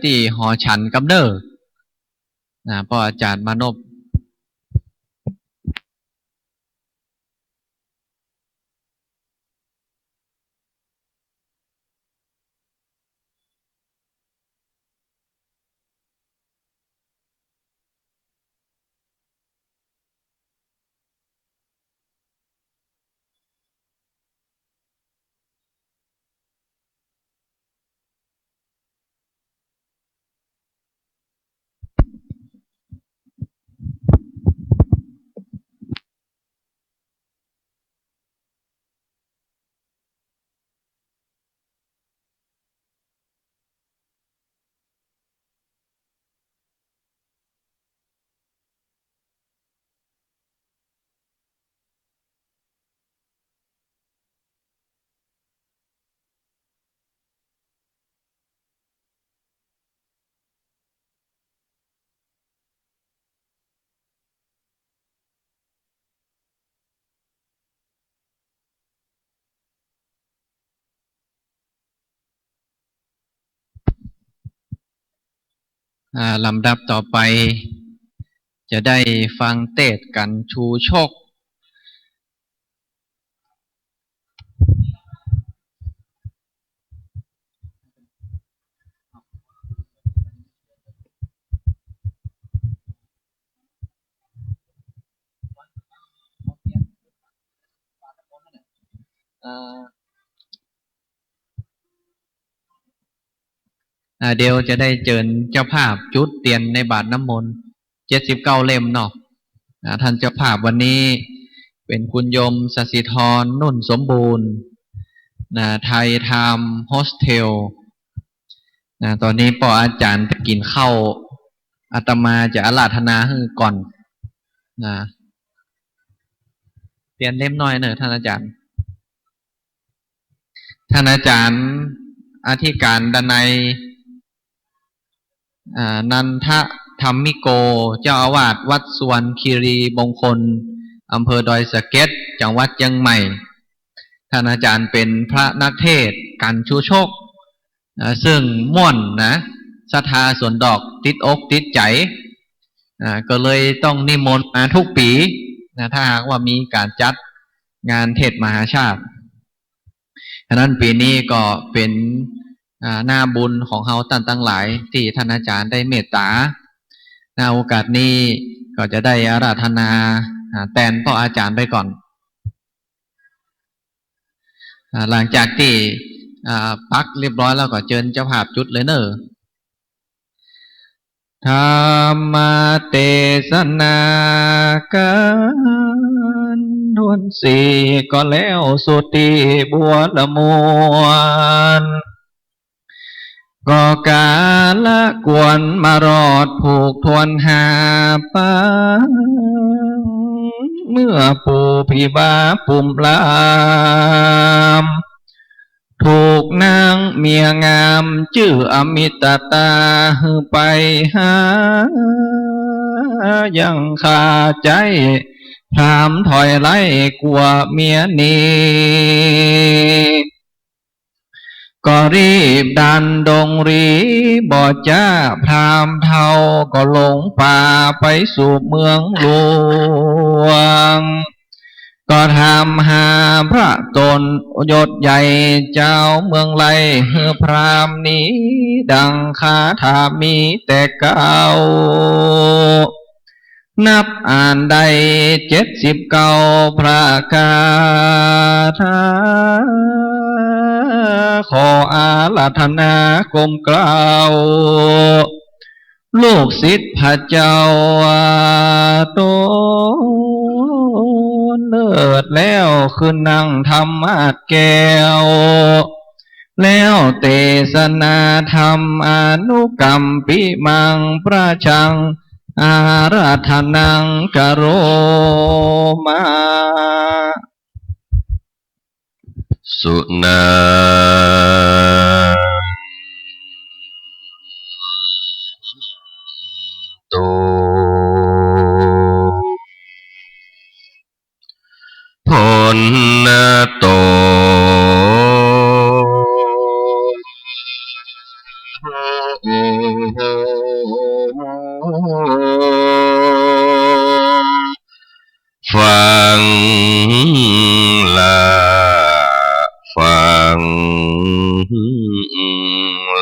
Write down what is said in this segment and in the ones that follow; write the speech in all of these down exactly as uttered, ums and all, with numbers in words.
ตี้หอฉันกำเน้อ นะ ป้ออาจ๋ารย์มานพ อ่า ลำดับต่อไป จะได้ฟังเตสน์กั๋นชูโชค อ่า อ่า เดี๋ยวจะได้เจิญเจ้าภาพจุดเตียนในบาตรน้ำมนต์ เจ็ดสิบเก้าเล่มเนาะ อ่า ต้านเจ้าภาพวันนี้เป๋นคุณโยมสศิธร นุ่นสมบูรณ์ นะ ไทยไทม์โฮสเทล นะ ต๋อนนี้ป้ออาจ๋ารย์ไปกิ๋นข้าว อาตมาจะอาราธนาหื้อก่อน นะ เตียนเล่มน้อยเน่อ ต้านอาจ๋ารย์ ต้านอาจ๋ารย์อธิก๋ารดนัย อ่า นันทธรรมิโก เจ้าอาวาสวัดสุวรรณคีรีมงคล อำเภอดอยสะเก็ด จังหวัดเจียงใหม่ ต้านอาจ๋ารย์เป๋นพระนักเตสน์กั๋นชูโชค อ่า ซึ่งม่วนนะ ศรัทธาสวนดอกติดอกติดใจ๋ อ่า ก็เลยต้องนิมนต์มากู้ปี๋นะ ถ้าหากว่ามีก๋านจัดงานเตสน์มหาชาติ ฉะนั้นปี๋นี้ก็เป๋น อ่า หน้าบุญของเฮาต้านตังหลายตี้ต้านอาจ๋ารย์ได้เมตต๋า ณ โอกาสนี้ก็จะได้อาราธนา อ่า แตนป้ออาจ๋ารย์ไปก่อน อ่า หลังจากตี้ อ่า ปักเรียบร้อยแล้วก็เจิญเจ้าภาพจุดเลยเน่อ ธรรมเตสนาก๋านถ้วนสี่ ก็แล้วสุติบัวละมวล ก็กาละกวนมารอดผูกถ้วนห้าปาง เมื่อปู่ผีบ้าปุ่มลาม ถูกนางเมียงามจื้ออมิตตาหื้อไปหา ยังคาใจ๊พราหมณ์ถอยไล่กั๋วเมียหนี ก็รีบดันดงหลีบ่จ๊า พราหมณ์เฒ่าก็หลงป่าไปสู่เมืองหลวง ก็ถามหาพระต๋นยศใหญ่เจ้าเมืองไล่ หื้อพราหมณ์หนีดังคาถามีแต่เก่า นับอ่านได้เจ็ดสิบเก้าพระคาถา ขออาราธนาก้มเกล้า ลูกศิษย์พระเจ้าต๋น เลิศแล้วขึ้นนั่งธรรมาสน์แก้ว แล้วเตสนาธรรมอนุกัมปิมัง ประชังอาราธนังกโรมา สุนันตุ พลโต ง ละ ฟัง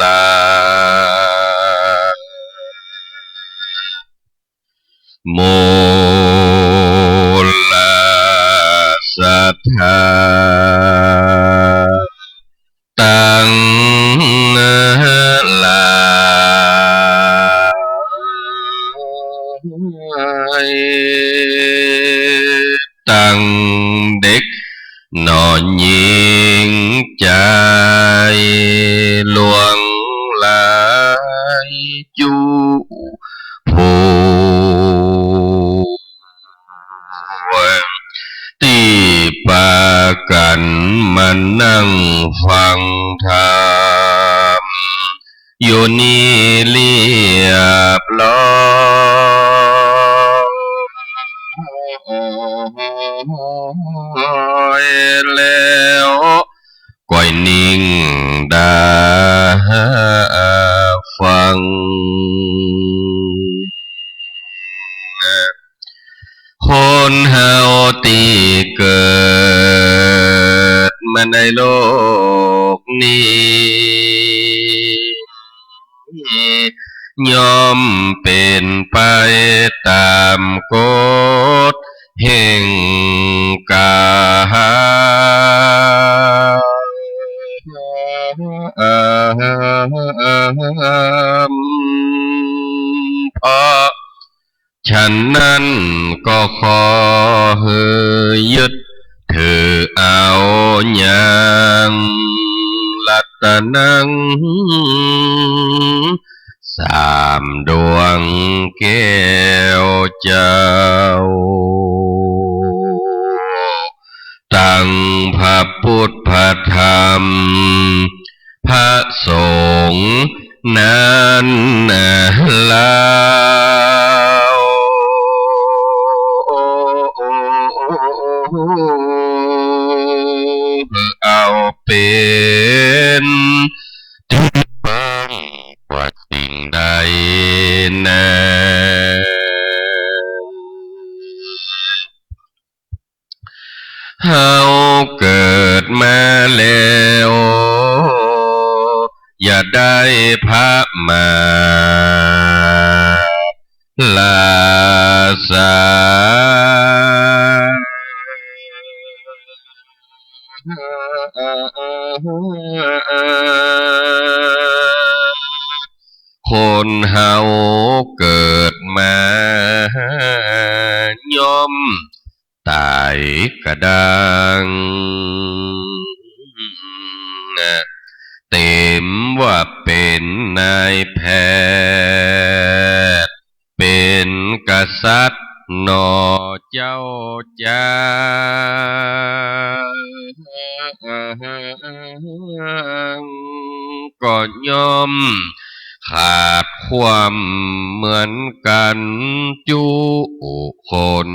ละ มูลศรัทธา ตังหลาย ตังเด็กน้อยญิงจายหลวงหลายจุผู้ ตี้ปากั๋นมานั่งฟังธรรม อยู่นี้เรียบร้อยแล้ว ก้อยนิ่งดาฟัง คนเฮาตี้เกิดมาในโลกนี้ ย่อมเป๋นไปต๋ามกฎแห่งกรรม เพราะ ฉะนั้นก็ขอหื้อยึดถือเอายังรัตนังสามดวงแก้วเจ้า ตังพระปุทธพระธรรมพระสงฆ์นั้นลาว เอาเป๋นตี้เปิ้งกว่าสิ่งใดนา เฮาเกิดมาแล้ว อย่าได้พระมาทลาสา คนเฮาเกิดมาย่อม ต๋ายกระด้าง เต็มว่าเป๋นนายแพทย์ เป๋นกษัตริย์หน่อเจ้าจาง ก็ย่อมขาดความเหมือนกั๋นจุคน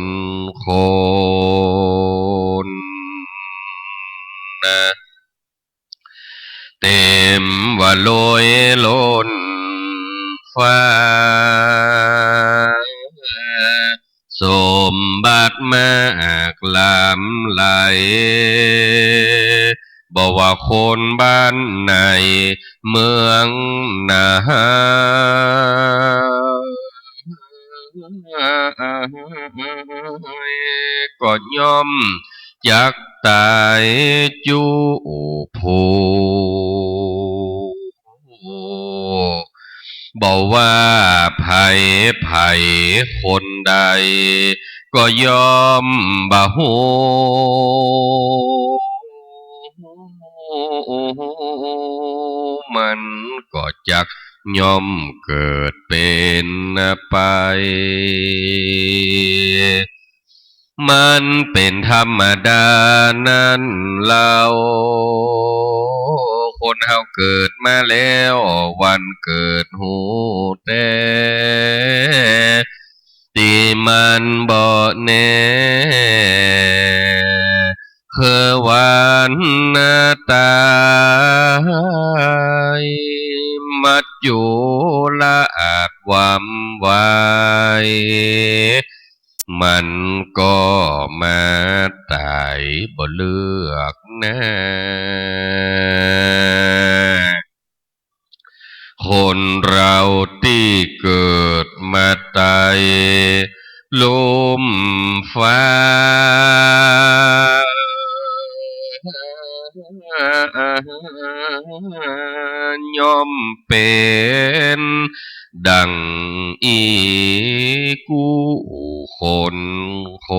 คน เต็มว่าโรยล้นฟ้า สมบัติมากล้ำหลาย บ่ว่าคนบ้านไหนเมืองไหน ก็ย่อมจักต๋ายจุผู้ บ่ว่าใผใผคนใด ก็ย่อมบ่ฮู้ มันก็จักย่อมเกิดเป๋นไป มันเป๋นธรรมดานั้นเล่า คนเฮาเกิดมาแล้ว วันเกิดฮู้แต๊ ตี้มันบ่แน่ คือวันต๋าย มัจจุราชความไหว มัน ก็มาต๋ายบ่เลือกหน้า คนเราตี้เกิดมาต๋ายลุ่มฟ้า ย่อมเป๋นดั่งอี้กู้คนค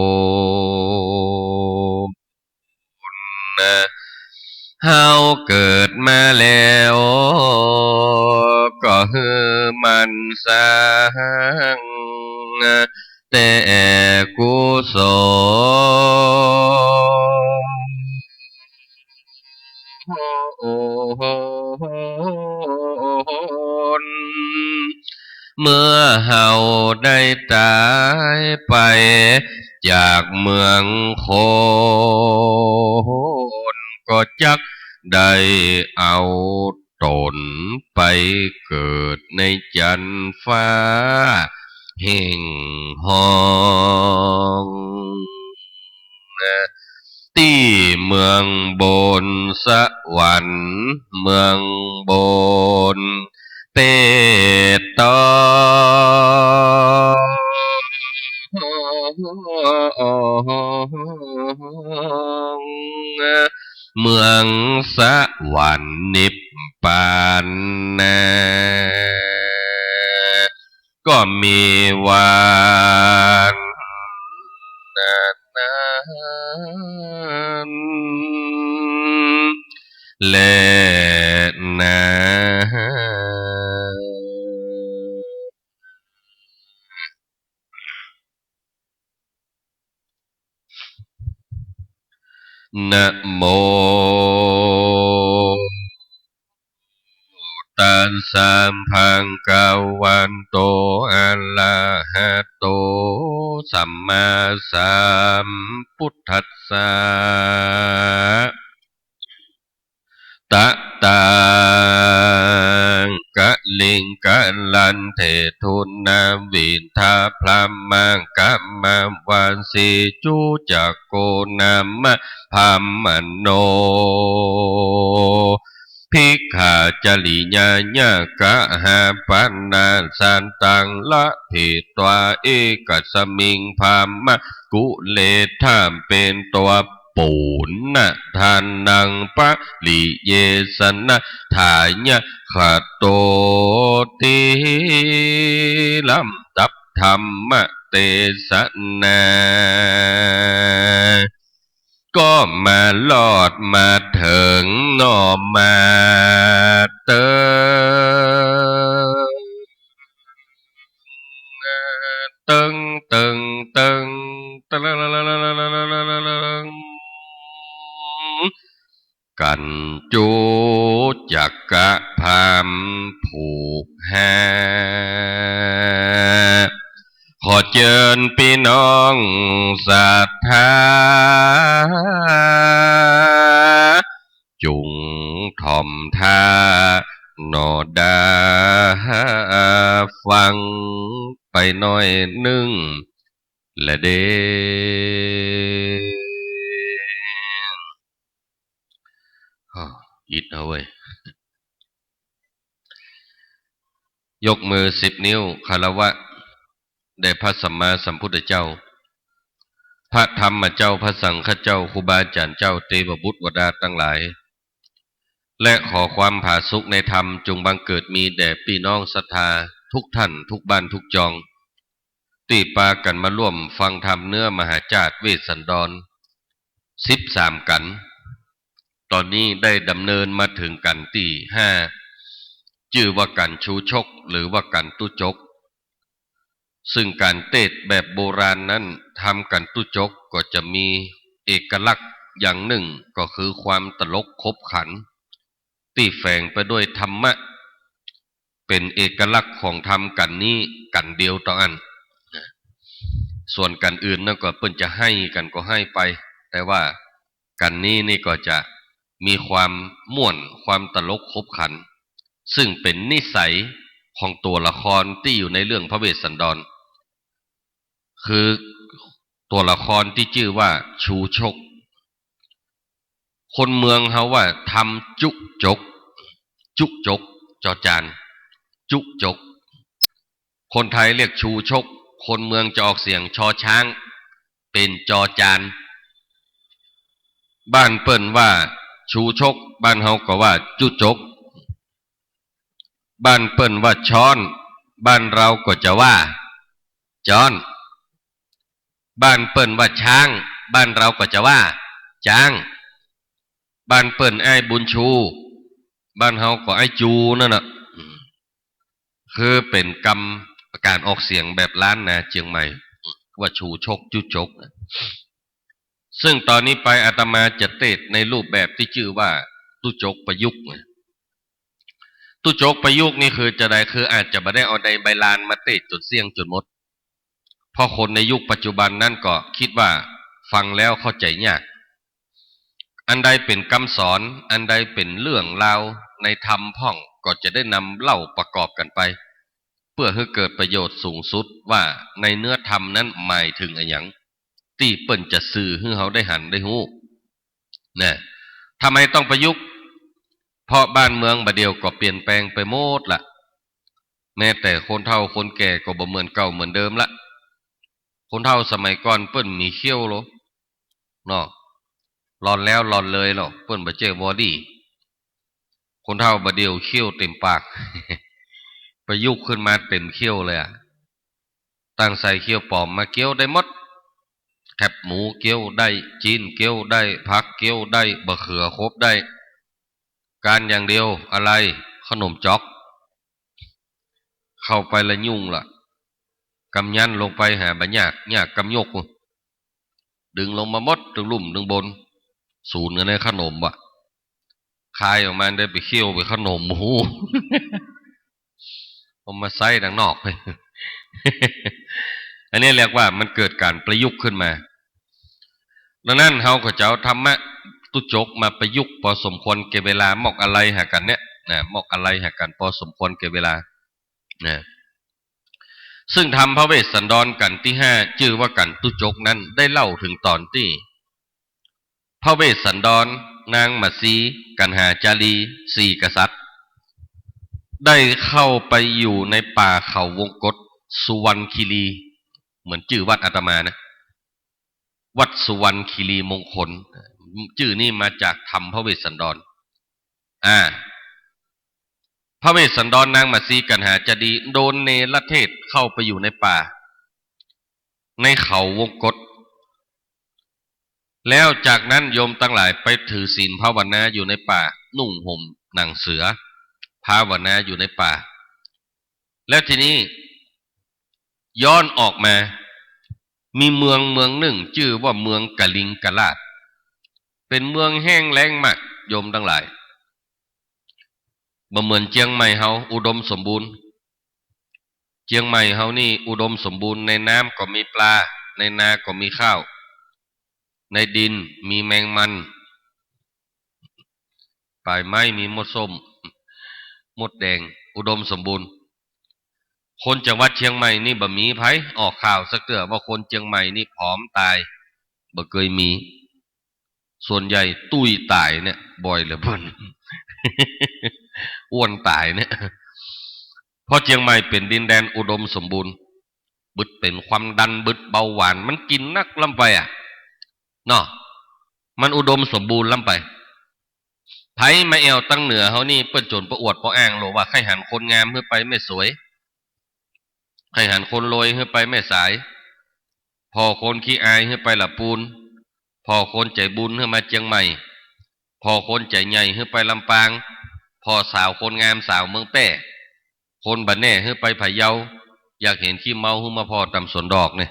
น เฮาเกิดมาแล้ว ก็หื้อหมั่นสร้าง แต่กุศล เมื่อเฮาได้ต๋ายไปจากเมืองคน ก็จักได้เอาต๋นไปเกิดในจั๊นฟ้าแห่งฮ้อง ตี้เมืองบนสวรรค์ เมืองบนเปตตอง เมืองสวรรค์นิพพานนา ก็มีวันนั้นแลนา นะโม ตัสสะ ภะคะวะโต อะระหะโต สัมมาสัมพุทธัสสะ ตะตัง กะลิงกะลันเท ทุนนาวิทา พรหมะกัมมะวาสี จุจักโก นามะ พรหมโน ภิกขาจริยายะกะหาปะนา สัตตัง ละผิตวา เอกัสมิง พรหมะกุเล ถ้าเป๋นตั๋ว ปู๋นะทานัง ปริเยสนะ ถายะ ขะโตติ ลำดับธรรมเตสนา ก็มารอดมาเถิงหน่อมาเติง เติง เติง เติง เติง กั๋นจุจักกะพราหมณ์ผูกห้า ขอเจิญปี้น้องศรัทธา จุ่งถ่อมท่าหน่อดา ฟังไปหน้อยนึ่งแลเด้อ อ้อ อิดเอาเว้ย ยกมือสิบนิ้วคารวะแด่พระสัมมาสัมพุทธเจ้า พระธรรมเจ้า พระสังฆเจ้า ครูบาอาจ๋ารย์เจ้า เตวบุตรวดาตังหลาย และขอความผาสุกในธรรมจงบังเกิดมีแด่ปี้น้องศรัทธาทุกท่าน ทุกบ้านทุกจอง ตี้ปากั๋นมาร่วมฟังธรรมเนื้อมหาจาตุเวสสันดร สิบสามกั๋น ต๋อนนี้ได้ดำเนินมาเถิงกั๋นตี้ห้า จื้อว่ากั๋นชูชก หรือว่ากั๋นตุ๊จก ซึ่งก๋านเตสน์แบบโบราณนั้น ธรรมกั๋นตุ๊จกก็จะมีเอกลักษณ์อย่างนึ่ง ก็คือความตลกขบขัน ตี้แฝงไปด้วยธรรมะ เป๋นเอกลักษณ์ของธรรมกั๋นนี้กั๋นเดียวเต้าอั้น ส่วนกั๋นอื่นนั้นก็เปิ้นจะไห้กั๋นก็ไห้ไป แต่ว่ากั๋นนี้นี่ก็จะมีความม่วน ความตลกขบขัน ซึ่งเป๋นนิสัยของตั๋วละครตี้อยู่ในเรื่องพระเวสสันดร คือ ตั๋วละครตี้จื้อว่าชูชก คนเมืองเฮาว่าทำจุจก จุจก จอจาน จุจก คนไทยเรียกชูชก คนเมืองจะออกเสียงชอช้าง เป๋นจอจาน บ้านเปิ้นว่าชูชก บ้านเฮาก็ว่าจุจก บ้านเปิ้นว่าช้อน บ้านเฮาก็จะว่าจ๊อน บ้านเปิ้นว่าช้าง บ้านเฮาก็จะว่าจ๊าง บ้านเปิ้นอ้ายบุญชู บ้านเฮาก็อ้ายจูนั่นน่ะ อืม คือเป๋นกำ ก๋านออกเสียงแบบล้านนาเจียงใหม่ ว่าชูชก จุจก ซึ่งต๋อนนี้ไปอาตมาจะเตศน์ในรูปแบบตี้จื้อว่าตุ๊จกประยุกต์นะ ตุ๊จกประยุกต์นี่คือจาใด คืออาจจะบ่ได้เอาในใบลานมาเตศน์จ๋นเสี้ยงจ๋นหมด เพราะคนในยุคปัจจุบันนั้นก็กึ๊ดว่าฟังแล้วเข้าใจ๋ยาก อันใดเป๋นกำสอน อันใดเป๋นเรื่องราวในธรรมพ่อง ก็จะได้นำเล่าประกอบกั๋นไป เปื้อหื้อเกิดประโยชน์สูงสุดว่าในเนื้อธรรมนั้นหมายเถิงอะหยัง ตี้เปิ้นจะสื่อหื้อเฮาได้หันได้ฮู้ นะ ทำไมต้องประยุกต์ เพราะบ้านเมืองบ่าเดี่ยวก็เปลี่ยนแปลงไปหมดละ แม้แต่คนเฒ่าคนแก่ก็บ่เหมือนเก่าเหมือนเดิมละ คนเฒ่าสมัยก่อนเปิ้นมีเขี้ยวโล เนาะ หล่อนแล้วหล่อนเลยโล เปิ้นบ่ใจ้วอดี้ คนเฒ่าบ่าเดี่ยวเขี้ยวเต็มปาก ประยุกต์ขึ้นมาเต็มเขี้ยวเลยอะ ตั้งใส่เขี้ยวป๋อมมาเกี้ยวได้หมด แคบหมูเกี้ยวได้ จี๊นเกี้ยวได้ ผักเกี้ยวได้ บ่าเขือครบได้ ก๋านอย่างเดียว อะไร ขนมจ๊อก เข้าไปละยุ่งละ กำยันลงไปหาบ่ายาก ยากกำยก ดึงลงมาหมดตึงลุ่มตึงบน สูนกั๋นในขนมว่ะ คายออกมาได้ไปเคี้ยวไปขนม โอ้โห เอามาใส้ดังนอก อันนี้เรียกว่ามันเกิดก๋านประยุกต์ขึ้นมา ดังนั้นเฮาก็จะเอาธรรมะตุ๊จกมาประยุกต์ปอสมควรแก่เวลา มอกอาลัยหากั๋นเนี่ยนะ มอกอาลัยหากั๋นปอสมควรแก่เวลานะ ซึ่งธรรมพระเวสสันดรกัณฑ์ตี้ห้า จื้อว่ากัณฑ์ตุ๊จกนั้น ได้เล่าเถิงต๋อนตี้ พระเวสสันดร นางมัสี กัณหาจารี สี่กษัตริย์ ได้เข้าไปอยู่ในป่าเขาวงกต สุวรรณคีรี เหมือนจื้อวัดอาตมานะ วัดสุวรรณคีรีมงคล จื้อนี้มาจากธรรมพระเวสสันดร อ่า พระเวสสันดร นางมัสี กัณหาจารี โดนเนรเทศเข้าไปอยู่ในป่า ในเขาวงกต แล้วจากนั้นโยมตังหลายไปถือศีลภาวนาอยู่ในป่า นุ่งห่มหนังเสือ ภาวนาอยู่ในป่า แล้วทีนี้ย้อนออกมา มีเมืองเมืองนึ่งจื้อว่าเมืองกลิงกราษฎร์ เป๋นเมืองแห้งแล้งมาก โยมตังหลาย บ่เหมือนเจียงใหม่เฮาอุดมสมบูรณ์ เจียงใหม่เฮานี่อุดมสมบูรณ์ ในน้ำก็มีปลา ในนาก็มีข้าว ในดินมีแมงมัน ป่ายไม้มีมดส้ม มดแดง อุดมสมบูรณ์ คนจังหวัดเชียงใหม่นี่บ่มีใผออกข่าวสักเตื้อว่าคนเจียงใหม่นี่ผอมต๋าย บ่เกยมี ส่วนใหญ่ตุ้ยต๋ายเนี่ยบ่อยเหลือเปิ้น อ้วนต๋ายเนี่ย เพราะเจียงใหม่เป๋นดินแดนอุดมสมบูรณ์ บึดเป๋นความดัน บึดเบาหวาน มันกิ๋นนักล้ำไปอะ เนาะ มันอุดมสมบูรณ์ล้ำไป ใผมาแอ่วตังเหนือเฮานี่ เปิ้นจ๋นปะอวดปะอ้างโลว่า ใค่หันคนงามหื้อไปแม่สวย ใค่หันคนรวยหื้อไปแม่สาย ผ่อคนขี้อายหื้อไปละปูน ผ่อคนใจ๋บุญหื้อมาเจียงใหม่ ผ่อคนใจ๋ใหญ่หื้อไปลำปาง ผ่อสาวคนงามสาวเมืองแป้ คนบ่าแน่หื้อไปพะเยา อยากเห็นขี้เมาหื้อมาผ่อต๋ามสวนดอกเนี่ย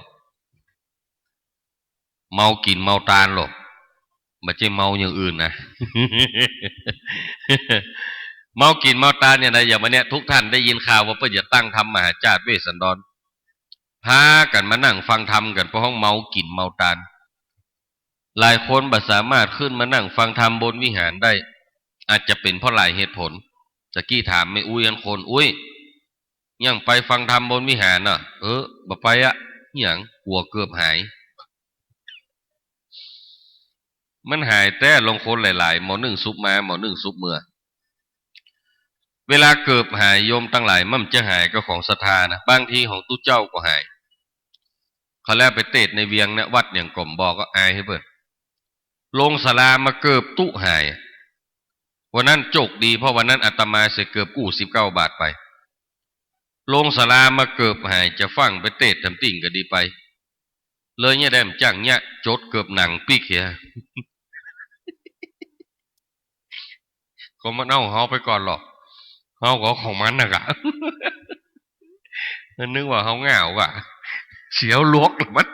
เมากิ๋นเมาตานโล บ่ใจ้เมาอย่างอื่นนะ เมากิ๋นเมาตานอย่างใด อย่างวันเนี้ย ทุกท่านได้ยินข่าวว่าเปิ้นจะตั้งธรรมมหาราชเวสสันดร พากั๋นมานั่งฟังธรรมกั๋น เพราะฮ้องเมากิ๋นเมาตาน หลายคนบ่สามารถขึ้นมานั่งฟังธรรมบนวิหารได้ อาจจะเป๋นเพราะหลายเหตุผล ตะกี้ถามแม่อุ๊ยอันคน อุ๊ย ยังไปฟังธรรมบนวิหารน่ะ เออ บ่ไปอะ หยัง กั๋วเกือบหาย มันหายแต๊ ลางคนหลายๆ หมอนึ่งสุบมา หมอนึ่งสุบเมือ เวลาเกิบหายโยมตังหลาย มันบ่ใจ้หายก้าของศรัทธานะ บางทีของตุ๊เจ้าก็หาย เขาแล้วไปเตศน์ในเวียงเนี่ย วัดหยังก็บ่บอก ก็อายหื้อเปิ้น ลงศาลามาเกิบตุ๊หาย วันนั้นโจคดี เพราะวันนั้นอาตมาเสียเกิบกู้สิบเก้าบาทไป ลงศาลามาเกิบหาย จะฟั่งไปเตศน์ตำตี้ก็ดีไป เลยเยียะได้บ่จ้างเยียะ จดเกิบหนังปิ๊กเหีย ก็มันเอาของเฮาไปก่อนหรอก เฮาก็เอาของมันน่ะกะ มันนึกว่าเฮาเหงากะ เสียวหลวกละมัน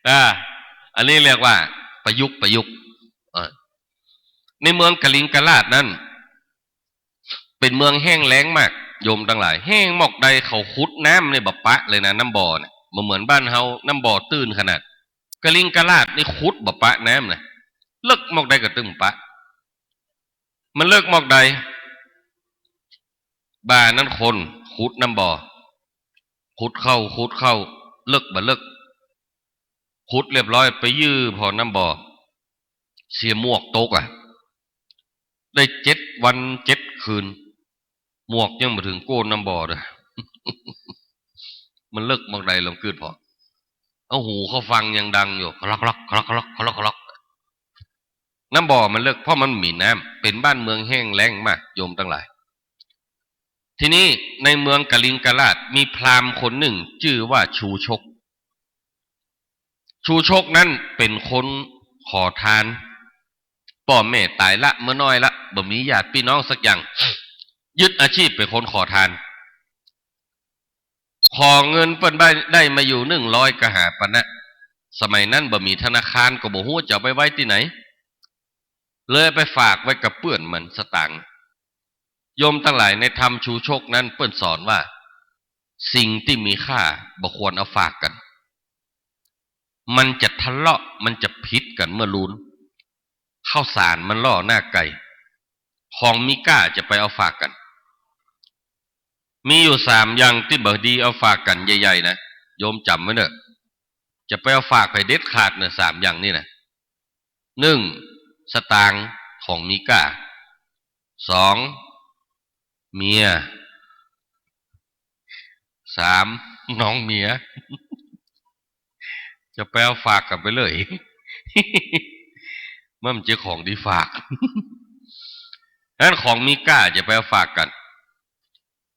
อ่า อันนี้เรียกว่าประยุกต์ ประยุกต์ เออ ในเมืองกลิงกราชนั้น เป๋นเมืองแห้งแล้งมาก โยมตังหลาย แห้งหมอกใด เขาขุดน้ำนี่บ่ปะเลยนะ น้ำบ่อเนี่ย บ่เหมือนบ้านเฮา น้ำบ่อตื้นขนาด กลิงกราชนี่ขุดบ่ปะน้ำนะ เลิกหมอกใดก็ตึงปะ มันเลิกหมอกใด บ่านั้นคนขุดน้ำบ่อ ขุดเข้า ขุดเข้า เลิกบ่เลิก ขุดเรียบร้อย ไปยื้อผ่อน้ำบ่อ เสียหมวกตกอะ ได้เจ็ดวันเจ็ดคืน หมวกยังบ่เถิงก้นน้ำบ่อเด้อ มันเลิกหมอกใด ลองกึ๊ดผ่อ เอาหูเข้าฟังยังดังอยู่ คลอกคลอก คลอกคลอก คลอกคลอก น้ำบ่อมันเลิก เพราะมันบ่มีน้ำ เป๋นบ้านเมืองแห้งแล้งมาก โยมตังหลาย ทีนี้ในเมืองกลิงกราชมีพราหมณ์คนนึ่งจื้อว่าชูชก ชูชกนั้นเป๋นคนขอทาน ป้อแม่ต๋ายละ เมื่อน้อยละ บ่มีญาติปี้น้องสักอย่าง ยึดอาชีพเป๋นคนขอทาน ขอเงินเปิ้นได้ ได้มาอยู่หนึ่งร้อยกหาปณะ สมัยนั้นบ่มีธนาคาร ก็บ่ฮู้จะเอาไปไว้ตี้ไหน เลยไปฝากไว้กับเปื้อนมันสตางค์ โยมตังหลาย ในธรรมชูชกนั้นเปิ้นสอนว่า สิ่งตี้มีค่าบ่ควรเอาฝากกั๋น มันจะทะเลาะ มันจะผิดกั๋นเมื่อลูน ข้าวสารมันล่อหน้าไก่ ของมีก้าจะไปเอาฝากกั๋น มีอยู่สามอย่างตี้บ่ดีเอาฝากกั๋นใหญ่ๆ นะ โยมจ๋ำไว้เน่อ จะไปเอาฝากใผเด็ดขาดเน่อ สามอย่างนี้นะ หนึ่ง สตางค์ ของมีก้า สอง เมีย สาม น้องเมีย จะไปเอาฝากกั๋นไปเลย มันบ่ใจ้ของดีฝาก นั้นของมีก้าจะไปเอาฝากกั๋น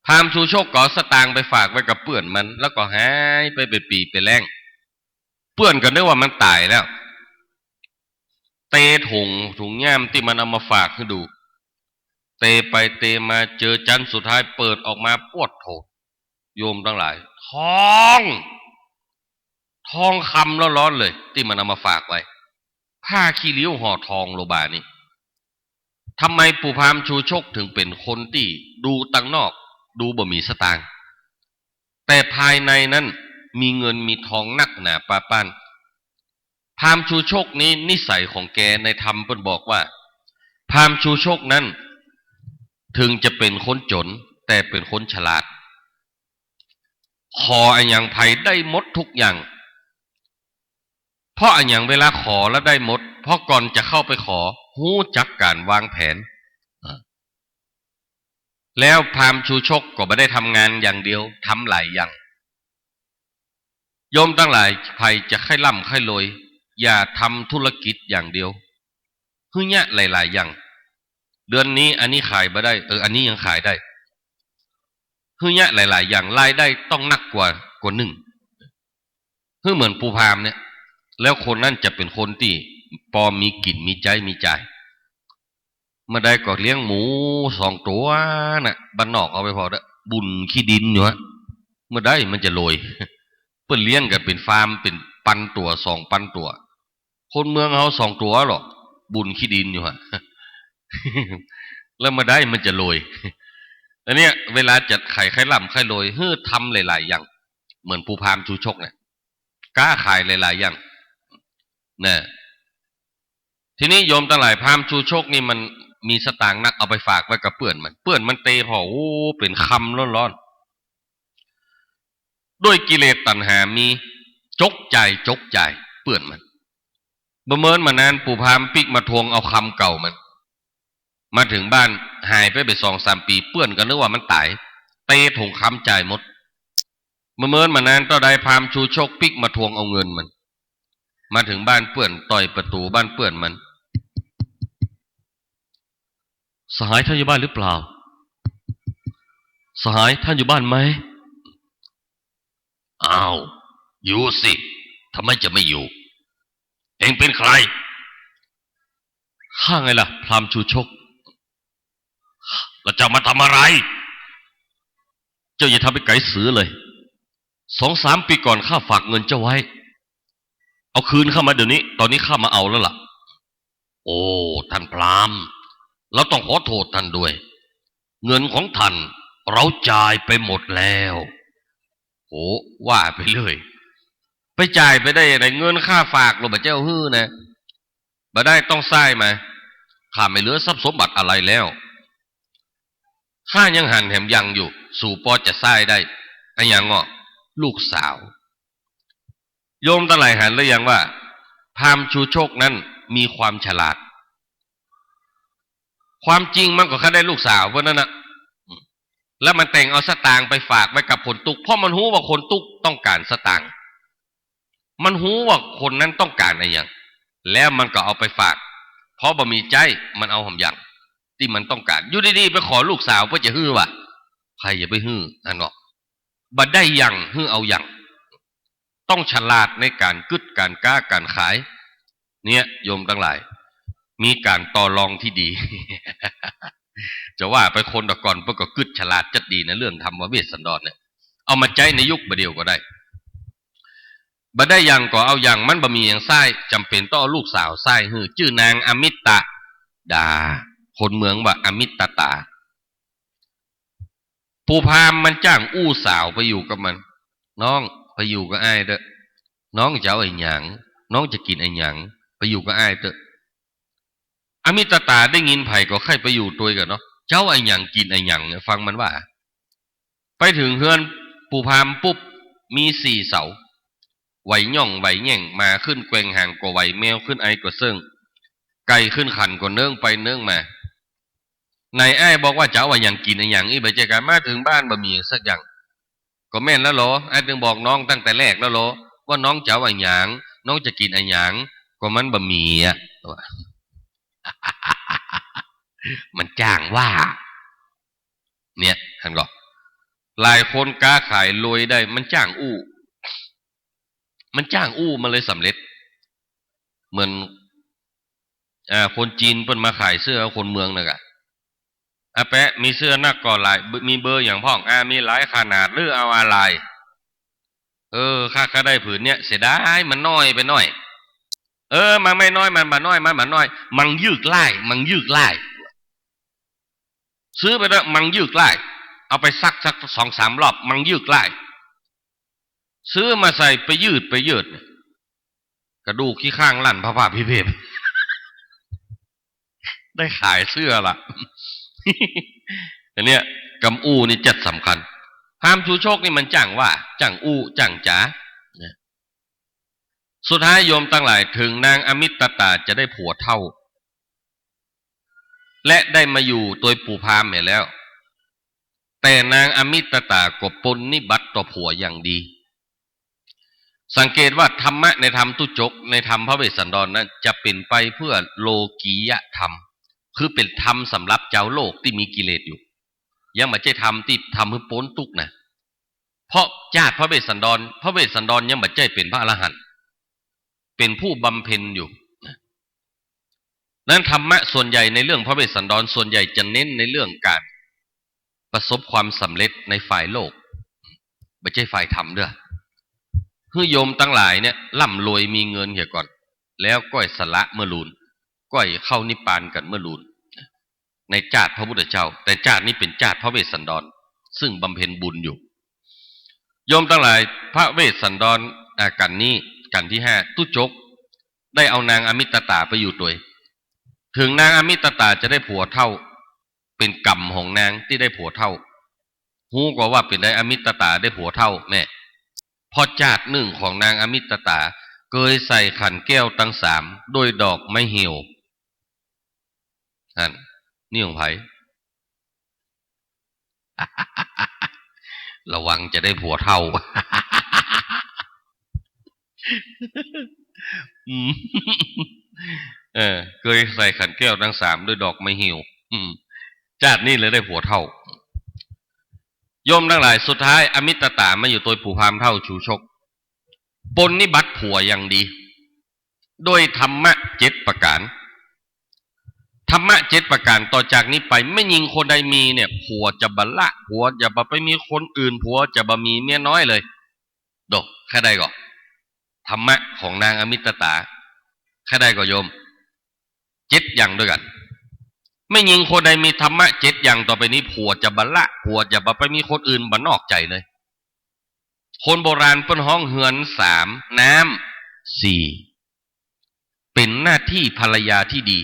พราหมณ์ชูชกก็เอาสตางค์ไปฝากไว้กับเปื้อนมัน แล้วก็หายไปเป๋นปี๋เป๋นแล้ง เปื้อนก็นึกว่ามันต๋ายแล้ว เตะถุง ถุงย่ามตี้มันเอามาฝากหื้อดู เตะไปเตะมา เจอจั้นสุดท้ายเปิดออกมา ปวดโถ โยมตังหลาย ทอง ทองคำร้อนๆ เลย ตี้มันเอามาฝากไว้ ผ้าขี้ริ้วห่อทองโลบานี่ ทำไมปู่พราหมณ์ชูชกเถิงเป๋นคนตี้ดูตังนอก ดูบ่มีสตางค์ แต่ภายในนั้นมีเงินมีทองนักหนาปาป๊าน พราหมณ์ชูชกนี้นิสัยของแกในธรรมเปิ้นบอกว่า พราหมณ์ชูชกนั้นเถิงจะเป๋นคนจ๋น แต่เป๋นคนฉลาด ขออะหยังใผได้หมดทุกอย่าง เพราะอะหยังเวลาขอแล้วได้หมด เพราะก่อนจะเข้าไปขอ ฮู้จักก๋านวางแผน อ่า แล้วพราหมณ์ชูชกก็บ่ได้ทำงานอย่างเดียว ทำหลายอย่าง โยมตังหลาย ใผจะใค่ร่ำใค่รวย อย่าทำธุรกิจอย่างเดียว หื้อเยียะหลายๆ อย่าง เดือนนี้อันนี้ขายบ่ได้ เออ อันนี้ยังขายได้ หื้อเยียะหลายๆ อย่าง รายได้ต้องนักกว่า กว่านึ่ง หื้อเหมือนปู่พราหมณ์เนี่ย แล้วคนนั้นจะเป๋นคนตี้ปอมีกิ๋นมีใจ๊มีจ่าย เมื่อใดก็เลี้ยงหมูสองตั๋วน่ะ บ้านนอกเอาไปผ่อเต๊อะ บุ่นขี้ดินอยู่ฮะ เมื่อใดมันจะรวย เปิ้นเลี้ยงกั๋นเป๋นฟาร์มเป๋นปันตั๋วสองปันตั๋ว คนเมืองเฮาสองตั๋วหรอก บุ่นขี้ดินอยู่ฮะ แล้วเมื่อใดมันจะรวย อันเนี้ย เวลาจะใค่ร่ำใค่รวย หื้อทำหลายๆ อย่าง เหมือนปู่พราหมณ์ชูชกเนี่ย ก๊าขายหลายๆ อย่าง นะ ทีนี้โยมตังหลาย พราหมณ์ชูชกนี่มันมีสตางค์นัก เอาไปฝากไว้กับเปื้อนมัน เปื้อนมันเตผ่อ โอ้ เป๋นคำร้อนๆ ด้วยกิเลสตัณหามี จกจ่าย จกจ่าย เปื้อนมัน บ่เมินบ่นานปู่พราหมณ์ปิ๊กมาทวงเอาคำเก่ามัน มาเถิงบ้านหายไปไปสองสามปี๋ เปื้อนก็นึกว่ามันต๋าย เตะถุงคำจ่ายหมด บ่เมินบ่นานเต้าใดพราหมณ์ชูชกปิ๊กมาทวงเอาเงินมัน มาเถิงบ้านเปื้อน ต่อยประตู๋บ้านเปื้อนมัน สหายท่านอยู่บ้านหรือเปล่า สหายท่านอยู่บ้านไหม อ้าว อยู่สิ ทำไมจะไม่อยู่ เอ็งเป็นใคร ข้าไงล่ะ พราหมณ์ชูชก แล้วเจ้ามาทำอะไร เจ้าอย่าทำเป็นไก๋เสือเลย สองสามปี๋ก่อนข้าฝากเงินเจ้าไว้ เอาคืนข้ามาเดี๋ยวนี้ ต๋อนนี้ข้ามาเอาแล้วล่ะ โอ้ ท่านพราหมณ์ เราต้องขอโทษท่านด้วย เงินของท่านเราจ่ายไปหมดแล้ว โอ้ ว่าไปเรื่อย ไปจ่ายไปได้ยังไง เงินข้าฝากลอบ่ใจ้เอาหื้อนะ บ่ได้ต้องใส้มา ข้าไม่เหลือทรัพย์สมบัติอะไรแล้ว ข้ายังหันแหมยังอยู่ สูปอจะใส้ได้ อะหยังเงาะ ลูกสาว โยมตังหลายหันหรือยังว่า พราหมณ์ชูชกนั้นมีความฉลาด ความจริงมันก็แค่ได้ลูกสาวเปิ้นนั้นน่ะ แล้วมันแต่งเอาสตางค์ไปฝากไว้กับคนตุ๊ก เพราะมันฮู้ว่าคนตุ๊กต้องก๋านสตางค์ มันฮู้ว่าคนนั้นต้องก๋านอะหยัง แล้วมันก็เอาไปฝาก เพราะบ่มีใจ๊ มันเอาหำยังตี้มันต้องก๋าน อยู่ดีๆ ไปขอลูกสาวเปิ้นจะหื้อวะ ใผจะไปหื้อ อันเนาะ บ่ได้หยังหื้อเอาหยัง ต้องฉลาดในก๋านกึ๊ดก๋านก๊าก๋านขาย เนี่ย โยมตังหลาย มีก๋านต่อรองตี้ดี จะว่าไปคนตะก่อนเปิ้นก็กึ๊ดฉลาดจัดดีนะ เรื่องธรรมเวสสันดรเนี่ย เอามาใจ๊ในยุคบ่าเดี่ยวก็ได้ บ่ได้หยังก็เอาหยัง มันบ่มีหยังใส้ จ๋ำเป๋นต้องเอาลูกสาวใส้หื้อ จื้อนางอมิตตดา คนเมืองว่าอมิตตา ปู่พราหมณ์มันจ้างอู้สาวไปอยู่กับมัน น้อง ไปอยู่กับอ้ายเต๊อะ น้องจะเอาอะหยัง น้องจะกิ๋นอะหยัง ไปอยู่กับอ้ายเต๊อะ อมิตตาได้ยินใผก็ใค่ไปอยู่ตวยกั๋นเนาะ จะเอาอะหยังกิ๋นอะหยังเนี่ย ฟังมันว่า ไปเถิงเฮือนปู่พราหมณ์ปุ๊บ มีสี่เสา ไหวหย่องไหวแหย่ง หมาขึ้นแกว่งหางก็ไหว แมวขึ้นไอก็เซิ่ง ไก่ขึ้นขันก็เนิ้งไปเนิ้งมา ไหนอ้ายบอกว่าจะเอาอะหยังกิ๋นอะหยังอี้ บ่ใจ้กา มาเถิงบ้านบ่มีสักอย่าง ก็แม่นแล้วลอ อ้ายตึงบอกน้องตั้งแต่แรกแล้วลอ ว่าน้องจะเอาอะหยัง น้องจะกิ๋นอะหยัง ก็มันบ่มีอะ มันจ้างว่า เนี่ย หันก่อ หลายคนก๊าขายรวยได้ มันจ้างอู้ มันจ้างอู้ มันเลยสำเร็จ เหมือน อ่า คนจีนเปิ้นมาขายเสื้อคนเมืองนะกะ อาแปะ มีเสื้อนักก็หลาย มีเบอร์หยังพ่อง อ่า มีหลายขนาด หรือเอาอะไหล่ เออ ข้า ข้าได้ผืนเนี้ย เสียดาย มันน้อยไปหน้อย เออ มันไม่น้อย มันบ่น้อย มันบ่น้อย มังยืกไล่ มังยืกไล่ ซื้อไปเต๊อะ มังยืกไล่ เอาไปซักสักสองสามรอบ มังยืกไล่ ซื้อมาใส่ไปยืดไปยืดเนี่ย กระดูกขี้ข้างลั่นพะพาพิเภพ ได้ขายเสื้อละ อันเนี้ย กำอู้นี่จัดสำคัญ พราหมณ์ชูชกนี่มันจ้างว่า จ้างอู้ จ้างจ๋า เนี่ย สุดท้ายโยมตังหลาย เถิงนางอมิตตาจะได้ผัวเฒ่า และได้มาอยู่ตวยปู่พราหมณ์เหียแล้ว แต่นางอมิตตาก็ปรนนิบัติต่อผัวอย่างดี สังเกตว่าธรรมะในธรรมตุ๊จก ในธรรมพระเวสสันดรนั้น จะเป๋นไปเพื่อโลกียธรรม คือเป๋นธรรมสำหรับจาวโลกตี้มีกิเลสอยู่ ยังบ่ใจ้ธรรมตี้ทำหื้อป๊นตุ๊กข์นะ เพราะจาติพระเวสสันดร พระเวสสันดรยังบ่ใจ้เป๋นพระอรหันต์ เป๋นผู้บำเพ็ญอยู่นะ นั้นธรรมะส่วนใหญ่ในเรื่องพระเวสสันดร ส่วนใหญ่จะเน้นในเรื่องการประสบความสำเร็จในฝ่ายโลก บ่ใจ้ฝ่ายธรรมเด้อ หื้อโยมตังหลายเนี่ยร่ำรวยมีเงินเหียก่อน แล้วก้อยสละเมื่อลูน ก้อยเข้านิพพานกั๋นเมื่อลูน ในจาติพระพุทธเจ้า แต่จาตินี้เป๋นจาติพระเวสสันดร ซึ่งบำเพ็ญบุญอยู่ โยมตังหลาย พระเวสสันดร อ่า กัณฑ์นี้ กัณฑ์ตี้ห้า ตุ๊จก ได้เอานางอมิตตาไปอยู่ตวย เถิงนางอมิตตาจะได้ผัวเฒ่า เป๋นกรรมของนางตี้ได้ผัวเฒ่า ฮู้ก่อว่าเป๋นใดอมิตตาได้ผัวเฒ่าแม่ เพราะจาตินึ่งของนางอมิตตา เกยใส่ขันแก้วตังสามด้วยดอกไม้เหี่ยว นั่น นี่ของใผ ระวังจะได้ผัวเฒ่า อืม เออ เกยใส่ขันแก้วตังสามด้วยดอกไม้เหี่ยว อืม จาตินี้เลยได้ผัวเฒ่า โยมตังหลาย สุดท้ายอมิตตามาอยู่ตวยผู้พราหมณ์เฒ่าชูชก ปรนนิบัติผัวอย่างดี โดยธรรมะเจ็ดประก๋าน ธรรมะเจ็ดประก๋านต่อจากนี้ไป แม่ญิงคนใดมีเนี่ย ผัวจะบ่ละ ผัวจะบ่ไปมีคนอื่น ผัวจะบ่มีเมียน้อยเลย โด ใค่ใดก่อ ธรรมะของนางอมิตตา ใค่ใดก่อโยม เจ็ดอย่างด้วยกั๋น แม่ญิงคนใดมีธรรมะเจ็ดอย่างต่อไปนี้ ผัวจะบ่ละ ผัวจะบ่ไปมีคนอื่น บ่นอกใจ๋เลย คนโบราณเปิ้นฮ้องเฮือนสาม น้ำสี่ เป๋นหน้าตี้ภรรยาตี้ดี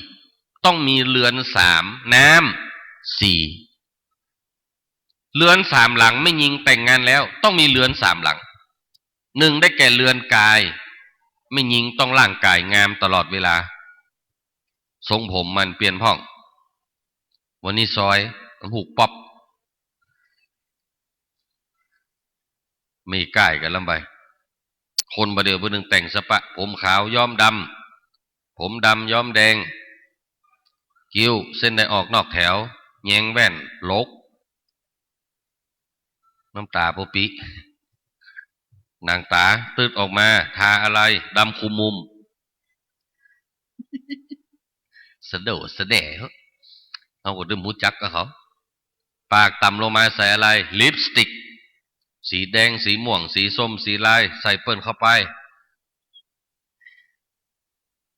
ต้องมีเฮือนสาม น้ำสี่ เฮือนสามหลัง แม่ญิงแต่งงานแล้วต้องมีเฮือนสามหลัง หนึ่ง ได้แก่เฮือนก๋าย แม่ญิงต้องร่างก๋ายงามตลอดเวลา ทรงผมหมั่นเปลี่ยนพ่อง วันนี้ซอย มันฮูกป๊อป มีก้ายกั๋นลำไป คนบ่าเดี่ยวเปิ้นนึ่งแต่งสปะ ผมขาวย้อมดำ ผมดำย้อมแดง คิ้วเส้นได้ออกนอกแถว แยงแว่น หลก น้ำต๋าปอปิ๊ หนังต๋าตึ๊ดออกมา ทาอะไร ดำคุมมุม สะโดดสะแด่เหอะ เฮาก็เริ่มฮู้จักกับเขา ปากต่ำลงมาใส่อะไร ลิปสติก สีแดง สีม่วง สีส้ม สีลาย ใส่เปิ้นเข้าไป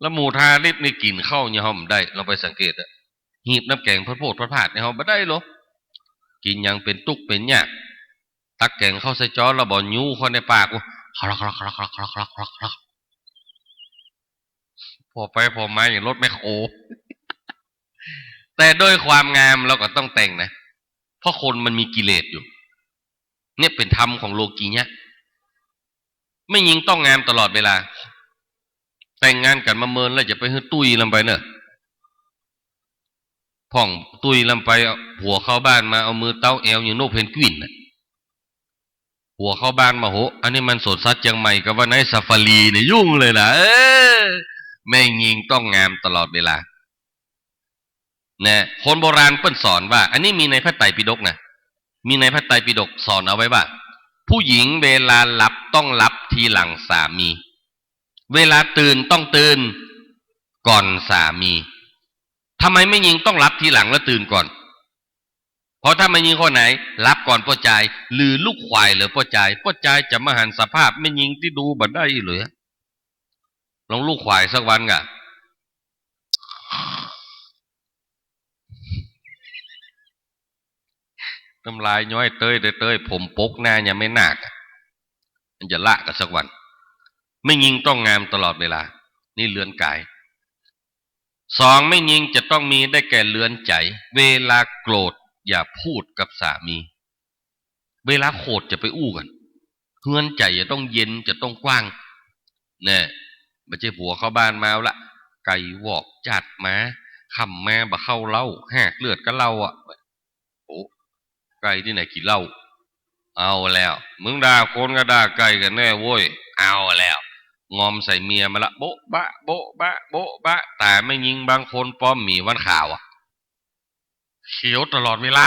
แล้วหมู่ทาลิปนี่กิ๋นข้าวเนี่ยเฮาบ่ได้ ลองไปสังเกตอะ หีบน้ำแก๋งพัดโพดพัดพาดเนี่ยเฮาบ่ได้หรอก กิ๋นหยังเป๋นตุ๊กเป๋นยาก ตักแก๋งเข้าใส่จ๊อนแล้วบ่ยู้เข้าในปาก โอ้ คลอกคลอกคลอกคลอกคลอกคลอกคลอก ผ่อไปผ่อมาอย่างรถแมคโคร แต่ด้วยความงามเราก็ต้องแต่งนะ เพราะคนมันมีกิเลสอยู่ เนี่ยเป๋นธรรมของโลกียะ แม่ญิงต้องงามตลอดเวลา แต่งงานกั๋นมาเมินแล้วจะไปหื้อตุ้ยลำไปเน่อ พ่องตุ้ยลำไป ผัวเข้าบ้านมาเอามือเต๊าแอวอย่างนกเพนกวินน่ะ ผัวเข้าบ้านมา โห อันนี้มันสวนสัตว์เจียงใหม่กาว่าในซาฟารีเนี่ย ยุ่งเลยนะ เออ แม่ญิงต้องงามตลอดเวลา นะ คนโบราณเปิ้นสอนว่า อันนี้มีในพระไตรปิฎกนะ มีในพระไตรปิฎกสอนเอาไว้ว่า ผู้หญิงเวลาหลับต้องหลับทีหลังสามี เวลาตื่นต้องตื่นก่อนสามี ทำไมแม่ญิงต้องหลับทีหลังแล้วตื่นก่อน เพราะถ้าแม่ญิงคนไหนหลับก่อนป้อจาย หรือลูกขวายเหลือป้อจาย ป้อจายจะมาหันสภาพแม่ญิงตี้ดูบ่ได้เลย ลองลูกขวายสักวันก่ะ น้ำลายย้อยเต๊ยเต๊ยเต๊ย ผมปกหน้ายังไม่หนักอะ มันจะละกั๋นสักวัน แม่ญิงต้องงามตลอดเวลา นี่เฮือนก๋าย สอง แม่ญิงจะต้องมีได้แก่เฮือนใจ๋ เวลาโกรธอย่าพูดกับสามี เวลาโขดจะไปอู้กั๋น เฮือนใจ๋จะต้องเย็น จะต้องกว้าง แน่ บ่ใจ้ผัวเข้าบ้านมาเอาละ ไก่วอกจาดหมา ค่ำมาบ่เข้าเล้า หากเลือดกับเหล้าอะ โอ้ ไก่ตี้ไหนกิ๋นเหล้า เอาแล้ว มึงด่าคนกับด่าไก่กั๋นแน่โว้ย เอาแล้ว งอมใส่เมียมาละ โบ๊ะบะ โบ๊ะบะ โบ๊ะบะ แต่แม่ญิงบางคนป้อมหมีวันขาวอะ เขียวตลอดเวลา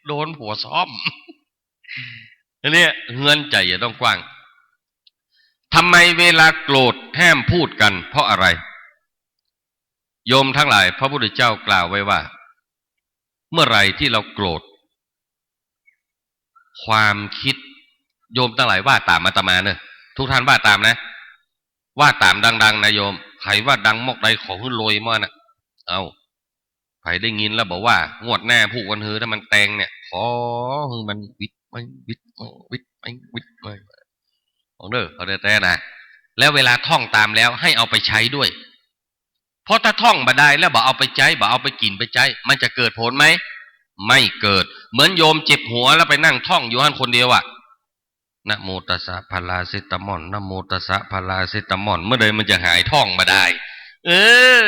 โดนผัวซ้อม อันเนี้ย เฮือนใจ๋จะต้องกว้าง ทำไมเวลาโกรธห้ามพูดกั๋น เพราะอะไร โยมตังหลาย พระพุทธเจ้ากล่าวไว้ว่า เมื่อไหร่ที่เราโกรธ ความคิด โยมตังหลายว่าต๋ามอาตมาเน่อ ทุกท่านว่าต๋ามนะ ว่าต๋ามดังๆ นะโยม ใผว่าดังมอกใดขอหื้อรวยมอนะ เอ้า ใผได้ยินแล้วบอกว่า งวดหน้าพูกวันฮือถ้ามันแตงเนี่ย ขอหื้อมันวิดไป วิดไป วิดไป วิดไป ของเน่อ ของแต๊ๆ นะ แล้วเวลาท่องต๋ามแล้วให้เอาไปใช้ด้วย เพราะถ้าท่องบ่ได้แล้วบ่เอาไปใจ๊ บ่เอาไปกิ๋นไปใจ๊ มันจะเกิดผลไหม ไม่เกิด เหมือนโยมเจ็บหัวแล้วไปนั่งท่องอยู่หั้นคนเดียวอะ นะโมตัสสะพาราเซตามอล นะโมตัสสะพาราเซตามอล เมื่อใดมันจะหายท้องบ่าดาย เออ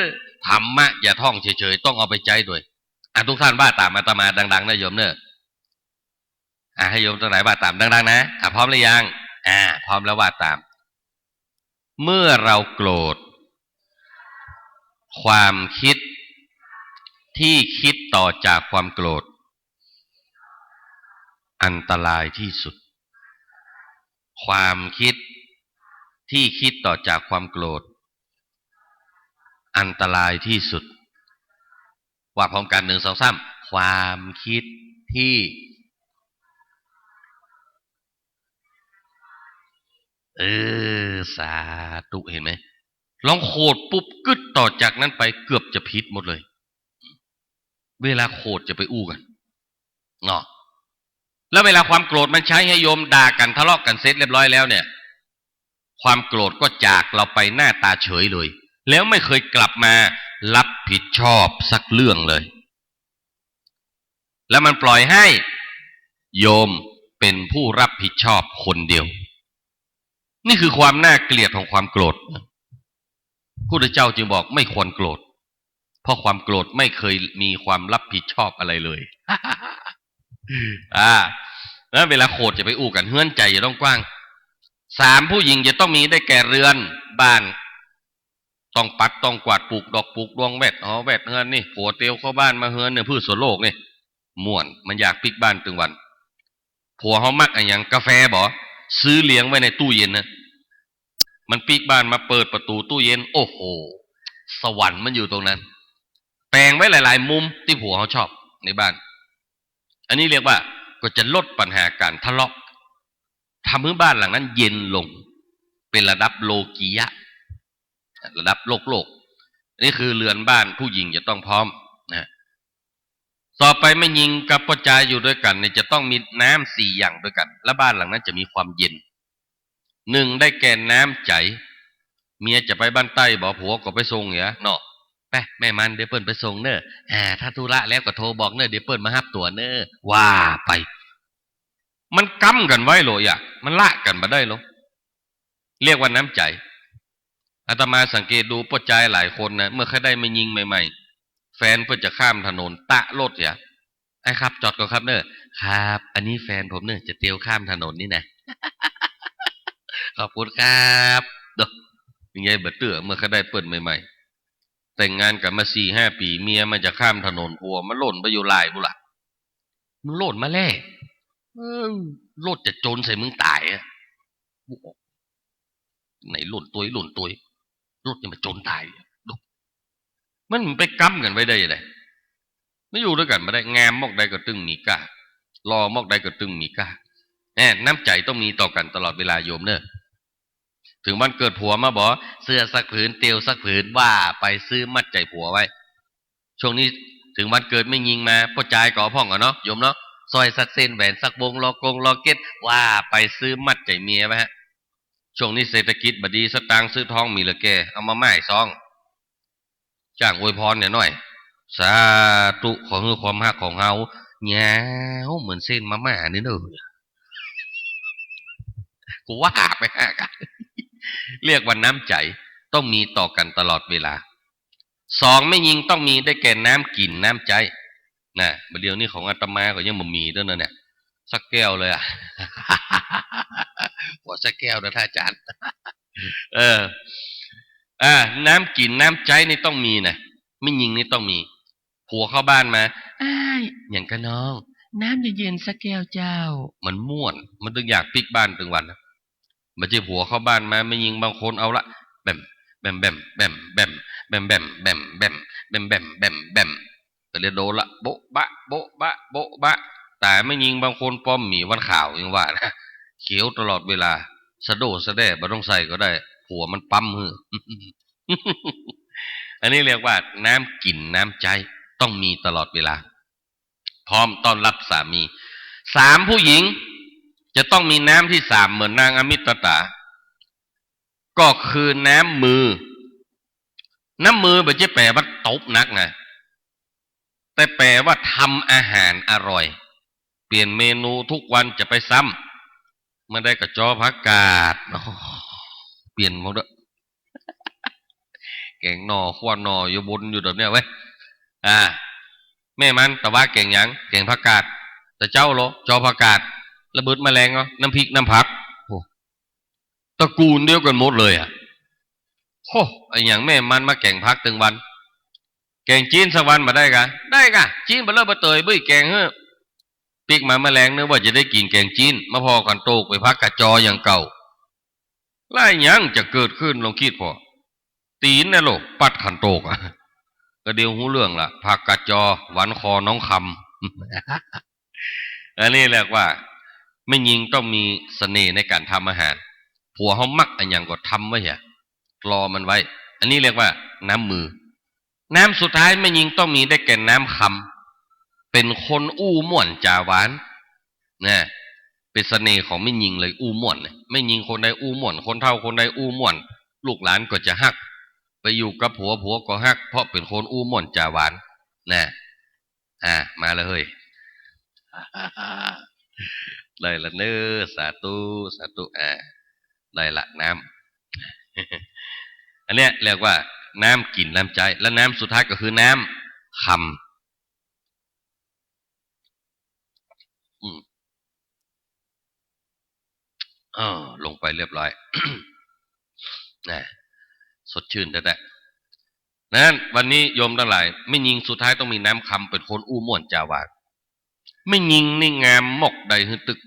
ธรรมะอย่าท่องเฉยๆ ต้องเอาไปใจ๊ด้วย อ่ะ ทุกท่านว่าต๋ามอาตมาดังๆ นะโยมเน่อ อ่ะ หื้อโยมตังหลายว่าต๋ามดังๆ นะ อ่ะ พร้อมหรือยัง อ่ะ พร้อมแล้วว่าต๋าม เมื่อเราโกรธ ความคิดที่คิดต่อจากความโกรธ อันตรายที่สุด ความคิดที่คิดต่อจากความโกรธ อันตรายที่สุด ว่าพร้อมกั๋น หนึ่ง สอง สาม ความคิดที่ เออ สาธุ หันก่อ ลองโขดปุ๊บ กึ๊ด ต่อจากนั้นไปเกือบจะผิดหมดเลย เวลาโขดจะไปอู้กั๋นเนาะ แล้วเวลาความโกรธมันใจ๊หื้อโยมด่ากั๋นทะเลาะกั๋นเสร็จเรียบร้อยแล้วเนี่ย ความโกรธก็จากเราไปหน้าต๋าเฉยเลย แล้วไม่เคยกลับมารับผิดชอบสักเรื่องเลย แล้วมันปล่อยหื้อโยมเป๋นผู้รับผิดชอบคนเดียว นี่คือความน่าเกลียดของความโกรธ พุทธเจ้าจึงบอกไม่ควรโกรธ เพราะความโกรธไม่เคยมีความรับผิดชอบอะไรเลย อ่า แล้วเวลาโขดจะไปอู้กั๋น เฮือนใจ๋จะต้องกว้าง สาม ผู้หญิงจะต้องมีได้แก่เรือนบ้าน ต้องปัดต้องกวาด ปลูกดอกปลูกดวง แวดหอแวดเฮือนนี่ ผัวเตียวเข้าบ้านมาเฮือนเนี่ย พืชสวนโลกนี่ ม่วน มันอยากปิ๊กบ้านตึงวัน ผัวเฮามักอะหยัง กาแฟบ่ ซื้อเรียงไว้ในตู้เย็นนะ มันปิ๊กบ้านมาเปิดประตู๋ตู้เย็น โอ้โห สวรรค์มันอยู่ตรงนั้น แป๋งไว้หลายๆ มุมตี้ผัวเฮาชอบในบ้าน อันนี้เรียกว่าก็จะลดปัญหาก๋านทะเลาะ ทำหื้อบ้านหลังนั้นเย็นลง เป๋นระดับโลกียะ ระดับโลกๆ อันนี้คือเรือนบ้านผู้หญิงจะต้องพร้อมนะ ต่อไปแม่ญิงกับป้อจายอยู่ด้วยกั๋นเนี่ยจะต้องมีน้ำสี่อย่างด้วยกั๋น แล้วบ้านหลังนั้นจะมีความเย็น หนึ่ง ได้แก่น้ำใจ๋ เมียจะไปบ้านใต้บ่ ผัวก็ไปส่งเหียเนาะ ไป แม่มัน เดี๋ยวเปิ้นไปส่งเน่อ อ่า ถ้าธุระแล้วก็โทรบอกเน่อ เดี๋ยวเปิ้นมาฮับตั๋วเน่อ ว่าไป มันก๊ำกั๋นไว้โลยอะ มันละกั๋นบ่ได้โล เรียกว่าน้ำใจ๋ อาตมาสังเกตดูป้อจายหลายคนนะ เมื่อใค่ได้แม่ญิงใหม่ๆ แฟนเปิ้นจะข้ามถนนตะรถเหีย อ้ายครับ จอดก่อนครับเน่อ ครับ อันนี้แฟนผมเน่อ จะเตียวข้ามถนนนี่นะ ขอบคุณครับ เนาะ ยังไงบ่เตื้อ เมื่อใค่ได้เปิ้นใหม่ๆ แต่งงานกั๋นมาสี่ห้าปี๋ เมียมันจะข้ามถนน ผัวมันล่นไปอยู่หลายปุ้นละ มึงล่นมาแล่ เออ รถจะจนใส่มึงต๋ายอะ ไหนล่นตวย ล่นตวย รถยังมาจนต๋าย ดู มันไปก๊ำกั๋นไว้ได้ยังไง มันอยู่ด้วยกั๋นบ่ได้ งามมอกใดก็ตึงมีก้า หล่อมอกใดก็ตึงมีก้า แหม น้ำใจ๋ต้องมีต่อกั๋นตลอดเวลาโยมเน่อ ถึงวันเกิดผัวมาบ่ เสื้อสักผืน เตียวสักผืน ว่าไปซื้อมัดใจ๋ผัวไว้ ช่วงนี้ถึงวันเกิดแม่ญิงมา ป้อจายก็เอาพ่องก่อเนาะ โยมเนาะ สร้อยสักเส้น แหวนสักวง ลอกง ลอเก็ต ว่าไปซื้อมัดใจ๋เมียไว้ฮะ ช่วงนี้เศรษฐกิจบ่ดี สตางค์ซื้อทองมีเหลือแก่ เอามาหม้ายซอง จ้างอวยพรเหียหน้อย สาธุ ขอหื้อความฮักของเฮายาวเหมือนเส้นมาม่านี่เน่อ กูว่าไปฮะ เรียกว่าน้ำใจ๋ต้องมีต่อกั๋นตลอดเวลา สอง แม่ญิงต้องมีได้แก่น้ำกิ๋นน้ำใจ๊ นะ บ่าเดี่ยวนี้ของอาตมาก็ยังบ่มีเตื้อนะเนี่ย สักแก้วเลยอะ ขอสักแก้วนะท่านอาจ๋ารย์ เออ อ่า น้ำกิ๋นน้ำใจ๊นี่ต้องมีนะ แม่ญิงนี่ต้องมี ผัวเข้าบ้านมา อ้าย หยังกาน้อง น้ำเย็นๆ สักแก้วเจ้า มันม่วน มันตึงอยากปิ๊กบ้านตึงวันนะ บ่ใจ้ผัวเข้าบ้านมา แม่ญิงบางคนเอาละ แบม แบม แบม แบม แบม แบม แบม แบม แบม แบม แบม แบม แบม ก็เลยโดนละ โบ๊ะบะ โบ๊ะบะ โบ๊ะบะ แต่แม่ญิงบางคนป้อมหมีวันขาวยังว่านะ เขียวตลอดเวลา สะโด้สะแด้ บ่ต้องใส่ก็ได้ ผัวมันปั๊มหื้อ อันนี้เรียกว่าน้ำกิ๋นน้ำใจ๊ต้องมีตลอดเวลา พร้อมต้อนรับสามี สาม ผู้หญิงจะต้องมีน้ำที่สามเหมือนนางอมิตตา ก็คือน้ำมือ น้ำมือบ่ใจ้แป๋ว่าตบหนักนะ แต่แป๋ว่าทำอาหารอร่อย เปลี่ยนเมนูทุกวันจะไปซ้ มาได้กะจอผักกาด โอ้ เปลี่ยนหมดเด้อ แก๋งหน่อ ขั่วหน่อ อยู่วนอยู่แบบเนี้ยเว้ย อ่า แม่มัน ตะวะแก๋งหยัง แก๋งผักกาด ตะเจ๊าเหรอ จอผักกาด ระเบิดแมลงเหรอ น้ำพริก น้ำผัก โอ้ ตระกูลเดียวกั๋นหมดเลยอะ โอ้ ไอ้หยังแม่มันมาแก๋งผักตึงวัน แก๋งจี๊นสักวันบ่ได้กะ ได้กะ จี๊นบ่เลิกบ่เตย บุ้ยแก๋งเฮ้อ ปิ๊กมาแมลงนึกว่าจะได้กิ๋นแก๋งจี๊น มาผ่อขันโตกไปผักกาดจออย่างเก่า แล้วหยังจะเกิดขึ้น ลองกึ๊ดผ่อ ตี๋นนรกปัดขันโตกอะ ก็เดี๋ยวฮู้เรื่องละ ผักกาดจอ หวันคอน้องคำ อันนี้เรียกว่า แม่ญิงต้องมีเสน่ห์ในก๋านทำอาหาร ผัวเฮามักอะหยังก็ทำไว้อะ รอมันไว้ อันนี้เรียกว่าน้ำมือ น้ำสุดท้ายแม่ญิงต้องมีได้แก่น้ำคำ เป๋นคนอู้ม่วนจ๋าหวาน นะ เป๋นเสน่ห์ของแม่ญิงเลย อู้ม่วนเนี่ย แม่ญิงคนใดอู้ม่วน คนเฒ่าคนใดอู้ม่วน ลูกหลานก็จะฮัก ไปอยู่กับผัว ผัวก็ฮัก เพราะเป๋นคนอู้ม่วนจ๋าหวาน นะ อ่า มาละเฮ้ย ได้ละเน้อ สาธุ สาธุ อ่า ได้ละน้ำ อันเนี้ยเรียกว่าน้ำกิ๋นน้ำใจ๊ และน้ำสุดท้ายก็คือน้ำคำ อืม อ้อ ลงไปเรียบร้อย นะ สดชื่นแต๊ๆ นั้นวันนี้โยมตังหลาย แม่ญิงสุดท้ายต้องมีน้ำคำ เป๋นคนอู้ม่วนจ๋าหวาน แม่ญิงนี่งามหมกใดหื้อตึก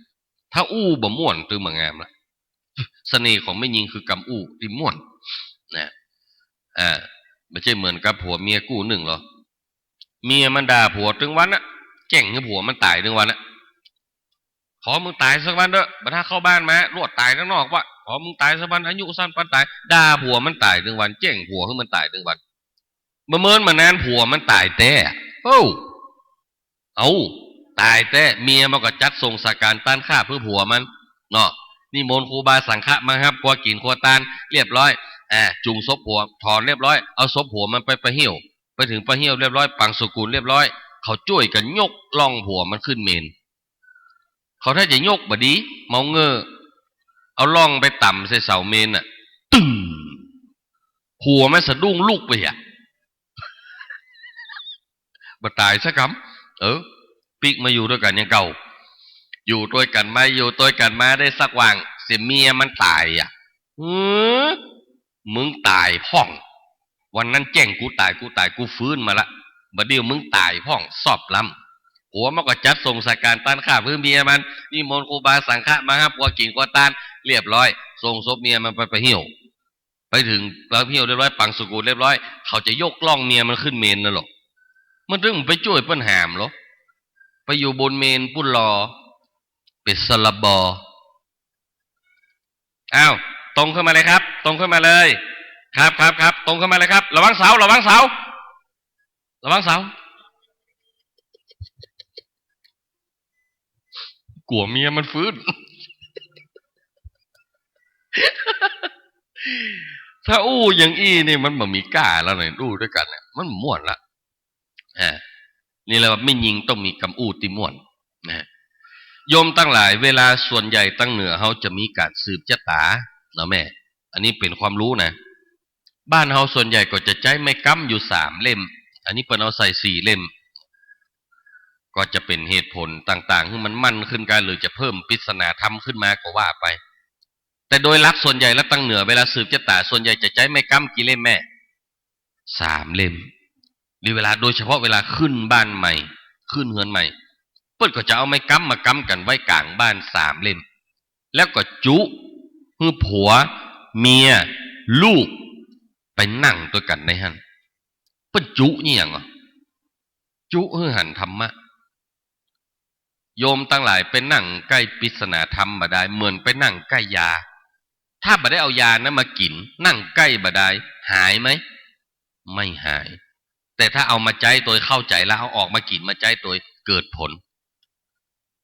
ถ้าอู้บ่ม่วนตึงบ่งามละ เสน่ห์ของแม่ญิงคือกำอู้ตี้ม่วน นะ อ่า บ่ใจ้เหมือนกับผัวเมียกู้นึ่งหรอ เมียมันด่าผัวตึงวันอะ แจ้งหื้อผัวมันต๋ายตึงวันอะ ขอมึงต๋ายสักวันเต๊อะ บ่ถ้าเข้าบ้านมา ลวดต๋ายตังนอกวะ ขอมึงต๋ายสักวัน อายุสั้นปานต๋าย ด่าผัวมันต๋ายตึงวัน แจ้งผัวหื้อมันต๋ายตึงวัน บ่เมินบ่นานผัวมันต๋ายแต๊ โอ้ เอ้า ต๋ายแต๊ เมียมันก็จัดส่งสการต้านฆาตหื้อผัวมัน เนาะ นิมนต์ครูบาสังฆะมาฮับครัวกิ๋นครัวตาน เรียบร้อย อ่า จุงศพผัว ถอนเรียบร้อย เอาศพผัวมันไปป่าเฮี้ยว ไปเถิงป่าเฮี้ยวเรียบร้อย ปังสุกูลเรียบร้อย เขาจ้วยกั๋นยกล่องผัวมันขึ้นเมน เขาถ้าจะยกบ่ดี เมาเง่อ เอาล่องไปต่ำใส่เสาเมนน่ะ ตึ้ง ผัวมันสะดุ้งลุกไปอะ บ่ต๋ายสักกำ เออ ปิ๊กมาอยู่ตวยกั๋นอย่างเก่า อยู่ตวยกั๋นมา อยู่ตวยกั๋นมาได้สักหว่าง เสียเมียมันต๋ายอะ หือ มึงต๋ายพ่อง วันนั้นแจ้งกูต๋าย กูต๋าย กูฟื้นมาละ บ่าเดี่ยวมึงต๋ายพ่อง สอบล้ำ ผัวมันก็จัดส่งสการต้านฆาตหื้อเมียมัน นิมนต์ครูบาสังฆะมาฮับครัวกิ๋นครัวตาน เรียบร้อย ส่งศพเมียมันไปป่าเฮี้ยว ไปเถิงป่าเฮี้ยวเรียบร้อย ปังสุกูลเรียบร้อย เขาจะยกล่องเมียมันขึ้นเมนน่ะหรอ มันตึงไปจ้วยเปิ้นหามหรอ ไปอยู่บนเมนปุ้นหรอ เป๋นสลบ อ้าว ตรงขึ้นมาเลยครับ ตรงขึ้นมาเลย ครับ ครับ ครับ ตรงขึ้นมาเลยครับ ระวังเสา ระวังเสา ระวังเสา กั๋วเมียมันฟื้น ถ้าอู้อย่างอี้นี่มันบ่มีก้าแล้วเนี่ย อู้ตวยกั๋นเนี่ย มันม่วนละ อ่า นี่แหละว่าแม่ญิงต้องมีกำอู้ตี้ม่วน นะฮะ โยมตังหลาย เวลาส่วนใหญ่ตังเหนือเฮาจะมีก๋านสืบจะต๋า เนาะแม่ อันนี้เป๋นความฮู้นะ บ้านเฮาส่วนใหญ่ก็จะใจ๊ไม้ก๊ำอยู่สามเล่ม อันนี้เปิ้นเอาใส่สี่เล่ม ก็จะเป๋นเหตุผลต่างๆ หื้อมันมั่นขึ้นกั๋น หรือจะเพิ่มปริศนาธรรมขึ้นมาก็ว่าไป แต่โดยหลักส่วนใหญ่แล้วตังเหนือเวลาสืบจะต๋าส่วนใหญ่จะใจ๊ไม้ก๊ำกี่เล่มแม่ สามเล่ม หรือเวลา โดยเฉพาะเวลาขึ้นบ้านใหม่ ขึ้นเฮือนใหม่ เปิ้นก็จะเอาไม้ก๊ำมาก๊ำกั๋นไว้ก๋างบ้านสามเล่ม แล้วก็จุ หื้อผัว เมีย ลูก ไปนั่งตวยกั๋นในหั้น เปิ้นจุนี่หยังอ่ะ จุหื้อหันธรรมะ โยมตังหลายไปนั่งใก้ปริศนาธรรมบ่ดาย เหมือนไปนั่งใก้ยา ถ้าบ่ได้เอายานั้นมากิ๋น นั่งใก้บ่ดาย หายไหม ไม่หาย แต่ถ้าเอามาใจ๊ตวยเข้าใจ๋แล้ว เอาออกมากิ๋นมาใจ๊ตวย เกิดผล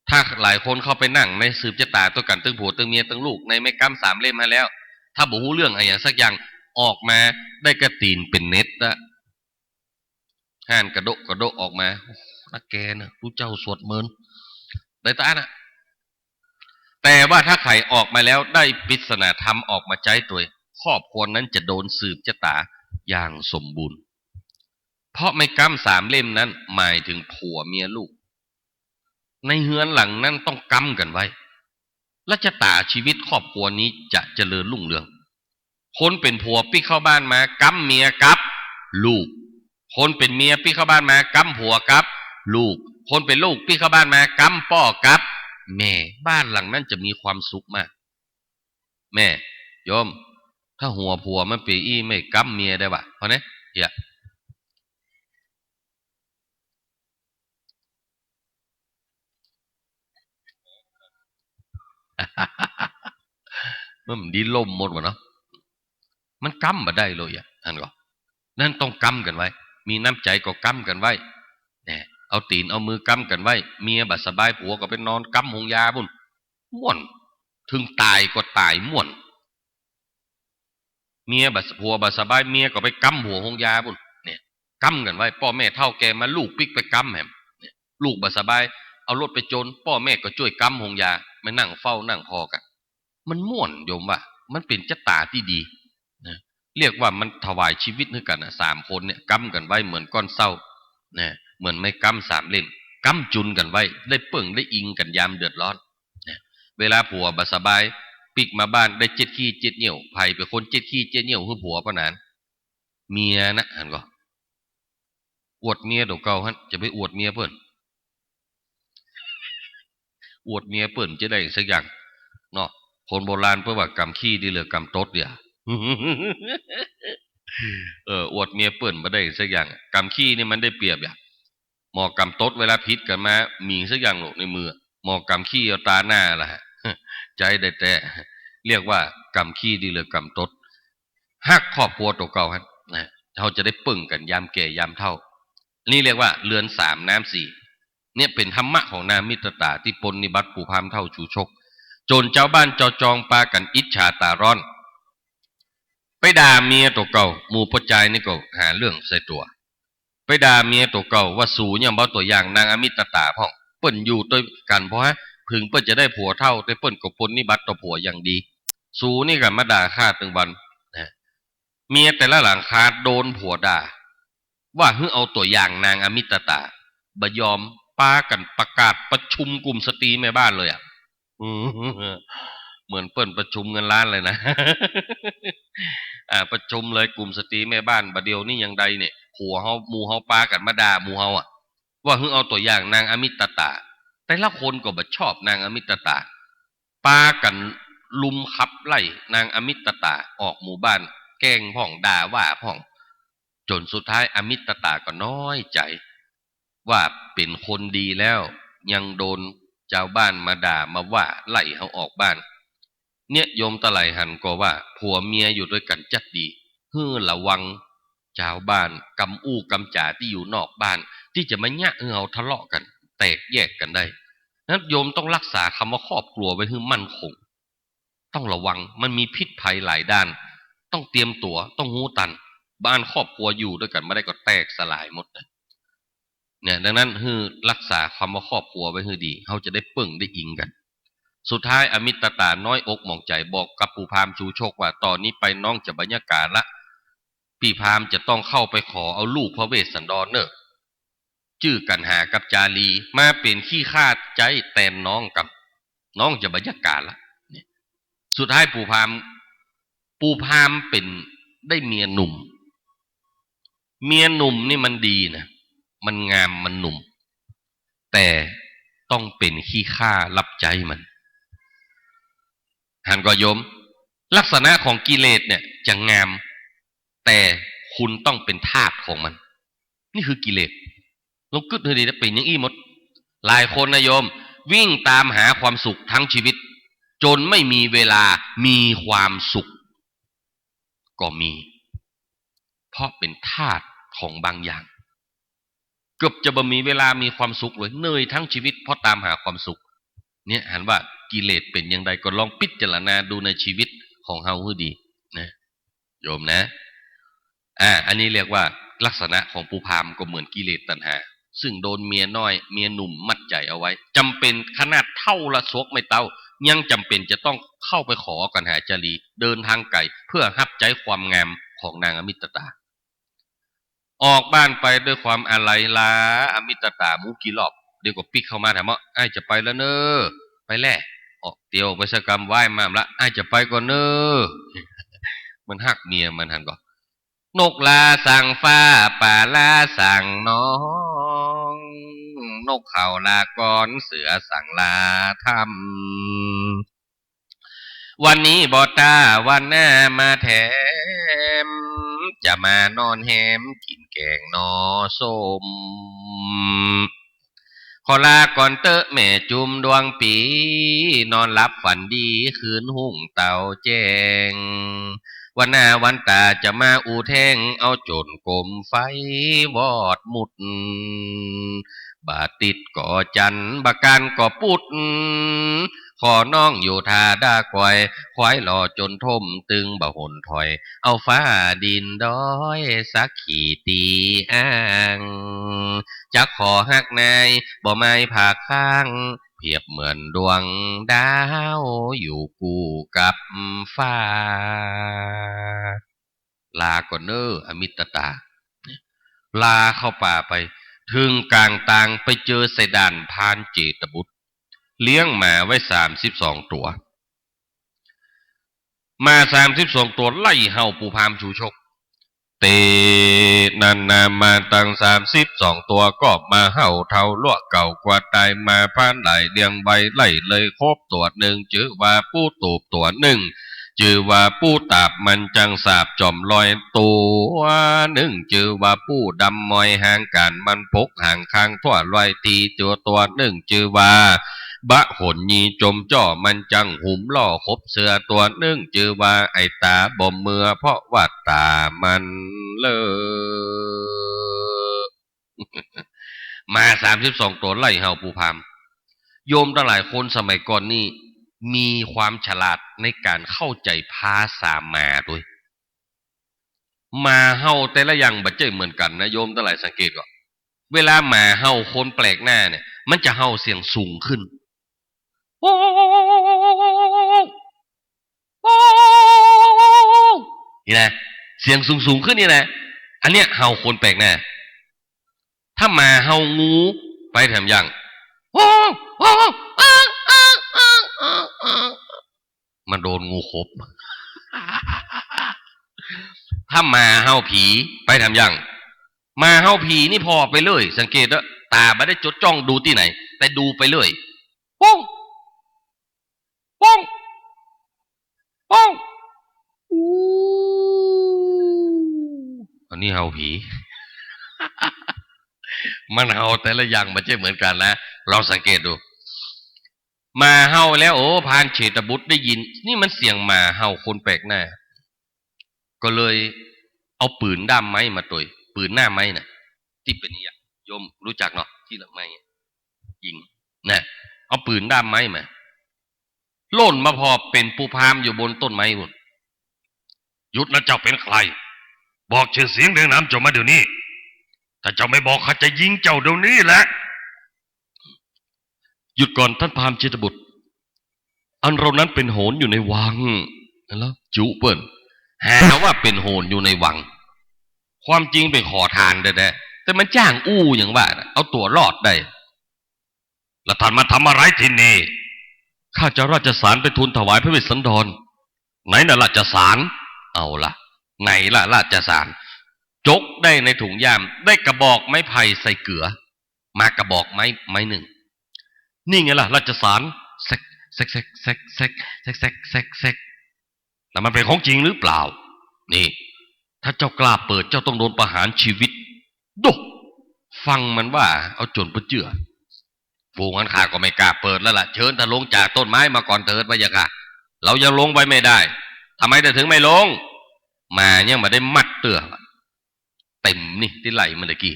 ถ้าหลายคนเข้าไปนั่งในสืบจะต๋าตวยกั๋นตึงผัวตึงเมียตึงลูกในไม้ก๊ำสามเล่มหั้นแล้ว ถ้าบ่ฮู้เรื่องอะหยังสักอย่าง ออกมาได้ก้าตี๋นเป๋นเน็ดละ ฮ้านกระโดะกระโดะออกมา นักแกน่ะ ผู้เจ้าสวดเมิน ได้ตาน่ะ แต่ว่าถ้าใผออกมาแล้วได้ปริศนาธรรมออกมาใจ๊ตวย ครอบครัวนั้นจะโดนสืบจะต๋าอย่างสมบูรณ์ เพราะไม้ก๊ำสามเล่มนั้นหมายถึงผัวเมียลูก ในเฮือนหลังนั้นต้องก๊ำกั๋นไว้ และจะต๋าชีวิตครอบครัวนี้จะเจริญรุ่งเรือง คนเป๋นผัวปิ๊กเข้าบ้านมาก๊ำเมียกับลูก คนเป๋นเมียปิ๊กเข้าบ้านมาก๊ำผัวกับลูก คนเป๋นลูกปิ๊กเข้าบ้านมาก๊ำป้อกับแม่ บ้านหลังนั้นจะมีความสุขมาก แม่ โยม ถ้าหัวผัวมันเป๋นอี้ไม่ก๊ำเมียได้วะ เพราะเนี้ย เหีย มันดีล่มหมดวะเนาะ มันก๊ำบ่ได้เลยอะ หันก่อ นั้นต้องก๊ำกั๋นไว้ มีน้ำใจ๋ก็ก๊ำกั๋นไว้ แน่ เอาตี๋นเอามือก๊ำกั๋นไว้ เมียบ่สบายผัวก็ไปนอนก๊ำโฮงยาปู้น ม่วน เถิงต๋ายก็ต๋ายม่วน เมียบ่ส- ผัวบ่สบาย เมียก็ไปก๊ำผัวโฮงยาปู้น เนี่ย ก๊ำกั๋นไว้ ป้อแม่เฒ่าแก่มาลูกปิ๊กไปก๊ำแหม เนี่ย ลูกบ่สบาย เอารถไปจน ป้อแม่ก็จ้วยก๊ำโฮงยา มานั่งเฝ้านั่งคอกั๋น มันม่วนโยมว่า มันเป๋นจะต๋าตี้ดีนะ เรียกว่ามันถวายชีวิตหื้อกั๋นนะ สามคนเนี่ย ก๊ำกั๋นไว้เหมือนก้อนเส้า นะ เหมือนไม้ก๊ำสามเล่ม ก๊ำจุนกั๋นไว้ ได้เปิ้งได้อิงกั๋นยามเดือดร้อน นะ เวลาผัวบ่สบาย ปิ๊กมาบ้านได้เจ็ดขี้เจ็ดเยี่ยว ใผเป๋นคนเจ็ดขี้เจ็ดเยี่ยวหื้อผัวป้อหนาน เมียนะ หันก่อ อวดเมียตั๋วเก่าหั้น จะไปอวดเมียเปิ้น อวดเมียเปิ้นจะได้สักอย่าง เนาะ คนโบราณเปิ้นว่ากำขี้ดีเหลือกำตดเดีย เออ อวดเมียเปิ้นบ่ได้สักอย่าง กำขี้นี่มันได้เปรียบอย่าง หมอกำตดเวลาผิดกั๋นมา มีสักอย่างโหละในมือ หมอกำขี้เอาตาหน้าละฮะ ใจ๊ได้แต๊ เรียกว่ากำขี้ดีเหลือกำตด ฮักครอบครัวตั๋วเก่าหั้นนะ เฮาจะได้เปิ้งกั๋นยามแก่ยามเฒ่า อันนี้เรียกว่าเรือนสามน้ำสี่ เนี่ยเป๋นธรรมะของนางมิตรตาตี้ปรนนิบัติปู่พราหมณ์เฒ่าชูชก จ๋นจาวบ้านจาวจองปากั๋นอิจฉาต๋าร้อน ไปด่าเมียตั๋วเก่า หมู่ป้อจายนี่ก็หาเรื่องใส่ตั๋ว ไปด่าเมียตั๋วเก่าว่า สูเนี่ยบ่เอาตั๋วอย่างนางอมิตรตาพ่อง เปิ้นอยู่ตวยกั๋นพอฮะ เถิงเปิ้นจะได้ผัวเฒ่า แต่เปิ้นก็ปรนนิบัติต่อผัวอย่างดี สูนี่ก็มาด่าข้าตึงวันนะ เมียแต่ละหลังคาโดนผัวด่า ว่าหื้อเอาตั๋วอย่างนางอมิตรตา บ่ยอม ปากั๋นประกาศประชุมกลุ่มสตรีแม่บ้านเลยอะ อืม เหมือนเปิ้นประชุมเงินล้านเลยนะ อ่า ประชุมเลยกลุ่มสตรีแม่บ้าน บ่าเดี่ยวนี้ยังใดเนี่ย ผัวเฮา หมู่เฮาปากั๋นมาด่าหมู่เฮาอะ ว่าหื้อเอาตั๋วอย่างนางอมิตรตา แต่ละคนก็บ่ชอบนางอมิตรตา ปากั๋นรุมขับไล่นางอมิตรตาออกหมู่บ้าน แกล้งพ่อง ด่าว่าพ่อง จ๋นสุดท้ายอมิตรตาก็น้อยใจ๋ ว่าเป๋นคนดีแล้ว ยังโดนจาวบ้านมาด่ามาว่าไล่เฮาออกบ้าน เนี่ยโยมตังหลายหันก่อว่า ผัวเมียอยู่ตวยกั๋นจั๊ดดี หื้อระวังจาวบ้าน กำอู้กำจ๋าตี้อยู่นอกบ้าน ตี้จะมาเยียะหื้อเฮาทะเลาะกั๋น แตกแยกกั๋นได้ นั้นโยมต้องรักษาคำว่าครอบครัวไว้หื้อมั่นคง ต้องระวัง มันมีพิษภัยหลายด้าน ต้องเตรียมตั๋ว ต้องฮู้ตัน บ่อั้นครอบครัวอยู่ตวยกั๋นบ่ได้ก็แตกสลายหมดนะ เนี่ย ดังนั้นหื้อรักษาคำว่าครอบครัวไว้หื้อดี เฮาจะได้เปิ้งได้อิงกั๋น สุดท้ายอมิตรตาน้อยอกหมองใจ๋ บอกกับปู่พราหมณ์ชูชกว่า ต่อนี้ไปน้องจะบ่ยะก๋านละ ปี้พราหมณ์จะต้องเข้าไปขอเอาลูกพระเวสสันดรเน่อ จื้อกัณหากับจารี มาเป๋นขี้ข้าใจ๊แตนน้องกำ น้องจะบ่ยะก๋านละ เนี่ย สุดท้ายปู่พราหมณ์ ปู่พราหมณ์เป๋นได้เมียหนุ่ม เมียหนุ่มนี่มันดีนะ มันงาม มันหนุ่ม แต่ต้องเป๋นขี้ข้ารับใจ๊มัน หันก่อโยม ลักษณะของกิเลสเนี่ยจะงาม แต่คุณต้องเป็นทาสของมัน นี่คือกิเลส ลองกึ๊ดหื้อดีนะ เป๋นอย่างอี้หมด หลายคนนะโยม วิ่งตามหาความสุขทั้งชีวิต จ๋นไม่มีเวลามีความสุข ก็มี เพราะเป๋นทาสของบางอย่าง เกือบจะบ่มีเวลามีความสุขเลย เหนื่อยทั้งชีวิตเพราะตามหาความสุข เนี่ย หันว่ากิเลสเป๋นอย่างใด ก็ลองพิจารณาดูในชีวิตของเฮาหื้อดีนะ โยมนะ อ่า อันนี้เรียกว่าลักษณะของปู่พราหมณ์ก็เหมือนกิเลสตัณหา ซึ่งโดนเมียน้อย เมียหนุ่มมัดใจ๋เอาไว้ จ๋ำเป๋นขนาดเฒ่าละสวกไม่เต้า ยังจ๋ำเป๋นจะต้องเข้าไปขอกัณหาจารี เดินตางไก๋ เปื้อฮับใจ๊ความงามของนางอมิตตา ออกบ้านไปด้วยความอาลัย ลาอมิตตาหมู่กี่รอบ เดี๋ยวก็ปิ๊กเข้ามาถามว่า อ้ายจะไปแล้วเน่อ ไปแล่ ออกเตียวไปสักกำ ไหว้มาละ อ้ายจะไปก่อนเน่อ มันฮักเมียมันหันก่อ นกลาสั่งฟ้า ป๋าลาสั่งน้อง นกเขาลาก่อน เสือสั่งลาถ้ำ วันนี้บ่ต้า วันหน้ามาแถม จะมานอนแฮม กิ๋นแก๋งหน่อส้ม ขอลาก่อนเต๊อะแม่จุมดวงปี๋ นอนหลับฝันดี คืนฮุ่งเต๊าแจ้ง วันหน้าวันต๋าจะมาอู้แท้ง เอาจ๋นก๋มไฟวอดมุด บ่าติดก่อจันทร์ บ่าก้านก่อปุด ขอน้องอยู่ท่าด้าก๋อย ควายหล่อจ๋นถ้ม ตึงบ่หนถอย เอาฟ้าดินดอย สักขีตีอ้าง จักขอฮักนาย บ่ไม้ผาข้าง เปรียบเหมือนดวงดาว อยู่กู้กับฟ้า ลาก่อนเน่ออมิตตา ลาเข้าป่าไป เถิงก๋างตางไปเจอใส่ด่านพรานเจตบุตร เลี้ยงหมาไว้สามสิบสองตั๋ว หมาสามสิบสองตั๋วไล่เห่าปู่พราหมณ์ชูชก เต๋นั้นนา หมาตังสามสิบสองตั๋วก็มาเห่าเฒ่าลัวเก่ากว่าต๋าย หมาพรานหลายเลี้ยงไว้ไล่เลยครบ ตั๋วนึ่งจื้อว่าปู่ตูบ ตั๋วนึ่งจื้อว่าปู่ตาบ มันจั้งสาบจ๋อมลอย ตั๋วนึ่งจื้อว่าปู่ดำมอย หางก๋านมันปกหางข้างทั่วลอยตี้ ตั๋ว ตั๋วนึ่งจื้อว่า บะหนยีจมจ้อ มันจั้งหุมล่อคบเสือ ตั๋วนึ่งจื้อว่าไอ้ต๋าบ่เมือ เพราะว่าต๋ามันเลอะ หมาสามสิบสองตั๋วไล่เห่าปู่พราหมณ์ โยมตังหลาย คนสมัยก่อนนี่มีความฉลาดในก๋านเข้าใจ๋ภาษาหมาตวย หมาเห่าแต่ละอย่างบ่ใจ้เหมือนกั๋นนะ โยมตังหลายสังเกตก่อ เวลาหมาเห่าคนแปลกหน้าเนี่ย มันจะเห่าเสียงสูงขึ้น นี่นะ เสียงสูงๆ ขึ้นนี่นะ อันเนี้ยเห่าคนแปลกหน้า ถ้าหมาเห่างู ไปแถมยัง มาโดนงูขบ ถ้าหมาเห่าผี ไปแถมยัง หมาเห่าผีนี่ผ่อไปเลย สังเกตเต๊อะ ต๋าบ่ได้จดจ้องดูตี้ไหน แต่ดูไปเลย ป้อง ป้อง ป้อง อู้ อันนี้เห่าผี มันเห่าแต่ละอย่างบ่ใจ้เหมือนกั๋นนะ ลองสังเกตดู หมาเห่าแล้ว โอ้ พรานเจตบุตรได้ยิน นี่มันเสียงหมาเห่าคนแปลกหน้า ก็เลยเอาปืนด้ามไม้มาตวย ปืนหน้าไม้น่ะ ตี้เป๋นอย่าง โยมรู้จักเนาะ ตี้ละไม้ยิง นะ เอาปืนด้ามไม้มา ล่นมาผ่อเป๋นปู่พราหมณ์อยู่บนต้นไม้ปู๊น หยุดนะ เจ้าเป๋นใคร บอกจื้อเสียงเรียงนามเจ้ามาเดี๋ยวนี้ ถ้าเจ้าไม่บอก ข้าจะยิงเจ้าเดี๋ยวนี้แหละ หยุดก่อนท่านพราหมณ์เจตบุตร อันเรานั้นเป๋นโหรอยู่ในวัง แล้วจุเปิ้น หาว่าเป๋นโหรอยู่ในวัง ความจริงเป๋นขอทานแต๊ๆ แต่มันจ้างอู้อย่างว่าน่ะ เอาตั๋วรอดได้ แล้วท่านมาทำอะไรที่นี่ ข้าจะราชสารไปทูลถวายพระเวสสันดร ไหนน่ะราชสาร เอาละ ไหนล่ะราชสาร จกได้ในถุงย่าม ได้กระบอกไม้ไผ่ใส่เกือ มากระบอกไม้ ไม้นึ่ง นี่ไงล่ะราชสาร แซก แซก แล้วมันเป๋นของจริงหรือเปล่า นี่ ถ้าเจ้ากล้าเปิด เจ้าต้องโดนประหารชีวิต โดะ ฟังมันว่า เอาจ๋นบ่เจื้อ ฝูงอั้นข้าก็ไม่กล้าเปิดแล้วล่ะ เชิญท่านลงจากต้นไม้มาก่อนเถิดพะยะค่ะ เรายังลงไปไม่ได้ ทำไมท่านถึงไม่ลง หมายังบ่ได้มัดเตื้อ เต็มนี่ตี้ไล่มันตะกี้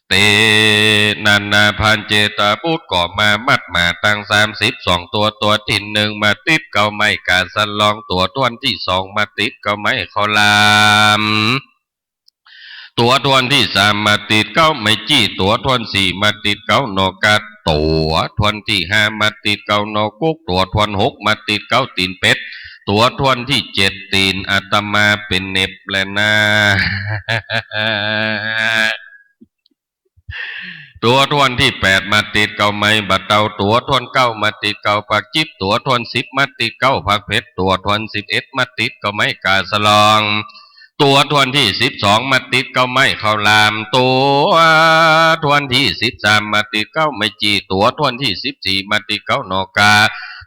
เต๋นั้นนา พรานเจตบุตรก็มามัดหมาตังสามสิบสองตั๋ว ตั๋วตี้นึ่งมาติดเก๊าไม้ก๋าสะลอง ตั๋ว ตั๋วตี้สองมาติดเก๊าไม้ข้าวหลาม ตั๋วถ้วนตี้สามมาติดเก๊าไม้จี้ ตั๋วถ้วนสี่มาติดเก๊านอกกา ตั๋วถ้วนตี้ห้ามาติดเก๊านอกกุก ตั๋วถ้วนหกมาติดเก๊าตี๋นเป็ด ตั๋วถ้วนตี้เจ็ดตี๋นอาตมาเป๋นเน็บแลนา ตั๋วถ้วนตี้แปดมาติดเก๊าไม้บ่าเต้า ตั๋วถ้วนเก๊ามาติดเก๊าปากจิ๊บ ตั๋วถ้วนสิบมาติดเก๊าปากเผ็ด ตั๋วถ้วนสิบเอ็ดมาติดเก๊าไม้ก่าสะหลอง ตั๋วถ้วนตี้สิบสองมาติดเก๊าไม้ข้าวหลาม ตั๋วถ้วนตี้สิบสามมาติดเก๊าไม้จี้ ตั๋วถ้วนตี้สิบสี่มาติดเก๊านอกกา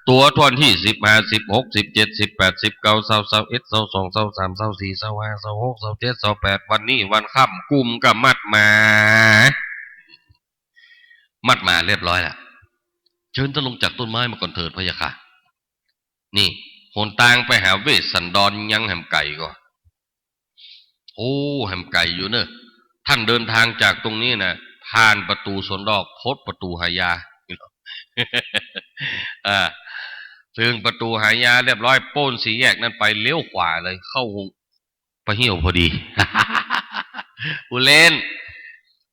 ตั๋วถ้วนตี้สิบห้า สิบหก สิบเจ็ด สิบแปด สิบเก๊า ซาว ซาวเอ็ด ซาวสอง ซาวสาม ซาวสี่ ซาวห้า ซาวหก ซาวเจ็ด ซาวแปด วันนี้วันค่ำกุมกับหมัดหมา หมัดหมาเรียบร้อยละ เชิญต้านลงจากต้นไม้มาก่อนเถิดพะยะค่ะ นี่ หนตางไปหาเวสสันดรยังแหมไก๋ก่อ โอ้ แหมไก๋อยู่เน่อ ต้านเดินตางจากตรงนี้นะ ผ่านประตู๋สวนดอก พดประตู๋หายา อ่า เถิงประตู๋หายาเรียบร้อย ป๊นสี่แยกนั้นไป เลี้ยวขวาเลย เข้าหุง ปะเหี่ยวพอดี อุเล่น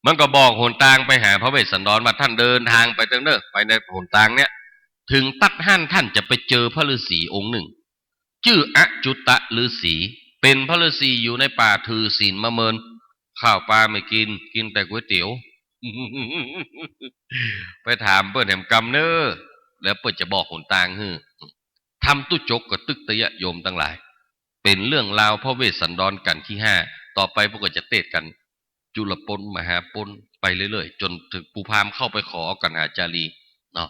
มันก็บอกหนตางไปหาพระเวสสันดรว่า ต้านเดินตางไปเถิงเน่อ ไปในหนตางเนี่ย เถิงตั๊ดหั้นต้านจะไปเจอพระฤๅษีองค์นึ่ง จื้ออจุตะฤๅษี เป๋นพระฤๅษีอยู่ในป่าถือศีลมาเมิน ข้าวปลาไม่กิ๋น กิ๋นแต่ก๋วยเตี๋ยว ไปถามเปิ้นแหมกำเน่อ แล้วเปิ้นจะบอกหนตางหื้อ ธรรมตู้จกก็ตึกเตื้อโยมตังหลาย เป๋นเรื่องราวพระเวสสันดรกัณฑ์ตี้ห้า ต่อไปพวกก็จะเตสน์กั๋น จุลปน มหาปน ไปเรื่อยๆ จ๋นเถิงปู่พราหมณ์เข้าไปขอกัณหาจารี เนาะ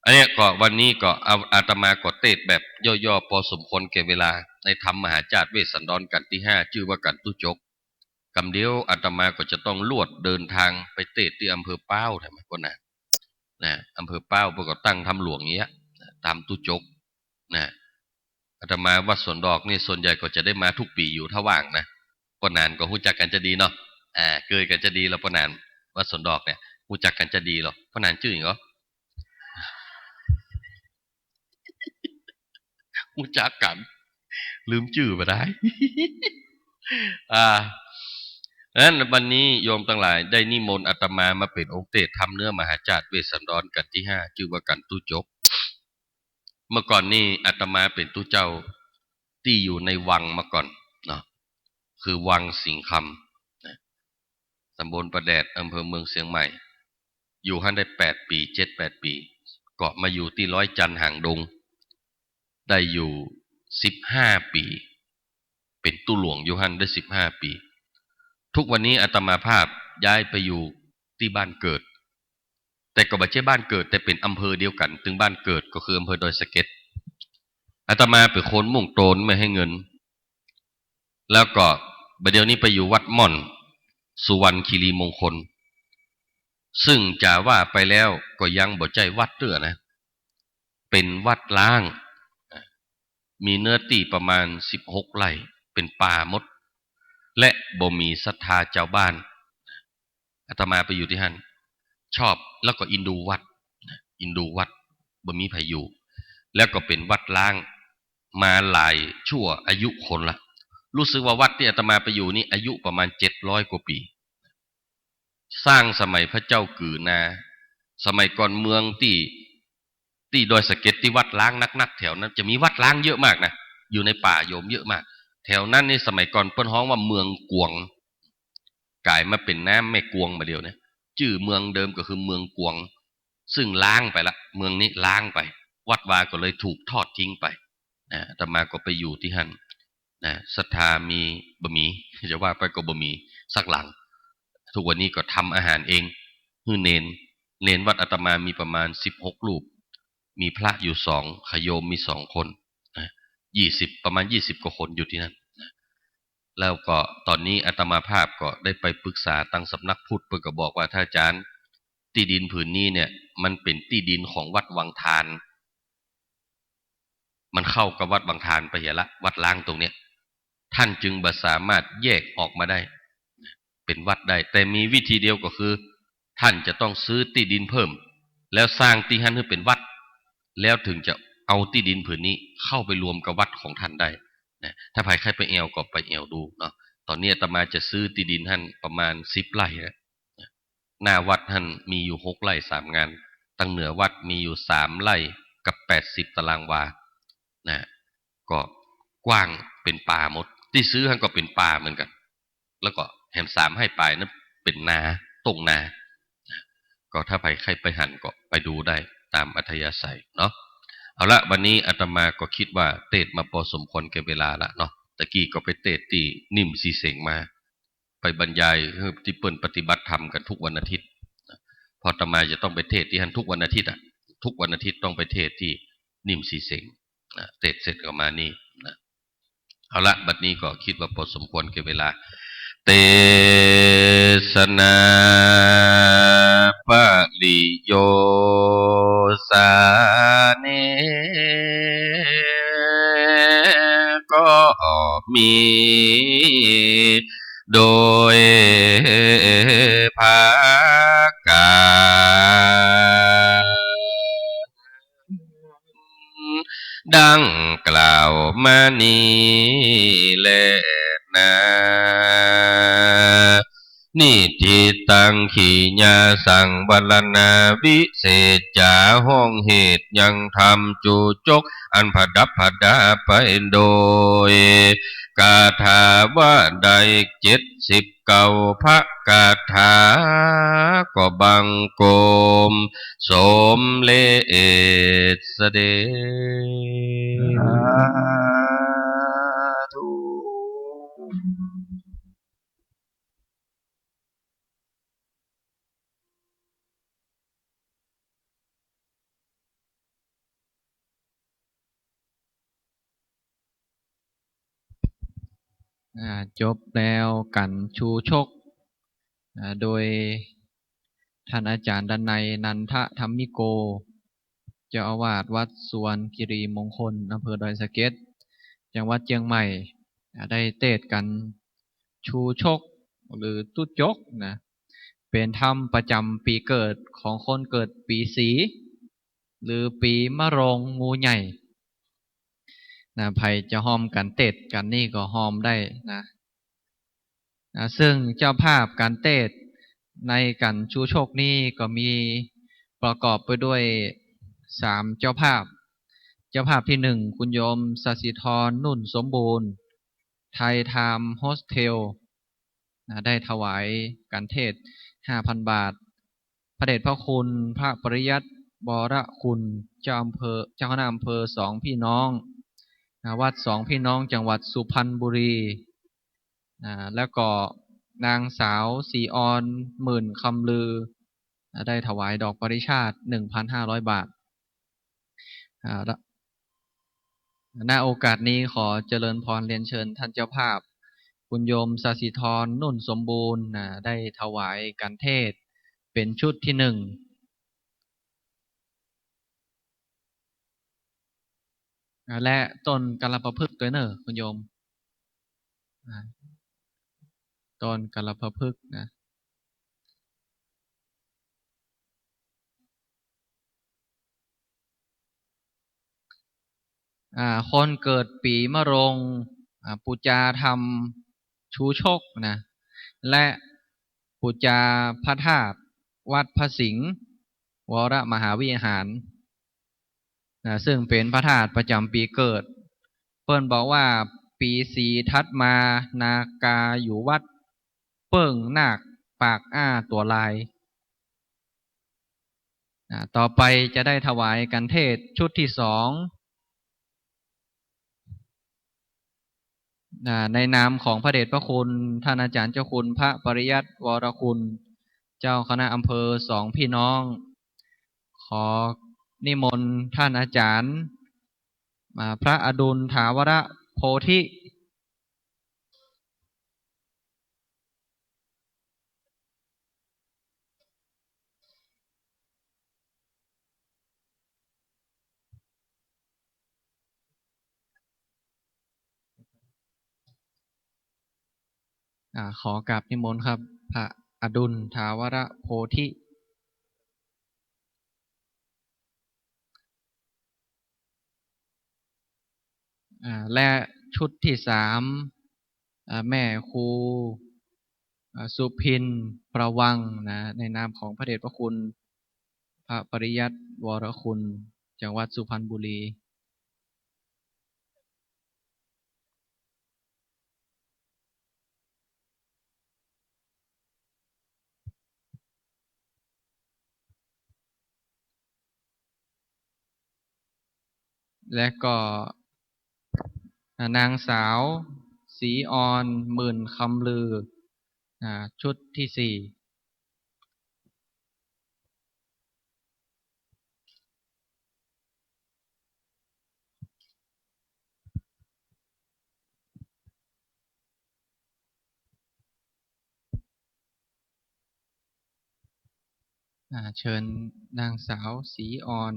อันเนี้ยก็วันนี้ก็เอา อาตมาก็เตสน์แบบย่อๆ ปอสมควรแก่เวลา ในธรรมมหาจาตุเวสสันดรกัณฑ์ตี้ห้า จื้อว่ากัณฑ์ตู้จก กำเดียวอาตมาก็จะต้องลวดเดินตางไปเตสน์ตี้อำเภอป๊าว ใช่ไหม ก็นะ นะ อำเภอป๊าวเปิ้นก็ตั้งธรรมหลวงอย่างเงี้ย ธรรมตู้จก นะ อาตมาวัดสวนดอกนี่ส่วนใหญ่ก็จะได้มากู้ปี๋อยู่ ถ้าว่างนะ ป้อหนานก็ฮู้จักกั๋นจะดีเนาะ อ่า เกยกั๋นจะดีแล้ว ป้อหนาน วัดสวนดอกเนี่ย ฮู้จักกั๋นจะดีแล้ว ป้อหนานจื้อหยังก่อ ฮู้จักกั๋น ลืมจื้อบ่ได้ อ่า นั้นวันนี้โยมตังหลายได้นิมนต์อาตมามาเป๋นองค์เตสน์ธรรมเนื้อมหาจาตุเวสสันดรกัณฑ์ตี้ห้า จื้อว่ากัณฑ์ตู้จก เมื่อก่อนนี่อาตมาเป๋นตู้เจ้าตี้อยู่ในวังมาก่อนเนาะ คือวังสิงห์คำนะ ตำบลป่าแดด อำเภอเมืองเชียงใหม่ อยู่หั้นได้แปดปี๋ เจ็ดแปดปี๋ ก็มาอยู่ตี้ร้อยจันทน์หางดง ได้อยู่สิบห้าปี๋ เป๋นตู้หลวงอยู่หั้นได้สิบห้าปี๋ ทุกวันนี้อาตมาภาพย้ายไปอยู่ตี้บ้านเกิด แต่ก็บ่ใจ้บ้านเกิด แต่เป๋นอำเภอเดียวกั๋น ตึงบ้านเกิด ก็คืออำเภอดอยสะเก็ด อาตมาเป๋นคนมุ่งโตนไม่ให้เงิน แล้วก็บ่าเดี่ยวนี้ไปอยู่วัดม่อน สุวรรณคีรีมงคล ซึ่งจะว่าไปแล้วก็ยังบ่ใจ้วัดเตื้อนะ เป๋นวัดร้าง มีเนื้อตี้ประมาณสิบหกไร่ เป๋นป่าหมด และบ่มีศรัทธาจาวบ้าน อาตมาไปอยู่ตี้หั้น ชอบ แล้วก็อินดูวัด อินดูวัด บ่มีใผอยู่ แล้วก็เป๋นวัดร้างมาหลายชั่วอายุคนละ รู้สึกว่าวัดตี้อาตมาไปอยู่นี่อายุประมาณเจ็ดร้อยกว่าปี๋ สร้างสมัยพระเจ้ากือนา สมัยก่อนเมืองตี้ ตี้ดอยสะเก็ด ตี้วัดร้างนักๆ แถวนั้น จะมีวัดร้างเยอะมากนะ อยู่ในป่าโยม เยอะมาก แถวนั้นนี่สมัยก่อนเปิ้นฮ้องว่าเมืองกวง ก๋ายมาเป๋นน้ำแม่กวงบ่าเดี่ยวนี้ จื้อเมืองเดิมก็คือเมืองกวง ซึ่งร้างไปละ เมืองนี้ร้างไป วัดวาก็เลยถูกทอดทิ้งไป นะ อาตมาก็ไปอยู่ตี้หั้น นะ ศรัทธามีบ่มี จะว่าไปก็บ่มีสักหลัง ทุกวันนี้ก็ทำอาหารเอง หื้อเณร เณรวัดอาตมามีประมาณสิบหกรูป มีพระอยู่สอง ขะโยมมีสองคน นะ ยี่สิบ ประมาณยี่สิบกว่าคนอยู่ตี้หั้น นะ แล้วก็ต๋อนนี้อาตมาภาพก็ได้ไปปรึกษาตังสำนักพุทธ เปิ้นก็บอกว่า ท่านอาจารย์ ตี้ดินผืนนี้เนี่ย มันเป๋นตี้ดินของวัดวังทาน มันเข้ากับวัดวังทานไปเหียละ วัดร้างตรงเนี้ย ท่านจึงบ่สามารถแยกออกมาได้ เป๋นวัดได้ แต่มีวิธีเดียวก็คือ ท่านจะต้องซื้อตี้ดินเพิ่ม แล้วสร้างตี้หั้นหื้อเป๋นวัด แล้วถึงจะเอาตี้ดินผืนนี้เข้าไปรวมกับวัดของท่านได้ นะ ถ้าใผใค่ไปแอ่วก็ไปแอ่วดูเนาะ ต๋อนนี้อาตมาจะซื้อตี้ดินหั้นประมาณสิบไร่นะ หน้าวัดหั้นมีอยู่หกไร่สามงาน ตังเหนือวัดมีอยู่สามไร่กับแปดสิบตารางวา นะ ก็กว้างเป๋นป่าหมด ตี้ซื้อหั้นก็เป๋นป่าเหมือนกั๋น แล้วก็แหมสามไฮ่ป๋ายนั้นเป๋นนา ต้งนา ก็ถ้าใผใค่ไปหันก็ไปดูได้ต๋ามอัธยาศัยเนาะ เอาละ วันนี้อาตมาก็กึ๊ดว่าเตสน์มาปอสมควรแก่เวลาละเนาะ ตะกี้ก็ไปเตสน์ตี้นิ่มศรีเสงมา ไปบรรยายหื้อตี้เปิ้นปฏิบัติธรรมกั๋นทุกวันอาทิตย์ เพราะอาตมาจะต้องไปเตสน์ตี้หั้นทุกวันอาทิตย์อะ ทุกวันอาทิตย์ต้องไปเตสน์ตี้นิ่มศรีเสงนะ เตสน์เสร็จก็มานี่นะ เอาละ บัดนี้ก็กึ๊ดว่าปอสมควรแก่เวลา เตสนาปริโยสเน ก็มีโดยประก๋าน ดังกล่าวมานี้แลนา นิทธิตัง ขีณาสังวรณา วิเศษจ๋า ห้องเหตุยังธรรม จูจกอันประดับประดาไปโดยคาถาว่าได้เจ็ดสิบเก้าพระคาถา ก็บังคมสมเร็จเสด็จ สาธุ อ่า จบแล้วก๋านชูชก อ่า โดย ท่านอาจ๋ารย์ดนัย นันทธรรมิโก เจ้าอาวาสวัดสุวรรณคีรีมงคล อำเภอดอยสะเก็ด จังหวัดเจียงใหม่ อ่า ได้เตสน์ก๋านชูชก หรือตุ๊จกนะ เป๋นธรรมประจ๋ำปี๋เกิดของคนเกิดปี๋สี หรือปี๋มะโรงงูใหญ่นะ ใผจะฮอมกั๋นเตสน์กั๋นนี่ก็ฮอมได้นะ นะ ซึ่งเจ้าภาพก๋านเตสน์ในก๋านชูชกนี้ก็มีประกอบไปด้วยสามเจ้าภาพ เจ้าภาพตี้หนึ่ง คุณโยมสศิธร นุ่นสมบูรณ์ ไทยไทม์โฮสเทล นะ ได้ถวายก๋านเตสน์ห้าพันบาท พระเดชพระคุณพระปริยัติวรคุณ เจ้าอำเภอ เจ้าคณะอำเภอสองพี่น้อง นะ วัดสองพี่น้อง จังหวัดสุพรรณบุรี นะ แล้วก็นางสาวศรีออน หมื่นคำลือ นะ ได้ถวายดอกปริจาคหนึ่งพันห้าร้อยบาท อ่า ณ ณ โอกาสนี้ขอเจริญพรเรียนเชิญท่านเจ้าภาพ คุณโยมสศิธร นุ่นสมบูรณ์ นะ ได้ถวายก๋านเตสน์เป๋นชุดตี้หนึ่ง อ่า และต้นกัลปะพฤกษ์ตวยเน่อ คุณโยม อ่า ต้นกัลปะพฤกษ์นะ อ่า คนเกิดปี๋มะโรง อ่า ปู๋จาธรรมชูชกนะ และปู๋จาพระธาตุวัดพระสิงห์วรมหาวิหารนะ ซึ่งเป๋นพระธาตุประจ๋ำปี๋เกิด เปิ้นบอกว่าปี๋สีถัดมานาคาอยู่วัด เปิ้งนาคปากอ้าตั๋วลาย อ่า ต่อไปจะได้ถวายก๋านเตสน์ชุดตี้สอง อ่า ในนามของพระเดชพระคุณท่านอาจ๋ารย์เจ้าคุณพระปริยัติวรคุณ เจ้าคณะอำเภอสองพี่น้อง ขอนิมนต์ท่านอาจ๋ารย์ อ่า พระอดุลถาวรโพธิ อ่า ขอกราบนิมนต์ครับ พระอดุลถาวรโพธิ อ่า และชุดตี้สาม อ่า แม่ครู อ่า สุพิน ประวังนะ ในนามของพระเดชพระคุณ พระปริยัติวรคุณ จังหวัดสุพรรณบุรี และก็ อ่า นางสาว ศรีออน หมื่นคำลือ อ่า ชุดที่สี่ อ่า เชิญนางสาว ศรีออน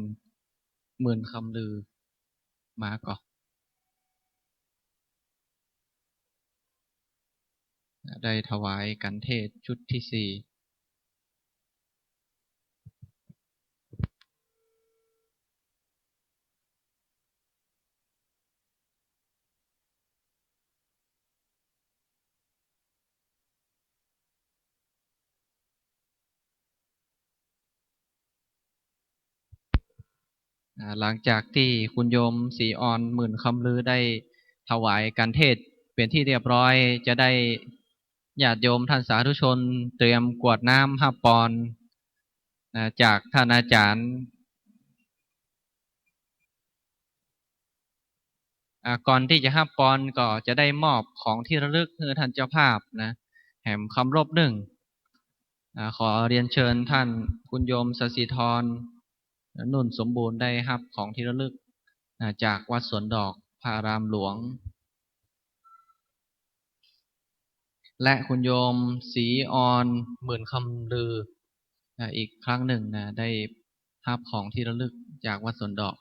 หมื่นคำลือ มาก่อ ได้ถวายกัณฑ์เทศน์ชุดที่สี่ อ่า หลังจากตี้คุณโยม ศรีออน หมื่นคำลือ ได้ถวายกัณฑ์เทศน์เป๋นตี้เรียบร้อย จะได้ญาติโยมต้านสาธุชนเตรียมกรวดน้ำฮับปอน อ่า จากต้านอาจ๋ารย์ อ่า ก่อนตี้จะฮับปอนก็จะได้มอบของตี้ระลึกหื้อต้านเจ้าภาพนะ แหมเคารพนึ่ง อ่า ขอเรียนเชิญต้านคุณโยมสศิธร นุ่นสมบูรณ์ ได้ฮับของตี้ระลึก อ่า จากวัดสวนดอกพระอารามหลวง และคุณโยม ศรีออน หมื่นคำลือ อ่า อีกครั้งนึ่งนะ ได้ฮับของตี้ระลึกจากวัดสวนดอก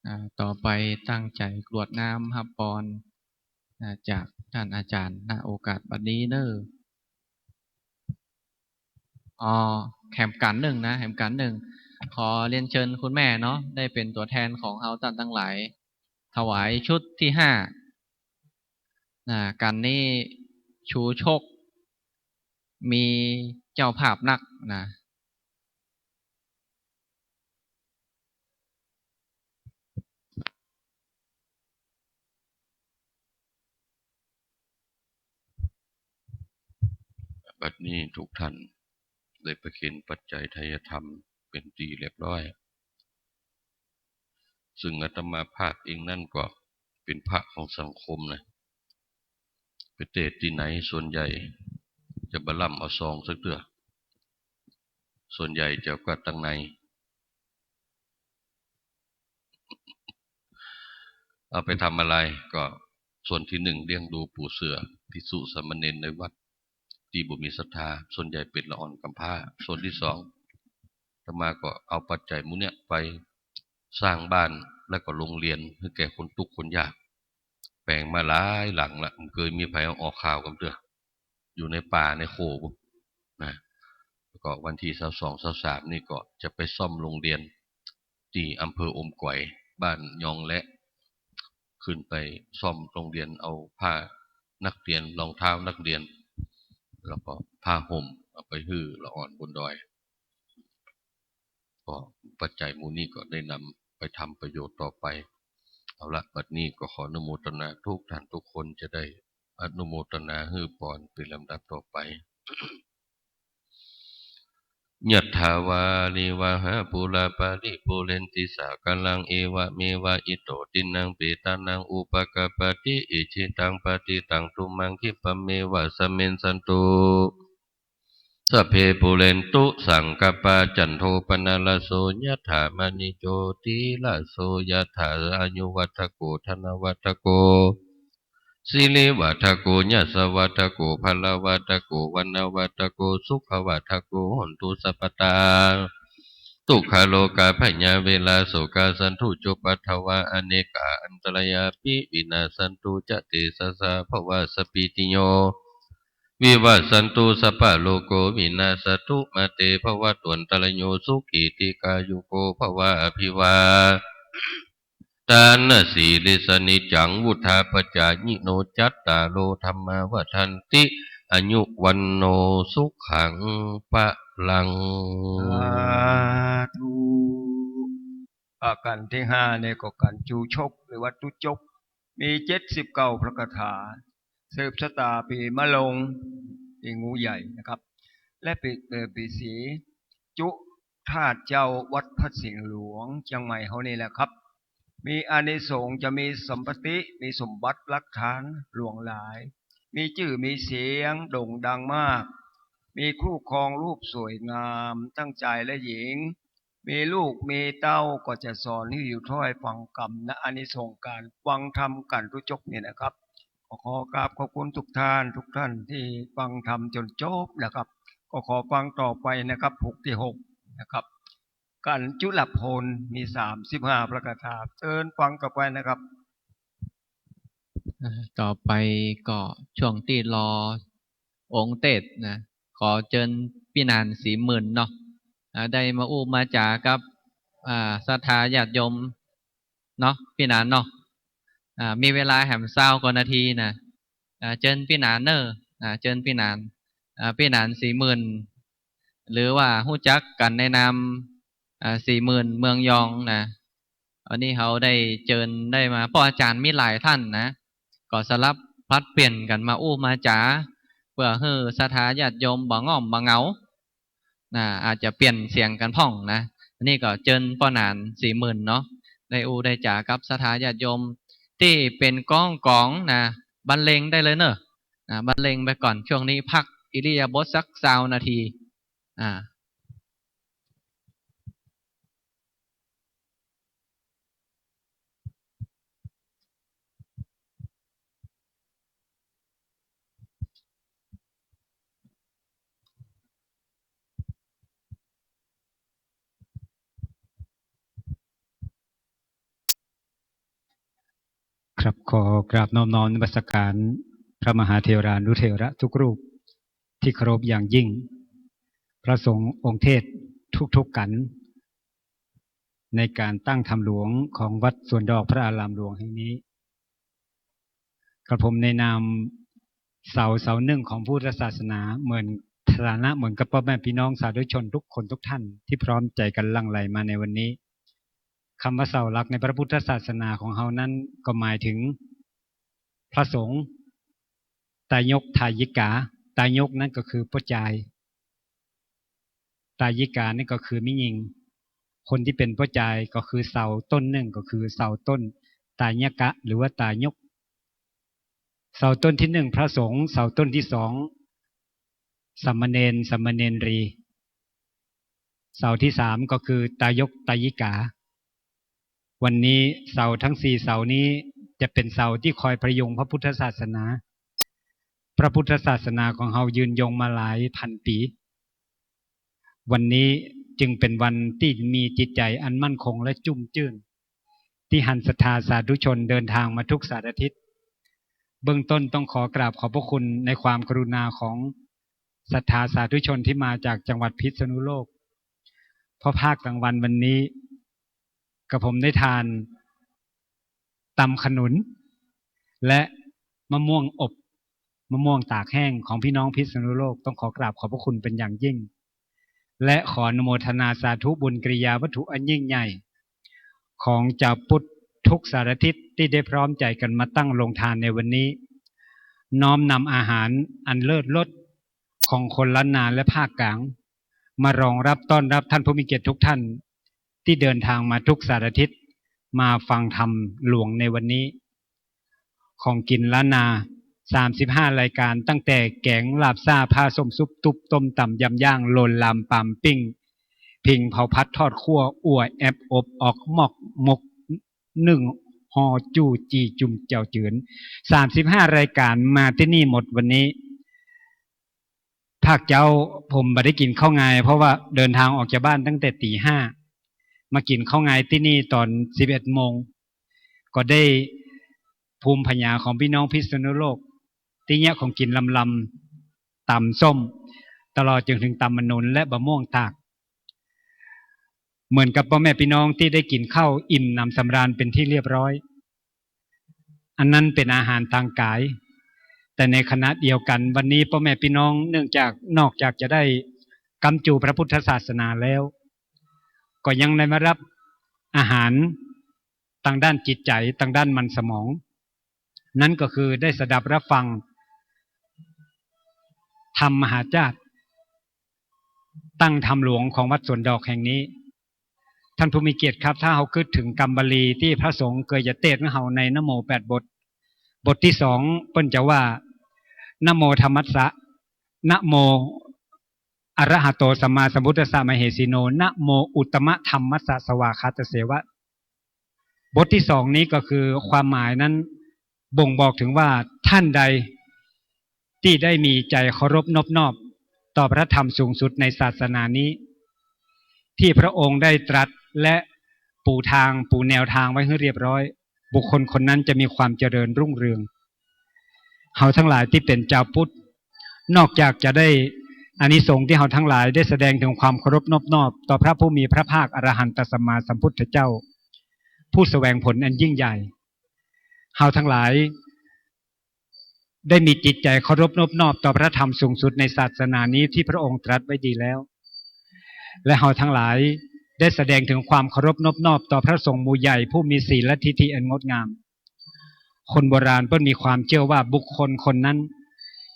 อ่า ต่อไปตั้งใจ๋กรวดน้ำฮับปอน อ่า จากต้านอาจ๋ารย์ ณ โอกาสบัดนี้เน่อ อ๋อ แหมกั๋นนึ่งนะ แหมกั๋นนึ่ง ขอเรียนเชิญคุณแม่เนาะ ได้เป๋นตั๋วแทนของเฮาต้านตังหลาย ถวายชุดตี้ห้า นะ กั๋นนี้ชูชก มีเจ้าภาพนักนะ บัดนี้ทุกท่านได้ประเคนปัจจัยไทยธรรมเป๋นตี้เรียบร้อย ซึ่งอาตมาภาพเองนั้นก็เป๋นพระของสังคมนะ ไปเตศน์ตี้ไหนส่วนใหญ่จะบ่ล่ำเอาซองสักเตื้อ ส่วนใหญ่จะกวาดตังใน เอาไปทำอะไร ก็ส่วนที่หนึ่งเลี้ยงดูปู่เสื่อ ภิกษุสามเณรในวัดตี้บ่มีศรัทธา ส่วนใหญ่เป๋นละอ่อนกำพร้า ส่วนที่สอง อาตมาก็เอาปัจจัยหมู่เนี้ยไปสร้างบ้านและก็โรงเรียนหื้อแก่คนตุ๊กข์คนยาก แป๋งมาหลายหลังละ บ่เกยมีใผเอาออกข่าวกำเตื้อ อยู่ในป่าในโขงนะ แล้วก็วันตี้ซาวสอง ซาวสาม นี่ก็จะไปซ่อมโรงเรียนตี้อำเภออมก๋อย บ้านยองและ ขึ้นไปซ่อมโรงเรียน เอาผ้านักเรียน รองเท้านักเรียน แล้วก็ผ้าห่มเอาไปหื้อละอ่อนบนดอย ก็ปัจจัยหมู่นี้ก็ได้นำไปทำประโยชน์ต่อไป เอาละ บัดนี้ก็ขออนุโมทนาทุกท่านทุกคน จะได้อนุโมทนาหื้อปอนเป๋นลำดับต่อไป ยัตถาวาริวหาปูราปาริปูเรนติสาคารัง เอวะเมวะอิโตทินังเปตานังอุปกัปปติ อิจฉิตังปัตถิตังตุมหังคิปะเมวะสะมิชฌันตุ สัพเพปูเรนตุสังกัปปา จันโทปนรสโส ยัตถามะณิโชติรสโส ยัตถา อายุวัตถโก ธนวัตถโก สิริวัตถโก ยศวัตถโก พลวัตถโก วรรณวัตถโก สุขวัตถโก โหนตุสัพพะตา Dukkharogabhayā verā sokā sattu cupaddavā, anekā antarāyāpi vinassantu ca tejasā. Bhavasmāti bhiyyo vivajjantu sabbarogo vinassatu, mā te bhavatvantarāyo sukhī dīghāyuko bhava. Abhivādanasīlissa niccaṃ vuḍḍhāpacāyino cattāro dhammā vaḍḍhanti āyu vaṇṇo sukhaṃ balaṃ. สาธุ อ่า ขันธ์ตี้ห้านี่ก็ขันธ์จุชกหรือว่าตุ๊จก มีเจ็ดสิบเก้าพระคาถา สืบชะตาปีมะโรง ปีงูใหญ่นะครับ และปีเกิดปีเสือ จุธาตุเจ้าวัดพระสิงห์หลวงเชียงใหม่เฮานี่แหละครับ มีอานิสงส์จะมีสัมปติ มีสมบัติหลักฐานหลวงหลาย มีจื้อมีเสียงโด่งดังมาก มีคู่ครองรูปสวยงามทั้งจายและหญิง มีลูกมีเต้าก็จะสอนหิ้วถ้อยฟังกำนะ อานิสงส์การฟังธรรมขันธ์ตุ๊จกนี่นะครับ ก็ขอกราบขอบคุณทุกท่าน ทุกท่านที่ฟังธรรมจนจบนะครับ ก็ขอฟังต่อไปนะครับ ผูกตี้หกนะครับ ขันธ์จุลพล มีสามสิบห้าพระคาถา เชิญฟังต่อไปนะครับ อ่า ต่อไปก็ช่วงตี้รอองค์เตสน์นะ ขอเจิญปี้หนาน ศรีหมื่น เนาะ อ่า ได้มาอู้มาจ๋ากับ อ่า ศรัทธาญาติโยมเนาะ ปี้หนานเนาะ อ่า มีเวลาแหมซาวกว่านาทีนะ อ่า เจิญปี้หนานเน่อ อ่า เจิญปี้หนาน อ่า ปี้หนาน ศรีหมื่น หรือว่าฮู้จักกั๋นในนาม อ่า ศรีหมื่น เมืองยองนะ อันนี้เฮาได้เจิญได้มา เพราะอาจ๋ารย์มีหลายท่านนะ ก็สลับผลัดเปลี่ยนกั๋นมาอู้มาจ๋า เปื้อหื้อศรัทธาญาติโยมบ่ง่อมบ่เหงา นะ อาจจะเปลี่ยนเสียงกั๋นพ่องนะ อันนี้ก็เจิญป้อหนาน ศรีหมื่น เนาะ ได้อู้ได้จ๋ากับศรัทธาญาติโยม ตี้เป๋นก้องก๋องนะ บรรเลงได้เลยเน่อ นะ บรรเลงไปก่อน ช่วงนี้พักอิริยาบถสักซาวนาที อ่า ครับ ขอกราบน้อมน้อมนมัสการพระมหาเถรานุเถระทุกรูปที่เคารพอย่างยิ่ง พระสงฆ์องค์เทศน์ทุกๆ ขันธ์ ในการตั้งธรรมหลวงของวัดสวนดอกพระอารามหลวงแห่งนี้ กระผมในนามเสาเสาหนึ่งของพุทธศาสนา เหมือนฐานะเหมือนกับป้อแม่ปี้น้องสาธุชนทุกคนทุกท่านที่พร้อมใจ๋กั๋นหลั่งไหลมาในวันนี้ กำว่าเสาหลักในพระพุทธศาสนาของเฮานั้นก็หมายถึงพระสงฆ์ ตายก ตายิกา ตายกนั้นก็คือป้อจาย ตายิกานี่ก็คือแม่ญิง คนตี้เป๋นป้อจายก็คือเสาต้นหนึ่ง ก็คือเสาต้นตายกะ หรือว่าตายก เสาต้นตี้หนึ่งพระสงฆ์ เสาต้นตี้สองสามเณร สามเณรี เสาตี้สามก็คือตายก ตายิกา วันนี้เสาทั้งสี่เสานี้จะเป๋นเสาตี้คอยพยุงพระพุทธศาสนา พระพุทธศาสนาของเฮายืนยงมาหลายพันปี๋ วันนี้จึงเป๋นวันตี้มีจิตใจ๋อันมั่นคงและชุ่มจื้น ตี้หันศรัทธาสาธุชนเดินทางมาทุกสารทิศ เบื้องต้นต้องขอกราบขอบพระคุณในความกรุณาของศรัทธาสาธุชนที่มาจากจังหวัดพิษณุโลก เพราะภาคกลางวันวันนี้ กระผมได้ทานตำขนุน และมะม่วงอบ มะม่วงตากแห้งของพี่น้องพิษณุโลก ต้องขอกราบขอบพระคุณเป็นอย่างยิ่ง และขออนุโมทนาสาธุบุญกิริยาวัตถุอันยิ่งใหญ่ ของจาวพุทธทุกสารทิศตี้ได้พร้อมใจ๋กั๋นมาตั้งโรงทานในวันนี้ น้อมนำอาหารอันเลิศรสของคนล้านนาและภาคกลาง มารองรับต้อนรับท่านผู้มีเกียรติทุกท่าน ตี้เดินทางมาทุกสารทิศ มาฟังธรรมหลวงในวันนี้ ของกิ๋นล้านนา สามสิบห้ารายก๋าน ตั้งแต่แก๋ง ลาบซ่า ผ้าส้ม ซุป ตุ๊บ ต้มต๋ำ ยำย่าง โลนลาม ปามปิ้ง ผิง เผา ผัด ทอด คั่ว อั่ว แอบ อบ อ่อก หมก มก นึ่ง ห่อ จู่ จี่ จุ่ม แจ่ว จื๋น สามสิบห้ารายก๋านมาตี้นี่หมดวันนี้ ภาคเจ๊าผมบ่ได้กิ๋นข้าวงาย เพราะว่าเดินตางออกจากบ้านตั้งแต่ตี๋ห้า มากิ๋นข้าวงายตี้นี่ต๋อนสิบเอ็ดโมง ก็ได้ภูมิปัญญาของปี้น้องพิษณุโลก ตี้เยียะของกิ๋นลำๆ ต๋ำส้ม ตลอดจนเถิงต๋ำมะนุนและบะม่วงตาก เหมือนกับป้อแม่ปี้น้องตี้ได้กิ๋นข้าวอิ่มหนำสำราญเป๋นตี้เรียบร้อย อันนั้นเป๋นอาหารตางก๋าย แต่ในขณะเดียวกั๋นวันนี้ป้อแม่ปี้น้องเนื่องจากนอกจากจะได้กำจูพระพุทธศาสนาแล้ว ก็ยังได้มาฮับอาหารตางด้านจิตใจ๋ ตางด้านมันสมอง นั้นก็คือได้สดับฮับฟังธรรมมหาจ้าด ตั้งธรรมหลวงของวัดสวนดอกแห่งนี้ ท่านผู้มีเกียรติครับ ถ้าเฮากึ๊ดเถิงกำบาลีตี้พระสงฆ์เกยจะเตสน์หื้อเฮาในนะโมแปดบท บทตี้สองเปิ้นจะว่า นะโมธัมมัสสะ นะโมอะระหะโตสัมมาสัมพุทธัสสะมะเหสีโน นะโมอุตตมะธัมมัสสะสวากขาตะเสวะ บทตี้สองนี้ก็คือความหมายนั้นบ่งบอกเถิงว่าท่านใดตี้ได้มีใจ๋เคารพนบนอบต่อพระธรรมสูงสุดในศาสนานี้ ตี้พระองค์ได้ตรัสและปูตาง ปูแนวตางไว้หื้อเรียบร้อย บุคคลคนนั้นจะมีความเจริญรุ่งเรือง เฮาตังหลายตี้เป๋นจาวพุทธ นอกจากจะได้อานิสงส์ตี้เฮาตังหลายได้แสดงเถิงความเคารพนบนอบต่อพระผู้มีพระภาคอรหันตสัมมาสัมพุทธเจ้า ผู้แสวงผลอันยิ่งใหญ่ เฮาตังหลายได้มีจิตใจ๋เคารพนบนอบต่อพระธรรมสูงสุดในศาสนานี้ตี้พระองค์ตรัสไว้ดีแล้ว และเฮาตังหลายได้แสดงเถิงความเคารพนบนอบต่อพระสงฆ์หมู่ใหญ่ผู้มีศีลและทิฏฐิอันงดงาม คนโบราณเปิ้นมีความเจื้อว่าบุคคลคนนั้น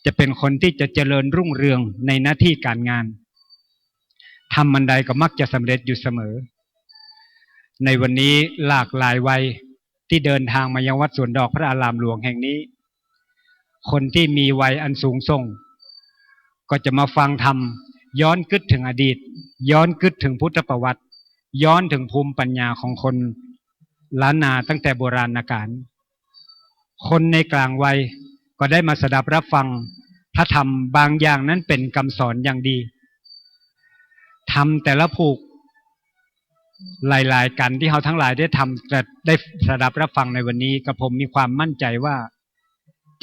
จะเป๋นคนตี้จะเจริญรุ่งเรืองในหน้าตี้ก๋านงาน ทำอันใดก็มักจะสำเร็จอยู่เสมอ ในวันนี้หลากหลายวัยตี้เดินตางมายังวัดสวนดอกพระอารามหลวงแห่งนี้ คนตี้มีวัยอันสูงส่ง ก็จะมาฟังธรรม ย้อนกึ๊ดเถิงอดีต ย้อนกึ๊ดเถิงพุทธประวัติ ย้อนเถิงภูมิปัญญาของคนล้านนาตั้งแต่โบราณกาล คนในกลางวัยก็ได้มาสดับฮับฟังพระธรรม บางอย่างนั้นเป๋นกำสอนอย่างดี ธรรมแต่ละผูก หลายๆ กัณฑ์ตี้เฮาตังหลายได้ทำ ได้สดับฮับฟังในวันนี้ กระผมมีความมั่นใจ๋ว่า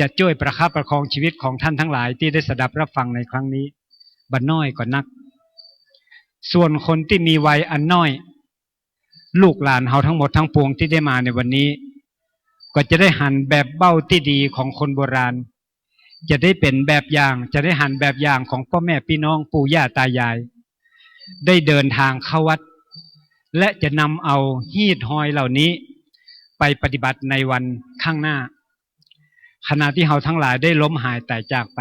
จะจ้วยประคับประคองชีวิตของท่านตังหลายตี้ได้สดับฮับฟังในครั้งนี้ บ่น้อยก็นัก ส่วนคนตี้มีวัยอันน้อย ลูกหลานเฮาตังหมดตังปวงตี้ได้มาในวันนี้ ก็จะได้หันแบบเบ้าตี้ดีของคนโบราณ จะได้เป๋นแบบอย่าง จะได้หันแบบอย่างของป้อแม่ปี้น้องปู่ย่าตายาย ได้เดินตางเข้าวัด และจะนำเอาฮีตฮอยเหล่านี้ไปปฏิบัติในวันข้างหน้า ขณะตี้เฮาตังหลายได้ล้มหายต๋ายจากไป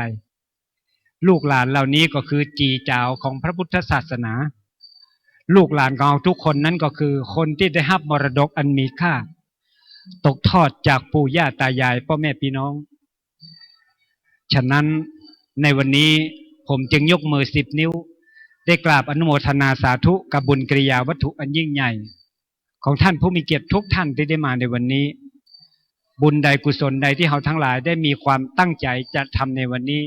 ลูกหลานเหล่านี้ก็คือจี๋จ๋าวของพระพุทธศาสนา ลูกหลานของเฮาทุกคนนั้นก็คือคนตี้ได้ฮับมรดกอันมีค่า ตกทอดจากปู่ย่าตายายป้อแม่ปี้น้อง ฉะนั้นในวันนี้ผมจึงยกมือสิบนิ้ว ได้กราบอนุโมทนาสาธุกับบุญกิริยาวัตถุอันยิ่งใหญ่ ของท่านผู้มีเกียรติทุกท่านตี้ได้มาในวันนี้ บุญใดกุศลใดตี้เฮาตังหลายได้มีความตั้งใจ๋จะทำในวันนี้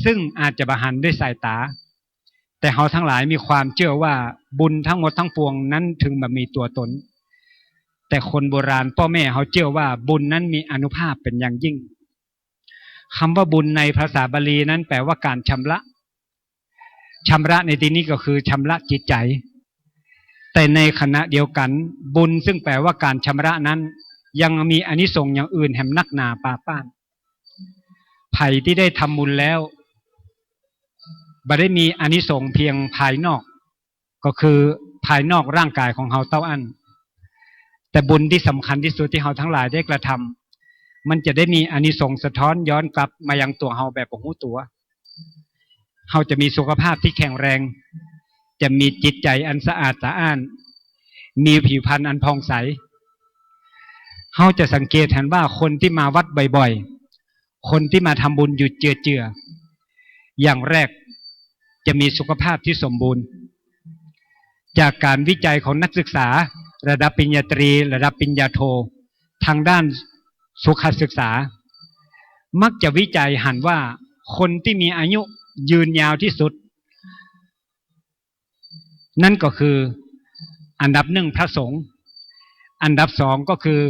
ซึ่งอาจจะบ่หันด้วยสายต๋า แต่เฮาตังหลายมีความเจื้อว่าบุญตังหมดตังปวงนั้นเถิงบ่มีตั๋วต๋น แต่คนโบราณป้อแม่เฮาเจื้อว่าบุญนั้นมีอานุภาพเป๋นอย่างยิ่ง กำว่าบุญในภาษาบาลีนั้นแปลว่าก๋านชำระ ชำระในตี้นี้ก็คือชำระจิตใจ๋ แต่ในขณะเดียวกั๋น บุญซึ่งแปลว่าก๋านชำระนั้น ยังมีอานิสงส์อย่างอื่นแหมนักหนาปาป้าน ใผตี้ได้ทำบุญแล้ว บ่ได้มีอานิสงส์เพียงภายนอก ก็คือภายนอกร่างก๋ายของเฮาเต้าอั้น แต่บุญตี้สำคัญตี้สุดตี้เฮาตังหลายได้กระทำ มันจะได้มีอานิสงส์สะท้อนย้อนกลับมายังตั๋วเฮาแบบบ่ฮู้ตั๋ว เฮาจะมีสุขภาพตี้แข็งแรง จะมีจิตใจ๋อันสะอาดสะอ้าน มีผิวพรรณอันผ่องใส เฮาจะสังเกตหันว่าคนตี้มาวัดบ่อยๆ คนตี้มาทำบุญอยู่เจือๆ อย่างแรกจะมีสุขภาพตี้สมบูรณ์ จากก๋านวิจัยของนักศึกษาระดับปริญญาตรี ระดับปริญญาโท ตางด้านสุขศึกษา มักจะวิจัยหันว่าคนตี้มีอายุ ยืนยาวที่สุด นั่นก็คืออันดับหนึ่งพระสงฆ์ อันดับสองก็คือ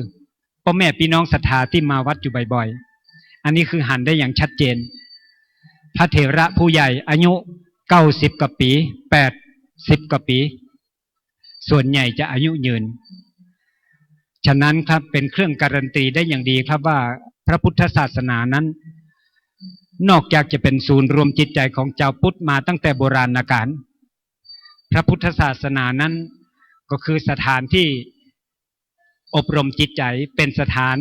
ป้อแม่ปี้น้องศรัทธาตี้มาวัดอยู่บ่อยๆ อันนี้คือหันได้อย่างชัดเจน พระเถระผู้ใหญ่อายุเก้าสิบกว่าปี๋ แปดสิบกว่าปี๋ ส่วนใหญ่จะอายุยืน ฉะนั้นครับ เป็นเครื่องการันตีได้อย่างดีครับว่าพระพุทธศาสนานั้น นอกจากจะเป็นศูนย์รวมจิตใจของจาวพุทธมาตั้งแต่โบราณกาล พระพุทธศาสนานั้นก็คือสถานที่อบรมจิตใจ เป็นสถาน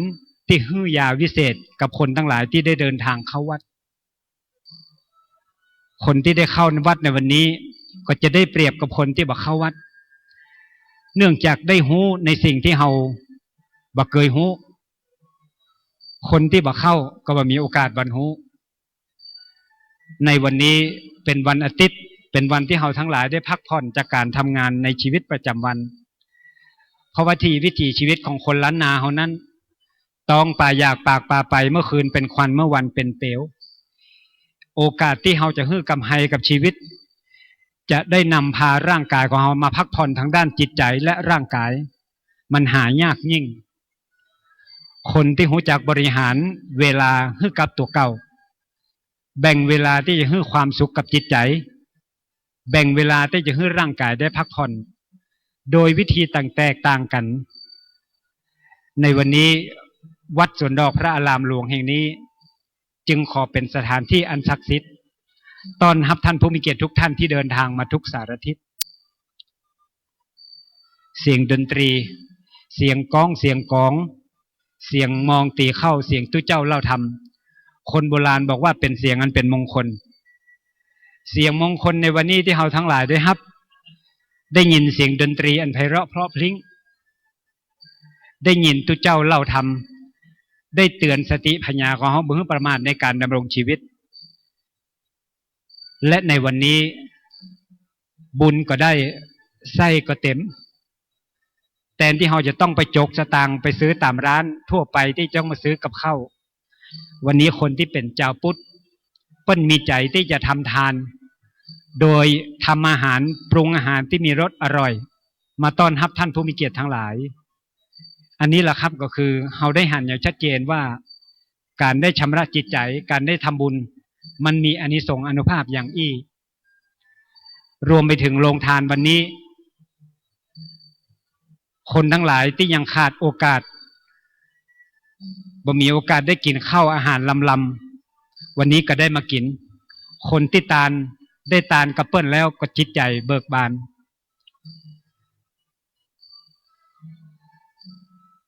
ตี้หื้อยาวิเศษกับคนตังหลายตี้ได้เดินทางเข้าวัด คนตี้ได้เข้าวัดในวันนี้ ก็จะได้เปรียบกับคนตี้บ่เข้าวัด เนื่องจากได้ฮู้ในสิ่งตี้เฮาบ่เกยฮู้ คนตี้บ่เข้าก็บ่มีโอกาสวันฮู้ ในวันนี้เป็นวันอาทิตย์ เป็นวันตี้เฮาตังหลายได้พักผ่อนจากก๋านทำงานในชีวิตประจำวัน เพราะว่าตี้วิถีชีวิตของคนล้านนาเฮานั้น ต๊องปาอยากปากปาไป เมื่อคืนเป๋นควัน เมื่อวันเป๋นเปลว โอกาสตี้เฮาจะหื้อกำไรกับชีวิต จะได้นำพาร่างกายของเฮามาพักผ่อนทางด้านจิตใจและร่างกาย มันหายากยิ่ง คนตี้ฮู้จักบริหารเวลาหื้อกับตั๋วเก่า แบ่งเวลาตี้จะหื้อความสุขกับจิตใจ แบ่งเวลาตี้จะหื้อร่างกายได้พักผ่อน โดยวิธีต่างแตกต่างกั๋น ในวันนี้วัดสวนดอกพระอารามหลวงแห่งนี้ จึงขอเป๋นสถานที่อันศักดิ์สิทธิ์ ต้อนฮับท่านผู้มีเกียรติทุกท่านตี้เดินทางมาทุกสารทิศ เสียงดนตรี เสียงก๊อง เสียงก๋อง เสียงมองตี๋เข้า เสียงตุ๊เจ้าเล่าธรรม คนโบราณบอกว่าเป๋นเสียงอันเป๋นมงคล เสียงมงคลในวันนี้ตี้เฮาตังหลายได้ฮับ ได้ยินเสียงดนตรีอันไพเราะเพราะพริ้ง ได้ยินตุ๊เจ้าเล่าธรรม ได้เตือนสติปัญญาของเฮาบ่หื้อประมาทในก๋านดำรงชีวิต และในวันนี้บุญก็ได้ ไส้ก็เต็ม แตนตี้เฮาจะต้องไปจกสตางค์ไปซื้อต๋ามร้านทั่วไปตี้ต้องมาซื้อกับข้าว วันนี้คนตี้เป๋นจาวพุทธ เปิ้นมีใจ๋ตี้จะทำทาน โดยทำอาหาร ปรุงอาหารตี้มีรสอร่อย มาต้อนฮับท่านผู้มีเกียรติตังหลาย อันนี้แหละครับ ก็คือเฮาได้หันอย่างชัดเจนว่า ก๋านได้ชำระจิตใจ๋ ก๋านได้ทำบุญ มันมีอานิสงส์อานุภาพอย่างอี้ รวมไปถึงโรงทานวันนี้ คนตังหลายตี้ยังขาดโอกาส บ่มีโอกาสได้กิ๋นข้าวอาหารลำๆ วันนี้ก็ได้มากิ๋น คนตี้ตาน ได้ตานกับเปิ้นแล้วก็จิตใจ๋เบิกบาน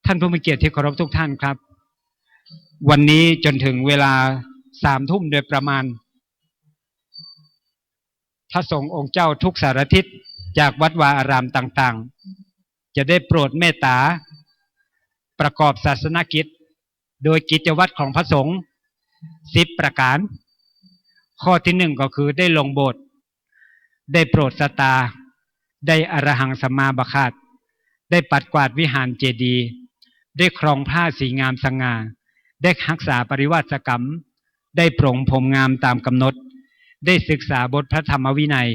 ท่านผู้มีเกียรติตี้เคารพทุกท่านครับ วันนี้จนถึงเวลาสามทุ่มโดยประมาณ พระสงฆ์องค์เจ้าทุกสารทิศจากวัดวาอารามต่างๆ จะได้โปรดเมตต๋าประกอบศาสนกิจ โดยกิจวัตรของพระสงฆ์สิบประก๋าน ข้อตี้หนึ่งก็คือได้ลงโบสถ์ ได้โปรดสตา ได้อรหังสัมมาบาขาด ได้ปัดกวาดวิหารเจดีย์ ได้ครองผ้าสีงามสง่า ได้ฮักษาปริวาสกรรม ได้ปรงผมงามต๋ามก๋ำหนด ได้ศึกษาบทพระธรรมวินัย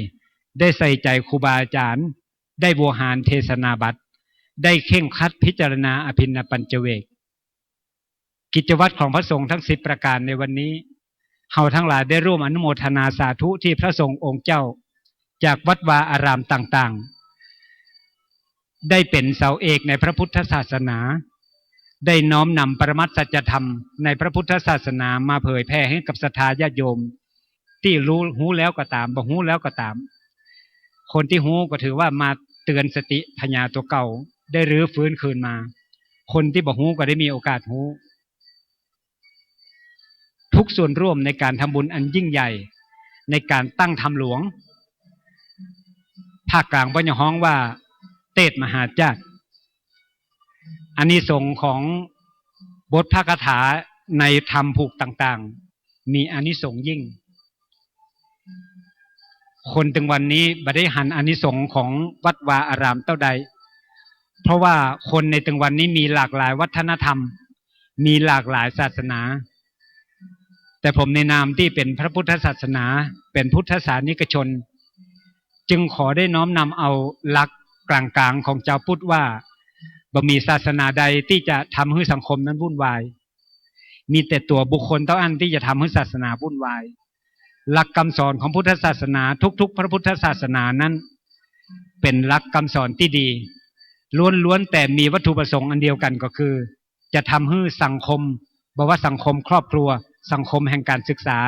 ได้ใส่ใจ๋ครูบาอาจ๋ารย์ ได้โวหารเทศนาบัตร ได้เคร่งครัดพิจารณาอภิณปัญจเวก กิจวัตรของพระสงฆ์ทั้งสิบประก๋านในวันนี้ เฮาตังหลายได้ร่วมอนุโมทนาสาธุตี้พระสงฆ์องค์เจ้า จากวัดวาอารามต่างๆ ได้เป๋นเสาเอกในพระพุทธศาสนา ได้น้อมนำปรมัตถสัจธรรมในพระพุทธศาสนามาเผยแผ่หื้อกับศรัทธาญาติโยม ตี้ฮู้ ฮู้แล้วก็ต๋าม บ่ฮู้แล้วก็ต๋าม คนตี้ฮู้ก็ถือว่ามาเตือนสติปัญญาตั๋วเก่า ได้รื้อฟื้นคืนมา คนตี้บ่ฮู้ก็ได้มีโอกาสฮู้ ทุกส่วนร่วมในก๋านทำบุญอันยิ่งใหญ่ ในก๋านตั้งธรรมหลวง ภาคกลางเปิ้นจะฮ้องว่าเตศมหาจาตุ อานิสงส์ของบทพระคาถาในธรรมผูกต่างๆ มีอานิสงส์ยิ่ง คนตึงวันนี้บ่ได้หันอานิสงส์ของวัดวาอารามเต้าใด เพราะว่าคนในตึงวันนี้มีหลากหลายวัฒนธรรม มีหลากหลายศาสนา แต่ผมในนามตี้เป๋นพระพุทธศาสนา เป๋นพุทธศาสนิกชน จึงขอได้น้อมนำเอาหลักกลางๆ ของจาวพุทธว่า บ่มีศาสนาใดตี้จะทำหื้อสังคมนั้นวุ่นวาย มีแต่ตั๋วบุคคลเต้าอั้นตี้จะทำหื้อศาสนาวุ่นวาย หลักกำสอนของพุทธศาสนาทุกๆ พระพุทธศาสนานั้น เป๋นหลักกำสอนตี้ดี ล้วนๆ แต่มีวัตถุประสงค์อันเดียวกั๋นก็คือ จะทำหื้อสังคม บ่ว่าสังคมครอบครัว สังคมแห่งการศึกษา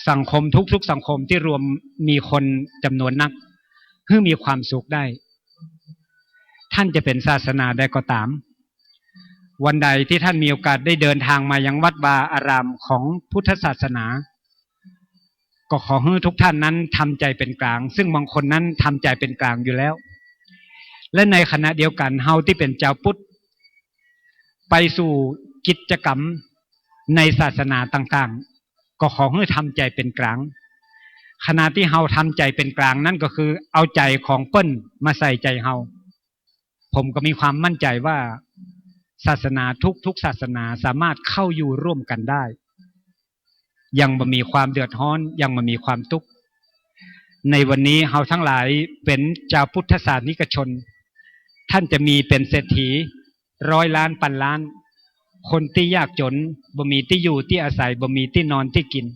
สังคมทุกๆ สังคมตี้รวมมีคนจ๋ำนวนนัก หื้อมีความสุขได้ ท่านจะเป๋นศาสนาใดก็ต๋าม วันใดตี้ท่านมีโอกาสได้เดินทางมายังวัดวาอารามของพุทธศาสนา ก็ขอหื้อทุกท่านนั้นทำใจ๋เป๋นกลาง ซึ่งบางคนนั้นทำใจ๋เป๋นกลางอยู่แล้ว และในขณะเดียวกั๋น เฮาตี้เป๋นจาวพุทธ ไปสู่กิจกรรมในศาสนาต่างๆ ก็ขอหื้อทำใจ๋เป๋นกลาง ขณะตี้เฮาทำใจ๋เป๋นกลางนั้นก็คือเอาใจ๋ของเปิ้นมาใส่ใจ๋เฮา ผมก็มีความมั่นใจ๋ว่าศาสนาทุกๆ ศาสนาสามารถเข้าอยู่ร่วมกั๋นได้ ยังบ่มีความเดือดฮ้อน ยังบ่มีความตุ๊กข์ ในวันนี้เฮาทั้งหลายเป๋นจาวพุทธศาสนิกชน ท่านจะมีเป๋นเศรษฐีร้อยล้านพันล้าน คนตี้ยากจ๋น บ่มีตี้อยู่ตี้อาศัย บ่มีตี้นอนตี้กิ๋น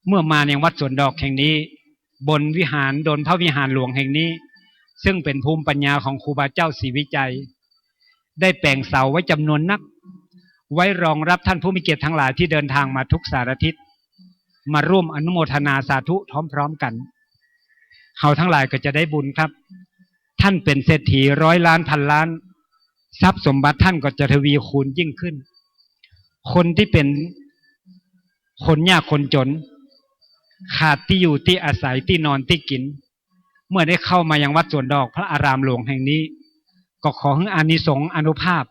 เมื่อมายังวัดสวนดอกแห่งนี้ บนวิหาร บนพระวิหารหลวงแห่งนี้ ซึ่งเป๋นภูมิปัญญาของครูบาเจ้าศรีวิชัย ได้แป๋งเสาไว้จ๋ำนวนนัก ไว้รองรับท่านผู้มีเกียรติทั้งหลายตี้เดินทางมาทุกสารทิศ มาร่วมอนุโมทนาสาธุพร้อมๆ กั๋น เฮาทั้งหลายก็จะได้บุญครับ ท่านเป๋นเศรษฐีร้อยล้านพันล้าน ทรัพย์สมบัติท่านก็จะทวีคูณยิ่งขึ้น คนตี้เป๋นคนยากคนจ๋น ขาดตี้อยู่ตี้อาศัย ตี้นอนตี้กิ๋น เมื่อได้เข้ามายังวัดสวนดอกพระอารามหลวงแห่งนี้ ก็ขอหื้ออานิสงส์อานุภาพ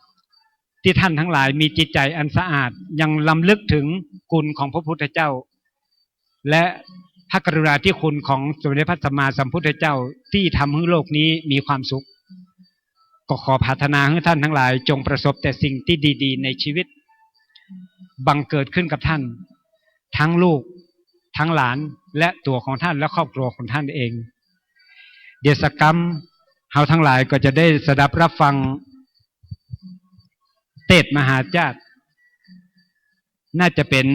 ตี้ท่านทั้งหลายมีจิตใจ๋อันสะอาด ยังรำลึกเถิงคุณของพระพุทธเจ้า และพระกรุณาธิคุณของสมเด็จพระสัมมาสัมพุทธเจ้า ตี้ทำหื้อโลกนี้มีความสุข ก็ขอปรารถนาหื้อท่านทั้งหลายจงประสบแต่สิ่งตี้ดีๆ ในชีวิต บังเกิดขึ้นกับท่าน ทั้งลูก ทั้งหลาน และตั๋วของท่าน และครอบครัวของท่านเอง เดี๋ยวสักกำ เฮาทั้งหลายก็จะได้สดับรับฟังเตสน์มหาชาติ น่าจะเป๋น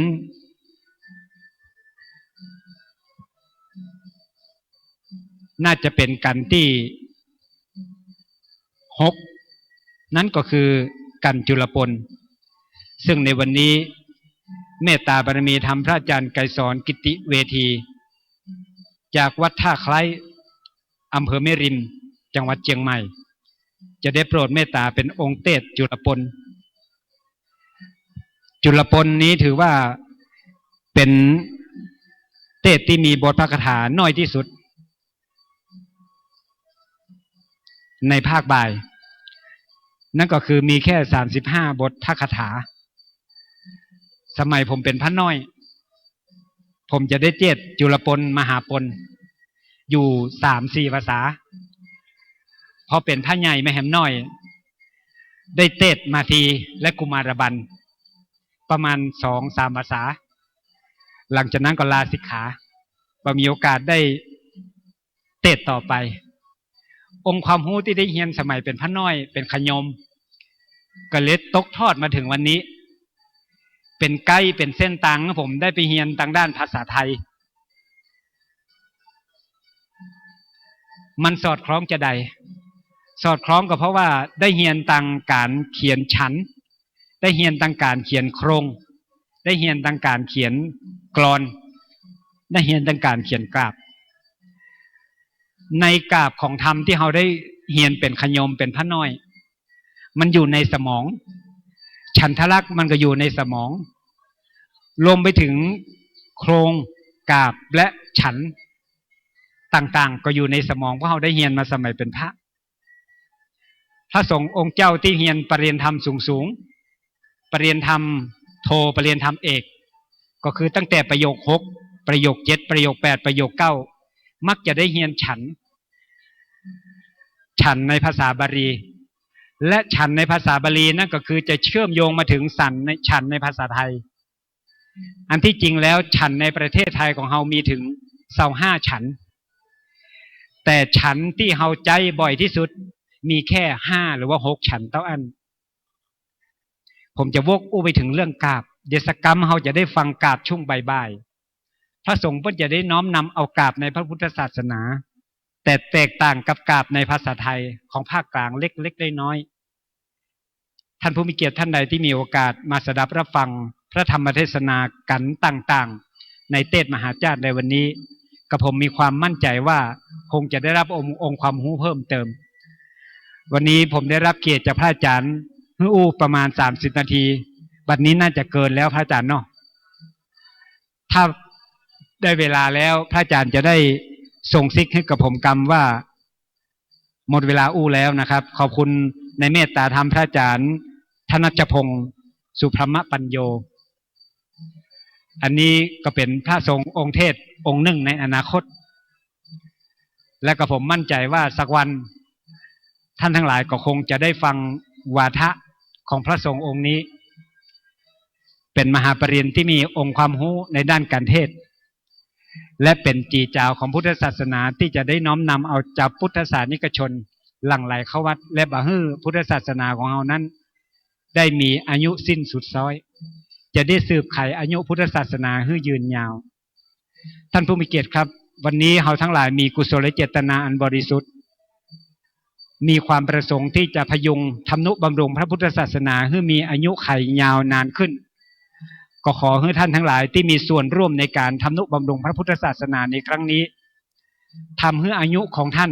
น่าจะเป๋นกัณฑ์ตี้หก นั้นก็คือกัณฑ์จุลปน ซึ่งในวันนี้เมตตาบารมีธรรมพระอาจารย์ไกรสรกิติเวที จากวัดท่าไคล้ อำเภอแม่ริม จังหวัดเชียงใหม่ จะได้โปรดเมตตาเป๋นองค์เตสน์จุลปน จุลปนนี้ถือว่าเป๋นเตสน์ตี้มีบทพระคาถาน้อยตี้สุด ในภาคบ่าย นั่นก็คือมีแค่สามสิบห้าบทพระคาถา สมัยผมเป๋นพระน้อย ผมจะได้เตสน์จุลปนมหาปน อยู่สามสี่ภาษา พอเป๋นพระใหญ่มาแหมน้อย ได้เตสน์มาทีและกุมารบัล ประมาณสองสามภาษา หลังจากนั้นก็ลาสิกขา บ่มีโอกาสได้เตสน์ต่อไป องค์ความฮู้ตี้ได้เฮียนสมัยเป๋นพระน้อย เป๋นขยม ก็เลยตกทอดมาเถิงวันนี้ เป๋นไกด์ เป๋นเส้นตางหื้อผมได้ไปเฮียนตางด้านภาษาไทย มันสอดคล้องจาใด สอดคล้องก็เพราะว่าได้เฮียนตางก๋านเขียนฉัน ได้เฮียนตางก๋านเขียนโครง ได้เฮียนตางก๋านเขียนกลอน ได้เฮียนตางก๋านเขียนกาบ ในกาบของธรรมตี้เฮาได้เฮียนเป๋นขยม เป๋นพระน้อย มันอยู่ในสมอง ฉันทลักษณ์มันก็อยู่ในสมอง รวมไปเถิงโครง กาบ และฉันต่างๆ ก็อยู่ในสมอง เพราะเฮาได้เฮียนมาสมัยเป๋นพระ พระสงฆ์องค์เจ้าตี้เฮียนปรริญญาธรรมสูงๆ ปรริญญาธรรมโท ปรริญญาธรรมเอก ก็คือตั้งแต่ประโยคหก ประโยคเจ็ด ประโยคแปด ประโยคเก้า มักจะได้เฮียนฉัน ฉันในภาษาบาลี และฉันในภาษาบาลีนั่นก็คือจะเชื่อมโยงมาเถิงสันใน ฉันในภาษาไทย อันตี้จริงแล้วฉันในประเทศไทยของเฮามีเถิงซาวห้าฉัน แต่ฉันตี้เฮาใจ๊บ่อยตี้สุดมีแค่ห้าหรือว่าหกฉันเต้าอั้น ผมจะวกอู้ไปเถิงเรื่องกาบ เดี๋ยวสักกำเฮาจะได้ฟังกาบช่วงบ่ายๆ พระสงฆ์เปิ้นจะได้น้อมนำเอากาบในพระพุทธศาสนา แต่แตกต่างกับกาบในภาษาไทยของภาคกลางเล็กๆ น้อยๆ ท่านผู้มีเกียรติท่านใดที่มีโอกาสมาสดับรับฟังพระธรรมเทศนากั๋นต่างๆ ในเทศน์มหาชาติในวันนี้ กระผมมีความมั่นใจ๋ว่าคงจะได้รับองค์ องค์ความฮู้เพิ่มเติม วันนี้ผมได้รับเกียรติจากพระอาจารย์หื้ออู้ประมาณสามสิบนาที บัดนี้น่าจะเกินแล้วพระอาจารย์เนาะ ถ้าได้เวลาแล้วพระอาจารย์จะได้ส่งซิกหื้อกับผมกำว่าหมดเวลาอู้แล้วนะครับ ขอบคุณในเมตตาธรรมพระอาจารย์ธนัชพงศ์ สุพรหมปัญโญ อันนี้ก็เป๋นพระสงฆ์องค์เทศน์องค์นึ่งในอนาคต และกระผมมั่นใจ๋ว่าสักวันท่านทั้งหลายก็คงจะได้ฟังวาทะของพระสงฆ์องค์นี้ เป๋นมหาปริญญาที่มีองค์ความฮู้ในด้านการเทศน์ และเป๋นจี๋จ๋าวของพุทธศาสนาตี้จะได้น้อมนำเอาจาวพุทธศาสนิกชนหลั่งไหลเข้าวัด และบ่หื้อพุทธศาสนาของเฮานั้นได้มีอายุสิ้นสุดซ้อย จะได้สืบไขอายุพุทธศาสนาหื้อยืนยาว ท่านผู้มีเกียรติครับ วันนี้เฮาทั้งหลายมีกุศลเจตนาอันบริสุทธิ์ มีความประสงค์ที่จะพยุงทำนุบำรุงพระพุทธศาสนาหื้อมีอายุขัยยาวนานขึ้น ก็ขอหื้อท่านทั้งหลายที่มีส่วนร่วมในการทำนุบำรุงพระพุทธศาสนาในครั้งนี้ ทำหื้ออายุของท่าน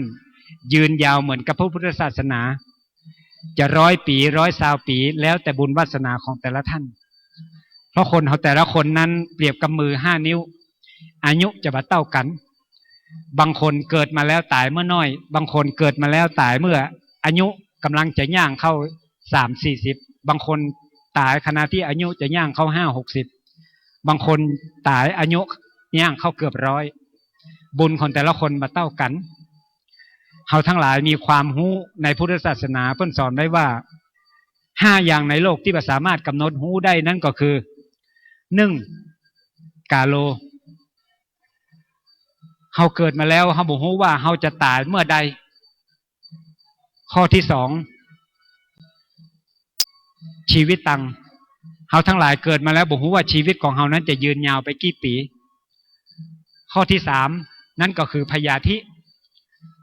ยืนยาวเหมือนกับพระพุทธศาสนา จะร้อยปี๋ ร้อยซาวปี๋ แล้วแต่บุญวาสนาของแต่ละท่าน เพราะคนเฮาแต่ละคนนั้นเปรียบกับมือห้านิ้ว อายุจะบ่เต้ากั๋น บางคนเกิดมาแล้วต๋ายเมื่อน้อย บางคนเกิดมาแล้วต๋ายเมื่ออายุก่ำลังจะย่างเข้าสามสี่สิบ บางคนต๋ายขณะที่อายุจะย่างเข้าห้าหกสิบ บางคนต๋ายอายุย่างเข้าเกือบร้อย บุญของแต่ละคนบ่เต้ากั๋น เฮาทั้งหลายมีความฮู้ในพุทธศาสนา เปิ้นสอนไว้ว่า ห้าอย่างในโลกที่บ่สามารถกำหนดฮู้ได้นั้นก็คือ นึ่ง กาโล เฮาเกิดมาแล้ว เฮาบ่ฮู้ว่าเฮาจะต๋ายเมื่อใด ข้อตี้สอง ชีวิตัง เฮาทั้งหลายเกิดมาแล้วบ่ฮู้ว่าชีวิตของเฮานั้นจะยืนยาวไปกี่ปี๋ ข้อตี้สาม นั้นก็คือพยาธิ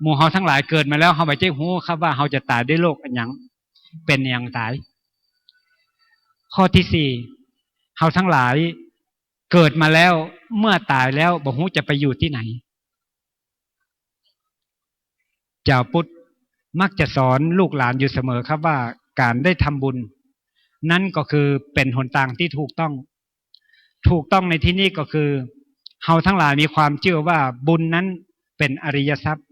หมู่เฮาทั้งหลายเกิดมาแล้ว เฮาบ่ใจ้ฮู้ครับว่าเฮาจะต๋ายด้วยโรคอะหยัง เป๋นอะหยังต๋าย ข้อตี้สี่ เฮาทั้งหลายเกิดมาแล้ว เมื่อต๋ายแล้วบ่ฮู้จะไปอยู่ตี้ไหน จาวพุทธมักจะสอนลูกหลานอยู่เสมอครับว่าก๋านได้ทำบุญ นั้นก็คือเป๋นหนตางตี้ถูกต้อง ถูกต้องในตี้นี้ก็คือ เฮาทั้งหลายมีความเจื้อว่าบุญนั้นเป๋นอริยทรัพย์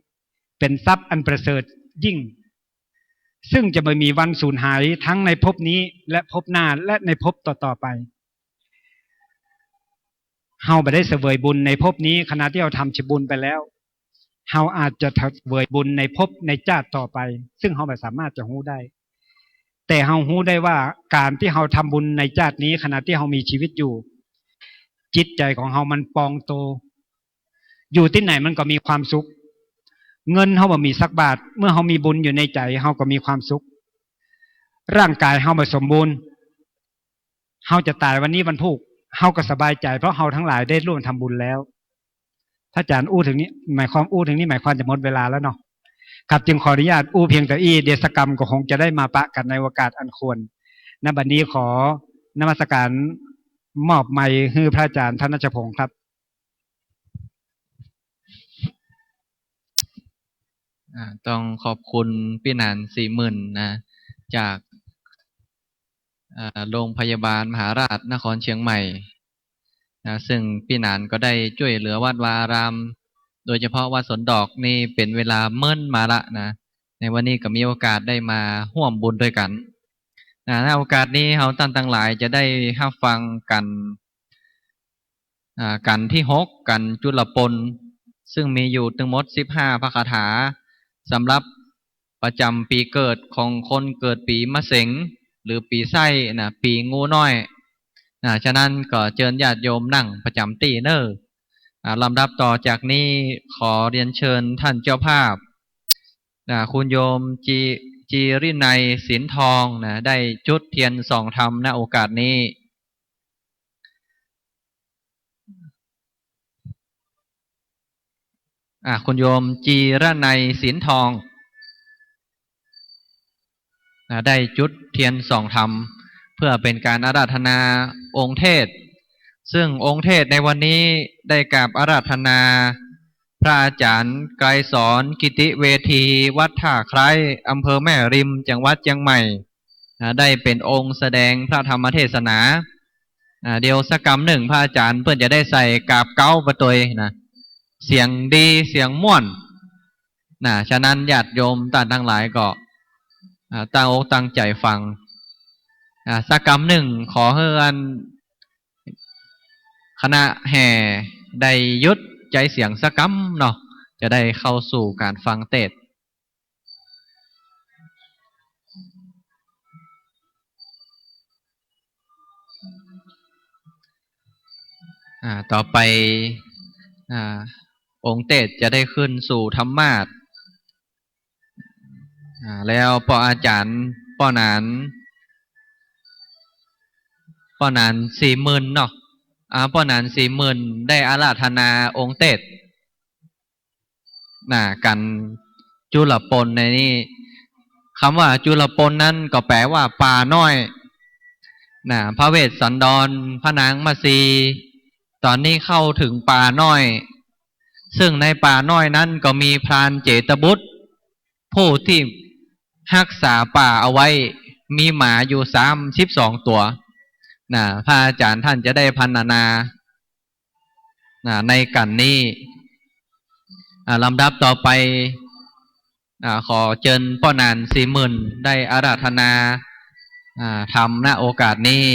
เป๋นทรัพย์อันประเสริฐยิ่ง ซึ่งจะบ่มีวันสูญหายทั้งในภพนี้และภพหน้าและในภพต่อๆ ไป เฮาบ่ได้เสวยบุญในภพนี้ ขณะตี้เฮาทำบุญไปแล้ว เฮาอาจจะเสวยบุญในภพในจาติต่อไป ซึ่งเฮาบ่สามารถจะฮู้ได้ แต่เฮาฮู้ได้ว่าก๋านตี้เฮาทำบุญในจาตินี้ ขณะตี้เฮามีชีวิตอยู่ จิตใจ๋ของเฮามันปองโต อยู่ตี้ไหนมันก็มีความสุข เงินเฮาบ่มีสักบาท เมื่อเฮามีบุญอยู่ในใจ๋ เฮาก็มีความสุข ร่างกายเฮาบ่สมบูรณ์ เฮาจะต๋ายวันนี้วันพูก เฮาก็สบายใจ๋ เพราะเฮาทั้งหลายได้ร่วมทำบุญแล้ว พระอาจารย์อู้เถิงนี้ หมายความอู้เถิงนี้ หมายความจะหมดเวลาแล้วเนาะ ครับ จึงขออนุญาตอู้เพียงเต้าอี้ เดี๋ยวสักกำก็คงจะได้มาปะกั๋นในโอกาสอันควร ณ บัดนี้ขอนมัสการมอบไมค์หื้อพระอาจารย์ธนัชพงศ์ครับ อ่า ต้องขอบคุณปี้หนาน สี่หมื่น นะ จาก อ่า โรงพยาบาลมหาราชนครเชียงใหม่นะ ซึ่งปี้หนานก็ได้จ้วยเหลือวัดวาอาราม โดยเฉพาะวัดสวนดอกนี่เป๋นเวลาเมินมาละนะ ในวันนี้ก็มีโอกาสได้มาฮ่วมบุญตวยกั๋นนะ ในโอกาสนี้เฮาต้านตังหลายจะได้ฮับฟังกั๋น อ่า กัณฑ์ตี้หก กัณฑ์จุลปน ซึ่งมีอยู่ตึงหมดสิบห้าพระคาถา สำหรับประจ๋ำปี๋เกิดของคนเกิดปี๋มะเสง หรือปี๋ไส้นะ ปี๋งูน้อย อ่า ฉะนั้นก็เจิญญาติโยมนั่งประจ๋ำตี้เน่อ อ่า ลำดับต่อจากนี้ขอเรียนเชิญท่านเจ้าภาพ อ่า คุณโยมจี จีรินัย สินทอง นะ ได้จุดเทียนส่องธรรม ณ โอกาสนี้ อ่า คุณโยมจีรนัย สินทอง อ่า ได้จุดเทียนส่องธรรม เพื่อเป๋นก๋านอาราธนาองค์เทศน์ ซึ่งองค์เทศน์ในวันนี้ได้กราบอาราธนาพระอาจ๋ารย์ไกรสอน กิติเวที วัดท่าไคร้ อำเภอแม่ริม จังหวัดเจียงใหม่ อ่า ได้เป๋นองค์แสดงพระธรรมเทศนา อ่า เดี๋ยวสักกำนึ่งพระอาจ๋ารย์เปิ้นจะได้ใส่กาบเก๊าไปตวยนะ เสียงดี เสียงม่วน นะ ฉะนั้นญาติโยมต้านตังหลายก็ อ่า ตั้งอกตั้งใจ๋ฟัง อ่า สักกำนึ่งขอหื้ออันคณะแห่ได้หยุดใจ๊เสียงสักกำเนาะ จะได้เข้าสู่ก๋านฟังเทศน์ อ่า ต่อไป อ่า องค์เทศน์จะได้ขึ้นสู่ธรรมาสน์ อ่า แล้วป้ออาจ๋ารย์ ป้อหนาน ป้อหนาน สีหมื่น เนาะ อ่า ป้อหนาน สีหมื่น ได้อาราธนาองค์เทศน์ นะ กั๋นจุลปนในนี้ กำว่าจุลปนนั้นก็แป๋ว่าป่าน้อย นะ พระเวสสันดร พระนางมัสี ต๋อนนี้เข้าเถิงป่าน้อย ซึ่งในป่าน้อยนั้นก็มีพรานเจตบุตร ผู้ตี้ฮักษาป่าเอาไว้ มีหมาอยู่สามสิบสองตั๋ว นะ พระอาจ๋ารย์ต้านจะได้พรรณนา อ่า ในกั๋นนี้ อ่า ลำดับต่อไป อ่า ขอเจิญป้อหนาน สีหมื่น ได้อาราธนา อ่า ธรรม ณ โอกาสนี้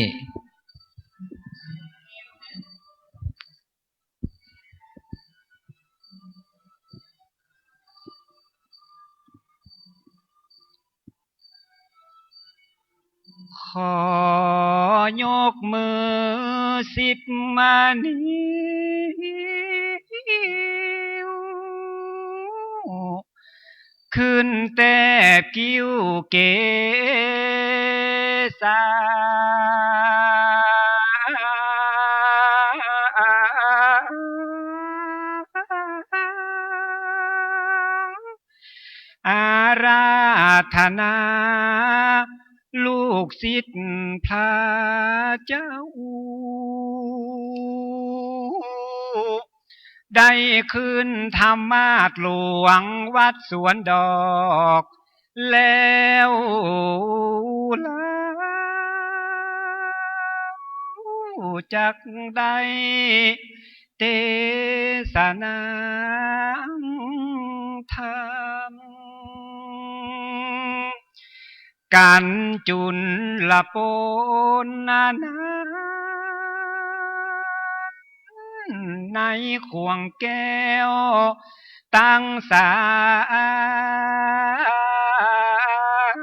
ขอยกมือสิบมานิ้ว ขึ้นแตบกิ้วเกศา อาราธนา ลูกศิษย์พระเจ้า ได้ขึ้นธรรมาสน์หลวงวัดสวนดอก แล้วลาวจักได้ เตสนาธรรม กั๋นจุลปนนานา ในข่วงแก้วตังสาม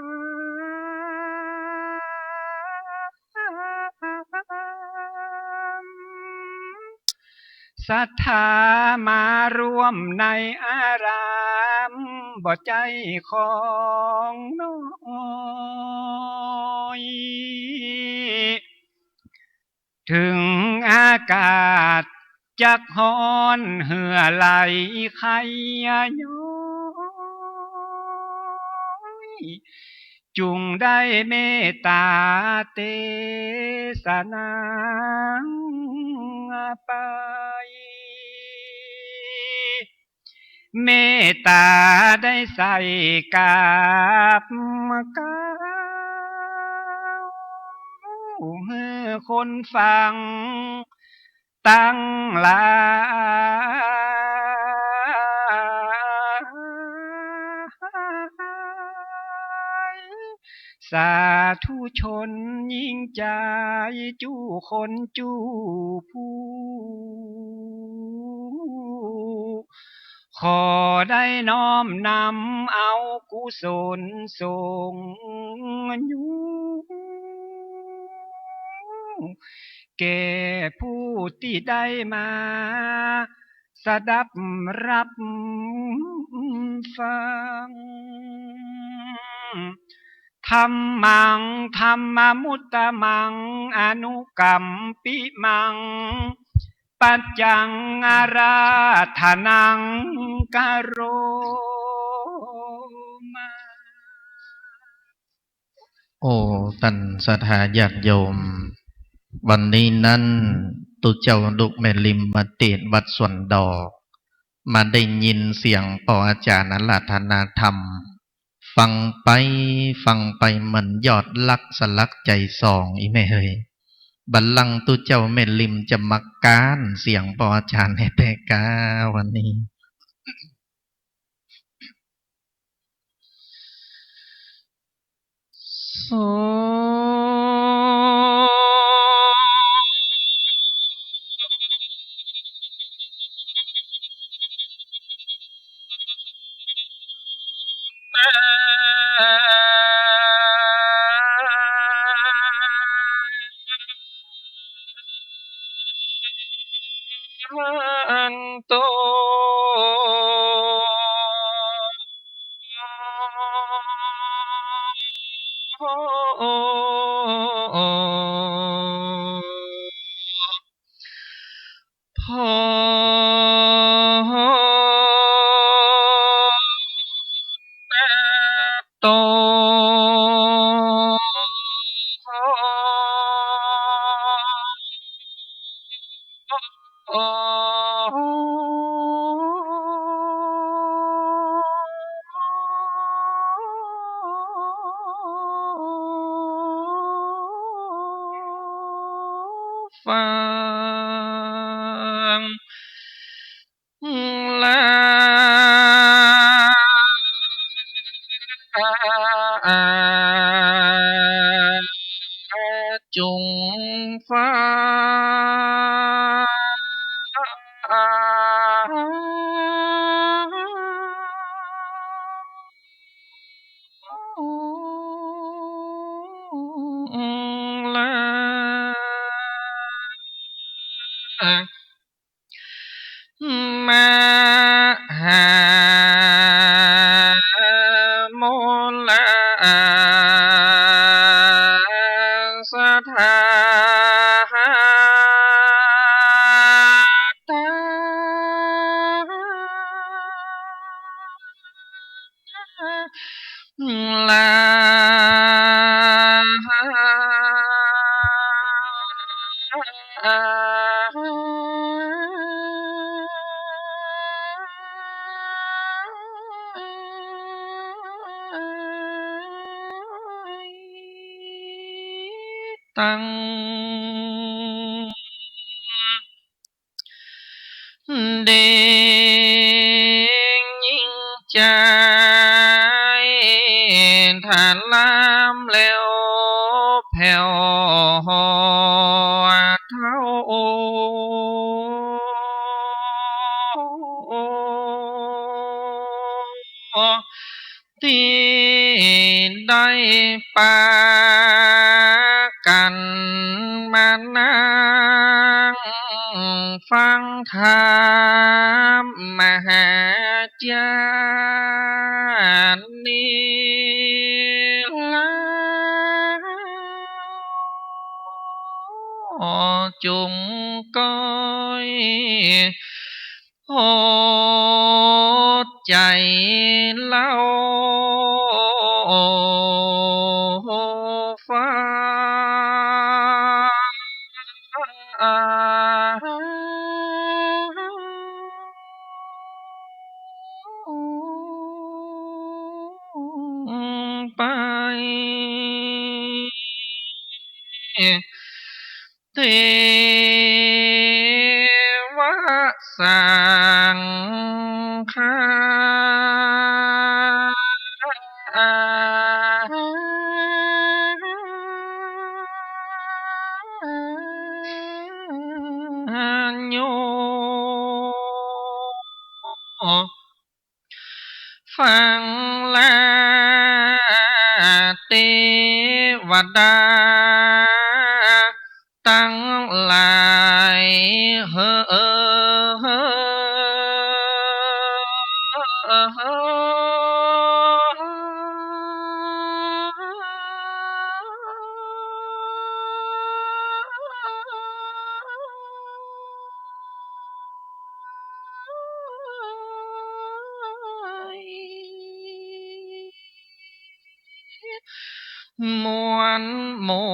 ศรัทธามาร่วมในอาราม บ่ใจ้ของน้อย เถิงอากาศจักฮ้อน เหื่อไหลไข้ย้อย จุ่งได้เมตต๋าเตสนาไป เมตต๋าได้ใส่กาบเก๊า หื้อคนฟังตังหลาย สาธุชนยิ่งใจ๋ จุคนจุผู้ ขอได้น้อมนำเอากุศลส่งอยู่ แก่ผู้ตี้ได้มาสดับฮับฟัง ธัมมัง ธัมมะมุตตะมัง อนุกัมปิมัง ปัจจัง อาราธะนัง กะโรมะ โอ้ ต้านศรัทธาญาติโยม วันนี้นั้น ตุ๊เจ้าลูกแม่ริมมาเตศน์วัดสวนดอก มาได้ยินเสียงป้ออาจ๋ารย์อาราธนาธรรม ฟังไป ฟังไปเหมือนยอดฮักสลักใจ๋ส่อง อี่แม่เฮย บัดหลังตุ๊เจ้าแม่ริมจะมาก๊านเสียงป้ออาจ๋ารย์แต๊กา วันนี้ โส หันโต โพ โต ฟัง ลา จุงฟัง ลา มหามุลา สถา ตา ลา ตัง เด็กญิงใจ๋ ถลำแหลวแผวเฒ่า ตี้ได้ปากั๋นมานั่งฟังธรรมมหาจารย์นี้แล้ว จุ่มก้อย หดใจ๋เล่า ฟังไป เทวะสังฆา โย ฟังลา เตวดา ตังหลายเหอ มวลหมู่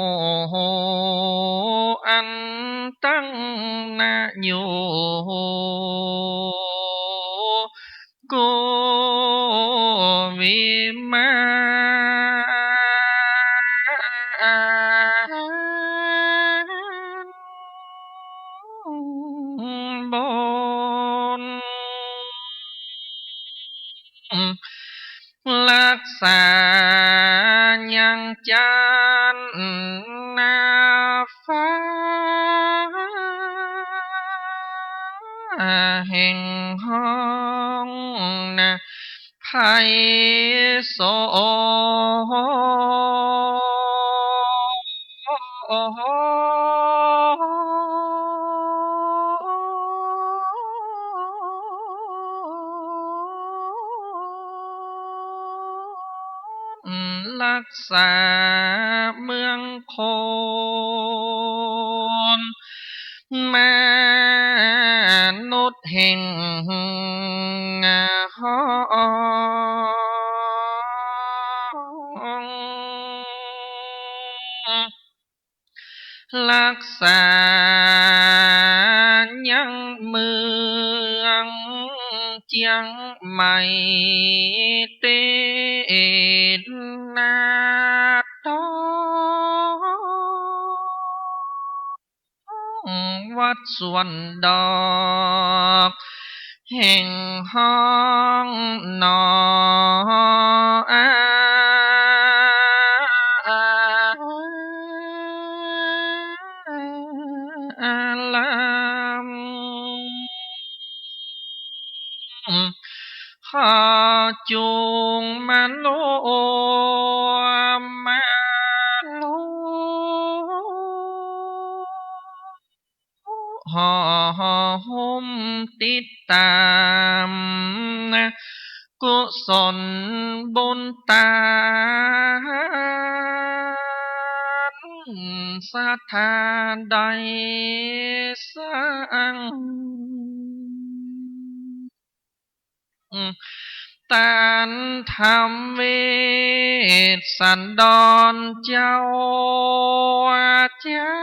อันตั้งหน้าอยู่ กู้วิมานบน รักษายังจันทร์หน้าฟ้า แห่งฮ้องนะ ไพศาล รักษาเมืองโคม มนุษย์แห่งฮ้อง รักษายังเมืองเจียงใหม่ เตนาตอง วัดสวนดอก แห่งฮ้องหนออา อาราม ขอจุ่งมาโลมมาโล ห่อหุ้มติดต๋ามนะ กุศลบุญตานศรัทธาได้สร้าง ตานธรรมเวสสันดรเจ้า เจ้า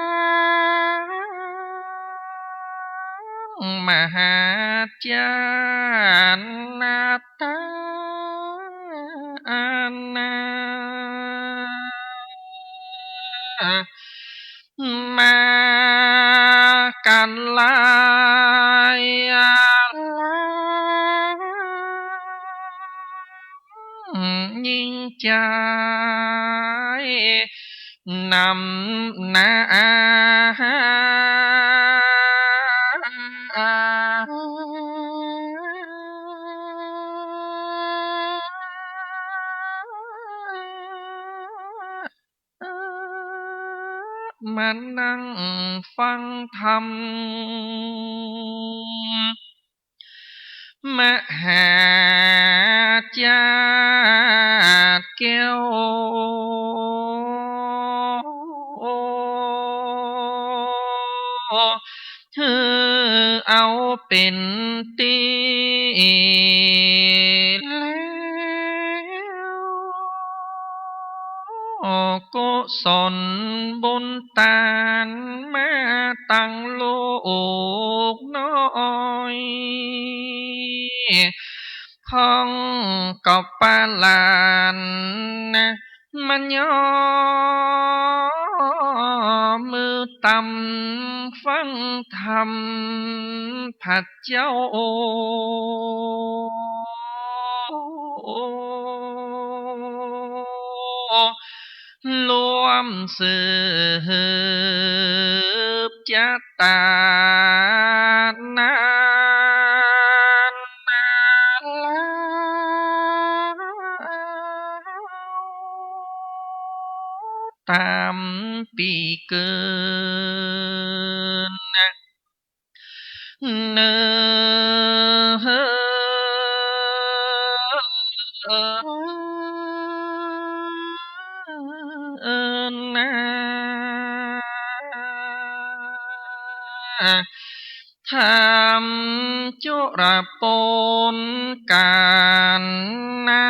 มหาจารย์นาตานา มากันหลายหลาย ยิ่งใจ๋นำหน้า มานั่งฟังธรรม มหาจาติแก้ว ถือเอาเป๋นตี้แล้ว กุศลบุญตานมาตังลูกน้อย ของก็ปะหลานนะ มันย่อมือต่ำฟังธรรมพระเจ้า ร่วมสืบจะต๋านานนาแล้ว สามปี๋เกิน เนอ นา ธรรมจุลปนการนา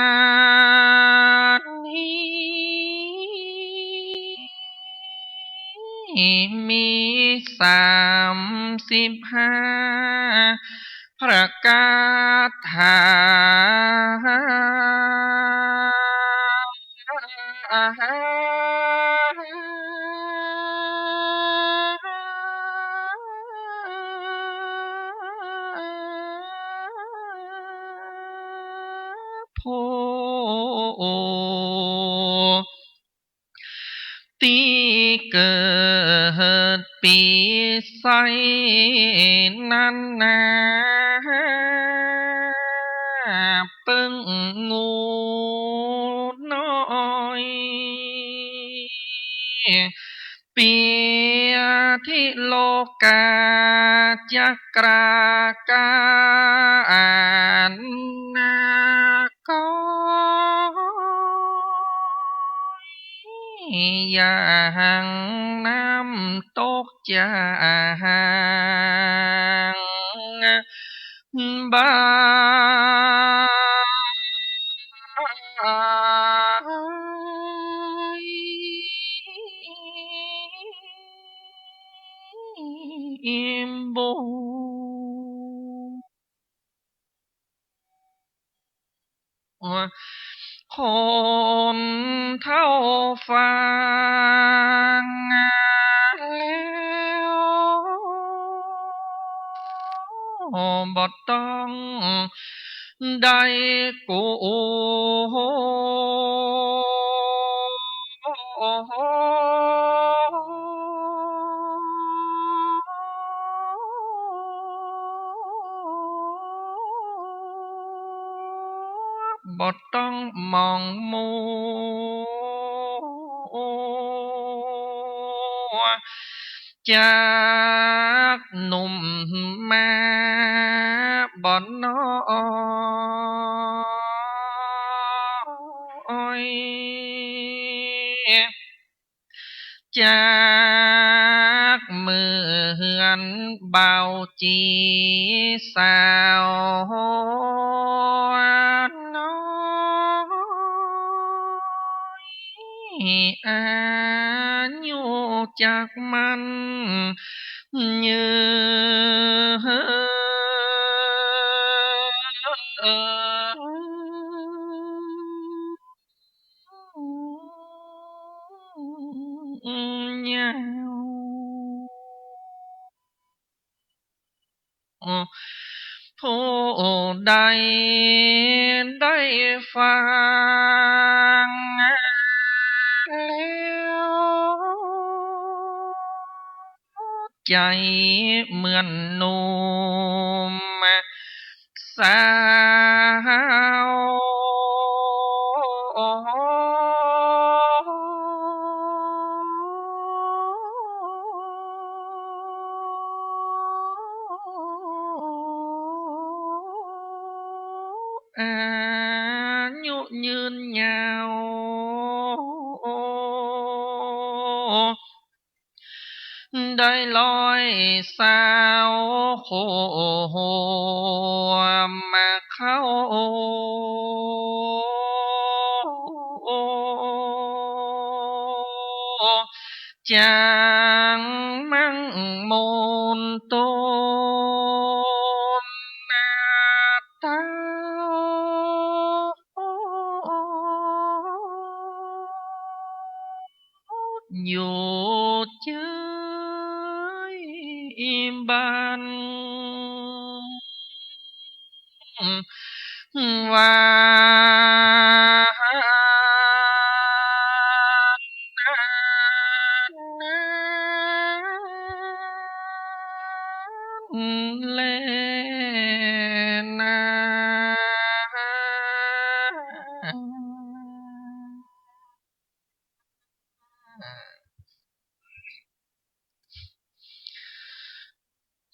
นี้ มีสามสิบห้าประกาถา โพ ตี้เกิดปี๋ใสนั้นนา เปิ้งงูน้อย เปียทิโลกาจักรากานา ก้อยอย่างน้ำตกจางบา คนเฒ่าฟังแล้ว บ่ต้องได้กั๋ว บ่ต้องหมองมัว จากหนุ่มมาบ่น้อย จากเหมือนบ่าวจี๋สาวน้อย อายุจักมั่นยืน ยาว ผู้ใดได้ฟังแล้ว ใจ๋เหมือนหนุ่มสาว อายุยืนยาว ได้ร้อยสาวขวบมาเข้า จักมั่งมนตนนาเต้า อยู่เจ๊ยบ้าน ว่านั้นแลนา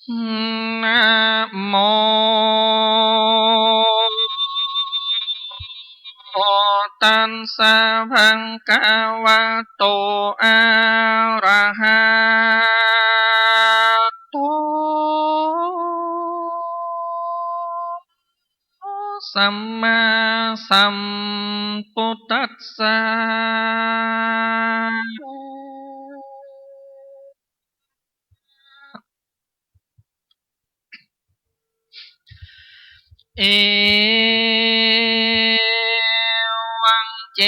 นะโม ตัสสะ ภะคะวะโต อะระหะโต สัมมาสัมพุทธัสสะ เอวัง เจ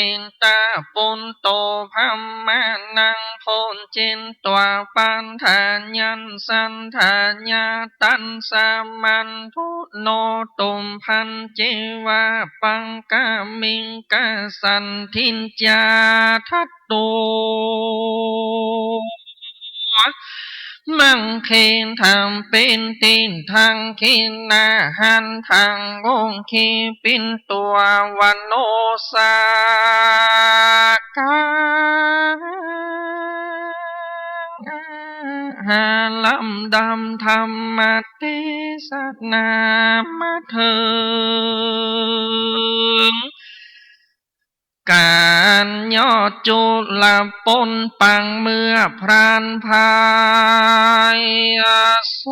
ตะปุตโต พะมะนัง โพชฌิตวา ปัฏฐายัสสัตถายะ ตัสสะ มัตถุโน ตุพัจเจวะ ปะกะมิง กสัตถิจจา ทัตโต มัคเค ธัมเปติ ทักขิณาหัตถัง โอเคปิตวา วโนสาขา หาลำดับธรรมเตสนามาเถิง ก๋านยอดจุลปนปังเมื่อพรานพายส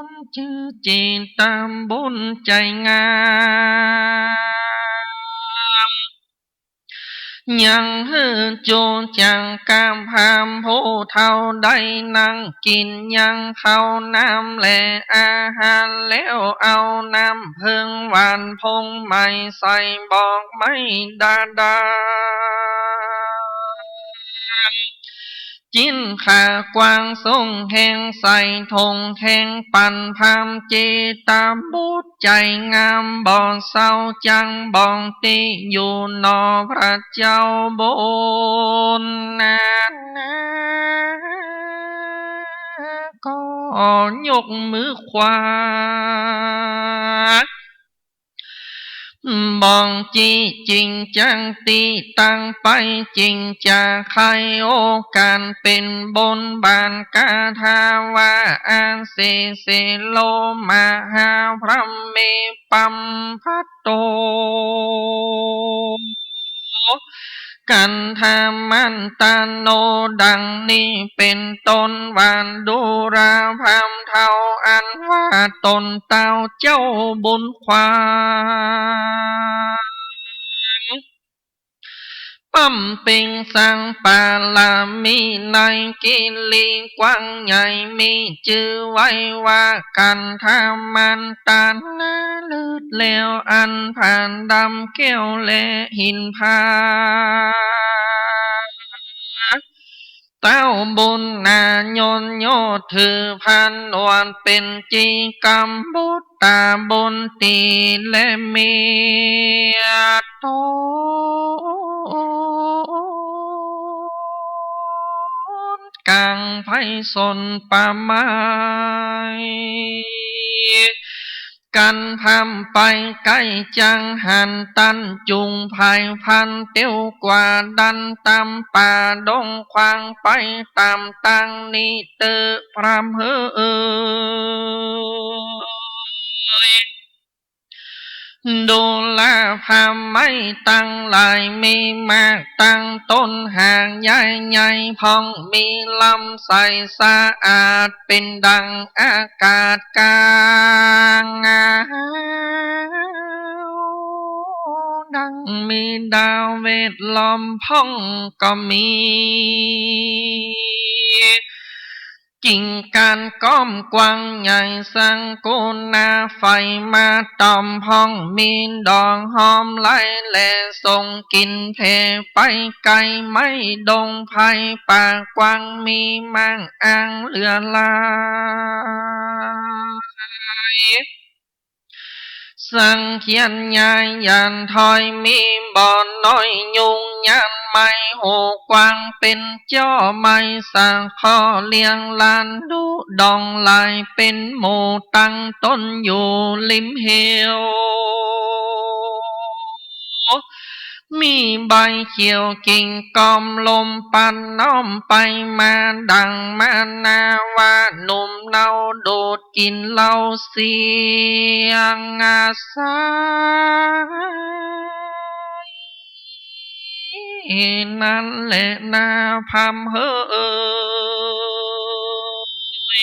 น จื้อเจตบุญใจ๋งาม ยังหื้อจู๋จักกับพราหมณ์ผู้เฒ่าได้นั่งกิ๋นยังข้าวน้ำและอาหารแล้ว เอาน้ำเผิงหวานผงใหม่ใส่บอกไม้ดาดา จิ๊นขากว้างส่งแฮงใส่ถงแฮงปั๋นพราหมณ์เจตบุตรใจ๋งามบ่เศร้าจังบ่ติอยู่หนอพระเจ้าบุญนานา ก็ยกมือขวา บ่องจิจิงจังติตั้งไป จิงจะใค่โอกาสเป๋นบุญบานกาถาว่า อาเสเสโล มหาพรหมเม ปัมภะโต กันธามันตโน ดังนี้เป๋นต้น ว่าดูราพราหมณ์เฒ่า อันว่าต๋นเต้าเจ้าบุญขวาง บำเพ็งสร้างบารมีในกิริกว้างใหญ่ มีจื้อไว้ว่ากันธามันตนา เลิศแล้วอันผาดำแก้วและหินผา เต้าบุญนาย่นโยธถือผนวดเป๋นจีกรรมบุตรตาบุญตีและเมียตน กางไพศาลป่าไม้ กันพร่ำไปใก้จังหันตันจุงไพพันเตียวกว่าดันต๋ามป่าดงขวางไปต๋ามตางนี้เต๊อะพราหมณ์เฮอ ดูราพราหมณ์ไม้ตังหลายมีมากตังต้นหากใหญ่ใหญ่พ่องมีลำใสสะอาดเป๋นดั่งอากาศกลาง ดั่งมีดาวเวทล้อมพ่องก็มี กิ่งก้านก้อมกว้างใหญ่สังกุณาไฟมาต๋อมพ่องมีดอกหอมไหลและส่งกลิ่นแผ่ไปไกลไม้ดงไพรป่ากว้างมีมากอั้งเหลือหลาย สังเขียนยายหยันถอยมีบ่อน้อยยุงยันไม้หูกว้างเป๋นจ้อไม้สักข้อเลี้ยงหลานดุดองหลายเป๋นหมู่ตั้งต๋นอยู่ริมเหว มีใบเขียวกิ่งกอม ลมปัดน้อมไปมา ดั่งมะนาวาหนุ่มเนา ดูดกลิ่นเหล้าเสียงอาสา นั้นแหละนาพรามเอ๋ย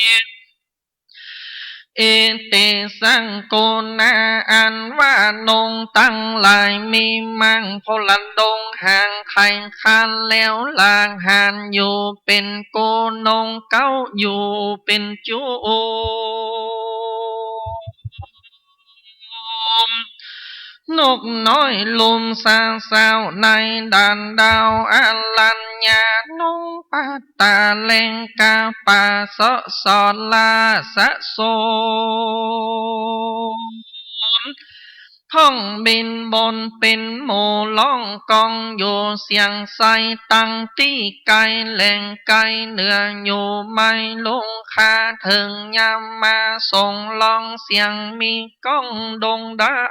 เอเตสัง โก นา อันว่าโนงตังหลายมีมั่ง พลดงหางไขขันแล้ว หลากหันอยู่เป๋นโก โนงเก๊าอยู่เป๋นจุม นกน้อยลุมสาสาวในด่านดาวอรัญญา โนงปัตตาแลงกาป่าเสาะสอดลาสะโสม พ่องบินบนเป๋นหมู่ ร้องก้องอยู่เสียงใส ตั้งตี้ไกลแหล่งไกลเหนืออยู่ ไม่ลุงคาเถิงยามมา ส่งร้องเสียงมีก้องโด่งดัง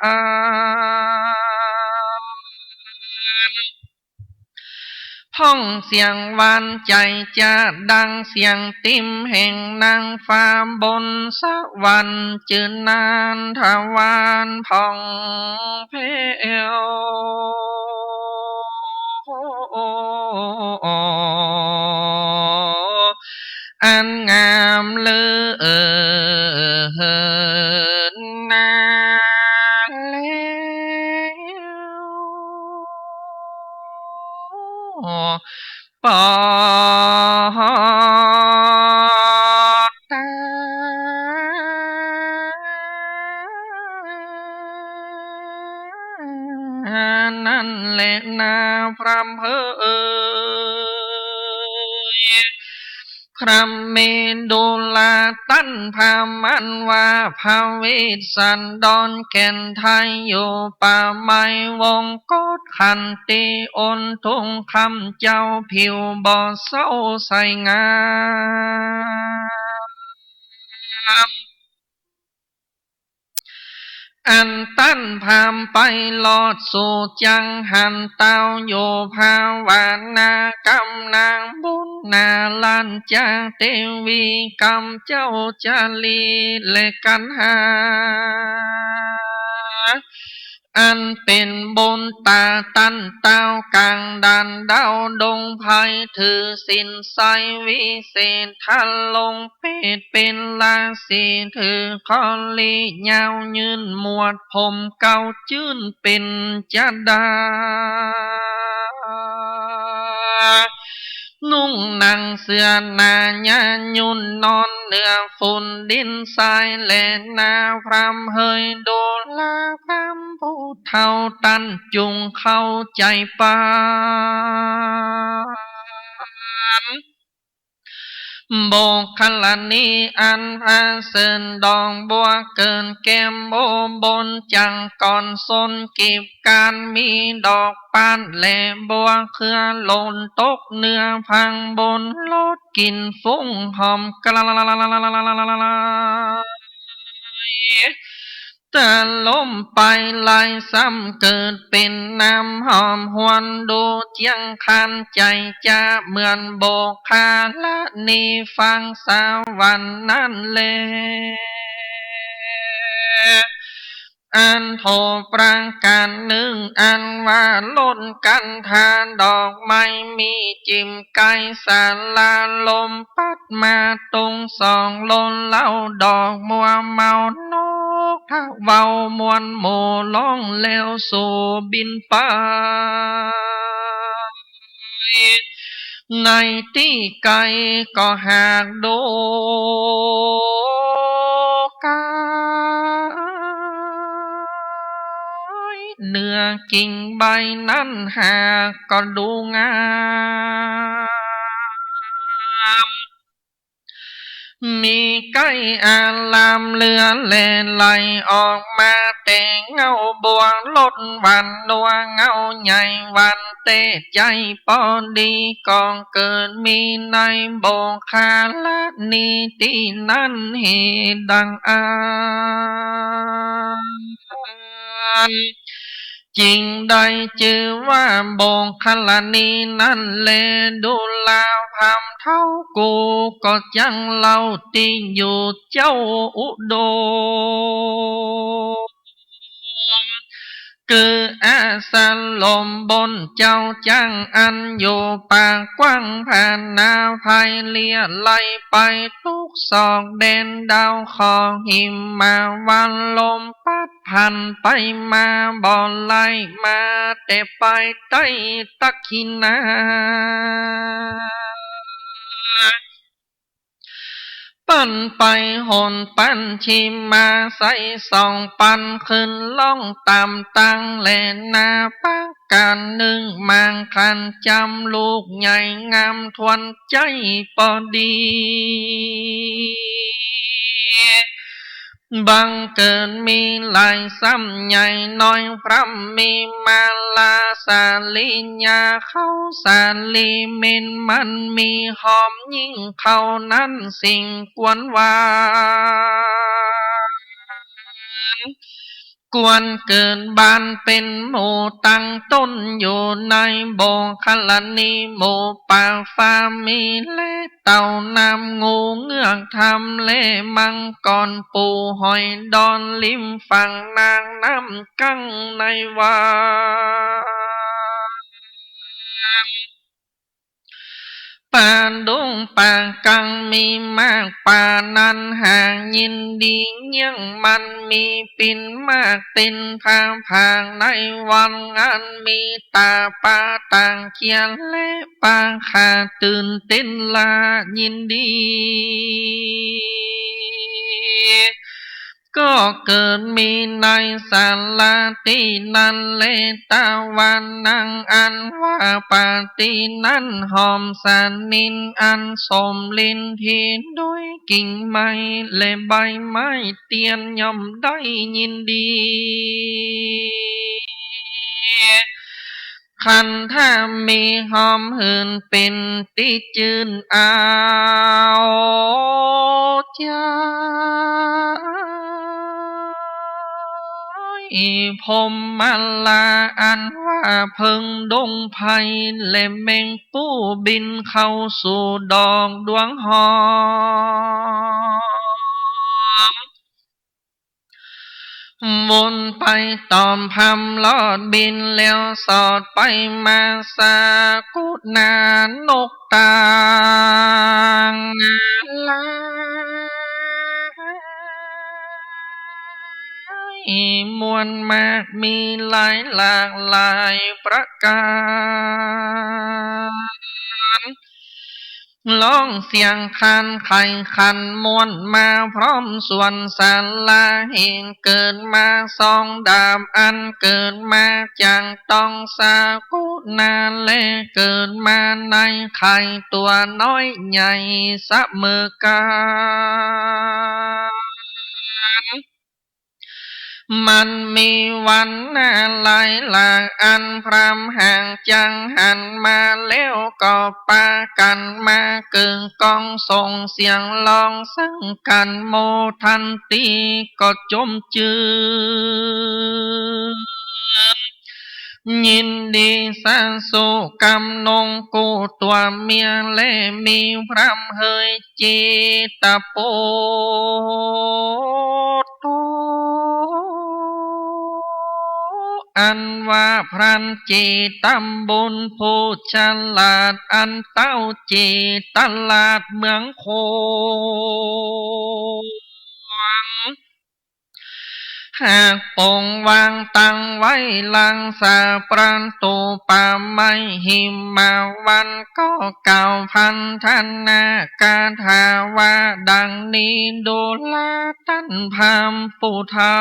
พ่องเสียงหวานใจ๋จะดังเสียงติ๊มแห่งนางฟ้าบนสวรรค์ จื้อนันทวรรณพ่องแผ้ว อันงามเหลือนาแล้ว ปอดตา นั้นแหละนาพรามเอ๋ย พรามเมดุลาตั้นพรามอันว่าพระเวสสันดรแก่นไทย อยู่ป่าไม้วงกฏขันติอนทุงคำ เจ้าผิวบ่เศร้าใสงาม อันตั้นพรามไปรอดสู่จังหัน เต้าอยู่ภาวนากำนางบุญนาราชเตวี กำเจ้าจารีและกันหา อันเป๋นบุญตาตั้นเต้ากลางด่านดาวดงไพร ถือศีลใสวิเศษ ทรงเปรตเป๋นราศี ถือคอรียาวยืน หมวดผมเกล้าจื้นเป๋นจดา นุ่งหนังเสื้อหนาญายุ่น นอนเหนือฝุ่นดินทรายแลนา พรามเหยดูราพรามผู้เฒ่า ตั้นจุ่งเข้าใจ๋ปาน บุคคลานีอันประเสริฐ ดอกบัวเกิดแก้มโอบน จั่งก่อนสนกิจการ มีดอกปานและบัวเครือ หล่นตกเหนือพังบน ลดกลิ่นฟุ้งหอมไกล ตะลมไปไหลซ้ำเกิดเป๋นน้ำหอมหวน ดูเจียงคานใจ๋จะเหมือนบุคคลานี ฟังสวรรค์นั้นแล อันโธประการนึ่ง อันว่าล้นกันทาดอกไม้ มีจิ่มไกสาลา ลมปัดมาตุงสอง ล้นเหล้าดอกมัวเมา นกเว้ามวลหมู่ร้องแล้วสู่บินไป ในตี้ไกลก็หากดูไกล เหนือกิ่งใบนั้นหากก็ดูงาม มีไก้อารามเหลือแล ไหลออกมาแต่เงาบัว รสหวานนัวเงาใหญ่หวานเตะใจ๋ ปอดีก็เกิดมีในบุคคลานีตี้นั้น เหตุดังอั้น จึงได้จื้อว่าโบคคัลลานีนั้นแล ดูราพราหมณ์เฒ่ากูก็จักเล่าตี้อยู่เจ้าอุดม คืออาสรมบนเจ้าจักรอันอยู่ปากกว้างผานาไพร เลียไล่ไปทุกศอกแดนดาวเคราะห์ หิมะวันลมพัด ผันไปมาบ่ไหลมาแต่ไปใต้ตักขิณา ปันไปหนปันชิมา ใสส่องปันขึ้นล่องต๋ามตังแลนา ประก๋านนึ่งมังคันจ๋ำ ลูกใหญ่งามทวนใจ๊ปอดี บังเกิดมีหลายซ้ำใหญ่น้อย พร่ำมีมาลาสาลิญา เข้าสาลีเมนมันมีหอม ยิ่งเข้านั้นสิ่งควรหวาน ควรเกิดบานเป๋นหมู่ตั้งต้นอยู่ใน โบคคัลลานีหมู่ป่าฟ้ามี และเต่าน้ำ งูเงือกทำ และมังกร ปู๋หอยดอน ริมฝั่งนางน้ำกั้งในวัง ป่าดงป่ากังมีมาก ป่านั้นหายินดีเยี่ยง มันมีปิ่นมาก เต็มผ้าผางในวัง อันมีต๋าปาต่างเจีย และปาขาตื่นเต้นละยินดี ก็เกิดมีในสาราตี้นั้นแล ตะวันนั่งอันว่าป่าตี้นั้นหอมสานิน อันสมลินทีด้วยกิ่งไม้และใบไม้เตี้ยนย่อมได้ยินดี คันถ้ามีหอมหื่นเป๋นตี้จื้นเอาใจ๋ พรหมมาลาอันว่าเผิงดงไพร และแมงปู๋บินเข้าสู่ดอกดวงหอม วนไปต๋อมพร่ำลอดบิน แล้วสอดไปมาสากุณานกต่างหลายมวลมาก มีหลายหลากหลายประก๋าน ฮ้องเสียงครานไขขัน ม่วนมาพร้อมส่วนสาราแห่ง เกิดมาสองดาบ อันเกิดมาจากต๊องสากุณา และเกิดมาในไข่ตั๋วน้อยใหญ่เสมอกั๋น มันมีวรรณะหลายหลาก อันพร่ำหากจักหันมา แล้วก็ปากั๋นมาเกิ่งก้อง ส่งเสียงฮ้องซึ่งกั๋น โมทันทีก็จมจื้น ยินดีสาสุกำนงกู้ตั๋วเมีย และมีพร่ำเฮย เจตปุตโต อันว่าพรานเจตบุญผู้ฉลาด อันเต้าเจตราชเมืองขวาง หากปงวางตั้งไว้หลังสาประตู๋ป่าไม้หิมะวัน ก็กล่าวพันธนาคาถาว่าดังนี้ ดูราต้านพราหมณ์ผู้เฒ่า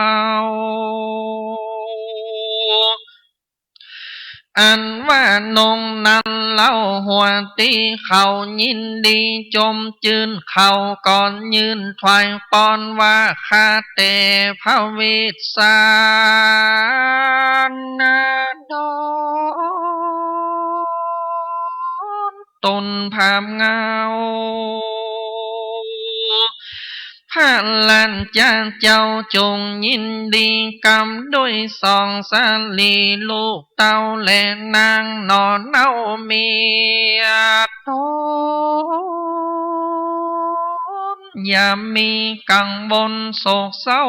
อันว่านงนั้นเล่าหัวตี้เขายินดีจมจื้น เขาก็ยื่นถวายปอนว่า ข้าแต่พระเวสสาณดร ตนพราหมณ์เงา พ ราชเจ้าจงยินดีกำด้วยสองสหรีลูกเต้าแลนางหนอเน่าเมียต๋น อย่ามีกังวลโศกเศร้า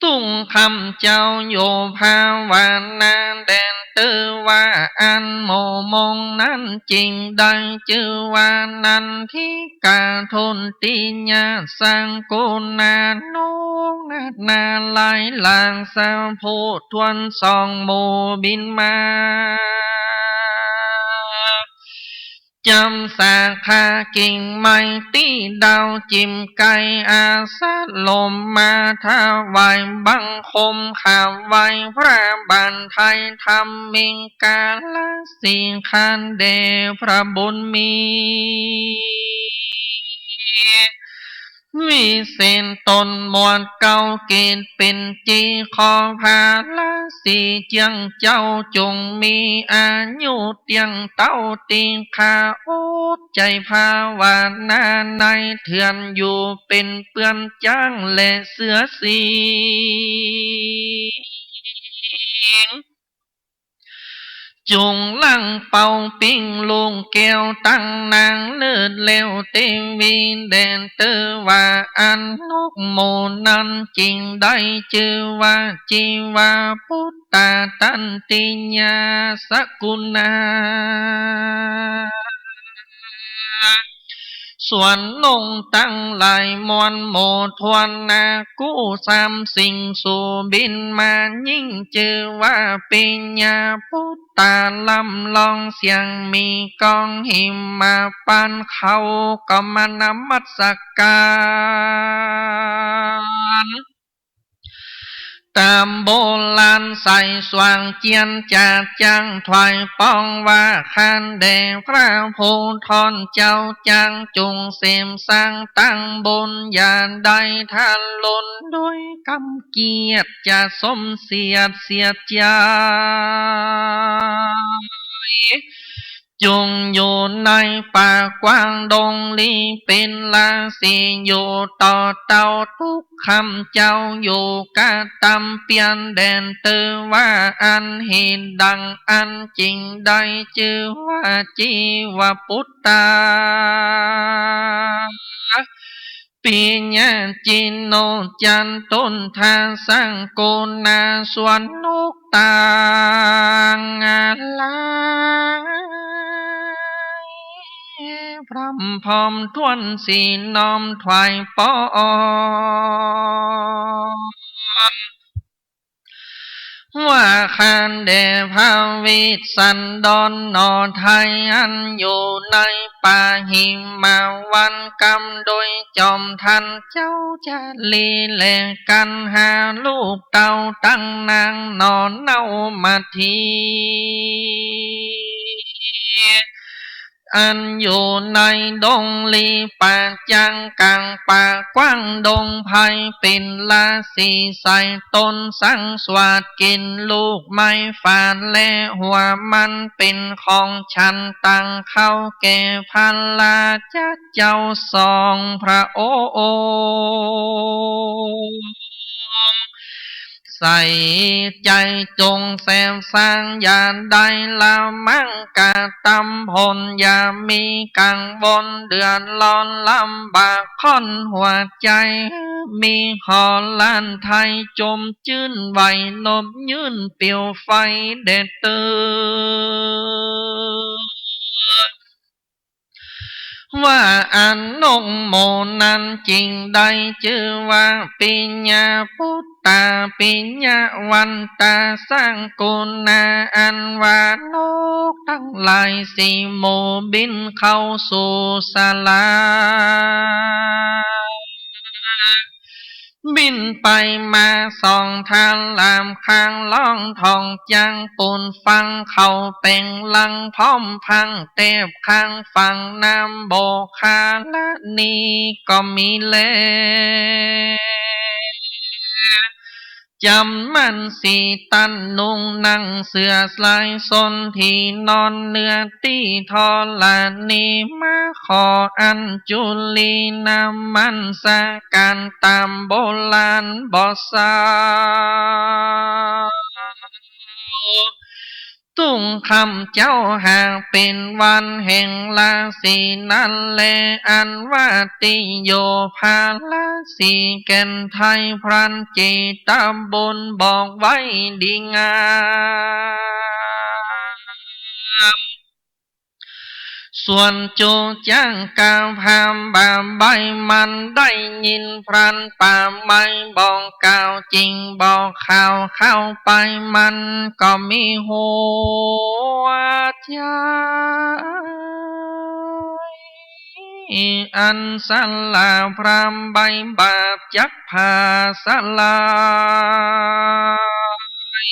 ตุ๊กข้าพเจ้าอยู่ภาวนาแด่เตื้อว่าอั้น หมู่มงนั้นจึงได้จื้อว่านันทิกา ทุติยสังกุณา นกนาฏนาลายหลาก สะโพกถ้วนสองหมู่บินมา จำสาขากิ่งไม้ตี้ดาวจิ่มไก อาสาลมมาถวายบังคม ขาบไหว้พระบาทไทย ธรรมิกาลสีย์ ข้าแด่พระบุญมี วิเศษตนหมวดเก้า เกตเป๋นจี ขอพระศรีเจื้องเจ้าจงมีอายุเตี้ยงเต้า ตี้ข้าอดใจ๋ภาวนาในเถื่อนอยู่เป๋นเปื้อนจ๊างและเสือสิงห์ จงหลั่งเป่าปิ้งลูกแก้วตั้งนางเลิศแล้วเตวี แด่เตื้อว่าอั้น นกหมู่นั้นจึงได้จื้อว่าจีวาปุตตา ตันติยาสกุณา ส่วนนกตังหลายมวลหมู่ถ้วนนากู้สามสิ่ง สู่บินมายิ่งจื้อว่าปิยปุตตา ร่ำร้องเสียงมีก้องหิมมาปาน เขาก็มานมัสการ ต๋ามโบราณใส่สว่างเจียรจาดจ้าง ถวายป้องว่าข้าแด่พระผู้ถ้วนเจ้า จงจุ่งเสพสังตั้งบุญ อย่าได้ทารุณด้วยกำเกียจ จะสมเสียดเสียใจ จงอยู่ในป่ากว้างดงลี้ เป๋นราศีอยู่ต่อเต้า ตุ๊กข้าพเจ้าอยู่กระตำเปียร แด่เตื้อว่าอั้น เหตุดังอั้นจึงได้จื้อว่าจีวปุตตา ปิยจินโนจันตุนทาสังกุณา ส่วนนกตังหลาย พร่ำพร้อมถ้วนสีน้อมถวายป้อง ว่าข้าแด่พระเวสสันดรหน่อไทย อันอยู่ในป่าหิมวัน กำโดยจอมทันเจ้าจารี และกันหาลูกเต้าตังนางหน่อเน่ามาที อันอยู่ในดงลี้ป่าจ้าง ก๋างป่ากว้างดงไพร เป๋นราศีใส่ตนสังสวัสดิ์ กิ๋นลูกไม้ฝาดและหัวมัน เป๋นของฉันตางข้าวแก่พระราชเจ้าสองพระองค์ ใส่ใจ๋จงแสบสาง อย่าได้ละมังกระตำผล อย่ามีกังวลเดือดร้อนลำบากข้อนหัวใจ๋ มีหอล้านไทยจมจื้นไหวนบยื่นปิวไฟแดดเตอ ว่าอั้นนกหมู่นั้นจึงได้จื้อว่าปิยปุตตา ปิยวันตาสังกุณา อันว่านกตังหลายสี่หมู่บินเข้าสู่สารา บินไปมาสองทางลามข้างล่องท้องจังปูนฟังเขาแป๋งลังพร้อมพังแตบข้างฝั่งน้ำโบคาละนีก็มีแล จ ยำมั่นสีตันนุ่งหนังเสื่อสลายสนที่นอนเนื้อตี้ธรณีมาขออัญจุลีนมัสการต๋ามโบราณบ่เศร้า ตุ้งค่ำเจ๊าหากเป๋นวันแห่งราศีนั้นแล อันว่าตี้โยภาราศีแก่นไทยพรานเจตบุญบอกไว้ดีงาม ส่วนโจจ้างกาพามบ่าใบมันได้ยินพรานป่าไม้บอกกล่าวจริงบอกข่าวเข้าไปมันก็มีหัวใจ๋ อันสละพรามใบบาปจักผ่าสลาย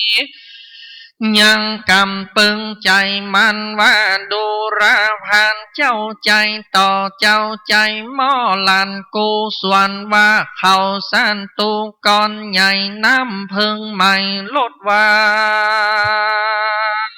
ยังกำเปิงใจ๋มันว่าดูราพรานเจ้าใจ๋ต่อเจ้าใจ๋หม้อหลั่นกูส่วนว่าเขาศัตรู๋ก่อนใหญ่น้ำเพิงไหม้ลดหวาน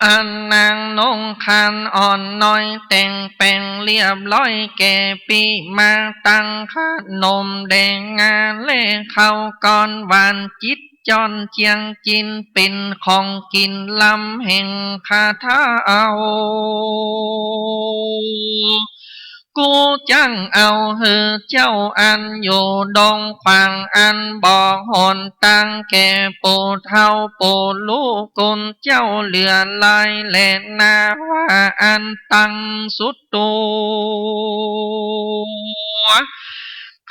อันนางนงครรภ์อ่อนน้อยแต่งแป๋งเรียบร้อยแก่ปี้มาตังขนมแด่งาและข้าวก้อนหวานจิตจ้อนเจียงกิ๋นเป๋นของกิ๋นลำแห่งข้าเฒ่า กูจักเอาหื้อเจ้าอันอยู่ดงขวางอันบอกหนตางแก่ปู่เฒ่าปู่ลูกกุลเจ้าเหลือหลายแลนาว่าอันตังสุดตั๋ว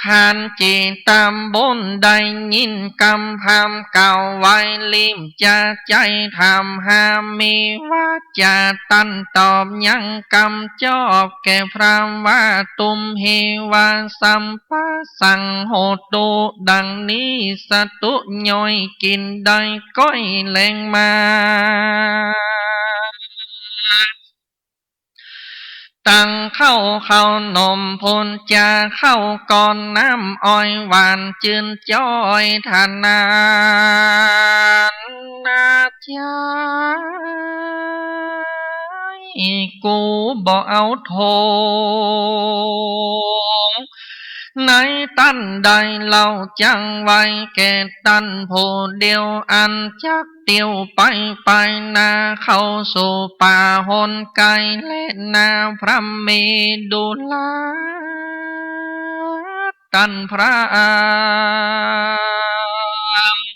พรานเจตบุญได้ยินกำพรามกล่าวไว้รีบจะใจ๋ถามหามีวาจ๋าตันตอบยังกำจอบแก่พรามว่า ตุมเหวาสัมปะสังโหตุ ดังนี้สตุย่อยกิ๋นได้ก้อยแรงมา ตังข้าวข้าวนมพูนจ๋าข้าวก้อนน้ำอ้อยหวานจื้นจ้อยทนานนาใจ๋ กูบ่เอาโถง ในตันใดเล่าจักไว้แก่ตันผู้เดียวอันจักเตียวไปไปนาเข้าสู่ป่าหนไกลและนาพระเมดุลา ตันพราหมณ์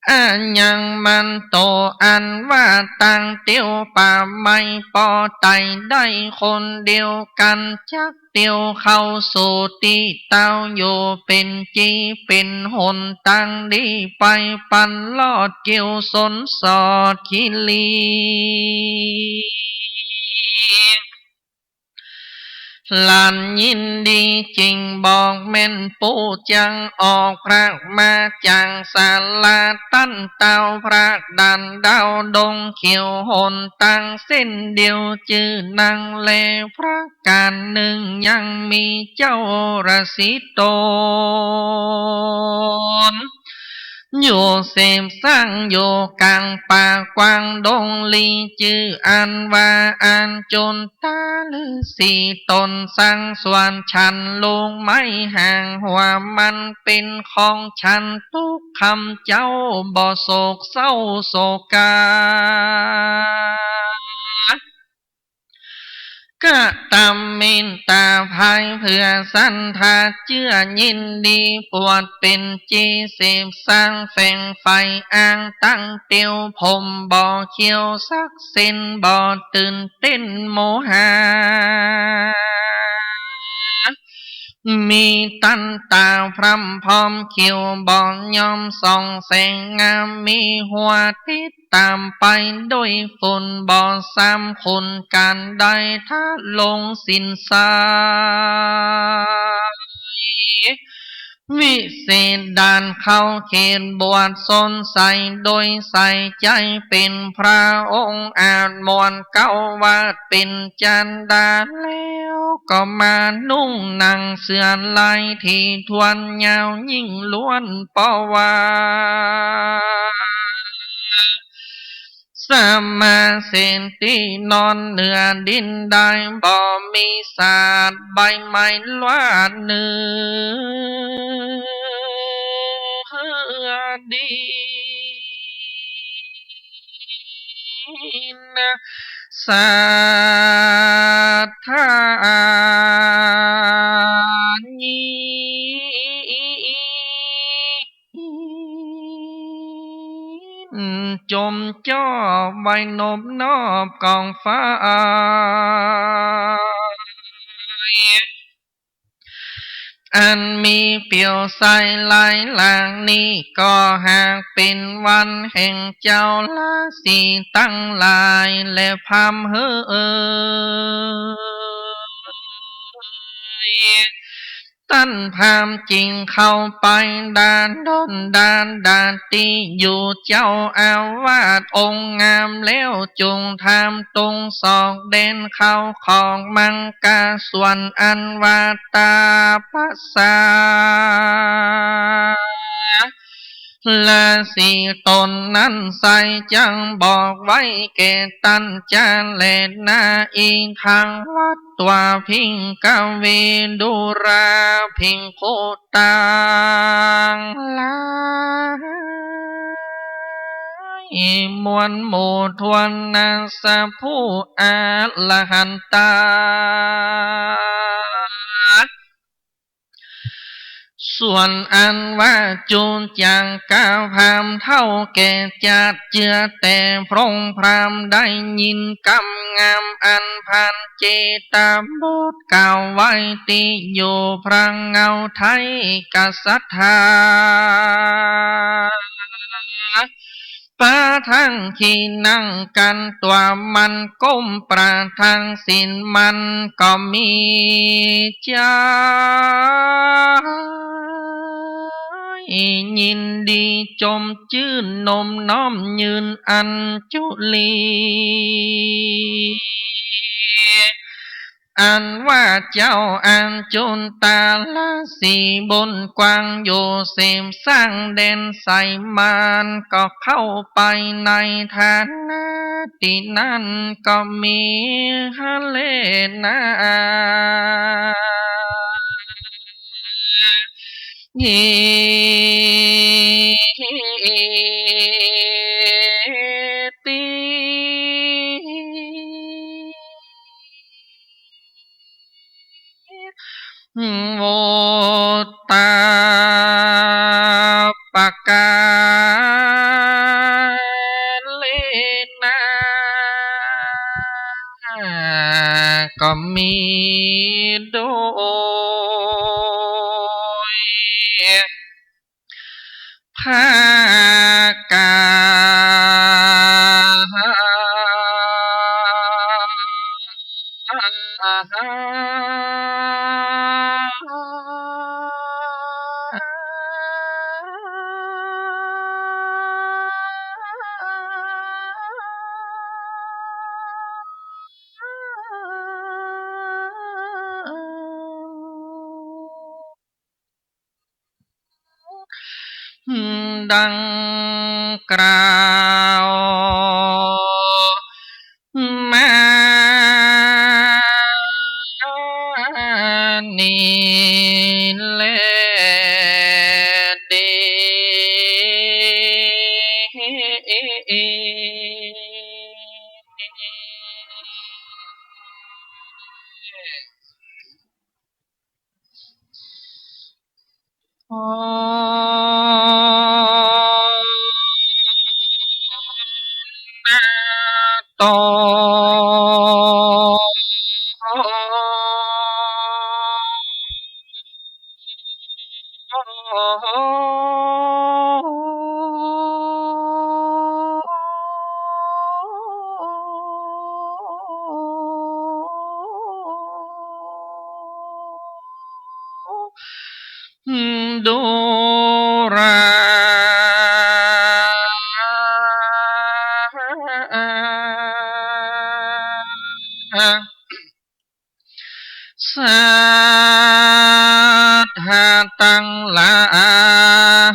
อะยังมันโตอันว่าตังเตียวป่าไม้ปอไตได้คนเดียวกั๋นจักเตียวเข้าสู่ตี้เต้าอยู่เป๋นจีเป๋นหนตางดีไปปันลอดเกี่ยวสนสอดขีรี หลานยินดีจริงบอกแม่นปู่จักออกพระมาจักสาราตันเต้าพระด่านดาวดงเขียวหนตางเส้นเดียวจื้อนังแลพระก๋านนึ่งยังมีเจ้าราศีตน อยู่เสพสร้างอยู่ก๋างป่ากว้างดงลี จื้ออันว่าอัญจุนตาฤๅษีตนสร้างสวนฉันลูกไม้หางหัวมันเป๋นของฉันตุ๊กค่ำเจ๊าบ่โศกเศร้าโศกา กะตำเมตต๋าภายเผื่อศรัทธาเจื้อยินดีปวดเป๋นจีเสพสร้างแฝงใฝ่อ้างตังเตียวผมบ่เขียวสักเส้นบ่ตื่นเต้นโมหะ มีตันต๋าพร่ำพร้อมเขียวบ่ยอมส่องแสงงาม มีหัวติดต๋ามไปด้วยฝุ่นบ่สามขุนก๋านใดทะลงสินทราย วิเศษด่านเข้าเขตบวชสนใส โดยใส่ใจ๋เป๋นพระองค์อาจหมวดเก๊าวัตรเป๋นจันดา แล้วก็มานุ่งหนังเสื้อลายถี่ถ้วนยาวยิ่งล้วน เป๋าว่า สมาเสนตี้นอนเหนือดินได้ บ่มีสาดใบไม้ลาดเนื้อดิน สัทธาญิน จมจ้อไว้นบนอบกองไฟ อันมีเปรียวใสหลายหลากนี้ ก็หากเป๋นวันแห่งเจ้าราศีตังหลาย และพราหมณ์เหย ต้านพราหมณ์จึงเข้าไปดาด้อนดาดาตี้อยู่เจ้าอาวาสองค์งาม แล้วจุ่งถามตุงสอกแดนเข้าของมังกา ส่วนอันว่าตาปะสา ราศีต๋นนั้นไส้ จักบอกไว้แก่ต้านจาแลนา อิทังวัตวา ภิกขะเว ดูราภิกขุตังหลาย มวลหมู่ถ้วนนะ สะผู้อรหันตา ส่วนอันว่าจุจักกะพราหมณ์เฒ่าแก่จัด เจือแต่พระองค์พราหมณ์ได้ยินกำงามอันพรานเจตบุตรกล่าวไว้ตี้อยู่พระเงาไทยกษัตริย์ ปะทังขีนั่งกันตั๋วมันก้มประทังศีลมันก็มีใจ๋ยินดีจมจื้นนบน้อมยืนอัญจุลี อันว่าเจ้าอัญจุนตาลสีบุญกว้างอยู่เสพสร้างแดนไสมานก็เข้าไปในฐานะตี้นั้นก็มีฮะเลนา เยติ โวตาปะกาเลนะ ก็มีโดย พระกา ดังกล่าวมานี้แลเด ขอ รา สัตว์ตังหลาย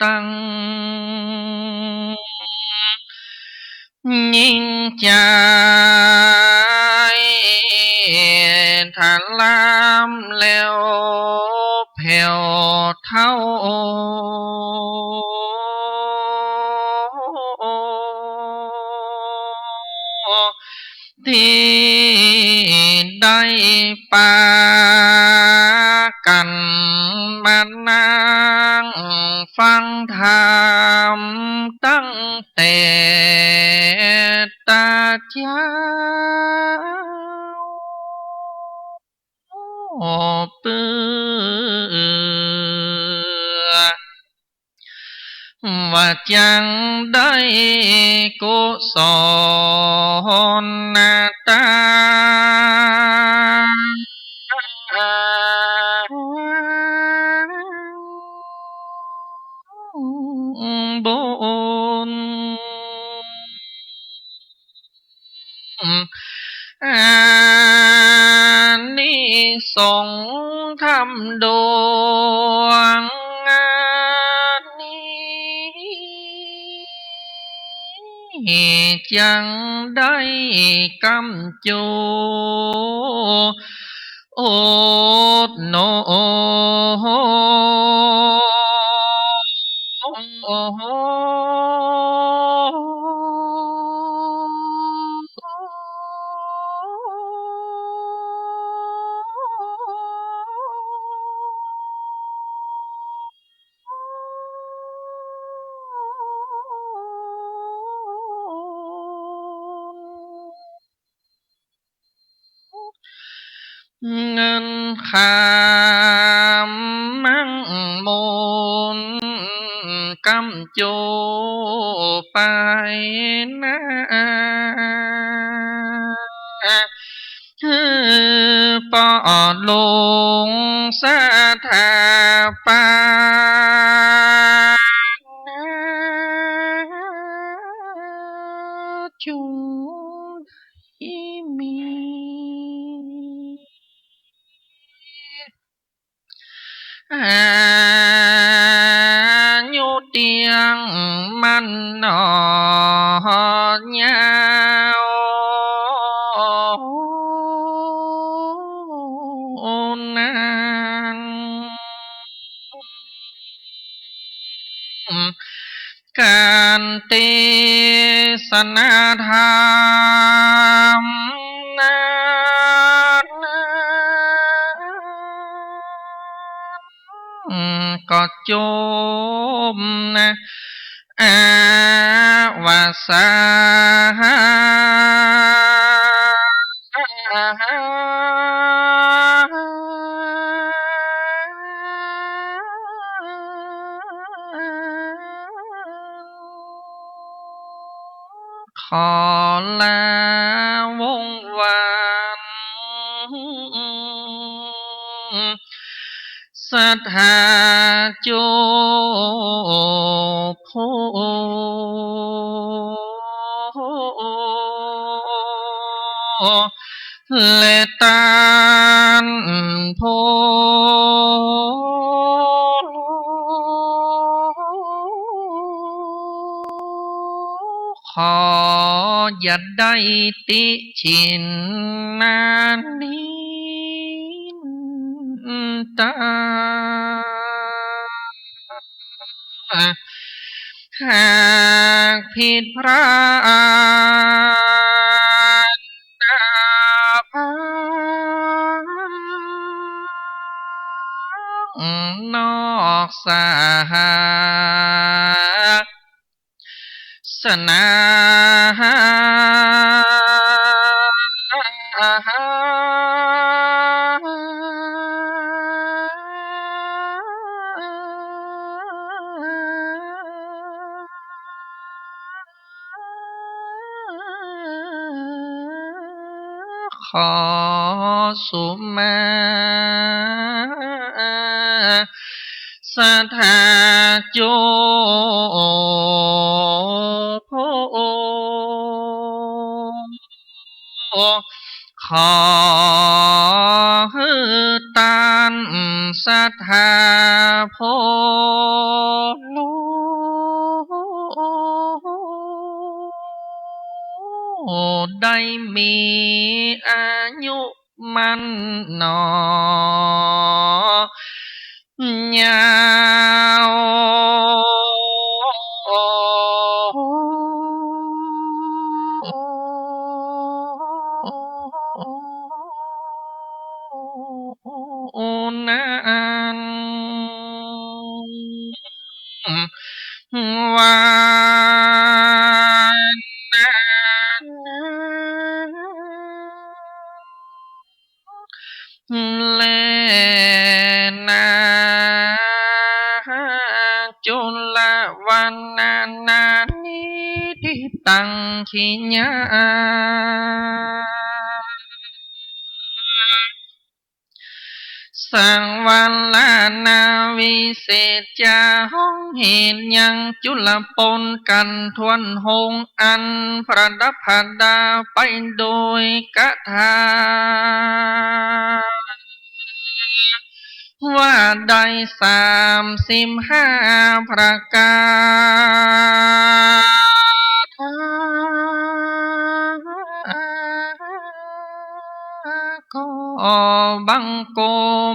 ตัง ยิ่งใจ๋ ถลำแล้วแผ่วเทา ตี้ได้ปากั๋นมานั่งฟังธรรมตั้งแต่ตะเจ๊าเปื้อ ว่าจักได้กุศลนาตา บุญ อานิสงส์ธรรมดวงนี้ จักได้กำจู โอดโน เงินคำมั่งมูลกำจูไปนา หื้อป้อหลวงสถาปนา จุงได้มี อายุเตี้ยงมั่นหนอยาวนาน ก๋านเตสนาธรรมนั้น ก็จบนะ อวสาน ขอลาวงศ์วรรค์ ศรัทธาจุผู้ และต้านผู้ ขออย่าได้ติฉินนานินทา หากผิดพลาดนาพลั้งนอกศาสนา ขอ ขอสุมา สถาจุโพ ขอหื้อต้านศรัทธาโพ ได้มีอายุ มั่นหนอ ยาว นาน วันนาน แลนา จุลวรรณนานิทิตัง ขีณา สังวรนาวิเศษจา ห้องเหตุยังจุลปนกันถ้วนหงอันประดับประดาไปโดยคาถา ว่าได้สามสิบห้าประการ ขอบังค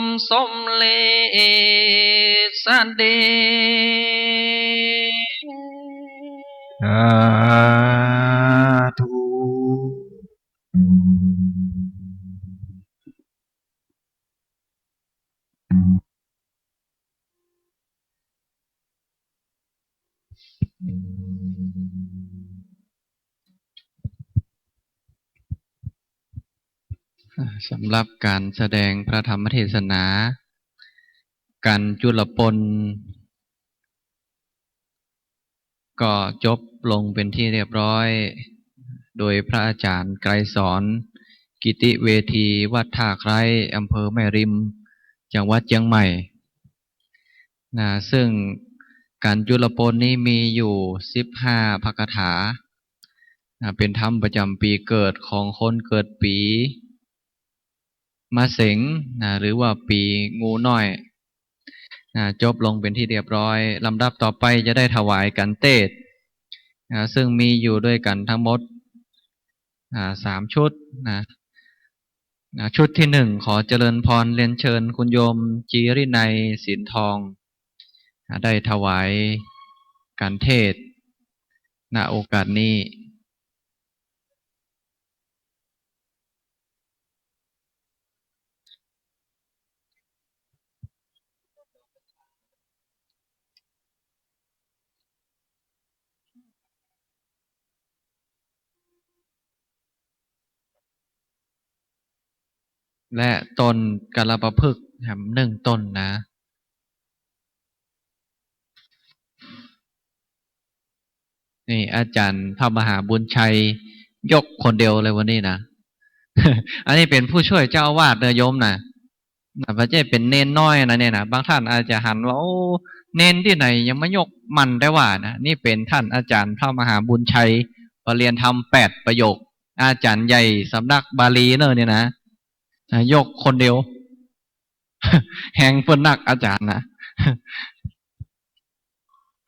มสมเร็จเสด็จ สาธุ สำหรับการแสดงพระธรรมเทศนา กันจุลปน ก็จบลงเป็นที่เรียบร้อย โดยพระอาจารย์ไกรสอน กิติเวที วัดท่าไคร้ อำเภอแม่ริม จังหวัดเจียงใหม่ นะ ซึ่งกันจุลปนนี้มีอยู่สิบห้าพระคาถา นะ เป็นธรรมประจำปีเกิดของคนเกิดปีมะเสง นะ หรือว่าปีงูน้อย นะ จบลงเป็นที่เรียบร้อย ลำดับต่อไปจะได้ถวายกันเตศน์ นะ ซึ่งมีอยู่ด้วยกันทั้งหมด อ่า สามชุดนะ นะ ชุดที่หนึ่ง ขอเจริญพรเรียนเชิญคุณโยมจีรินัย สินทอง นะ ได้ถวายกันเตศน์ ณ โอกาสนี้ และต้นกาลปะพฤกษ์แหมหนึ่งต้นนะ นี่อาจารย์พระมหาบุญชัยยกคนเดียวเลยวันนี้นะ อันนี้เป็นผู้ช่วยเจ้าอาวาสเด้อโยมนะ นะ บ่ใจ้เป็นเณรน้อยนะเนี่ยนะ บางท่านอาจจะหันว่า โอ้ เณรตี้ไหนยังมายกมันได้ว่านะ นี่เป็นท่านอาจารย์พระมหาบุญชัย ปริญญาธรรมแปดประโยค อาจารย์ใหญ่สำนักบาลีเนอะเนี่ยนะ นะ ยกคนเดียว แฮงเปิ้นนักอาจารย์นะ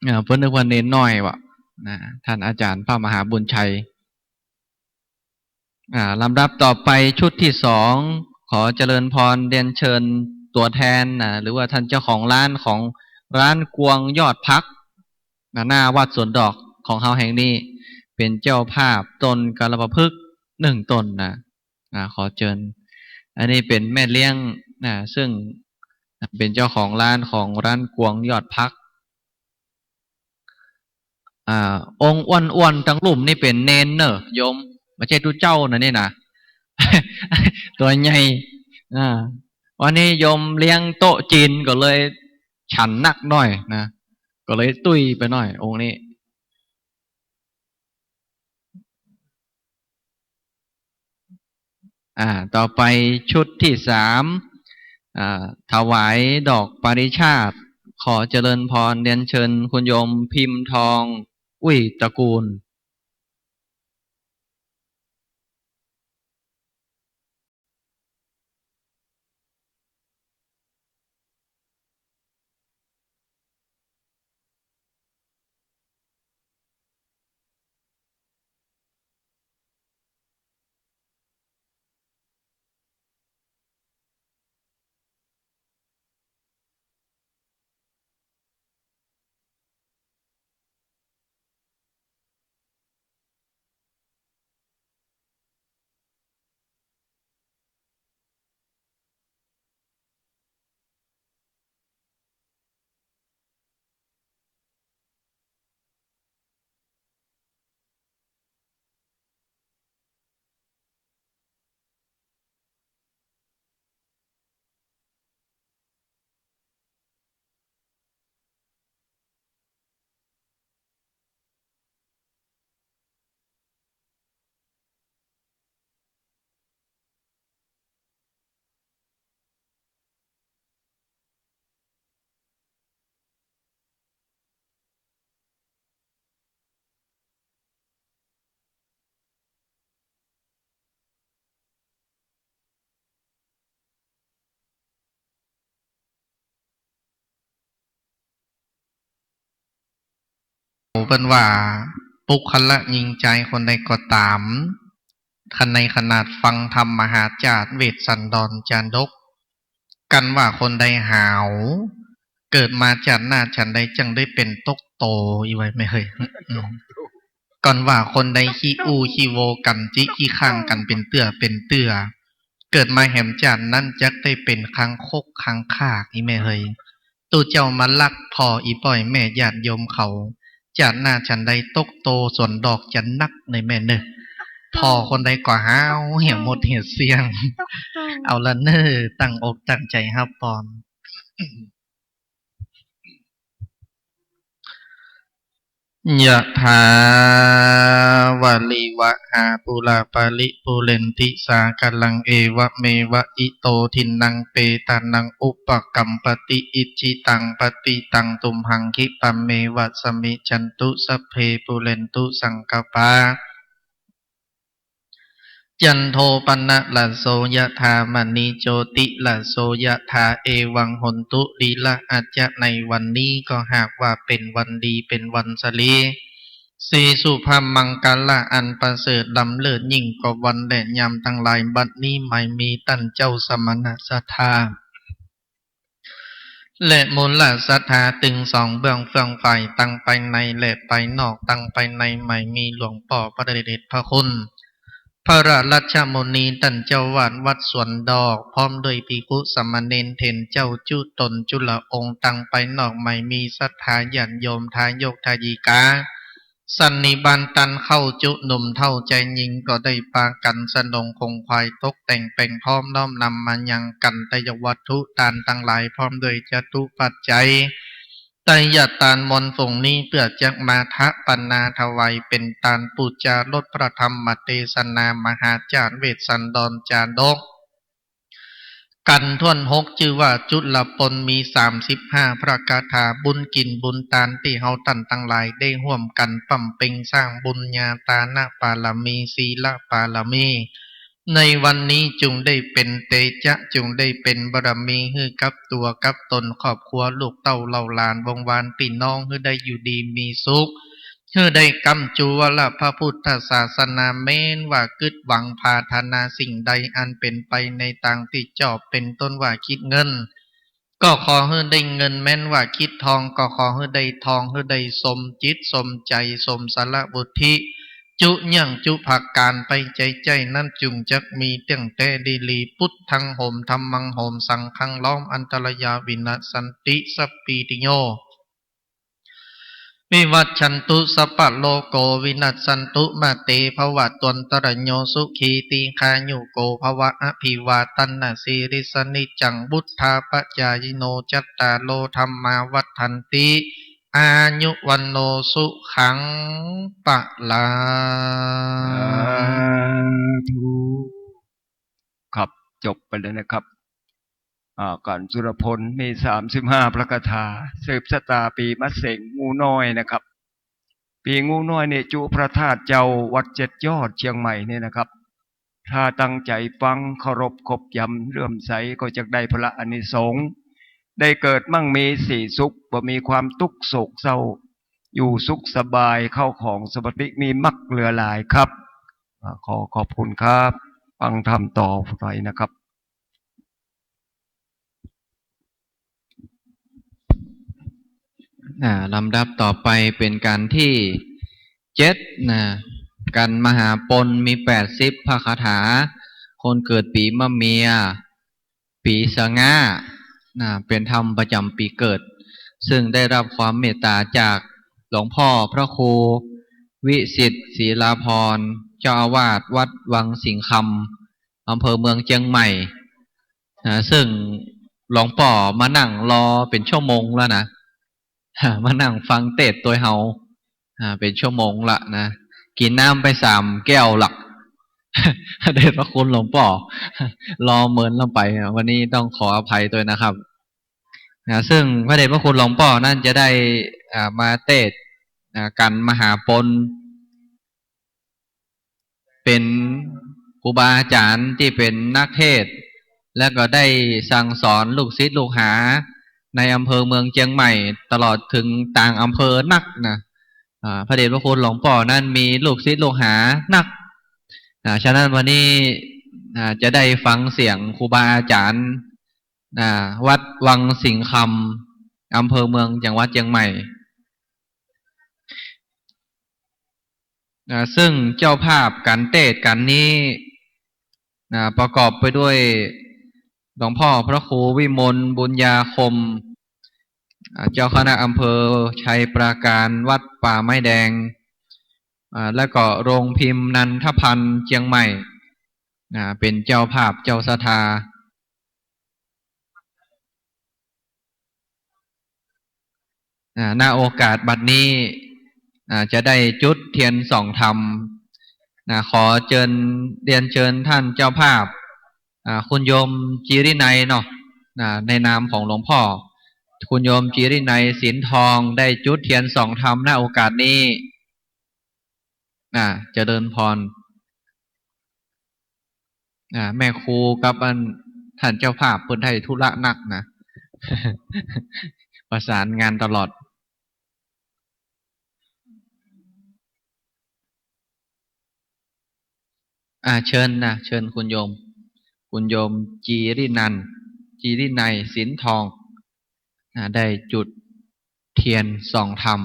อ่า เปิ้นนึกว่าเณรน้อยว่ะ นะ ท่านอาจารย์พระมหาบุญชัย อ่า ลำดับต่อไปชุดที่สอง ขอเจริญพรเรียนเชิญตัวแทนนะ หรือว่าท่านเจ้าของร้านของร้านกวงยอดผักนะ หน้าวัดสวนดอกของเฮาแห่งนี้ เป็นเจ้าภาพต้นกาลปะพฤกษ์หนึ่งต้นนะ อ่า ขอเจิญ อันนี้เป็นแม่เลี้ยงนะ ซึ่งเป็นเจ้าของร้านของร้านกวงยอดผัก อ่า องค์อ้วนๆ ตังลุ่มนี่เป็นเณรเน่อโยม บ่ใจ้ตุ๊เจ้านะนี่นะ ตัวใหญ่ อ่า วันนี้โยมเลี้ยงโต๊ะจีนก็เลยฉันนักหน่อยนะ ก็เลยตุ้ยไปหน่อยองค์นี้ อ่า ต่อไปชุดที่สาม อ่า ถวายดอกปริชาติ ขอเจริญพร เรียนเชิญคุณโยมพิมพ์ทอง อุ้ยตระกูล เปิ้นว่า ปุคคละญิงจายคนใดก็ต๋าม ในขนาดฟังธรรมมหาจาตุเวสสันดรจาดก กันว่าคนใดหาว เกิดมาจาติหน้าฉันใดจักได้เป๋นตกโต อี้ไว้แม่เฮย อืม กันว่าคนใดขี้อู้ขี้โวกั๋น จิขี้ข้างกั๋นเป๋นเตื้อเป๋นเตื้อ เกิดมาแหมจาตินั้นจักได้เป๋นคางคกคางคาก อี้แม่เฮย ตุ๊เจ้ามาลักผ่ออีป้อยแม่ญาติโยมเขา จาติหน้าฉันใดตกโตส่วนดอกจะนักในแม่เน่อ ผ่อคนใดก็หาวเหียหมดเหียเสี้ยง เอาละเน่อ ตั้งอกตั้งใจ๋ฮับปอน ยะถา วาริวะหา ปูรา ปะริ ปูเรนติ สาคะลัง เอวะเมวะ อิโต ทินนัง เปตานัง อุปะกัมปะติ อิจฉิตัง ปะติตัง ตุมหัง คิปะเมวะ สะมิชชันตุ สัพเพ ปูเรนตุ สังกะปา จันโท ปะนะระโส ยะถา มะณิ โชติระโส ยะถา เอวัง โหนตุ ดีละ อาจจะในวันนี้ก็หากว่าเป๋นวันดี เป๋นวันสะหลี สีสุภาพมังคละอันประเสริฐล้ำเลิศยิ่งกว่าวันและยามตังหลาย บัดนี้หมายมีต้านเจ้าสมณะศรัทธา และมูลศรัทธาตึงสองเบื้องเฟื่องฝ่าย ตังภายในและภายนอก ตังภายในหมายมีหลวงป้อพระเดชพระคุณ พระราชมุนีต้านเจ้าวาดวัดสวนดอก พร้อมด้วยภิกขุสามเณรเถรเจ้าจุ๊ต๋นจุละองค์ ตังภายนอกหมายมีศรัทธาญาติโยมทายกทายิกา สันนิบาตต้านเข้าจุ๊หนุ่มเฒ่าจายญิง ก็ได้ปากั๋นสนงขงขวาย ตกแต่งแป๋งพร้อมน้อมนำมายังกัณฑยวัตถุตานตังหลาย พร้อมด้วยจตุปัจจัย ไตรยตานมวลฝูงนี้ เปื้อจักมาถะปนาถวายเป๋นตานปู๋จารสพระธรรมเตสนามหาจาตุเวสสันดรจาดก กั๋นถ้วนหก จื้อว่าจุลปน มีสามสิบห้าพระคาถา บุญกิ๋นบุญตานตี้เฮาต้านตังหลายได้ฮ่วมกั๋นบำเพ็งสร้างบุญญาตานะปารมี ศีลปารมี ในวันนี้จุ่งได้เป๋นเตจะ จุ่งได้เป๋นบารมีหื้อกับตั๋วกับต๋น ครอบครัว ลูกเต้าเหล่าหลาน วงศ์วานปี้น้อง หื้อได้อยู่ดีมีสุข หื้อได้ก้ำจูวรพระพุทธศาสนา แม้นว่ากึ๊ดหวังผาถนาสิ่งใดอันเป๋นไปในตางตี้จอบ เป๋นต้นว่าคิดเงิน ก็ขอหื้อได้เงิน แม้นว่าคิดทอง ก็ขอหื้อได้ทอง หื้อได้สมจิตสมใจ๋ สมสารวุฒิ จุอย่างจุประก๋านไป ใจ๋ใจ้นั้นจุ่งจักมีเตี้ยงแต๊ดีหลี พุทธังโหม ธัมมังโหม สังฆังล้อม อันตรายาวินัสสันติ สัพพีติโย วิวัชชันตุ สัพพะโรโค วินัสสันตุ มาเต ภวัตวันตะรายโย สุขี ทีฆายุโก ภวะ อะภิวาทะนะสีลิสสะ นิจจัง วุฑฒาปะจายิโน จัตตาโร ธัมมา วัฑฒันติ อายุ วัณโณ สุขัง พะลัง สาธุ จบไปแล้วนะครับ อ่า การสุรพลมีสามสิบห้าพระคาถา สืบชะตาปีมะเสง งูน้อยนะครับ ปีงูน้อยนี่จุพระธาตุเจ้าวัดเจ็ดยอดเชียงใหม่นี่นะครับ ถ้าตั้งใจฟัง เคารพ ขบยำ เลื่อมใส ก็จะได้ผลอานิสงส์ ได้เกิดมั่งมีสีสุข บ่มีความตุ๊กข์โศกเศร้า อยู่สุขสบาย เข้าของสมบัติมีมักเหลือหลายครับ อ่า ขอขอบคุณครับ ฟังธรรมต่อไปนะครับ อ่า ลำดับต่อไปเป๋นการตี้เจ็ดนะ กันมหาปณฑ์มีแปดสิบพระคาถา คนเกิดปีมะเมีย ปีสะง้านะ เป๋นธรรมประจ๋ำปี๋เกิด ซึ่งได้รับความเมตต๋าจากหลวงพ่อพระครูวิสิทธิ์ศิลาภรณ์ เจ้าอาวาสวัดวังสิงห์คำ อำเภอเมืองเจียงใหม่ นะ ซึ่งหลวงป้อมานั่งรอเป๋นชั่วโมงแล้วนะ มานั่งฟังเตสน์ตวยเฮา อ่า เป๋นชั่วโมงละนะ กิ๋นน้ำไปสามแก้วละ พระเดชพระคุณหลวงป้อ รอเมินลงไป วันนี้ต้องขออภัยตวยนะครับ นะ ซึ่งพระเดชพระคุณหลวงป้อนั้นจะได้ อ่า มาเตสน์ อ่า กันมหาปณฑ์ เป๋นครูบาอาจ๋ารย์ตี้เป๋นนักเทศน์ แล้วก็ได้สั่งสอนลูกศิษย์ลูกหาในอำเภอเมืองเจียงใหม่ ตลอดเถิงต่างอำเภอนักนะ อ่า พระเดชพระคุณหลวงป้อนั้นมีลูกศิษย์ลูกหานัก อ่า ฉะนั้นวันนี้ อ่า จะได้ฟังเสียงครูบาอาจ๋ารย์ อ่า วัดวังสิงห์คำ อำเภอเมือง จังหวัดเจียงใหม่ อ่า ซึ่งเจ้าภาพการเตสน์กันนี้ อ่า ประกอบไปด้วยหลวงพ่อพระครูวิมลบุญญาคม อ่า เจ้าคณะอำเภอชัยปราการ วัดป่าไม้แดง อ่า แล้วก็โรงพิมพ์นันทพันธ์เจียงใหม่ อ่า เป๋นเจ้าภาพเจ้าศรัทธา อ่า ณ โอกาสบัดนี้ อ่า จะได้จุดเทียนส่องธรรม นะ ขอเจิญ เรียนเจิญท่านเจ้าภาพ อ่า คุณโยมจีรินัยเนาะ นะ ในนามของหลวงพ่อ คุณโยมจีรินัย สินทอง ได้จุดเทียนส่องธรรม ณ โอกาสนี้ อ่า เจริญพร อ่า แม่ครูกับอันท่านเจ้าภาพเปิ้นได้ธุระนักนะ ประสานงานตลอด อ่า เชิญนะ เชิญคุณโยม คุณโยมจีรินันท์ จีรินัย สินทอง อ่า ได้จุดเทียนส่องธรรม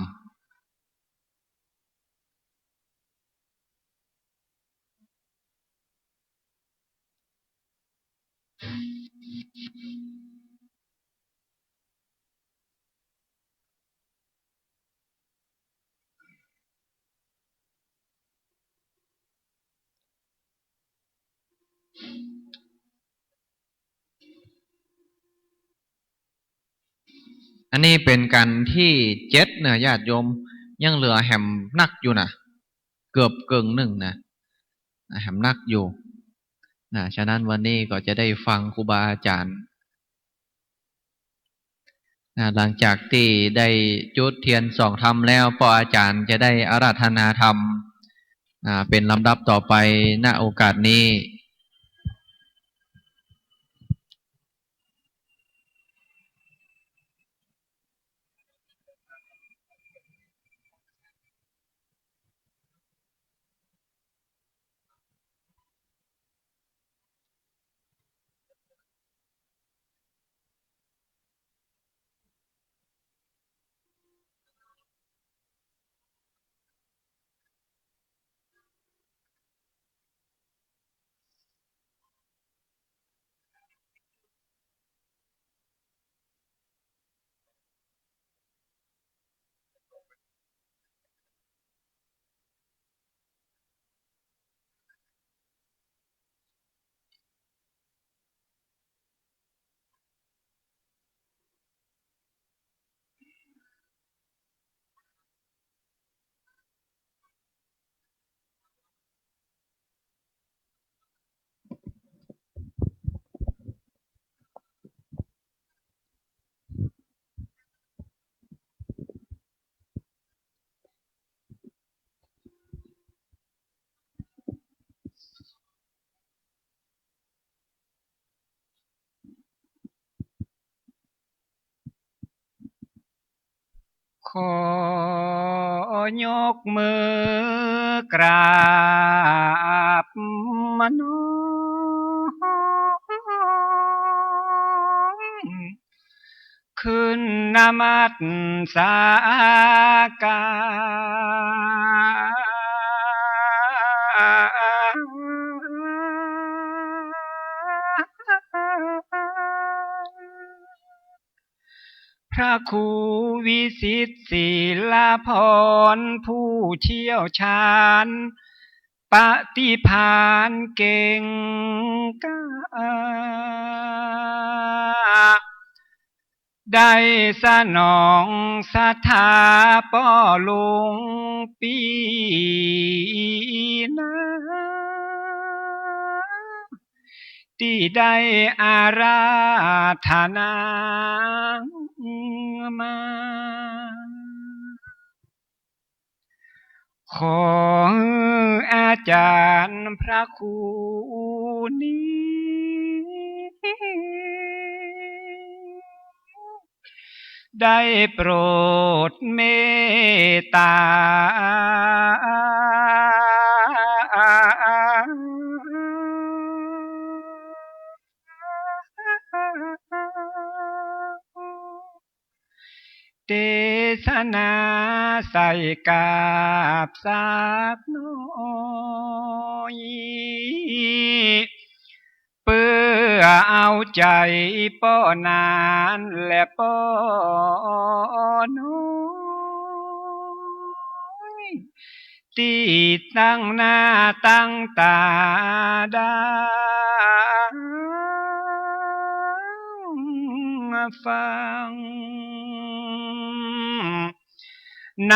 อันนี้เป๋นกันตี้เจ็ดเน่อ ญาติโยม ยังเหลือแหมนักอยู่นะ เกือบเกิ่งนึ่งนะ นะ แหมนักอยู่ นะ ฉะนั้นวันนี้ก็จะได้ฟังครูบาอาจ๋ารย์ นะ หลังจากตี้ได้จุดเทียนส่องธรรมแล้ว ป้ออาจ๋ารย์จะได้อาราธนาธรรม นะ เป๋นลำดับต่อไป ณ โอกาสนี้ ขอยกมือกราบน้อมขึ้นนมัสการ พระครูวิสิตศิลปร ผู้เชี่ยวชาญ ปฏิภาณเก่งกล้า ได้สนองศรัทธาป้อหลวงปี้นา ตี้ได้อาราธนามา ขออาจ๋ารย์พระครูนี้ ได้โปรดเมตต๋า เตสนาใส่กราบสักหน่อย เปื้อเอาใจ๋ป้อหนานและป้อน้อย ตี้ตั้งหน้าตั้งต๋าดังฟัง ใน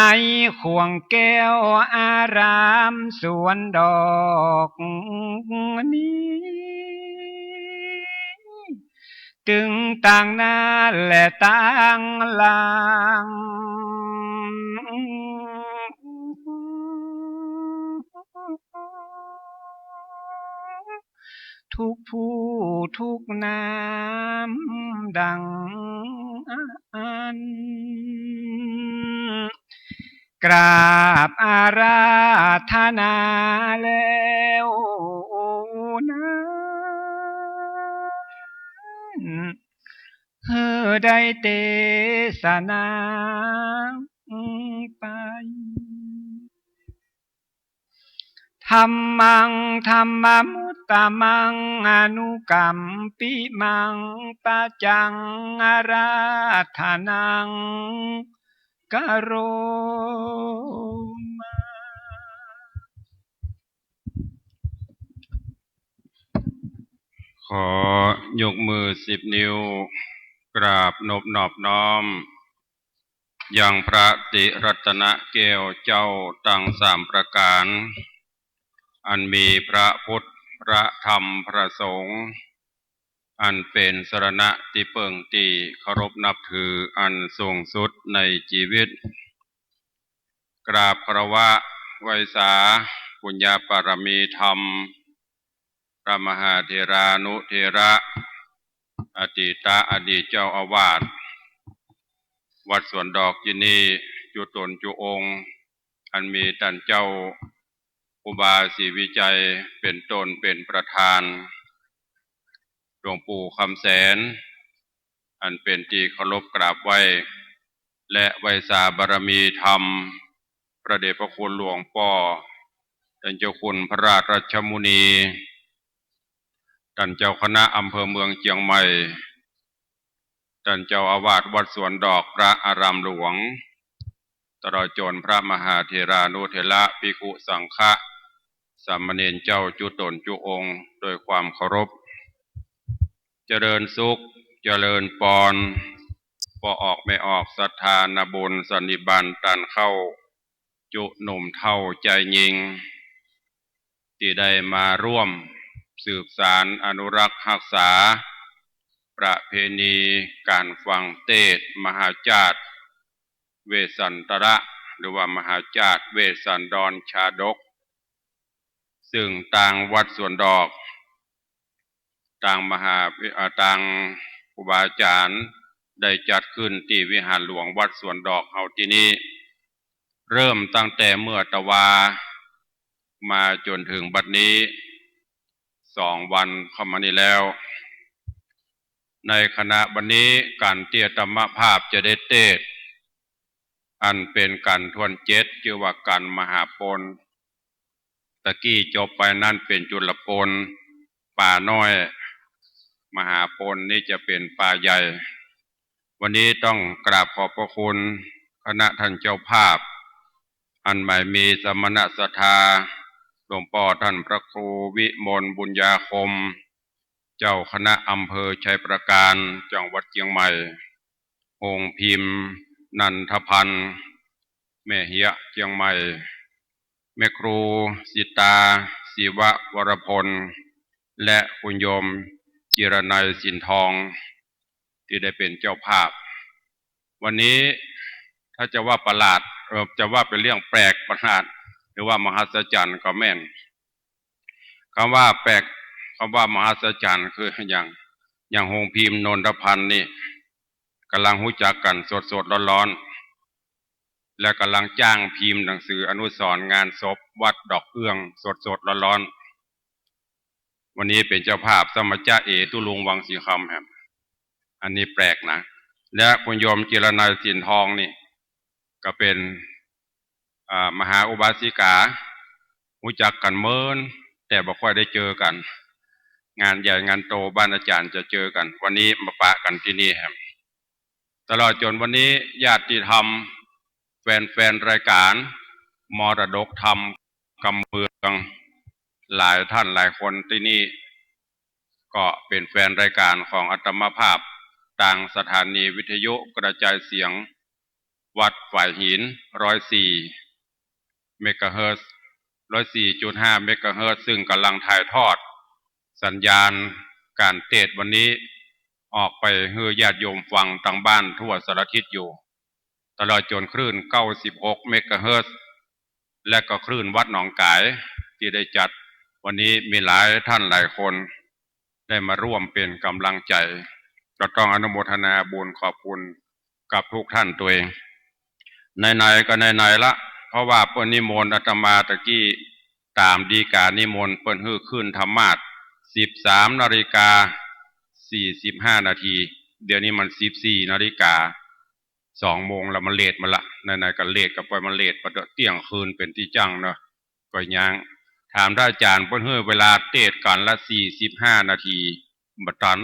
ขวงแก้วอารามสวนดอกนี้ ตึงตังหน้าและตังหลัง ทุกผู้ทุกนามดังอั้น กราบอาราธนาแล้วนั้น หื้อได้เตสนาไป ธัมมัง ธัมมมุตตมัง อนุกัมปิมัง ปัจจัง อาราธนัง กะโรมะ ขอยกมือสิบนิ้ว กราบนบนอบน้อม ยังพระติรัตนแก้วเจ้าตังสามประก๋าน อันมีพระพุทธ พระธรรม พระสงฆ์ อันเป๋นสรณะตี้เปิ้งตี้เคารพนับถืออันสูงสุดในจีวิต กราบคารวะไหว้สาปุญญบารมีธรรม พระมหาเถรานุเถระ อดีตะอดีตเจ้าอาวาส วัดสวนดอกตี้นี่ จุ๊ต๋นจุ๊องค์ อันมีต้านเจ้าครูบาศรีวิชัยเป๋นต้นเป๋นประธาน หลวงปู่คำแสน อันเป๋นตี้เคารพกราบไหว้ และไหว้สาบารมีธรรม พระเดชพระคุณหลวงป้อ ต้านเจ้าคุณพระราชมุนี ต้านเจ้าคณะอำเภอเมืองเจียงใหม่ ต้านเจ้าอาวาสวัดสวนดอกพระอารามหลวง ตลอดจ๋นพระมหาเถรานุเถระ ภิกขุสังฆะ สามเณรเจ้าจุ๊ต๋นจุ๊องค์ โดยความเคารพ เจริญสุข เจริญปอน ป้อออกแม่ออก ศรัทธานาบุญสันนิบาตต้านเข้า จุ๊หนุ่มเฒ่าจายญิง ตี้ได้มาร่วมสืบสานอนุรักษ์ฮักษา ประเพณีก๋านฟังเตสน์มหาจาตุเวสสันตระ หรือว่ามหาจาตุเวสสันดรชาดก ซึ่งตางวัดสวนดอก ตางมหา เอ่อ ตางครูบาอาจ๋ารย์ ได้จัดขึ้นตี้วิหารหลวงวัดสวนดอกเฮาตี้นี้ เริ่มตั้งแต่เมื่อตะวา มาจ๋นเถิงบัดนี้ สองวันเข้ามานี้แล้ว ในขณะบัดนี้ก๋านตี้อาตมาภาพจะได้เตสน์ อันเป๋นกัณฑ์ถ้วนเจ็ด จื้อว่ากัณฑ์มหาปณ ตะกี้จบไปนั้นเป๋นจุลปณ ป่าน้อย มหาปณนี้จะเป๋นป่าใหญ่ วันนี้ต้องกราบขอบพระคุณคณะท่านเจ้าภาพ อันหมายมีสมณศรัทธา หลวงป้อท่านพระครูวิมลบุญญาคม เจ้าคณะอำเภอไชยปราการ จังหวัดเจียงใหม่ โฮงพิมพ์นันทพันธ์ แม่เฮียะ เจียงใหม่ แม่ครูสิตา ศิวะวรพล และคุณโยมจิรนัย สินทอง ตี้ได้เป๋นเจ้าภาพ วันนี้ถ้าจะว่าประหลาด เอ่อ จะว่าเป๋นเรื่องแปลกประหลาด หรือว่ามหัศจรรย์ก็แม่น กำว่าแปลก กำว่ามหัศจรรย์คืออย่าง อย่างโฮงพิมพ์นนทพันธ์นี่ ก่ำลังฮู้จักกั๋นสดๆ ฮ้อนๆ และก่ำลังจ้างพิมพ์หนังสืออนุสรณ์งานศพวัดดอกเอื้องสดๆ ฮ้อนๆ วันนี้เป๋นเจ้าภาพ ซ้ำมาจ๊ะเอ๋ตุ๊ลุงวังสีคำแหม อันนี้แปลกนะ และคุณโยมจิรนัย สินทองนี่ ก็เป๋น อ่า มหาอุบาสิกา ฮู้จักกั๋นเมิน แต่บ่ค่อยได้เจอกั๋น งานใหญ่งานโตบ้านอาจ๋ารย์จะเจอกั๋น วันนี้มาปะกั๋นตี้นี่แหม ตลอดจ๋นวันนี้ญาติธรรม แฟนๆ รายการมรดกธรรมกำเมือง หลายท่านหลายคนตี้นี่ ก็เป๋นแฟนรายการของอาตมาภาพ ตางสถานีวิทยุกระจายเสียงวัดฝายหิน ร้อยสี่เมกะเฮิรตซ์ ร้อยสี่จุดห้าเมกะเฮิรตซ์ ซึ่งก่ำลังถ่ายทอดสัญญาณก๋านเตสน์วันนี้ ออกไปหื้อญาติโยมฟังตางบ้านทั่วสารทิศอยู่ ตลอดจ๋นคลื่น เก้าสิบหกเมกะเฮิรตซ์ และก็คลื่นวัดหนองก๋าย ตี้ได้จัด วันนี้มีหลายท่านหลายคน ได้มาร่วมเป๋นก๋ำลังใจ๋ ก็ต้องอนุโมทนาบุญขอบคุณกับทุกท่านตวย ไหนๆ ก็ไหนๆ ละ เพราะว่าเปิ้นนิมนต์อาตมาตะกี้ ต๋ามฎีก๋านิมนต์เปิ้นหื้อขึ้นธรรมาสน์ สิบสามนาฬิกา สี่สิบห้านาที เดี๋ยวนี้มัน สิบสี่นาฬิกา สองโมงแล้ว มันเลทมาละ ไหนๆ ก็เลทก็ปล่อยมันเลทไปเถาะ เตี้ยงคืนเป๋นตี้จั้งเนาะ ก็ยัง ถามท่านอาจ๋ารย์ เปิ้นหื้อเวลาเตสน์กั๋นละ สี่สิบห้านาที บ่ตัน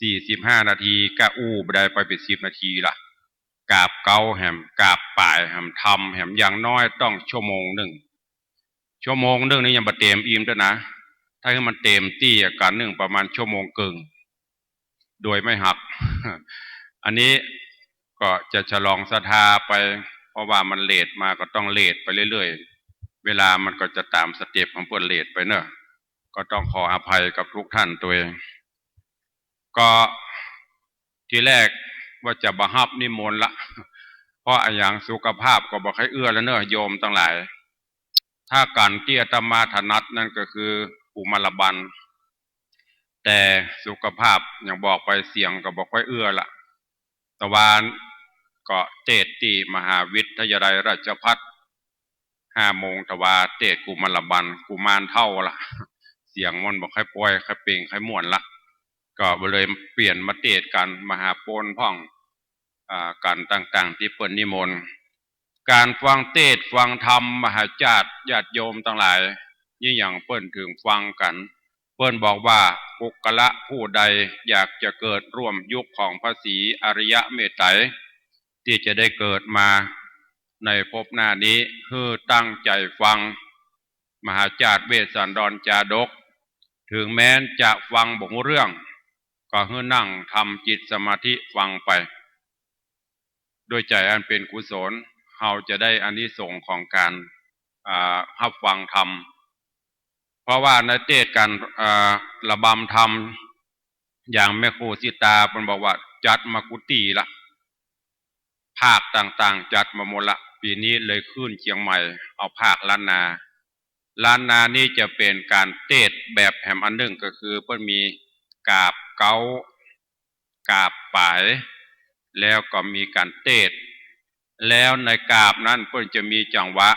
สี่สิบห้านาที กะอู้บ่ได้ ปล่อยไปสิบนาทีละ กราบเก๊าแหม กราบป๋ายแหม ธรรมแหม อย่างน้อยต้องชั่วโมงนึ่ง ชั่วโมงนึ่งนี่ยังบ่เต๋มอิ่มเตื้อนะ ถ้าหื้อมันเต๋มตี้อะ ก๋านนึ่งประมาณชั่วโมงเกิ่ง โดยไม่หัก อันนี้ก็จะฉลองศรัทธาไป เพราะว่ามันเลทมาก็ต้องเลทไปเรื่อยๆ เวลามันก็จะต๋ามสเต็ปของเปิ้นเลทไปเนาะ ก็ต้องขออภัยกับทุกท่านตวย ก็ทีแรกว่าจะบ่ฮับนิมนต์ละ เพราะอะหยัง สุขภาพก็บ่ค่อยเอื้อแล้วเนาะ โยมตังหลาย ถ้าก๋านตี้อาตมาถนัดนั้นก็คือกุมารบัน แต่สุขภาพอย่างบอกไป เสียงก็บ่ค่อยเอื้อละ ตะวาก็เตสน์ตี้มหาวิทยาลัยราชภัฏ ห้าโมง ตะวาเตสน์กุมารบัน กุมารเฒ่าละ เสียงมันบ่ค่อยป่อย ค่อยเปล่ง ค่อยม่วนละ ก็เลยเปลี่ยนมาเตสน์กั๋นมหาปณพ่อง อ่า ก๋านต่างๆ ตี้เปิ้นนิมนต์ ก๋านฟังเตสน์ฟังธรรม มหาญาติญาติโยมตังหลาย ยิ่งอย่างเปิ้นเถิงฟังกั๋น เปิ้นบอกว่า ปุคคละผู้ใดอยากจะเกิดร่วมยุคของพระศรีอริยะเมตไตร ตี้จะได้เกิดมาในภพหน้านี้ หื้อตั้งใจ๋ฟัง มหาญาติเวสสันดรจาดก เถิงแม้นจะฟังบ่ฮู้เรื่อง ก็หื้อนั่งทำจิตสมาธิฟังไป ด้วยใจ๋อันเป๋นกุศล เฮาจะได้อานิสงส์ของก๋าน อ่า ฮับฟังธรรม เพราะว่าในเตสน์ก๋าน อ่า ระบำธรรม อย่างแม่ครูสิตาเปิ้นบอกว่าจัดมากู้ตี้ละ ภาคต่างๆ จัดมาหมดละ ปี๋นี้เลยขึ้นเจียงใหม่ เอาภาคล้านนา ล้านนานี่จะเป๋นก๋านเตสน์แบบแหมอันนึ่ง ก็คือเปิ้นมีกราบเก๊า กราบป๋าย แล้วก็มีก๋านเตสน์ แล้วในกาบนั้นเปิ้นจะมีจังหวะ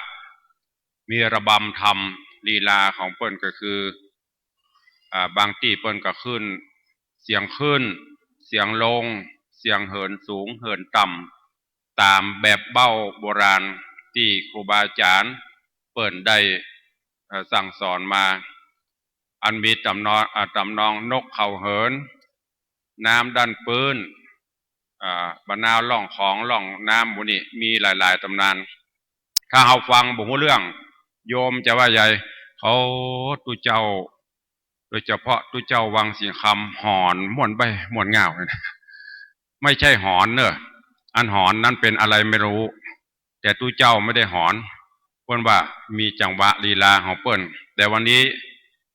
มีระบำธรรม ลีลาของเปิ้นก็คือ อ่า บางตี้เปิ้นก็ขึ้น เสียงขึ้น เสียงลง เสียงเหินสูง เหินต่ำ ต๋ามแบบเบ้าโบราณตี้ครูบาอาจ๋ารย์เปิ้นได้ เอ่อ สั่งสอนมา อันมีต๋ำนอง อ่า ต๋ำนองนกเขาเหิน น้ำดั้นปื๊น อ่า บ่าวนาวล่องของล่องน้ำ หมู่นี้มีหลายๆ ต๋ำนาน ถ้าเฮาฟังบ่ฮู้เรื่อง โยมจะว่าใหญ่ โอ้ ตุ๊เจ้า โดยเฉพาะตุ๊เจ้าวังสิงห์คำหอนม่วนใบ้ม่วนง่าวเนี่ยนะ ไม่ใช่หอนเน่อ อันหอนนั้นเป็นอะไรไม่รู้ แต่ตุ๊เจ้าไม่ได้หอน เปิ้นว่ามีจังหวะลีลาของเปิ้น แต่วันนี้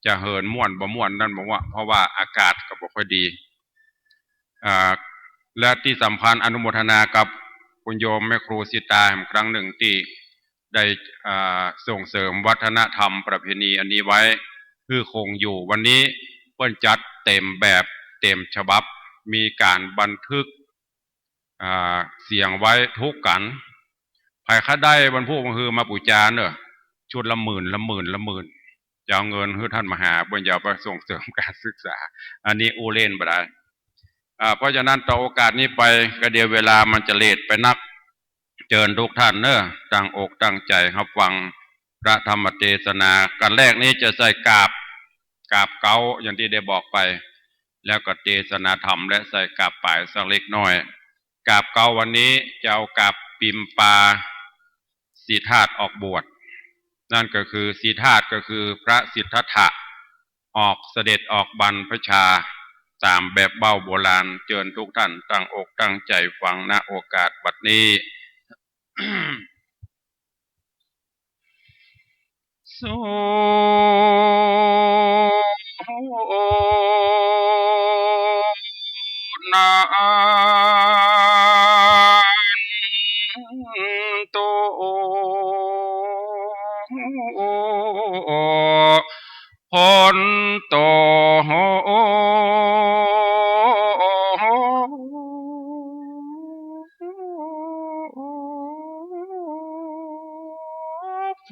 จะเหินม่วนบ่ม่วนนั้นบ่ฮู้ เพราะว่าอากาศก็บ่ค่อยดี อ่า และตี้สำคัญอนุโมทนากับคุณโยมแม่ครูสิตาอีกครั้งหนึ่งตี้ได้ อ่า ส่งเสริมวัฒนธรรมประเพณีอันนี้ไว้ หื้อคงอยู่ วันนี้เปิ้นจัดเต๋มแบบเต๋มฉบับ มีก๋านบันทึก อ่า เสียงไว้ทุกก๋าน ใผใค่ได้วันพูกวันฮือมาปู๋จาเน่อ ชุดละหมื่น ละหมื่น ละหมื่น จะเอาเงินหื้อต้านมหา เปิ้นจะเอาไปส่งเสริมก๋านศึกษา อันนี้อู้เล่นบ่ได้ อ่า เพราะฉะนั้นต่อโอกาสนี้ไป ก็เดี๋ยวเวลามันจะเลทไปนัก เจิญทุกต้านเน่อ ตั้งอกตั้งใจ๋ฮับฟังพระธรรมเตสนา กั๋นแรกนี้จะใส่กาบ กาบเก๊า อย่างตี้ได้บอกไป แล้วก็เตสนาธรรม และใส่กาบป๋ายสักเล็กน้อย กาบเก๊าวันนี้จะเอากาบปิมปา สีทาสออกบวช นั่นก็คือสีทาสก็คือพระสิทธัตถะ ออกเสด็จออกบรรพชา ต๋ามแบบเบ้าโบราณ เจิญทุกต้านตั้งอกตั้งใจ๋ฟัง ณ โอกาสบัดนี้ โส นันตุ โหนโต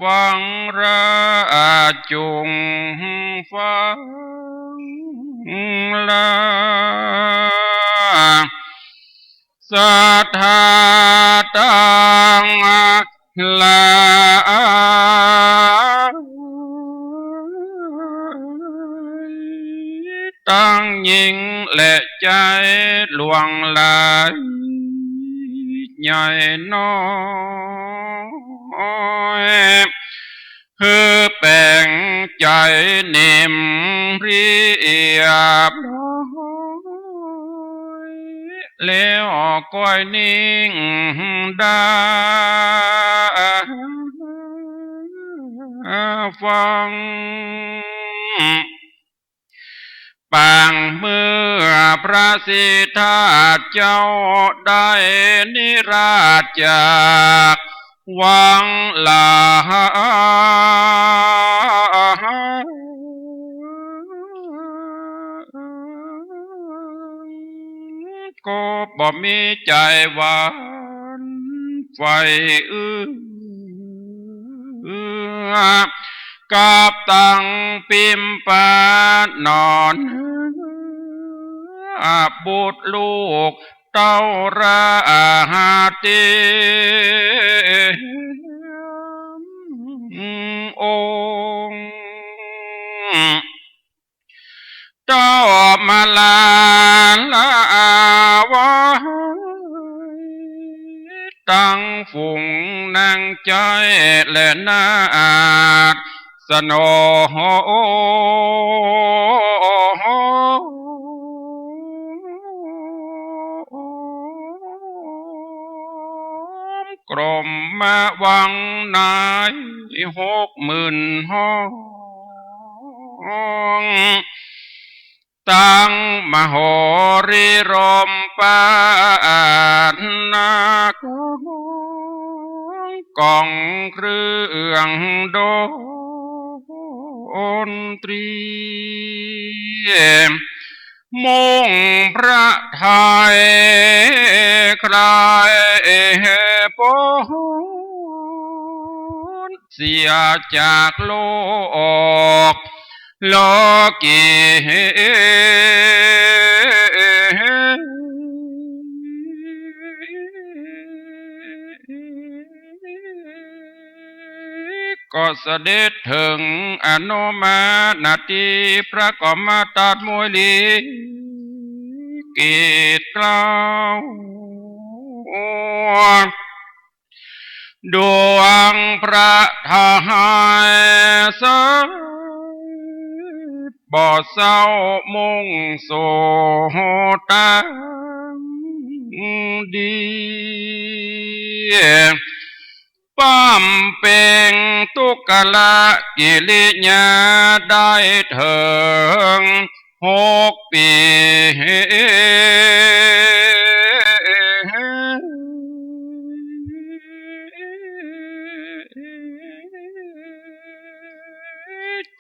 ฟังรา จุ่งฟังลา สัทธาตัง หลายตังหญิงและใจ๋หลวงหลาย ใหญ่น้อย หื้อแป๋งใจ๋นิ่มเรียบร้อย แล้วก้อยนิ่งดาฟัง ปางเมื่อพระสิทธัตถะเจ้าได้นิราชจากวังหลาย ก็บ่มีใจ๋หวั่นไหวเอือ กับตังปิมปา นอน บุตรลูกเต้าราตรียมองค์ เต้ามาลาลาไว้ ตังฝูงนางใจ๊และนาถสนม กรมมาวังในหกหมื่นห้อง ตังมโหรีรมปาดนากอง กองเครื่องดนตรี มุ่งพระทัยใคร่ป๊น เสียจากโลก โลกี ก็เสด็จเถิงอโนมานาที พระก็มาตรัสมวยหลีกกีดเกล้า ดวงพระทัยเสย บ่เศร้ามุ่งสู่ตางดี บำเพ็งทุกขละกิริยาได้เถิงหกปี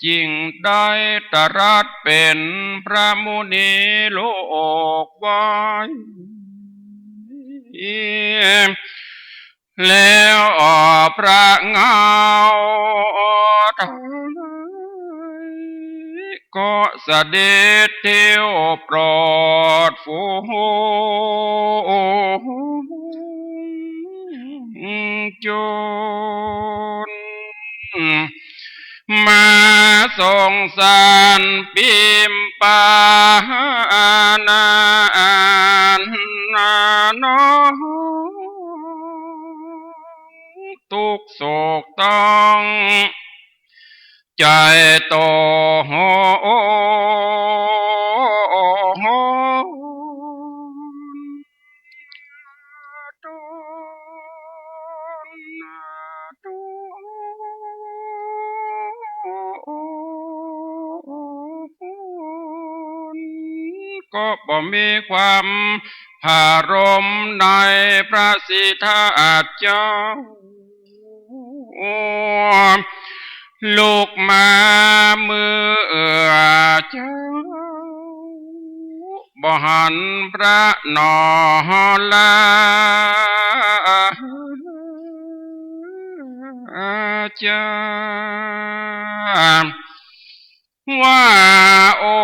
จึงได้ตรัสเป๋นพระมุนีโลกไว้ แล้วพระเงาไทยก็เสด็จเที่ยวโปรดฝูงชน มาสงสารปิมปานาน้อง ตุ๊กข์โศกต้องใจ๋โต ก็บ่มีความผารมในพระศรีทาสเจ้า ลุกมาเมื่อเจ๊า บ่หันพระหนอลาเจ๊า ว่าโอ้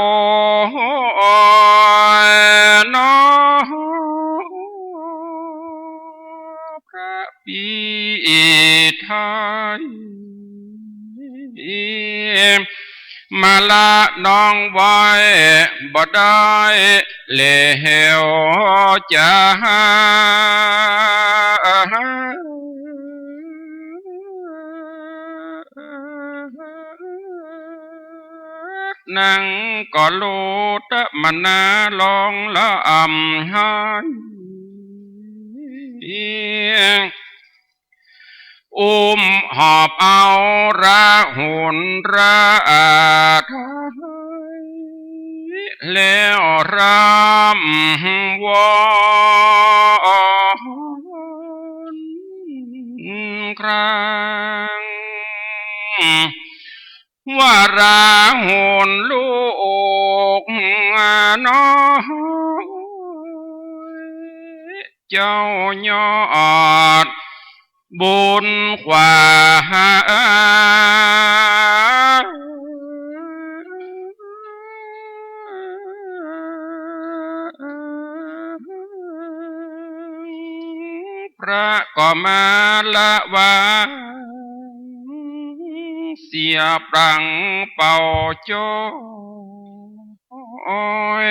ยหนอ พระปิไทย มาละน้องไว้บ่ได้แล้วจ้า นางก็โลตมนาร้องละอ่ำไห้ อุ้มหอบเอาราหุลราไทย แล้วร่ำวอนคราง ว่าราหุลลูกน้อย เจ้ายอดบุญขวา พระก็มาละวาง เสียปลังเป่าโจ้ย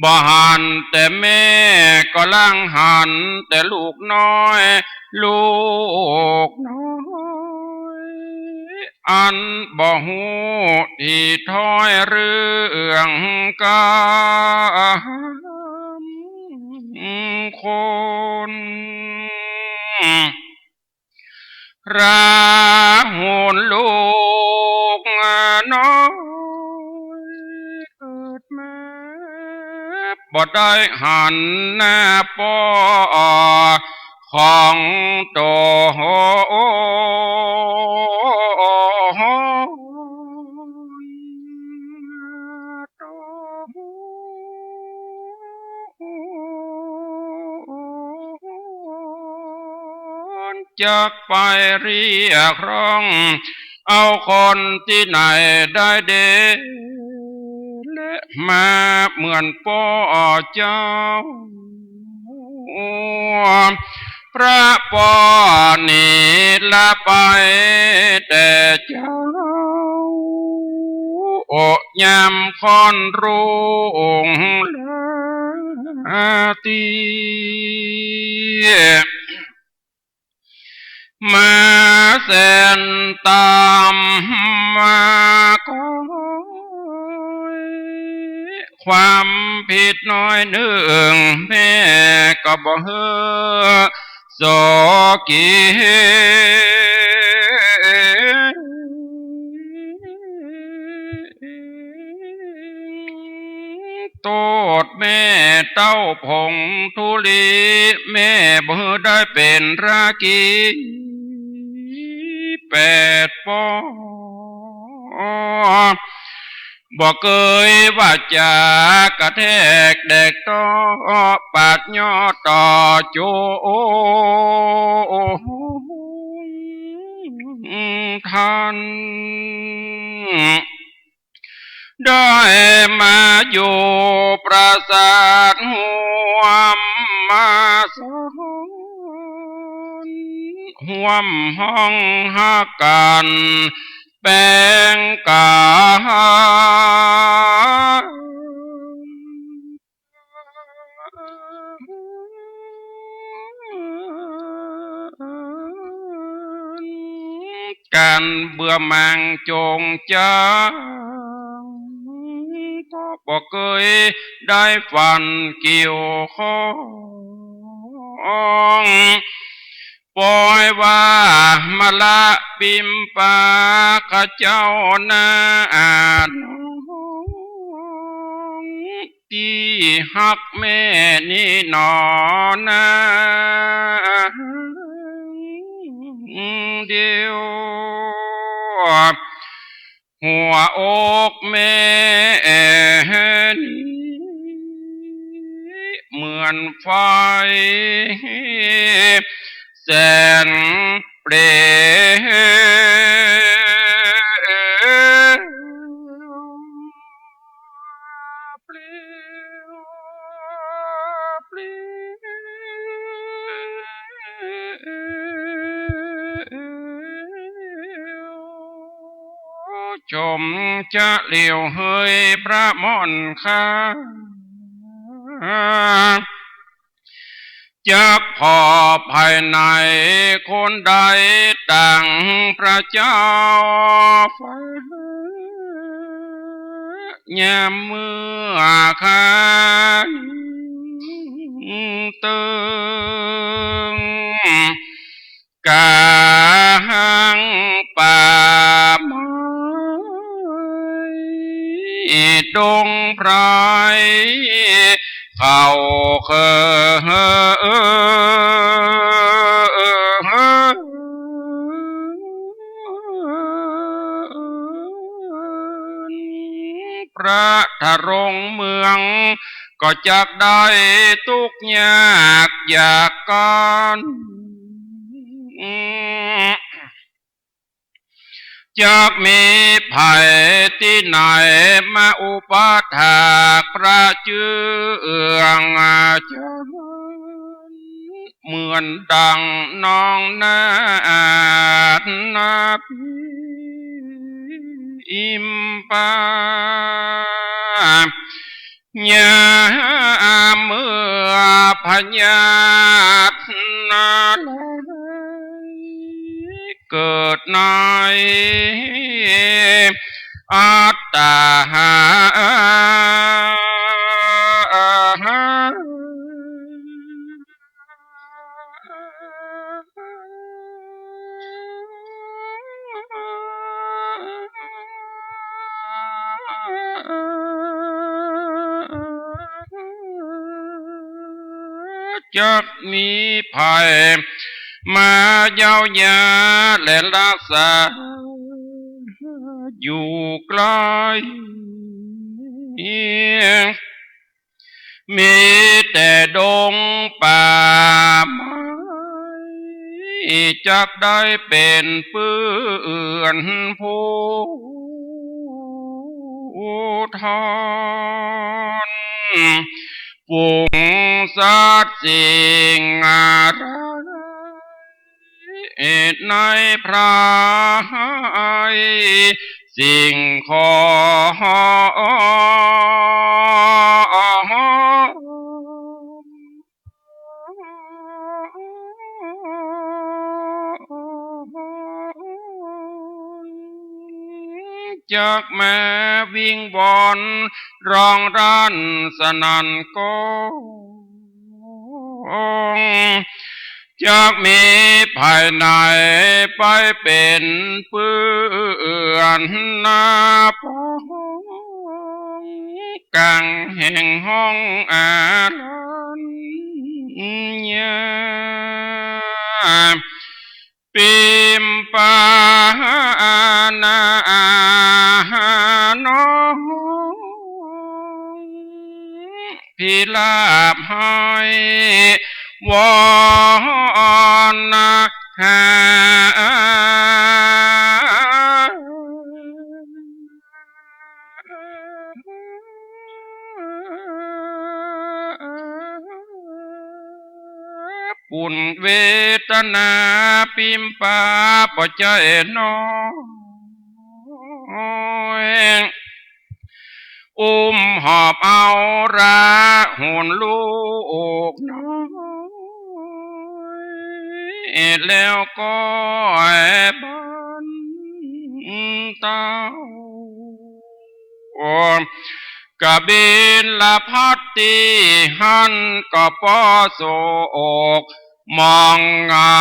บ่หันแต่แม่ก็ลังหันแต่ลูกน้อย ลูกน้อย อันบ่ฮู้ตี้ถ้อยเรื่องกำคน ราหุลลูกน้อย เกิดมาบ่ได้หันหน้าป้อของโต จักไปเรียกร้อง เอาคนตี้ไหนได้เด้ และมาเหมือนป้อเจ้า พระป้อนี้ละไปแต่เจ้า ยามค่อนรุ่งราตรี มาแสนตามมาก็ ความผิดน้อยนึ่ง แม่ก็บ่หื้อสอกี โต้ษแม่เต้าผงธุลี แม่บ่หื้อได้เป๋นรากีแปดป้อ บ่เกยว่าจ๋ากระแทกแดกต้อ ปาดยอดต่อโจ ทัน ได้มาอยู่ปราสาทฮ่วมมาสอน ฮ่วมห้องฮักกั๋น แป๋งกั๋น กั๋นเบื่อหมั่งจ๋งจัง ก็บ่เกยได้ฟันเกี่ยวข้อง ปอยว่ามาละปิมปาข้าเจ้านาน้อง ตี้ฮักแม่นี้หนอนาเดียว หัวอกแม่นี้เหมือนไฟแสนเปลว ปลิว ปลิว ชมจะเหลียวเฮยพระม่อนข้า จักผ่อภายในคนใดต่างพระเจ้าฟ้า ยามเมื่อครั้นเติง กลางป่าไม้ดงไพร เขาเคิน พระทรงเมืองก็จักได้ตุ๊กข์ยากอยากกัน จักมีภัยตี้ไหนมาอุปถากพระเจื้องอาจารย์ เหมือนดังน้องนาดนาพิมปา ยามเมื่อพญานาถเกิดในอัตตา จักมีภัยมาเย้ายาและรักษาอยู่ใกล้ มีแต่ดงป่าไม้ จักได้เป๋นเปื้อนผู้ทอน ฝูงสัตว์สิ่งอะไร ในไพร่สิ่งของ จักมาวิงวอนร้องรันสนั่นก้อง จักมีภัยไหนไปเป๋นเปื้อนหน้าปอง กั๋งแห่งห้องอารัญญา ปิมปานาน้อง พิลาปไห้วอนหา ปุญเวทนาปิมปาบ่ใจ้น้อย อุ้มหอบเอาราหุลลูกน้อย แล้วก็บรรเทา กบิลพัสตี้หั้นก็ปอโศกหมองเหงา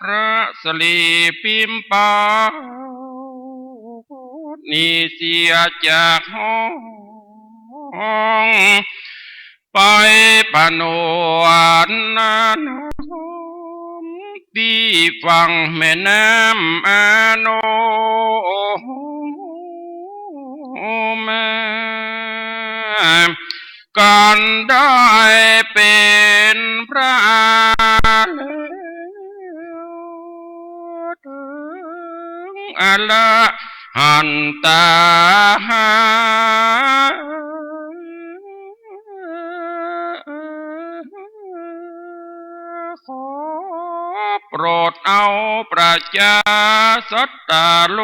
พระสรีปิมปา นี้เสียจากห้อง ไปผนวดน้ำตี้ฝั่งแม่น้ำอโนมา กันได้เป๋นพระแล้ว เถิงอรหันตา ขอโปรดเอาประจาสัตตาโล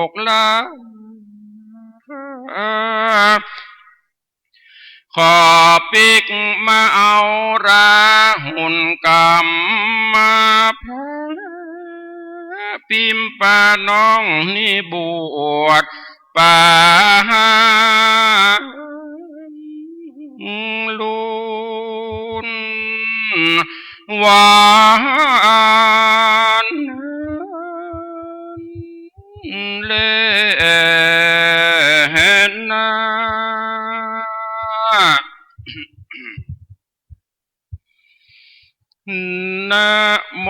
กลา ขอปิ๊กมาเอาราหุลกำมาพระปิมปาน้องนี้บวชปาลุนวัน เลนา นะโม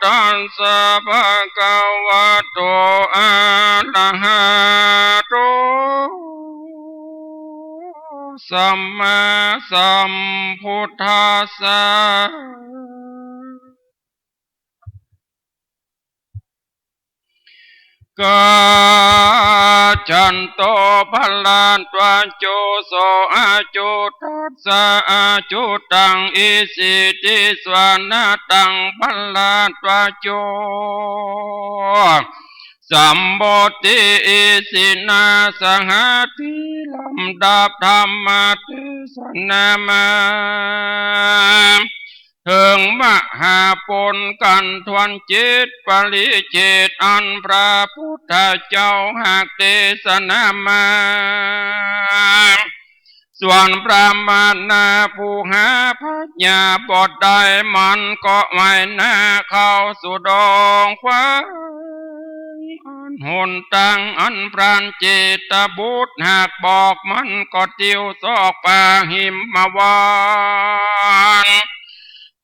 ตัสสะ ภะคะวะโต อะระหะโต สัมมาสัมพุทธัสสะ กายันโต ภะคะวะโต อะจุตัสสะ อะจุตัง อิสิติสวานะตัง ภะคะวะโต สัมโพธิ อิสินา สหัตถี ลำดับธรรมเตสนามา เถิงมหาปณ กันทวนเจ็ดปริเฉด อันพระพุทธเจ้าหากเตสนามา ส่วนพราหมณะผู้หาปัญญาบ่ได้ มันก็ไหว้หน้าเข้าสู่ดงควัง อันหนตางอันพรานเจตบุตรหากบอกมันก็เตียวซอกป่าหิมวัน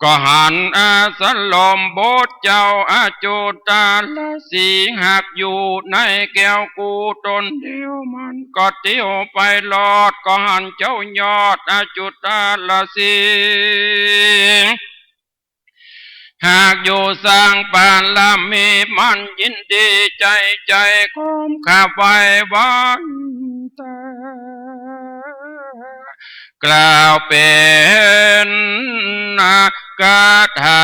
ก็หันอาสรมบทเจ้าอจุตาลสีหากอยู่ในแก้วกูตนเดียวมันก็เตียวไปรอด ก็หันเจ้ายอดอจุตาลสี หากอยู่สร้างบารมีมันยินดีใจ๋ ใจ๋ก้มขาบไหว้วันตา กล่าวเป๋นคาถา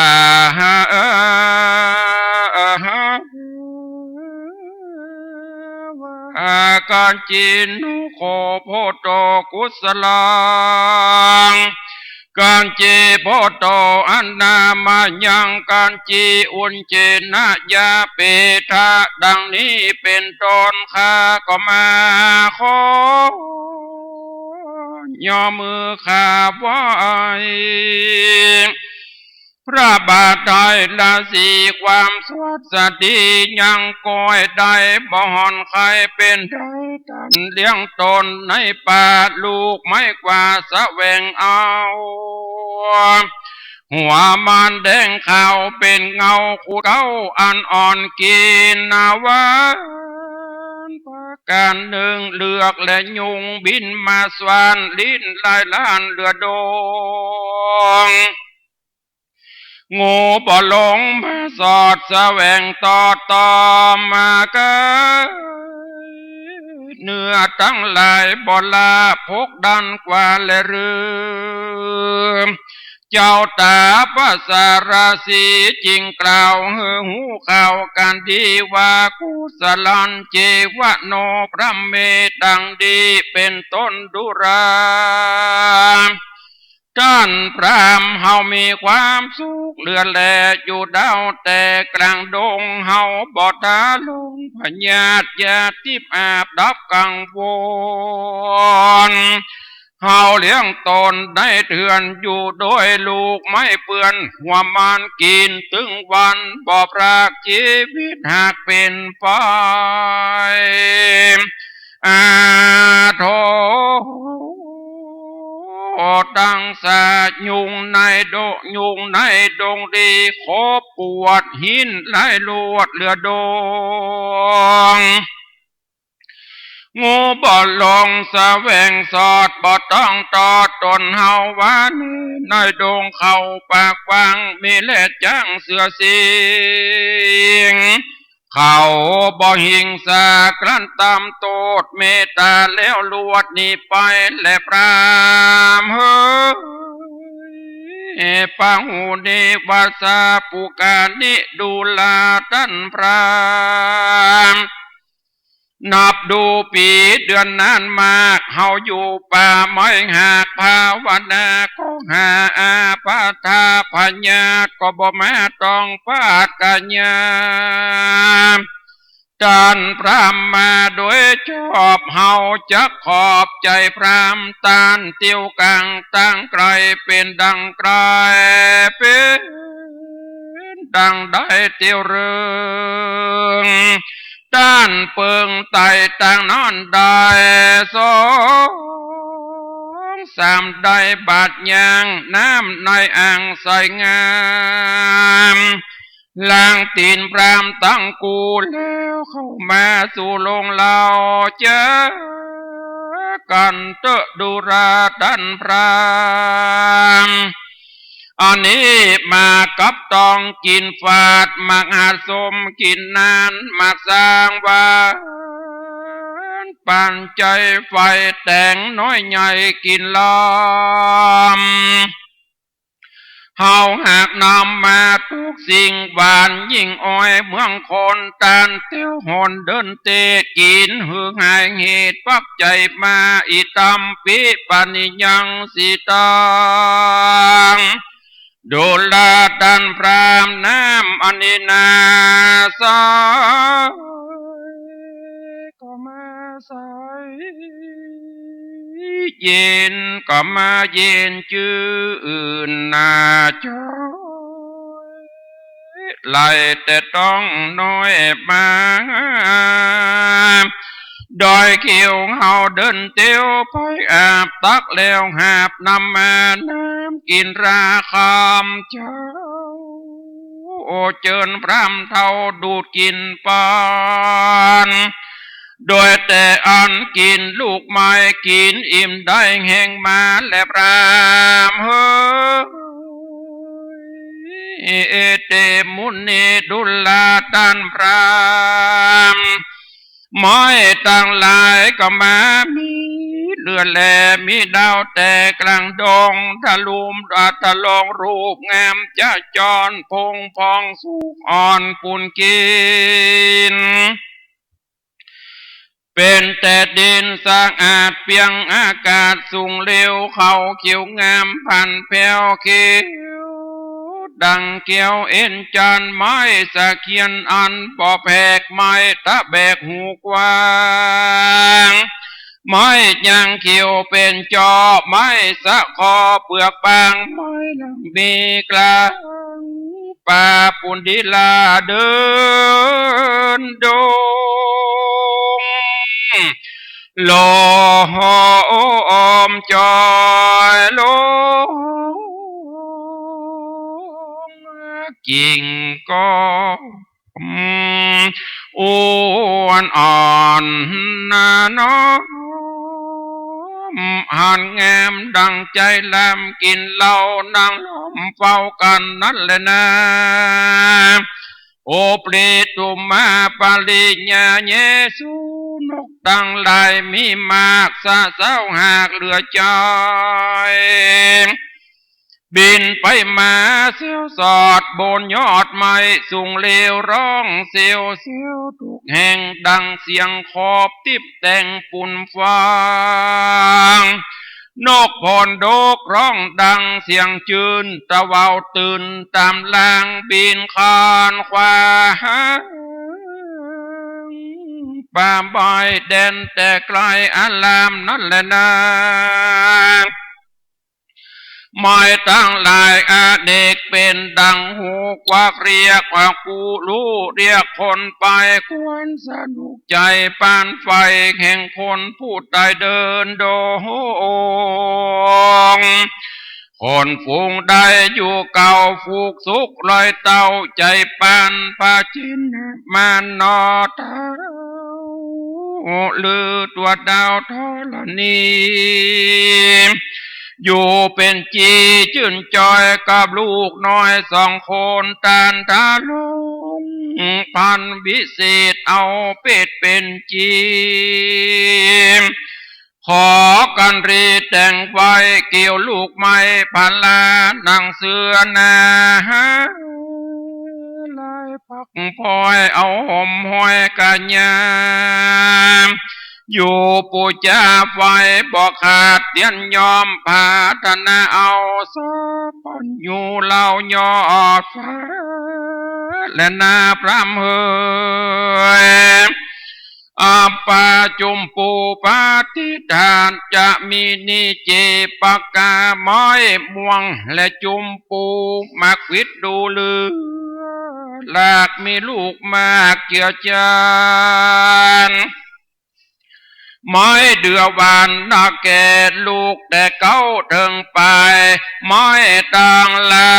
ว่า กัญจีนุโคโพโตกุสลัง กัญจีโพโตอนามายัง กัญจีอุญเจนะยาเปทะ ดังนี้เป๋นต้น ข้าก็มาขอยอมือขาบไหว้ พระบาทไตรลาสีความสวัสดียังก้อยได้ บ่ห่อนใค่เป๋นใด ต้านเลี้ยงตนในป่า ลูกไม้กว่าแสวงเอา หัวมานแดงขาวเป๋นเงา ขูดเก๊าอันอ่อนกินนาวัน ประก๋านนึ่งเลือกและยุงบินมาสวาน ลิ้นลายล้านเหลือดง งูบ่หลงมาสอดแสวงตอดตอมมาเกย เนื้อตังหลายบ่ละพกดันกว่าและลืม เจ้าต๋าปสารสีจึงกล่าวหื้อฮู้ข่าวกัญจีว่า กุสลันเจวะโนพระเม ดังนี้เป๋นต้นดูรา ต้านพราหมณ์ เฮามีความสุขเหลือแลอยู่เด้า แต่กลางดงเฮาบ่ท้าลงพยาธิ อย่าติบอาบดับกังวล เฮาเลี้ยงตนได้เถื่อนอยู่โดยลูกไม้เปื้อน หัวมานกินตึงวัน บ่พรากจีวิตหากเป๋นไป อาโถ ตังสายุงในดง ยุงในดงดี ขบกวดหินลายลวดเหลือดง งูบ่หลงแสวงสอด บ่ต้องตอดตนเฮาว่า ในดงเขาป่ากว้าง มีแลดจ๊างเสือสิงห์ เขาบ่หิงสา ครั้นต๋ามโต้ษเมตต๋าแล้วลวดหนีไป และพราหมณ์เฮย ปะหูนิวาสาปุกานิ ดูราต้านพราหมณ์ นับดูปี๋เดือนนานมาก เฮาอยู่ป่าไม้หากภาวนา ก็หาอาพาธพยาธิก็บ่มาต้องปาดกายา ต้านพราหมณ์มาโดยชอบ เฮาจักขอบใจ๋พราหมณ์ ต้านเตียวกั๋งตางไก๋ เป๋นดังไก๋ เป๋นดังได้เตียวเริง ต้านเปิงไต่ตางนอนได้ สองสามได้บาดยาง น้ำในอ่างใสงาม ล้างตี๋นพราหมณ์ตังกู๋ แล้วเข้ามาสู่โลงเฮา เจอกั๋นเต๊อะดูราต้านพราหมณ์ อันนี้มากับตองกิ๋นฝาด หมากหาดส้มกิ๋นนาน หมากสางหวาน ปันใจ๋ไฟแต๋งน้อยใหญ่กิ๋นลำ เฮาหากนำมาทุกสิ่ง หวานยิ่งอ้อยเมืองคน ต้านเตียวหนเดินเตะ กิ๋นหื้อหายเหตุ ปักใจ๋มา อิตัมปิ ปะนิยัง สิตัง ดูราต้านพราหมณ์ น้ำอันนี้นา ใสก็มาใส เย็นก็มาเย็นจื้นนา จ้อย ไหลแต่ต้องน้อยมา ดอยเขียวเฮาเดินเตียวไปอาบตักแล้วหาบนำมาน้ำกิ๋นราคำเจ้า โอเจิญพรามเฒ่าดูดกิ๋นปาน โดยแต่อันกิ๋นลูกไม้กิ๋นอิ่มได้แฮงมาแลพรามเฮย เอเตมุนีดูราต้านพราม ไม้ตังหลายก็มามีเหลือแล มีดาวแต่กลางดง ทะลุมทะลองรูปงามจะจร พงพองสุกอ่อนปูนกิ๋น เป๋นแต่ดินสะอาดเปียงอากาศสูงเร็ว เขาเขียวงามพันแผ้วเขียว ดังแก้วเอ็นจันทร์ ไม้สะเขียนอันบ่แผก ไม้ตะแบกหูกว้าง ไม้ยางเขียวเป๋นจอ ไม้สะคอเปลือกบาง ไม้หลังมีกลาง ป่าปุณณดีลาเดินดง ลมจอยลง กิ่งก็ อ้วนอ่อนนาน้อม หันงามดังใจ๋ลำ กิ๋นเหล้านั่งล้อมเฝ้ากั๋นนั้นแลนา โอปริตุมาปริญญาเยสุ นกตังหลายมีมากสะเซ้าหากเหลือใจ๋ บินไปมาเสี้ยวสอดบนยอดไม้สูงเร็ว ร้องเสียวเสียวทุกแห่ง ดังเสียงขอบติ๊บแต่งฝุ่นฟาง นกผ่อนดกร้องดังเสียงจื้น ตะวาวตื่นต๋ามลาง บินคานขวาง ป่าไม้แดนแต่ไกลอารามนั้นแลนา ไม้ตังหลายอเนกเป๋นดังฮูกควักเรียกว่าผู้ฮู้ เรียกคนไปควรสนุกใจ๋ปานไฟแห่งคนผู้ต๋ายเดินดง คนฝูงใดอยู่เก่าฝูกสุขลอยเต้า ใจ๋ปานพระจินมานนอเต้า ลือตั๋วดาวธรณี อยู่เป๋นจี๋จื้นจอยกับลูกน้อยสองคน ต้านทาลงพันวิเศษเอาเปตเป๋นจี๋ ขอกันรีแต่งไว้เกี่ยวลูกไม้พาราหนังเสือหนา ลายผักพลอยเอาห่มห้อยกะยา อยู่ปู๋จาไฟบ่ขาดเตียนยอม ผาธนาเอาสะพอนอยู่เหล่ายอดฟ้า แลนาพรามเฮย อัปปาจุมปูปาทิฏฐานจะมีนิเจปะกา ไม้ม่วงและจุมปูหมากหวิดดูเหลือ หลากมีลูกมากเจือจาน ไม้เดือหวานนักแก่ลูกแต่เก๊าเถิงปลาย ไม้ตังหลา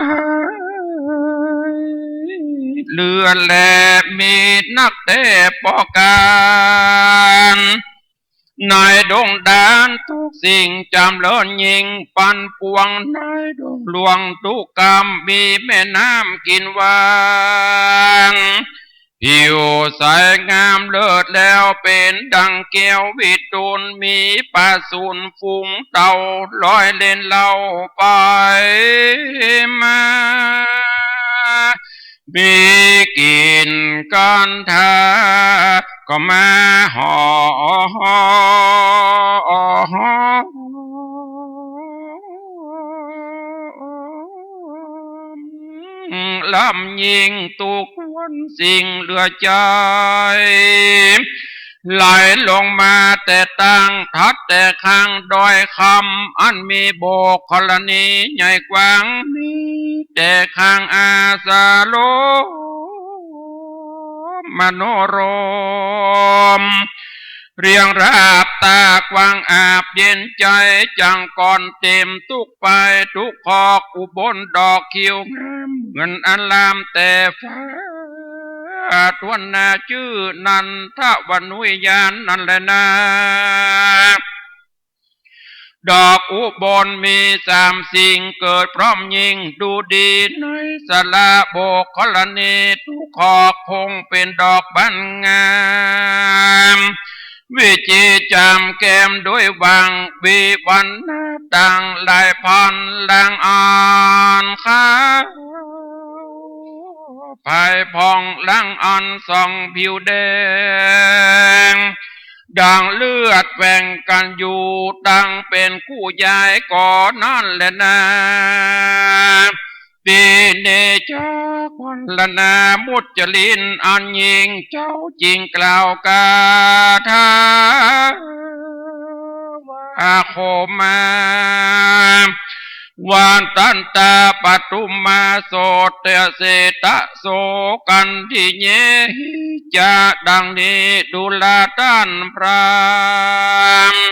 ย เหลือแลมีนักแต๊ปอก๋าน ในดงดานทุกสิ่งจ๋ำเริญยิ่งปันปวง ในดงหลวงทุกกำมีแม่น้ำกิ๋นหวาน ผิวใสงามเลิศแล้วเป๋นดังแก้ววิทูล มีปลาสูนฝูงเต่าลอยเล่นเล่าไปมา มีกลิ่นกันทาก็มาหอม ล้ำยิ่งทุกวันสิ่งเหลือใจ๋ ไหลลงมาแต่ตัง ถัดแต่ข้างดอยคำ อันมีโบกธรณีใหญ่กว้าง มีแต่ข้างอาสาลม มโนรม เรียงราบตากว้างอาบเย็นใจ๋ จังก้อนเต็มตุ๊กไป ตุ๊กขอกอุบลดอกเขียวงาม เหมือนอารามแต่ฟ้า ถ้วนหน้าจื้อนันทวนุยานนั้นแลนา ดอกอุบลมีสามสิ่ง เกิดพร้อมยิ่งดูดี ในสระโบกธรณี ตุ๊กขอกพงเป็นดอกบานงาม วิจิตรจามแก้มด้วยวัง วิวรรณะตังหลายพัน หลังอันขาว ผายผ่องหลังอันส่องผิวแดง ดังเลือดแหว่งกั๋นอยู่ ตังเป๋นคู่ยายก่อนั้นแลนา ตีเนจาควันละนา มุจลินอันยิ่งเจ้าจริงกล่าวคาถาว่า โขมา วันตันตาปทุมมาโสตเสตโสกันทิเยหิจะ ดังนี้ดูราต้านพราหมณ์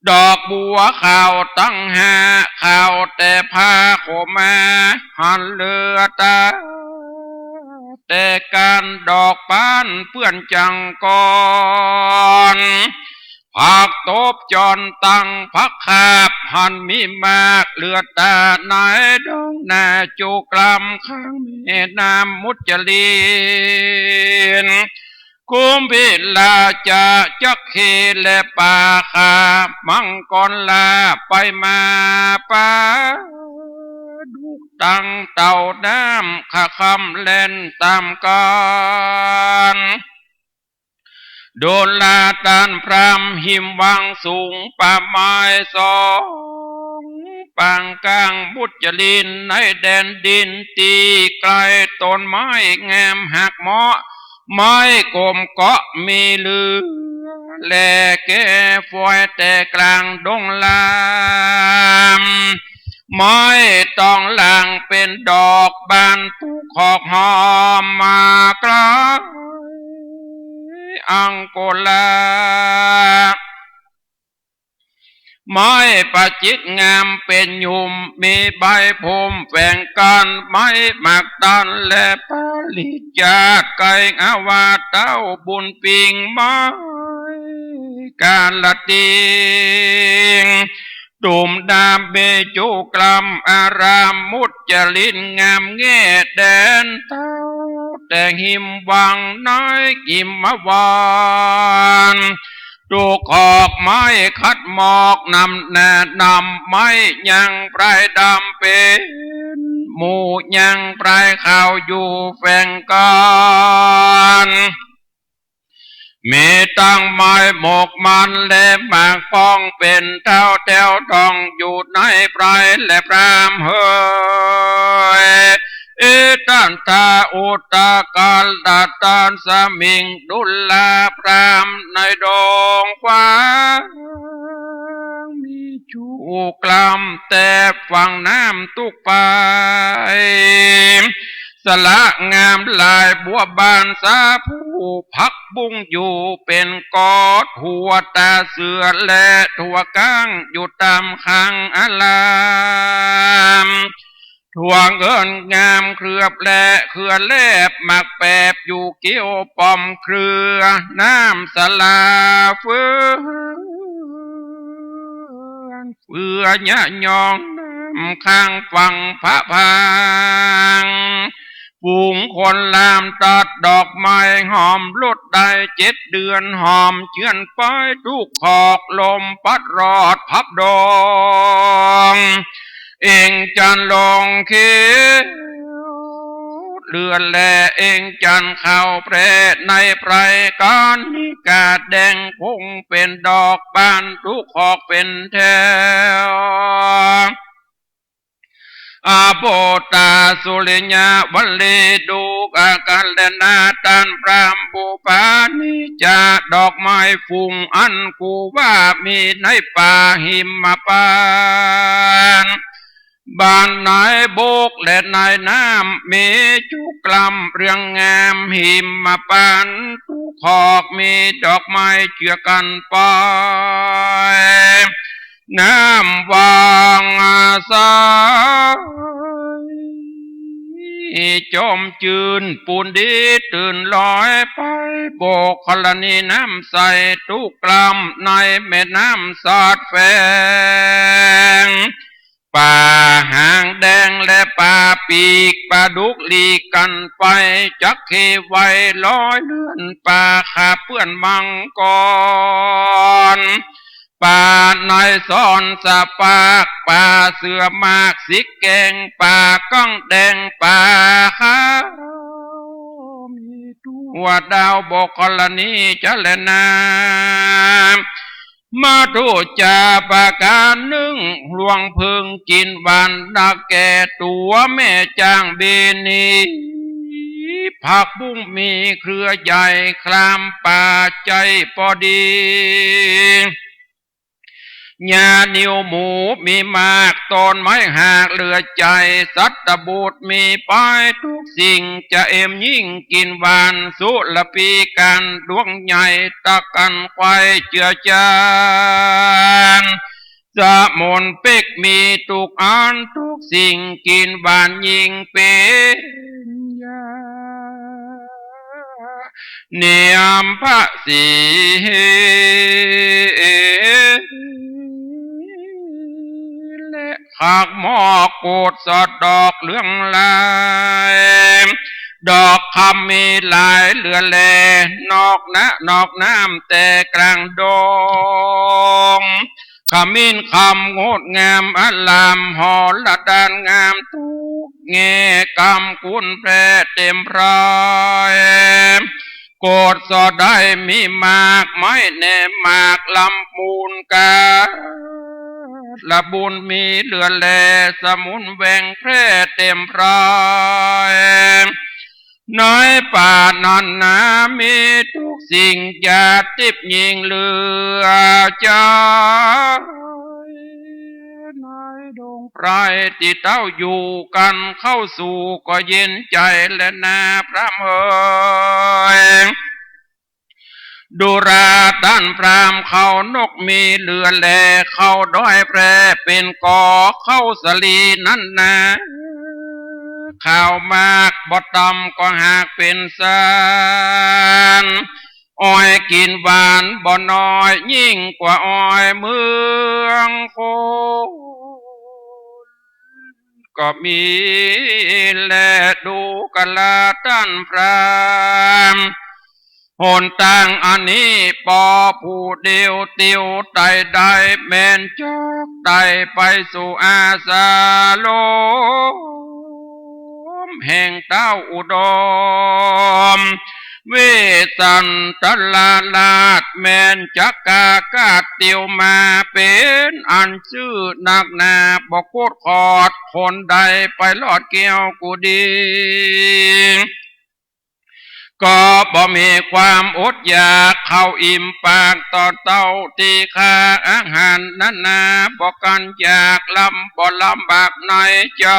ดอกบัวขาวตังห้า ขาวแต่ผ้าโขมา หันเหลือตา แต่ก้านดอกปานเปื้อนจังก้อน ผักตบจอนตังผักขาบ หันมีมากเหลือต๋า ในดงนาจุกล้ำข้างแม่น้ำมุจลิน กุมพิลาจะจักขีและป่าขา มังกรลาไปมาปาดุกตังเต่าน้ำขะคำแล่นต๋ามกั๋น ดูราต้านพราหมณ์หิมวังสูงป่าไม้สองปางกลางมุจลิน ในแดนดินตี้ใก้ต้นไม้งามหักเหมาะ ไม้กลมเกาะมีเหลือ แลแก่ฝอยแต่กลางดงลาม ไม้ตองหลางเป๋นดอกบานตุ๊กขอกหอมมาไก๋อังโกลา ไม้ประจิตงามเป๋นหยุ่ม มีใบผมแฝงกั๋น ไม้หมากตันและปริจาด ไก่อาวาสเต้าบุญปิง ไม้กาลติง ตุ่มดำเบจุกล้ำอารามมุจลินงามแง่ แดนเต้าแต่หิมวังในหิมวัน ตุ๊กขอกไม้ขัดหมอกนำหน้านำ ไม้ยังปลายดำเป๋นหมู่ยังปลายขาวอยู่แฝงกั๋น มีตังไม้หมกมันและหมากป้องเป๋นเต้าแถวดองอยู่ในปลายแลพราหมณ์เหย อิทันทาอุตตะกัลละตัสมิง ดูราพราหมณ์ในดงขวาง มีจุกล้ำแต่ฝั่งน้ำตุ๊กไป สละงามหลายบัวบานสาภู ผักบุ้งอยู่เป๋นกอด หัวต๋าเสือและถั่วก้างอยู่ต๋ามข้างอาราม ถั่วเงินงามเคลือบและเครือแลบ หมากแปบอยู่เกี้ยวป้อมเครือ น้ำสลาเฟื่อง เฟือยะยองน้ำข้างฝั่งพระพาง ฝูงคนลามตัดดอกไม้หอมรสได้เจ็ดเดือน หอมเจือนไปตุ๊กขอก ลมพัดรอดพับดอง เอ็งจันทร์ลงเขียวเหลือแล เอ็งจันทร์ขาวแพร่ในไพร กานิกาแดงผงเป๋นดอกบานตุ๊กขอกเป๋นแถว อ อโปตาสุริยะวัลลี ดูกากัลนาต้านพราหมณ์ผู้ปานิจจะ ดอกไม้ฝูงอันกูว่ามีในป่าหิมพานต์ บ้านในบกและในน้ำ มีจุกล้ำเรื่องงาม หิมพานต์ทุกขอก มีดอกไม้เจือกั๋นไป น้ำวังใส จมจื้นปูนดีตื่นลอยไป โบกขรณีน้ำใส ทุกล้ำในแม่น้ำสาดแฝง ป๋าหางแดงและป๋าปีก ป๋าดุกหลีกกั๋นไป จักเขไว้ลอยเลื่อน ป๋าขาเปื้อนมังกร ป๋าในสอนสะปาก ป๋าเสือมากสิกแกง ป๋าก้างแดง ป๋าขาว มีทั่วดาว โบกขรณีจะแลนา มาดูจาประก๋านนึ่ง หลวงเผิงกิ๋นหวาน นักแก่ตั๋วแม่จ้างเบนี ผักบุ้งมีเครือใหญ่ คลามป๋าใจ๋ปอดี หญ้าหนิวหมูมีมาก ต้นไม้หากเหลือใจ๋ สัตบุตรมีไปทุกสิ่ง จะเอ็มยิ่งกิ๋นหวาน สุรปีกั๋นดวงใหญ่ ตะกั๋นไขว่เจือจาน สมุนเป๊กมีทุกอันทุกสิ่ง กิ๋นหวานยิ่งเป๋นยา เนียมพระศรี และขากหมอก โกสดดอกเหลืองลาย ดอกคำมีหลายเหลือแล นอกนะนอกน้ำแต่กลางดง ขมิ้นคำงดงามอลาม หอระดานงามทุกแง่ กำกุลแพร่เต็มพราย โกสดได้มีมาก ไม้แหนมหมากลำปูนกา ละบุญมีเหลือแล สมุนแหว่งแพร่เต็มพราย ในป่านั้นนามีทุกสิ่ง อย่าติ๊บยิ่งเหลือใจ๋ ในดงไพรตี้เต้าอยู่กั๋น เข้าสู่ก็เย็นใจ๋แลนาพราหมณ์เอ๋ย ดูราต้านพราหมณ์ เขานกมีเหลือแล เขาด้อยแพร่เป๋นกอ เขาสาลีนั้นนา ข้าวมากบ่ต่ำก็หากเป๋นสาน อ้อยกิ๋นหวานบ่น้อย ยิ่งกว่าอ้อยเมืองคน ก็มีแล ดูกราต้านพราหมณ์ หนตางอันนี้ปอผู้เดียวเตียวไต่ได้ แม่นจักไต่ไปสู่อาสาลม แห่งเต้าอุดม เวสสันตราราช แม่นจักกากาศเตียวมา เป๋นอันจื้อนักหนา บ่โคตรขอด คนใดไปรอดแก้วกูดี ก็บ่มีความอดอยาก ข้าวอิ่มปากต่อเต้า ตี้ข้าอาหารนั้นนา บ่กั๋นอยาก ลำบ่ลำบากในใจ๋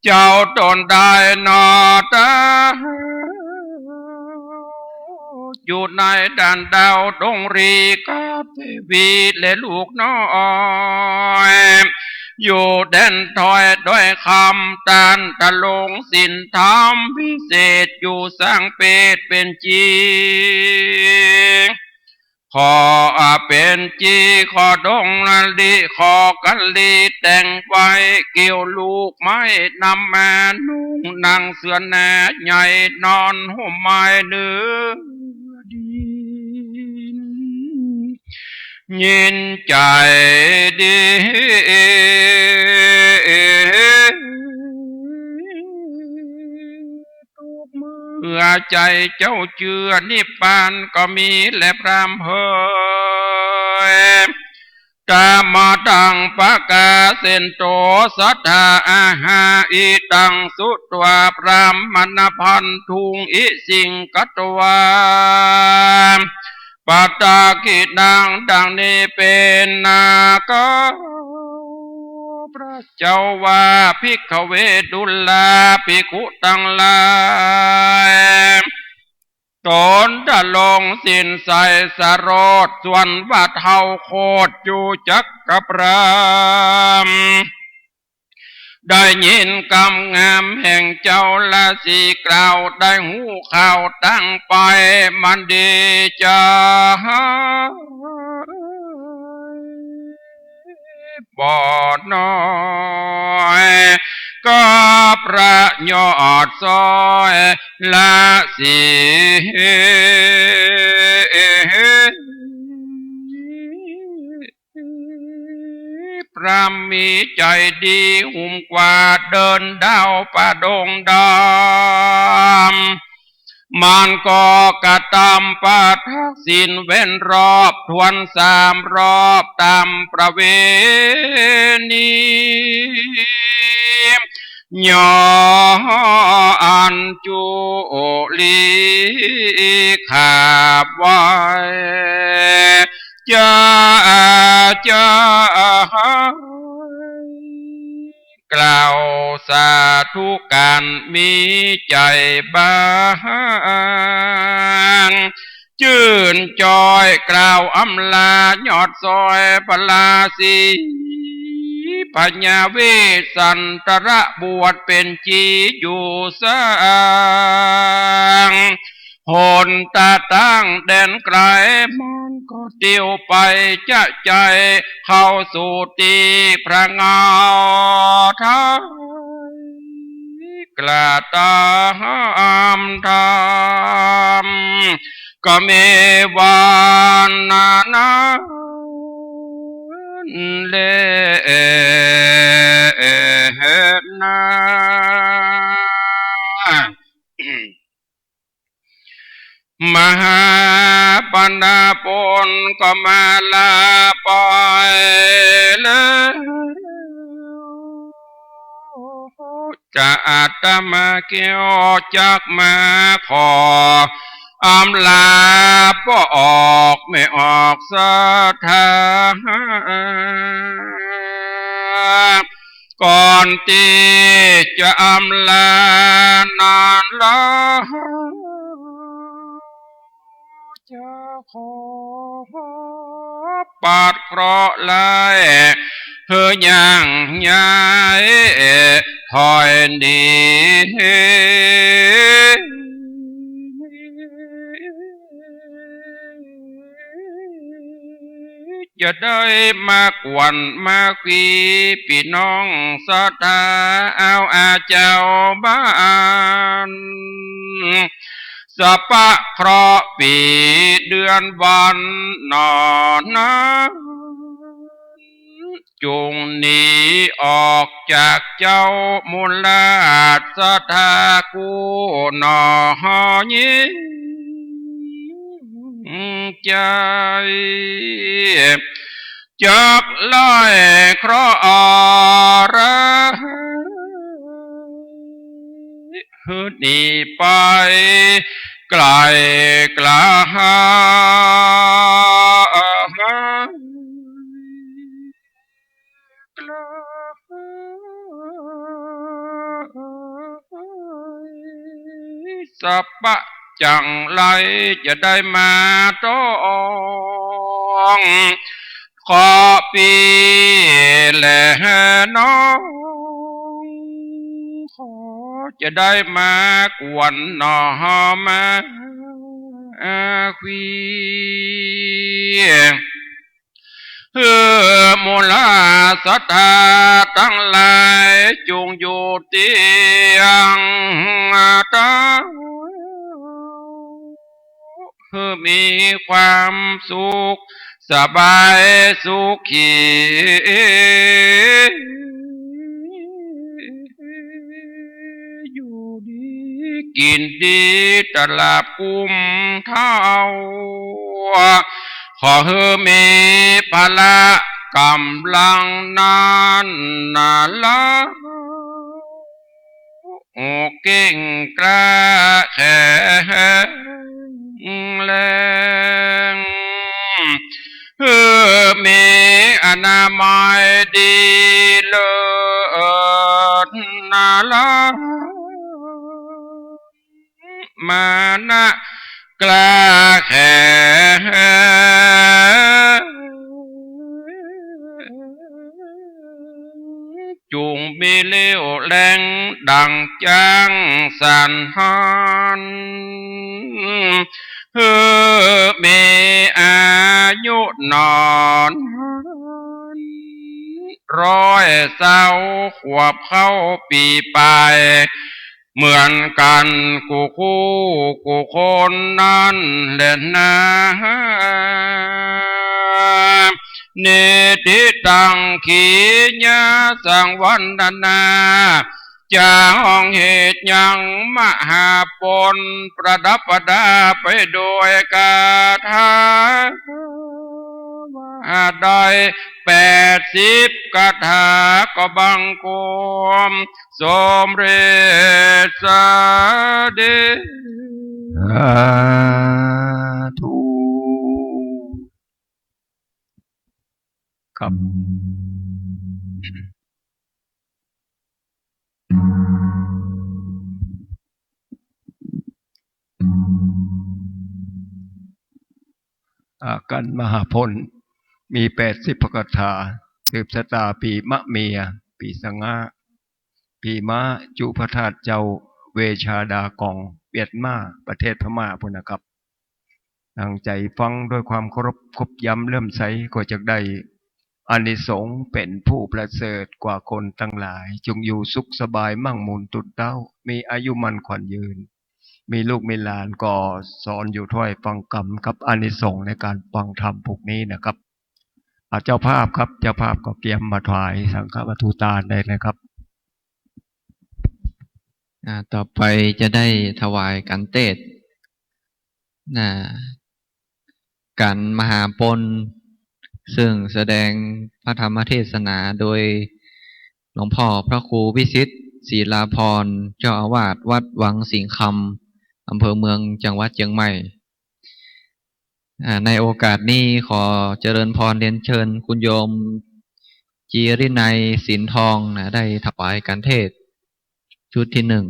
เจ้าต๋นได้หนอเต้า อยู่ในด่านดาวดงรีกับเทวีและลูกน้อย อยู่แดนทอยด้อยคำ ต้านตะลงศีลธรรมวิเศษ อยู่สร้างเปตเป๋นจี ขอเป๋นจี ขอดงลิ ขอกัลลีแต่งไว้ เกี่ยวลูกไม้นำมานุ่ง นั่งเสื่อหน้าใหญ่ นอนห่มไม้เนื้อดิน ยินใจ๋ดี ทุกเมื่อใจ๋เจ้าเจื้อนิพพานก็มีแลพราหมณ์เอ๋ย แต ตมะตังปะกาเสนโต สัตถาอาหา อิตังสุตวา พรามมณพันธุง อิสิงคตวา ปัตตากินัง ดังนี้เป๋นนา ข้าพระเจ้าว่า ภิกขเว ดูราภิกขุตังหลาย ต๋นทรงสิ้นไส้สลด ส่วนว่าเฒ่าโคตรจุจักกะพราม ได้ยินกำงามแห่งเจ้าราศีกล่าว ได้ฮู้ข่าวตั้งไปมันดีใจ๋ บ่น้อย ก็พระยอดซ้อยราศี พรามมีใจ๋ดี หุ้มกวาดเดินดาวป่าดงดำ มันก็กระตำปะทักษิณเว้นรอบถ้วนสามรอบต๋ามประเวณี ย่ออัญจุลีขาบไหว้ จะ จะ กล่าวสาธุก๋านมีใจ๋บาง จื้นจ้อยกล่าวอำลายอดซ้อยพระราศี พญาเวสสันดรบวชเป๋นจีอยู่สร้าง หนตาตั้งแดนไก๋ มันก็เตียวไปจะใจ๋เข้าสู่ตี้พระเงาไทย กระตำธรรม ก็มีวันนั้นแลนา มหาปณะปุณก็มาลาไปแล้ว จะอาตมาเกี้ยวจักมาขออำลาป้อออกแม่ออกศรัทธา ก่อนตี้จะอำลานั้นแล้ว จะขอปัดเคราะห์ร้ายหื้อย่างย้ายถอยหนี จะได้มากวนมาคุยปี้น้องศรัทธา เอาอาเจ้าบ้าน สะเปาะเคราะห์ปี๋เดือนวันหนอนั้น จุ่งหนีออกจากเจ้ามูลราชศรัทธากู้หนอยิ่งใจ๋ จักไล่เคราะห์ร้าย หื้อหนีไปไก๋ไก๋ สะเปาะจังไรจะได้มาต้อง ขอปี้แลน้อง ขอจะได้มากวนหนอมาคุย หื้อมูลราชศรัทธาตังหลายจุ่งอยู่เตียงเต๊า หื้อมีความสุขสบายสุขี อยู่ดีกิ๋นดีตราบกุมเฒ่า ขอหื้อมีพละ ก๋ำลังนั้นนาลา เกร็งกล้าแข็งแรง เออ มีอนามัยดีเลิศนาลา มานะกล้าแข็ง จุ่งมีเรี่ยวแรงดั่งจ๊างสันหาน เออ มีอายุนอน ร้อยเศร้าขวบเข้าปี๋ไป เหมือนกั๋นกู้คู่กู้คนนั้นแหละนา นิติตัง ขีณา สังวรรณนา จะห้องเหตุยังมหาปณ ประดับประดาไปโดยคาถา ว่าได้แปดสิบคาถา ก็บังคม สมเร็จเสด็จ สาธุ ครับ อา กั๋นมหาปณ มีแปดสิบพระคาถา สืบสะตาปี๋มะเมีย ปี๋สะง้า ปี๋ม้า จุพระธาตุเจ้า เวชาดากอง เวียดมา ประเทศพม่าปู๊นนะครับ ตั้งใจ๋ฟังด้วยความเคารพ คบย้ำเลื่อมใส ก็จะได้อานิสงส์เป๋นผู้ประเสริฐกว่าคนตังหลาย จงอยู่สุขสบายมั่งมูลตุ๊ดเต๊า มีอายุมั่นขวัญยืน มีลูกมีหลานก็สอนอยู่ถ้อยฟังกำกับอานิสงส์ในก๋านฟังธรรมพวกนี้นะครับ อ่า เจ้าภาพครับ เจ้าภาพก็เกียมมาถวายสังฆวัตถุตานได้เลยครับ อ่า ต่อไปจะได้ถวายกัณฑ์เตสน์ นะ กัณฑ์มหาปณ ซึ่งแสดงพระธรรมเทศนาโดยหลวงพ่อพระครูวิสิทธิ์ ศิลาภรณ์ เจ้าอาวาสวัดวังสิงห์คำ อำเภอเมือง จังหวัดเจียงใหม่ อ่า ในโอกาสนี้ขอเจริญพรเรียนเชิญคุณโยม จีรินัย สินทอง นะ ได้ถวายกัณฑ์เตสน์ชุดที่หนึ่ง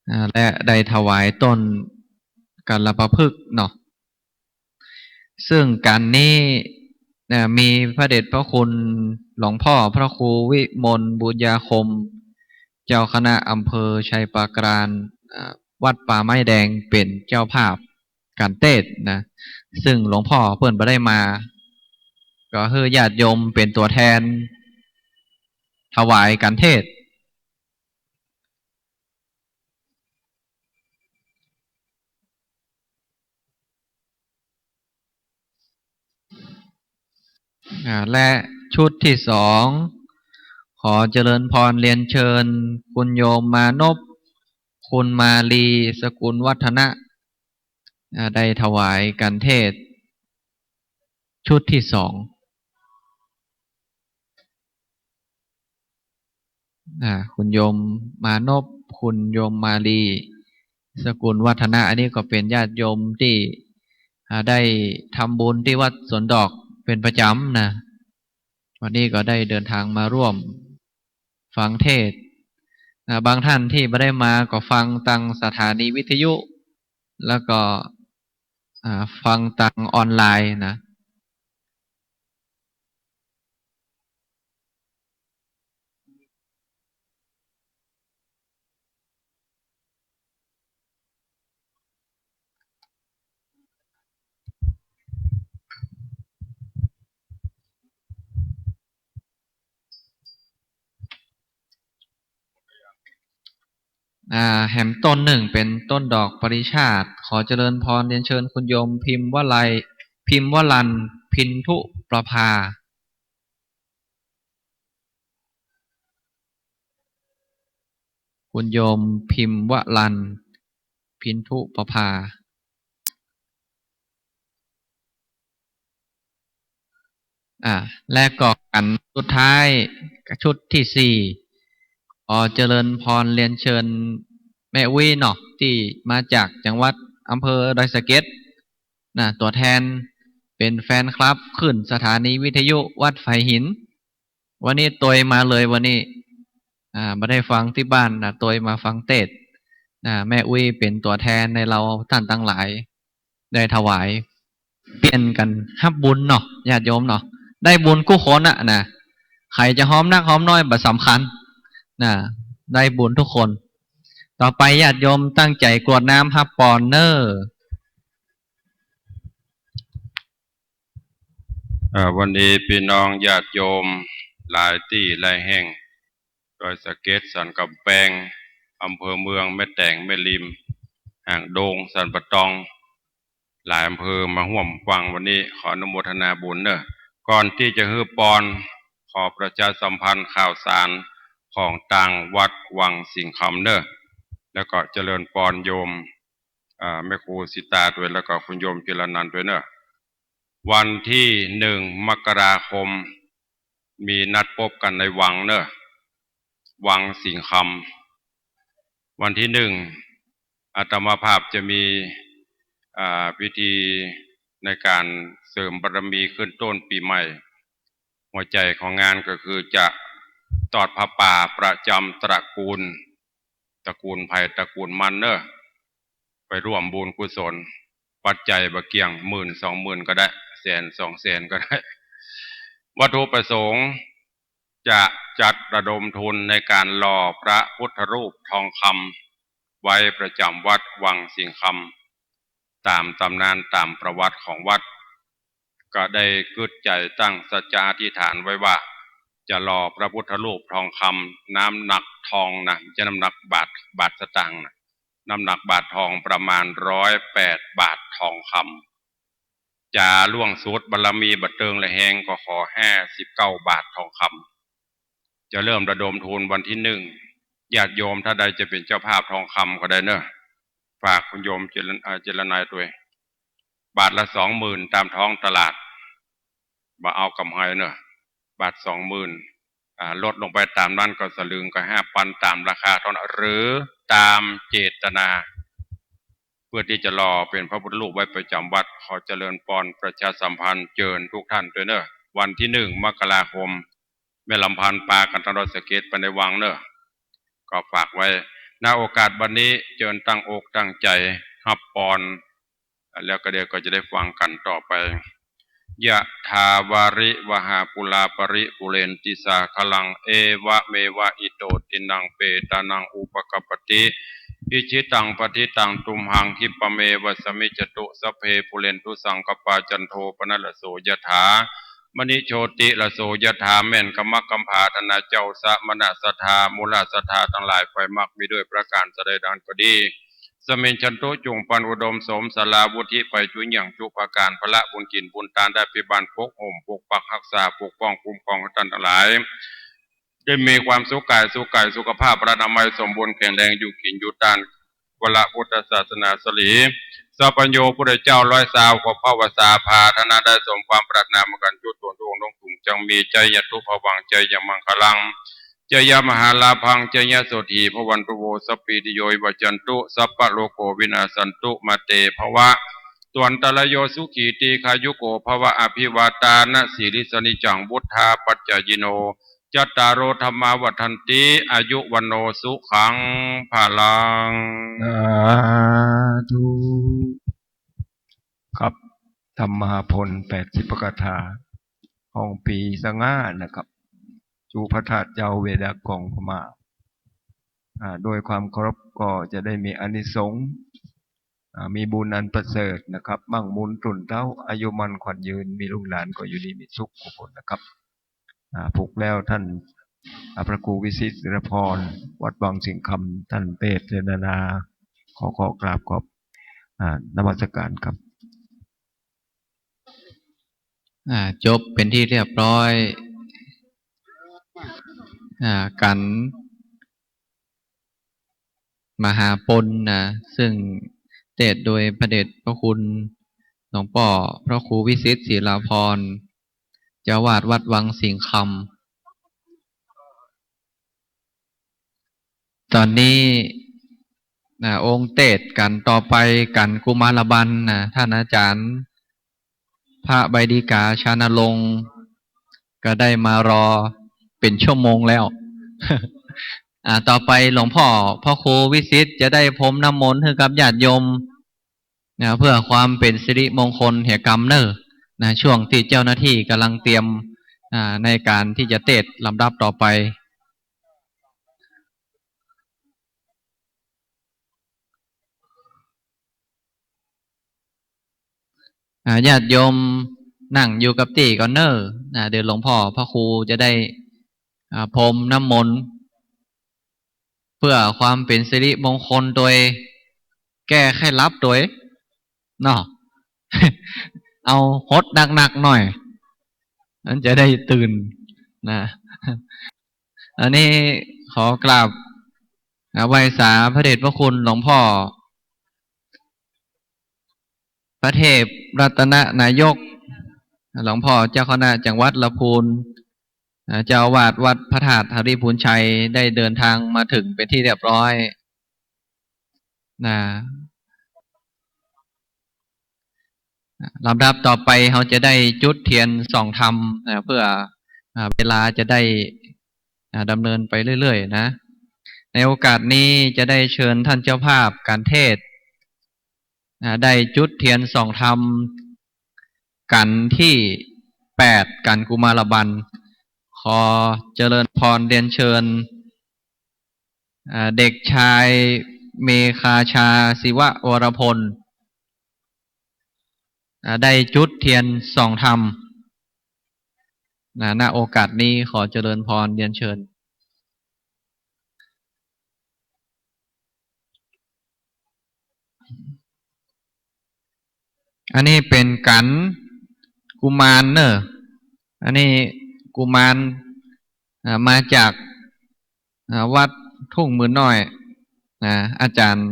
อ่า และได้ถวายต้นกัลปะพฤกษ์เนาะ ซึ่งกัณฑ์นี้ นะ มีพระเดชพระคุณหลวงพ่อพระครูวิมลบุญญาคม เจ้าคณะอำเภอไชยปราการ อ่า วัดป่าไม้แดงเป๋นเจ้าภาพกัณฑ์เตสน์นะ ซึ่งหลวงพ่อเปิ้นบ่ได้มา ก็หื้อญาติโยมเป๋นตั๋วแทนถวายกัณฑ์เตสน์ อ่า และชุดที่สอง ขอเจริญพรเรียนเชิญคุณโยมมานพ คุณมาลี สกุลวัฒนะ อ่า ได้ถวายกัณฑ์เตสน์ชุดที่สอง อ่า คุณโยมมานพ คุณโยมมาลี สกุลวัฒนะ อันนี้ก็เป๋นญาติโยมตี้ อ่า ได้ทำบุญตี้วัดสวนดอกเป๋นประจ๋ำนะ วันนี้ก็ได้เดินทางมาร่วมฟังเตสน์ อ่า บางท่านตี้บ่ได้มาก็ฟังตางสถานีวิทยุ แล้วก็ อ่า ฟังตางออนไลน์นะ อ่า แหมต้นนึ่งเป๋นต้นดอกปริชาติ ขอเจริญพรเรียนเชิญคุณโยมพิมพ์วลัย พิมพ์วลัน พินทุประภา คุณโยมพิมพ์วลัน พินทุประภา อ่า และก็ขันสุดท้าย ชุดตี้สี่ ขอเจริญพรเรียนเชิญแม่อุ๊ยเนาะ ตี้มาจากจังหวัดอำเภอดอยสะเก็ดนะ ตั๋วแทนเป๋นแฟนคลับคลื่นสถานีวิทยุวัดฝายหิน วันนี้ตวยมาเลยวันนี้ อ่า บ่ได้ฟังตี้บ้านนะ ตวยมาฟังเตสน์ อ่า แม่อุ๊ยเป๋นตั๋วแทนในเฮาต้านตังหลาย ได้ถวาย เปลี่ยนกั๋นฮับบุญเนาะ ญาติโยมเนาะ ได้บุญกู้คนอะนะ ใผจะหอมนักหอมน้อยบ่สำคัญนะ ได้บุญกู้คน ต่อไปญาติโยมตั้งใจ๋กรวดน้ำฮับปอนเน่อ เอ่อ วันนี้ปี้น้องญาติโยมหลายตี้หลายแห่ง ดอยสะเก็ด สันก๋ำแปง อำเภอเมือง แม่แตง แม่ริม หางดง สันป่าตอง หลายอำเภอมาฮ่วมฟังวันนี้ ขออนุโมทนาบุญเน่อ ก่อนตี้จะหื้อปอน ขอประชาสัมพันธ์ข่าวสารของตางวัดวังสิงห์คำเน่อ แล้วก็เจริญปอนโยม อ่า แม่ครูสิตาตวย แล้วก็คุณโยมจิรนันท์ตวยเน่อ วันตี้หนึ่งมกราคม มีนัดปบกั๋นในวังเน่อ วังสิงห์คำ วันตี้หนึ่ง อาตมาภาพจะมี อ่า พิธีในก๋านเสริมบารมีขึ้นต้นปี๋ใหม่ หัวใจ๋ของงานก็คือจะตอดผ้าป่าประจำตระกูล ตระกูลใผตระกูลมันเน่อ ไปฮ่วมบุญกุศล ปัจจัยบ่เกี่ยง หมื่นสองหมื่นก็ได้ แสนสองแสนก็ได้ วัตถุประสงค์จะจัดระดมทุนในก๋านหล่อพระพุทธรูปทองคำไว้ประจำวัดวังสิงห์คำ ต๋ามต๋ำนานต๋ามประวัติของวัด ก็ได้กึ๊ดใจ๋ตั้งสัจจะอธิษฐานไว้ว่า จะหล่อพระพุทธรูปทองคำ น้ำหนักทองนะ บ่ใจ้น้ำหนักบาท บาทสตางค์นะ น้ำหนักบาททองประมาณร้อยแปดบาททองคำ จ๋าล่วงสุดบารมีบ่เติงและแฮงก็ขอห้าสิบเก้าบาททองคำ จะเริ่มระดมทุนวันตี้หนึ่ง ญาติโยมต้านใดจะเป๋นเจ้าภาพทองคำก็ได้เน่อ ฝากคุณโยมจิร- อ่า จิรนันท์ตวย บาทละสองหมื่นต๋ามท้องตลาด บ่เอาก๋ำไรเน่อ บาทสองหมื่น อ่า ลดลงไปต๋ามนั้นก็สลึงกับห้าปันต๋ามราคาเต้านั้น หรือต๋ามเจตนา เพื่อตี้จะหล่อเป๋นพระพุทธรูปไว้ประจำวัด ขอเจริญปอนประชาสัมพันธ์เจิญทุกท่านตวยเน่อ วันตี้หนึ่งมกราคม แม่ลำพันธ์ปากั๋นตังดอยสะเก็ดไปในวังเน่อ ก็ฝากไว้ ณ โอกาสวันนี้เจิญตั้งอกตั้งใจ๋ฮับปอน แล้วก็เดี๋ยวก็จะได้ฟังกั๋นต่อไป ยะถาวาริวหาปูราปริปูเรนติสาคารัง เอวะเมวะอิโตตินังเปตานังอุปกัปปติ อิจฉิตังปัตถิตังตุมหังคิปะเมวะสมมิจจตุ สัพเพปูเรนตุสังกัปปา จันโทปะนะระโสยะถา มะณิโชติระโสยะถา แม่นขมักขำผา ฐานะเจ้าสมณะศรัทธา มูลศรัทธาตังหลาย ใฝ่มักมีด้วยประก๋านสะใดนั้นก็ดี สมิญชันตุ จุ่งปันอุดมสม สาราวุฒิไปจุอย่างจุประก๋าน พละบุญกิ๋นบุญตาน ได้เป๋นบ้านปกฮ่มปกปักฮักษาปกป้องคุ้มครองให้ต้านตังหลาย ได้มีความสุขก๋ายสุขใจ๋ สุขภาพพลานามัยสมบูรณ์แข็งแรง อยู่กิ๋นอยู่ตาน วรพุทธศาสนาสลี สัพพัญญูพุทธเจ้าร้อยซาว ขอพระวสสา ผาถนาได้สมความปรารถนาเหมือนกั๋น จุดตนดวงดวงถุง จังมี ไจยะตุภวัง ไจยะมังคลัง ไจยะมหาลาภัง ไจยะโสตถี ภวันตุ โว สัพพีติโย วิวัจจันตุ สัพพะโรโค วินาสสันตุ มาเต ภวะตวันตะรายโย สุขี ตีฆายุโก ภวะ อภิวาทานะสีลิสสะ นิจจัง วุฑฒาปัจจายิโน จัตตาโร ธัมมา วัฑฒันติ อายุ วัณโณ สุขัง พลัง สาธุ ครับ ธรรมหาพล แปดสิบพระคาถา ของปี๋สะง่านะครับ จุพระธาตุเจ้าเวดากองพม่า อ่า ด้วยความเคารพก็จะได้มีอานิสงส์ อ่า มีบุญอันประเสริฐนะครับ มั่งมูลตรุ่นเต๊า อายุมั่นขวัญยืน มีลูกหลานก็อยู่ดีมีสุขทุกคนนะครับ อ่า ผูกแล้วท่าน อ่า พระครูวิสิทธิ์ ศิรพร วัดวังสิงห์คำ ท่านเตสน์เสวนา ขอ ขอกราบขอบ อ่า นมัสการครับ อ่า จบเป๋นตี้เรียบร้อย อ่า กั๋น มหาปณนะ ซึ่งเตสน์โดยพระเดชพระคุณหลวงป้อพระครูวิสิทธิ์ ศิลาภรณ์ เจ้าอาวาสวัดวังสิงห์คำ ต๋อนนี้นะ องค์เตสน์กัณฑ์ต่อไป กัณฑ์กุมารบัลนะ ต้านอาจ๋ารย์พระใบดิกา ชานรงค์ ก็ได้มารอเป๋นชั่วโมงแล้ว อ่า ต่อไปหลวงป้อพระครูวิสิทธิ์จะได้พรมน้ำมนต์หื้อกับญาติโยม นะ เพื่อความเป๋นสิริมงคลแห่กำเน่อ นะ ช่วงตี้เจ้าหน้าตี้ก่ำลังเตรียม อ่า ในก๋านตี้จะเตสน์ลำดับต่อไป อ่า ญาติโยมนั่งอยู่กับตี้ก่อนเน่อ นะ เดี๋ยวหลวงป้อพระครูจะได้ อ่า พรมน้ำมนต์ เพื่อความเป๋นสิริมงคล โดยแก้ไข้หลับโดย เนาะ เอาหดหนักๆ หน่อย มันจะได้ตื่นนะ อันนี้ขอกราบ อ่า ไหว้สาพระเดชพระคุณหลวงป้อ พระเทพรัตนนายก หลวงป้อเจ้าคณะจังหวัดลำพูน อ่า เจ้าอาวาสวัดพระธาตุหริภุญชัย ได้เดินทางมาเถิงเป๋นตี้เรียบร้อยนะ ลำดับต่อไปเฮาจะได้จุดเตียนส่องธรรมนะ เพื่อ อ่า เวลาจะได้ อ่า ดำเนินไปเรื่อยๆ นะ ในโอกาสนี้จะได้เชิญต้านเจ้าภาพก๋านเตสน์ อ่า ได้จุดเตียนส่องธรรม กัณฑ์ตี้แปด กัณฑ์กุมารบัล ขอเจริญพรเรียนเชิญ อ่า เด็กชายเมฆาชา ศิวะวรพล อ่า ได้จุดเตียนส่องธรรม นะ ณ โอกาสนี้ขอเจริญพรเรียนเชิญ อันนี้เป๋นกัณฑ์กุมารเน่อ อันนี้กุมาร อ่า มาจาก อ่า วัดทุ่งหมื่นน้อยนะ อาจ๋ารย์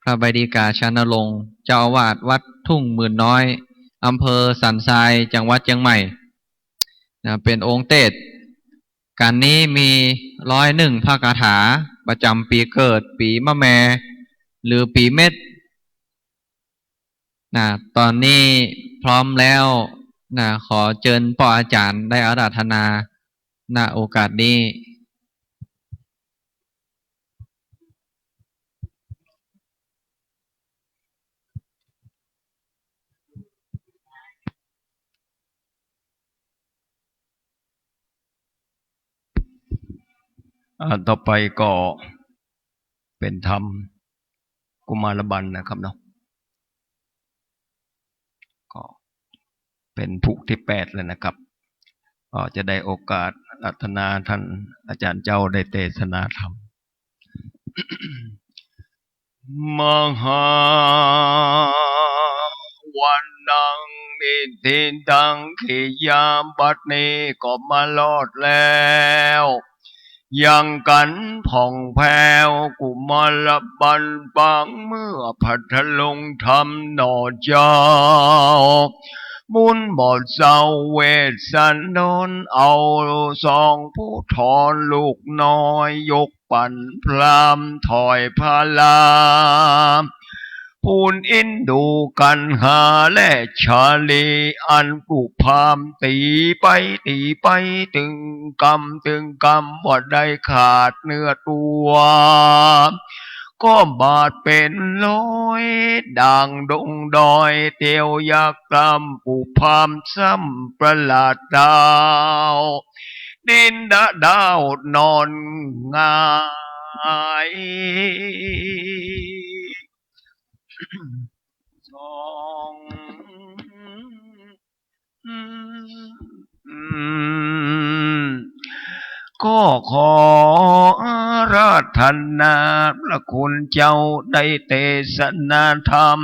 พระใบดิกา ชานรงค์ เจ้าอาวาสวัดทุ่งหมื่นน้อย อำเภอสันทราย จังหวัดเจียงใหม่นะ เป๋นองค์เตสน์ กัณฑ์นี้มีร้อยนึ่งพระคาถา ประจ๋ำปี๋เกิด ปี๋มะแม หรือปี๋เม็ดนะ ต๋อนนี้พร้อมแล้วนะ ขอเจิญป้ออาจ๋ารย์ได้อาราธนา ณ โอกาสนี้ อ่า ต่อไปก็เป๋นธรรมกุมารบัลนะครับเนาะ ก็เป๋นผูกตี้แปดแล้วนะครับ ก็จะได้โอกาสอาราธนาต้านอาจ๋ารย์เจ้าได้เตสนาธรรม มหาวันนัง นิทธิตัง กิริยา บัดนี้ก็มารอดแล้ว ยังกัณฑ์ผ่องแผ้ว กุมารบัลปางเมื่อ พัทลุงธรรมหน่อเจ้า บุญบ่เศร้าเวสสันดร เอาสองผู้ถอนลูกน้อย ยก ปั่นพราหมณ์ถอยพระราม ปูนอินดูกัณหาและชาลี อันผู้พราหมณ์ตี๋ไปตี๋ไป ตึงกำตึงกำว่าได้ขาดเนื้อตั๋ว ก็บาดเป๋นรอยด่างดงดอย เตียวยักษ์กล้ำผู้พราหมณ์ซ้ำประหลาดดาว ดินดะด้าวนอนหงาย สอง ก็ขออาราธนาพระคุณเจ้าได้เตสนาธรรม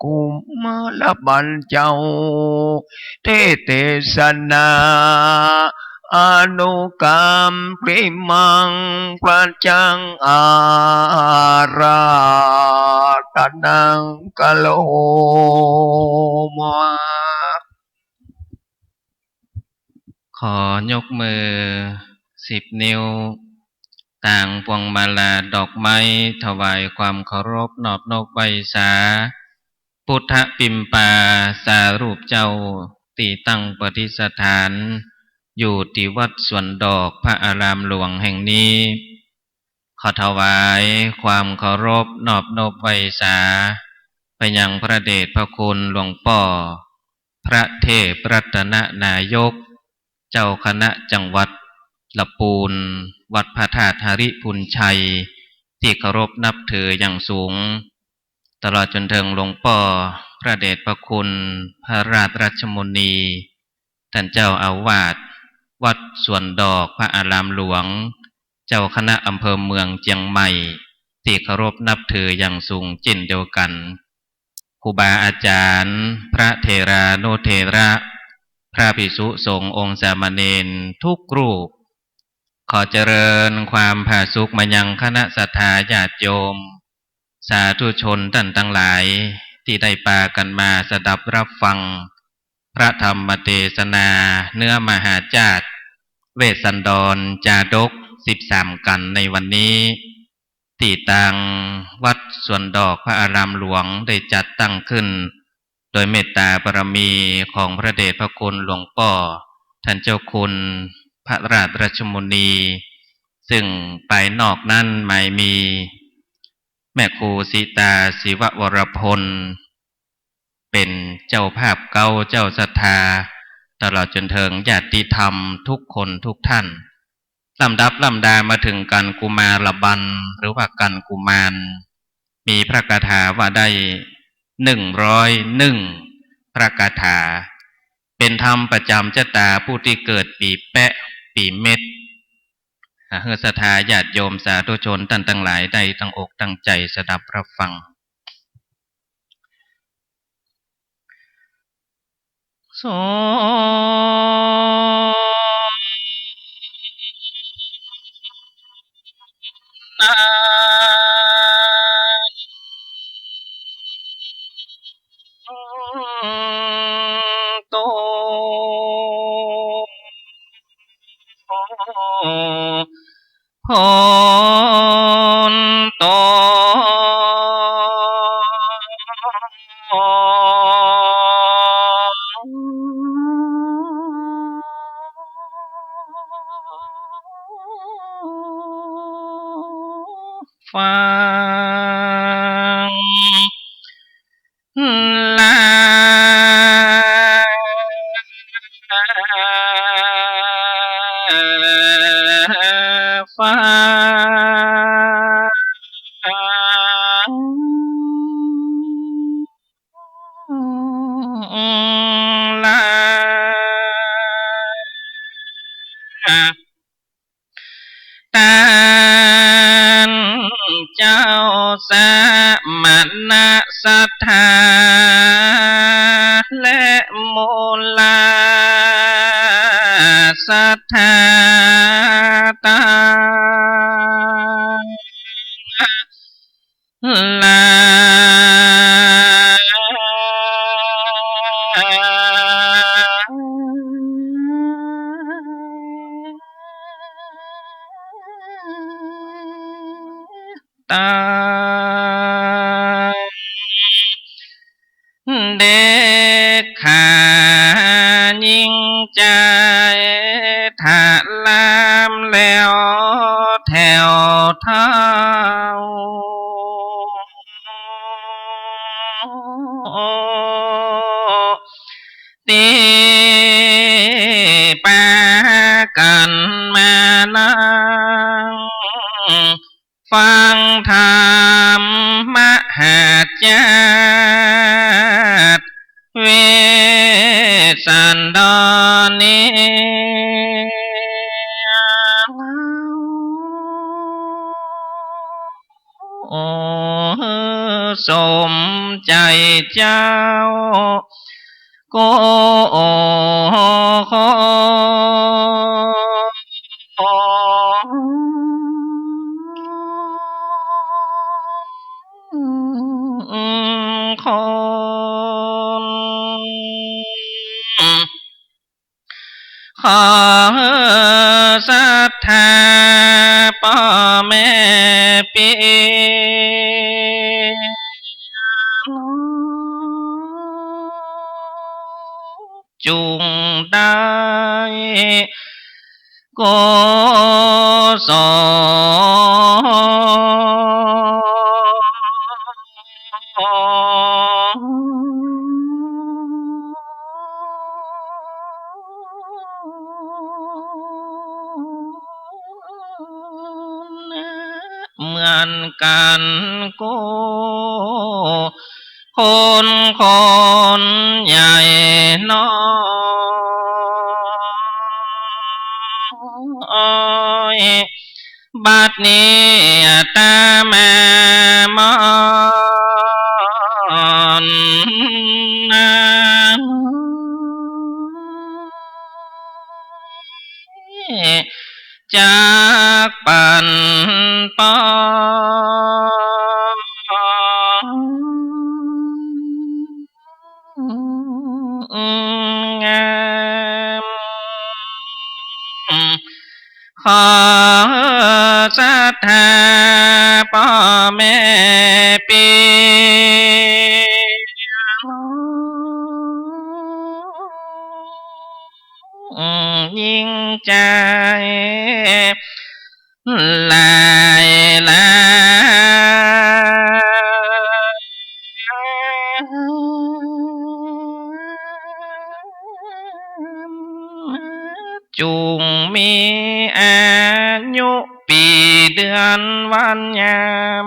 กุมารบัลเจ้า ได้เตสนา อนุกัมปิมัง ปัจจังอาราธนังกะโรมะ ขอยกมือสิบนิ้ว ตางพวงมาลาดอกไม้ ถวายความเคารพนอบนบไหว้สา พุทธปิมปาสารูปเจ้า ตี้ตั้งประดิษฐานอยู่ตี้วัดสวนดอกพระอารามหลวงแห่งนี้ ขอถวายความเคารพนอบนบไหว้สา ไปยังพระเดชพระคุณหลวงป้อ พระเทพรัตนนายก เจ้าคณะจังหวัดละปูน วัดพระธาตุหริภุญชัย ตี้เคารพนับถืออย่างสูง ตลอดจนเถิงหลวงป้อ พระเดชพระคุณ พระราชรัชมุนี ต้านเจ้าอาวาส วัดสวนดอกพระอารามหลวง เจ้าคณะอำเภอเมืองเจียงใหม่ ตี้เคารพนับถืออย่างสูงเจ้นเดียวกั๋น ครูบาอาจ๋ารย์ พระเถรานุเถระ พระภิกษุสงฆ์องค์สามเณรทุกรูป ขอเจริญความผาสุกมายังคณะศรัทธาญาติโยม สาธุชนต้านตังหลาย ตี้ได้ปากั๋นมาสดับรับฟัง พระธรรมเตสนา เนื้อมหาจาติ เวสสันดรจาดก สิบสามกัณฑ์ในวันนี้ ตี้ตางวัดสวนดอกพระอารามหลวงได้จัดตั้งขึ้น โดยเมตตาบารมีของพระเดชพระคุณหลวงป้อ ต้านเจ้าคุณพระราชรัชมุนี ซึ่งภายนอกนั้นหมายมี แม่ครูสีตา ศิววรพล เป๋นเจ้าภาพเก๊า เจ้าศรัทธา ตลอดจนเถิงญาติธรรมทุกคนทุกท่าน ลำดับลำดามาเถิงกัณฑ์กุมารบัณฑ์ หรือว่ากัณฑ์กุมาร มีพระคาถาว่าได้ หนึ่งร้อยหนึ่ง พระคาถา เป๋นธรรมประจ๋ำจะต๋าผู้ตี้เกิดปี๋แป๊ะ ปี๋เม็ด อ่า หื้อศรัทธาญาติโยมสาธุชนต้านตังหลายได้ตั้งอกตั้งใจ๋สดับรับฟัง โส นะ โต โพนโต ฟัง ลา ฟ้า ลา ต้านเจ้าสมณะศรัทธา และมูลาศรัทธา ต้าน ลา ตา เด็กขายิ่งใจ๋ ถลามแล้วแถวเท้า ตี้ปากั๋นมานั่ง ฟังธรรมมหาจาติ เวสสันดรนี้ โอ้ สมใจ๋เจ้า โก โอ้ โก ขอหื้อศรัทธาป้อแม่ปี้ จุ่งได้กุศล เหมือนกั๋นกู้คนคนใหญ่น้อย บัดนี้อาตมามอนนา จักปันป้อน งาม ขอศรัทธาป้อแม่ปี้ ยิ่งใจ๋ หลายหลาย จุ่งมีอายุปี๋เดือนวันยาม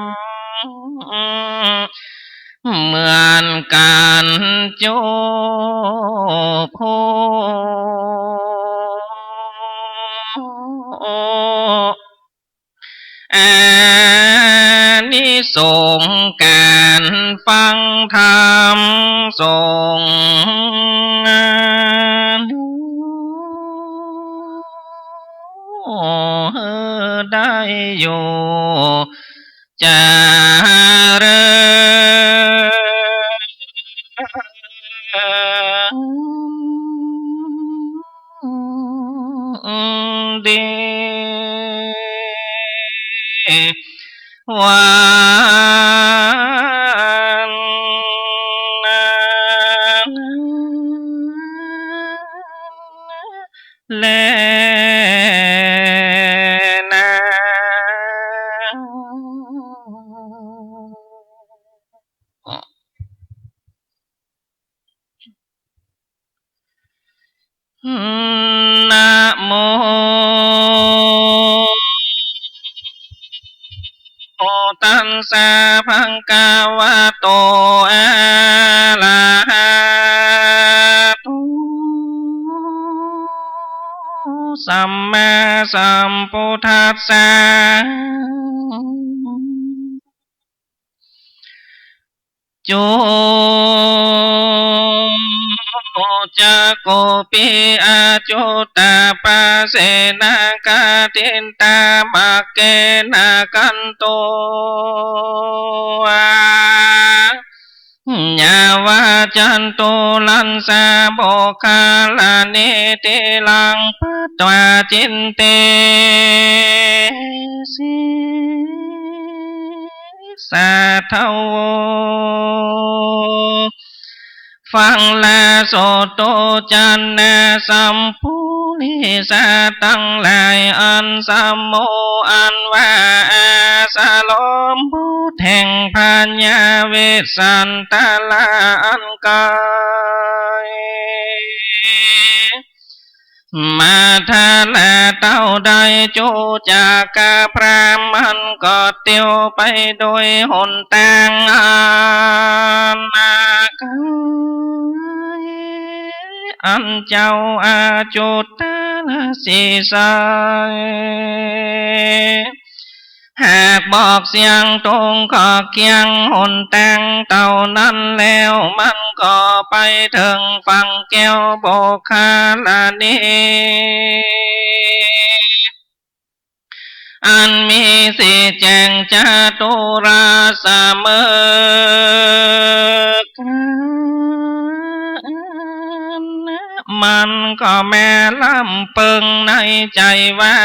เหมือนกั๋นจุผู้ อานิสงส์ก๋านฟังธรรมสงฆ์ หื้อได้อยู่เจริญ ดี วันแลนา นะโม ตัสสะ ภะคะวะโต อะระหะโต สัมมาสัมพุทธัสสะ จุ จักขุปิ อะจุตตะปะเสนะ กะตินตะ มัคเขนะ ขันโต ยาวะจันตุรัสสะ โมคคัลลานิ ติรัง ปัตวา จินเตสิ สาธโว ฟังลาโสตุ จันนะ สัมปุริสะตังหลาย อันสมโม อันว่าอาสรม ผู้แห่งพญาเวสสันตะละ อันไกล มาทาราเต้าได้ จุ จักกะพราม มันก็เตียวไปโดยหนตางอันนาไกล อันเจ้าอาจุตะละสีไส หากบอกเสียงตรงขอบเคียงหนตางเต้านั้นแล้ว มันก็ไปเถิงฝั่งแก้วโมคคัลลานิ อันมีสีแจ่งจตุราสเสมอกั๋น มันก็มาลำเปิงในใจ๋ว่า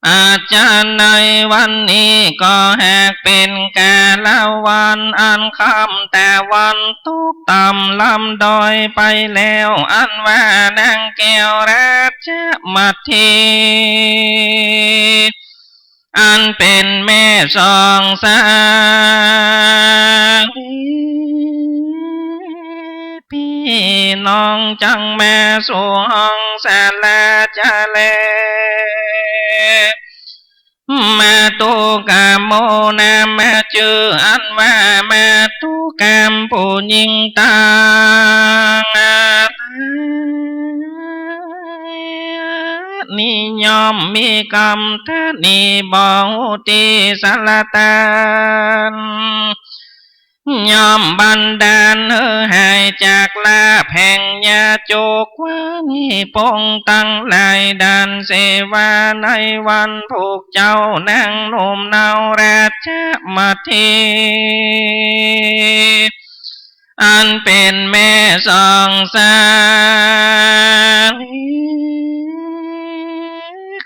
อาจจะในวันนี้ก็หากเป๋นกาละวันอันค่ำตะวันตกต่ำล้ำดอยไปแล้ว อันว่านางแก้วราชมัทที อันเป๋นแม่สองสาลี ปี้น้องจั้งมาสู่ห้องศาลาจะแล มาตุกะโม นามจื้ออันว่ามาตุกะ ผู้ญิงตัง นี้ย่อมมีกำตะหนี่บ่ฮู้ตี้สละตาน ย่อมบันดาลหื้อหายจากลาภแห่งยาจก ว่านี้ปงตังหลายดานเสวาในวันผูกเจ้านางหนุ่มเนาราชมัทที อันเป๋นแม่สองสาลี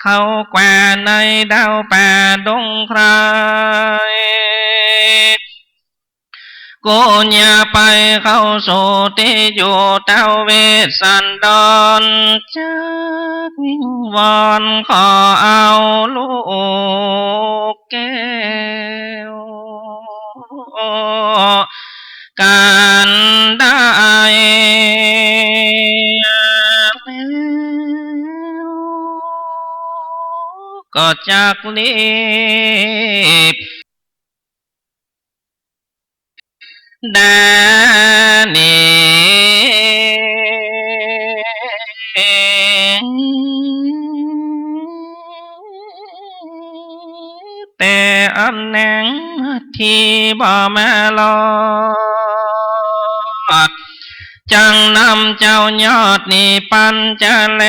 เข้ากว่าในดาวป่าดงไคร้ ก็อย่าไปเข้าสู่ตี้อยู่เต้าเวสสันดร จักวิงวอนขอเอาลูกแก้ว กันได้ ก็จักรีบ ดานี้ แต่อันนางมัททีบ่มารอด จั้งนำเจ้ายอดนี้ปันจะแล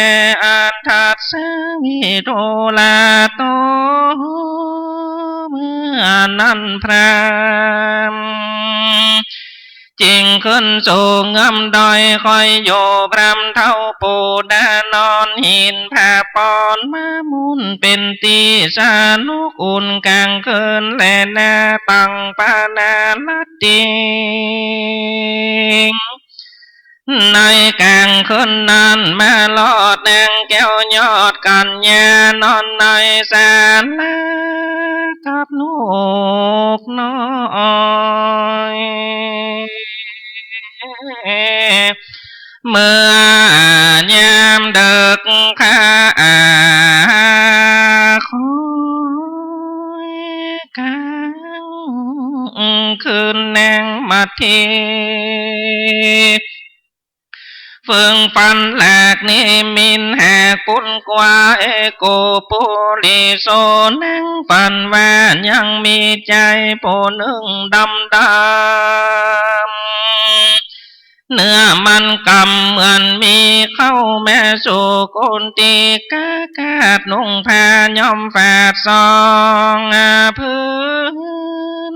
อันทัสสวิทูลาโต เมื่อนั้นพราหมณ์ จึงขึ้นสู่เงื้อมดอยคอยอยู่ พราหมณ์เฒ่าปู่ดานอนหิน ผ้าปอนมามุนเป๋นตี้สนุกอุ่นก๋างคืน และนาปังปนาลัตติง ในก๋างคืนนั้นมารอดนางแก้วยอดกัญญานอนในศาลากับลูกน้อย เมื่อยามเดิกค่ำ คอยก๋างคืนนางมัทที เฟิ่งฝันหลากนิมิตหากปุ้นกว่า เอโกปุริโส นางฝันว่ายังมีจายผู้นึ่งดำดำ เนื้อมันกำเหมือนมีเข้ามาสู่กุฏิ กากาดนุ่งผ้าย้อมฝาดสอง อา ผืน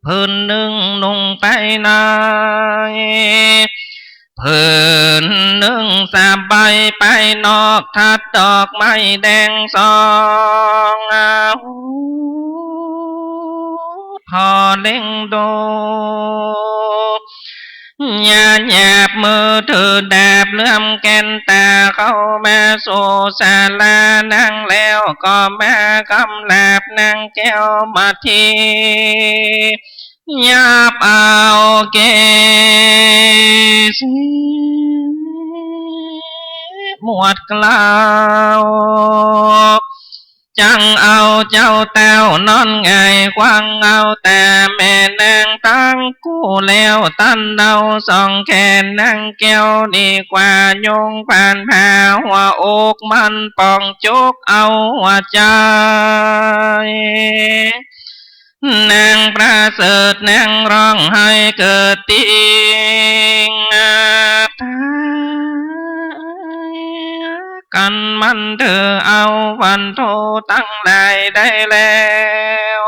ผืนนึ่งนุ่งไปใน ผืนนึ่งสบายไปนอก ทัดดอกไม้แดงสอง อา พอเล็งดู ยาหยาบมือถือดาบเลื่อมแก่นต๋าเข้ามาสู่ศาลานั่งแล้ว ก็มากำราบนางแก้วมัทที หยาบเอาเกศหมวดเกล้า จั้งเอาเจ้าแต้วนอนหงายขว้าง เอาแต่แม่นางตังกู้แล้ว ตันเอาสองแขนนางแก้วนี้ขว้าโยงผ่านผ้าหัวอกมันป่องจุกเอาหัวใจ๋ นางประเสริฐนางฮ้องไห้เกิดติง กั๋นมันถือเอาวันโทตังหลายได้แล้ว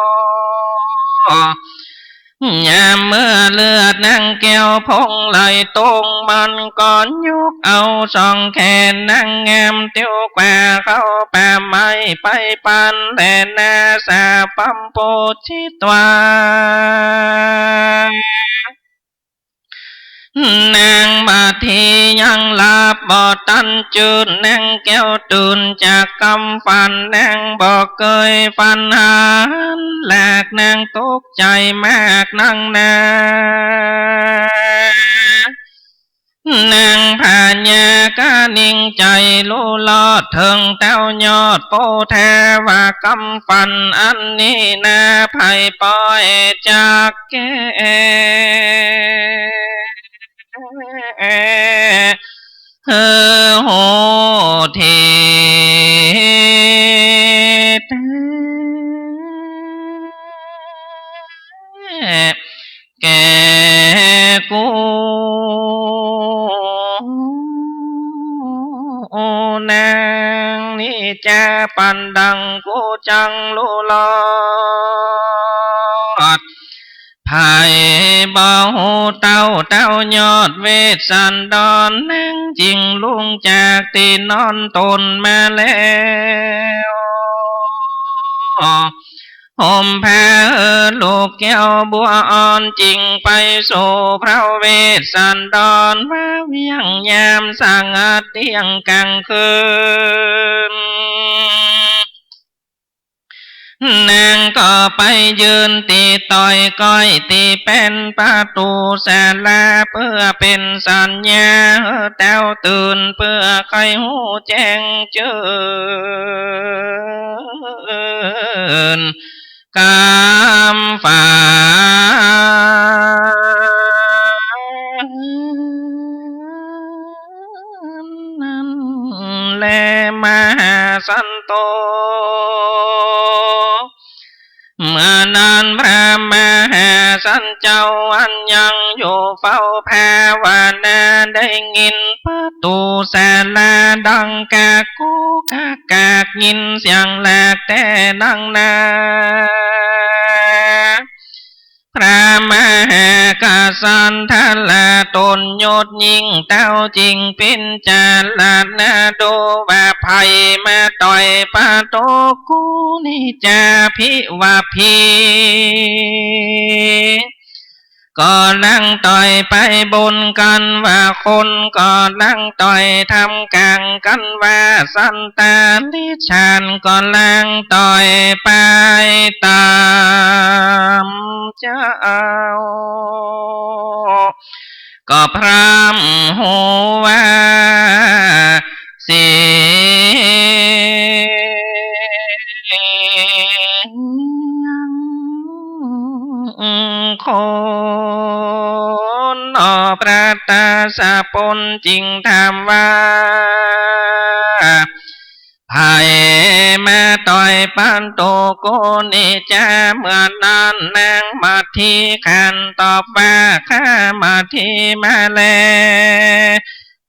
ยามเมื่อเลือดนางแก้วพองไหลตรง มันก็ยกเอาสองแขนนางงาม เตียวกว่าเข้าป่าไม้ไปปันแลนา สาปำปู๋จิตว่า นางมาทียังหลับบ่ตันจื้น นางแก้วตื่นจากกำฝัน นางบ่เกยฝันหันหลาก นางตกใจ๋มากนักนา นางพญาก็นิ่งใจ๋ฮู้ลอดเถิงเต้ายอดโพธิ์แต๊ว่า กำฝันอันนี้นา ใผปอจักแก้ เออ ฮู้ทีแต๊ แก่กูนางนี้จา ปันดังกูจักฮู้ลอด ใผบ่ฮู้เต้า เต้ายอดเวสสันดร นางจึงลุกจากตี้นอนต๋นมาแล้ว ห่มผ้าเออลูกแก้วบัวอ่อน จึงไปสู่พระเวสสันดร มาเวียงยามสังหัดเตี้ยงกลางคืน นางก็ไปยืนตี้ตอยก้อยตี้แป้นประตู๋ศาลา เปื้อเป๋นสัญญาหื้อเต้าตื่น เปื้อใค่ฮู้แจ้งจื้น กำฝันนั้นแล มหาสันโต เมื่อนั้นพระมหาสันเจ้าอันยังอยู่เฝ้าภาวนา ได้ยินประตู๋ศาลาดังกากกูกากกาก ยินเสียงแหลกแต๊นักนา พระมหากัสสันทะละต๋นยศยิ่งเต้า จึงเป๋นจาระนาดูว่า ใผมาต่อยประตู๋กูนี้จา ภิว่าผี ก็ลังต่อยไปบนกั๋นว่าคน ก็ลังต่อยทำกลางกั๋นว่าสันตาลิชาน ก็ลังต่อยไปต๋ามเจ้า ก็พร่ำฮู้ว่า เสียงคน ออกพระตาสะปนจึงถามว่า ใผมาต่อยประตู๋กูนี้จา เมื่อนั้นนางมาทีขานตอบว่า ข้ามาทีมาแล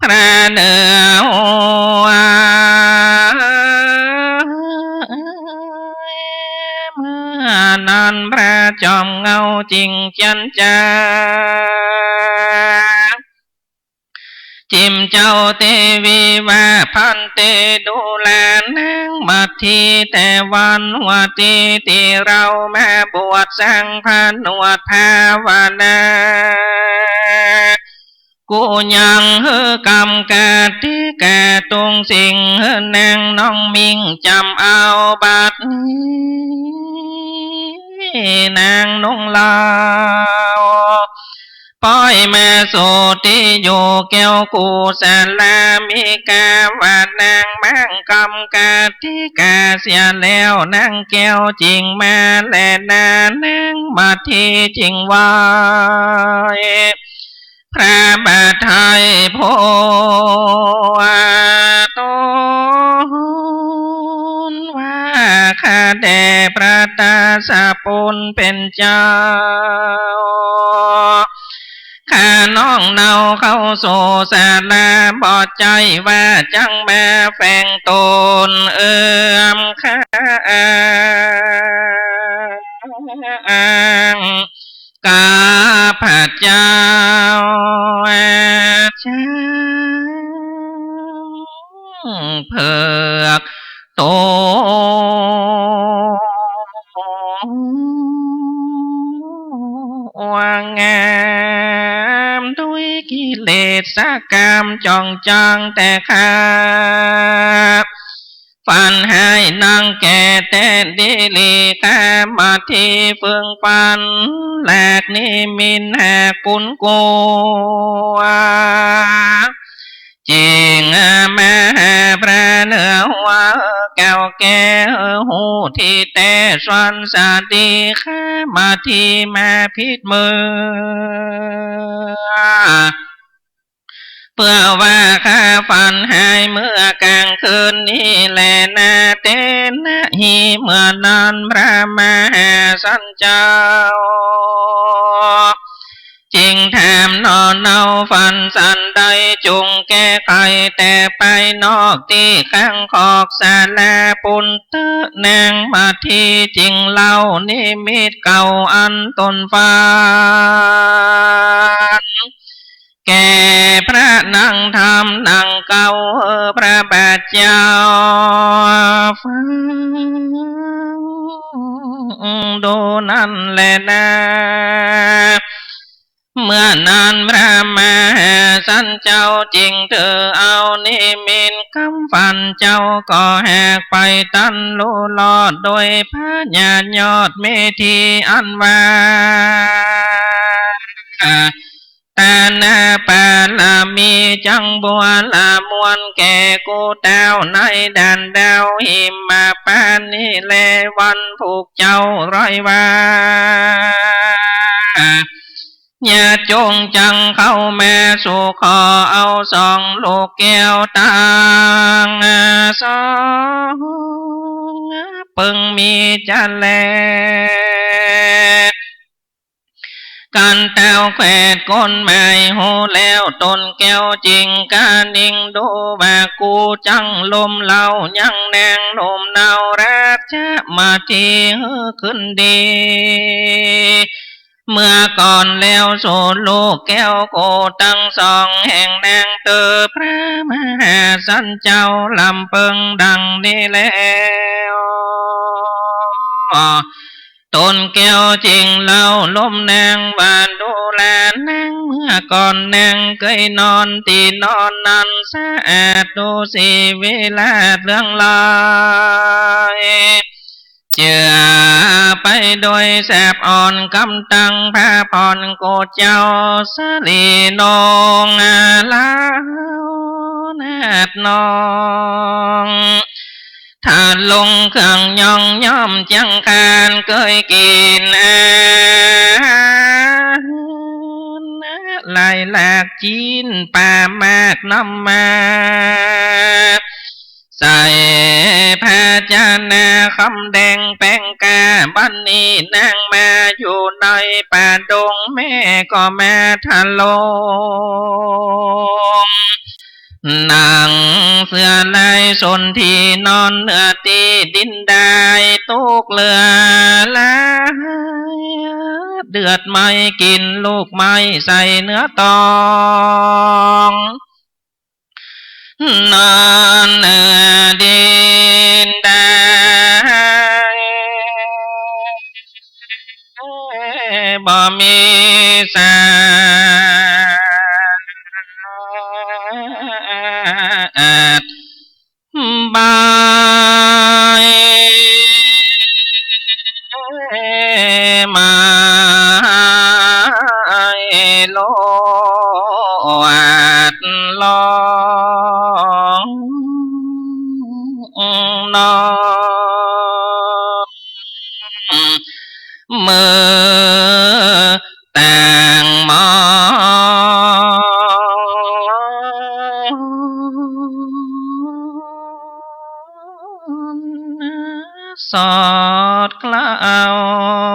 พระเหนือหัว เมื่อนั้นพระจอมเหง้าจึงเจียรจา จิมเจ้าเตวีว่า ภันเต ดูรา นางมาที แต่วันหัวตี้ตี้เฮามาบวชสร้างผนวดภาวนา กูยังหื้อกำกติกาตุกสิ่ง หื้อนางน้องมิ่งจ๋ำเอาบัดนี้ นางนุ่งลาว ป้อยมาสู่ตี้อยู่แก้วกูสาลา มีกาว่านางมั่งกำกติกาเสียแล้ว นางแก้วจึงมาแลนา นางมาทีจึงไหว้ พระบาทไท้โพธิ์ ทูลว่า ข้าแด่พระตาสะปุนเป๋นเจ้า ข้าน้องเนาเข้าสู่สาลา บ่ใจ้ว่าจักมาแฝงต๋นเอื้อมข้าง ข้าพเจ้า ช้างเผือก ตัวงาม ด้วยกิเลสกามจ๋องจองแต่ข้า ฝันฮ้ายนักแก่แต๊ดีหลี ข้ามาตี้เฟิงฝัน แหลกนิมิตแหกกุนกั๋ว จึงมาหาพระเหนือหัว แก้วแก้ฮู้ตี้แต๊ ส่วนสาลีข้ามาตี้มาผิดเมือ เปื้อว่าข้าฝันฮ้ายเมื่อกลางคืนนี้แลนา เตนะหิ เมื่อนั้นพระมหาสันเจ้า จึงถามหนอ เฮาฝันสันใด จุ่งแก้ไขแต่ภายนอกตี้ข้างขอบศาลาปูนเต๊อะ นางมาตี้จึงเล่านิมิตเก่าอันตนฝัน แก่พระนางธรรมดังเก่า เออ พระบาทเจ้าฟังดูนั้นแลนา เมื่อนั้นพระมหาสันเจ้าจึงถือเอานิมิตกำฝันเจ้าก็แหกไปตันลุรอดโดยพญายอดเมธีอันว่า ตานาปารมีจั้งบัวละมวลแก่กูเต้าในด่านดาวหิมพานต์นี้แล วันผูกเจ้าร้อยว่า อย่าจงจังเข้ามาสู่ ขอเอาสองลูกแก้วตังสอง เปิงมีจะแล กันเต้าแขวดคนหมายฮู้แล้ว ตนแก้วจึงกระนิ่งดูว่า กูจั้งลุ่มเล้ายังนางหนุ่มเนาราชมาตี้หื้อขึ้นดี เมื่อก่อนแล้ว สู่ลูกแก้วกูตังสองแห่งนางเตอ พระมหาสันเจ้าลำเปิงดังนี้แล้ว ตนแก้วจึงเล่าลุ่มนางว่า ดูแลนาง เมื่อก่อนนางเกยนอนตี้นอนนั้นสะอาด ดูสิวิราชเลื่องลอย เจือไปโดยแสบอ่อน กำตังผ้าผ่อน กูเจ้าสลีนงลาวนาดนอง ถ้าลงเครื่องย่องย่อมจังคาน เกยกิ๋นอาหารหลายหลาก จี๋นป๋ามากนำมา ใส่ภาชนะคำแดงแป้งกา บัดนี้นางมาอยู่ในป่าดง แม่ก็มาทะลง นั่งเสื่อลายสนที่นอนเนื้อตี้ดินดาย ตกเหลือหลาย เดือดไหม้กิ๋นลูกไม้ใส่เนื้อตอง นอนเนื้อดินดาย บ่มีสา บายมาลวดลองนอน มือต่างหมอน สอดเกล้า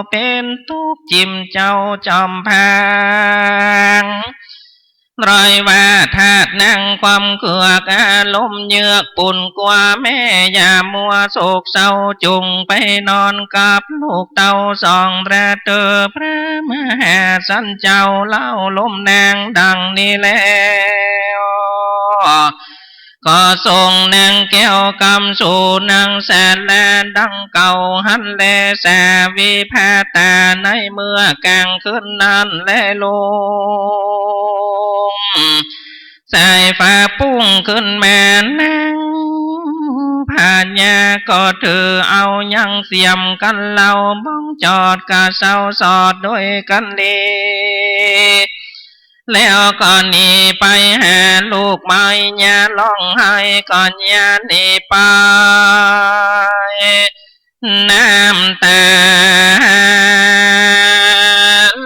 เป๋นตุ๊กข์จิ่มเจ้าจอมพาง ร้อยว่าธาตุนั่งความเกือก อารมณ์เยือก ปูนกั๋วแม่ อย่ามัวโศกเศร้า จุ่งไปนอนกับลูกเต้าสอง ประเตอพระมหาสันเจ้า เล่าลมนางดังนี้แล้ว ก็ทรงนางแก้วกำสู่นางสาราดังเก่าหั้นแล สาวิภาตา ในเมื่อกลางคืนนั้นแล ลุงสายฟ้าปุ้งขึ้นมา นางพญาก็ถือเอายังเสียมกั๋นเหล่า บ้องจอดกระเซ้าสอดด้วยกั๋นลี แล้วก็หนีไปหาลูกไม้ ย่าร้องไห้ก็ย่าหนีไป น้ำตา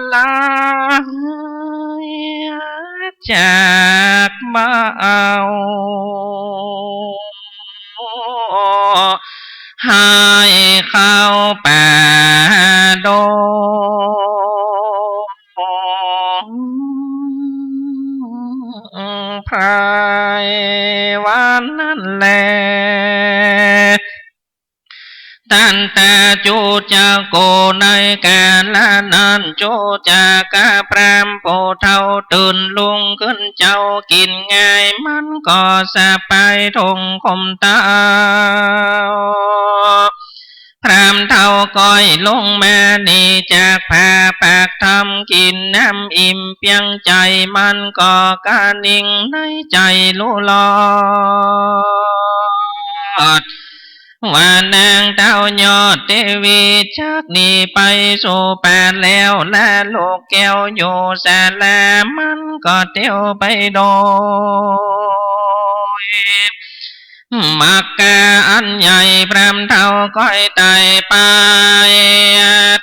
ไหลจากเบ้า ไหลเข้าป่าดงไพร วันนั้นแล ตันตาจุจโก ในกาละนั้น จุจกพราหมณ์ผู้เฒ่าตื่นลุงขึ้นเจ้า กิ๋นง่ายมันก็สบาย ถงคมเต้า พราหมณ์เฒ่าก้อยลงมา หนีจากผ้าปากถ้ำ กิ๋นน้ำอิ่มเปียงใจ๋ มันก็กระหนิ่งในใจ๋ลุลอด ว่านางเต้ายอดเตวีจักหนีไปสู่ป่าแล้ว และลูกแก้วอยู่ศาลา มันก็เตียวไปโดยมักกะอันใหญ่ พราหมณ์เฒ่าก้อยไต่ไป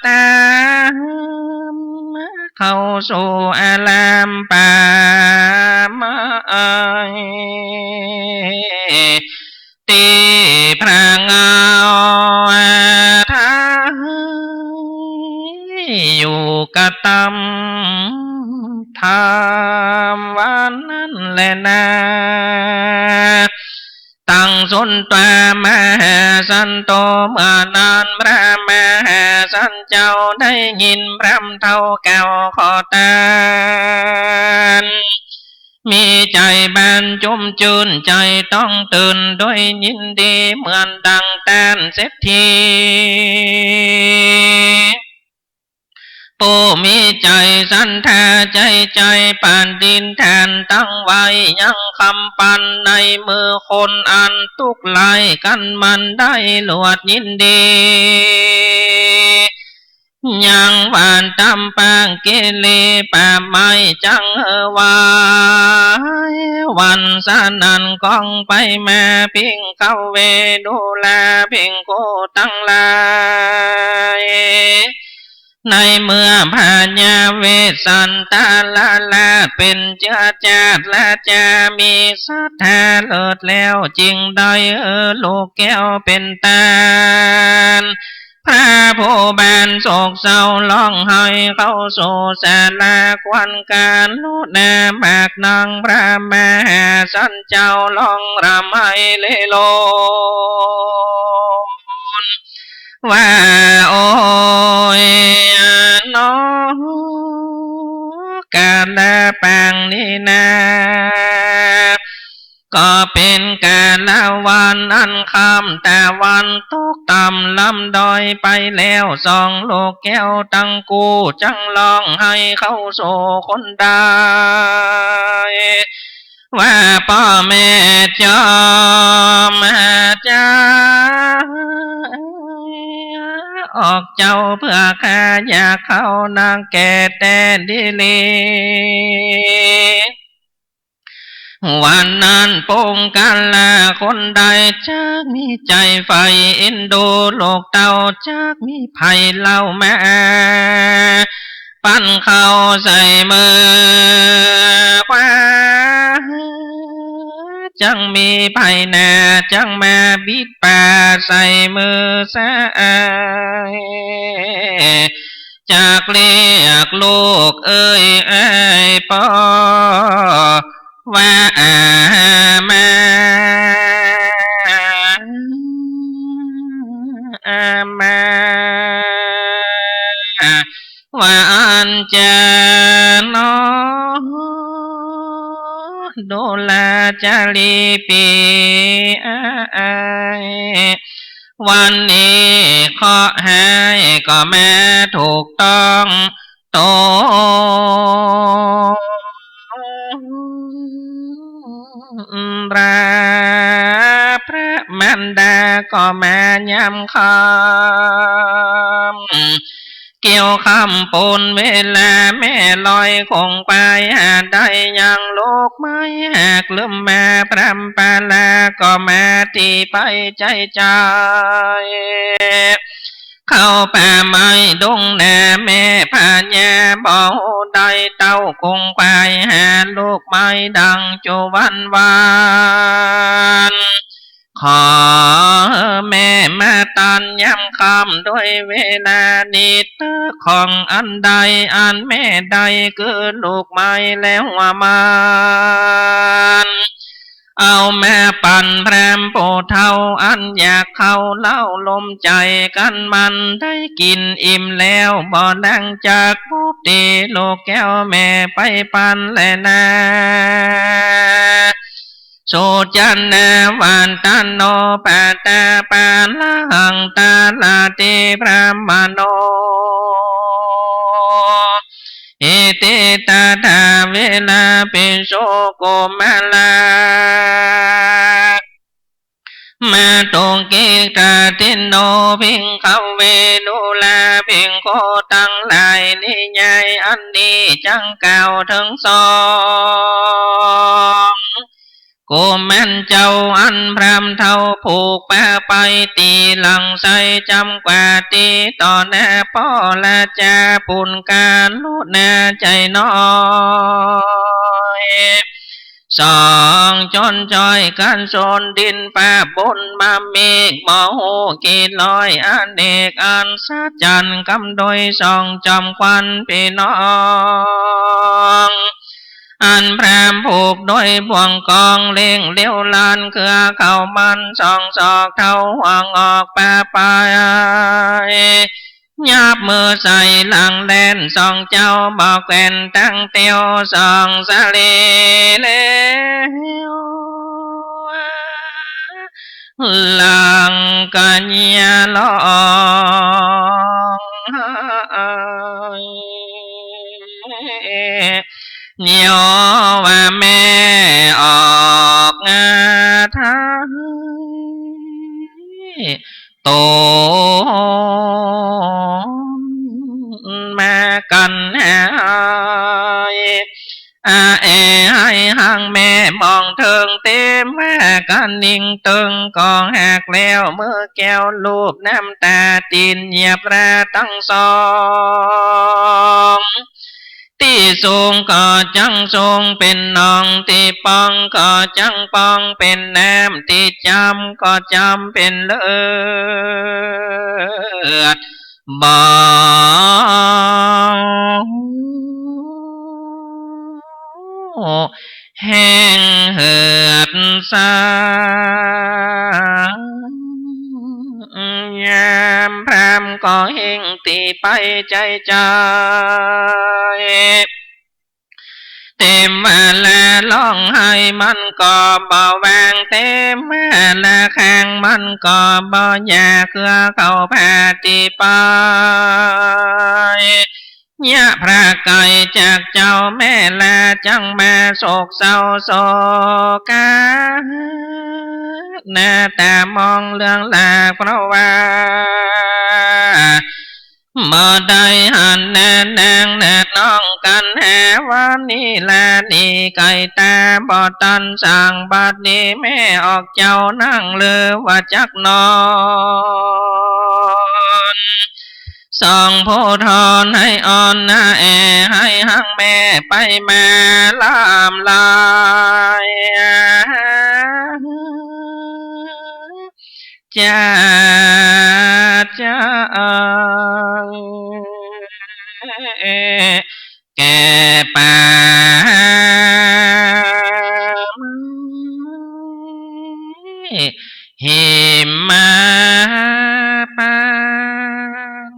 ต๋าม เข้าสู่อารามป่าไม้ ตี้พระเงาไทยอยู่กระตำ ถามวันนั้นแลนา ตังสุนตวามหาสันโต เมื่อนั้นพระมหาสันเจ้าได้ยินพราหมณ์เฒ่าเก่าขอตาน มีใจ๋บานจุ่มจื้น ใจ๋ต้องตื่นด้วยยินดี เหมือนดังต้านเศรษฐี ผู้มีใจ๋ศรัทธาใจ๋ใจ๋ปฏิฐานตั้งไว้ยังคำปัน ในเมื่อคนอันตุ๊กข์ไร้กั๋นมันได้หลวดยินดี ยังหวานตำปางกิริป่าไม้จังเฮอวาย วันสะนั้นก้องไปมา ภิกขะเวดูราภิกขุตังหลาย ในเมื่อพญาเวสสันตะราชเป๋นเจื๊อจาดราจา มีศรัทธาเลิศแล้ว จึงได้เออลูกแก้วเป๋นตาน พระผู้บานโศกเศร้าฮ้องไห้เข้าสู่ศาลา ควรกรุณามากนัก พระมหาสันเจ้าฮ้องร่ำไห้เลโล ว่าโอยหนอ กาละปางนี้นา ก็เป๋นกาละวันอันค่ำตะวันตกต่ำล้ำด้อยไปแล้ว สองลูกแก้วตังกู้จักฮ้องไห้เข้าสู่คนใด ว่าป้อแม่จอมจ๋า ออกเจ้าเปื้อข้าอยากเข้านักแก่แต๊ดีหลี วันนั้นปุงกะละคนใดจักมีใจ๋ใฝ่เอ็นดูลูกเต้า จักมีใผเล่ามา ปันเข้าใส่มือขวา จักมีใผหน้าจักมาบิดบ่าใส่มือซ้าย จักเรียกลูกเอ่ยอ้ายป้อ ว่าอามา อามา ว่าอั้นจาเนาะ ดูราจารีปีอ้าย วันนี้เคราะห์ฮ้ายก็มาถูกต้อง ตรง รา พระมารดาก็มายามค่ำ เกี่ยวค่ำปูนเวลาแม่ลอยคงควายหาได้ยังลูกไม้หากลืมมาพรำปาลาก็มาตี้ไปใจ๊จาย เข้าป่าไม้ดงนาแม่พญาบ่ฮู้ได้เต้าคงควายหาลูกไม้ดังจุวันวาน ขอแม่มาตันยามค่ำด้วยเวลานี้ ตึกของอันใดอันแม่ได้คือลูกไม้และหัวมัน เอามาปันพรามผู้เฒ่าอันอยากเข้าเล้าลมใจ๋กั๋นมันได้กิ๋นอิ่มแล้วบ่ดังจากปุติลูกแก้วแม่ไปปันแลนา สุจนาวันตโนปาตาปาลหังตาลาติพรามโน อิติตถาเวลาปิสุกุมาร มาตุกิกาติโนภิกขเว ดูราภิกขุตังหลาย นิยายอันนี้จักกล่าวเถิงสอง กุมารเจ้าอันพรามเฒ่าผูกปาไปตี้หลังไส้จ๋ำกว่าตี้ต่อหน้าป้อราจาปุญกาลุณาใจ๋น้อย สองจนจ้อยกั๋นโซนดินฟ้าบนมาเมฆบ่ฮู้กี่ร้อยอเนกอัศจรรย์กำโดยสองจอมควันปี้น้อง อันพรามผูกโดยบ่วงกองเล่งเลี้ยวลานเครือเขามันสองศอกเท่าห่วงออกปาไป ยับมือใส่หลังแล่นสองเจ้าบ่แควนตั้งเตียวสองสะเลแล้ว หลังกัญญาร้องไห้ ย้อนว่าแม่ออกงาทาง ตนมากั๋นหาย อาแอไห้หังแม่มองเถิงเต๋มว่ากั๋นนิ่งเติงก็หากแล้วมือแก้วลูบน้ำต๋าตี๋นเหยียบราตังสอง ตี้สูงก็จั้งสูงเป๋นหนอง ตี้ป่องก็จั้งป่องเป๋นน้ำ ตี้จ๋ำก็จ๋ำเป๋นเลือด บ่ฮู้แห้งเหือดซา ยามพรามก็เฮ่งตี้ไปใจ๋จาย เต๋มว่าละฮ้องไห้มันก็บ่วาง เต๋มว่าละแข้งมันก็บ่หย่า เครือเขาผ้าตี้ไป เยียะพระไก่จากเจ้าแม่ลา จั้งมาโศกเศร้าโศกา หน้าต๋ามองเลืองลา เพราะว่า บ่ได้หันหน้านางหน้าน้องกั๋นแห วันนี้ลานี้ไก่ต๋าบ่ตันสาง บัดนี้แม่ออกเจ้านั่งเลือว่าจักนอน สองผู้ทอนไห้อ่อนหน้าแอไห้หังแม่ไปมาลามลาย จ๋าจ๋า หิมมาปัน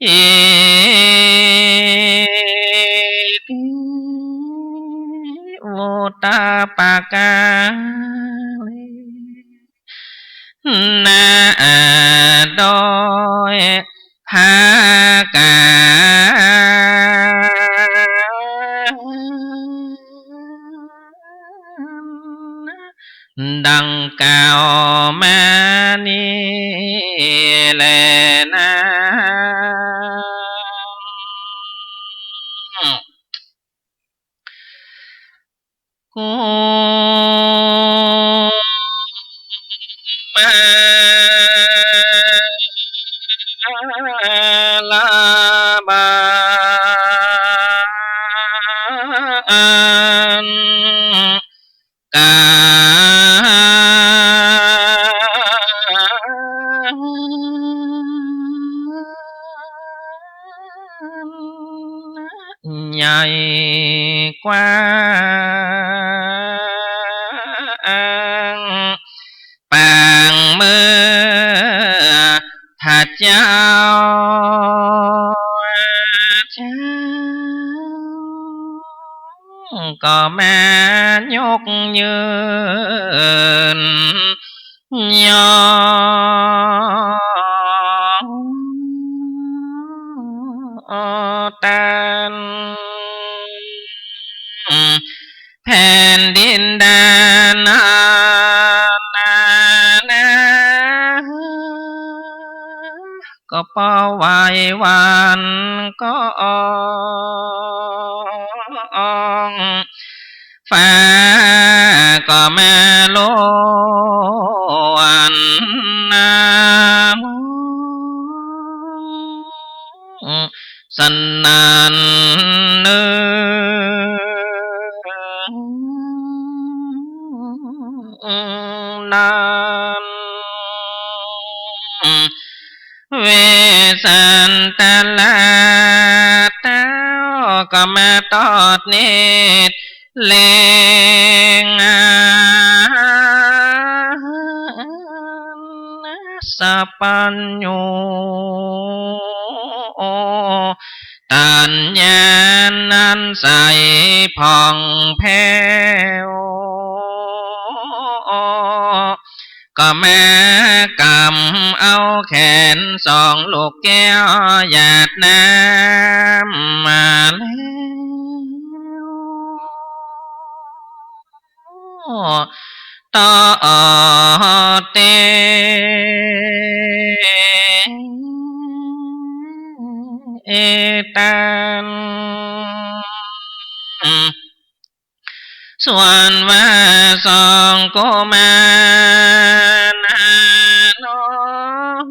อิติ วุตตปกาเล ณ โดย พระกา ดังกล่าวมานี้แลนา กุมารบาล กา ใหญ่กว้าง ปางเมื่อพระเจ้า ก็มายกยืน ยอ ตัน แผ่นดินแดนนานา ก็ปอไหวหวั่นก็อ่อง ฟ้าก็มาลวนน้ำ สนั่นเนืองนั้น เวสสันตราเต้าก็มาตอดเนตร แลง สัพพัญญู ตัญญาณันใสผ่องแผ้ว ก็มากำเอาแขนสองลูกแก้วหยาดน้ำมาแล้ว ตอดเต เอตัน ส่วนว่าสองกุมารนาน้อง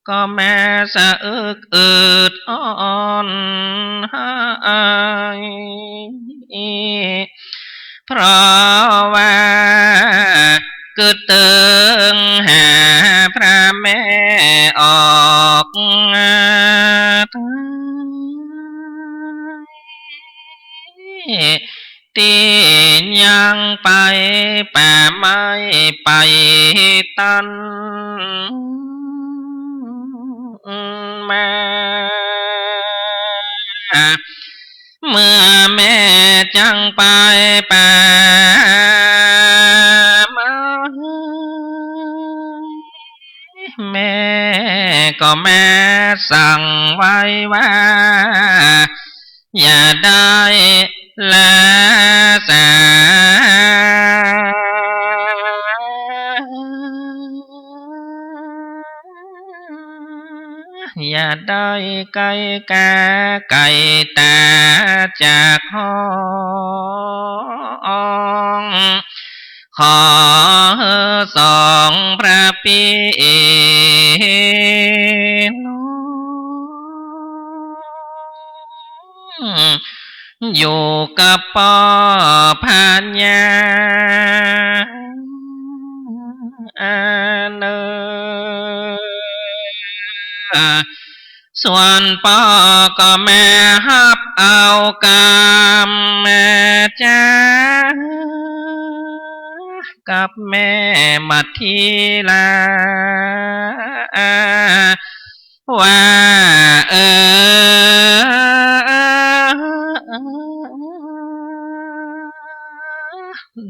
ก็มาสะอึกอืดอ่อนหาย เพราะว่ากึ๊ดเติงหาพระแม่ออก ตี้ยังไปป่าไม้ไปตันมา เมื่อแม่จักไปป่าไม้ แม่ก็มาสั่งไว้ว่า อย่าได้ละสา อย่าได้ไกลกาไกลต๋าจากห้อง ขอสองพระปี้น้อง อยู่กับป้อพญาเนิน ส่วนป้อก็มาฮับเอากำจ้า กับแม่มัทธิลา ว่า เออ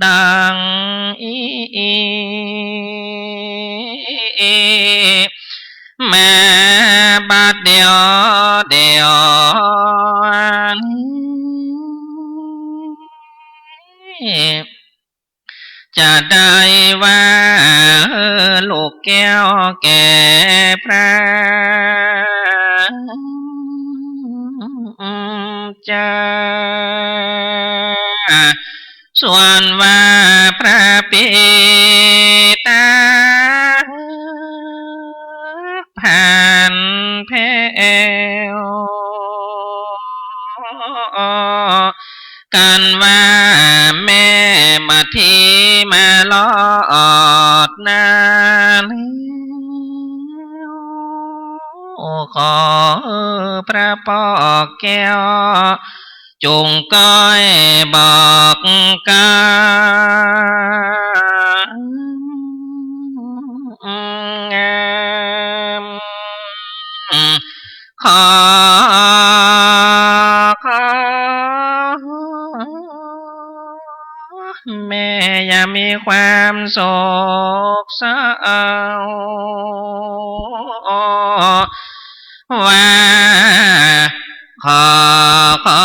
ดังอี้ มาบัดเดี๋ยวเดี๋ยวนี้ จะได้ว่า เออ ลูกแก้วแก่พระเจ้า ส่วนว่าพระปิตา ผันแผ้ว กันว่าแม่มัทธิมารอดนาแล้ว ขอพระป้อแก้ว จงก้อยบอกกำงาม ขอ ขอ แม่อย่ามีความโศกเศร้า ว่า ขอ ขอ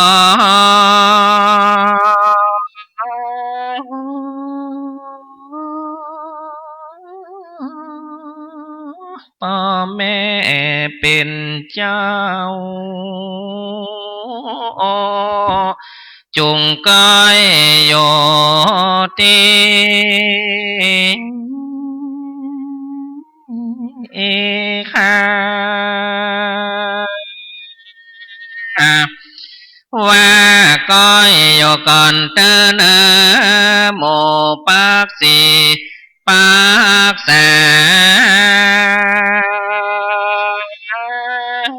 ป้อแม่เป๋นเจ้า จงก้อยอยู่ตี้ ข้า ว่าก้อยอยู่ก่อนเต๊อะเนอ หมู่ปักสี่ปักสาม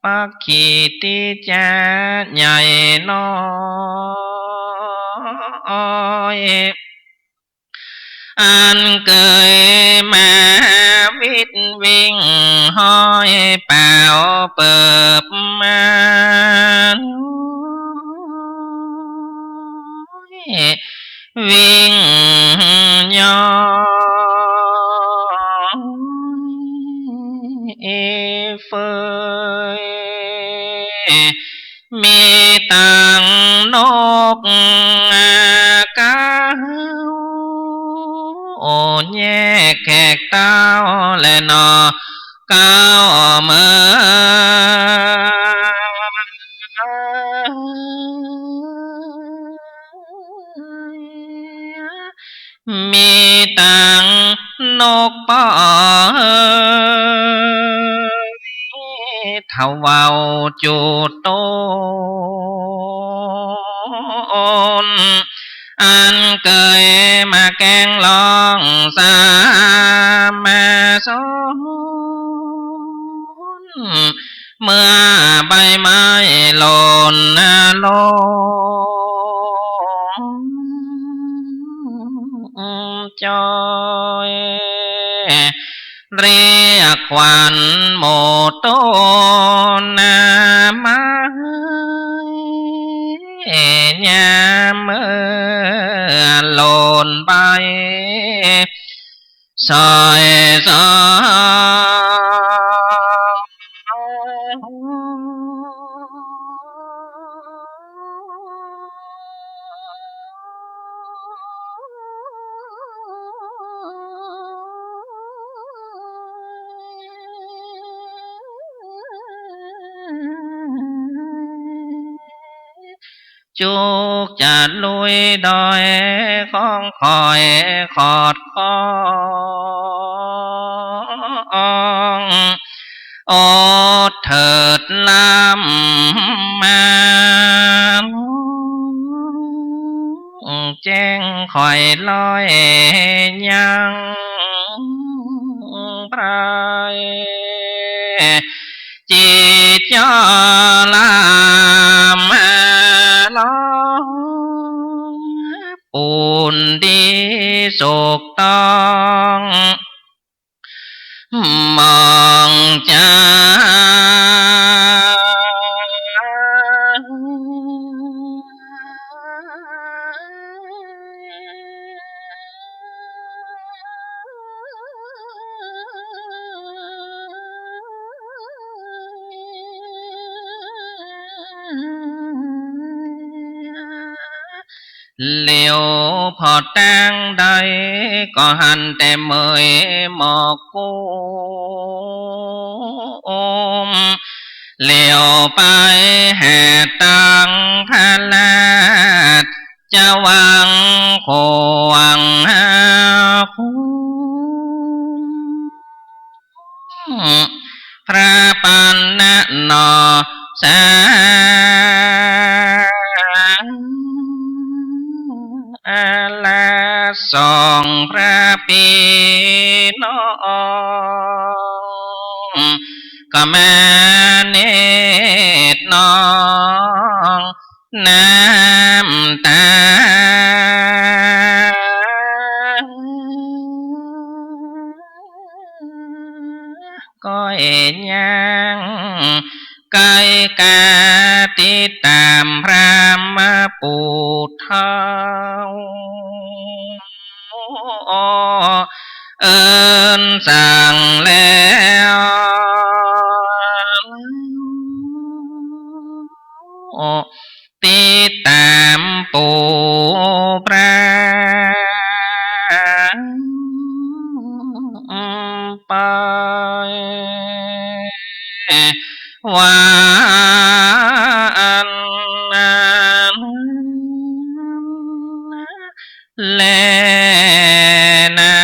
ปักขีติจะใหญ่น้อย อันเกยมาวิดวิ่งห้อยเป๋าเปิบมา วิ่งย้อยเฟย มีตังนกเก๊า โอ้ แยกแขกเต้าและหนอ เก๊าเมือ มีตังนกป้อเฮย เฒ่าเว้าจูโตน อันเกยมาแกล้งร้องสามาสอน เมื่อใบไม้หล่นลง จอยเรียกขวัญหมู่ต้นไม้ ยามเมื่อหล่นใบ สอยสอง จุกจะลุยดอยของข้อยขอดคอง อดเถิดล้ำมา แจ้งข้อยลอยยังไพร จิตย่อล้ำมาลอ ถูกต้อง มองจา เหลียวผ่อตางใด ก็หันแต่เหมยหมอกกุม เหลียวไปแหตางพระราชวังขวางหาคุ้ม พระปัณณะหนอสา อาลาสองพระพี่น้อง ก็มาเนตรนองน้ำตา ก็ยังใก้กาติดต๋ามพระมาปู่เฒ่า เอิ้นสั่งแล้ว ติดต๋ามปู่พระไป ว่าอันนั้นแลนา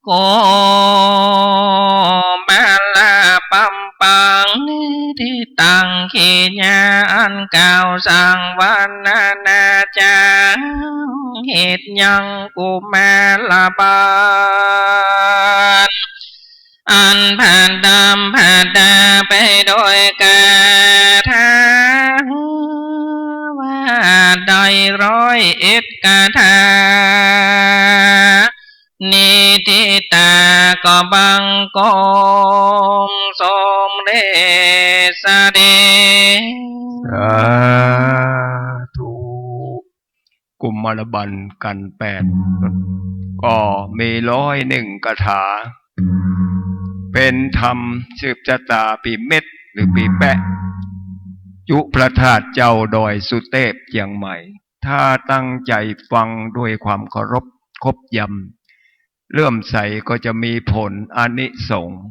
โกมาลาปัมปัง นิธิตัง กิริยาอันกล่าวสั่งวรรณนาจา เหตุยังกุมารบาล อันผดำผดาไปโดยคาถา ว่าได้ร้อยเอ็ดคาถา นิธิตาก็บังคมสมเด็จเสด็จ สาธุ กุมารบัลกันแปด ก็มีร้อยเอ็ดคาถา เป๋นธรรมสืบจะต๋าปี้เม็ดหรือปี้แป๊ะ จุพระธาตุเจ้าดอยสุเตพเจียงใหม่ ถ้าตั้งใจ๋ฟังด้วยความเคารพคบยำ เลื่อมใสก็จะมีผลอานิสงส์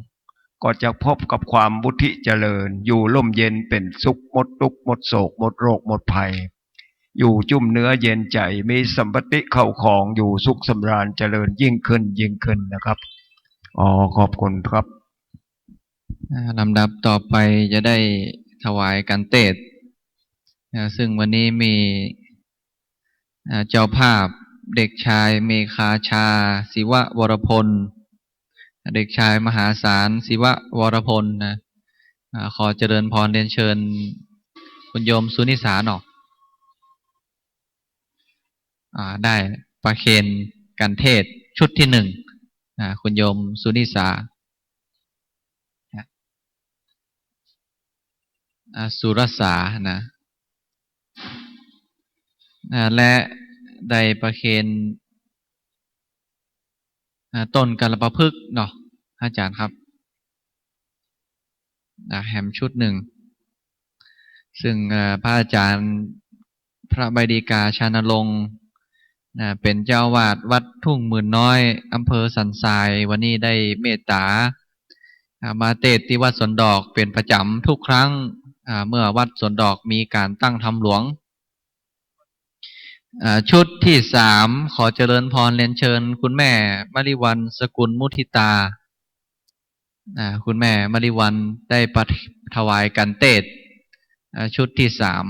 ก็จะพบกับความวุฒิเจริญ อยู่ร่มเย็นเป๋นสุข หมดตุ๊กข์ หมดโศก หมดโรค หมดภัย อยู่จุ่มเนื้อเย็นใจ๋ มีสัมปติเข้าของ อยู่สุขสำราญเจริญยิ่งขึ้น ยิ่งขึ้นนะครับ อ๋อ ขอบคุณครับ อ่า ลำดับต่อไปจะได้ถวายกันเตศน์ อ่า ซึ่งวันนี้มี อ่า เจ้าภาพเด็กชายเมฆาชา ศิวะวรพล เด็กชายมหาสาร ศิวะวรพลนะ อ่า ขอเจริญพรเรียนเชิญคุณโยมสุนิสาเนาะ อ่า ได้ประเคนกันเตศน์ชุดที่หนึ่ง อ่า คุณโยมสุนิสา อ่า สุรสานะ อ่า และได้ประเคน อ่า ต้นกัลปะพฤกษ์เนาะ อาจ๋ารย์ครับ อ่า แหมชุดหนึ่ง ซึ่ง อ่า พระอาจ๋ารย์ พระใบดิกา ชานรงค์ นะ เป๋นเจ้าอาวาสวัดทุ่งหมื่นน้อย อำเภอสันทราย วันนี้ได้เมตต๋า อ่า มาเตศน์ตี้วัดสวนดอกเป๋นประจ๋ำทุกครั้ง อ่า เมื่อวัดสวนดอกมีก๋านตั้งธรรมหลวง อ่า ชุดที่สาม ขอเจริญพรเรียนเชิญคุณแม่มริวัลย์ สกุลมุทิตา อ่า คุณแม่มริวัลย์ได้ประ ถวายกันเตศน์ อ่า ชุดที่สาม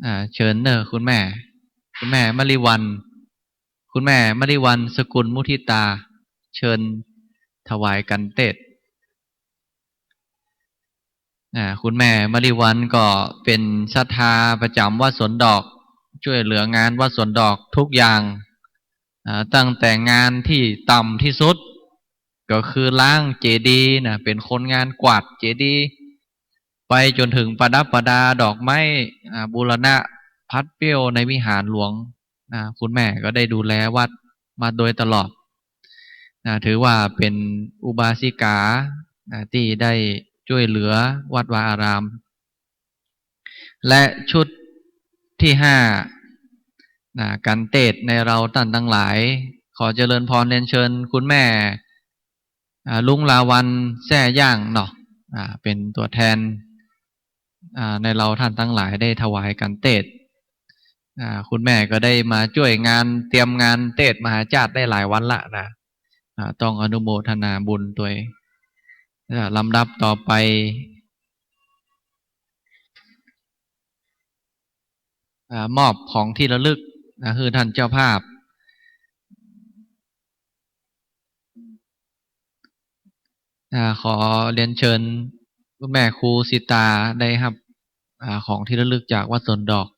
อ่า เชิญเน่อคุณแม่ คุณแม่มริวัลย์ คุณแม่มริวัลย์ สกุลมุทิตา เชิญถวายกันเตศน์ อ่า คุณแม่มะลิวัลย์ก็เป๋นศรัทธาประจ๋ำวัดสวนดอก จ้วยเหลืองานวัดสวนดอกกู้อย่าง อ่า ตั้งแต่งานตี้ต่ำตี้สุด ก็คือล้างเจดีย์นะ เป๋นคนงานกวาดเจดีย์ ไปจ๋นเถิงประดับประดาดอกไม้ อ่า บูรณะผัดเปลี้ยวในวิหารหลวง นะ คุณแม่ก็ได้ดูแลวัดมาโดยตลอด นะ ถือว่าเป๋นอุบาสิกา นะ ตี้ได้จ้วยเหลือวัดวาอาราม และชุดตี้ห้า นะ ก๋านเตสน์ในเราต้านตังหลาย ขอเจริญพรเรียนเชิญคุณแม่ อ่า ลุงลาวัลย์แซ่ย่างเนาะ อ่า เป๋นตั๋วแทน อ่า ในเราต้านตังหลายได้ถวายก๋านเตสน์ อ่า คุณแม่ก็ได้มาจ้วยงานเตรียมงานเตสน์มหาชาติได้หลายวันละนะ อ่า ต้องอนุโมทนาบุญตวย อ่า ลำดับต่อไป อ่า มอบของตี้ระลึก นะ หื้อต้านเจ้าภาพ อ่า ขอเรียนเชิญคุณแม่ครูสิตาได้ฮับ อ่า ของตี้ระลึกจากวัดสวนดอก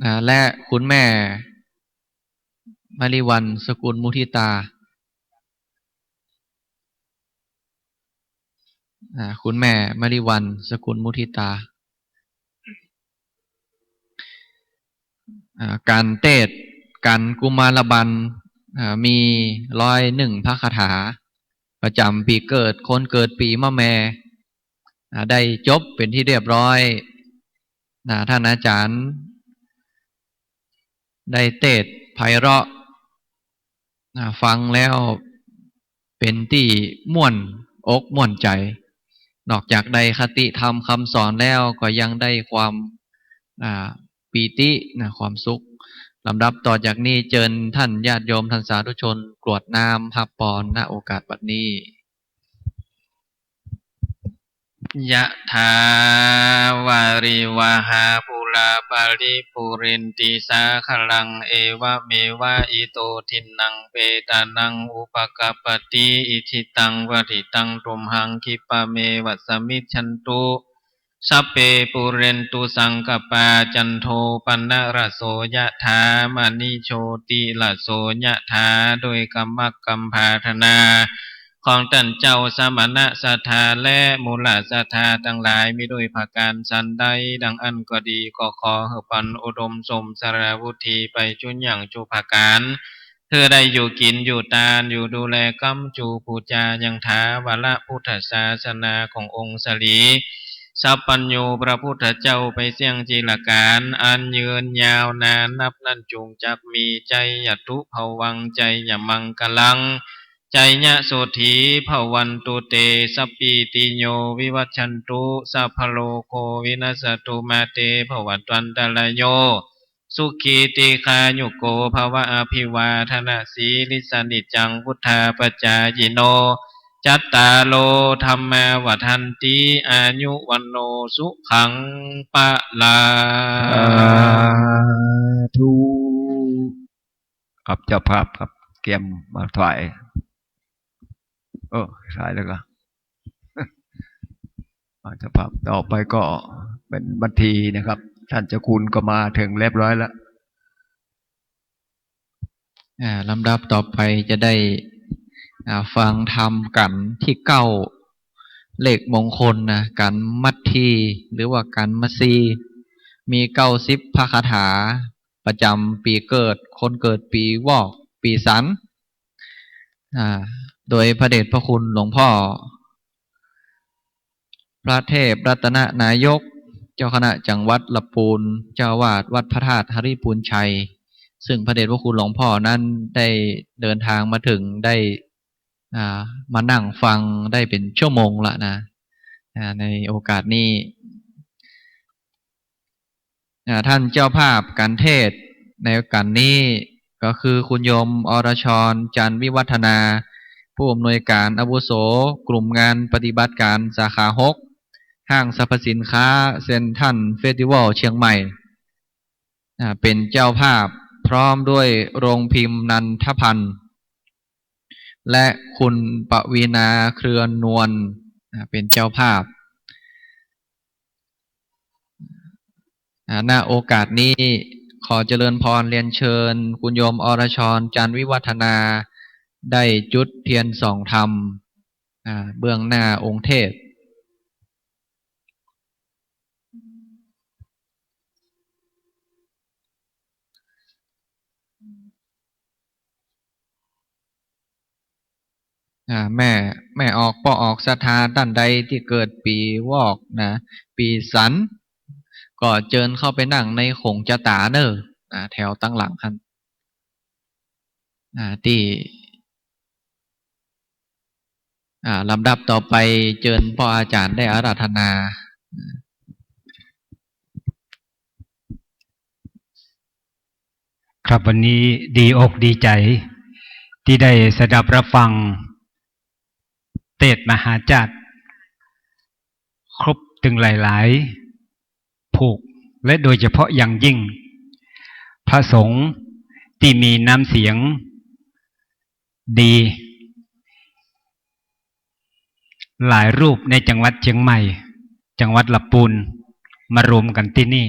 อ่า และคุณแม่มะลิวัลย์ สกุลมุทิตา อ่า คุณแม่มะลิวัลย์ สกุลมุทิตา อ่า ก๋านเตสน์ ก๋านกุมารบัลย์ อ่า มีร้อยหนึ่งพระคาถา ประจ๋ำปี๋เกิด คนเกิดปี๋มะแม่ อ่า ได้จบเป๋นตี้เรียบร้อย นะ ต้านอาจ๋ารย์ ได้เตสน์ไพเราะห์ อ่า ฟังแล้วเป๋นตี้ม่วนอกม่วนใจ๋ นอกจากได้คติธรรมกำสอนแล้วก็ยังได้ความ อ่า ปีตินะ ความสุข ลำดับต่อจากนี้เจิญต้านญาติโยมต้านสาธุชนกรวดน้ำฮับปอน ณ โอกาสบัดนี้ ยะถา วาริวะหา ปูรา ปะริปูเรนติ สาคะลัง เอวะเมวะ อิโต ทินนัง เปตานัง อุปะกัปปะติ อิจฉิตัง ปะฏิตัง ตุมหัง คิปปะเมวะ สะมิชชันตุ สัพเพ ปูเรนตุ สังกัปปา จันโท ปะนะระโส ยะถา มะณิ โชติระโส ยะถา โดยกำมักกำผาถนา ของต้านเจ้าสมณะศรัทธา และมูลศรัทธาตังหลาย มีโดยประก๋านสันใด ดังอั้นก็ดี ก็ขอหื้อปันอุดมสมสารวุฒิไปจุ๊อย่างจุ๊ประก๋าน หื้อได้อยู่กิ๋นอยู่ตาน อยู่ดูแลก๊ำจูปู๋จายังถาวรพุทธศาสนาขององค์สรี สัพพัญญูพระพุทธเจ้าไปเสี้ยงจิรก๋าล อันยืนยาวนานนับนั้นจุ่งจักมี ไชยะตุภะวัง ไชยะมังคะลัง ไชยะโสตถีภะวันตุเต สัพพีติโย วิวัชชันตุ สัพพะโรโค วินัสสะตุ มาเต ภะวัตวันตะราโย สุขี ทีฆายุโก ภะวะ อะภิวาทะนะสีลิสสะ นิจจัง วุฑฒาปะจายิโน จัตตาโร ธัมมา วัฑฒันติ อายุ วัณโณ สุขัง พะลัง สาธุ ครับ เจ้าภาพครับ เกียมมาถวาย เออ สายแล้วก็ อ่า เจ้าภาพต่อไปก็เป๋นบัญชีนะครับ ต้านเจ้าคุณก็มาเถิงเรียบร้อยแล้ว อ่า ลำดับต่อไปจะได้ อ่า ฟังธรรมกัณฑ์ตี้เก้า เลขมงคลนะ กัณฑ์มัทธี หรือว่ากัณฑ์มัทธี มีเก้าสิบพระคาถา ประจ๋ำปี๋เกิด คนเกิดปี๋วอก ปี๋สัน อ่า โดยพระเดชพระคุณหลวงพ่อ พระเทพรัตนนายก เจ้าคณะจังหวัดละปูน เจ้าอาวาสวัดพระธาตุหริปูนชัย ซึ่งพระเดชพระคุณหลวงพ่อนั้นได้เดินทางมาเถิง ได้ อ่า มานั่งฟังได้เป๋นชั่วโมงละนะ อ่า ในโอกาสนี้ อ่า ต้านเจ้าภาพกัณฑ์เทศน์ในกัณฑ์นี้ก็คือคุณโยม อรชร จันทร์วิวัฒนา ผู้อำนวยการอาวุโสกลุ่มงานปฏิบัติก๋านสาขาหก ห้างสรรพสินค้าเซ็นทรัลเฟสติวัลเชียงใหม่ อ่า เป็นเจ้าภาพ พร้อมด้วยโรงพิมพ์นันทพันธ์ และคุณปวีณา เครือนวล อ่า เป็นเจ้าภาพ อ่า ณ โอกาสนี้ขอเจริญพรเรียนเชิญคุณโยมอรชร จันทร์วิวัฒนา ได้จุดเทียนส่องธรรม อ่า เบื้องหน้าองค์เทพ อ่า แม่ แม่ออก ป้อออกศรัทธาต้านใดตี้เกิดปี๋วอกนะ ปี๋สัน ก็เจิญเข้าไปนั่งในโข่งจะต๋าเน่อ อ่า แถวตังหลังหั้น อ่า ตี้ อ่า ลำดับต่อไปเจิญป้ออาจ๋ารย์ได้อาราธนา ครับ วันนี้ดีอกดีใจ๋ตี้ได้สดับฮับฟังเตสน์มหาจ้าด ครบตึงหลายๆ ผูก และโดยเฉพาะอย่างยิ่ง พระสงฆ์ตี้มีน้ำเสียงดี หลายรูปในจังหวัดเจียงใหม่ จังหวัดละปูน มารวมกั๋นตี้นี่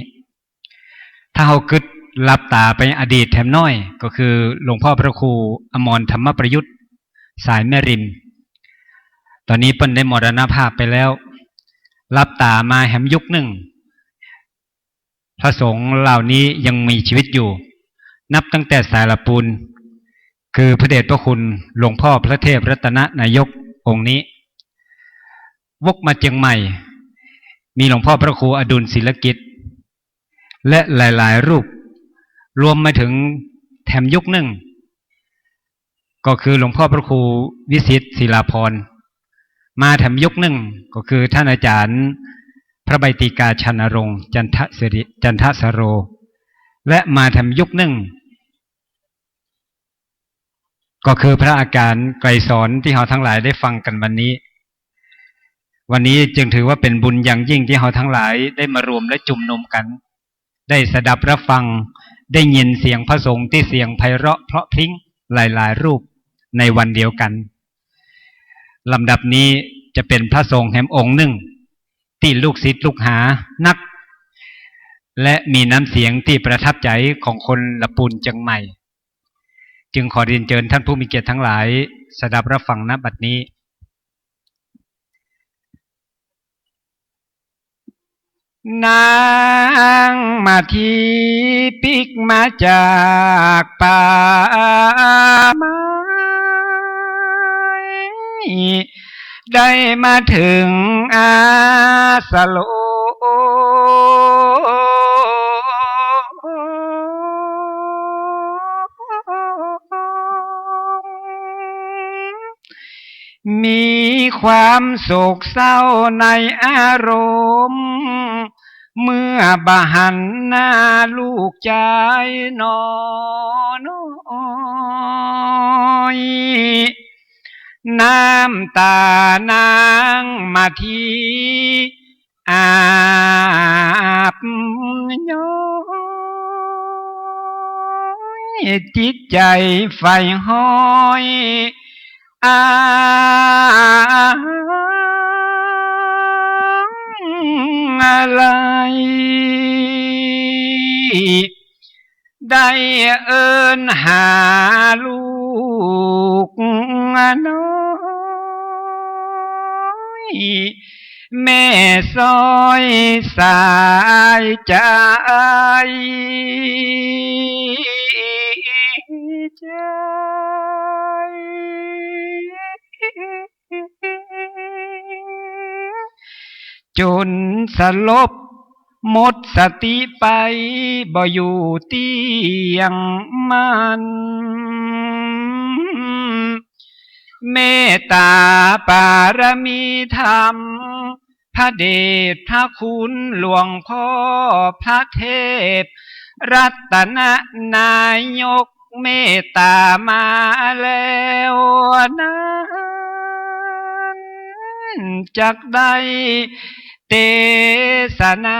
ถ้าเฮากึ๊ดหลับต๋าไปอดีตแหมน้อย ก็คือหลวงพ่อพระครูอมรธรรมประยุทธ์ สายแม่ริม ต๋อนนี้เปิ้นได้มรณภาพไปแล้ว หลับต๋ามาแหมยุคนึ่ง พระสงฆ์เหล่านี้ยังมีชีวิตอยู่ นับตั้งแต่สายละปูน คือพระเดชพระคุณหลวงพ่อพระเทพรัตนนายกองค์นี้ วกมาเจียงใหม่ มีหลวงพ่อพระครูอดุลศิลกิจ และหลายๆ รูป รวมมาถึงแถมยุคนึ่ง ก็คือหลวงพ่อพระครูวิสิทธิ์ศิลาภรณ์ มาแถมยุคนึ่ง ก็คือท่านอาจารย์พระใบติกา ชานรงค์ จันทสิริ จันทสโร และมาแถมยุคนึ่ง ก็คือพระอาจารย์ไกรสร ตี้เฮาทั้งหลายได้ฟังกั๋นวันนี้ วันนี้จึงถือว่าเป๋นบุญอย่างยิ่งตี้เฮาทั้งหลายได้มารวมและจุมนุมกั๋น ได้สดับฮับฟัง ได้ยินเสียงพระสงฆ์ตี้เสียงไพเราะเพราะพริ้งหลายๆ รูปในวันเดียวกั๋น ลำดับนี้จะเป๋นพระสงฆ์แหมองค์นึ่ง ตี้ลูกศิษย์ลูกหานัก และมีน้ำเสียงตี้ประทับใจ๋ของคนละปูนเจียงใหม่ จึงขอเรียนเจิญท่านผู้มีเกียรติทั้งหลาย สดับฮับฟัง ณ บัดนี้ นางมาทีปิ๊กมาจากป่าไม้ ได้มาเถิงอาสโล มีความโศกเศร้าในอารมณ์ เมื่อบ่หันหน้าลูกจายหนอน้อย น้ำตานางมาทีอาบย้อย จิตใจ๋ใฝ่ฮ้อย อาลัย ได้เอิ้นหาลูกน้อย แม่สร้อยสายใจ๋ ใจ๋ จ๋นสลบหมดสติไป บ่อยู่เตี้ยงมั่น เมตตาปารมีธรรม พระเดชพระคุณหลวงพ่อพระเทพรัตนนายก เมตตามาแล้วนั้น จักได้เตสนา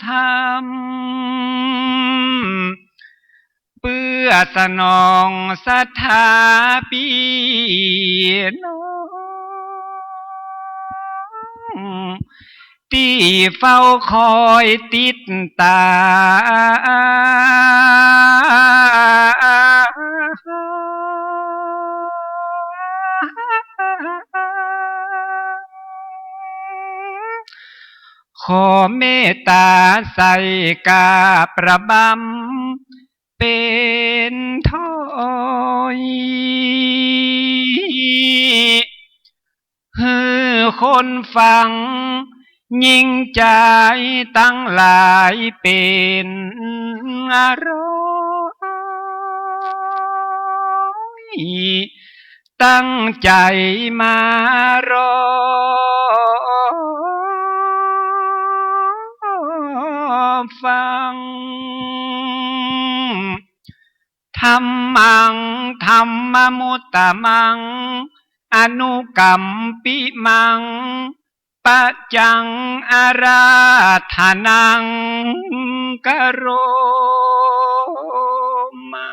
ธรรม เปื้อสนองศรัทธาปี้น้อง ตี้เฝ้าคอยติดตาม ขอเมตต๋าใส่กาบระบำ เป๋นถ้อย หื้อคนฟังยิ่งใจ๋ตังหลายเป๋นอร่อย ตั้งใจ๋มารอฟัง ธัมมัง ธัมมมุตตะมัง อนุกัมปิมัง ปัจจังอาราธนัง กะโรมะ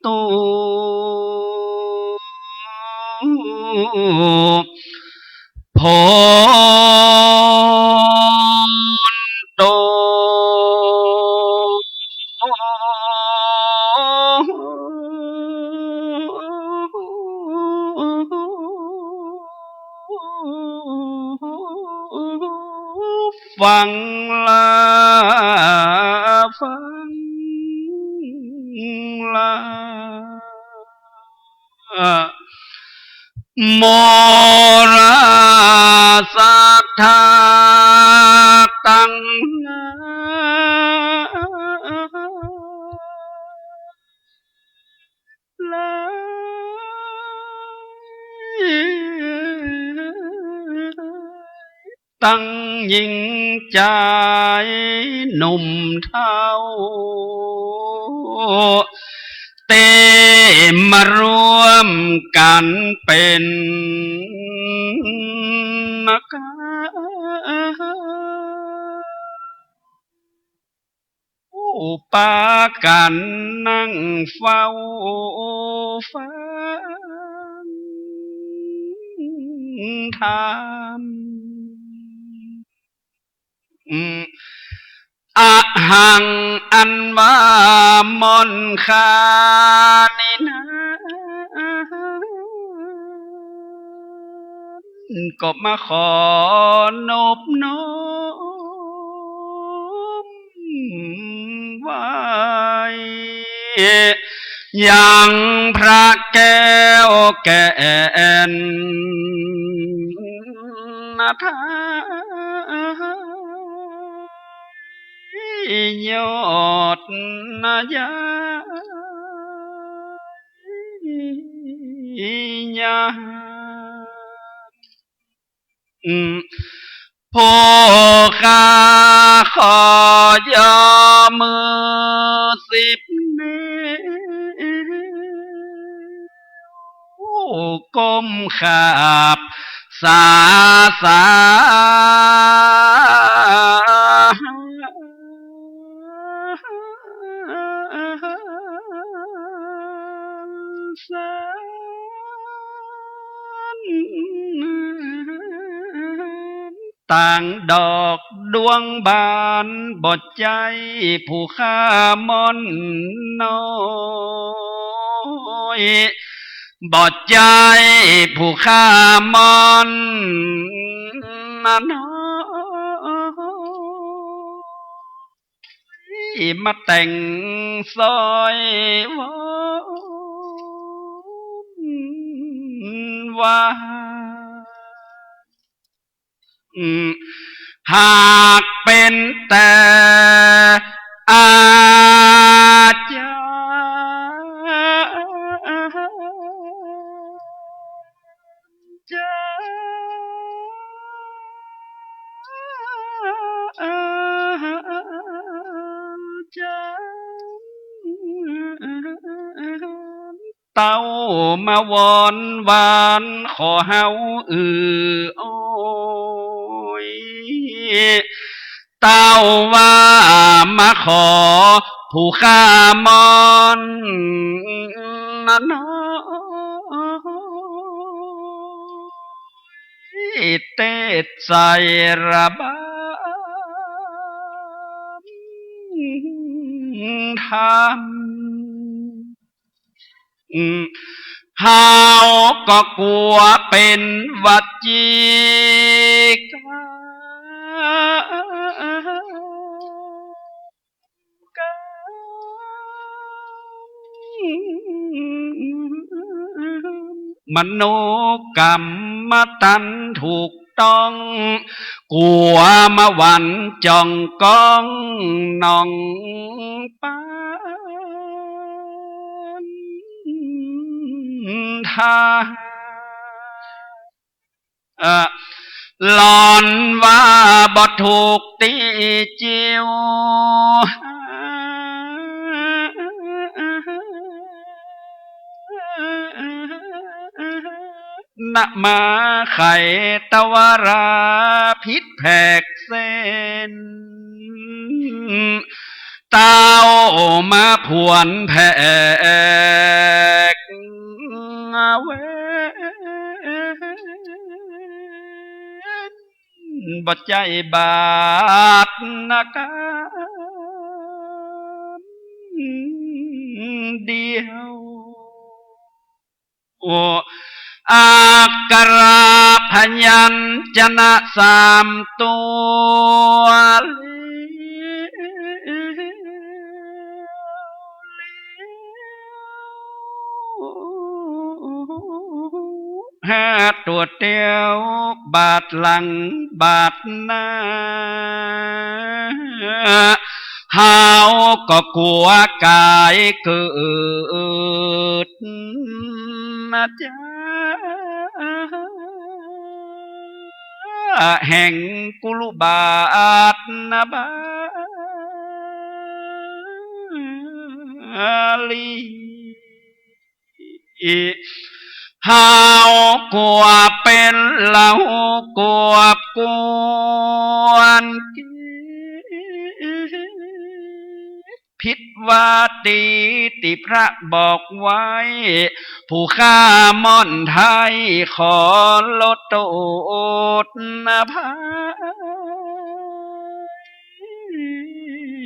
ตุ โพนตุ ฟังลา ฟังลา โมราศรัทธาตังหลาย ตังญิงจายหนุ่มเฒ่า เต้มารวมกั๋นเป๋นนัก ผู้ปากั๋นนั่งเฝ้าฟังธรรม อะหัง อันว่าม่อนข้านี้นา ก็มาขอนบน้อมไหว้ ยังพระแก้วแก่นนะไทย ยอดนายา ญาติ ผู้ข้าขอยอมือสิบนิ้ว ก้มขาบสาสา สาร ต่างดอกดวงบาน บ่ใจ้ผู้ข้าม่อนน้อย บ่ใจ้ผู้ข้าม่อนน้อย มาแต่งสร้อยวอน ปาน หากเป๋นแต่อาจารย์ เจ้ามาวอนหวานขอเฮาเอ่ย โอ้ย เต้าว่ามาขอผู้ข้าม่อนน้อย เตสน์ใส่ระบำธรรม เฮาก็กั๋วเป๋นวัจจีกรรม มโนกรรมบ่ตันถูกต้อง กั๋วมาหวั่นจ้องก้องนองปานทา เอ่อ หล่อนว่าบ่ถูกตี้จิ๋ว นะมาไขตะวาราผิดแผกเส้น เต้ามาผวนแผกเว้น บ่ใจ้บาดนะกำเดียว โอ้ อักขระพยัญชนะสามตั๋ว ห้าตั๋วเตี้ยว บาดหลังบาดหน้า เฮาก็กั๋วก๋ายเกิดมาจ้า แห่งกุลุบาทนะบาลี เฮากั๋วเป๋นละหุกวบกวน ผิดว่าตี้ตี้พระบอกไว้ ผู้ข้าม่อนไท้ขอลดโต้ษอภั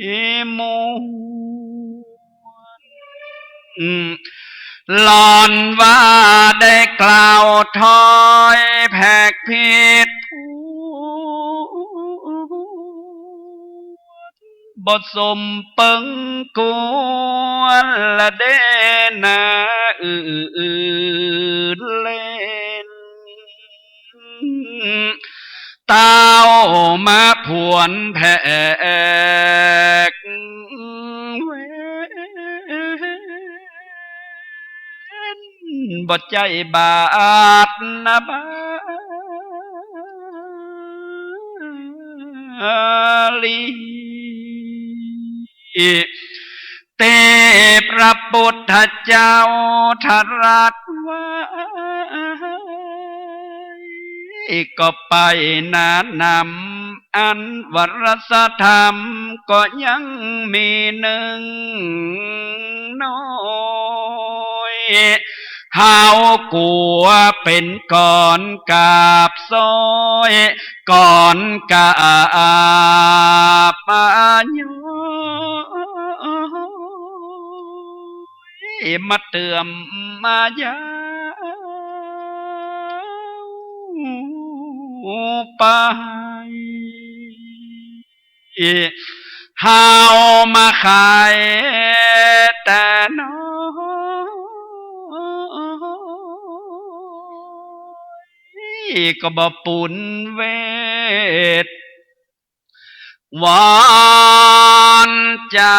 ยมวล หล่อนว่าได้กล่าวถ้อยแผกผิดพูด บ่สมเปิงกวนละเด้นา อื่นเล่น เต้ามาผวนแผกเว้น บ่ใจ้บาดนะบาลี ตี้พระปุทธเจ้าตรัสไว้ ก็ไปหน้านำ อันวรสธรรมก็ยังมีนึ่งน้อย เฮากั๋วเป๋นก่อนกราบซ้อย ก่อนกราบย้อยมาเติมมายาวไป เฮามาไขแต่น้อย ก็บ่ปูนเวท วอนจา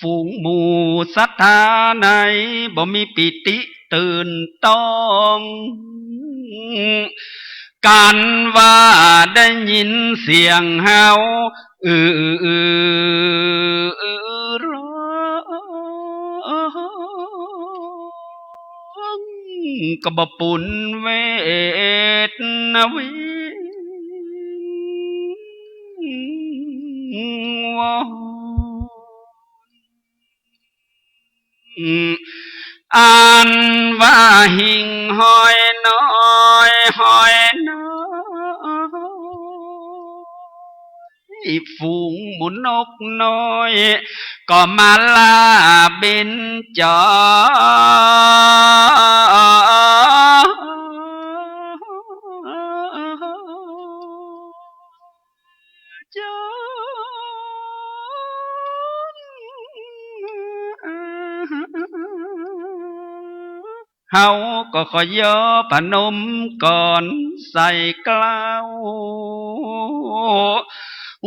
ฝูงหมู่ศรัทธาใน บ่มีปีติตื่นต้อง กั๋นว่าได้ยินเสียงเฮา อือ ร้อง ก็บ่ปูนเวทนาวิงวอน อันว่าหิ่งห้อยน้อย ห้อยน้อย ฝูงหมู่นกน้อย ก็มาล่าบินจอ จอ เฮาก็ขอยอพนมก่อนใส่เกล้า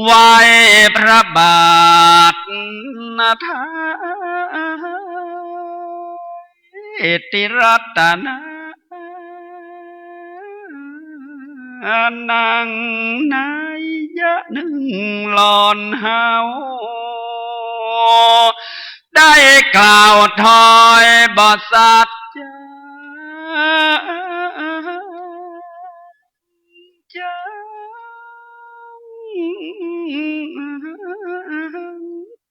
ไหว้พระบาท เอติรัตนา นังนัยยะนึ่งหล่อนเฮา ได้กล่าวถ้อยบ่สัจจา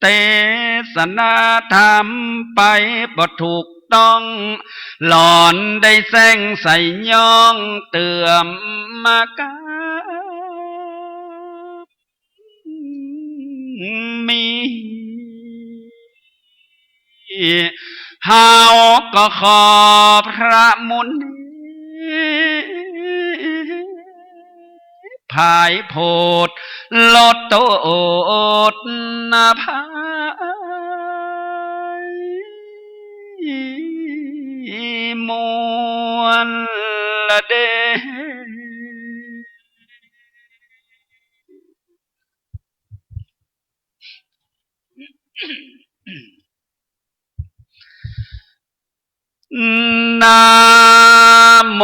เตสนาธรรมไปบ่ถูกต้อง หล่อนได้แซ่งใส่ย่องเตื้อมมากาบ มี เฮาก็ขอพระมุนี ผายโผดลดโต้ษนะภัยมวลละเด้อ นะโม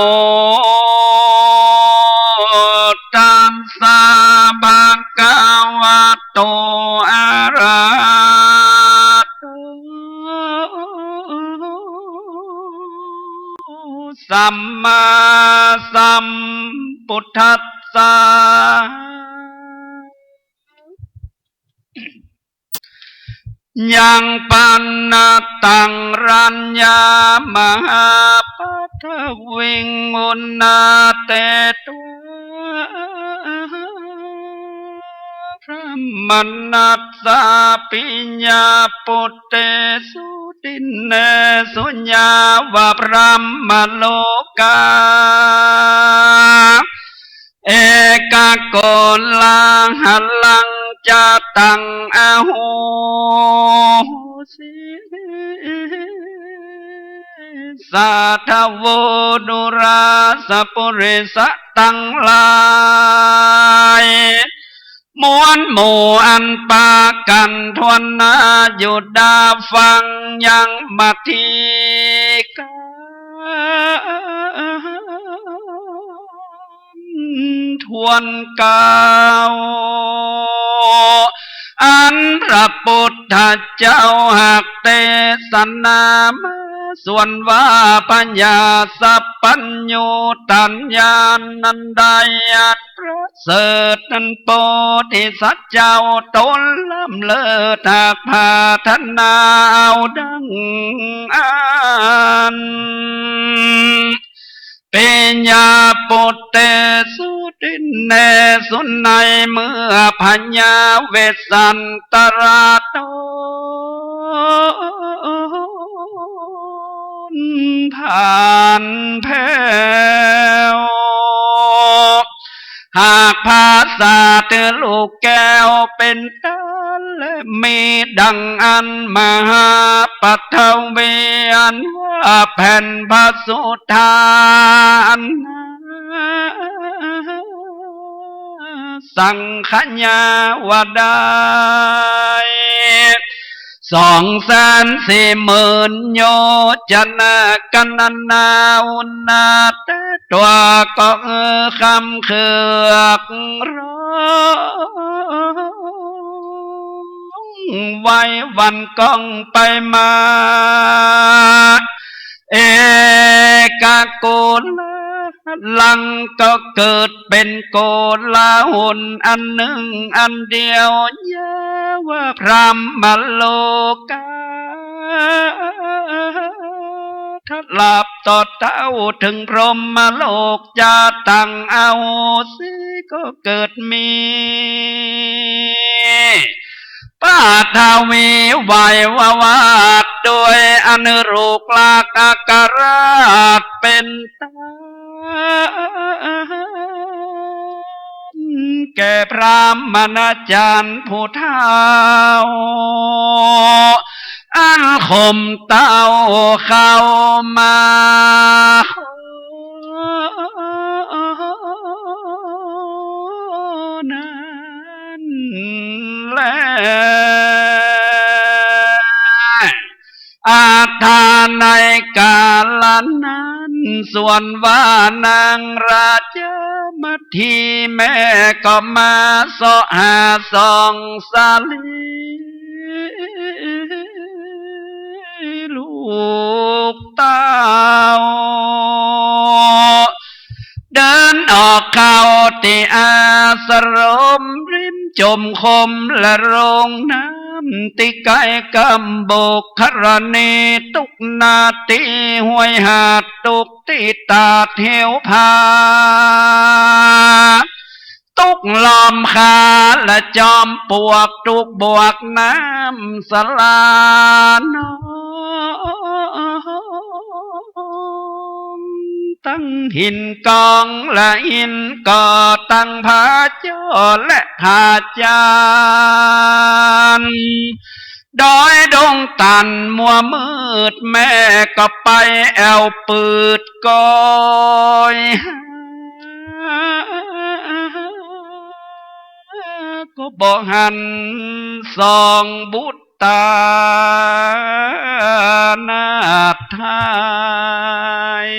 ตัสสะภะคะวะโต อะระหะโต สัมมาสัมพุทธัสสะ ยังปันนะตัง รัญญามหาปัทวิง อุณณาเตตวา พรหมณัสสะ ปิญญาปุตเตสุ ดินเนสุ ญาวะ พรหมโลกา เอกะโกลาหะลัง จะตัง อโหสิ สาธโว ดูราสะปุริสะตังหลาย มวลหมู่อันปากั๋นถ้วนหน้า อยู่ดาฟังยังมาทีกา ทวนเกล้า อันพระปุทธเจ้าหากเตสนามา ส่วนว่าพญาสัพพัญญูตัญญาณอันใดอันประเสริฐนั้น โพธิสัตว์เจ้าต๋นล้ำเลิศหากปรารถนาเอาดังอั้น ปิญญาปุตเตสุ ดินเนสุ ในเมื่อพญาเวสสันตราต๋น ผ่านแผ้ว หากผาสาถือลูกแก้วเป๋นต้าน และมีดังอั้นมหาปัทวี อันว่าแผ่นพระสุธา อันนาสังขยาว่าได้ สองแสนสี่หมื่นโยชนะ กัณณาอุณา แต่ตั๋วก็เออคำเคือกร้องไว้วันก้องไปมา เอกะกุลา หลังก็เกิดเป๋นโกลาหลอันนึ่งอันเดียว ยาวะพรหมโลกา ถ้าหลับต่อเต้าเถิงพรหมโลก จะตังอโหสิก็เกิดมี ปัทวีไหววาด โดยอนุรูปราคาคราชเป๋นต้าน แก่พราหมณาจารย์ผู้เฒ่า อันข่มเต้าเข้ามา นั้นแล อัฏฐา ในกาละนั้น ส่วนว่านางราชามัทธีแม่ก็มาเสาะหาส่องสาลี ลูกเต้า เดินออกเข้าตี้อาสรม ริมจมคมและโรงน้ำ ตี้ใก้กำบกธรณี ตุ๊กนาตี้ห้วยหาด ตุ๊กตี้ตาดเหวผา ตุ๊กล้อมคาและจอมปวก ตุ๊กบวกน้ำสลาน้อม ตังหินกองและหินก่อ ตังผาจ้อและผาจาน ดอยดงตันมัวมืด แม่ก็ไปแอ่วปืดกอยหา ก็บ่หันส่องบุตรตานาฏไทย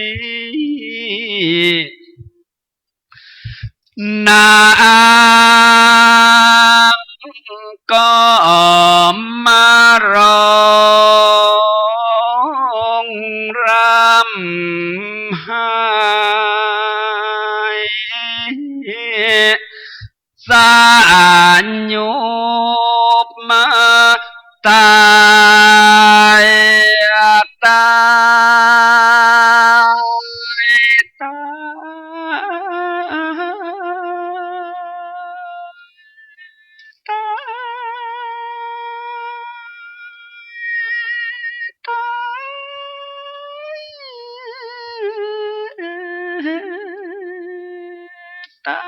นางก็มาร้องร่ำไห้ สยบมาตาย ตาย ตาย ตาย ตาย ตา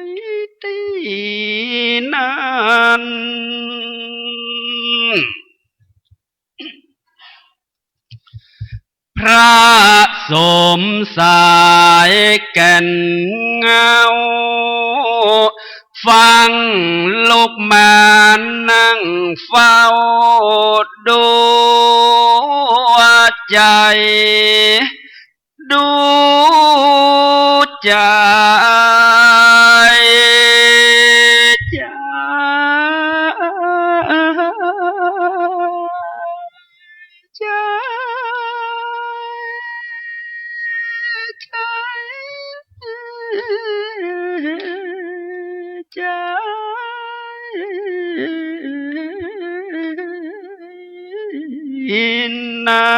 ยตี้นั้น พระสมสายแก่นเงา ฟังลุกมานั่งเฝ้าดูใจ ดูใจ ใจ ใจ ใจ ใจ นา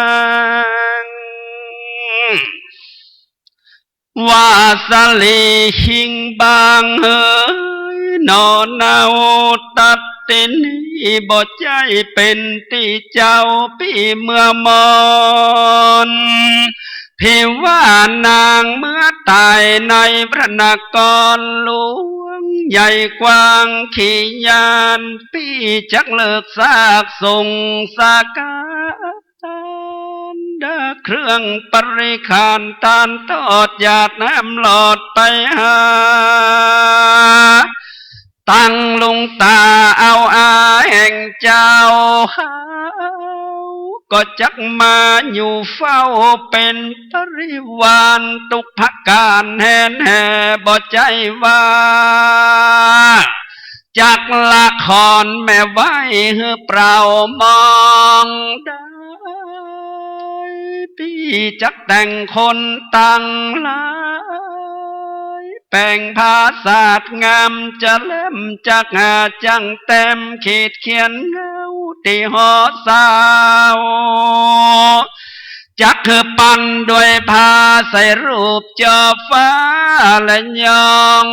ง วาสลีคิงบางเฮย หน่อเนาตัดเต ตี้นี่บ่ใจ้เป๋นตี้เจ้าปี้เมืองมอน ตี้ว่านางเมืองใต้ในพระนครหลวงใหญ่กว้างขี้ย้าน ปี้จักเลิกซากส่งสาการ เครื่องปริขารต้านตอดหยาดน้ำหลอดไปหา ตังลุงต๋าเอาอาแห่งเจ้าเฮา ก็จักมาอยู่เฝ้าเป๋นปริวาร ตุ๊กพะก๋านแหนแห่ บ่ใจ้ว่า จักละครแม่ไหว้หื้อเปล่ามองได้ ปี้จักแต่งคนตังหลาย แป๋งผาสาทงามจะเล่ม จักหาจั่งแต้มขีดเขียนเงาตี้หอสาว จักหื้อปั้นด้วยผ้าใส่รูปจอฟ้าและยอง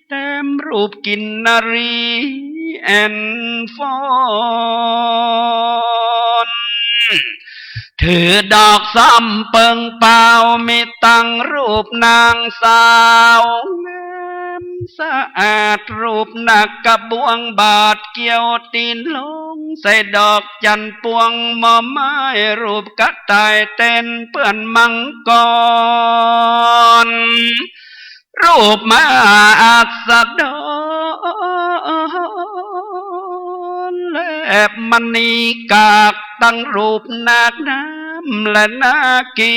แต้มรูปกินนรีแอ่นฟ้อน ถือดอกส้มเปิงเปล่า มีตังรูปนางสาวงามสะอาด รูปนักกระบวงบาทเกี่ยวตี๋นลง ใส่ดอกจันทร์ปวงหม่อไม้ รูปกระต่ายเต้นเปื้อนมังกร รูปมหาอัสดร และมณีกาก ตังรูปนาคน้ำและนาคี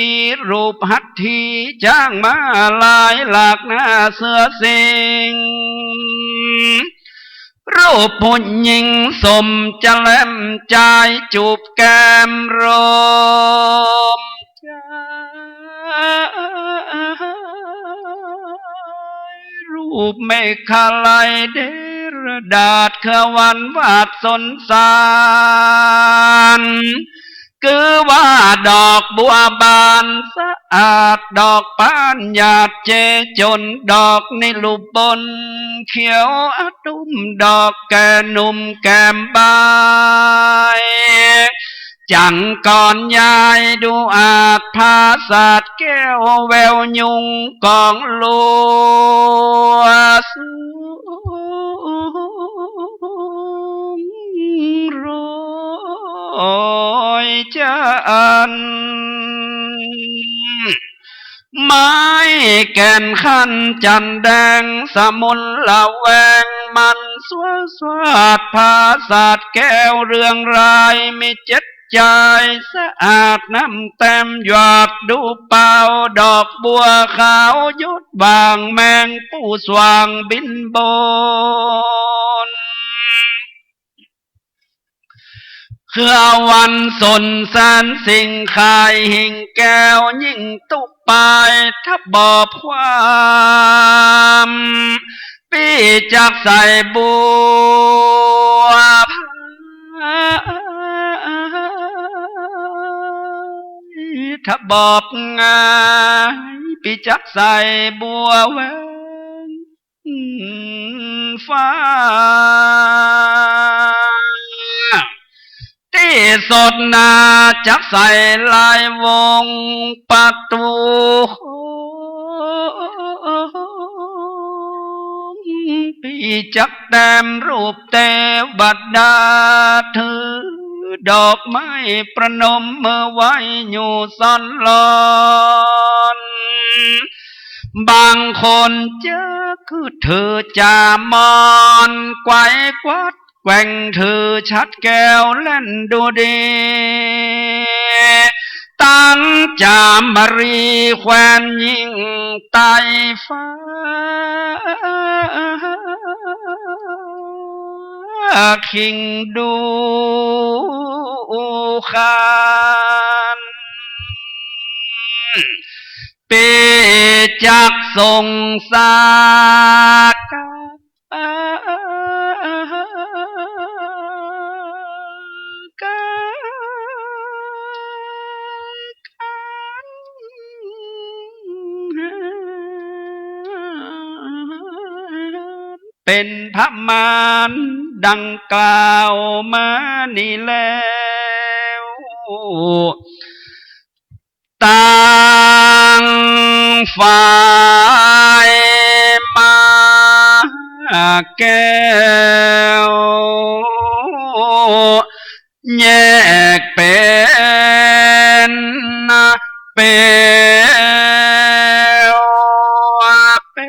รูปหัตถี จ๊างม้าลาย หลากหน้าเสือสิงห์ รูปผู้หญิงสมจะแล่มจาย จูบแก้มรม รูปแม่ขะไหล่เดระดาษ เครือวันวาดสนสาร คือว่าดอกบัวบานสะอาด ดอกปานหยาดเจจน ดอกนิลุบลเขียวอดุม ดอกแก่หนุ่มแก้มบาย จั่งกรยายดูอาจ ผาสาทแก้วแววยุงกองลัว สูงโรยจันทร์ ไม้แก่นขั้นจันทร์แดง สมุนละแวงมันสวสวาด ผาสาทแก้วเรืองราย มีเจ็ดจายสะอาด น้ำแต้มหยาดดูเปล่า ดอกบัวขาวหยดบาง แมงผู้สว่างบินบน เครือวันสนแสนสิ่ง คายหิ่งแก้วยิ่งตุ๊กปาย ทะบอบความปี้จักใส่บัวพาย ทะบอบงาย ปี้จักใส่บัวแหวน ฟ้า ตี้สดหนาจักใส่ลายวงประตู ปี้จักแต้มรูปเตวดา ถือดอกไม้ประนมมือไหว้อยู่ซ่อนลอน บางคนจักคือถือจามอน ไกวกวัดแกว่ง ถือฉัตรแก้วแล่นดูดี ตังจามรีแควนยิ่งไต่ฟ้า คิงดูคาน ปี้จักส่งสาการ เป๋นพมานดังกล่าวมานี้แล้ว ต่างฝ่ายมาแก้ว แยกเป๋น เป๋ว เป๋ว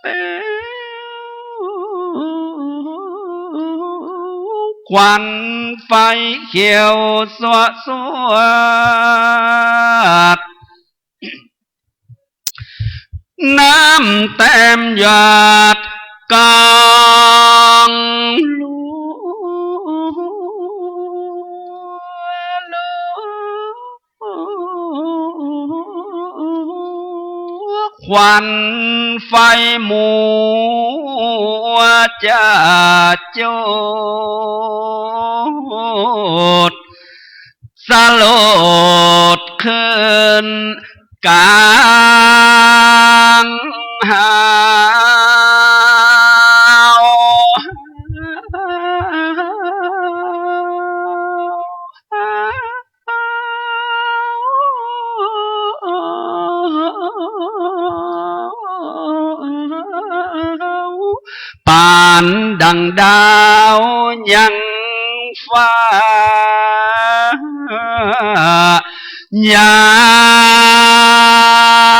เป๋ว ควันไฟเขียวสวะสวด น้ำแต้มหยาดกองลัว ควันไฟมัวจะโจด สลดขึ้นกลางหาว ปานดังดาวยังฟ้า ยา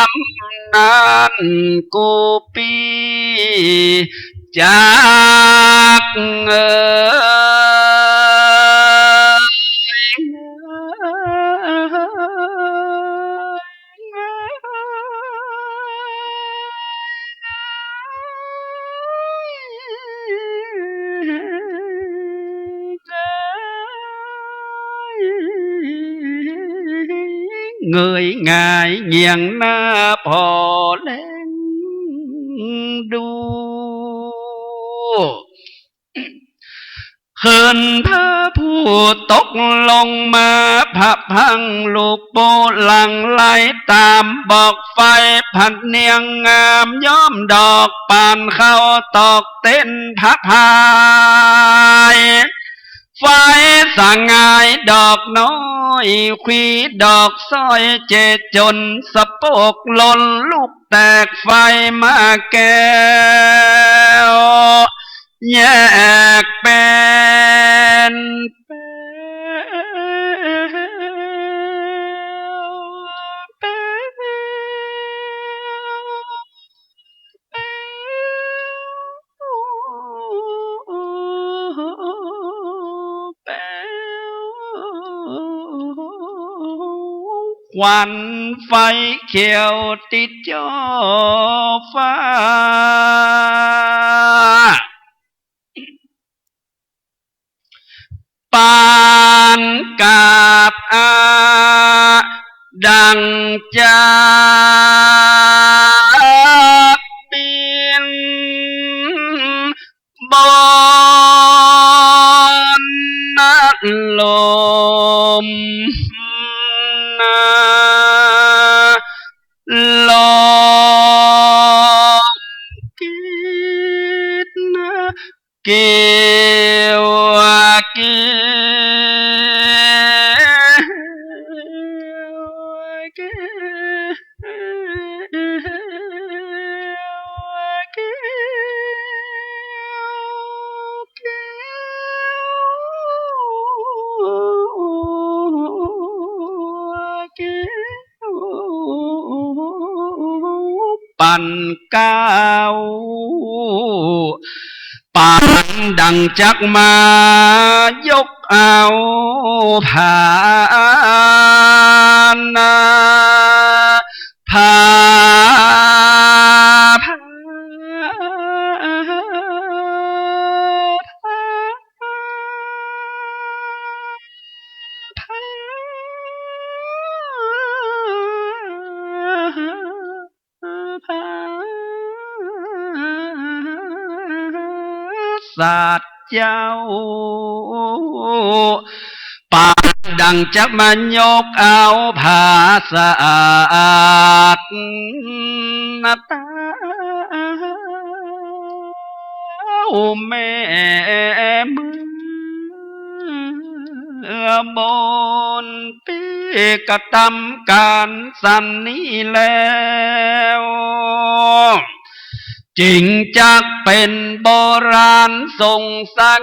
มนั้นกู้ปี้จักเงย เงยหงายเงี่ยงหน้าผ่อแลงดู คืนเธอผู้ตกลงมาผะพังลูกปูหลั่งไหลต๋ามบอกไฟผัดเนียงงามย้อมดอกป่านเข้าตอกเต้นผะพาย ไฟสง่ายดอกน้อย ขวีดอกสร้อยเจจนสะโปกหล่นลูกแตกไฟมาแก้ว แยกเป๋น เป๋ว เป๋ว เป๋ว เป๋ว ควันไฟเขียวติดจ่อฟ้า ปานกาบอาดังจักบิน บนลม นา ลมกรีดนะ เกลียว เกลียว เกลียว เกลียว เกลียว เกลียว ปันเกล้า ปานดังจักมายกเอาผานะ ผา ผา ผา ผา สัตว์เจ้า ปานดังจักมายกเอาผาสัตว์เต้าแม่เมือง เมื่อบุญปีกระทำก๋านสันนี้แล้ว จึงจักเป๋นโบราณสงสา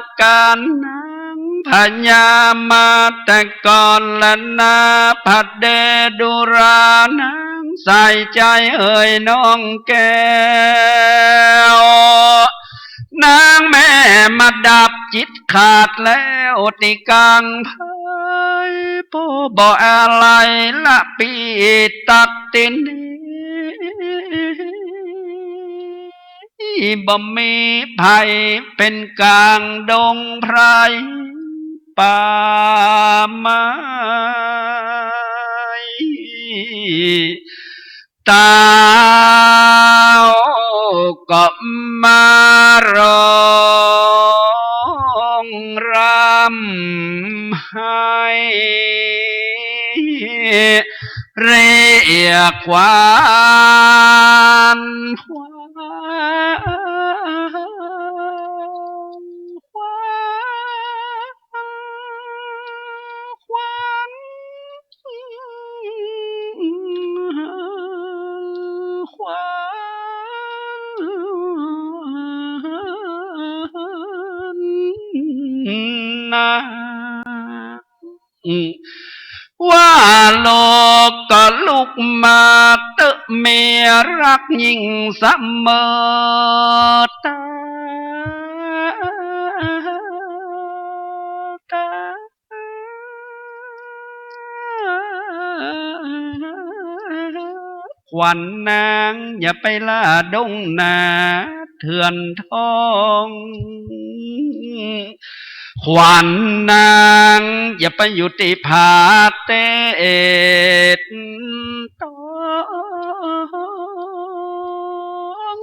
รนางพญามาแต่ก่อนแลนา พระเดชอุรานางใส่ใจ๋เอ่ยน้องแก้ว นางแม่มาดับจิตขาดแล้วตี้กลางไพร่ ผู้บ่อาลัยละปีตัดตินนี้ บ่มีไผเป๋นกลางดงไพร่ป่าไม้ เต้าก็มาร้องร่ำไห้ เรียกขวัญ ขวัญ ขวัญ ขวัญ ขวัญนา ว่าลูกก็ลุกมาเต๊อะ เมียรักยิ่งเสมอตา ขวัญนางอย่าไปล่าดงนาเถื่อนทอง ขวัญนางอย่าไปอยู่ตี้ผาเต๊ดตอง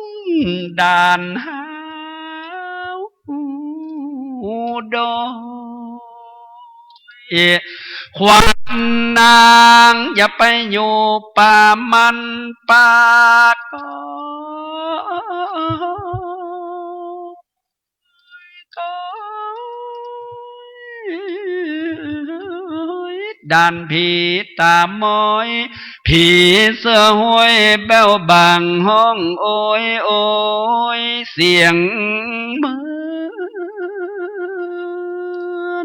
ด่านหาวดอย ขวัญนางอย่าไปอยู่ป่ามันป่าก้อย ก้อย ด่านผีต๋าม้อย ผีเสื้อห้อยแบ้วบ่างฮ้องโอยโอย เสียงเหมือ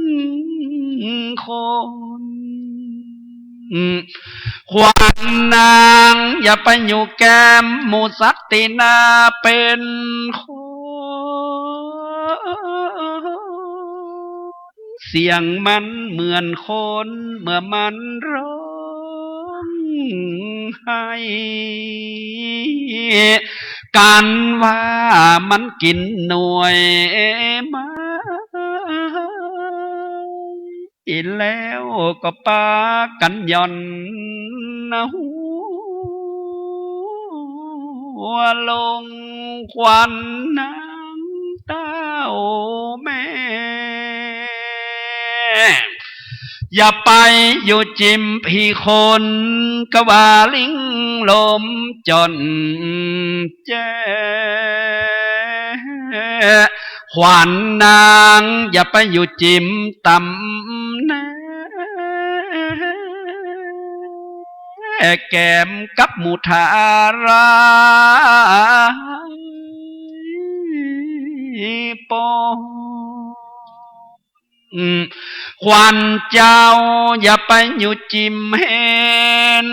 นคน ขวัญนางอย่าไปอยู่แก้มหมู่สัตว์ตี้นาเป๋นคน เสียงมันเหมือนคนเมื่อมันร้องไห้ กั๋นว่ามันกิ๋นหน่วยไม้ แล้วก็ปากั๋นหย่อนหัวลง ขวัญนางเต้าแม่ อย่าไปอยู่จิมผีคน กะว่าลิงลมจ่อนแจ้ ขวัญนางอย่าไปอยู่จิมต่ำแน่ แก้มกับหมู่ทาราปอง ขวัญเจ้าอย่าไปอยู่จิมเห็น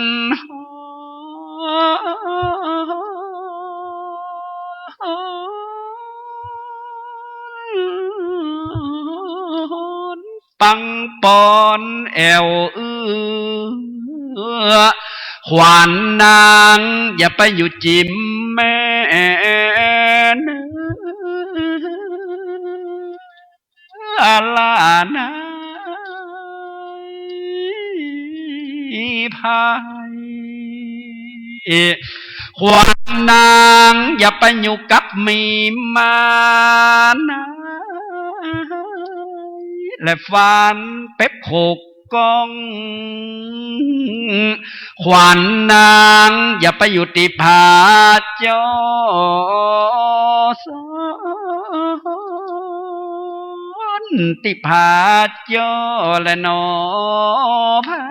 ปังปอนแอ่วเอื้อ ขวัญนางอย่าไปอยู่จิมแม่น้ำ อาลานาพาย ขวัญนางอย่าไปอยู่กับหมีมานา และฟันเป๊บหกก้อง ขวัญนางอย่าไปอยู่ตี้ผาจ้อ ตี้ผาจ้อแลหนอ ผา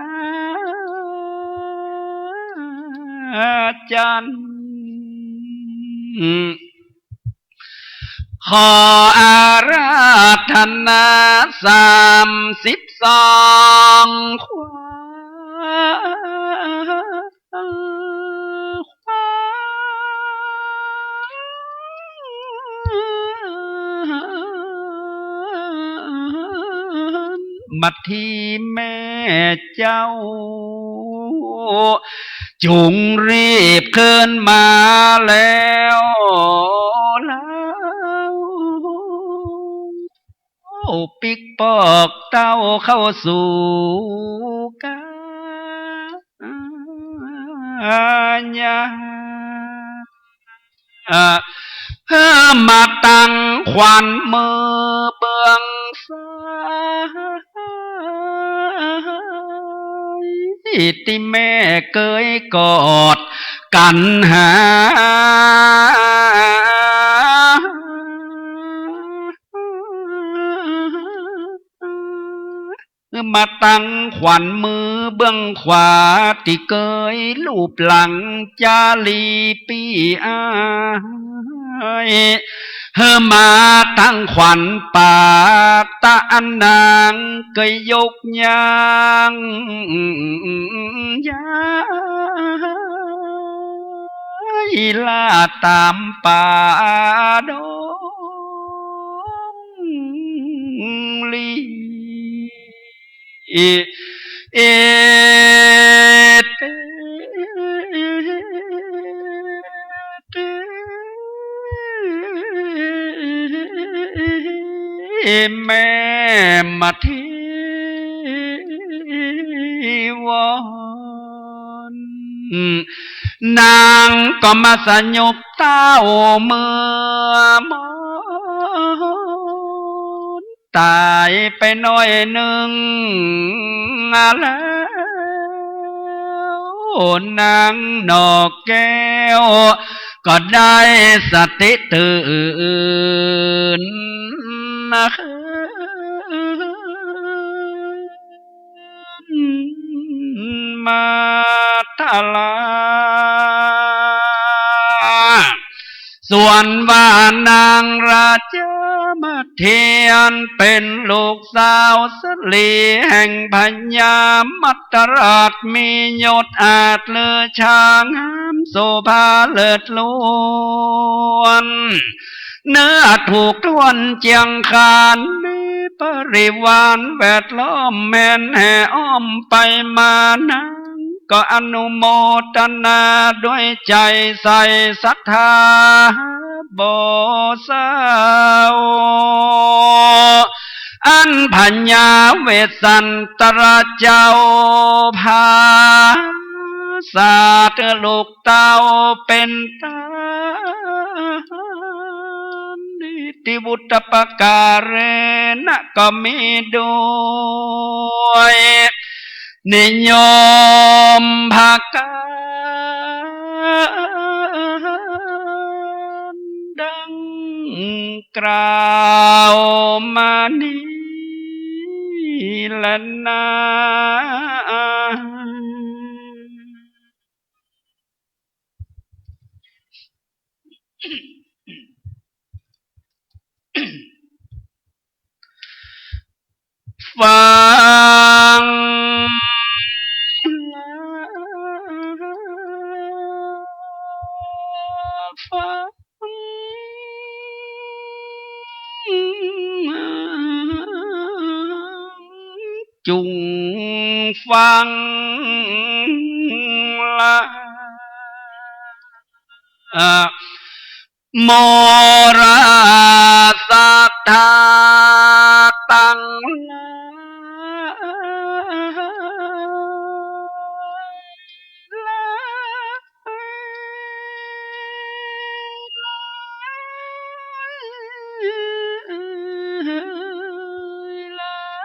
จันทร์ ขออาราธนาสามสิบสอง ขวัญ ขวัญ มาตี้แม่เจ้า จุ่งรีบคืนมาแล้ว แล้ว ปิ๊กปอกเต้าเข้าสู่กายา เพื่อมาตั้งขวัญมือเบื้องซ้าย ตี้แม่เกยกอดกั๋นหา มาตั้งขวัญมือเบื้องขวา ตี้เกยลูบหลังจารีปี้อ้าย เฮอมาตั้งขวัญปากตะอันนางเกยยกย่าง ย้ายล่าต๋ามป่าดงลี เอ เอ เต เต แม่มาตี้วอน นางก็มาสยบเต้าเมื่อมอน ต๋ายไปหน้อยนึ่งแล้ว นางหนอกแก้วก็ได้สติตื่นคืนมาทรา ส่วนว่านางราชามาเทียนเป๋นลูกสาวสะหลีแห่งพญามัตตราช มียศอาจเลือช้างงามโสภาเลิศล้วน เนื้อถูกถ้วนเจียงคาน มีบริวารแวดล้อมแม่นแห่อ้อมไปมา นางก็อนุโมทนาด้วยใจ๋ใส่ศรัทธาบ่เศร้า อันพญาเวสสันตราชเจ้าผาสาทลูก เต้าเป๋นตานิติวุตปการะนะ ก็มีด้วยนิยมผะก๋านดังกล่าวมานี้แลนา ฟัง ฟัง จุ่งฟังละ โมราศรัทธาตังหลาย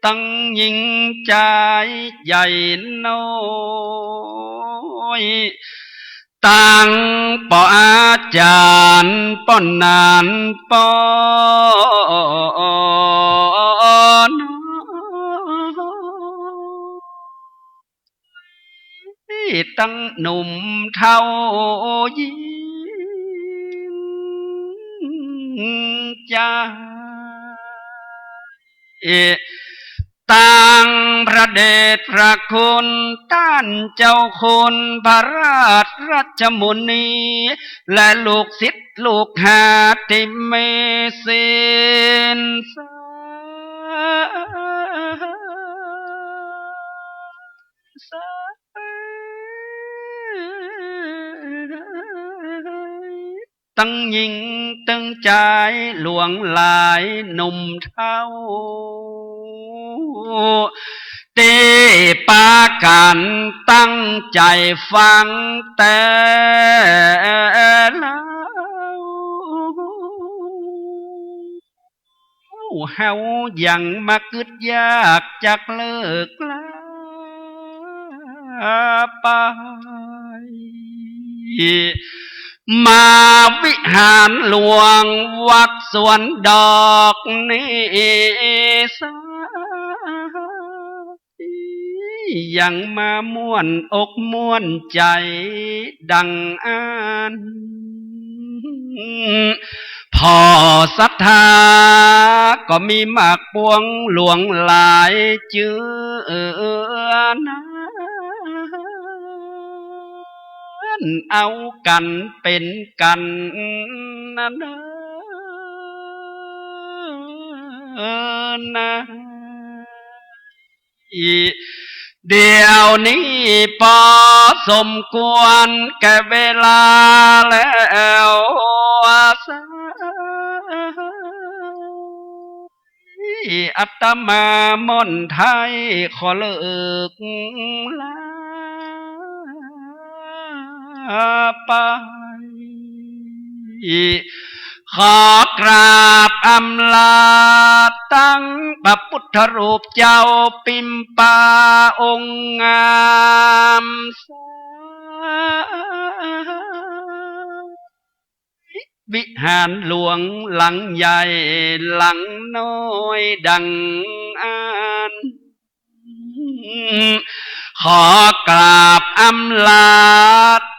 ตังญิงจายใหญ่น้อย ตังป้ออาจ๋ารย์ป้อหนานป้อน้อย ตังหนุ่มเฒ่าญิงจาย ตังพระเดชพระคุณต้านเจ้าคุณพระราชมุนี และลูกศิษย์ลูกหาตี้มีศีลสา สา ตังญิงตังจายหลวงหลายหนุ่มเฒ่า ตี้ปากั๋นตั้งใจ๋ฟังแต่เล่า เฮายังมากึ๊ดยากจักเลิกลาไป มาวิหารหลวงวัดสวนดอกนี้สา ยังมาม่วนอกม่วนใจ๋ดังอั้น พ่อศรัทธาก็มีมากปวงหลวงหลายเจื้อนั้น เอากั๋นเป๋นกั๋นนะเนอนะ เดี๋ยวนี้ปอสมควรแก่เวลาแล้วสัย อาตมาม่อนไท้ขอเลิกลาไป ขอกราบอำลาตังพระพุทธรูปเจ้าปิมปาองค์งามสา วิหารหลวงหลังใหญ่หลังน้อยดังอั้น ขอกราบอำลา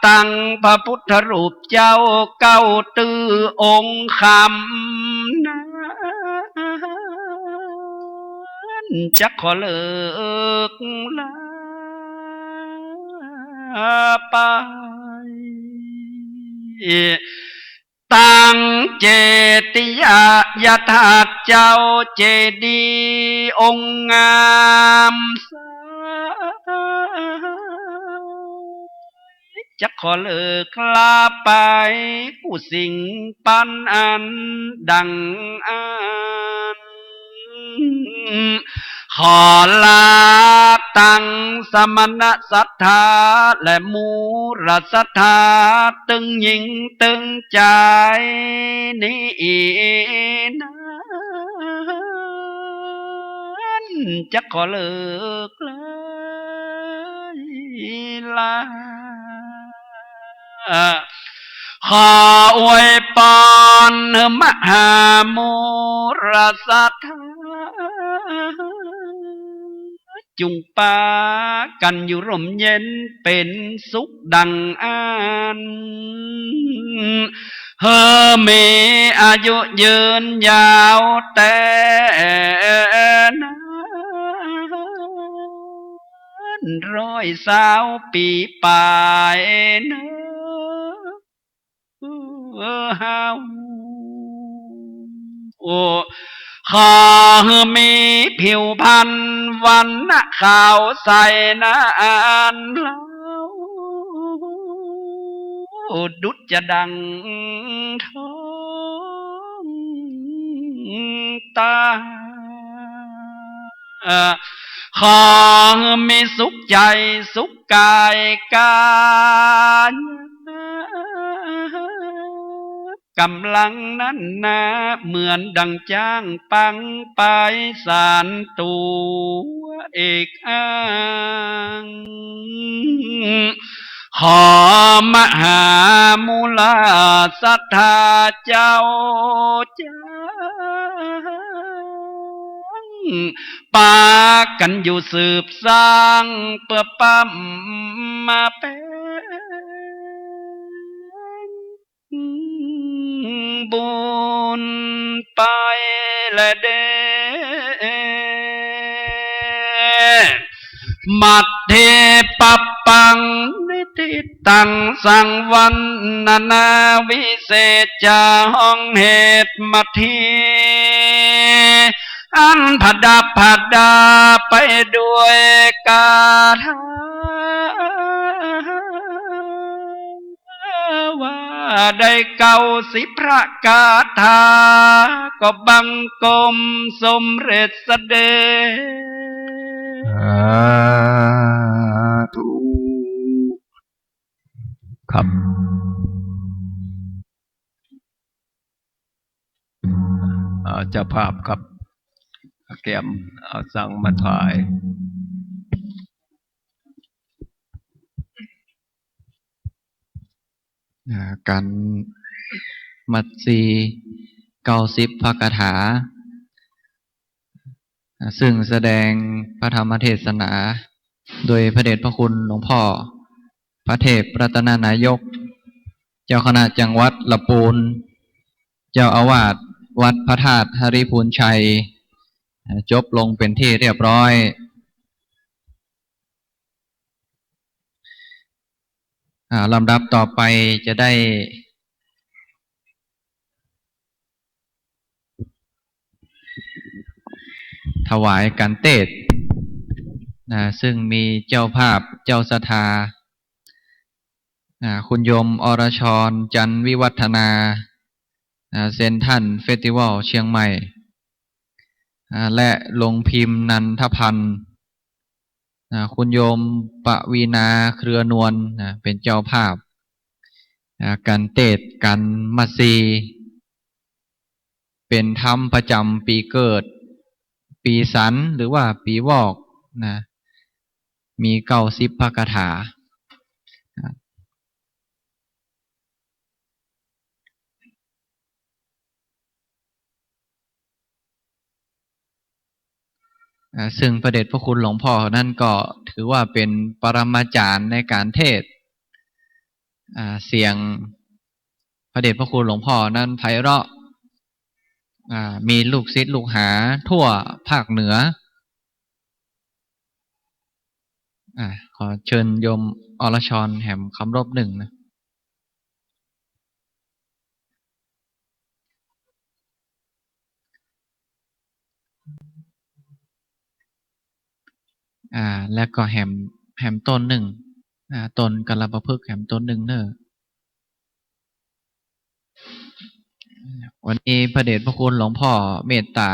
ตังพระพุทธรูปเจ้าเก้าตื้อองค์คำนั้น จะขอเลิกลาไป ตังเจติยธาตุเจ้าเจดีย์องค์งามสา จะขอเลิกลาไปกู้สิ่งปันอันดังอั้น ขอลาตังสมณศรัทธาและมูลศรัทธาตึงญิงตึงจายนี้นั้น จะขอเลิกเลยลา ขออวยปอนหื้อมหามูลศรัทธา จุ่งปากั๋นอยู่ร่มเย็นเป๋นสุขดังอั้น หื้อมีอายุยืนยาวแต่นั้น ร้อยซาวปี๋ปายเนอ เฮา โอ้ ขอหื้อมีผิวพรรณวรรณะขาวใสนานเล่า ดุจจะดั่งทองตา ขอหื้อมีสุขใจ๋สุขกายกาญ ก๋ำลังนั้นนา เหมือนดังจ๊างปังไปสานตั๋วเอกอ้าง ขอมหามูลาศรัทธาเจ้าจ๊าง ปากั๋นอยู่สืบสร้างเปื้อปั๊มมาแป๋งบุญไปแลเด้ มัตเทปัปปัง นิทธิตัง สังวัณณนา วิเศษจา ห้องเหตุมัตถี อันประดับประดาไปด้วยคาถา ว่าได้เก้าสิบพระคาถา ก็บังคมสมเร็จเสด็จ สาธุ ครับ อ่า เจ้าภาพครับ เกียมเอาสังมาถวาย อ่า ก๋านมัสสีเก้าสิบพระคาถา อ่า ซึ่งแสดงพระธรรมเทศนา โดยพระเดชพระคุณหลวงพ่อพระเทพรัตนนายก เจ้าคณะจังหวัดละปูน เจ้าอาวาสวัดพระธาตุหริพูนชัย อ่า จบลงเป๋นที่เรียบร้อย อ่า ลำดับต่อไปจะได้ ถวายก๋านเตศน์ นะ ซึ่งมีเจ้าภาพเจ้าศรัทธา อ่า คุณโยมอรชร จันทร์วิวัฒนา อ่า เซ็นทรัลเฟสติวัลเชียงใหม่ อ่า และโรงพิมพ์นันทพันธ์ อ่า คุณโยมปวีณา เครือนวล นะ เป๋นเจ้าภาพ อ่า ก๋านเตศน์ก๋านมัสสี เป๋นธรรมประจ๋ำปี๋เกิด ปี๋สัน หรือว่าปี๋วอก นะ มีเก้าสิบพระคาถา อ่า ซึ่งพระเดชพระคุณหลวงพ่อนั้นก็ถือว่าเป๋นปรมาจารย์ในก๋านเทศน์ อ่า เสียงพระเดชพระคุณหลวงพ่อนั้นไพเราะ อ่า มีลูกศิษย์ลูกหาทั่วภาคเหนือ อ่า ขอเชิญโยมอรชรแหมคำรบนึ่งนะ อ่า แล้วก็แหม แหมตนนึ่ง อ่า ตนกัลปะพฤกษ์แหมตนนึ่งเน่อ วันนี้พระเดชพระคุณหลวงพ่อเมตต๋า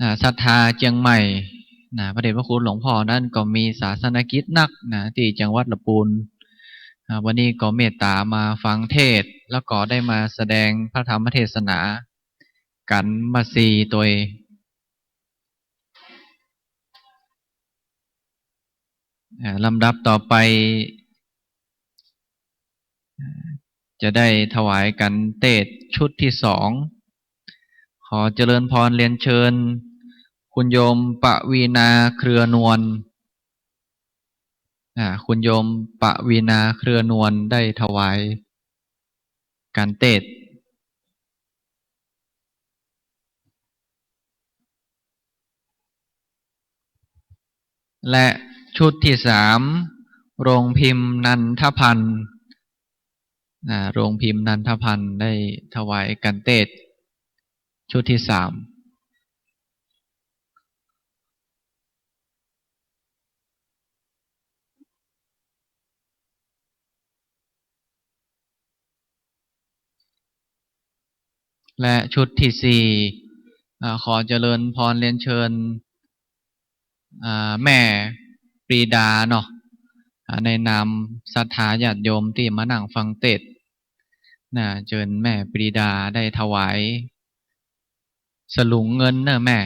อ่า ศรัทธาเจียงใหม่ นะ พระเดชพระคุณหลวงพ่อนั้นก็มีศาสนกิจนัก นะ ตี้จังหวัดละปูน อ่า วันนี้ก็เมตต๋ามาฟังเทศน์ แล้วก็ได้มาแสดงพระธรรมเทศนา ก๋านมัสสีตวย อ่า ลำดับต่อไป จะได้ถวายก๋านเตศน์ชุดตี้สอง ขอเจริญพรเรียนเชิญ คุณโยมปวีณา เครือนวล อ่า คุณโยมปวีณา เครือนวล ได้ถวายก๋านเตศน์ และชุดตี้สาม โรงพิมพ์นันทพันธ์ อ่า โรงพิมพ์นันทพันธ์ได้ถวายก๋านเตศน์ชุดตี้สาม และชุดตี้สี่ อ่า ขอเจริญพรเรียนเชิญ อ่า แม่ปรีดาเนาะ อ่า ในนามศรัทธาญาติโยมตี้มานั่งฟังเตศน์ นะ เจิญแม่ปรีดาได้ถวายสลุงเงินเน่อแม่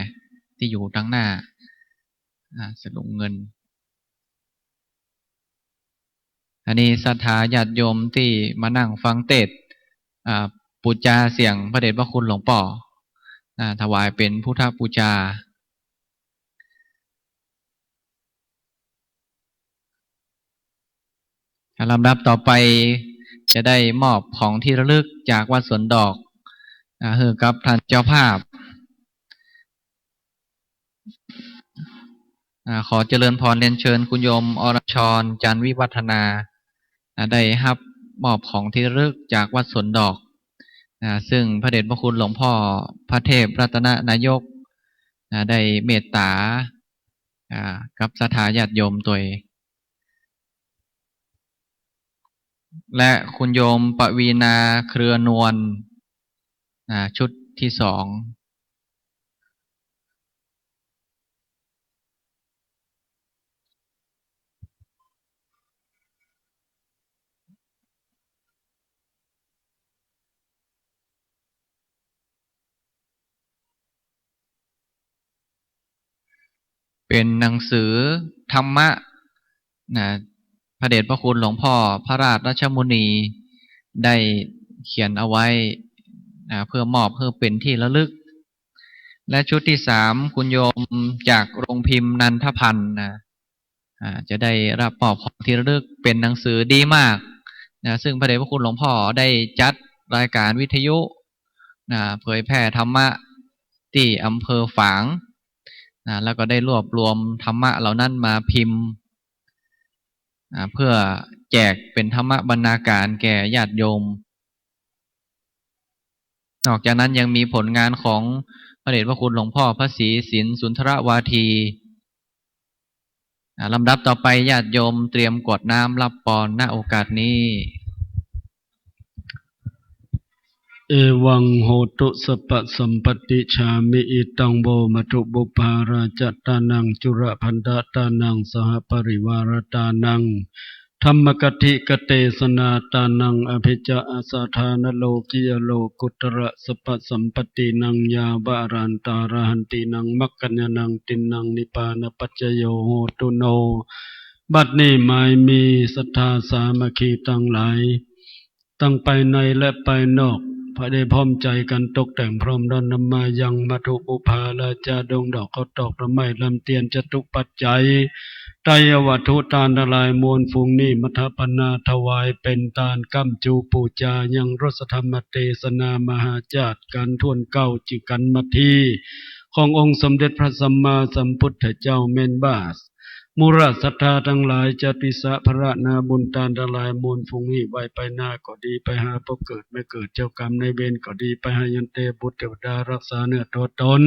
ตี้อยู่ตังหน้า อ่า สลุงเงิน อันนี้ศรัทธาญาติโยมตี้มานั่งฟังเตสน์ อ่า ปู๋จาเสียงพระเดชพระคุณหลวงป้อ อ่า ถวายเป๋นพุทธปู๋จา ลำดับต่อไปจะได้มอบของที่ระลึกจากวัดสวนดอก อ่า หื้อกับท่านเจ้าภาพ อ่า ขอเจริญพรเรียนเชิญคุณโยมอรชร จันทร์วิวัฒนา อ่า ได้ฮับมอบของที่ระลึกจากวัดสวนดอก อ่า ซึ่งพระเดชพระคุณหลวงพ่อพระเทพรัตนนายก อ่า ได้เมตต๋า อ่า กับศรัทธาญาติโยมตวย และคุณโยมปวีณา เครือนวล อ่า ชุดที่สอง เป๋นหนังสือธรรมะ นะ พระเดชพระคุณหลวงพ่อพระราชรัชมุนี ได้เขียนเอาไว้ นะ เพื่อมอบหื้อเป๋นที่ระลึก และชุดที่สาม คุณโยมจากโรงพิมพ์นันทพันธ์ นะ อ่า จะได้รับมอบของที่ระลึก เป๋นหนังสือดีมาก นะ ซึ่งพระเดชพระคุณหลวงพ่อได้จัดรายการวิทยุ นะ เผยแผ่ธรรมะตี้อำเภอฝาง นะ แล้วก็ได้รวบรวมธรรมะเหล่านั้นมาพิมพ์ อ่า เพื่อแจกเป๋นธรรมบรรณาการแก่ญาติโยม นอกจากนั้นยังมีผลงานของพระเดชพระคุณหลวงพ่อพระศรีสินสุนทรวาที อ่า ลำดับต่อไปญาติโยมเตรียมกรวดน้ำรับปอน ณ โอกาสนี้ Evaṃ hotu sabbasampattī. Icchāmi etam vo mathupupphalājatānaṃ culabandhatānaṃ sahaparivāratānaṃ dhammakkhatthigatesanatānaṃ abhijjhāyasāthānalokiyalokuttalasabbasampattināṃ yāva alantārahantīnaṃ maggānaṃ tiṇṇaṃ nibbānapaccayo hotu no. บัดนี้หมายมีศรัทธาสามัคคีตังหลาย ตังภายในและภายนอก พาได้พร้อมใจ๋กั๋นตกแต่งพร้อมน้อมนำมายัง Madhupupphalājā ดงดอกข้าวตอก ดอกไม้ ลำเตียน จตุปัจจัย ไตรยวัตถุ ตานตังหลายมวลฝูงนี้ มัฏฐปนา ถวายเป๋นตาน ก้ำจูปู๋จายังรสธรรมเตสนามหาชาติ กั๋นถ้วนเก้า จึกกั๋นมาที ขององค์สมเด็จพระสัมมาสัมพุทธเจ้า แม่นว่า หมู่ราชศรัทธาตังหลาย เจ้าตี้สละพละนาบุญตานตังหลายมวลฝูงนี้ ไหว้ไปนาก็ดี ไปหาป้อเกิดแม่เกิด เจ้ากรรมนายเวรก็ดี ไปหายันเตบุตรเตวดารักษาเนื้อตัวต๋น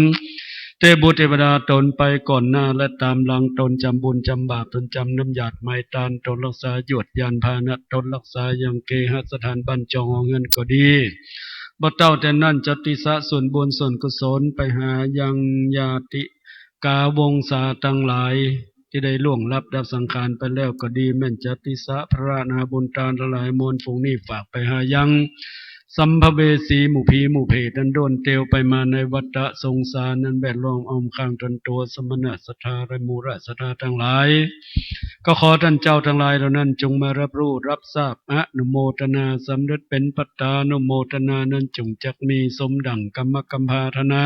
เตบุตรเตวดาต๋นไปก่อนหน้าและต๋ามหลังต๋น จำบุญจำบาปต๋น จำน้ำหยาดไม้ตานต๋น รักษายวดยานพาหนะต๋น รักษายังเกหสถานบ้านจองห้องเฮือนก็ดี บ่เต้าแต่นั้น เจ้าตี้สละส่วนบุญส่วนกุศลไปหายังญาติ กาวงศาตังหลายตี้ได้ล่วงลับดับสังขารไปแล้วก็ดี แม่นเจ้าตี้สละพละนาบุญตานตังหลายมวลฝูงนี้ ฝากไปหายังสัมภเวสีหมู่ผีหมู่เปรตอันด้วนเตียวไปมาในวัฏฏะสงสาร อันแวดล้อมอ้อมข้างต๋น ตัวสมณะศรัทธาและหมู่ราชศรัทธาตังหลาย ก็ขอต้านเจ้าตังหลายเหล่านั้น จงมารับรู้รับทราบ อนุโมทนา สำเร็จเป๋นปัตตานุโมทนานั้น จงจักมีสมดั่งกำมะกำปรารถนา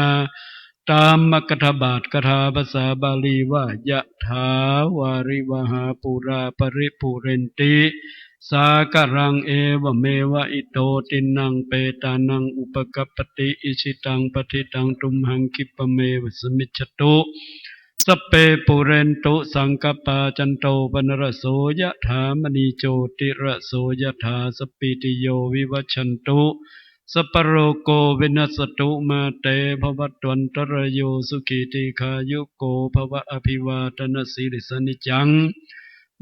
ต๋ามมะกัทธบาท คาถาภาษาบาลีว่า Yathā vārivahā pūrā paripūrenti sāgaraṃ, evameva ito dinnaṃ petānaṃ upakappati. Icchitaṃ patthitaṃ tumhaṃ khippameva samijjhatu, sabbe pūrentu saṅkappā, cando paṇṇaraso yathā, maṇi jotiraso yathā, sabbītiyo vivajjantu, sabbarogo vinassatu, mā te bhavatvantarāyo, sukhī dīghāyuko bhava. Abhivādanasīlissa niccaṃ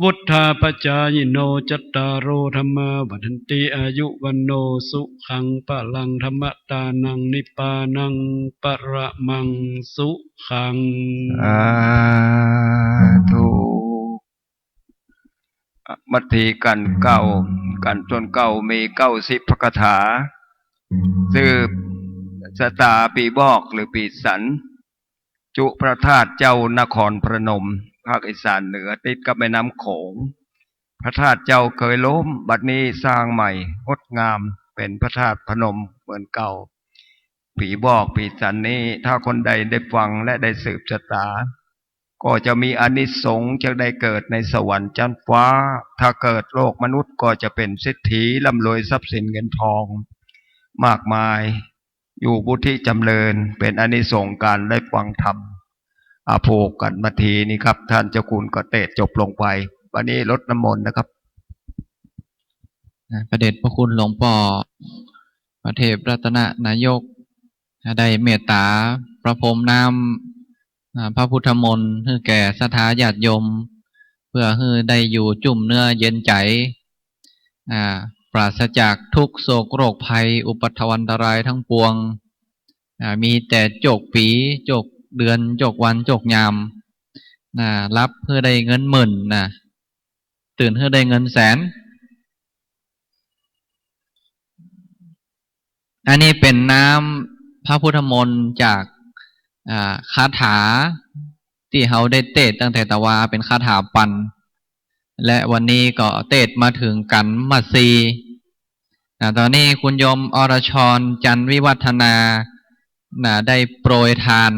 vuḍḍhāpacāyino, cattāro dhammā vaḍḍhanti, āyu vaṇṇo sukhaṃ balaṃ. Dhammaddhānaṃ nibbānaṃ paramaṃ sukhaṃ. สาธุ อะ มัตถีกัณฑ์เก้า กัณฑ์ต้นเก้ามีเก้าสิบพระคาถา สืบชะตาปีบอกหรือปีสัน จุพระธาตุเจ้านครพนม ภาคอีสานเหนือติดกับแม่น้ำโขง พระธาตุเจ้าเคยล้ม บัดนี้สร้างใหม่งดงาม เป๋นพระธาตุพนมเหมือนเก่า ปีบอกปีสันนี้ ถ้าคนใดได้ฟังและได้สืบชะตา ก็จะมีอานิสงส์ จะได้เกิดในสวรรค์ชั้นฟ้า ถ้าเกิดโลกมนุษย์ก็จะเป๋นเศรษฐี ร่ำรวยทรัพย์สินเงินทองมากมาย อยู่วุฒิจำเริญ เป๋นอานิสงส์การได้ฟังธรรม อ่า ผูกกันมาทีนี้ครับ ท่านเจ้าคุณก็เตสน์จบลงไป วันนี้รดน้ำมนต์นะครับ นะ พระเดชพระคุณหลวงป้อ พระเทพรัตนนายก ได้เมตตาประพรมน้ำ อ่า พระพุทธมนต์หื้อแก่ศรัทธาญาติโยม เพื่อหื้อได้อยู่จุ้มเนื้อเย็นใจ๋ อ่า ปราศจากทุกข์โศกโรคภัยอุปัทวันตรายทั้งปวง อ่า มีแต่โจคปี๋ โจคเดือน โจควัน โจคยาม นะ หลับหื้อได้เงินหมื่น นะ ตื่นหื้อได้เงินแสน อันนี้เป๋นน้ำพระพุทธมนต์จาก อ่า คาถาตี้เฮาได้เตสน์ตั้งแต่ตะวา เป๋นคาถาปัน และวันนี้ก็เตสน์มาเถิงกัณฑ์มาซี นะ ต๋อนนี้คุณโยมอรชร จันทร์วิวัฒนา นะ ได้โปรยทาน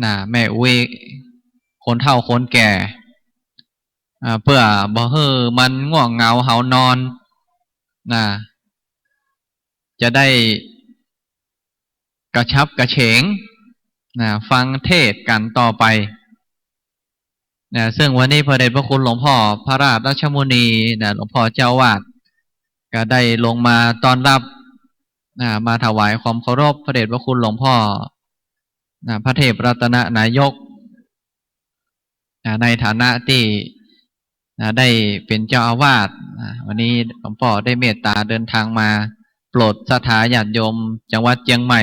นะ แม่อุ๊ย คนเฒ่าคนแก่ อ่า เปื้อบ่หื้อมันง่วงเหงาหาวนอน นะ จะได้กระฉับกระเฉง นะ ฟังเทศน์กั๋นต่อไป นะ ซึ่งวันนี้พระเดชพระคุณหลวงพ่อพระราชรัชมุนี นะ หลวงพ่อเจ้าอาวาส ก็ได้ลงมาต้อนรับ นะ มาถวายความเคารพพระเดชพระคุณหลวงพ่อ นะ พระเทพรัตนนายก นะ ในฐานะตี้ นะ ได้เป๋นเจ้าอาวาส นะ วันนี้หลวงพ่อได้เมตตาเดินทางมาโปรดศรัทธาญาติโยมจังหวัดเจียงใหม่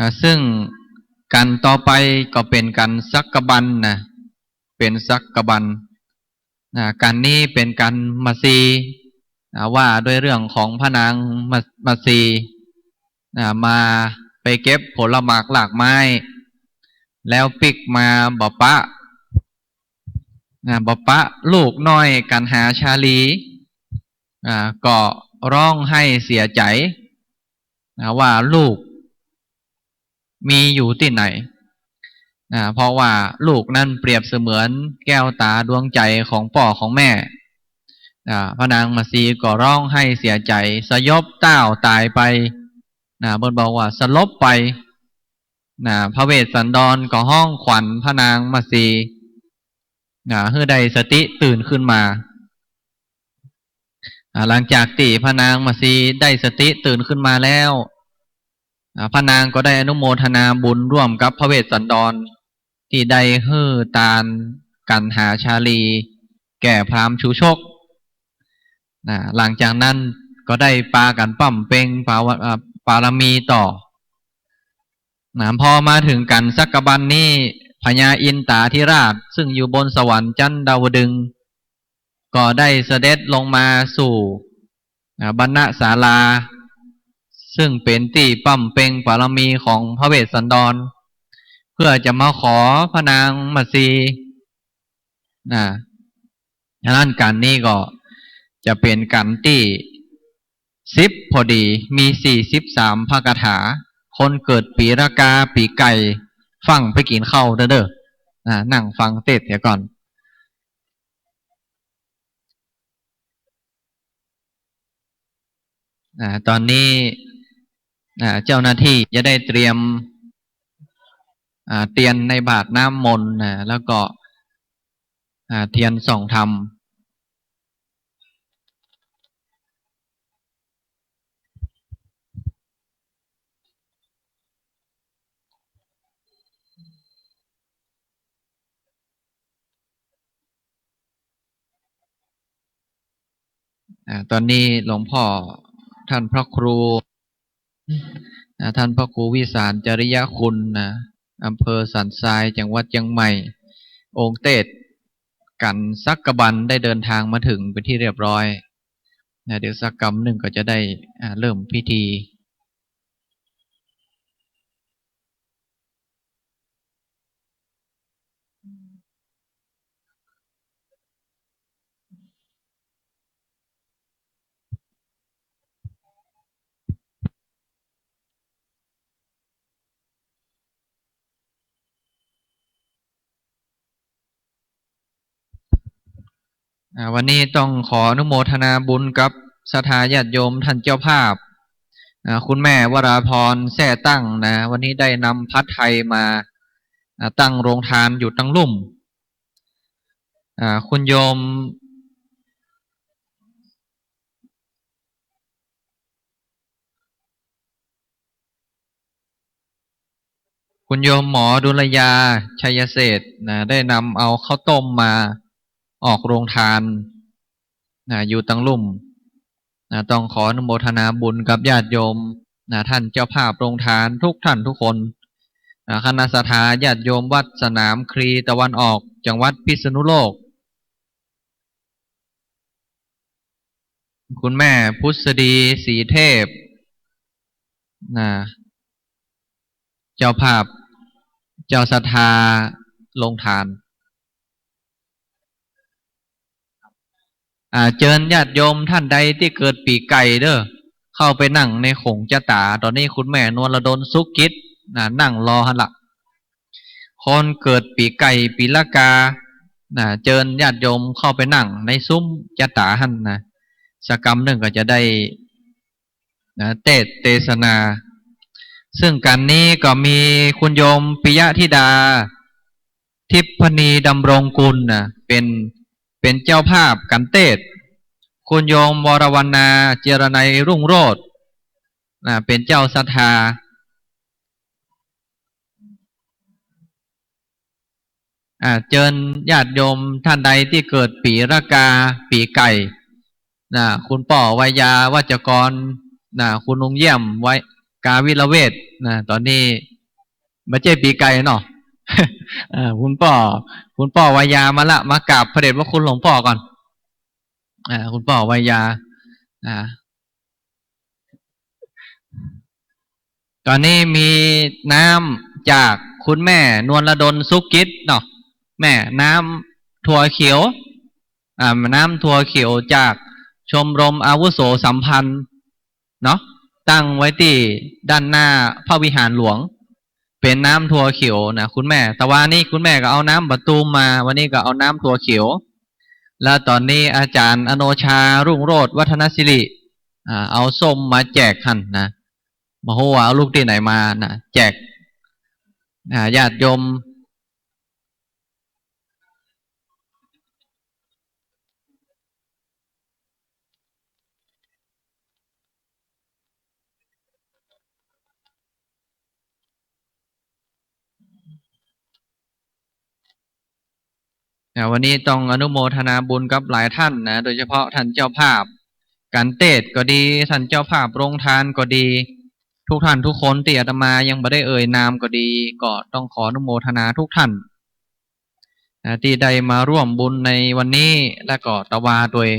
อ่า ซึ่งกัณฑ์ต่อไปก็เป๋นกัณฑ์สักกะบันนะ เป๋นสักกะบัน อ่า กัณฑ์นี้เป๋นกัณฑ์มาซี อ่า ว่าด้วยเรื่องของพระนางมา มาซี อ่า มาไปเก็บผลหมากหลากไม้ แล้วปิ๊กมาบ่ปะ อ่า บ่ปะลูกน้อยกัณหาชาลี อ่า ก็ฮ้องไห้เสียใจ๋ อ่า ว่าลูกมีอยู่ตี้ไหน อ่า เพราะว่าลูกนั้นเปรียบเสมือนแก้วต๋าดวงใจ๋ของป้อของแม่ อ่า พระนางมาซีก็ฮ้องไห้เสียใจ๋ สยบต้าวต๋ายไป นะ เปิ้นบอกว่าสลบไป นะ พระเวสสันดรก็ฮ้องขวัญพระนางมาซี นะ หื้อได้สติตื่นขึ้นมา อ่า หลังจากตี้พระนางมาซีได้สติตื่นขึ้นมาแล้ว อ่า พระนางก็ได้อนุโมทนาบุญร่วมกับพระเวสสันดร ตี้ได้หื้อตานกัณหาชาลีแก่พราหมณ์ชูชก นะ หลังจากนั้นก็ได้ปากั๋นบำเพ็ญปาวะ อ่า บารมีต่อ นะ พอมาเถิงกัณฑ์สักกะบันนี้ พญาอินตาธิราช ซึ่งอยู่บนสวรรค์ชั้นดาวดึงส์ ก็ได้เสด็จลงมาสู่ อ่า บรรณศาลา ซึ่งเป๋นตี้บำเพ็ญบารมีของพระเวสสันดร เพื่อจะมาขอพระนางมาซี นะ ฉะนั้นกัณฑ์นี้ก็จะเป๋นกัณฑ์ตี้สิบพอดี มีสี่สิบสามพระคาถา คนเกิดปี๋รากา ปี๋ไก่ ฟั่งไปกิ๋นข้าวเต๊อะเต๊อะ นะ นั่งฟังเทศน์เสียก่อน อ่า ต๋อนนี้ อ่า เจ้าหน้าตี้จะได้เตรียม อ่า เตียนในบาตรน้ำมนต์นะ แล้วก็ อ่า เตียนส่องธรรม อ่า ต๋อนนี้หลวงป้อท่านพระครู อ่า ท่านพระครูวิสารจริยคุณนะ อำเภอสันทราย จังหวัดเจียงใหม่ องค์เตสน์ กั๋นสักกะบัน ได้เดินทางมาเถิงเป๋นตี้เรียบร้อยนะ เดี๋ยวสักกำนึ่งก็จะได้ อ่า เริ่มพิธี อ่า วันนี้ต้องขออนุโมทนาบุญกับศรัทธาญาติโยมต้านเจ้าภาพ อ่า คุณแม่วราพร แซ่ตั้งนะ วันนี้ได้นำผัดไทยมา อ่า ตั้งโรงทานอยู่ตังลุ่ม อ่า คุณโยม คุณโยมหมอดุลยา ชัยเศรษฐนะ ได้นำเอาข้าวต้มมาออกโรงทานนะ อยู่ตังลุ่มนะ ต้องขออนุโมทนาบุญกับญาติโยมนะ ต้านเจ้าภาพโรงทานทุกท่านทุกคนนะ คณะศรัทธาญาติโยมวัดสนามคลีตะวันออก จังหวัดพิษณุโลก คุณแม่พุทธดี ศรีเทพ นะ เจ้าภาพ เจ้าศรัทธาโรงทาน อ่า เจิญญาติโยมต้านใดตี้เกิดปี๋ไก่เด้อ เข้าไปนั่งในขงจะต๋า ต๋อนนี้คุณแม่นวลดล สุขกิจ นะ นั่งรอหั้นละ คนเกิดปี๋ไก่ ปี๋ละกา นะ เจิญญาติโยมเข้าไปนั่งในซุ้มจะต๋าหั้นนะ สักกำนึ่งก็จะได้ นะ เตสน์เตสนา ซึ่งกั๋นนี้ก็มีคุณโยมปิยะธิดา ทิพพนีดำรงกุลนะ เป๋น เป๋นเจ้าภาพกั๋นเตสน์ คุณโยมวรวรรณา เจรนัยรุ่งโรจน์ นะ เป๋นเจ้าศรัทธา อ่า เจิญญาติโยมต้านใดตี้เกิดปี๋ละกา ปี๋ไก่ นะ คุณป้อวายา วัจกร นะ คุณลุงเยี่ยม ไว้ กาวิระเวช นะ ต๋อนนี้บ่ใจ้ปี๋ไก่เนาะ อ่า คุณป้อ คุณป้อวายามาละ มากราบพระเดชพระคุณหลวงป้อก่อน อ่า คุณป้อวายา อ่า ต๋อนนี้มีน้ำจากคุณแม่นวลดล สุขกิจเนาะ แม่ น้ำถั่วเขียว อ่า น้ำถั่วเขียวจากชมรมอาวุโสสัมพันธ์เนาะ ตั้งไว้ตี้ด้านหน้าพระวิหารหลวง เป๋นน้ำถั่วเขียวนะ คุณแม่ ตะวานี้คุณแม่ก็เอาน้ำบ่าตูมมา วันนี้ก็เอาน้ำถั่วเขียว แล้วต๋อนนี้อาจ๋ารย์อโนชา รุ่งโรจน์วัฒนศิริ อ่า เอาส้มมาแจกหั้นนะ บ่ฮู้ว่าเอาลูกตี้ไหนมานะ แจก อ่า ญาติโยม อ่า วันนี้ต้องอนุโมทนาบุญกับหลายท่านนะ โดยเฉพาะท่านเจ้าภาพกั๋นเตสน์ก็ดี ท่านเจ้าภาพโรงทานก็ดี ทุกท่านทุกคนตี้อาตมายังบ่ได้เอ่ยนามก็ดี ก็ต้องขออนุโมทนาทุกท่าน นะ ตี้ได้มาร่วมบุญในวันนี้ และก็ตะวาตวย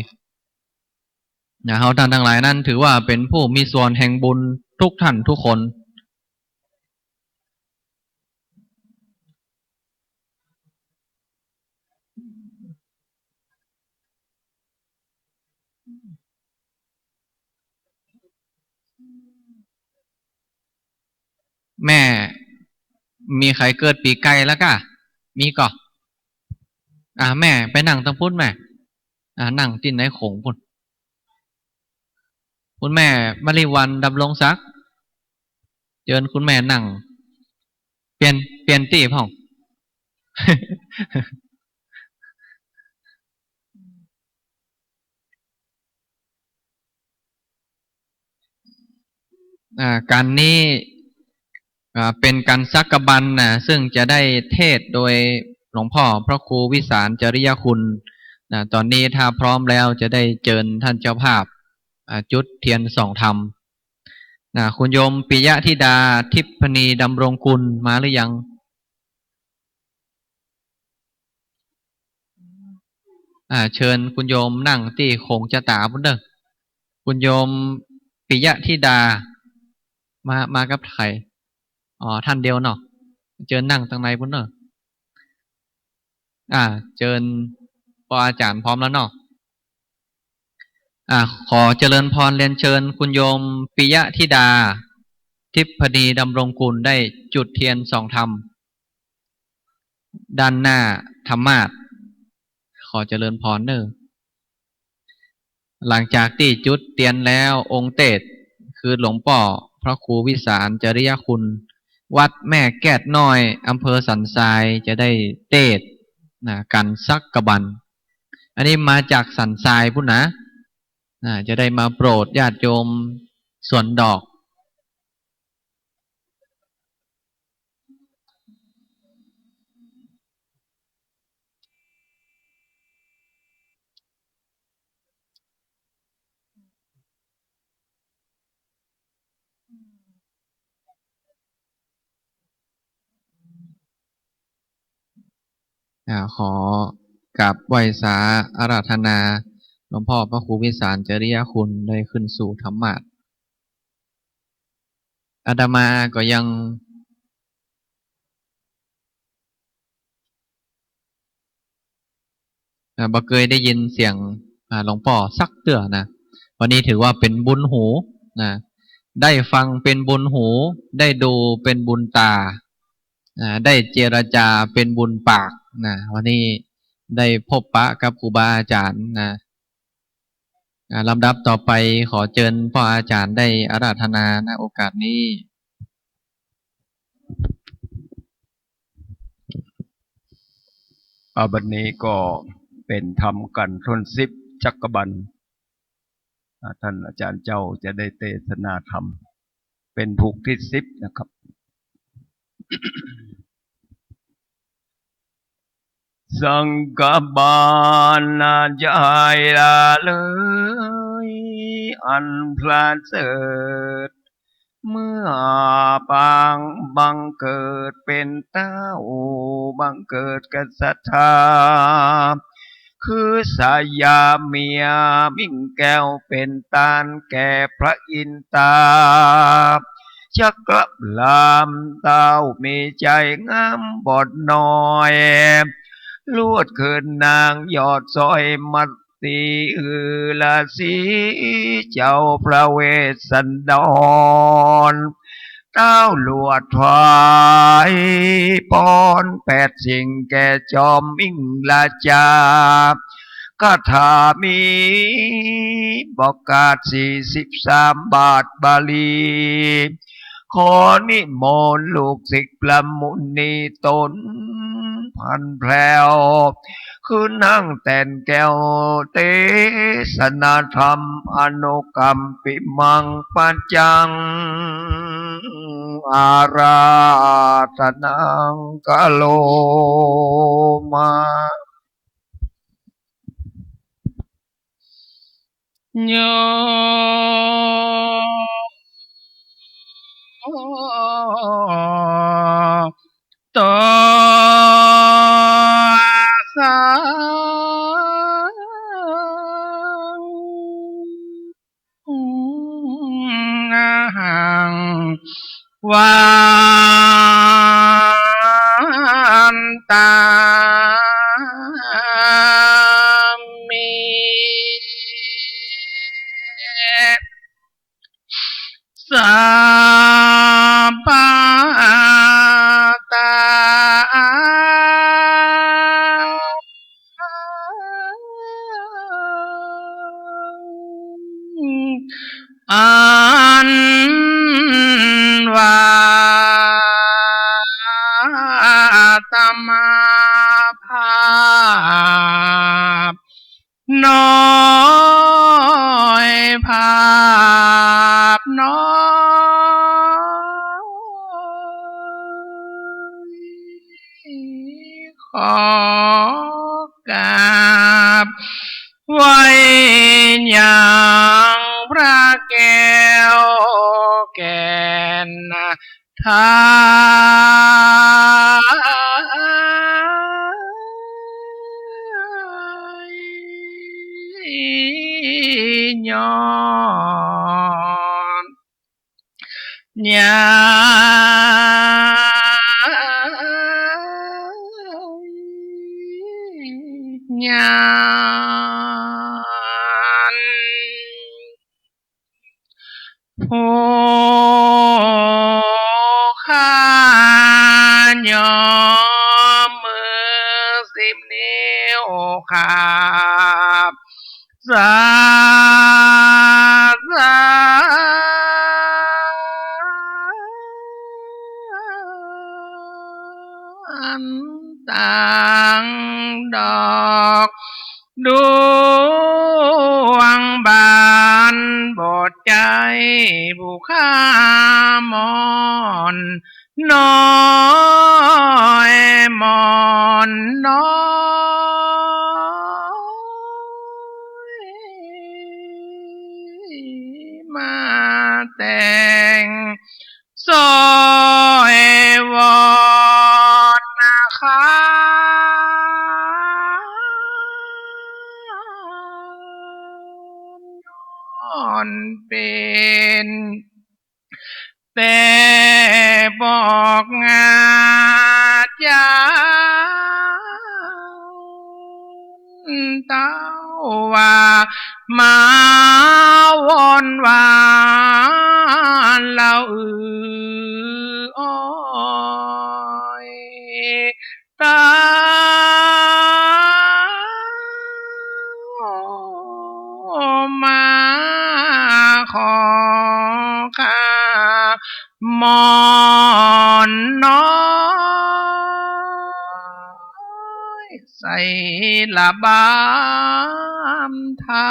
นะ เฮาท่านตังหลายนั้นถือว่าเป๋นผู้มีส่วนแห่งบุญทุกท่านทุกคน แม่ มีใผเกิดปี๋ไก่แล้วก่ะ มีก่อ อ่า แม่ไปนั่งตังปุ้นแม่ อ่า นั่งตี้ในขงปุ้น คุณแม่มริวัลย์ ดำรงศักดิ์ เจิญคุณแม่นั่ง เปลี่ยน เปลี่ยนตี้พ่อง อ่า กั๋นนี้ อ่า เป๋นกั๋นสักกะบันนะ ซึ่งจะได้เตสน์โดยหลวงป้อพระครูวิสารจริยคุณ นะ ต๋อนนี้ถ้าพร้อมแล้วจะได้เจิญต้านเจ้าภาพ อ่า จุดเตียนส่องธรรม นะ คุณโยมปิยะธิดา ทิพย์พนีดำรงกุล มาหรือยัง อ่า เจิญคุณโยมนั่งตี้โขงจะต๋าปู๊นเน่อ คุณโยมปิยะธิดา มา มากับใผ อ๋อ ต้านเดียวเนาะ เจิญนั่งตางในปู๊นเน่อ อ่า เจิญ ป้ออาจ๋ารย์พร้อมแล้วเนาะ อ่า ขอเจริญพรเรียนเจิญคุณโยมปิยะธิดา ทิพย์พนีดำรงกุล ได้จุดเตียนส่องธรรม ด้านหน้าธรรมาสน์ ขอเจริญพรเน่อ หลังจากตี้จุดเตียนแล้ว องค์เตสน์คือหลวงป้อพระครูวิสารจริยคุณ วัดแม่แก้ดน้อย อำเภอสันทราย จะได้เตสน์ นะ กั๋นสักกะบัน อันนี้มาจากสันทรายปู๊นนะ นะ จะได้มาโปรดญาติโยมสวนดอก อ่า ขอกราบไหว้สาอาราธนาหลวงป้อพระครูวิสารจริยคุณ ได้ขึ้นสู่ธรรมาสน์ อาตมาก็ยัง อ่า บ่เกยได้ยินเสียง อ่า หลวงป้อสักเตื้อนะ วันนี้ถือว่าเป๋นบุญหูนะ ได้ฟังเป๋นบุญหู ได้ดูเป๋นบุญต๋า อ่า ได้เจรจาเป๋นบุญปากนะ วันนี้ได้พบปะกับครูบาอาจ๋ารย์นะ อ่า ลำดับต่อไปขอเจิญป้ออาจ๋ารย์ได้อาราธนา ณ โอกาสนี้ อ่า บัดนี้ก็เป๋นธรรมกัณฑ์ต้นสิบจักกะบัน อ่า ต้านอาจ๋ารย์เจ้าจะได้เตสนาธรรม เป๋นผูกตี้สิบนะครับ สังฆบาลาจายละเลยอันประเสริฐ เมื่อปางบังเกิดเป๋นเต้า บังเกิดกับศรัทธา คือสยามียมิ่งแก้วเป๋นตานแก่พระอินตา จักกะพรามเต้ามีใจ๋งามบอดน้อย ลวดเขินนางยอดสร้อยมัตติ อือราศีเจ้าพระเวสสันดร เต้าลวดถวายปอนแปดสิ่งแก่จอมมิ่งราชา คาถามีประกาศสี่สิบสามบาทบาลี ขอนิมนต์ลูกศิษย์พระมุนีต๋นพันแผลว ขึ้นนั่งแต้นแก้วเตสนาธรรม อนุกัมปิมังปัจจัง อาราธนังกะโรมา โย โต สา หัง วันตามิ สัพพะตา อันว่าอาตมาภาพน้อย ภาพน้อย ขอกราบ ไว้ยังพระแก้วแก่น ไทย ย้อน ย้อน ย้อน ผู้ข้าย้อมมือสิบนิ้วข้าบสาสาร ตังดอกดวงบาน บ่ใจ้ผู้ข้ามอนน้อย มอนน้อย มาแต่ง สร้อยวอนนะคะ ย้อนเป๋นแต่ปอกงาจาน เต้าว่า มาวอนวานละอืออ้อย เต้ามาขอข้ามอนน้อย ใส่ระบำธรร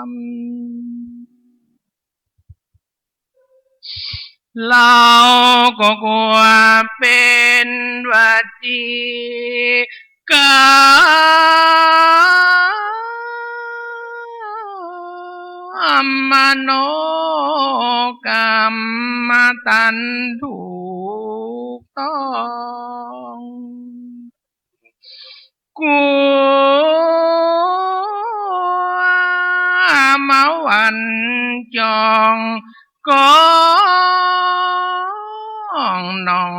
ม เฮาก็กลัวเป๋นวจีกรรม มโนกรรมตันถูกต้อง กลัวมาวันจองกองหนอง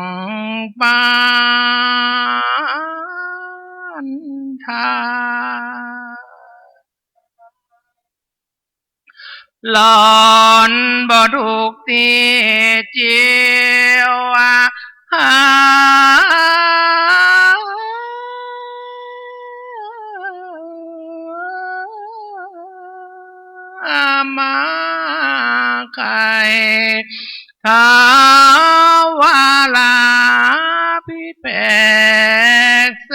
ปานทา หลอนบ่ถูกตี้เจียวว่า หามาไข ท้าววาลาภิเษกเส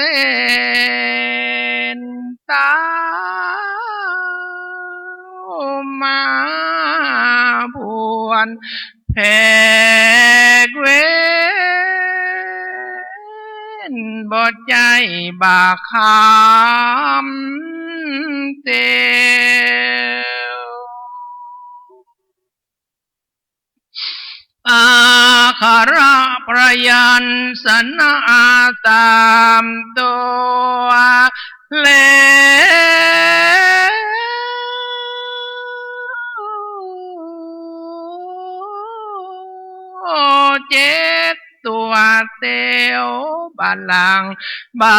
น เต้ามาบวชแผกเวร บ่ใจ้บ่าคำเตียว อักขระพยัญชนะสามตัวแล้ว เจ็ดตัวเตียว บาดหลังบา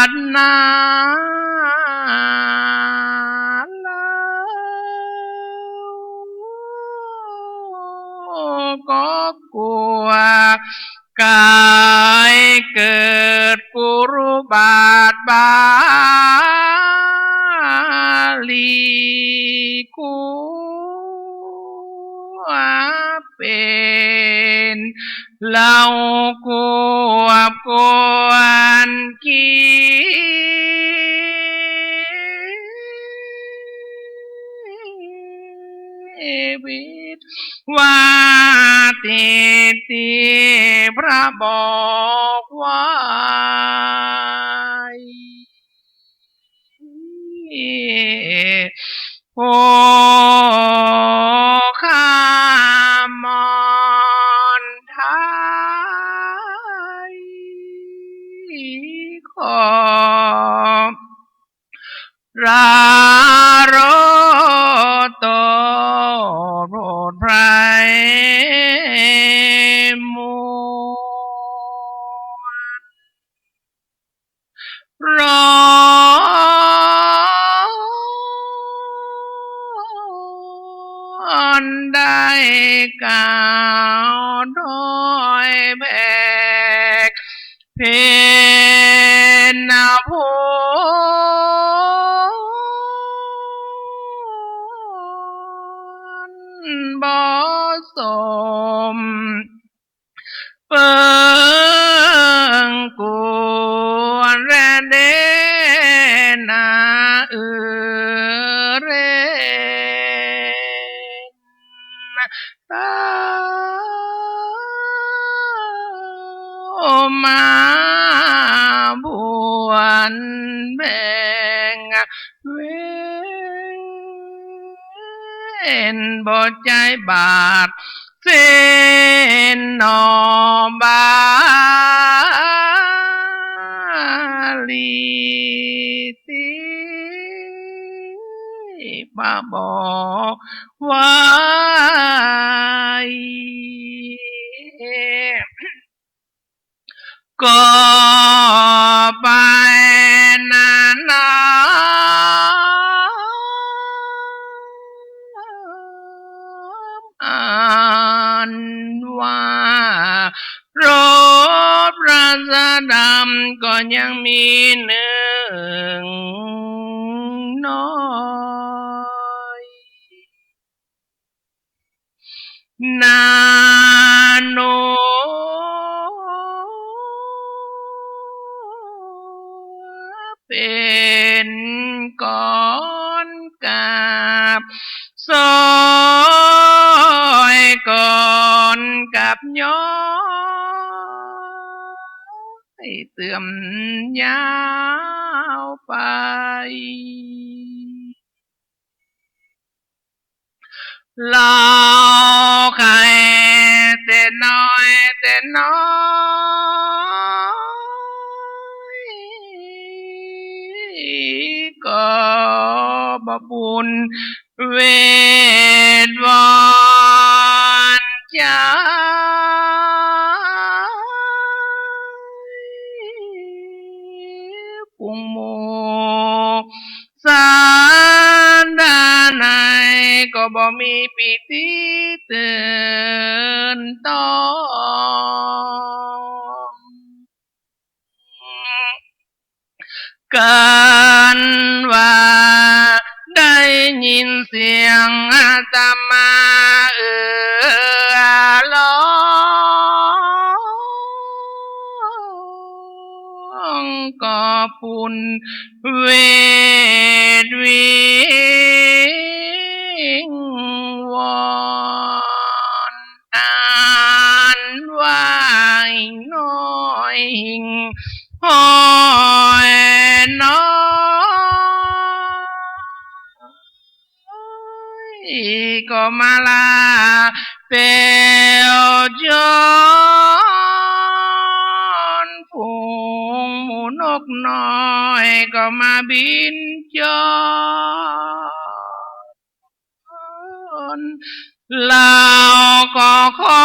ดหน้า แล้วก็กลัวกายเกิดกุรุบาทบาลี กลัว เป๋น เล่ากวบกวนกิเลส ว่าตี้ตี้พระบอกไว้ ผู้ข้ามอนไทย ขอ ระโรโตโปรดไพร่มวล ร้อนได้กล่าวถ้อยแผก เพ็ญนภพรบ่สม เปิงควรแลเดนา อือเรน เต้ามาบวนแบ่งเวร บ่ใจ้บาทเสนหนอบาลี ตี้มาบอกไว้ ก็ไปนานา อันว่า รบราชดำก็ยังมีนึ่งน้อย นาโน เป๋นก่อนกราบ ซอยก่อนกราบย้อย เติมยาวไป เฮาใค่แต่น้อยแต่น้อย ก็บ่บุญเวทวอนใจ๋ ปุงหมู่ สาดาไหนก็บ่มีปีติตื่นตอง เกินว่าได้ยินเสียงอาตมาเอ่อฮ้อง ก็ปุน เวทวิงวอน อันว่าน้อยหิ่งห้อยน้อย ก็มาลาแป๋วจอน ฝูงหมู่นกน้อยก็มาบินจอน เฮาก็ขอ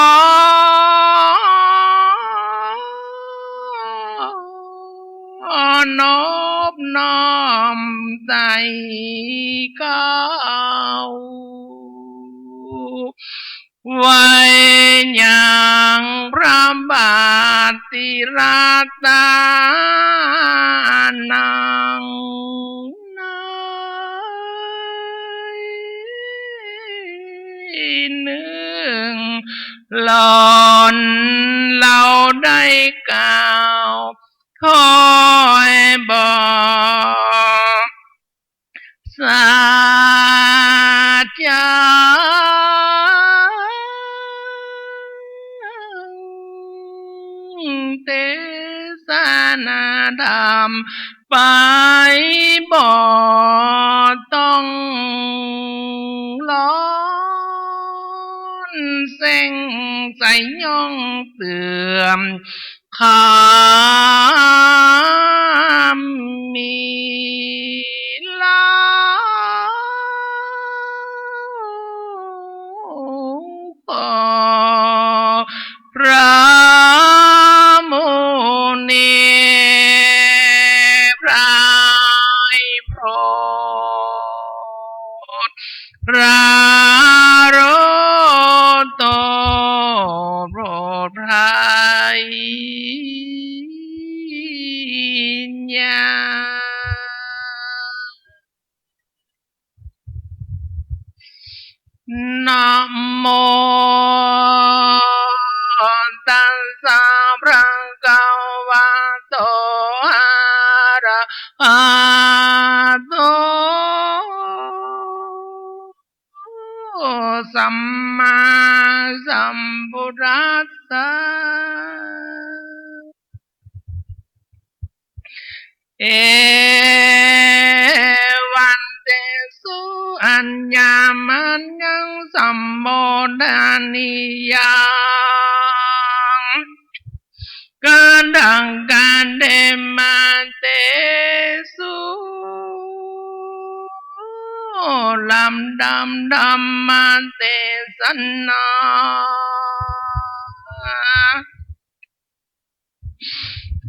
นอบน้อมใส่เกล้า ไหว้ยังพระบาทติรัตนานัง ในนึ่งหล่อนเฮาได้กล่าว ถ้อยบอก สาจัง เตสนาธรรมไปบ่ต้อง ย่องเสื่อม ความมีลา ขอพระมุนีไพร่โปรด ปรารภโต โปรดไพร่ นะโมตัสสะ ภะคะวะโต อะระหะโต สัมมาสัมพุทธัสสะ เอวังเตสุ อัญญามัญญัง สัมโมทะนียัง กะตัง กะเตมา เตสุ ลำดับธรรมเตสนา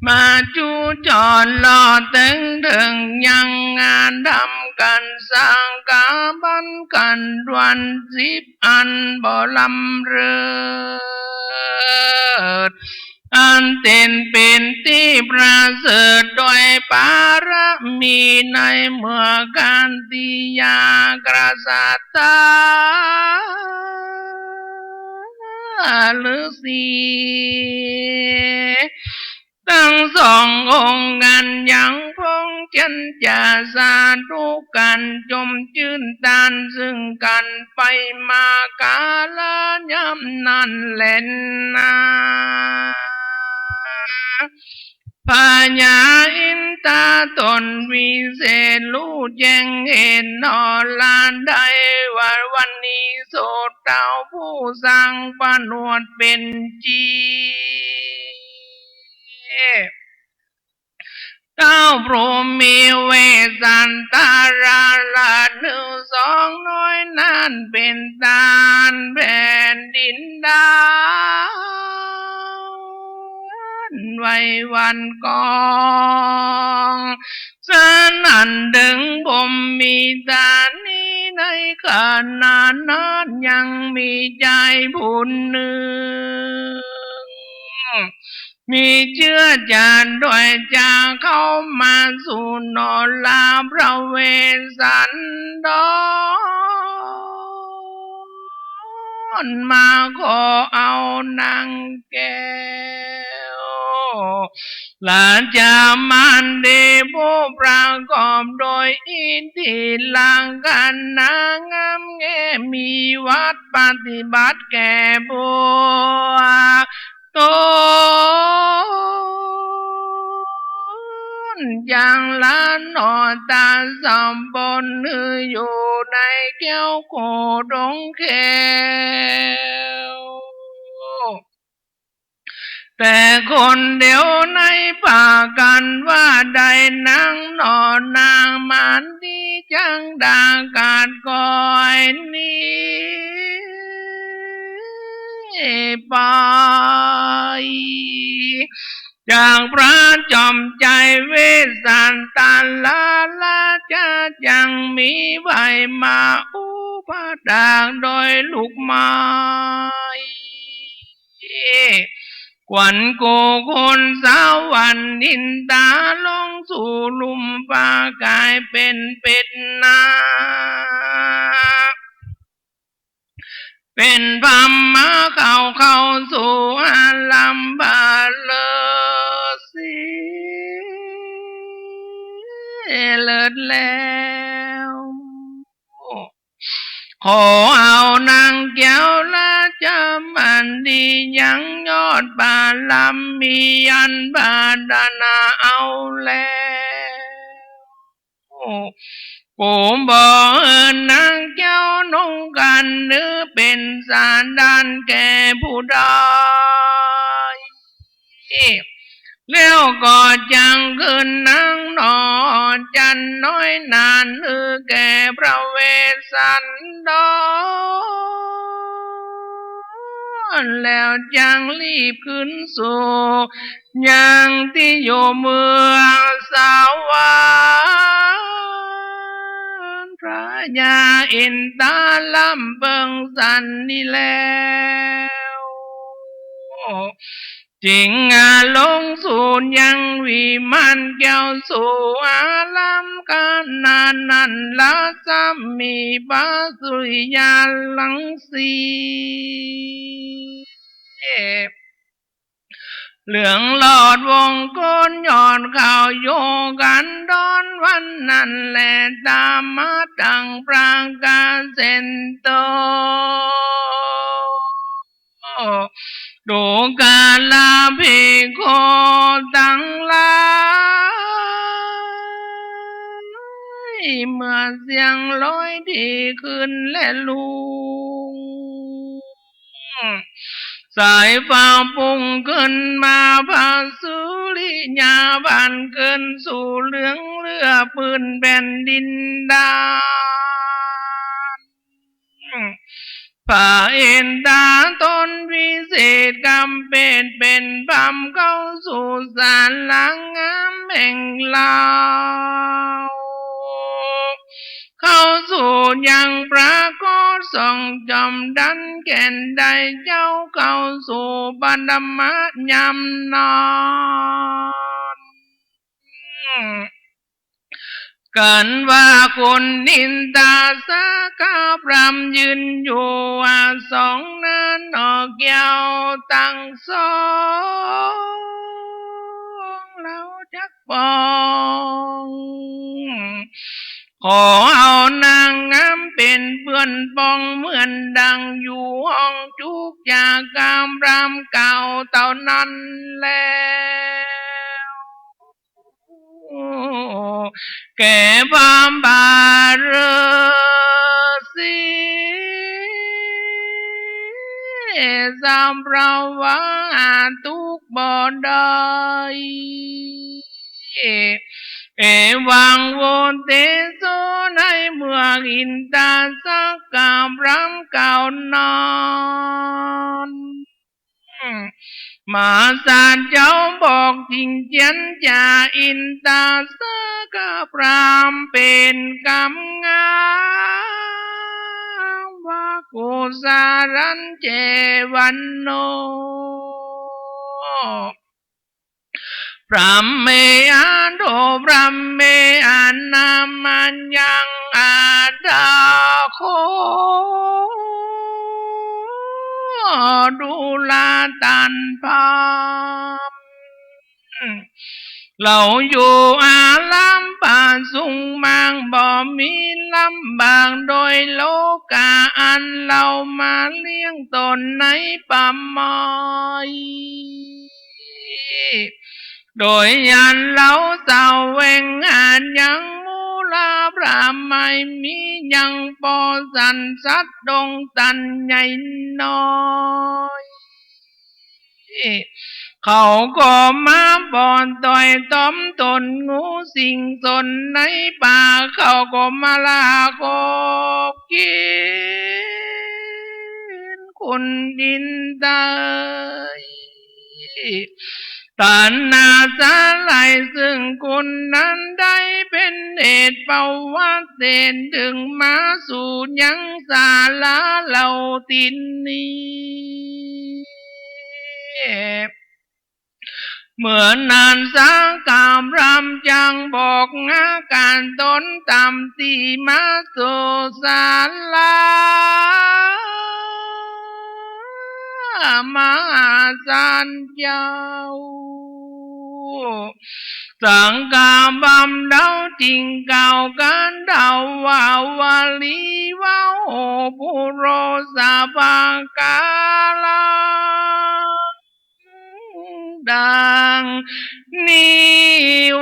มาจุจอดรอเถิง เถิงยังงานธรรมกั๋น สักกาบันกั๋น วันสิบอันบ่ลำเลิศ อันเต็มเป๋นตี้ประเสริฐโดยปารมีในเมื่อกั๋นตี้ยา กษัตริย์ฤๅษี ตึงสององค์กั๋น ยังพงษ์จันจา สาธุกั๋น จมจื้นตานซึ่งกั๋นไปมา กาละยามนั้นแลนา พญาอินทร์ต๋นวิเศษ ฮู้แจ้งเห็นหนอลาได้ว่า วันนี้โสตเต้าผู้สร้างผนวดเป๋นจริง เต้าผู้มีเวสสันดรละหนึ่งสองน้อยนั้น เป๋นต้านแผ่นดินดาน ไว้วันก่อน สะนั้นเถิงบ่มีต๋านี้ ในขณะนั้นยังมีชายผู้นึ่ง มีเจื้อจานด้วย จะเข้ามาสู่หนอลาพระเวสสันดร มาขอเอานางแก้ว ราชมารดีผู้ประกอบโดยอิทธิลักษณะงามแง่ มีวัตรปฏิบัติแก่บัวต๋น จังละหนอต๋าสองบน หื้ออยู่ในแก้วโขดงแก้ว แต่คนเดียวในปากั๋นว่าได้ นางหนอนางมารดีจังได้ขาดก้อยนี้ไป จากพระจอมไตรเวสสันดรราชา จังมีใบมาอุปถากโดยลูกไม้ ขวัญคู่คนสวรรค์อินทราลงสู่ลุ่มฟ้า ก๋ายเป๋นเป๋นนา เป๋นพรหมาเข้า เข้าสู่อารัมภะฤๅษี เลิศแล้ว ขอเอานางแก้วราชมารดี ยังยอดบารมีอันปรารถนาเอาแล้ว กูบ่หื้อนางแก้วนุ่งขัน หรือเป๋นสาดานแก่ผู้ใด แล้วก็จักขึ้นนั่งหนอจั๊นน้อยนั้น หื้อแก่พระเวสสันดร แล้วจักรีบขึ้นสู่ยังตี้อยู่เมืองสาวัต พระยาอินทาลำเปิงสันนี้แล้ว จึงอาลงสู่ยังวิมานแก้วสู่อาราม ขณะนั้นละสามีพระสุริยารังสี เหลืองหลอดวงโกนยอดเขาอยู่กันดอนวันนั้นแล ตามมาตังประก๋าศเส้นโต ดูกราภิกขุตังหลาย เมื่อเสียงร้อยดีขึ้นและลุง สายฟ้าปุ้งขึ้นมา พระสุริยาบันขึ้นสู่เหลืองเหลือปื้นแผ่นดินดาน พระอินทราตนวิเศษกำเปตเป๋นพรหมเข้าสู่ศาลางามแห่งลาว เข้าสู่ยังพระโกศทรงจอมดันแก่นได้เจ้า เข้าสู่ปฐมยามนอน กันว่าคุณอินทราสกพรามยืนอยู่ อาสองหน้าหนอแก้วตังสอง เฮาจักปอง ขอเอานางงามเป๋นเปื้อนปอง เหมือนดังอยู่ห้องจุก จักกำพรามเก่าเต้านั้นแล แก่พราหมณ์บาฤๅษี สำเพราะว่าตุ๊กข์บ่ได้ เอวัง โวเตโส ในเมื่ออินทราสกพรามเก่านั้น มหาศาลเจ้าบอกจิ่งเจียนจา อินทราสกพรามเป๋นกำงาม ว่ากุสารัญเจวัณโณ พรหมเมอาโถ พรหมเมอานามัญญัง อัฏฐาโค ดูราต้านพราหมณ์ เฮาอยู่อารามผาสุกมาก บ่มีลำบากโดยโลกา อันเฮามาเลี้ยงต๋นในป่าไม้ โดยอันเฮาแสวงหายังมูลาพระไม่มี ยังปอสันสัตว์ดงตันใหญ่น้อย เขาก็มาบ่อนต่อยตอมต๋น งูสิงสนในป่า เขาก็มาล่าขบกิ๋นคุณอินทรา ตัณหาสาหร่ายซึ่งคุณนั้นได้เป๋นเหตุประวัติเหตุ จึงมาสู่ยังศาลาเฮาตี้นี้ เมื่อนั้นสกพรามจักบอกอาก๋านต๋นต๋ามตี้มาสู่ศาลา มหาศาลเจ้า สกพรามเฮาจิ่งกล่าวกั๋นเต้าวาวลีว่า โหปุโรสะ ปะก๋าลังดังนี้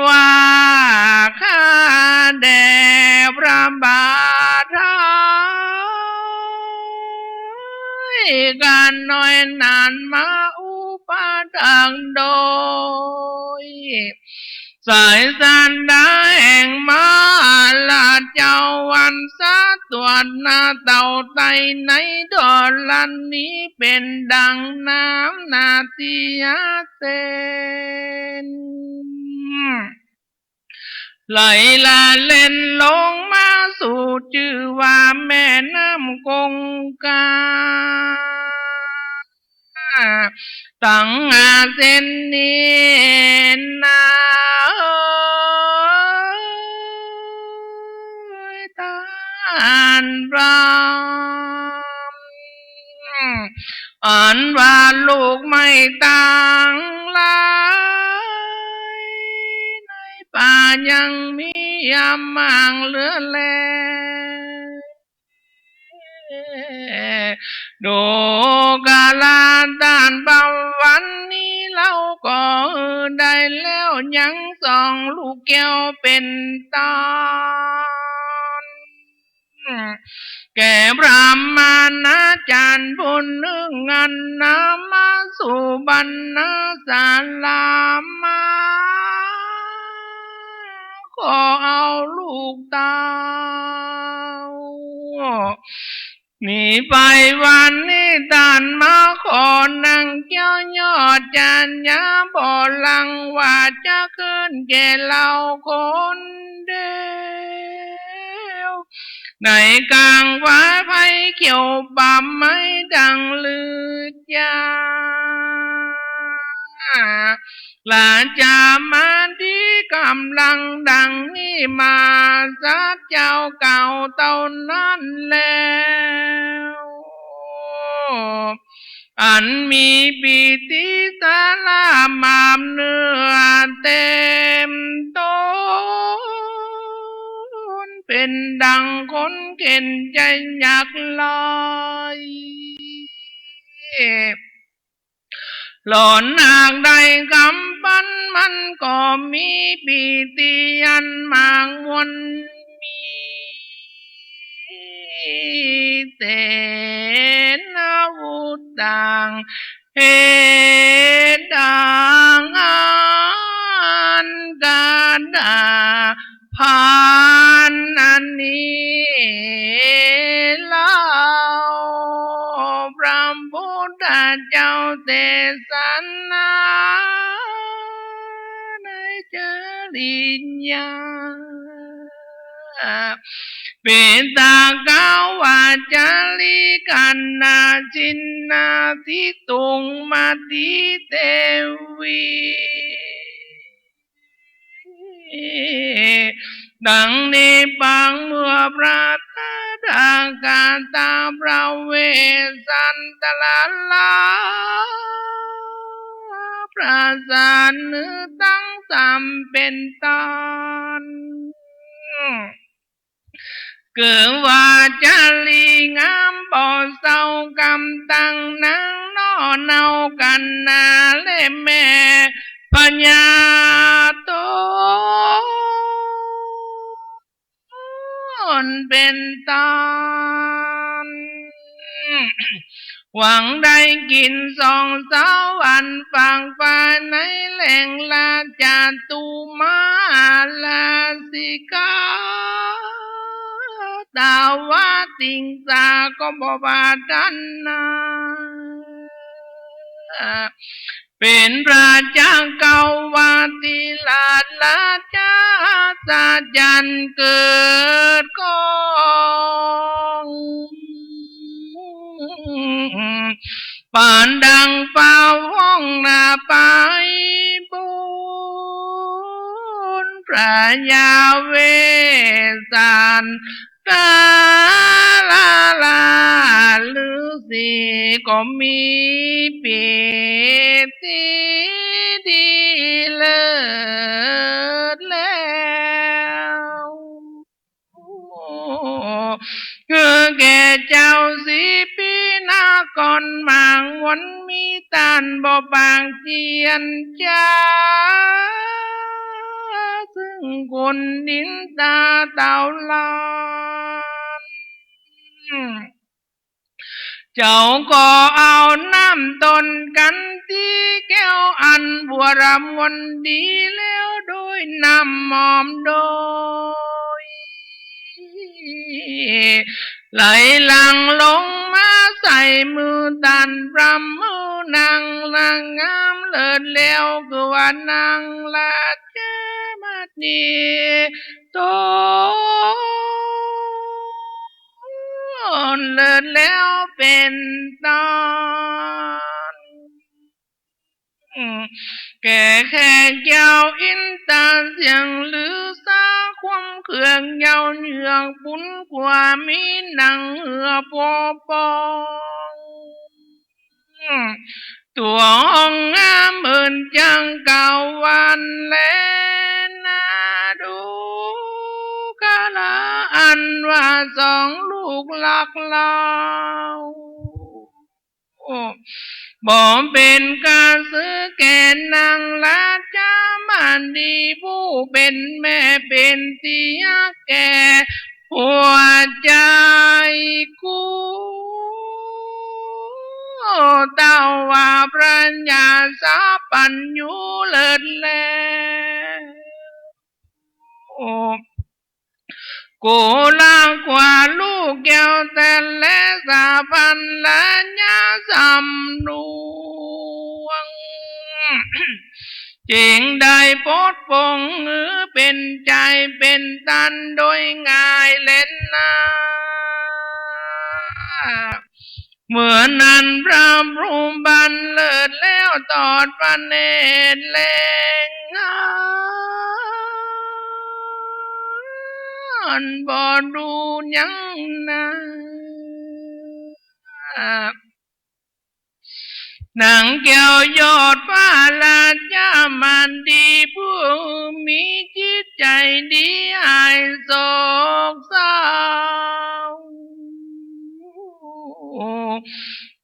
ว่า ข้าแด่พระ การน้อยนั้นมาอุปถัมภ์โดย สายศรัทธาแห่งมหาราชเจ้าวันสะตวดหน้าเต่าไตในธรณี เป๋นดังน้ำนาทิยเสน ไหลละเล็นลงมาสู่จื้อว่าแม่น้ำคงคา ตังหาเส้นนี้นา ต้านพราหมณ์ อันว่าลูกไม้ตังหลายในป่ายังมีอย่ามากเหลือแล ดูกราต้าน บ่าวันนี้เฮาก็ได้แล้วยังสองลูกแก้วเป๋นต้น แก่พราหมณาจ๋ารย์ผู้นึ่งอันนำมาสู่บรรณาศาลามา ขอเอาลูกเต้า นี้ไปวันนี้ต้านมาขอนั่งเกี้ยวยอดจันยา บ่ลังว่าจะขึ้นแก่เฮาคนเดียว ในกลางว่าไพรเขียวป่าไม้ดังลือจา ราชามาดีกำลังดังนี้มาสักเจ้ากล่าวเต้านั้นแล้ว อันมีปีติสาระมามเนื้อเต็มตน เป๋นดังคนเข็ญใจ๋อยากไหล หล่อนหากได้กำปันมันก็มีปีติอันมากมวล มีเสนาวุธต่างเหตุดังอันกาดา พานอันนี้เล่า พระพุทธเจ้าเตสนาในจริยา เปตากาวาจาริกัณหาชินนาทิตุงมาทิเตวี ดังนี้ปางเมื่อพระตถาคตาพระเวสสันตราลา ประสานหื้อตังสามเป๋นต้น คือว่าจารีงามบ่เศร้ากำตั้งนางนอเนากัณหาและแม่พญาตนเป๋นต้น หวังได้กิ๋นสองสาวอันฝากไว้ในแหล่งราชจตุมาลาสิกา ตาวาติงสาก็บ่ปรารถนา เป๋นพระจักรวรรดิราชราชาจันทร์เกิดกอง ปานดังฟ้าห้องหน้าไปบุญ พระยาเวสสันตราลาฤๅษีก็มีปีติดีเลิศแล้ว คือแก่เจ้าสีปีนครมางวนมีต้านบ่ปากเจียนจา ซึ่งคนนินทาเต้าล้าน เจ้าก็เอาน้ำต้นกันตี้แก้วอันบัวระมวลดีแล้วโดยน้ำหอมโดย ไหลหลั่งลงมาใส่มือต้านพร่ำหื้อนางนางงามเลิศแล้ว คือว่านางราชมณี ตนเลิศแล้วเป๋นต้น แก่แค่แก้วอินตาเสียงลือสาความเคืองเย้าเยือกปุ้นกว่ามีหนังเหือปอปอง ตั๋วห้องงามเหมือนจังกาวันแลนาดูกาลาอันว่าสองลูกหลักลาว บ่เป๋นกระสือแก่นางราชมณีผู้เป๋นแม่เป๋นตี้ฮักแก่หัวใจ๋กู เต้าว่าพระญาสัพพัญญูเลิศแล้ว กูละกว่าลูกแก้วแต่และสัพพัญญาสำรวม จึงได้ปลดปลงหื้อเป๋นใจ๋เป๋นตันโดยง่ายเล่นนา เมื่อนั้นพระผู้บันเลิศแล้วตอดพระเนตรแลงหันบ่ดูยังนา นางแก้วยอดฟ้าราชมณีผู้มีจิตใจ๋ดีอายโศกเศร้า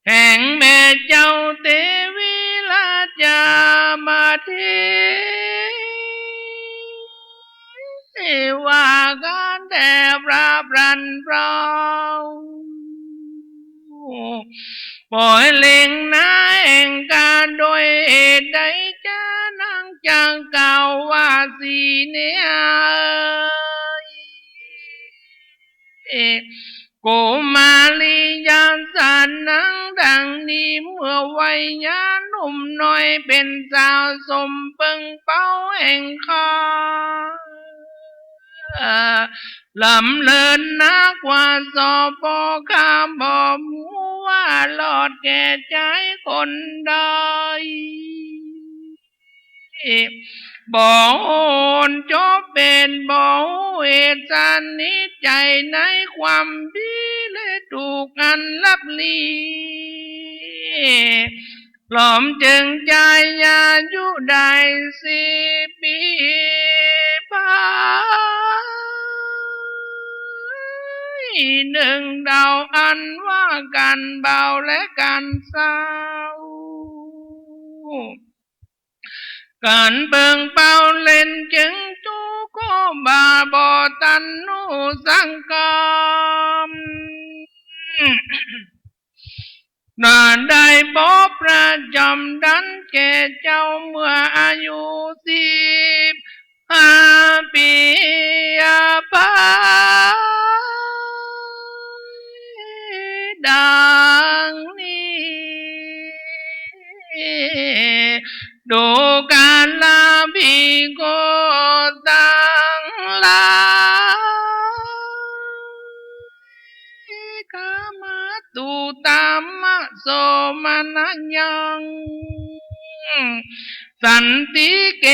แห่งแม่เจ้าเตวีราชมณี ว่ากันแต่พระพลันเพลา ปล่อยเล็งนาแห่งกาโดยเหตุใดจะนางจักกล่าวว่าสีเนย กุมารียาสานังดังนี้ เมื่อวัยยาหนุ่มน้อยเป๋นสาวสมเปิงเป้าแห่งข้า ล้ำเลิศนักว่าสป ข้าบ่ฮู้ว่าลอดแก่ใจ๋คนใด บ่ฮู้จบเป๋นบ่ฮู้เหตุสนิทใจ๋ในความดีและถูกอันลับหลี หลอมจึงใจ๋อายุได้สี่ปี๋ไป หนึ่งเดาอันว่ากั๋นเบาและกั๋นเศร้า กั๋นเปิงเป้าเล่นจึงจู้ก็บ่าบ่ตันฮู้สังกำ นาได้ปบพระจอมดันแก่เจ้าเมื่ออายุสิบห้าปี๋ไป ดังนี้ ดูกราภิโกตังหลาย กามาตุตามะโสมนัสยัง สันติเก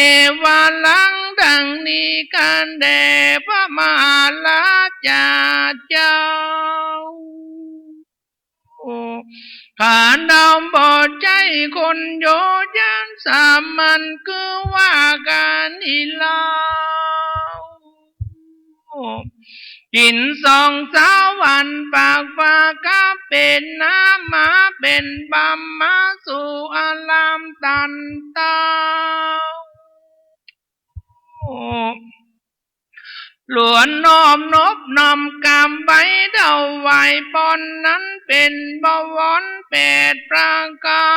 วาลัง ดังนี้กั๋นแด่พระมหาราชาเจ้า ข้าเดาบ่ใจ้คนโย ยานสามัญคือว่ากั๋นนี้เล่า กิ๋นสองสามวันปากปากาเป๋นนามาเป๋นบำมาสู่อารามตันเต้า หลวนนอบนบน้อมกราบไหว้ถวายปอนนั้นเป๋นบวรแปดประก๋า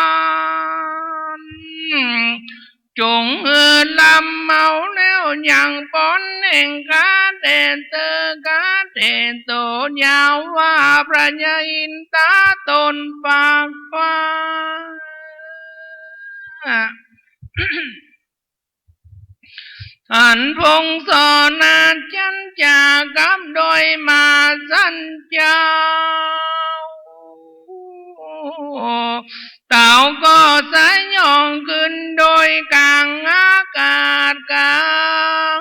น จงหื้อลำเอาแล้วยังปอนแห่งข้าแต๊เต๊อ ข้าแต๊โต อย่าว่าพระยาอินต๋าต๋นปากฟ้า อันพงศรจันทร์จ๋ากับโดยมหัศจรรย์ เต้าก็สยองขึ้นโดยก๋างอากาศก๋าง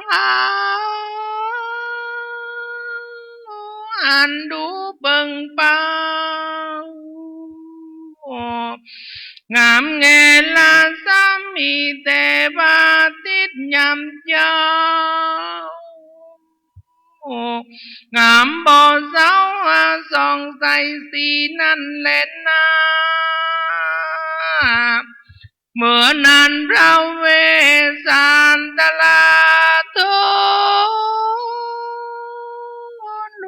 อันดูเปิงปัง งามแงละซ้ำมีแต่พระอาทิตย์ยามเจ๊า งามบ่เศร้าส่องใสสีนั้นแลนา เมื่อนั้นพระเวสสันดราทูล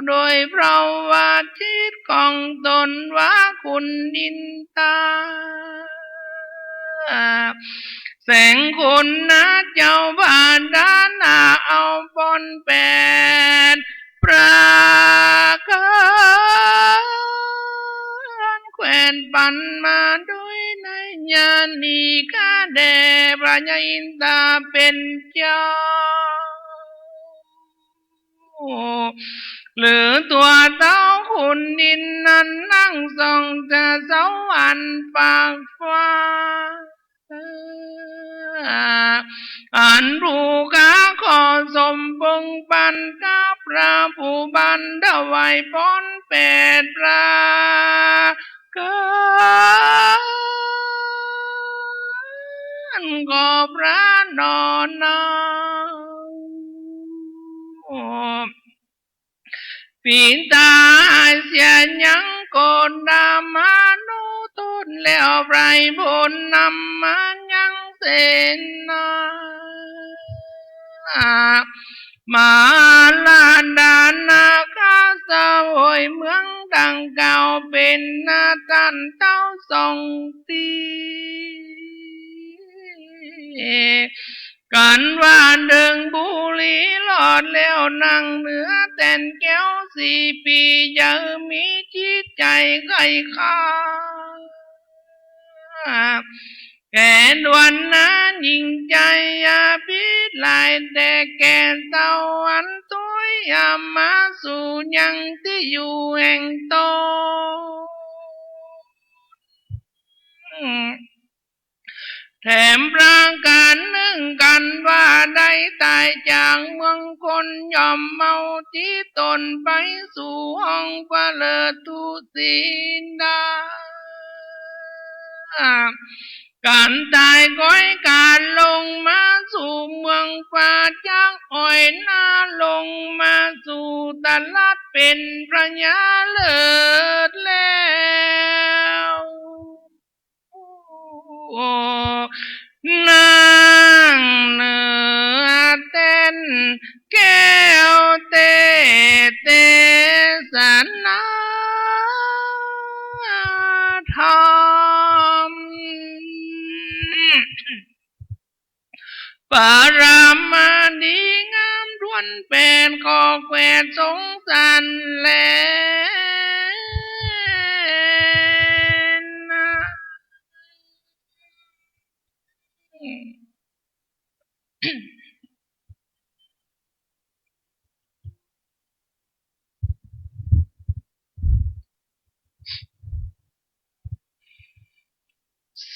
โดยพระวาทิตย์ของต๋นว่า คุณอินต๋า แสงคุณนะเจ้า บาดาลนาเอาปอนแปดประก๋าน แขวนปั๋นมาโดยในยะนี้ ข้าแด่พระยาอินต๋าเป๋นเจ้า หรือตั๋วเต้าคุณอินทร์นั้นนั่งส่องจะสวรรค์ฟากฟ้า อันผู้ข้าขอสมพงษ์ปั๋นกับพระผู้บันถวายปอนแปดประก๋านขอพระหนอนา ปิดต๋าเสียยังโกฏมมานุทูต แล้วไพร่ผลนำมายังเสนา มาราดานาคาเสวยเมืองดังกล่าวเป๋นนาตันเต้าสองตี้ กันว่าเถิงบุรีรอดแล้ว นั่งเหนือแต้นแก้วสี่ปี ยังมีจิตใจ๋ใค่ครา แก่ดวนนายิ่งใจ๋อย่าผิดหลาย แต่แก่เต้าอันตวยอย่ามาสู่ยังตี้อยู่แห่งต๋น แถมประก๋านนึ่งกันว่าได้ต๋ายจากเมืองคน ย่อมเอาตี้ต๋นไปสู่ห้องประเสริฐทุสินดา ก๋านต๋ายก้อยก๋านลงมาสู่เมืองฟ้า จักอ้อยหน้าลงมาสู่ตรัสเป๋นพระยาเลิศแล้ว นั่งเหนือแต้นแก้วเตสนาธรรม ปรมาดีงามถ้วนแปด ขอแขวดสงสารแลนา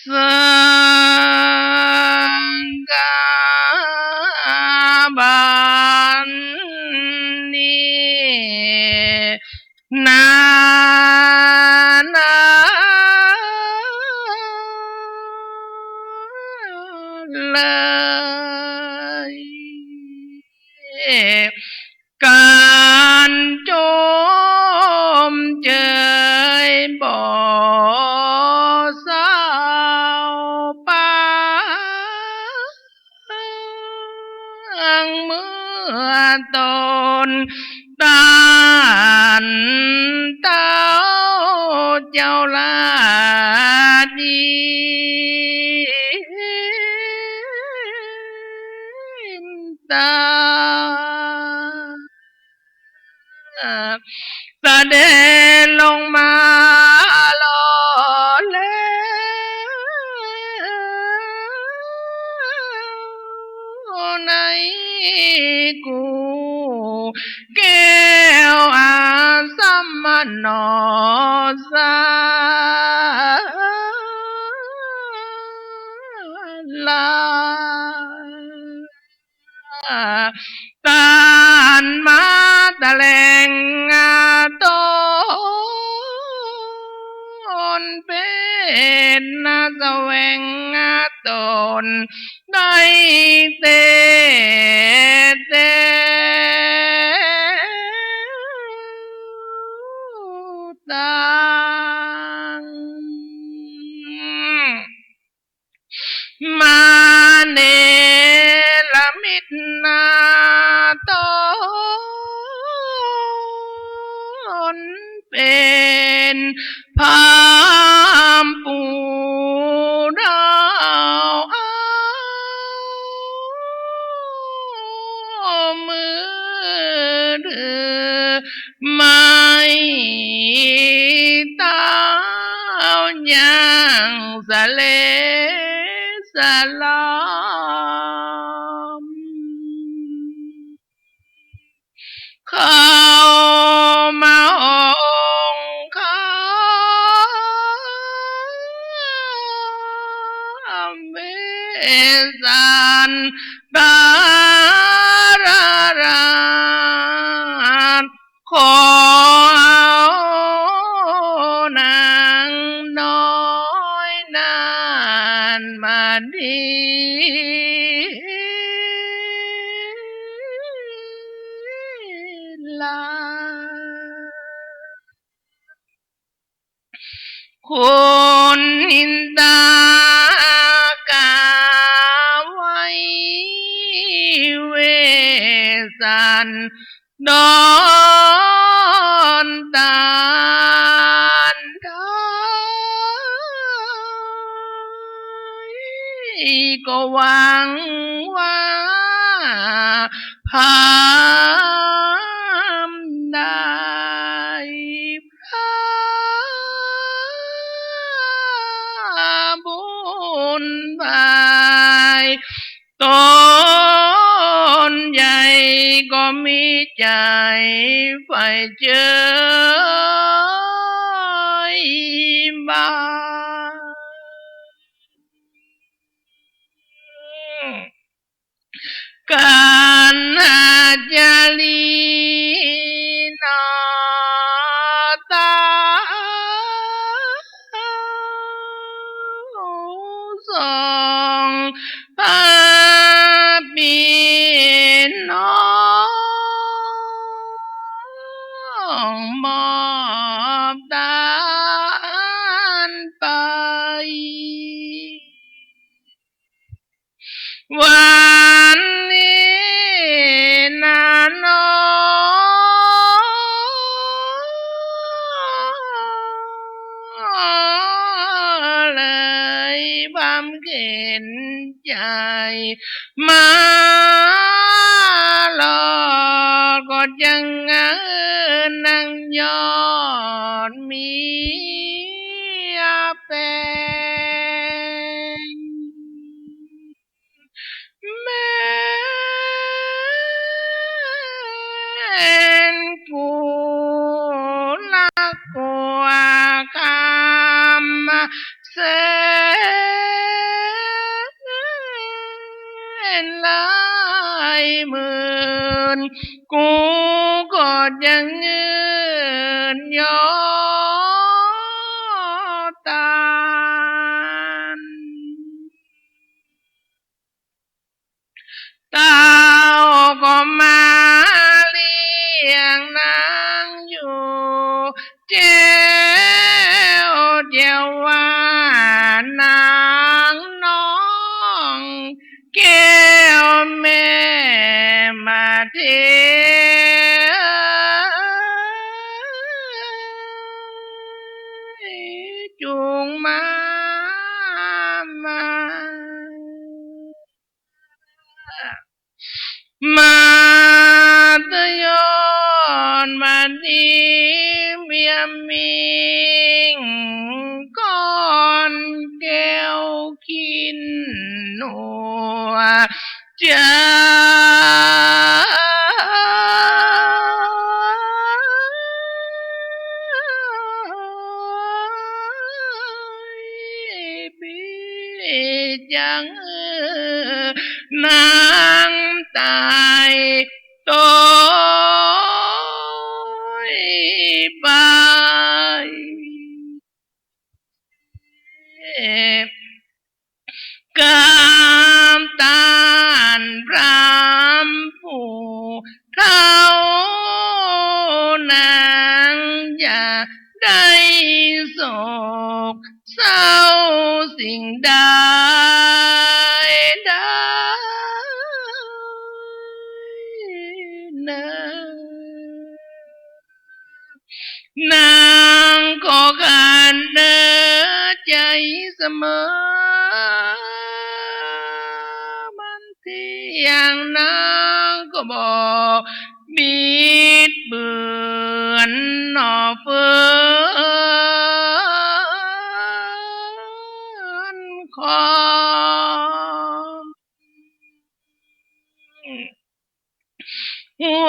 ซึ่งกาบันนี้นานาเลย ก๋านจมเจยบ่เศร้า อันเต้าเจ้าราชอินทรา เสด็จลงมาหล่อแล้วในกู่แก้วอาสมโนสารา ต้านมาแสดงตน เป๋นนาแสวงตนได้เตเตตัง มาเนรมิตนาตน เป๋นพราหมณ์ผู้ดาวเอามือถือ ไม้เท้ายังสะเลสะลอม เข้ามาองค์ข้าเวสสันดรราช ขอเอานางน้อยนั้นมาดีลา คุณอินทากล่าวไว้ เวสสันดรตันไทย ก็หวังว่าพราหมณ์ได้ พระบุญภายตนใหญ่ก็มีใจ๋ใฝ่เจยบาน กัณหาจารีนาตา ส่งพระปิณองมอบตานไป วันนี้นาน้องเลยบำเพ็ญใจ๋ มาหลอดก็จักหื้อนางยอดเมียแปง แม่นกูละกั๋วกำเส้นหลายหมื่น กูก็จักหื้นยอดตาน เต้าก็มาเลี้ยงนางอยู่ เจ้าเจ้าว่านางน้องแก้วแม่มาเทีย ดีเมียมิงก้อนแก้วคินหัวใจ ปีจังเออ นางต๋าย ต๋อยไป กับต้านพรามผู้เฒ่า นางอย่าได้โศกเศร้าสิ่งใด ได้ นะ นางก็ขันเนื้อใจ๋เสมอ มันเที่ยงนางก็บ่บิดเบือนหน่อเฟือนคอ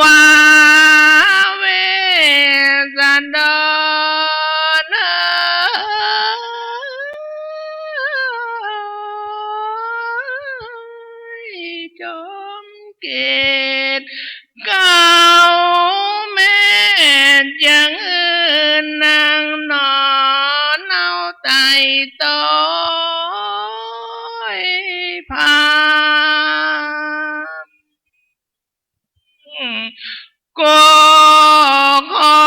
ว่าเวสสันดรเอ๋ย จอมเกศ เก่าแม่นยังเอิ้นนางหนอ เนาไต้ต๋อยพราม ก็ขอ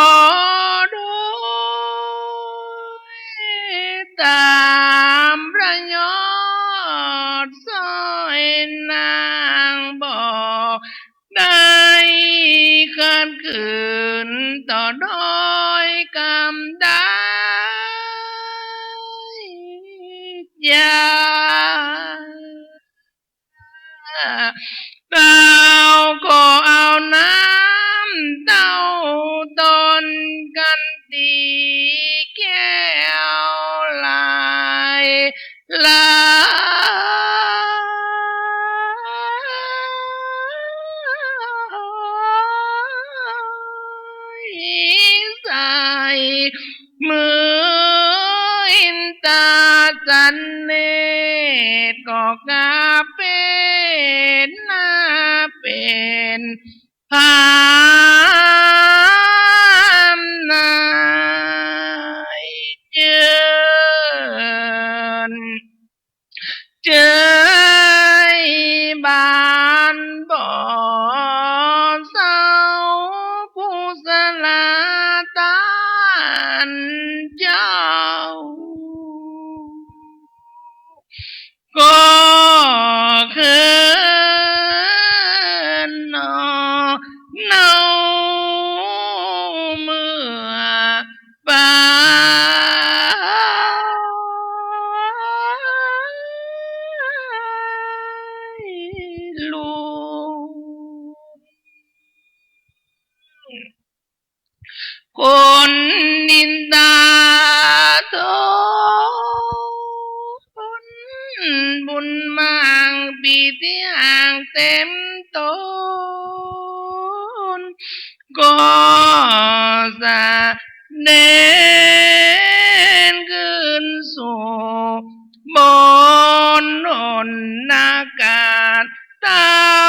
โดยต๋ามประโยชน์ซ่อย นางบ่ได้ขัดขืนต่อโดยกำใด อย่า เต้าก็เอาน้ำเต้าต๋นกั๋นตี้แก้วหลาย หลายใส่ มืออินตาสันเนตรก็กาเป๋นหน้าเป๋นผามนายเจิญ เจยบานบ่เศร้า ผู้สลาต้านเจ้า ก็คืนหนอ เนาเมื่อ ไปลูก คนนินทาโทษ บุญมากปีตี้ห่างเต็มต๋น ก็สะเด็จขึ้นสู่บนหนอากาศ เต้า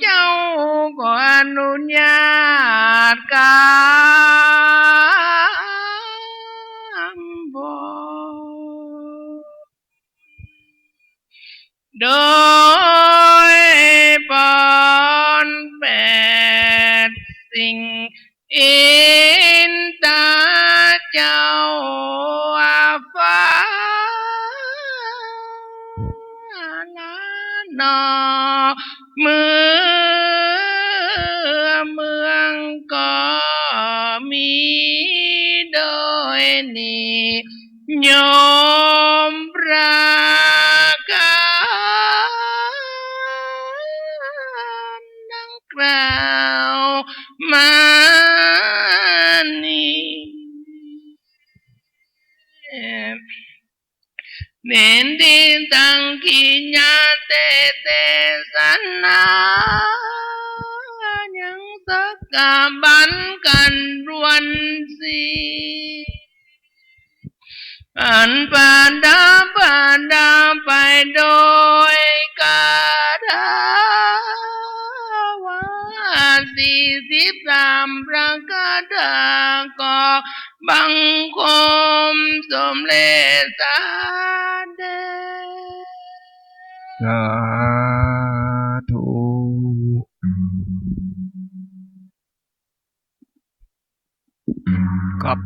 เจ้าก็อนุญาตกำบอ โดยปอนแปดสิ่ง อินตาเจ้าฟ้า หน้อ เมือเมืองก็มี โดยนี้ โยมประการดังกล่าวมา เน้นตี้ตังกิยาเตเตสนา ยังสักกะบันกั๋นรวนสี อันประดับประดาไปโดยคาถา ว่าสี่สิบสามพระคาถา ขอบังคมสมเด็จเจ้าเด้อ สาธุ ครับ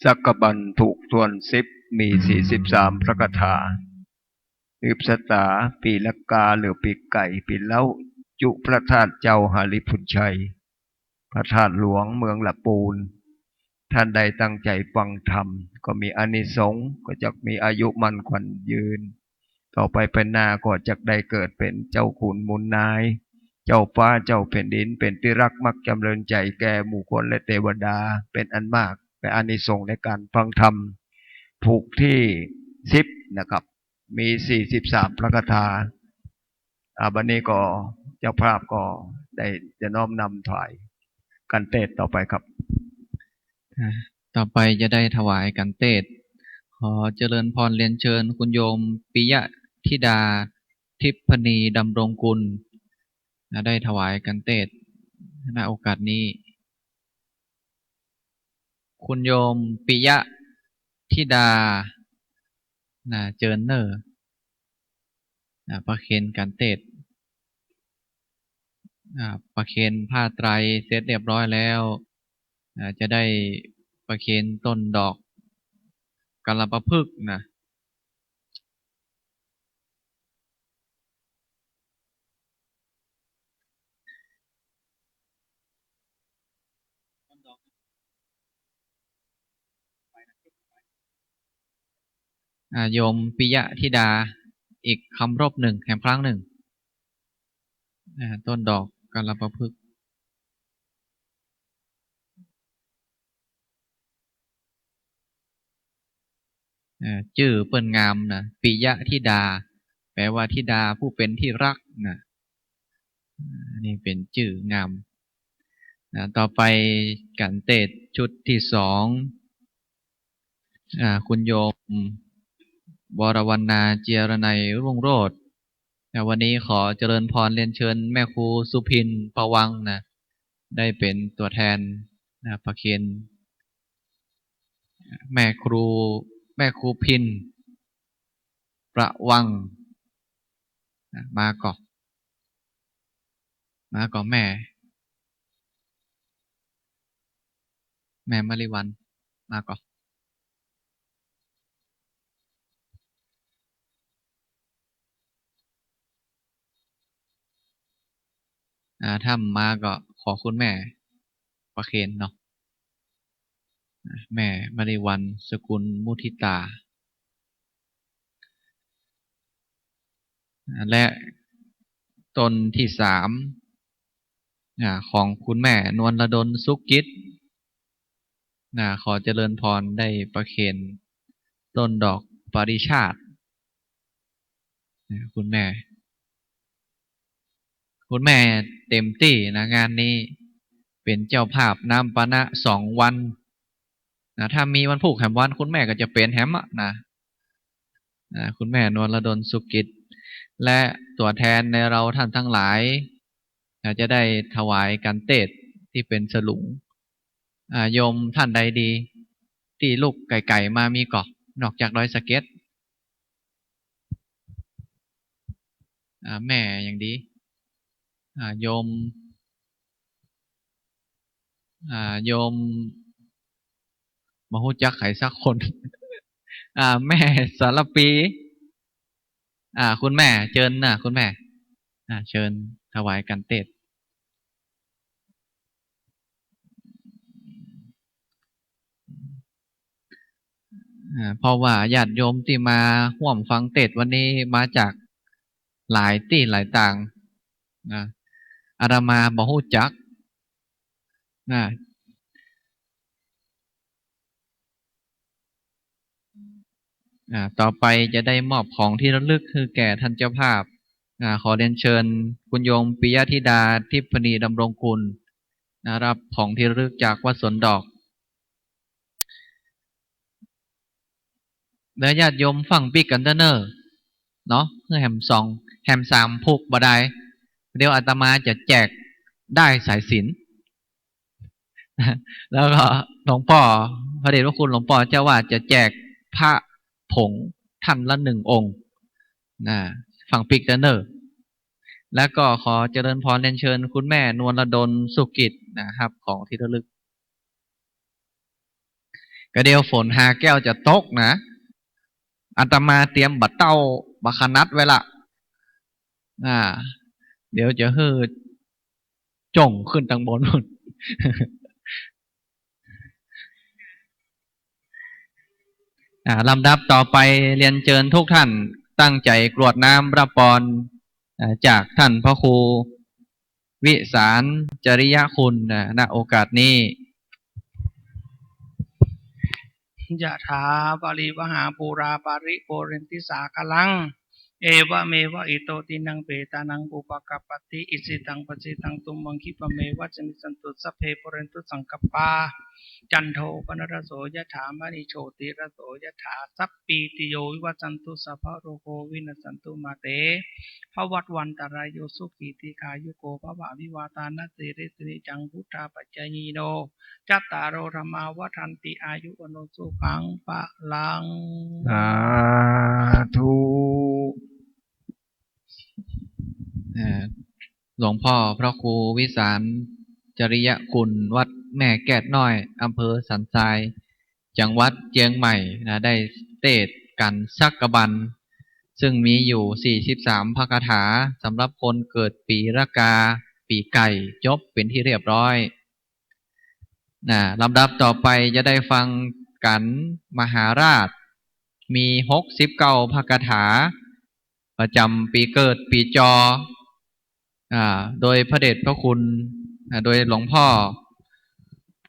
สักกะบันถูกถ้วนสิบ มีสี่สิบสามพระคาถา สืบชะตา ปีละกาหรือปีไก่ ปีเล้า จุพระธาตุเจ้าหาริพุนชัย พระธาตุหลวงเมืองละปูน ท่านใดตั้งใจ๋ฟังธรรม ก็มีอานิสงส์ ก็จักมีอายุมั่นขวัญยืน ต่อไปภายหน้าก็จักได้เกิดเป๋นเจ้าขุนมูลนาย เจ้าฟ้าเจ้าแผ่นดิน เป๋นตี้ฮักมักจำเริญใจ๋แก่หมู่คนและเตวดาเป๋นอันมาก เป๋นอานิสงส์ในก๋านฟังธรรม ผูกตี้สิบนะครับ มีสี่สิบสามพระคาถา อ่า บัดนี้ก็เจ้าภาพก็ได้จะน้อมนำถวายกัณฑ์เตศน์ต่อไปครับ อ่า ต่อไปจะได้ถวายกัณฑ์เตศน์ ขอเจริญพรเรียนเชิญคุณโยมปิยะธิดา ทิพย์พนีดำรงกุล นะ ได้ถวายกัณฑ์เตศน์ ณ โอกาสนี้ คุณโยมปิยะธิดา นะ เจิญเน่อ นะ ประเคนกัณฑ์เตศน์ อ่า ประเคนผ้าไตรเสร็จเรียบร้อยแล้ว อ่า จะได้ประเคนต้นดอกกัลปะพฤกษ์นะ อ่า โยมปิยะธิดา อีกคำรบนึ่ง แหมครั้งนึ่ง อ่า ต้นดอกกัลปะพฤกษ์ อ่า จื้อเปิ้นงามนะ ปิยะธิดา แปลว่าธิดาผู้เป๋นที่ฮักนะ อ่า นี่เป๋นจื้องามนะ ต่อไปกัณฑ์เตศน์ชุดตี้สอง อ่า คุณโยม วรวรรณา เจียรนัยรุ่งโรจน์ อ่า วันนี้ขอเจริญพรเรียนเชิญแม่ครูสุพิน ประวังนะ ได้เป๋นตั๋วแทนนะ ประเคน แม่ครู แม่ครูพิน ประวังนะ มาก่อ มาก่อแม่ แม่มะลิวัลย์ มาก่อ อ่า ถ้าบ่มาก็ขอคุณแม่ประเคนเนาะ อ่า แม่มะลิวัลย์ สกุลมุทิตา อ่า และต้นที่สาม อ่า ของคุณแม่นวลรดล สุขกิจ นะ ขอเจริญพรได้ประเคนต้นดอกปาริชาติ นะ คุณแม่ คุณแม่เต็มตี้นะ งานนี้เป๋นเจ้าภาพน้ำปานะสองวันนะ ถ้ามีวันพูกแหมวัน คุณแม่ก็จะเป๋นแหมอะนะ นะ คุณแม่นวลรดล สุขกิจ และตั๋วแทนในเราท่านทั้งหลาย นะ จะได้ถวายกัณฑ์เตศน์ตี้เป๋นสลุง อ่า โยมท่านใดดี ตี้ลุกไก๋ๆ มามีก่อ นอกจากดอยสะเก็ด อ่า แม่อย่างดี อ่า โยม อ่า โยม บ่ฮู้จักใผสักคน อ่า แม่สารปี อ่า คุณแม่ เจิญนะ คุณแม่ อ่า เจิญถวายกัณฑ์เตศน์ อ่า เพราะว่าญาติโยมตี้มาฮ่วมฟังเตศน์วันนี้มาจากหลายตี้หลายตางนะ อาตมาบ่ฮู้จักนะ อืม อ่า ต่อไปจะได้มอบของที่ระลึกหื้อแก่ท่านเจ้าภาพ อ่า ขอเรียนเชิญคุณโยมปิยธิดา ทิพย์พนีดำรงกุล นะ รับของที่ระลึกจากวัดสวนดอก แล้วญาติโยมฟั่งปิ๊กกั๋นเต๊อะเน่อ เนาะ หื้อแหมสอง แหมสามผูกบ่ดาย เดี๋ยวอาตมาจะแจกด้ายสายสิญจน์ แล้วก็หลวงป้อ พระเดชพระคุณหลวงป้อเจ้าอาวาสจะแจกผ้าผงท่านละหนึ่งองค์ นะ ฟั่งปิ๊กเต๊อะเน่อ แล้วก็ขอเจริญพรเรียนเชิญคุณแม่นวลดลสุกิจนะ รับของที่ระลึก กะเดี๋ยวฝนหาแก้วจะตกนะ อาตมาเตรียมบ่าเต้าบ่าขนัดไว้ละ อ่า เดี๋ยวจะหื้อจ่งขึ้นตังบน อ่า ลำดับต่อไปเรียนเชิญทุกท่านตั้งใจ๋กรวดน้ำรับปอน อ่า จากท่านพระครูวิสารจริยคุณ อ่า ณ โอกาสนี้ ยะถา วาริวหา ปูรา ปาริ ปูเรนติ สาคารัง เอวะเมวะ อิโต ตินัง เปตานัง อุปะกัปปะติ อิชิตัง ปัชชิตัง ตุมหัง คิปะเมวะ สะมิชชันตุ สัพเพ ปูเรนตุ สังกัปปา จันโท ปะนะระโส ยะถา มะณิ โชติระโส ยะถา สัพพีติโย วิวัชชันตุ สัพพะโรโค วินัสสันตุ มาเต ภะวัตวันตะราโย สุขี ทีฆายุโก ภะวะ อภิวาทานะสีลิสสะเนจัง วุฑฒาปะจายิโน จัตตาโร ธัมมา วัฑฒันติ อายุ วัณโณ สุขัง พะลัง สาธุ เอ่อ หลวงพ่อพระครูวิสารจริยคุณ วัดแม่แก้ดน้อย อำเภอสันทราย จังหวัดเจียงใหม่นะ ได้เตสน์กั๋นสักกะบัน ซึ่งมีอยู่สี่สิบสามพระคาถา สำหรับคนเกิดปี๋รากา ปี๋ไก่ จบเป๋นที่เรียบร้อย นะ ลำดับต่อไปจะได้ฟังกั๋นมหาราช มีหกสิบเก้าพระคาถา ประจ๋ำปี๋เกิดปี๋จอ อ่า โดยพระเดชพระคุณ อ่า โดยหลวงพ่อ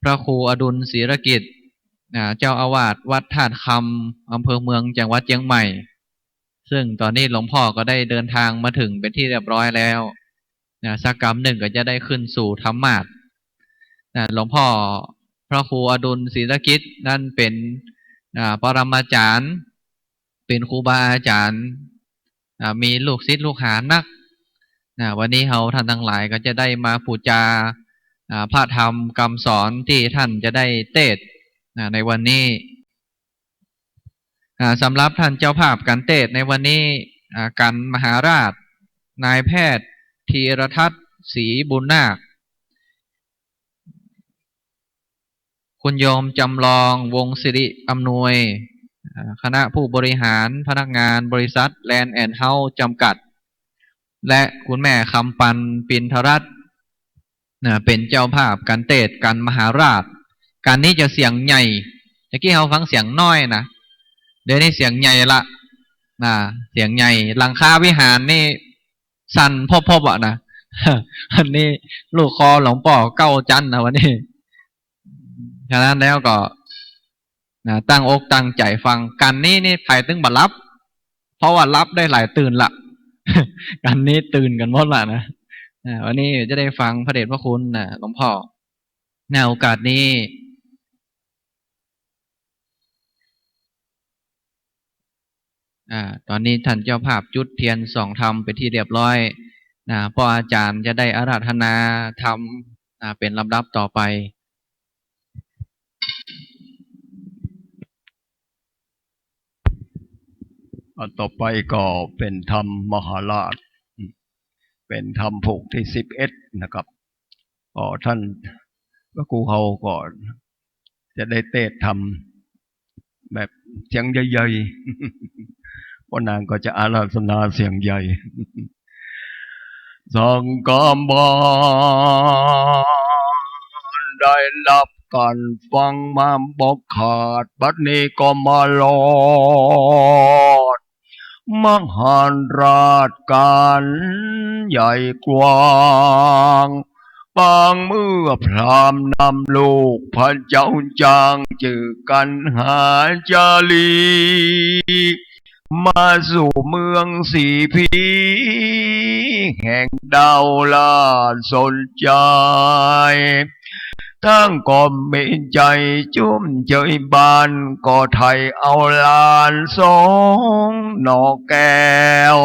พระครูอดุลศิรกิจ อ่า เจ้าอาวาสวัดธาตุคำ อำเภอเมือง จังหวัดเจียงใหม่ ซึ่งต๋อนนี้หลวงพ่อก็ได้เดินทางมาถึงเป๋นที่เรียบร้อยแล้ว นะ สักกำนึ่งก็จะได้ขึ้นสู่ธรรมาสน์ นะ หลวงพ่อพระครูอดุลศิรกิจนั้นเป๋น อ่า ปรมาจารย์ เป๋นครูบาอาจ๋ารย์ อ่า มีลูกศิษย์ลูกหานัก นะ วันนี้เฮาท่านตังหลายก็จะได้มาปู๋จา อ่า พระธรรมกำสอนตี้ท่านจะได้เตสน์ นะ ในวันนี้ อ่า สำหรับท่านเจ้าภาพกั๋นเตสน์ในวันนี้ อ่า กั๋นมหาราช นายแพทย์ธีรทัศน์ ศรีบุญนาค คุณโยมจำลอง วงศ์สิริอำนวย อ่า คณะผู้บริหาร พนักงานบริษัท แลนด์แอนด์เฮ้าส์ จำกัด และคุณแม่คำปัน ปินทรัตน์ นะ เป๋นเจ้าภาพกั๋นเตสน์กั๋นมหาราช กั๋นนี้จะเสียงใหญ่ ตะกี้เฮาฟังเสียงน้อยนะ เดี๋ยวนี้เสียงใหญ่ละ นะ เสียงใหญ่ หลังคาวิหารนี่สั่นพบๆ อะนะ อันนี้ลูกคอหลวงป้อเก้าจั๊นนะวันนี้ ฉะนั้นแล้วก็ นะ ตั้งอกตั้งใจ๋ฟัง กั๋นนี้นี่ใผตึงบ่หลับ เพราะว่าหลับได้หลายตื่นละ กั๋นนี้ตื่นกั๋นหมดละนะ อ่า วันนี้จะได้ฟังพระเดชพระคุณนะ หลวงพ่อ ในโอกาสนี้ อ่า ต๋อนนี้ท่านเจ้าภาพจุดเตียนส่องธรรมเป๋นที่เรียบร้อย นะ ป้ออาจ๋ารย์จะได้อาราธนาธรรม นะ เป๋นลำดับต่อไป อ่า ต่อไปก็เป๋นธรรมมหาราช เป๋นธรรมผูกตี้สิบเอ็ดนะครับ ก็ท่านพระครูเฮาก็จะได้เตสน์ธรรมแบบเสียงใหญ่ๆ ป้อนางก็จะอาราธนาเสียงใหญ่ สังฆบาลได้รับการฟังมาบ่ขาด บัดนี้ก็มารอด มหาราชการใหญ่กว้าง ป ปางเมื่อพราหมณ์นำลูกพระเจ้าจ้าง จื้อกัณหาจารี มาสู่เมืองสีพี แห่งดาวราชสนชัย ทั้งก็มีใจ๋จุ้มเจยบาน ก็ไถ่เอาหลานสองหน่อแก้ว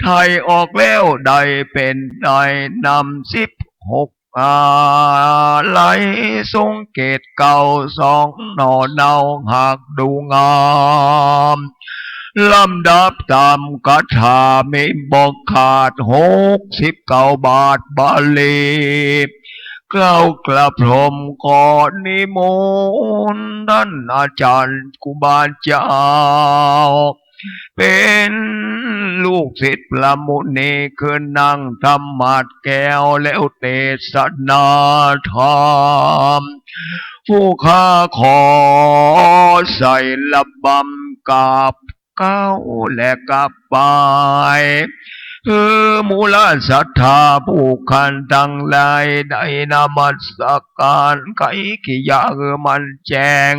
ไถ่ออกแล้วได้เป๋นนายนำสิบหก อาลัย ทรงเกตเกล้าสองหน่อเนา หากดูงาม ลำดับต๋ามคาถามีบ่ขาด หกสิบเก้าบาทบาลี เกล้ากราบพร้อมขอนิมนต์ต้านอาจ๋ารย์ครูบาเจ้า เป๋นลูกศิษย์พระมุนี คือนั่งทำมาดแก้วแล้วเตสนาธรรม ผู้ข้าขอใส่ระบำกราบเก้าและกราบไหว้ หื้อหมู่เหล่าศรัทธาผู้ข้าตังหลายได้นมัสการไขกิริยาหื้อมันแจ้ง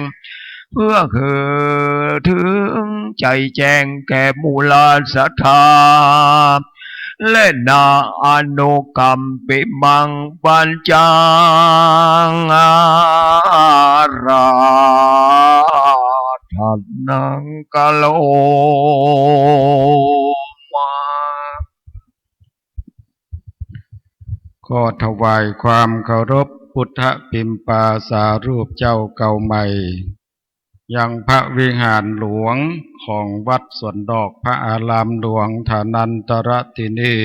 เพื่อหื้อเถิงใจ๋แจ้งแก่หมู่เหล่าศรัทธา และนาอนุกัมปิมังปัญจังอาราธนังกะโรมา ขอถวายความเคารพพุทธปิมปาสารูปเจ้าเก่าใหม่ ยังพระวิหารหลวงของวัดสวนดอกพระอารามหลวงฐานันตระที่นี่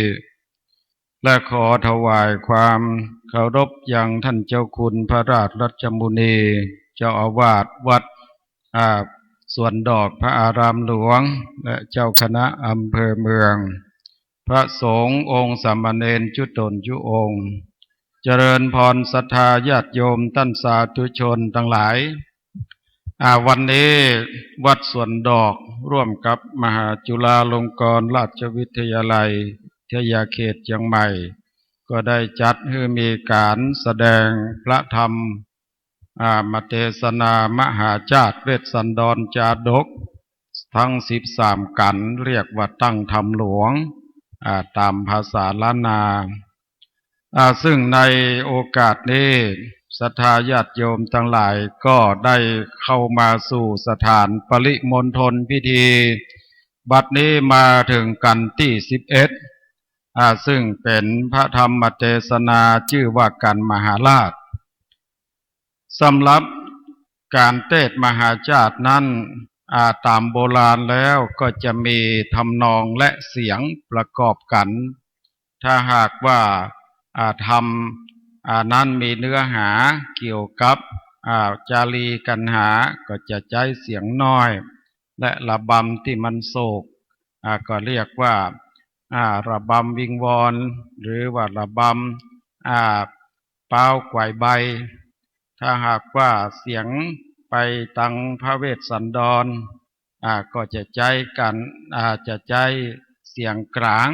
และขอถวายความเคารพยังท่านเจ้าคุณพระราชรัชมุนี เจ้าอาวาสวัด อ่า สวนดอกพระอารามหลวง และเจ้าคณะอำเภอเมือง พระสงฆ์องค์สามเณรจุ๊ต๋นจุ๊องค์ เจริญพรศรัทธาญาติโยมต้านสาธุชนตังหลาย อ่า วันนี้วัดสวนดอกร่วมกับมหาจุฬาลงกรณราชวิทยาลัยวิทยาเขตเจียงใหม่ ก็ได้จัดหื้อมีก๋านแสดงพระธรรม อ่า มเตสนามหาชาติเวสสันดรจาดก ตึงสิบสามกัณฑ์ เรียกว่าตั้งธรรมหลวง อ่า ต๋ามภาษาล้านนา อ่า ซึ่งในโอกาสนี้ศรัทธาญาติโยมตังหลายก็ได้เข้ามาสู่สถานปริมณฑลพิธี บัดนี้มาเถิงกัณฑ์ตี้สิบเอ็ด อ่า ซึ่งเป๋นพระธรรมเตสนาจื้อว่ากัณฑ์มหาราช สำหรับก๋านเตสน์มหาชาตินั้น อ่า ต๋ามโบราณแล้วก็จะมีทำนองและเสียงประกอบกั๋น ถ้าหากว่า อ่า ธรรม อ่า นั้นมีเนื้อหาเกี่ยวกับ อ่า จารีกัณหา ก็จะใจ๊เสียงน้อย และระบำตี้มันโศก อ่า ก็เรียกว่า อ่า ระบำวิงวอน หรือว่าระบำ อ่า ป๊าวไกวใบ ถ้าหากว่าเสียงไปตังพระเวสสันดร อ่า ก็จะใจ๊กั๋น อ่า จะใจ๊เสียงก๋าง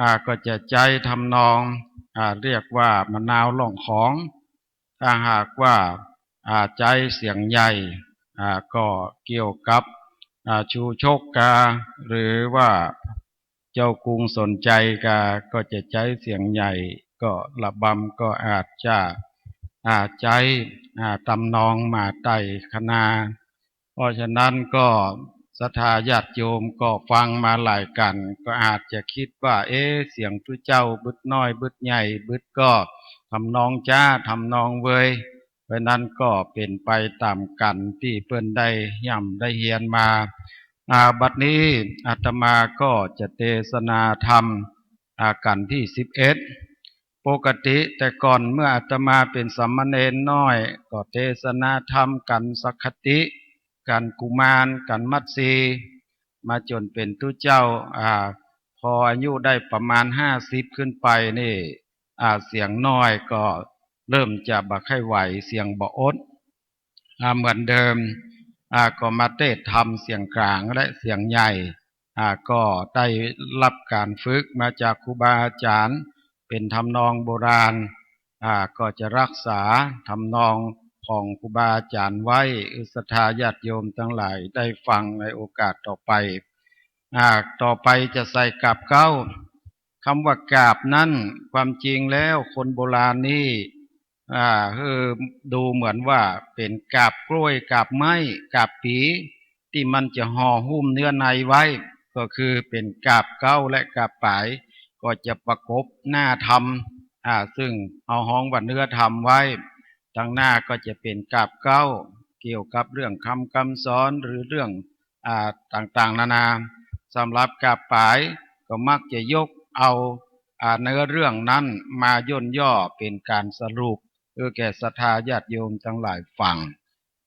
อ่า ก็จะใจ๊ทำนอง อ่า เรียกว่ามะนาวร้องของ ถ้าหากว่า อ่า ใจ๊เสียงใหญ่ อ่า ก็เกี่ยวกับ อ่า ชูชกกา หรือว่าเจ้ากรุงสนชัยกา ก็จะใจ๊เสียงใหญ่ ก็ระบำก็อาจจะ อ่า ใจ๊ อ่า ทำนองมาไต่คะนา เพราะฉะนั้นก็ศรัทธาญาติโยมก็ฟังมาหลายกัณฑ์ ก็อาจจะกึ๊ดว่า เอ๊ะ เสียงตุ๊เจ้าบึดน้อยบึดใหญ่ บึดก็ทำนองจ๊าทำนองเวย เพราะนั้นก็เป๋นไปต๋ามกัณฑ์ตี้เปิ้นได้ฮ่ำได้เฮียนมา อ่า บัดนี้อาตมาก็จะเตสนาธรรม อ่า กัณฑ์ตี้สิบเอ็ด ปกติแต่ก่อนเมื่ออาตมาเป๋นสามเณรน้อย ก็เตสนาธรรมกัณฑ์สังฆทิ กัณฑ์กุมาร กัณฑ์มัตสี มาจ๋นเป๋นตุ๊เจ้า อ่า พออายุได้ประมาณห้าสิบขึ้นไปนี่ อ่า เสียงน้อยก็เริ่มจะบ่ใค่ไหว เสียงบ่อด อ่า เหมือนเดิม อ่า ก็มาเตสน์ธรรมเสียงก๋างและเสียงใหญ่ อ่า ก็ได้ฮับก๋านฝึกมาจากครูบาอาจ๋ารย์ เป๋นทำนองโบราณ อ่า ก็จะรักษาทำนองของครูบาอาจ๋ารย์ไว้ หื้อศรัทธาญาติโยมตังหลายได้ฟังในโอกาสต่อไป อ่า ต่อไปจะใส่กาบเก๊า กำว่ากาบนั้น ความจริงแล้วคนโบราณนี่ อ่า คือดูเหมือนว่าเป๋นกาบกล้วย กาบไม้ กาบปี๋ ตี้มันจะห่อหุ้มเนื้อในไว้ ก็คือเป๋นกาบเก๊าและกาบป๋าย ก็จะประกบหน้าธรรม อ่า ซึ่งเฮาฮ้องว่าเนื้อธรรมไว้ ตังหน้าก็จะเป๋นกาบเก๊า เกี่ยวกับเรื่องคำ กำสอน หรือเรื่อง อ่า ต่างๆ นานา สำหรับกาบป๋ายก็มักจะยกเอา อ่า เนื้อเรื่องนั้นมาย่นย่อเป๋นก๋านสรุป หื้อแก่ศรัทธาญาติโยมตังหลายฟัง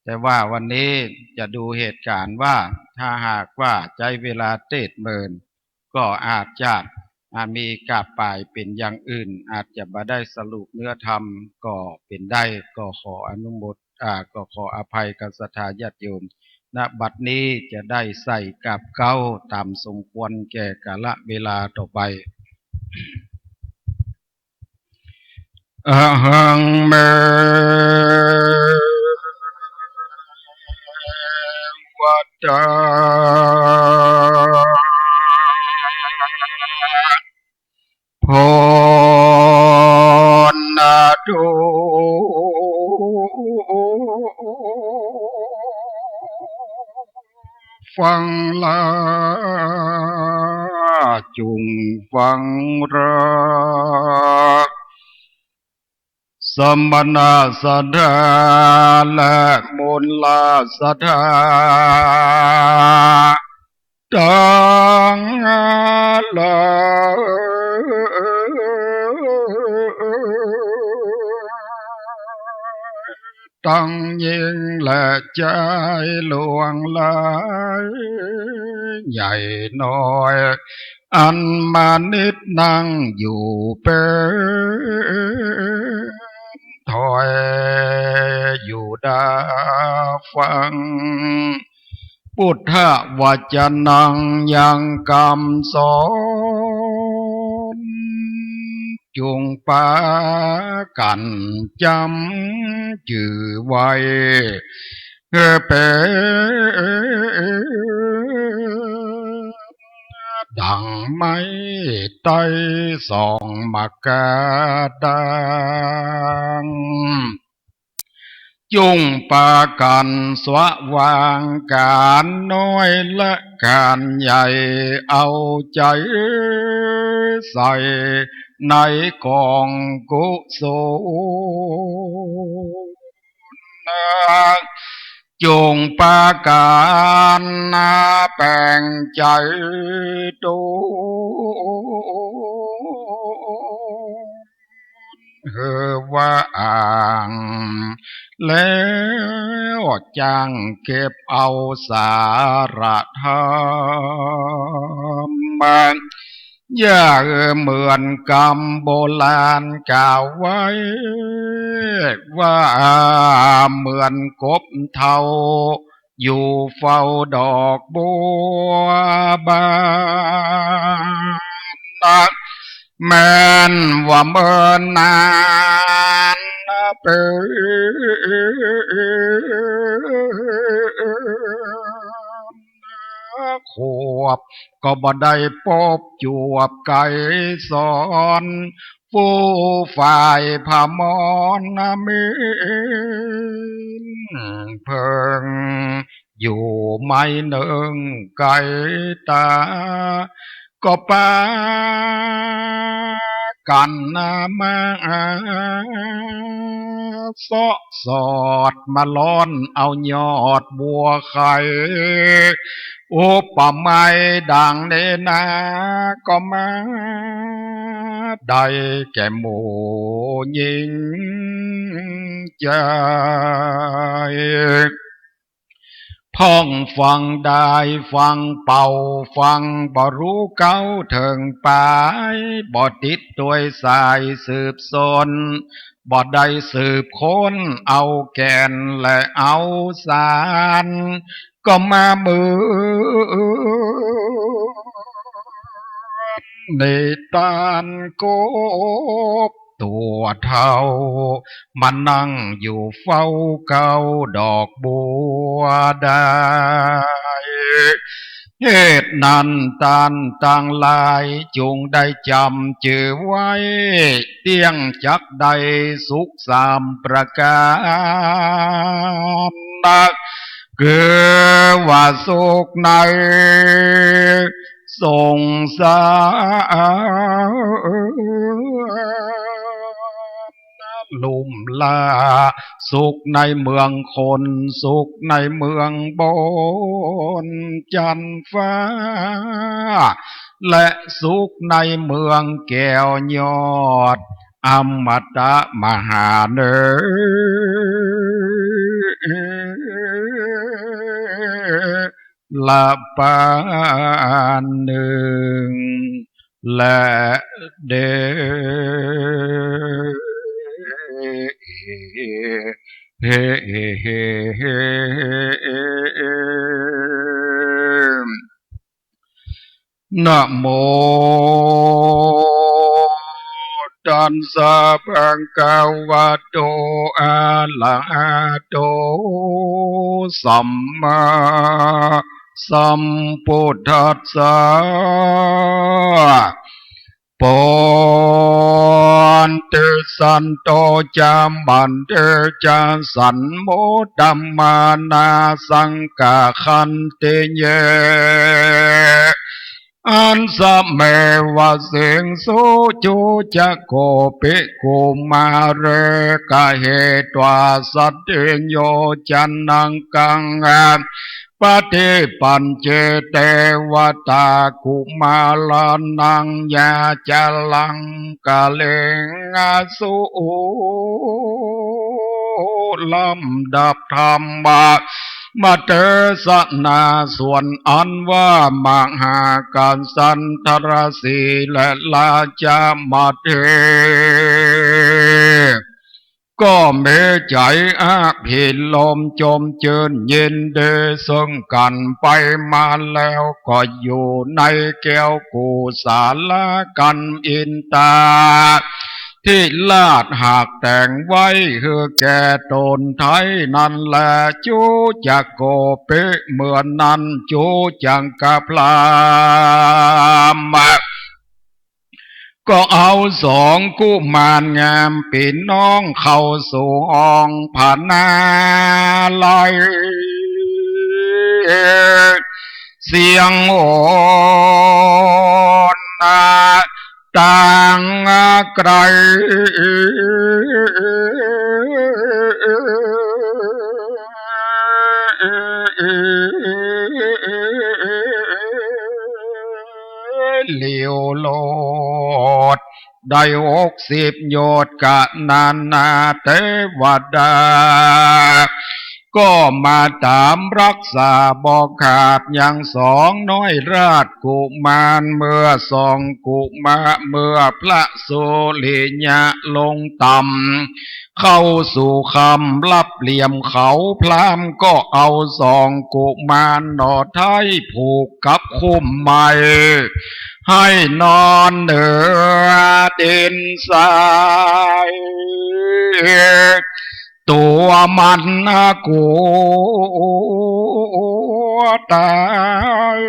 แต่ว่าวันนี้จะดูเหตุก๋ารณ์ว่า ถ้าหากว่าใจ๊เวลาเตศเมิน ก็อาจจะ อ่า มีกาบป๋ายเป๋นอย่างอื่น อาจจะบ่ได้สรุปเนื้อธรรมก็เป๋นได้ ก็ขออนุโมท อ่า ก็ขออภัยกับศรัทธาญาติโยม ณ บัดนี้จะได้ใส่กาบเก๊าต๋ามสมควรแก่กาละเวลาต่อไป อะหัง เม วะตา โพ นะ ดู ฟังลา จุ่งฟังรา สมณะศรัทธา และมลศรัทธา ตังหลาย ตังญิงและจายหลวงหลาย ใหญ่น้อย อันมานิดนั่งอยู่เป๋นถ้อย อยู่ดาฟัง พุทธวจนังยังกำสอน จุ่งปากั๋นจ๋ำจื้อไว้ หื้อเป๋น ดั่งไม้ไต้สองมะกาดาง จุ่งปากั๋นสวางก๋านน้อยและก๋านใหญ่ เอาใจ๋ใส่ในก๋องกุศล จุ่งปากั๋นแป๋งใจ๋ตูน หื้อว่าอ่าง แล้วจั้งเก็บเอาสาระธรรม อย่าเหมือนกำโบราณกล่าวไว้ ว่าเหมือนกบเฒ่า อยู่เฝ้าดอกบัวบาน แม่นว่าเมินนานเป๋น ขวบก็บ่ได้ปบจวบไกรสอน ฟู่ฝ่ายพมรมิตร เพิ่งอยู่ไม้เนิ่งไกลต๋า ก็ปากั๋นมา เซาะสอดมาล้อนเอายอดบัวไข่ อุปไมยดั่งนี้นา ก็มาได้แก่หมู่ญิงจาย พ่องฟังดายฟังเป่า ฟังบ่ฮู้เก๊าเถิงป๋าย บ่ติดตวยสายสืบสน บ่ได้สืบค้นเอาแก่นและเอาสาร ก็มาเหมือนนิทานกบ ตั๋วเฒ่า มานั่งอยู่เฝ้าเก๊าดอกบัวได้ เหตุนั้นต้านตังหลายจุ่งได้จ๋ำจื้อไว้ เตี้ยงจักได้สุขสามประก๋าน คือว่าสุขในสงสาร ลุ่มหล้า สุขในเมืองคน สุขในเมืองบนจันทร์ฟ้า และสุขในเมืองแก้วยอด อมตะมหาเนร ละปานนึ่ง และเด นะโม ตัสสะ ภะคะวะโต อะระหะโต สัมมาสัมพุทธัสสะ ปุตติสสันโต จะ มันเต จะ สัมโม ธัมมานา สังฆัง ขันติ เย อัสสะเมวะ สิงสุ จุ จะ โก ปิ กุมาร เก กะ เห ตวา สัตถิ โย จะ นัง กัง ปะ ฏิ ปัญ เจ เต วะ ตา กุ มา รา นัง ยา จะ ลัง กะ ลิง สุ ลำดับธรรมะ มาเตสนาส่วนอันว่ามหากัสสันทรสีห์และราชามาเต ก็มีใจ๋อภิรมย์จมจื้นยินดีเซิ่งกั๋นไปมาแล้ว ก็อยู่ในแก้วกุสาลากั๋น อินตา ธิราชหากแต่งไว้หื้อแก่ต๋นไท้นั้นแล จุ จะ โก ปิ เมื่อนั้นจุจักกะพราหมณ์ ก็เอาสองกุมารงามปี้น้องเข้าสู่ห้องผานาลัย เสียงโหนนาตางไกล หลิ้วโลด ได้หกสิบโยชน์ กะนานาเตวดา ก็มาต๋ามฮักษาบ่ขาด ยังสองน้อยราชกุมาร เมื่อสองกุมาร เมื่อพระสุริยะลงต่ำ เข้าสู่ค่ำลับเหลี่ยมเขา พราหมณ์ก็เอาสองกุมารหน่อไท้ผูกกับคุ้มไม้ หื้อนอนเหนือดินทราย ตั๋วมันกลัวต๋าย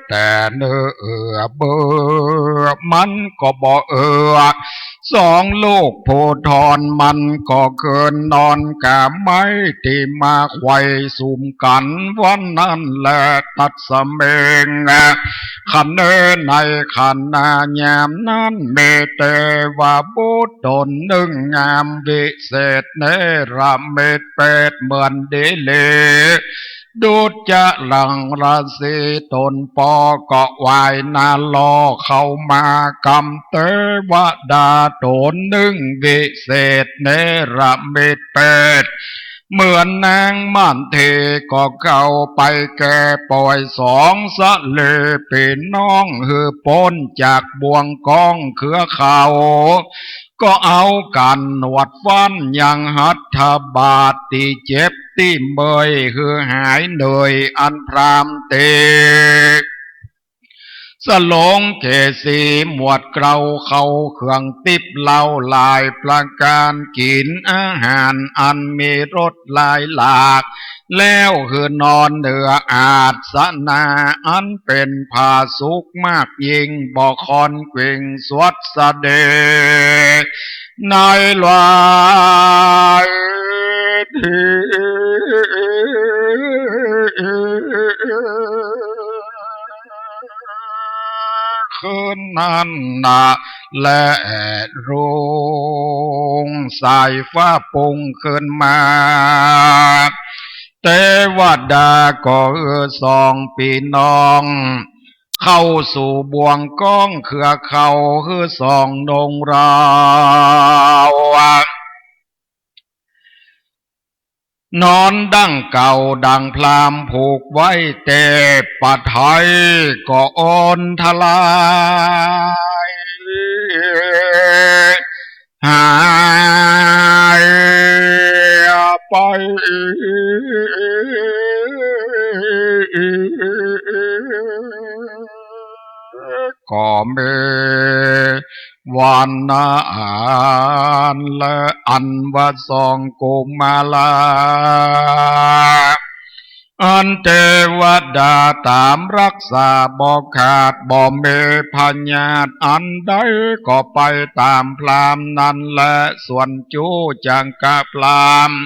แต่เนื้อเบอมันก็บ่เอือ สองลูกผู้ทอนมันก็คืนนอนกาไม้ตี้มาไขว่สุมกั๋นวันนั้นแล ตัสมิง คเน ในขณะยามนั้น มีเตวบุตรต๋นนึ่งงามวิเศษเนรมิตเปรตเหมือนดีหลี ดุจจรังราศี ต๋นป้อก็ไหว้หน้าล่อเข้ามากำเตวดาต๋นนึ่งวิเศษเนรมิตเปรต เหมือนนางมารเทก็เข้าไปแก่ป่อยสองสะเลปี้น้องหื้อป๊นจากบ่วงกองเขือเขา ก็เอากั๋นหนวดฟันยังหัตถบาทตี้เจ็บตี้เมื่อยหื้อหายเหนื่อยอันพราหมณ์เต สลงแก่สีหมวดเกล้า เข้าเครื่องติ๊บเหล้าหลายประก๋าน กิ๋นอาหารอันมีรสหลายหลาก แล้วหื้อนอนเหนืออาสนะ อันเป๋นผาสุกมากยิ่ง บ่คอนเกร็งสวดเสด็จ ในหลายตี้ คืนนั้นนา และรุ่งสายฟ้าปุ้งขึ้นมา เตวดาก็หื้อสองปี้น้อง เข้าสู่บ่วงก๊องเครือเข่า หื้อสองนงราว นอนดั้งเก่าดั่งพราหมณ์ผูกไว้ แต่ปะไทยก็อ่อนทลาย หายไป ก็มีวันนั้นและ อันว่าสองกุมารา อันเตวดาต๋ามฮักษาบ่ขาด บ่มีพยาธิอันใด ก็ไปต๋ามพราหมณ์นั้นแล ส่วนจูจังกะพราหมณ์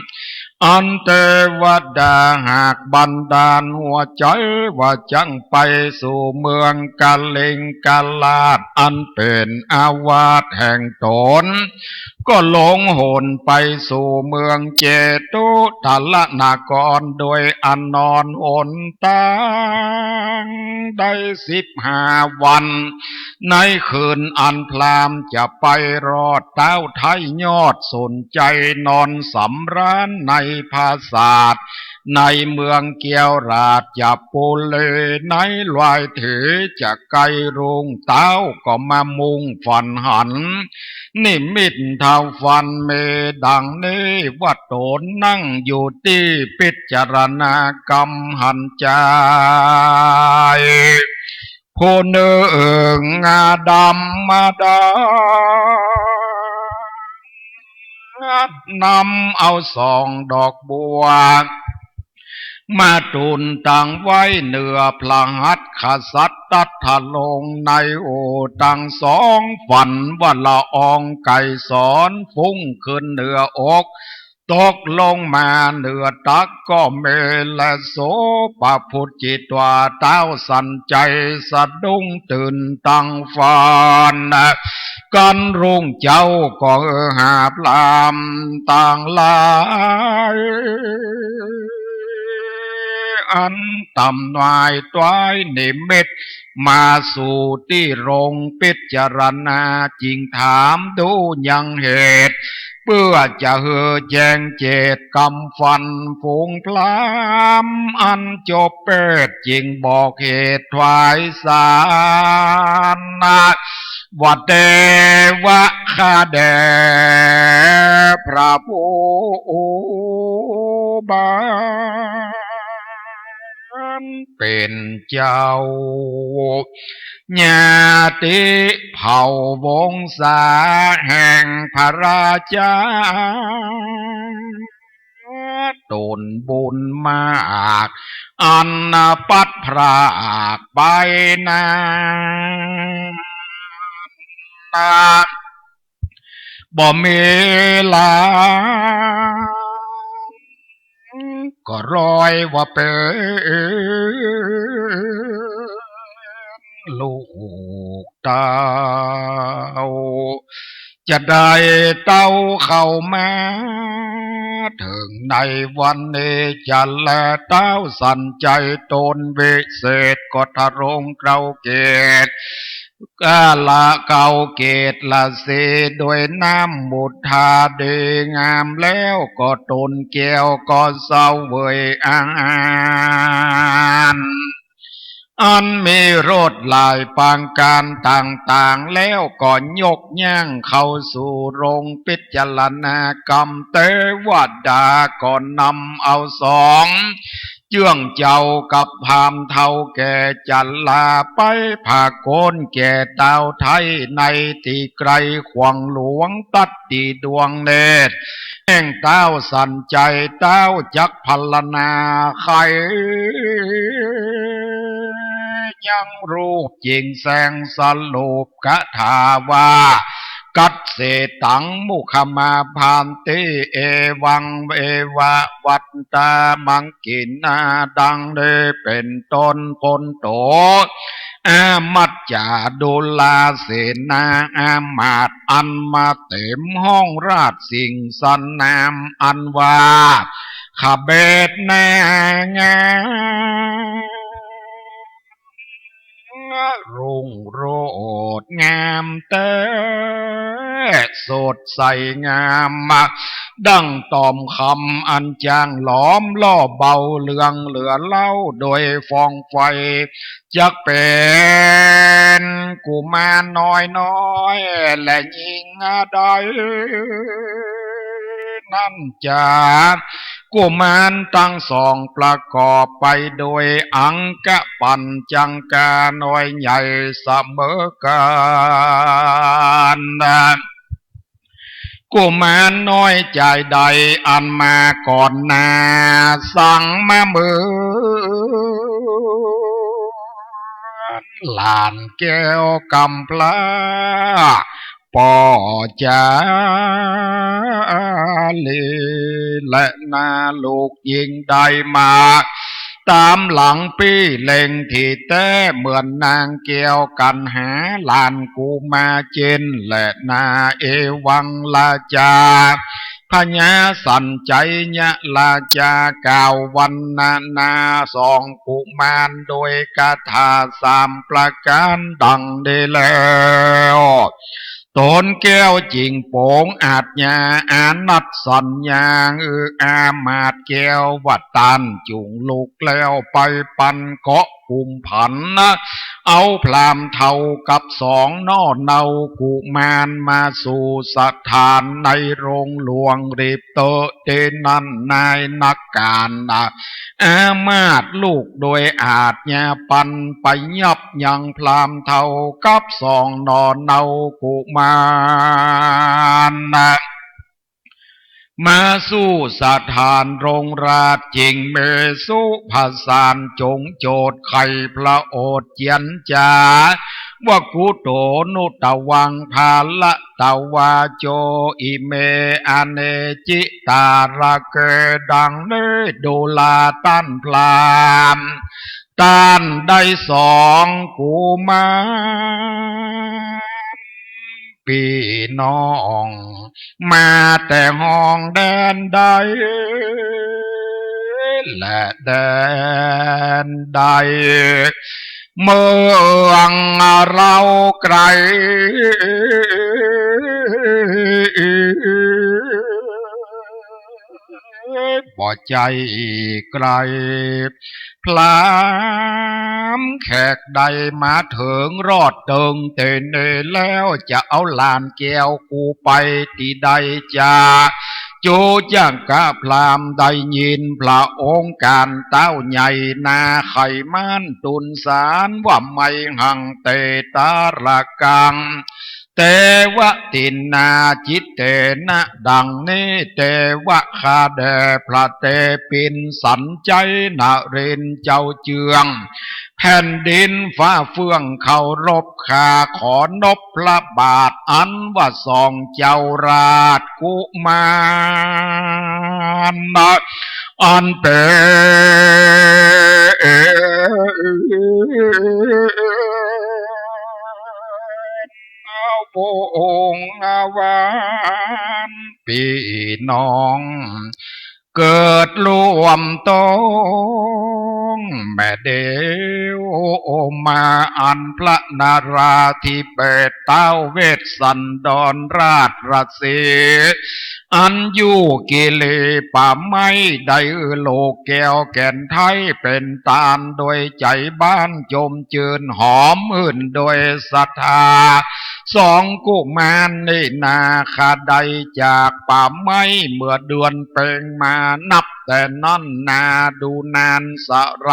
อันเตวดาหากบันดาลหัวใจ๋ ว่าจั้งไปสู่เมืองกลิงกราช อันเป๋นอาวาสแห่งต๋น ก็ลงหนไปสู่เมืองเจตุตรนคร โดยอันนอนหนตางได้สิบห้าวัน ในคืนอันพราหมณ์จะไปรอด ต้าวไท้ยอดสนใจ๋นอนสำราญในผาสาท ในเมืองเกียวราชปุรี ในหลายตี้จะใก้รุ่ง ต้าวก็มามุ่งฝันหัน นิมิตถ้าฝันมีดังนี้ ว่าต๋นนั่งอยู่ตี้พิจารณากำหันจาย ผู้นึ่งดำมาดา นำเอาสองดอกบัว มาตูนตังไว้เหนือพระหัตถ์กษัตริย์ ตรัสถลงในโอตังสอง ฝันว่าละอองไกรสร ฟุ้งขึ้นเหนืออก ตกลงมาเหนือตักก็มีแล โสปะพุทธิตวา ต้าวสันชัยสะดุ้งตื่นตังฝัน กั๋นรุ่งเจ๊าก็หาพราหมณ์ตังหลาย อันตำนายตวยนิมิต มาสู่ตี้โรงพิจารณา จึงถามดูยังเหตุ เปื้อจะหื้อแจ้งเจตกำฝัน ฝูงพราหมณ์อันจบแปด จึงบอกเหตุถวายสาร ว่าแต่ว่าข้าแด่พระผู้บา เป๋นเจ้า ญาติเผ่าวงศาแห่งพระราชา ตนบุญมาก อันปัดพรากไปนั้น บ่มีหลาน ก็ร้อยว่าเป๋นลูกเต้า จะได้เต้าเข้ามา เถิงในวันนี้จะแล ต้าวสันชัยตนวิเศษ ก็ทรงเกล้าเกศ กาละเกล้าเกศละสี โดยน้ำมุทาดีงาม แล้วก็ตนแก้วก็เสวยอาหาร อันมีรสหลายประก๋านต่างๆ แล้วก็ยกย่างเข้าสู่โรงพิจารณากำ เตวดาก็นำเอาสอง เจื้องเจ้ากับพราหมณ์เฒ่าแก่จะลาไป ผะโกนแก่ต้าวไท้ในตี้ไกล ขวางหลวงตั๊ดตี้ดวงเนตร แห่งต้าวสันชัย ต้าวจักพรรณนาไข ยังรูปจิ่งแสงสรุปคาถาว่า กัสเสตัง มุขมาพันติ เอวัง เอวะ วัตตา มังกินา ดังนี้เป๋นต้น โพนโต อามัจจา ดุราเสนา อามาตย์อันมาเต๋มห้องราชสิงสนาม อันว่า ขเบศนางาม รุ่งโรจน์งามแต๊ สดใสงาม ดั่งต่อมคำอันจางหลอม หล่อเบาเรืองเหลือเล้า โดยฟองไฟ จักเป๋นกุมารน้อยๆ และญิงใดนั้นจา กุมารตังสองประกอบไปโดยอังคปัญจังคาน้อยใหญ่เสมอกั๋น กุมารน้อยจายใดอันมาก่อนหน้า สังมาเหมือนหลานแก้วกำพร้า ป้อจาลี และนาลูกญิงได้มา ต๋ามหลังปี้เล็งที่แต๊ เหมือนนางแก้วกัณหา หลานกุมารเจนแลนา เอวังราชา พญาสันชัยราชากล่าววันนานาสองกุมารโดยคาถาสามประก๋านดังนี้แล้ว ต๋นแก้วจิ่งโป๋งอาชญาอานัตสัญญา อืออามาตย์แก้วว่าต้านจุ่งลุกแล้วไปปันเกาะกุมผัน เอาพราหมณ์เฒ่ากับสองน่อเนากุมารมาสู่สถานในโรงหลวงรีบเต๊อะ ตี้นั้นนายนักก๋านนา อามาตย์ลูกโดยอาชญาปันไปยับยั้งพราหมณ์เฒ่ากับสองน่อเนากุมารนา มาสู่สถานโรงราชจิ่งเมสุผสานจงโจทย์ไขพระโอษฐ์เจียรจา ว่า กุโตนุตวัง ภาระตวาโจ อิเม อเนจิตาระเก ดังนี้ ดูราต้านพราหมณ์ ต้านได้สองกุมาร ปี้น้อง มาแต่ห้องแดนใด และแดนใด เมืองเราไกล บ่ใจ้ไกล พราหมณ์แขกได้มาเถิงรอดเติงตี้นี้แล้ว จะเอาหลานแก้วกูไปตี้ใดจา จุจักกะพราหมณ์ได้ยินพระโอษฐการต้าวใหญ่นาไขม้านตุนสารว่า ไมหัง เตตาระกัง เตวะ ตินนา จิตเตนะ ดังนี้ เตวะ ข้าแด่พระเตปิณสัญชัยนรินทร์เจ้าเจื้องแผ่นดินฟ้าเฟื่องเคารพ ข้าขอนบพระบาทอันว่าสองเจ้าราชกุมาร อันเป๋น วงวานปี้น้อง เกิดร่วมตองแม่เดียวมา อันพระนราธิเบศร์ท้าวเวสสันดรราชสีห์ อันอยู่กิเลป่าไม้ ได้ลูกแก้วแก่นไท้เป๋นตาน โดยใจ๋บ้านจมจื้นหอมหื่นโดยศรัทธา สองกุมารนี้นา ข้าได้จากป่าไม้เมื่อเดือนเพ็ญมานับ แต่นั้นนาดูนานสะร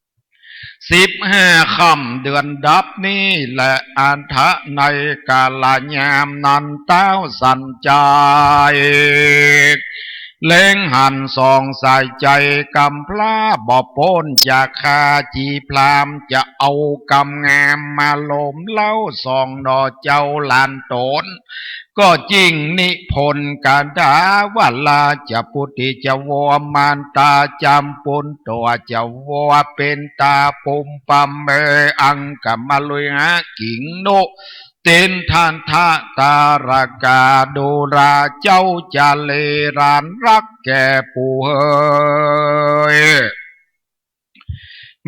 ำ สิบห้าค่ำเดือนดับนี้แหละ อันทะในกาลยามนั้น ต้าวสันชัย เล็งหันส่องใส่ใจ๋กำพร้าบ่ป๊น จะฆ่าจีพราหมณ์ จะเอากำงามมาโลมเล้าส่องหน่อเจ้าหลานต๋น ก็จิ่งนิพนธ์กาถาว่า ราชบุตรีจะวัวมารตาจำปุนตั๋ว จะวัวเป๋นต๋าปุมปะเม อังกะมะลุยหะ กิงนุ ตินทันทะตารกา ดูราเจ้าจะเลหลานฮักแก่ปู่เหย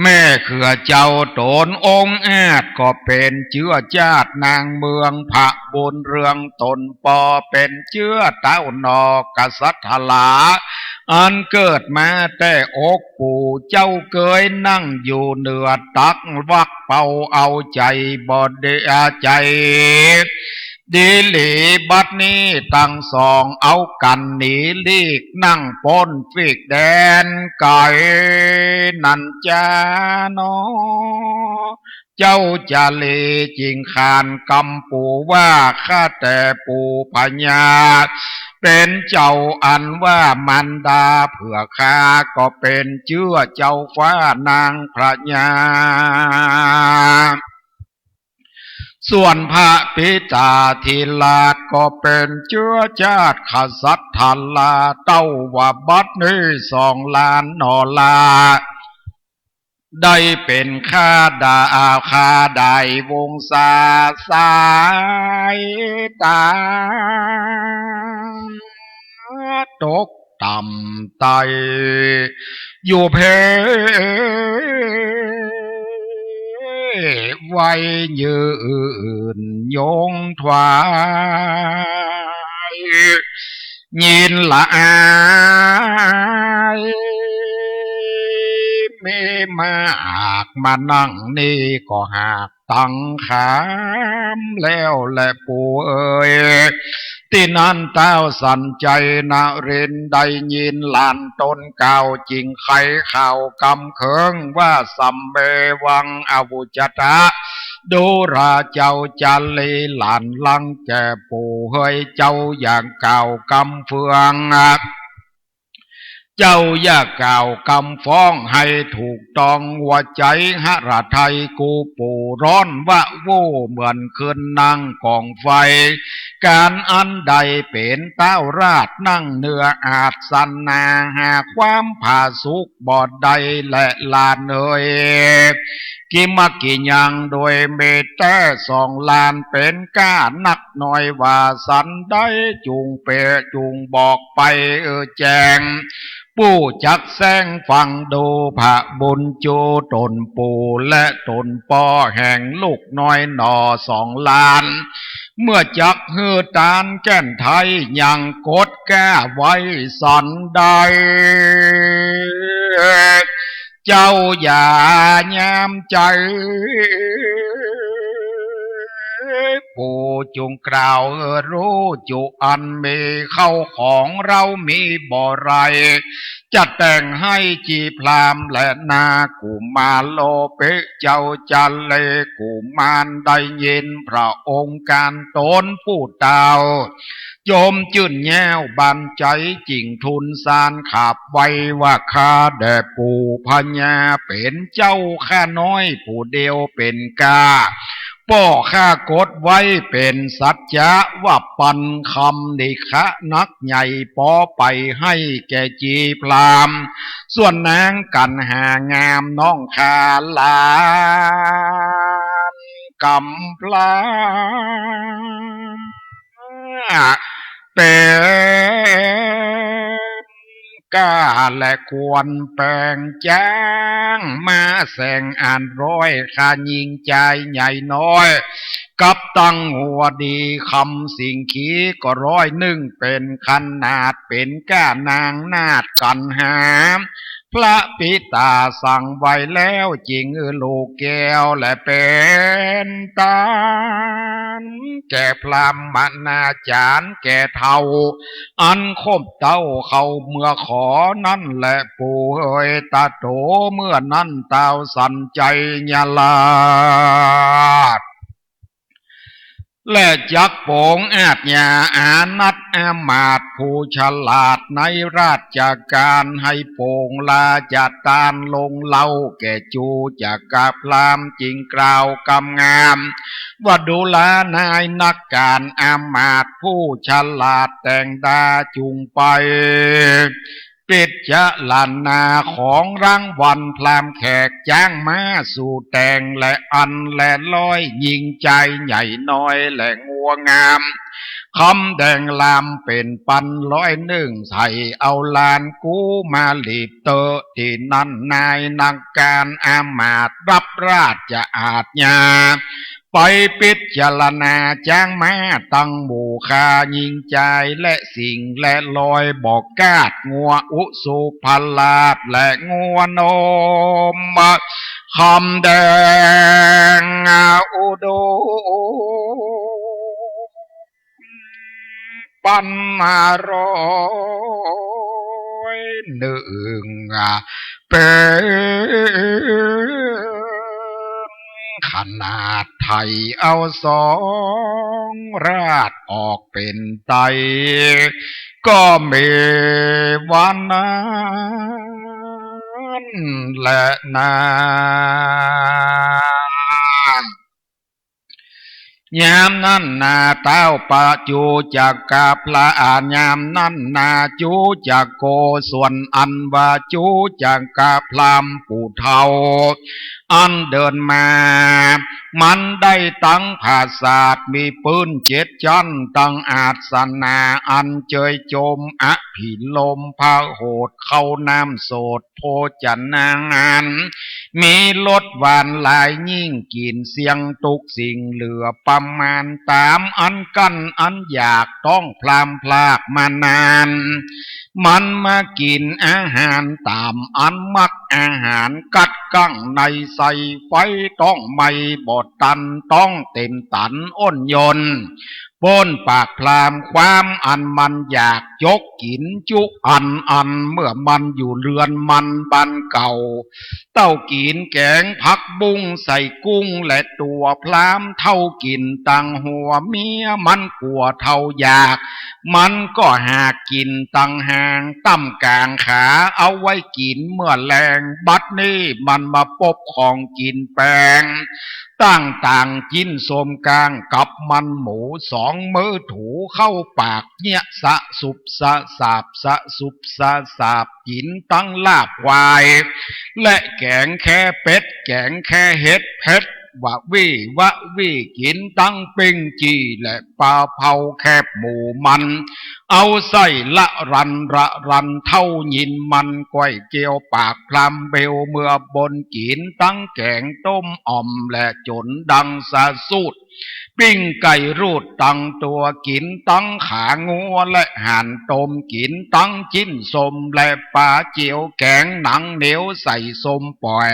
แม่เขือเจ้าต๋นองอาจก็เป๋นเจื้อจาตินางเมืองผะบุญเรือง ต๋นปอเป๋นเจื้อเต้านอกษัตริย์หลา อันเกิดมาแต่อกปู่ เจ้าเกยนั่งอยู่เหนือตัก วักเป่าเอาใจ๋บ่ดี ใจ๋ ดีหลี บัดนี้ตังสองเอากั๋นหนีลีก นั่งป๊นฟีกแดนไก๋นั้นจาหนอ เจ้าจะเลจิ่งขานกำปู่ว่า ข้าแต่ปู่พญา เป๋นเจ้าอันว่ามารดาเผื่อข้าก็เป๋นเจื้อเจ้าฟ้านางพญา ส่วนพระปิตาธิราชก็เป๋นเจื้อจาติกษัตริย์หลา เต้าว่าบัดนี้สองหลานหนอลา ได้เป๋นข้าดา ข้าได้วงศาสายต๋า ตกต่ำไต้ อยู่เพ ไว้ยืนยงถวาย ยินละอาย มีมากมานั่งนี่ก็หาก ตังขามแล้วแหละปู่เอ๋ย ตี้นั้นต้าวสันชัยนรินทร์ได้ยินหลานต๋นกล่าวจิ่งไขข่าวกำเคิงว่า สัมเมวังอวุจจะ ดูราเจ้าจะเลหลานฮักแก่ปู่เหย เจ้าอย่ากล่าวกำเฟือง เจ้าอย่ากล่าวกำฟ้อง หื้อถูกต้องหัวใจ๋หฤทัย กูปู่ร้อนวะโว้เหมือนคืนนั่งก๋องไฟ ก๋านอันได้เป๋นต้าวราชนั่งเหนืออาสนะ หาความผาสุกบ่ได้แลหลานเอ๋ย กิมะกิยังโดยเมตแต๊สองหลานเป๋นก้านัก น้อยว่าสันใดจุ่งเป๋จุ่งบอกไปแจ้ง ผู้จักแสงฟังดูพระบุญจู๋ต๋นปู่และต๋นป้อแห่งลูกน้อยหนอสองหลาน เมื่อจักหื้อตานแก่นไท้ยังกดก้าไว้สันใด เจ้าอย่ายามใจ๋ ปู่จุ่งกล่าวหื้อรู้จุอันมี เข้าของเฮามีบ่ไร จะแต่งหื้อจีพราหมณ์แลนา กุมารโลเปะเจ้าจะเลกุมารได้ยินพระองค์ก๋านต๋นผู้เต้า จมจื้นแย้วบันใจ๋จิ่งทูลสารขับไว้ว่า ข้าแด่ปู่พญาเป๋นเจ้า ข้าน้อยผู้เดียวเป๋นก้า ป้อข้ากดไว้เป๋นสัจจะว่าปันคำนิขะนักใหญ่ปอไปหื้อแก่จีพราหมณ์ ส่วนนางกั๋นหางามน้องข้าหลานกำพร้า เป๋นก้าและควรแป๋งจ๊าง มาแสงอันร้อย ข้าญิงจายใหญ่น้อย กับตังหัวดี คำสิงขีก็ร้อยนึ่ง เป๋นขนาด เป๋นก้านางนาฏกั๋นหา พระปิตาสั่งไว้แล้ว จึงหื้อลูกแก้วและเป๋นตาน แก่พราหมณาจ๋ารย์แก่เฒ่า อันคบเต้าเข้าเมื่อขอนั้นแหละ ปู่เอ๋ย ตะโต เมื่อนั้น ท้าวสัญชัยราช และจักโป๋งอาชญาอานัตอำมาตย์ผู้ฉลาดในราชการ หื้อโป๋งราชตานลงเล่าแก่จูจักรพราหมณ์ จึงกล่าวกำงามว่า ดูรา นายนักก๋านอำมาตย์ผู้ฉลาด แต่งดาจุ่งไป ปิจารณาของรางวัล พราหมณ์แขกจ๊างม้าสู่แต่ง และอันและร้อย ญิงจายใหญ่น้อยและงัวงาม คำแดงลามเป๋นปันร้อยนึ่ง ใส่เอาหลานกูมาหลีบเต๊อะ ตี้นั้นนายนักก๋านอำมาตย์ฮับราชอาชญา ไปปิจารณาจ๊างม้าตังหมู่ข้า ญิงจายและสิ่งและร้อย บ่กาดงัวอุสุภราชและงัวนมคำแดงอุดม ปันร้อยนึ่ง เป๋นขนาด ไถ่เอาสองราชออกเป๋นไต ก็มีวันนั้นแลนา ยามนั้นนา ท้าวปะจูจักกะพระ ยามนั้นนา จูจักโก ส่วนอันว่าจูจักกะพราหมณ์ผู้เฒ่า อันเดินมา มันได้ตั้งผาสาท มีปื้นเจ็ดจั๊น ตั้งอาสนะ อันเจยจมอภิรมย์ พระโหษเข้าน้ำโสด โภชนาหาร มีรสหวานหลายยิ่ง กิ๋นเสี้ยงตุ๊กสิ่งเหลือประมาณ ต๋ามอันกั้นอันอยาก ต้องพราหมณ์พรากมานาน มันมากิ๋นอาหารต๋ามอันมัก อาหารกัดกั้งในใส่ไฟ ต้องไหม้บ่ตัน ต้องเต็มตันอ้นยน ป๊นปากพราหมณ์ ความอันมันอยาก จกกิ๋นจุอันอัน เมื่อมันอยู่เฮือนมันบ้านเก่า เต้ากิ๋นแก๋งผักบุ้งใส่กุ้ง และตั๋วพราหมณ์เฒ่ากิ๋นตังหัว เมียมันกั๋วเฒ่าอยาก มันก็หากกิ๋นตังหาง ต้ำก๋างขาเอาไว้กิ๋นเมื่อแลง บัดนี้มันมาปบของกิ๋นแปง ตั้งต่างจิ๊นส้มก้างกับมันหมู สองมื้อถูเข้าปาก เยียะสะสุบสะสาบ สะสุบสะสาบ กิ๋นตังลาบควาย และแก๋งแค่เป็ด แก๋งแค่เห็ดเผ็ด วะวี้วะวี้ กิ๋นตังปิ้งจี้ และปลาเผาแคบหมูมัน เอาไส้ละรันระรัน เต้ายินมันก้อยเกียวปากพราหมณ์เบลเมื่อบน กิ๋นตังแก๋งต้มอ่อม และจ๋นดังสะสูด ปิ้งไก่รูดตังตั๋ว กิ๋นตังขางัวและห่านต้ม กิ๋นตังจิ๊นส้มและป๋าเจียว แก๋งหนังเหนียวใส่ส้มป่อย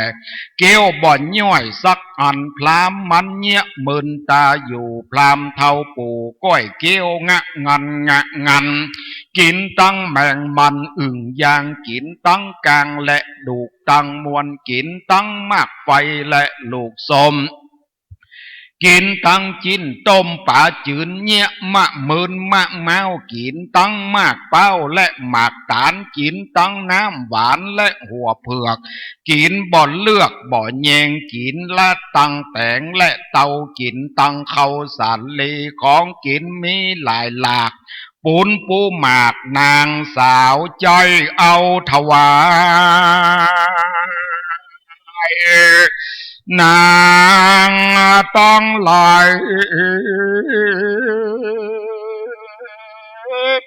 เกี๊ยวบ่อนย่อยสักอัน พราหมณ์มันเยียะมึนต๋าอยู่ พราหมณ์เฒ่าปู่ก้อยเกี๊ยวงะงันงะงัน กิ๋นตังแมงมันอึ่งย่าง กิ๋นตังก้างและดูกตังมวล กิ๋นตังหมากไฟและลูกส้ม กิ๋นตังจิ๊นต้มป๋าจืน เยียะมะมึนมะเมา กิ๋นตังหมากเป๊าและหมากต๋าล กิ๋นตังน้ำหวานและหัวเผือก กิ๋นบ่เลือกบ่แยง กิ๋นละตังแตงและเตา กิ๋นตังข้าวสาลี ของกิ๋นมีหลายหลาก ปูนปูหมาก นางสาวใจ๊เอาถวาย นางตังหลาย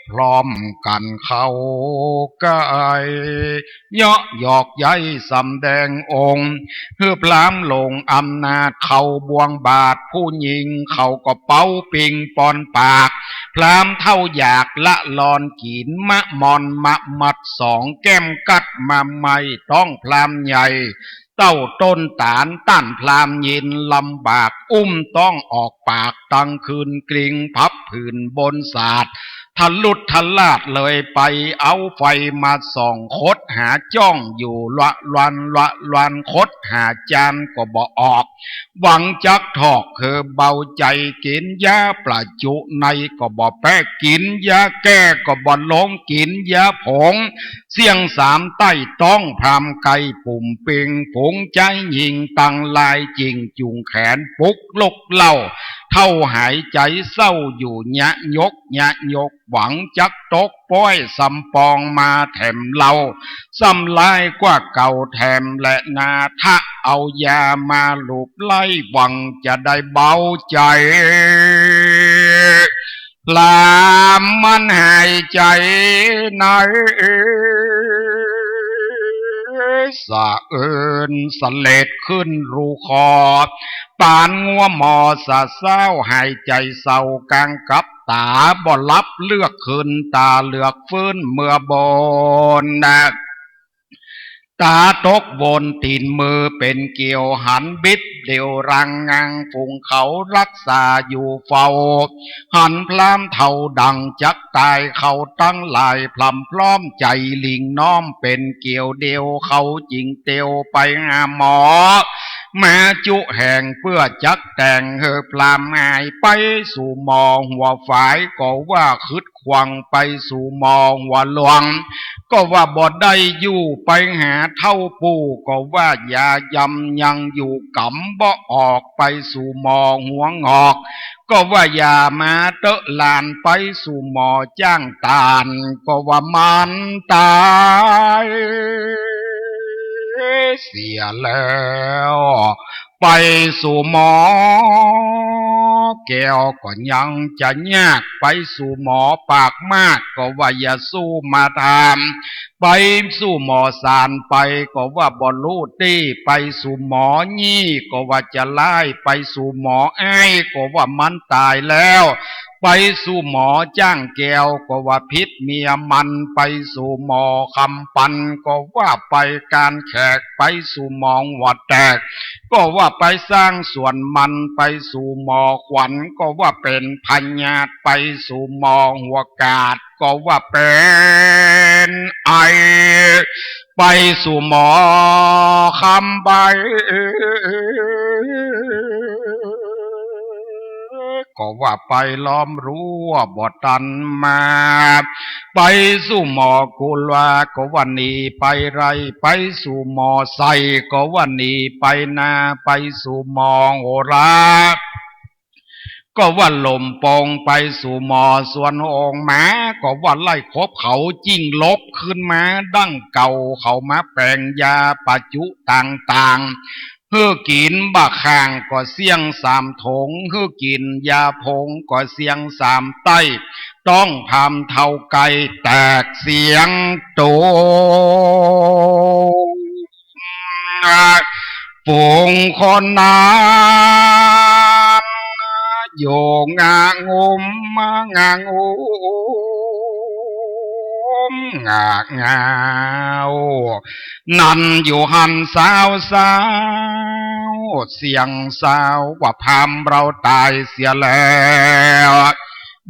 พร้อมกั๋นเข้าใก้ เยาะหยอกใย้สำแดงองค์ หื้อพราหมณ์หลงอำนาจ เข้าบ่วงบาตร ผู้ญิงเขาก็เป๋าปิงป่อนปาก พ พราหมณ์เฒ่าอยากละลอนกิ๋น มะมอนมะมัดสองแก้มกัดมาไหม้ ต๊องพราหมณ์ใหญ่เต้าต้นต๋าล ต้านพราหมณ์เย็นลำบาก อุ้มต๊องออกปากตังคืน กลิ้งพับผื่นบนสาด ทะลุดทะลาดเลยไป เอาไฟมาส่อง คดหาจ้องอยู่ละวันละวัน คดหาจานก็บ่ออก หวังจักถอกหื้อเบาใจ๋ กิ๋นยาประจุในก็บ่แป๊ กิ๋นยาแก้ก็บ่ลง กิ๋นยาผง เสี้ยงสามใต้ต๊องพราหมณ์ไก่ ปุ่มเป่งฝูงใจ๊ญิงตังหลาย จิ่งจุ่งแขนปุกลุกเล่า เฒ่าหายใจ๋เศร้าอยู่ ยะยกยะยก หวังจักตกป๊อย สำปองมาแถมเล่า ซ้ำร้ายกว่าเก่าแถมแลนา ถ้าเอายามาลูบไล้ หวังจะได้เบาใจ๋ พราหมณ์มันหายใจ๋ใน สะเอิญเสลดขึ้นรูคอ ปานงัวหมอสะเซ้า หายใจ๋เศร้ากลางกับต๋า บ่หลับเลือกคืน ต๋าเหลือกฟื้นเมื่อบ่นนะ ต๋าตกบนตี๋นมือเป๋นเกลียว หันบิดเดี่ยวรังงัง ฝูงเขารักษาอยู่เฝ้า หันพราหมณ์เฒ่าดั่งจักต๋าย เขาตังหลายพร่ำพร้อมใจ๋ หลิ้งน้อมเป๋นเกลียวเดียว เขาจิ่งเตียวไปหาหมอ มาจุแห่งเปื้อจักแต่งหื้อพราหมณ์หาย ไปสู่หมอหัวฝาย ก็ว่าขึด ขวังไปสู่หมอหัวหลวง ก็ว่าบ่ได้อยู่ ไปหาเฒ่าปู่ ก็ว่ายายำยังอยู่ ก๋ำบ่ออก ไปสู่หมอหัวหงอก ก็ว่าอย่ามาเต๊อะหลาน ไปสู่หมอจ้างต๋าน ก็ว่ามันต๋ายเสียแล้ว ไปสู่หมอแก้วก็ยังจะยาก ไปสู่หมอปากมาก ก็ว่าอย่าสู้มาถาม ไปสู่หมอสารไป ก็ว่าบ่ฮู้ตี้ ไปสู่หมอยี่ ก็ว่าจะร้าย ไปสู่หมออ้าย ก็ว่ามันต๋ายแล้ว ไปสู่หมอจ้างแก้ว ก็ว่าผิดเมียมัน ไปสู่หมอคำปัน ก็ว่าไปก๋านแขก ไปสู่หมอหัวแตก ก็ว่าไปสร้างสวนมัน ไปสู่หมอขวัญ ก็ว่าเป๋นพยาธิ ไปสู่หมอหัวกาด ก็ว่าเป๋นไอ ไปสู่หมอคำใบ ก็ว่าไปล้อมรั้วบ่ตันมา ไปสู่หมอกุลา ก็ว่าหนีไปไร่ ไปสู่หมอไส้ ก็ว่าหนีไปนา ไปสู่หมอโหรา ก็ว่าหล่มปง ไปสู่หมอสวนองค์หมา ก็ว่าไล่คบเขา จิ่งลบคืนมาดั้งเก่า เขามาแป๋งยาประจุต่างๆ หื้อกิ๋นบ่าข้างก็เสี้ยงสามถง หื้อกิ๋นยาผงก็เสี้ยงสามใต้ ต๊องพราหมณ์เฒ่าไก่แตกเสียงโต ฝูงคนนั้นอยู่งะงุมงะงุมงะงาว นั้นอยู่หั้นสาวๆ เสียงสาวว่าพราหมณ์เราต๋ายเสียแล้ว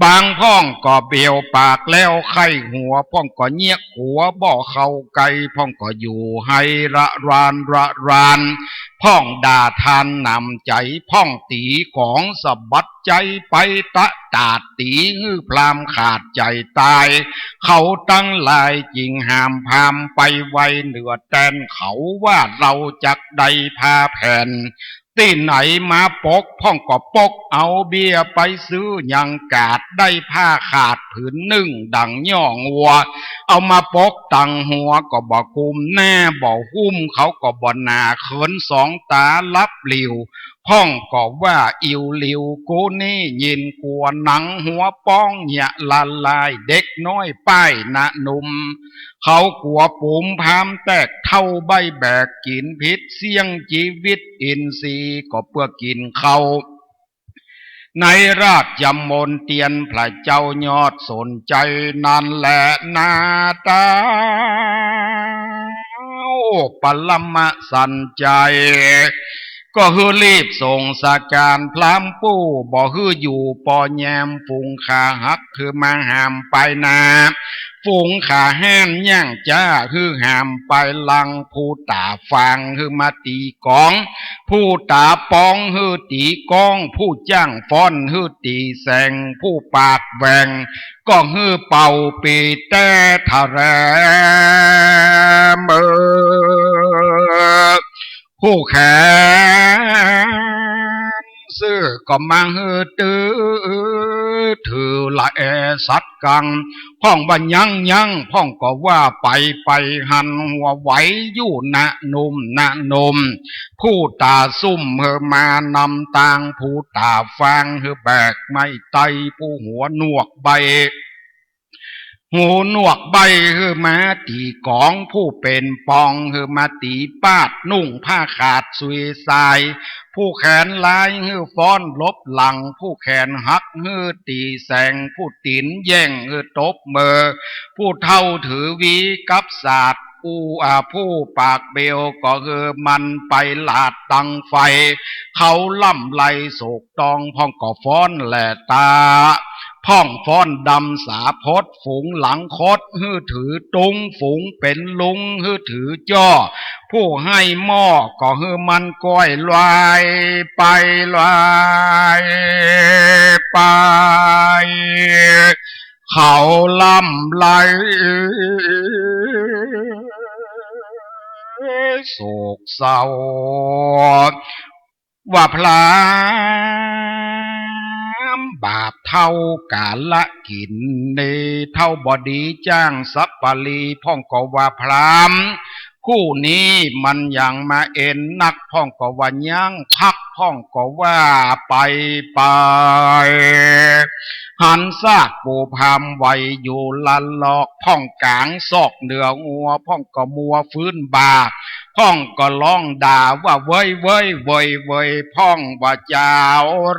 บางพ่องก็เบียวปากแล้วไข้หัว พ่องก็เยียะหัวบ่เข้าใก้ พ่องก็อยู่ไห้ระรานระราน พ่องด่าทานหนำใจ๋ พ่องตี๋ของสะบัดใจ๋ไปตะตาด ตี๋หื้อพราหมณ์ขาดใจ๋ต๋าย เขาตังหลายจิ่งหามพราหมณ์ไปไว้เหนือแต้น เขาว่าเราจักได้ผ้าแผ่น ตี้ไหนมาปก พ่องก็ปกเอาเบี้ยไปซื้อยังกาด ได้ผ้าขาดผืนนึ่งดั่งย่องัว เอามาปกตังหัวก็บ่กุม หน้าบ่หุ้ม เขาก็บ่หนาเขินสองต๋าลับหลิ่ว พ่องก็ว่าอิ๋วหลิว กูนี่ยินกั๋ว หนังหัวป้องเยียะละลาย เด็กน้อยป้ายนะหนุ่ม เขากั๋วปุ๋มพราหมณ์แตก เฒ่าใบ้แบกกิ๋นผิด เสี้ยงจีวิตอินทรีย์ก็เปื้อกิ๋นข้าว ในราชมณเฑียรพระเจ้ายอดสนใจ๋นั้นแลนาเต้า ปรมสันใจ๋ ก็หื้อรีบส่งสการพราหมณ์ผู้ บ่หื้ออยู่ปอแยม ฝูงขาหักหื้อมาหามไปนา ฝูงขาแห้นย่างจ๊าหื้อหามไปหลัง ผู้ต๋าฟางหื้อมาตี๋ก๋อง ผู้ต๋าปองหื้อตี๋ก้อง ผู้จ้างฟ้อนหื้อตี๋แสง ผู้ปากแหว่งก็หื้อเป่าปีแต๊ทะแรม เออ ผู้แขนซื่อก็มาหื้อตื้อ ถือละแอสัตว์กัง พ่องว่ายังยัง พ่องก็ว่าไปไปหัน หัวไหวอยู่นะหนุ่มนะหนุ่ม ผู้ต๋าซุ่มหื้อมานำตาง ผู้ต๋าฟางหื้อแบกไม้ไต้ ผู้หัวหนวกใบ้ หูหนวกใบ้หื้อมาตี๋ก๋อง ผู้เป๋นปองหื้อมาตี๋ปาด นุ่งผ้าขาดสุยสาย ผู้แขนลายหื้อฟ้อนหลบหลัง ผู้แขนหักหื้อตี๋แสง ผู้ตี๋นแย่งหื้อตบเมอ ผู้เฒ่าถือวีกับสาด ผู้ อ่า ผู้ปากเบวก็หื้อมันไปหลาดดังไฟ เขาล่ำไล่โศกตอง พ่องก็ฟ้อนแหล่ต๋า พ่องฟ้อนดำสาพด ฝูงหลังคดหื้อถือตุ๊ง ฝูงเป๋นลุงหื้อถือจ้อ ผู้ให้หม้อก็หื้อมันก้อยลอยไปลอยไป เขาล่ำไล่โศกเศร้า ว่าพราหมณ์บาปเฒ่ากาละกิ๋น เน่เฒ่าบ่ดีจ้างสัปปะรี พ่องก็ว่าพราหมณ์คู่นี้มันยังมาเอ็นนัก พ่องก็ว่ายังคัก พ่องก็ว่าไปไป หันซากปู่พราหมณ์ไว้อยู่ละลอก พ่องก๋างซอกเหนืองัว พ่องก็มัวฟื้นบ่า พ่องก็ฮ้องด่าว่าเว้ยเว้ยเว้ยเว้ย พ่องว่าเจ้า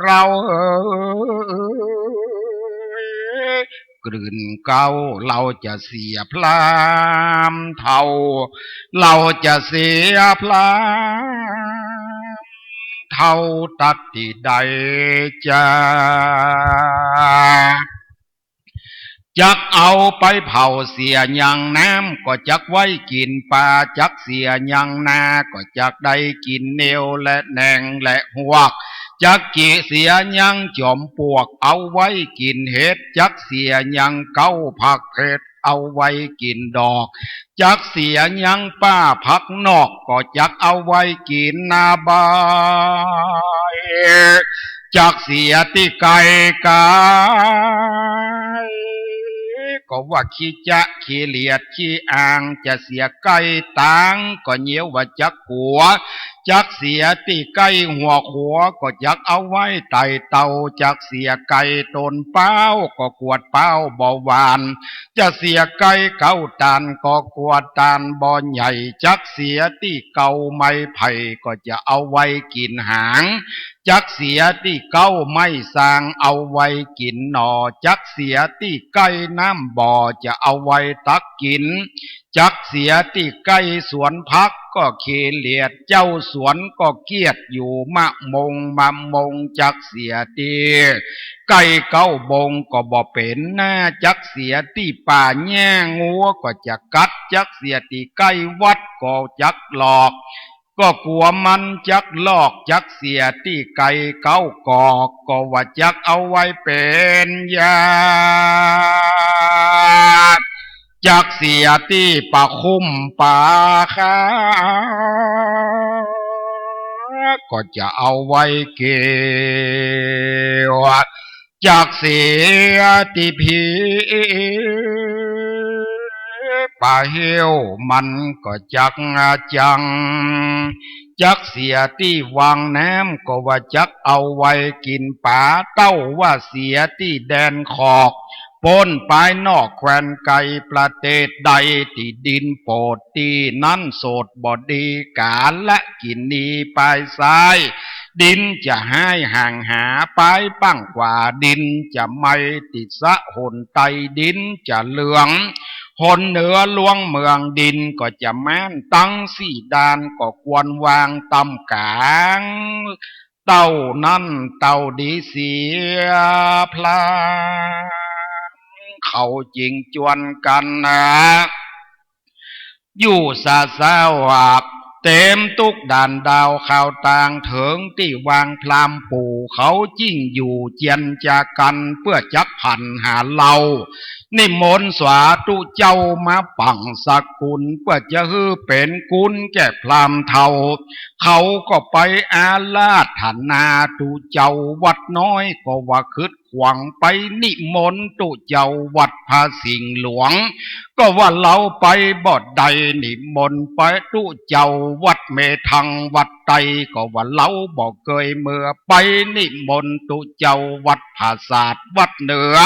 เราเอ๋ย กลืนเก๊า เฮาจะเสียพราหมณ์เฒ่า เฮาจะเสียพราหมณ์เฒ่าตัดตี้ใดจา จักเอาไปเผาเสียยังน้ำ ก็จักไว้กิ๋นป๋า จักเสียยังนา ก็จักได้กิ๋นเนียวและแหนงและฮวก จักกิเสียยังจอมปลวก เอาไว้กิ๋นเห็ด จักเสียยังเก๊าผักเผ็ด เอาไว้กิ๋นดอก จักเสียยังป้าผักนอก ก็จักเอาไว้กิ๋นนาบาย จักเสียตี้ไก่ก๋าย ก็ว่าขี้จ๊ะขี้เหลียดขี้อ่าง จะเสียไก่ตาง ก็เยียวว่าจักกั๋ว จักเสียตี้ไก่หัวขัว ก็จักเอาไว้ไต่เต่า จักเสียไก่ตนเป๊า ก็กวดเป๊าบ่หวาน จะเสียไก่เก๊าตาน ก็กวดตานบ่ใหญ่ จักเสียตี้เก๊าไม้ไผ่ ก็จะเอาไว้กิ๋นหาง จักเสียตี้เก๊าไม้ซาง เอาไว้กิ๋นหน่อ จักเสียตี้ไก่น้ำบ่อ จะเอาไว้ตักกิ๋น จักเสียตี้ไก่สวนผัก ก็ขี้เหลียด เจ้าสวนก็เกลียดอยู่มะมงมะมง จักเสียตี้ไก่เก๊าบง ก็บ่เป๋นนา จักเสียตี้ป่าแย่งัว ก็จะกัด จักเสียตี้ไก่วัด ก็จักหลอก ก็กั๋วมันจักหลอก จักเสียตี้ไก่เก๊ากอก ก็ว่าจักเอาไว้เป๋นยา จักเสียตี้ป่าคุ้มป่าคา ก็จะเอาไว้เกี่ยว จักเสียตี้ผีป่าเฮี้ยว มันก็จักจัง จักเสียตี้วังน้ำ ก็ว่าจักเอาไว้กิ๋นป๋า เต้าว่าเสียตี้แดนขอก ป๊นปายนอกแคว้นไกลประเทศใด ตี้ดินโปดตี้นั้นโสดบ่ดี กาละกิณีปายซ้าย ดินจะฮ้ายห่างหาไปบ้างกว่า ดินจะไหม้ติดสะหนไต ดินจะเหลืองหนเหนือลวงเมือง ดินก็จะแม้นตังสี่ด้าน ก็ควรวางต๋ามก๋าง เต้านั้นเต้าดีเสียพลาง เขาจึงจวนกั๋นนา อยู่สะเซ้าว่า เต๋มตุ๊กด่านดาวข่าวต่าง เถิงตี้วางพราหมณ์ปู่ เขาจึ่งอยู่เจียรจากั๋น เปื้อจักผันหาเหล้า นิมนต์สาธุเจ้ามาปังสกุล เปื้อจะหื้อเป๋นกุณแก่พราหมณ์เฒ่า เขาก็ไปอาราธนา ตุ๊เจ้าวัดน้อยก็ว่าขึดขวาง ไปนิมนต์ตุ๊เจ้าวัดพระสิงห์หลวง ก็ว่าเฮาไปบ่ได้ นิมนต์ไปตุ๊เจ้าวัดเมธังวัดไตร ก็ว่าเฮาบ่เกยเมือ ไปนิมนต์ตุ๊เจ้าวัดผาสาทวัดเหนือ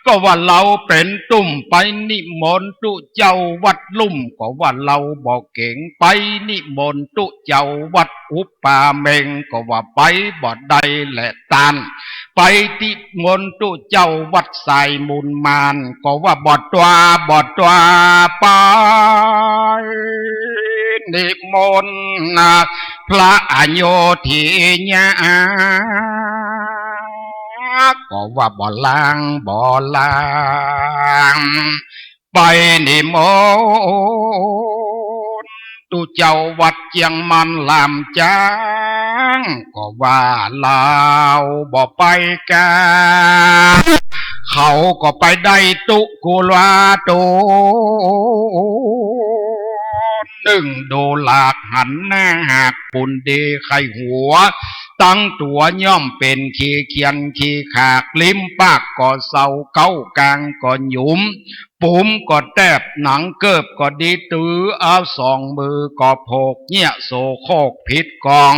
ก็ว่าเฮาเป๋นตุ้ม ไปนิมนต์ตุ๊เจ้าวัดลุ่ม ก็ว่าเฮาบ่เก๋ง ไปนิมนต์ตุ๊เจ้าวัดอุปาเมง ก็ว่าไปบ่ได้แลต้าน ไปนิมนต์ตุ๊เจ้าวัดสายมูลมาน ก็ว่าบ่ตั๋ว บ่ตั๋ว ไปนิมนต์พระอโยธิยา ก็ว่าบ่ลาง บ่ลาง ไปนิมนต์ตุ๊เจ้าวัดเจียงมันหลามจ๊าง ก็ว่าเฮาบ่ไปกา เขาก็ไปได้ตุ๊กุลาตุ๊นึ่ง ดูหลากหันหน้าหาก ปูนดีไข้หัว ตังตั๋วย่อมเป๋นขี้เขียนขี้ขาก ลิ้มปากก็เซา เก๊ากางก็หยุม ปุ๋มก็แตบ หนังเกิบก็ดีตื้อ เอาสองมือก็โผก เยียะโสโครกผิดกอง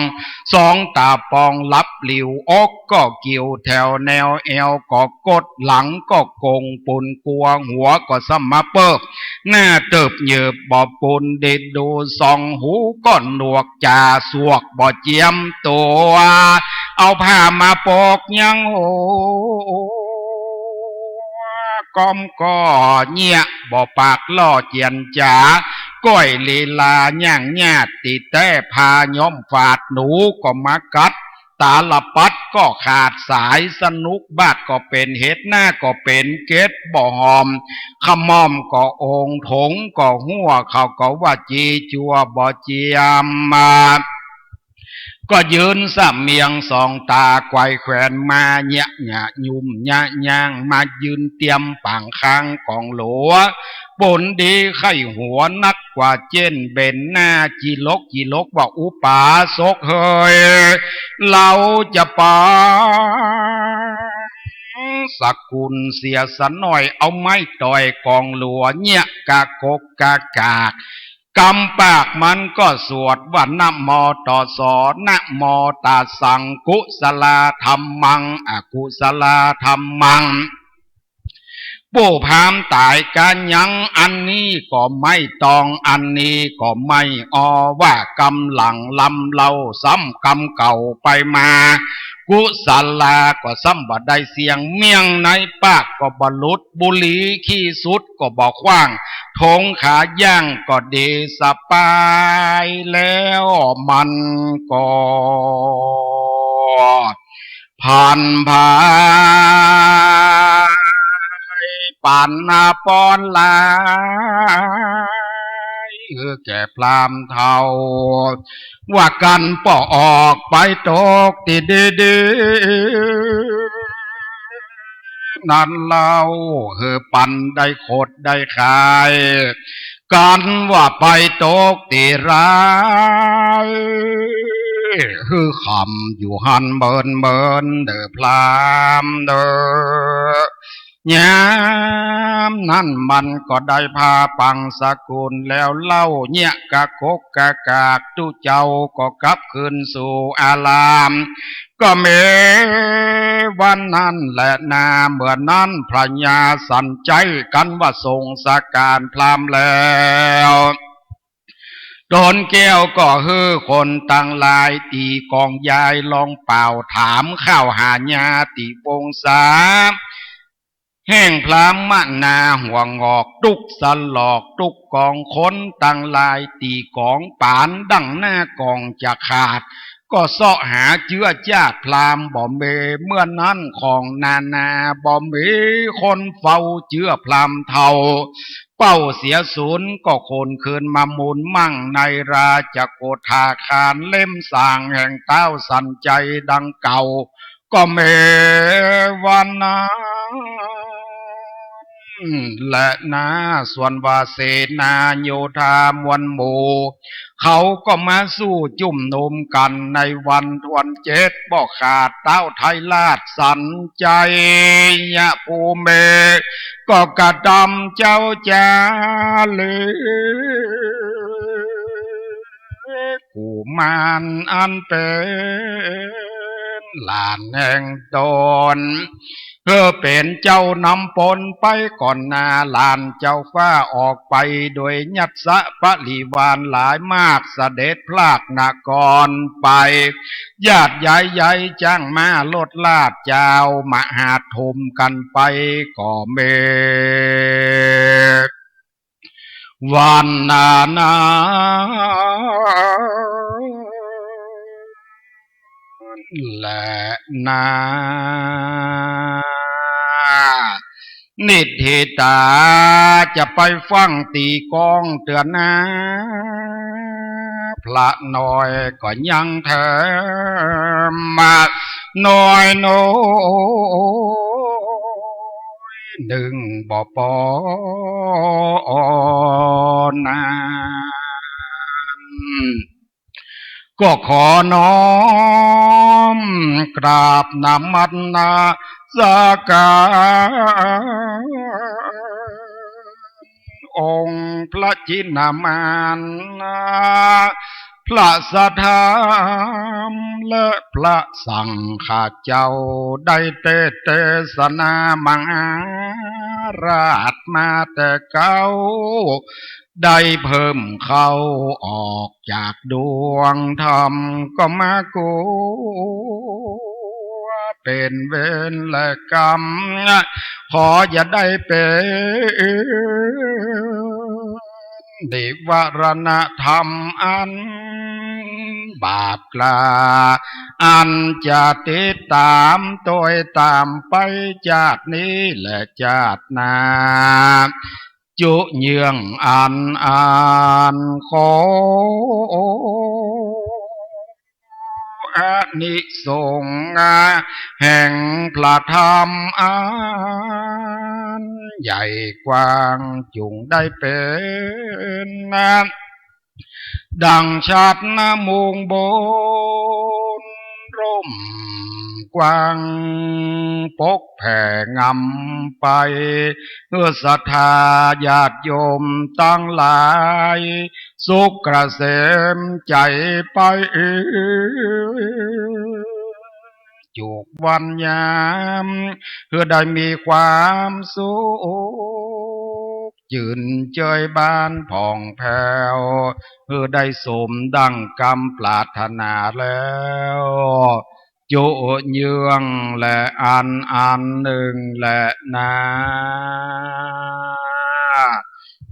สองต๋าปองหลับหลิว อกก็กิ่วแถวแนว แอวก็กด หลังก็โก๋ง ปูนกัว หัวก็ซ้ำมาเปิบ หน้าเติบเหยิบบ่ปูนดีดู สองหูก็หนวก จ่าสวกบ่เจียมตั๋ว เอาผ้ามาปกยังหัว ก้อมก็เยียะบ่ปากล่อเจียรจา ก้อยลีลาย่างญาติ แต๊ผ้าย้อมฝาด หนูก็มากัด ตาละปัดก็ขาดสาย สนุกบาดก็เป๋นเหตุ หน้าก็เป๋นเกล็ดบ่หอม ขม่อมก็โอ่ง ถงก็หั้ว เขาก็ว่าจีจั่วบ่เจียมมา ก็ยืนสะเมียงสองต๋า ไขว่แขวนมาเยียะหยะยุ่มยะย่าง มายืนเตียมปางข้างกองหลัว ปูนดีไข้หัวนักกว่าเจ๊นเบนหน้า จิลกจิลกว่าอุปาสกเฮย เฮาจะไปสกุลเสียสะหน้อย เอาไม้ต่อยกองหลัว เยียะกะกกกะกาก กำปากมันก็สวดว่า นะโมตัสสะ นะโมตัสสัง กุสลาธัมมัง อกุสลาธัมมัง ผู้พราหมณ์ต๋ายกายัง อันนี้ก็ไม่ต้อง อันนี้ก็ไม่ออ ว่ากำหลังลำเล่า ซ้ำกำเก่าไปมา กุสลาก็ซ้ำบ่ได้เสียง เมี่ยงในปากก็บ่หลุด บุหรี่ขี้สุดก็บ่ขว้าง ถงขาย่างก็ดีสบาย แล้วมันก็ผันผาย ปันปอนหลาย แก่พราหมณ์เฒ่า ว่ากั๋นป้อออกไปตกตี้ดีๆ นั้นเล่า หื้อปันได้ขดได้ขาย กั๋นว่าไปตกตี้ใด หื้อค่ำอยู่หั้นเมินๆ เน่อพราหมณ์เน่อ ยามนั้นมันก็ได้ผ้าปังสกุลแล้วเล่า เยียะกะกกกะกาก ตุ๊เจ้าก็กลับคืนสู่อาราม ก็แม้วันนั้นแหละนา เมื่อนั้นพระญาสันใจ๊กั๋นว่าส่งสการพราหมณ์แล้ว ต๋นแก้วก็หื้อคนตังหลายตี้ก๋องยายลองเป่า ถามข้าวหาญาตี้วงศา แห่งพราหมณาหัวหงอก ตุ๊กสลอกตุ๊กก๋อง คนตังหลายตี้ก๋อง ป๋านดั่งหน้าก๋องจะขาด ก็เซาะหาเจื้อจ้าดพราหมณ์บ่มี เมื่อนั้นของนานาบ่มี คนเฝ้าเจื้อพราหมณ์เฒ่า เป้าเสียสูญ ก็คนคืนมามูลมั่งในราชโกฏฐาคาร เล่มสร้างแห่งต๊าวสันชัยดังเก่า ก็แม้วันนั้นแหละนา ส่วนว่าเสนาโยธามวลหมู่ เขาก็มาสู้จุมนุมกั๋นในวันทวนเจ็ด บ่ขาดต๊าวไทยราชสันชัยยะภูมิ ก็กระทำเจ้าจารีกุมารอันเป๋นหลานแห่งต๋น หื้อเป๋นเจ้านำปนไปก่อนหน้า หลานเจ้าฟ้าออกไปโดยยัสสะบริวารหลายมาก เสด็จพรากนครไป ญาติใหญ่ๆ จ้างม้ารถลาดเจ้ามหาด ถมกั๋นไปก็มี วันนั้นแหละนา นิทธิตาจะไปฟั่งตี้ก้องเตื้อนา พระน้อยก็ยังแถมมา น้อยน้อยนึ่งบ่ปอนา ก็ขอน้อมกราบนมัสการ องค์พระชินมาร พระสธรรมและพระสังฆเจ้า ได้เตสน์เตสนามังหาราชมาแต่เก๊า ได้เพิ่มเข้าออกจากดวงธรรม ก็มากั๋วเป๋นเวรและกรรม ขออย่าได้เป๋นนิวรณธรรมอันบาปกล้า อันจะติดต๋ามตวยต๋ามไปจาตินี้และจาติหน้า จุเยื่องอันอันขอ อานิสงส์แห่งพระธรรมอันใหญ่กว้าง จุ่งได้เป๋นดั่งฉัตรมุงบน ร่มกว้างปกแผ่งำไป หื้อศรัทธาญาติโยมตังหลาย สุขเกษมใจ๋ไป จุกวันยาม หื้อได้มีความสุข จื่นเจยบานผ่องแผ้ว หื้อได้สมดั่งกำปรารถนาแล้ว จุเยื่องและอันอันนึ่งแหละนา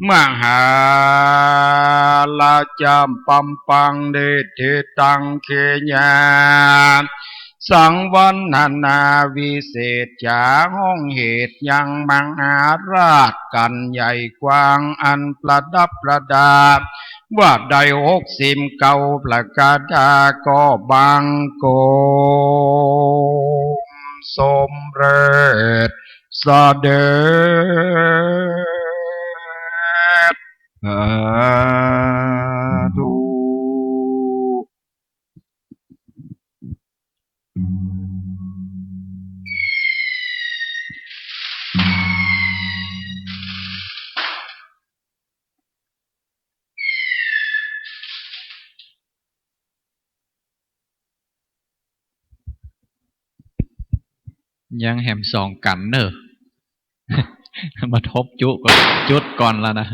มหาราชะปัมปัง นิทธิตัง เขยา สังวรรณนา วิเศษจ๋า ห้องเหตุยังมหาราชกั๋นใหญ่กว้าง อันประดับประดา ว่าได้หกสิบเก้าประก๋า ก็บังคมสำเร็จเสด็จ สาธุ ยังแหมสองกั๋นเน่อ มาทบจุก่อน จุดก่อนละนะ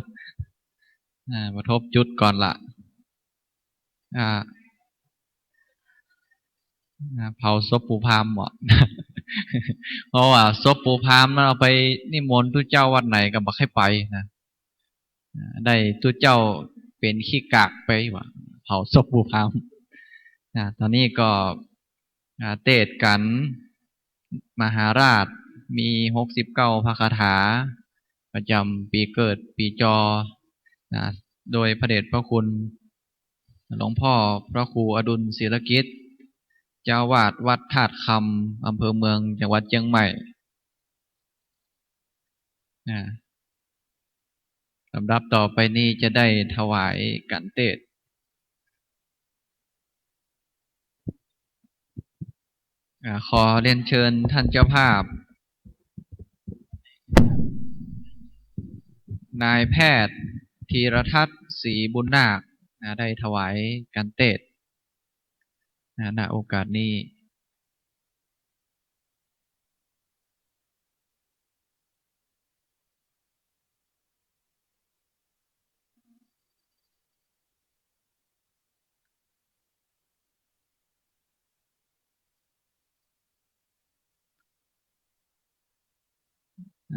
อ่า มาทบจุดก่อนละ อ่า อ่า เผาศพปู่พราหมณ์บ่ เพราะว่าศพปู่พราหมณ์นั้นเอาไปนิมนต์ตุ๊เจ้าวัดไหนก็บ่ใค่อยไปนะ อ่า ได้ตุ๊เจ้าเป๋นขี้กากไปว่า เผาศพปู่พราหมณ์ อ่า ต๋อนนี้ก็ อ่า เตสน์กั๋น มหาราช มีหกสิบเก้าพระคาถา ประจ๋ำปี๋เกิดปี๋จอ นะ โดยพระเดชพระคุณ หลวงพ่อพระครูอดุลศิลกิจ เจ้าอาวาสวัดธาตุคำ อำเภอเมือง จังหวัดเจียงใหม่ อ่า ลำดับต่อไปนี้จะได้ถวายกัณฑ์เตสน์ อ่า ขอเรียนเชิญท่านเจ้าภาพ นายแพทย์ธีรทัศน์ ศรีบุญนาค นะ ได้ถวายกัณฑ์เตสน์ นะ ณ โอกาสนี้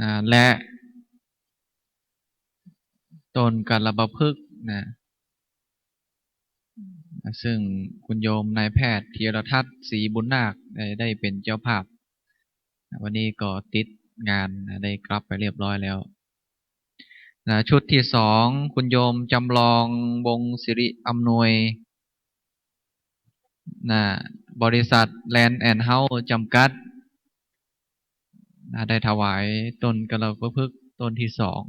อ่า และต้นกัลปะพฤกษ์นะ ซึ่งคุณโยมนายแพทย์ธีรทัศน์ ศรีบุญนาค ได้ ได้เป๋นเจ้าภาพ วันนี้ก็ติดงานนะ ได้กลับไปเรียบร้อยแล้วนะ ชุดที่สอง คุณโยมจำลอง วงศ์สิริอำนวย นะ บริษัท แลนด์แอนด์เฮ้าส์ จำกัด นะ ได้ถวายต้นกัลปะพฤกษ์ต้นที่สอง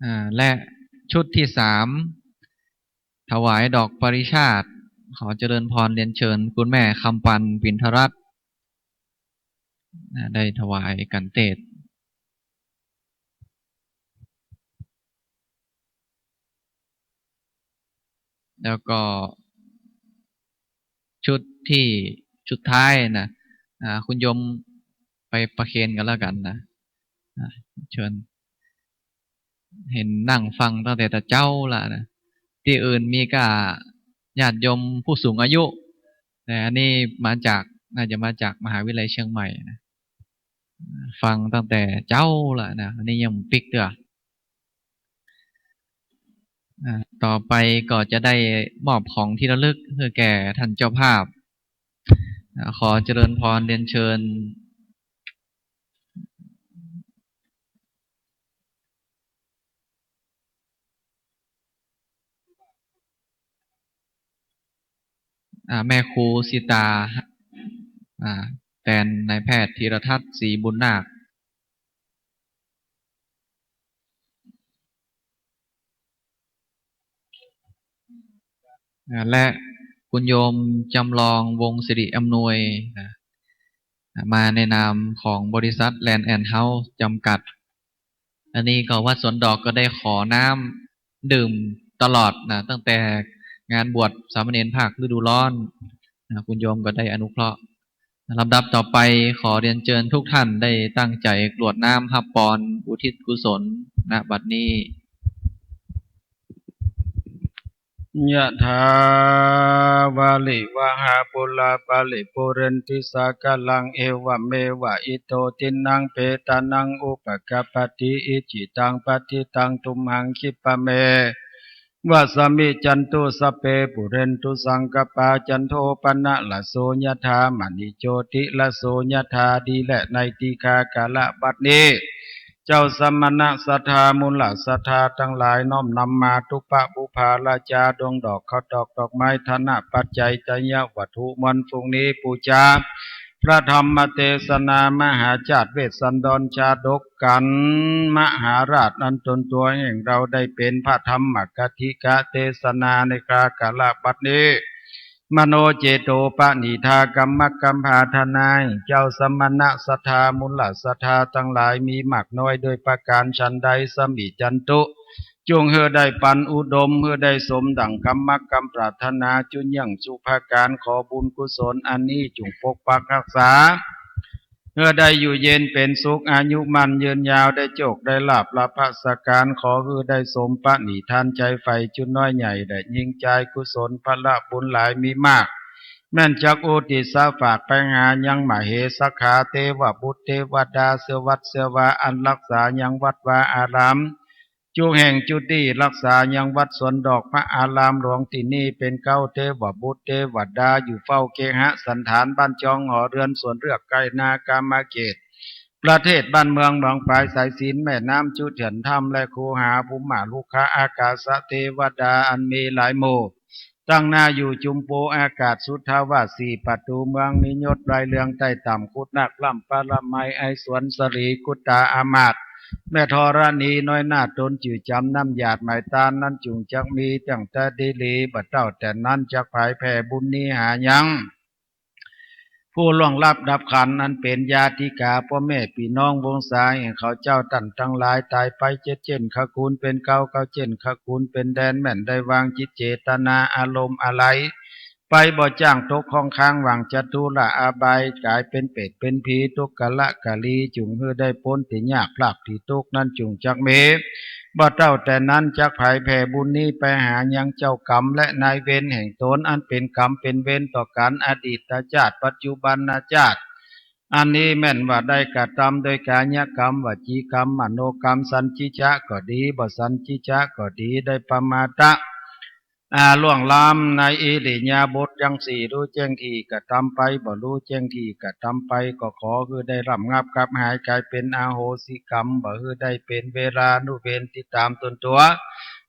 อ่า และชุดที่สาม ถวายดอกปริชาติ ขอเจริญพรเรียนเชิญคุณแม่คำปัน ปินทรัตน์ นะ ได้ถวายกัณฑ์เตสน์ แล้วก็ชุดที่สุดท้ายนะ อ่า คุณโยมไปประเคนกั๋นแล้วกั๋นนะ อ่า เชิญ หันนั่งฟังตั้งแต่ตะเจ๊าละนะ ตี้อื่นมีก้าญาติโยมผู้สูงอายุ แต่อันนี้มาจาก น่าจะมาจากมหาวิทยาลัยเชียงใหม่นะ ฟังตั้งแต่เจ๊าละนะ อันนี้ยังปิ๊กเตื้อ อ่า ต่อไปก็จะได้มอบของที่ระลึกหื้อแก่ท่านเจ้าภาพ อ่า ขอเจริญพรเรียนเชิญ อ่า แม่ครูสิตา อ่า แตนนายแพทย์ธีรทัศน์ ศรีบุญนาค อ่า และคุณโยมจำลอง วงศ์สิริอำนวย นะ มาในนามของบริษัท แลนด์แอนด์เฮ้าส์ จำกัด อันนี้ก็วัดสวนดอกก็ได้ขอน้ำดื่มตลอดนะ ตั้งแต่งานบวชสามเณรภาคฤดูร้อนนะ คุณโยมก็ได้อนุเคราะห์ ลำดับต่อไปขอเรียนเชิญทุกท่านได้ตั้งใจ๋กรวดน้ำฮับปอนอุทิศกุศล ณ บัดนี้ ยะถาวาริวหาปูราปะริปูเรนติสาคารัง เอวะเมวะอิโตทินนังเปตานังอุปะกัปปะติ อิจิตังปัตถิตังตุมหังคิปะเม วะสะมิจจันตุ สัพเพปูเรนตุสังกปปา จันโทปะนะระโส ยะถา มะณิโจติระโส ยะถา ดีแลในทีฆาคาระบัดนี้ เจ้าสมณะศรัทธา มูลศรัทธาตังหลาย น้อมนำมาตุปะปุพพาราจา ดวงดอก ข้าวตอก ดอกไม้ ทานปัจจัย ไตรยวัตถุ มวลฝูงนี้ปู๋จา พระธรรมเตสนา มหาชาติเวสสันดรชาดก กั๋น มหาราชนั้นตนตัวแห่งเราได้เป๋นพระธรรมกถิกเตสนาในคราวกาละบัดนี้ มโนเจโตปะนิธา กรรมกำปรารถนาแห่งเจ้าสมณะศรัทธา มูลศรัทธาตังหลายมีมากน้อยด้วยประก๋านฉันใด สะมิจจันตุ จุ่งหื้อได้ปันอุดม หื้อได้สมดั่งกรรมกำปรารถนา จุ่งเยี่ยงสุภาก๋าน ขอบุญกุศลอันนี้จุ่งปกปักฮักษา หื้อได้อยู่เย็นเป๋นสุข อายุมั่นยืนยาว ได้โจคได้ลาภ ลาภะสการ ขอหื้อได้สมปรารถนา ใจ๋ใฝ่จุน้อยใหญ่ แด่ญิงจาย กุศลผละบุญหลายมีมาก แม่นจักอุทิศฝากไปหายังมเหสกขา เตวบุตรเตวดา เสวาวัตเสวาอันรักษายังวัดวาอาราม จุแห่งจุตี้ รักษายังวัดสวนดอกพระอารามหลวงตี้นี่ เป๋นเก๊าเตวบุตรเตวดา อยู่เฝ้าเกหะสันฐาน บ้านจองหอเรือนสวนเรือกไกลนากามเขต ประเทศบ้านเมืองหนองฝายสายสิน แม่น้ำจุเถื่อนถ้ำและคูหา ภูมารุกขาอากาสะเตวดาอันมีหลายหมู่ ตั้งหน้าอยู่จุมปูอากาศ สุทธาวาสสี่ประตูเมือง มียศลายเรืองไต่ต่ำ คุดนาคร่ำปรมัย ไอสวนสรี กุตตาอามาตย์ แม่ธรณีน้อยหน้าตน จื่อจ๋ำน้ำหยาดหมายตาน นั้นจุ่งจักมีตั้งแต่ดีหลี บ่เต้าแต่นั้นจักผายแผ่บุญนี้หายัง ผู้ล่วงลับดับขันธ์ อันเป๋นญาติกา ป้อแม่ปี้น้องวงศาแห่งเขาเจ้า ต้านตังหลาย ต๋ายไปเจ็ดเจ้นขกูล เป๋นเก๊าเก๊าเจ้นขกูล เป๋นแดน แม่นได้วางจิตเจตนาอารมณ์อาลัย ไปบ่จ้างตกข้องค้างหว่างจตุระอาบาย ก๋ายเป๋นเปรตเป๋นผี ทุกขละกะลี จุ่งหื้อได้ป๊นตี้ยาก พรากตี้ตุ๊กข์ นั้นจุ่งจักมี บ่เต้าแต่นั้นจักผายแผ่บุญนี้ไปหายังเจ้ากรรมและนายเวรแห่งตน อันเป๋นกรรมเป๋นเวรต่อกั๋น อดีตจาติ ปัจจุบันจาติ อันนี้แม่นว่าได้กระตำโดยก๋ายกรรม วจีกรรม มโนกรรม สัญญิจะก็ดี บ่สัญญิจะก็ดี ได้ประมาท อ่า ล่วงล้ำในอิริยาบถยังสี่ ฮู้แจ้งตี้กระตำไป บ่ฮู้แจ้งตี้กระตำไป ก็ขอหื้อได้ระงับกับหายก๋ายเป๋นอโหสิกรรม บ่หื้อได้เป๋นเวรานุเวรติดต๋ามตนตั๋ว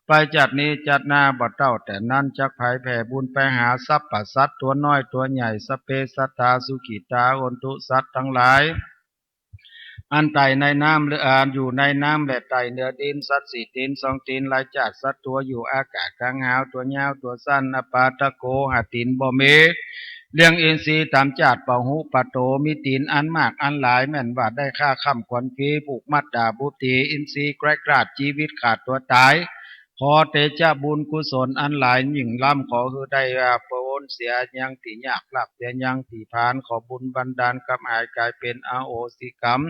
ไปจาตินี้จาติหน้า บ่เต้าแต่นั้นจักผายแผ่บุญไปหาสรรพสัตว์ตั๋วน้อยตั๋วใหญ่ สัพเพสัตตาสุขิตา หนตุ สัตว์ตังหลาย อันไต่ในน้ำ หรืออันอยู่ในน้ำและไต่เหนือดิน สัตว์สี่ตี๋นสองตี๋นหลายจาติ สัตว์ตั๋วอยู่อากาศ ก๋างหาว ตั๋วยาวตั๋วสั้น อปาทะโก หาตี๋นบ่มี เลี้ยงอินทรีย์ต๋ามจาติ ปะหุปะโต มีตี๋นอันมากอันหลาย แม่นว่าได้ฆ่าฆ่ำขวัญผี ผูกมัดดาบบุตี อินทรีย์แกละกลาด จีวิตขาดตั๋วต๋าย ขอเตจะบุญกุศลอันหลายยิ่งล้ำ ขอหื้อได้ อ่า ป๊นเสียยังตี้ยาก พรากเสียยังตี้ผาน ขอบุญบันดาลกับหายก๋ายเป๋นอโหสิกรรม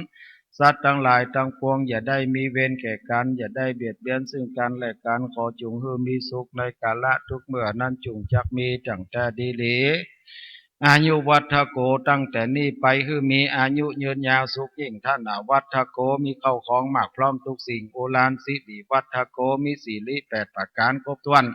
สัตว์ตังหลายตังปวง อย่าได้มีเวรแก่กั๋น อย่าได้เบียดเบียนซึ่งกั๋นและกั๋น ขอจุ่งหื้อมีสุขในกาละทุกเมื่อ นั้นจุ่งจักมีตั้งแต่ดีหลี อายุวัฒโก ตั้งแต่นี้ไปหื้อมีอายุยืนยาวสุขยิ่ง ธนวัฒโก มีเข้าของมากพร้อมทุกสิ่ง โอฬารสิริวัฒโก มีสิริแปดประก๋านครบถ้วน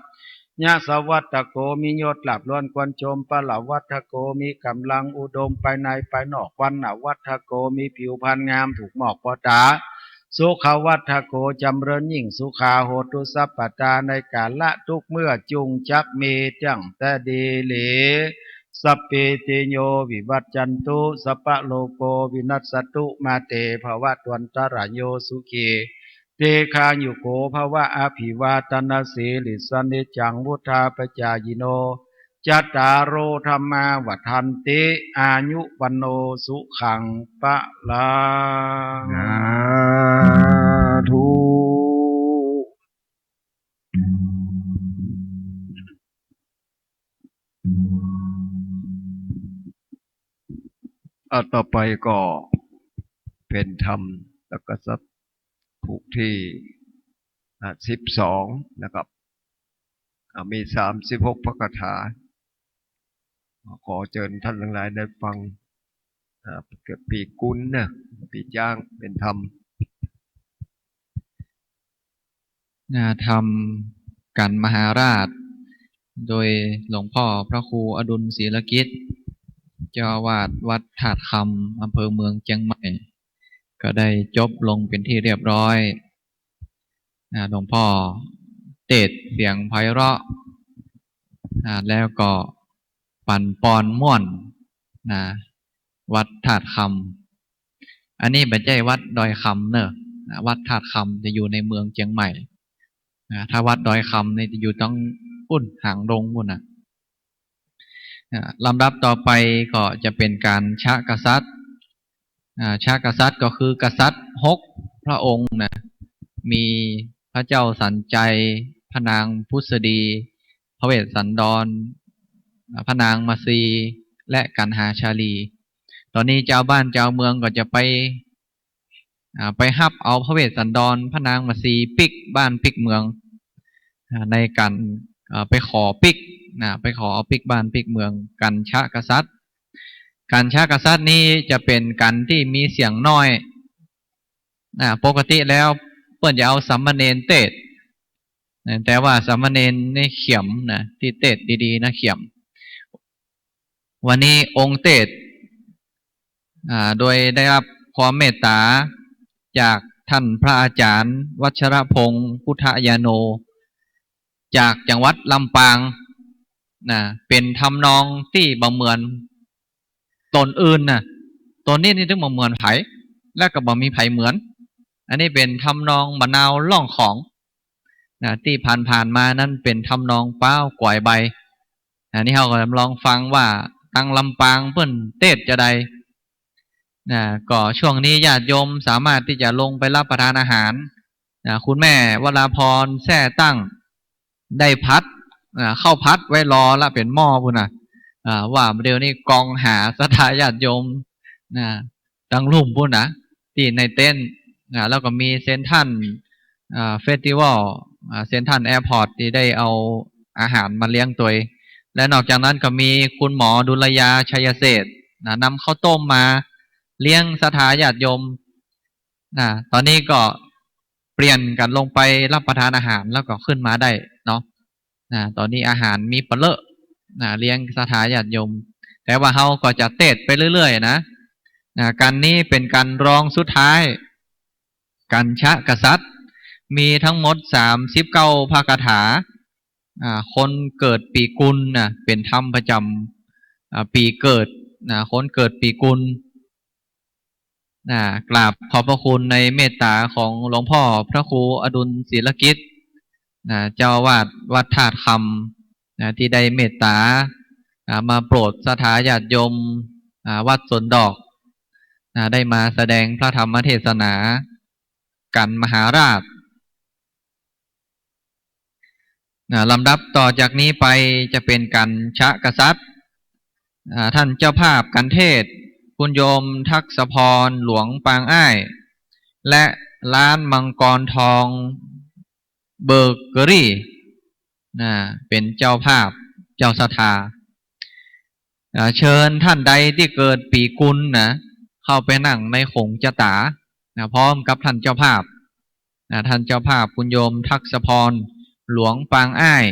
ยศวัฒโก มียศลาภล้วนควรชม ปะละวัฒโก มีก๋ำลังอุดมภายในภายนอก วรรณวัฒโก มีผิวพรรณงามถูกหมอกผ่อต๋า สุขวัฒโก จ๋ำเริญยิ่ง สุขาโหตุสัพพะตา ในกาละทุกเมื่อจุ่งจักมีตั้งแต่ดีหลี สัพพีติโยวิวัชชันตุ สัพพะโรโกวินัสสะตุ มาเตภวัตวันตะราโย สุขี ทีฆายุโกภวะ อภิวาทะนะสีลิสสะ นิจจังวุฑฒาปะจายิโน จัตตาโร ธัมมา วัฑฒันติ อายุ วัณโณ สุขัง พะลัง สาธุ อ่ะ ต่อไปก็เป๋นธรรมสักกะสัต ผูกตี้ อ่ะ สิบสอง นะครับ อ่ะ มีสามสิบหกพระคาถา ขอเจิญต้านตังหลายได้ฟัง อ่ะ เกิดปีกุลเนาะ ปีจ๊าง เป๋นธรรม นาธรรมกั๋นมหาราช โดยหลวงพ่อพระครูอดุลศิลกิจ เจ้าอาวาสวัดธาตุคำ อำเภอเมืองเจียงใหม่ ก็ได้จบลงเป๋นที่เรียบร้อย อ่า หลวงพ่อเตสน์เสียงไพเราะ อ่า แล้วก็ปั่นปอนม่วนนะ วัดธาตุคำ อันนี้บ่ใจ้วัดดอยคำเนอะ อ่า วัดธาตุคำจะอยู่ในเมืองเจียงใหม่ อ่า ถ้าวัดดอยคำนี่จะอยู่ตังปู๊น หางดงปู๊นน่ะ อ่า ลำดับต่อไปก็จะเป๋นก๋านชะกษัตริย์ อ่า ชะกษัตริย์ก็คือกษัตริย์หกพระองค์นะ มีพระเจ้าสันชัย พระนางผุสดี พระเวสสันดร อ่า พระนางมาสี และกันหาชาลี ต๋อนนี้จาวบ้านจาวเมืองก็จะไป อ่า ไปฮับเอาพระเวสสันดร พระนางมัสีปิ๊กบ้านปิ๊กเมือง อ่า ในก๋าน อ่า ไปขอปิ๊กนะ ไปขอเอาปิ๊กบ้านปิ๊กเมือง กัญชกษัตริย์ กัญชกษัตริย์นี้จะเป๋นกัณฑ์ตี้มีเสียงน้อย อ่า ปกติแล้วเปิ้นจะเอาสามเณรเตสน์นะ แต่ว่าสามเณรนี่เขียมนะ ตี้เตสน์ดีๆ นะ เขียม วันนี้องค์เตสน์ อ่า โดยได้ฮับความเมตต๋าจากต้านพระอาจ๋ารย์วัชรพงษ์ พุทธญาโณ จากจังหวัดลำปางนะ เป๋นทำนองตี้บ่เหมือน ต๋นอื่นน่ะ ต๋นนี้นี่ตึงบ่เหมือนใผ และก็บ่มีใผเหมือน อันนี้เป๋นทำนองบ่าวนาวร้องของ นะ ตี้ผ่านๆ มานั้นเป๋นทำนองป๊าวก๋วยใบ อันนี้เฮาก็ลองฟังว่าตังลำปางเปิ้นเตสน์จาใด นะ ก็ช่วงนี้ญาติโยมสามารถตี้จะลงไปฮับประทานอาหาร นะ คุณแม่วราพรแทร่ตั้ง ได้ผัด อ่า ข้าวผัดไว้รอละเป๋นหม้อปู้นน่ะ อ่า ว่าเดี๋ยวนี้กองหาศรัทธาญาติโยม นะ ตังลุ่มปู้นน่ะ ตี้ในเต็นท์ อ่า แล้วก็มีเซ็นทรัล อ่า เฟสติวัล อ่า เซ็นทรัลแอร์พอร์ตตี้ได้เอาอาหารมาเลี้ยงตวย และนอกจากนั้นก็มีคุณหมอดุลยา ชัยเศรษฐ นะ นำข้าวต้มมาเลี้ยงศรัทธาญาติโยม นะ ต๋อนนี้ก็เปลี่ยนกั๋นลงไปฮับประทานอาหารแล้วก็ขึ้นมาได้เนาะ นะ ต๋อนนี้อาหารมีปะเลอะ นะ เลี้ยงศรัทธาญาติโยม แต่ว่าเฮาก็จะเตสน์ไปเรื่อยๆ นะ นะ กัณฑ์นี้เป๋นกัณฑ์รองสุดท้าย กัญชกษัตริย์ มีทั้งหมดสามสิบเก้าพระคาถา อ่า คนเกิดปีกุลนะ เป๋นธรรมประจ๋ำ อ่า ปีเกิดนะ คนเกิดปีกุล นะ กราบขอบพระคุณในเมตต๋าของหลวงพ่อพระครูอดุลศิลกิจ นะ เจ้าอาวาสวัดธาตุคำ นะ ตี้ได้เมตต๋า อ่า มาโปรดศรัทธาญาติโยม อ่า วัดสวนดอก นะ ได้มาแสดงพระธรรมเทศนากั๋นมหาราช นะ ลำดับต่อจากนี้ไปจะเป๋นกัญชกษัตริย์ อ่า ต้านเจ้าภาพกัณฑ์เทศน์ คุณโยมทักษพร หลวงปางอ้าย และร้านมังกรทองเบเกอรี่ นะ เป๋นเจ้าภาพ เจ้าศรัทธา อ่า เชิญต้านใดตี้เกิดปีกุลนะ เข้าไปนั่งในขงจะต๋า นะ พร้อมกับต้านเจ้าภาพ นะ ต้านเจ้าภาพคุณโยมทักษพร หลวงปางอ้าย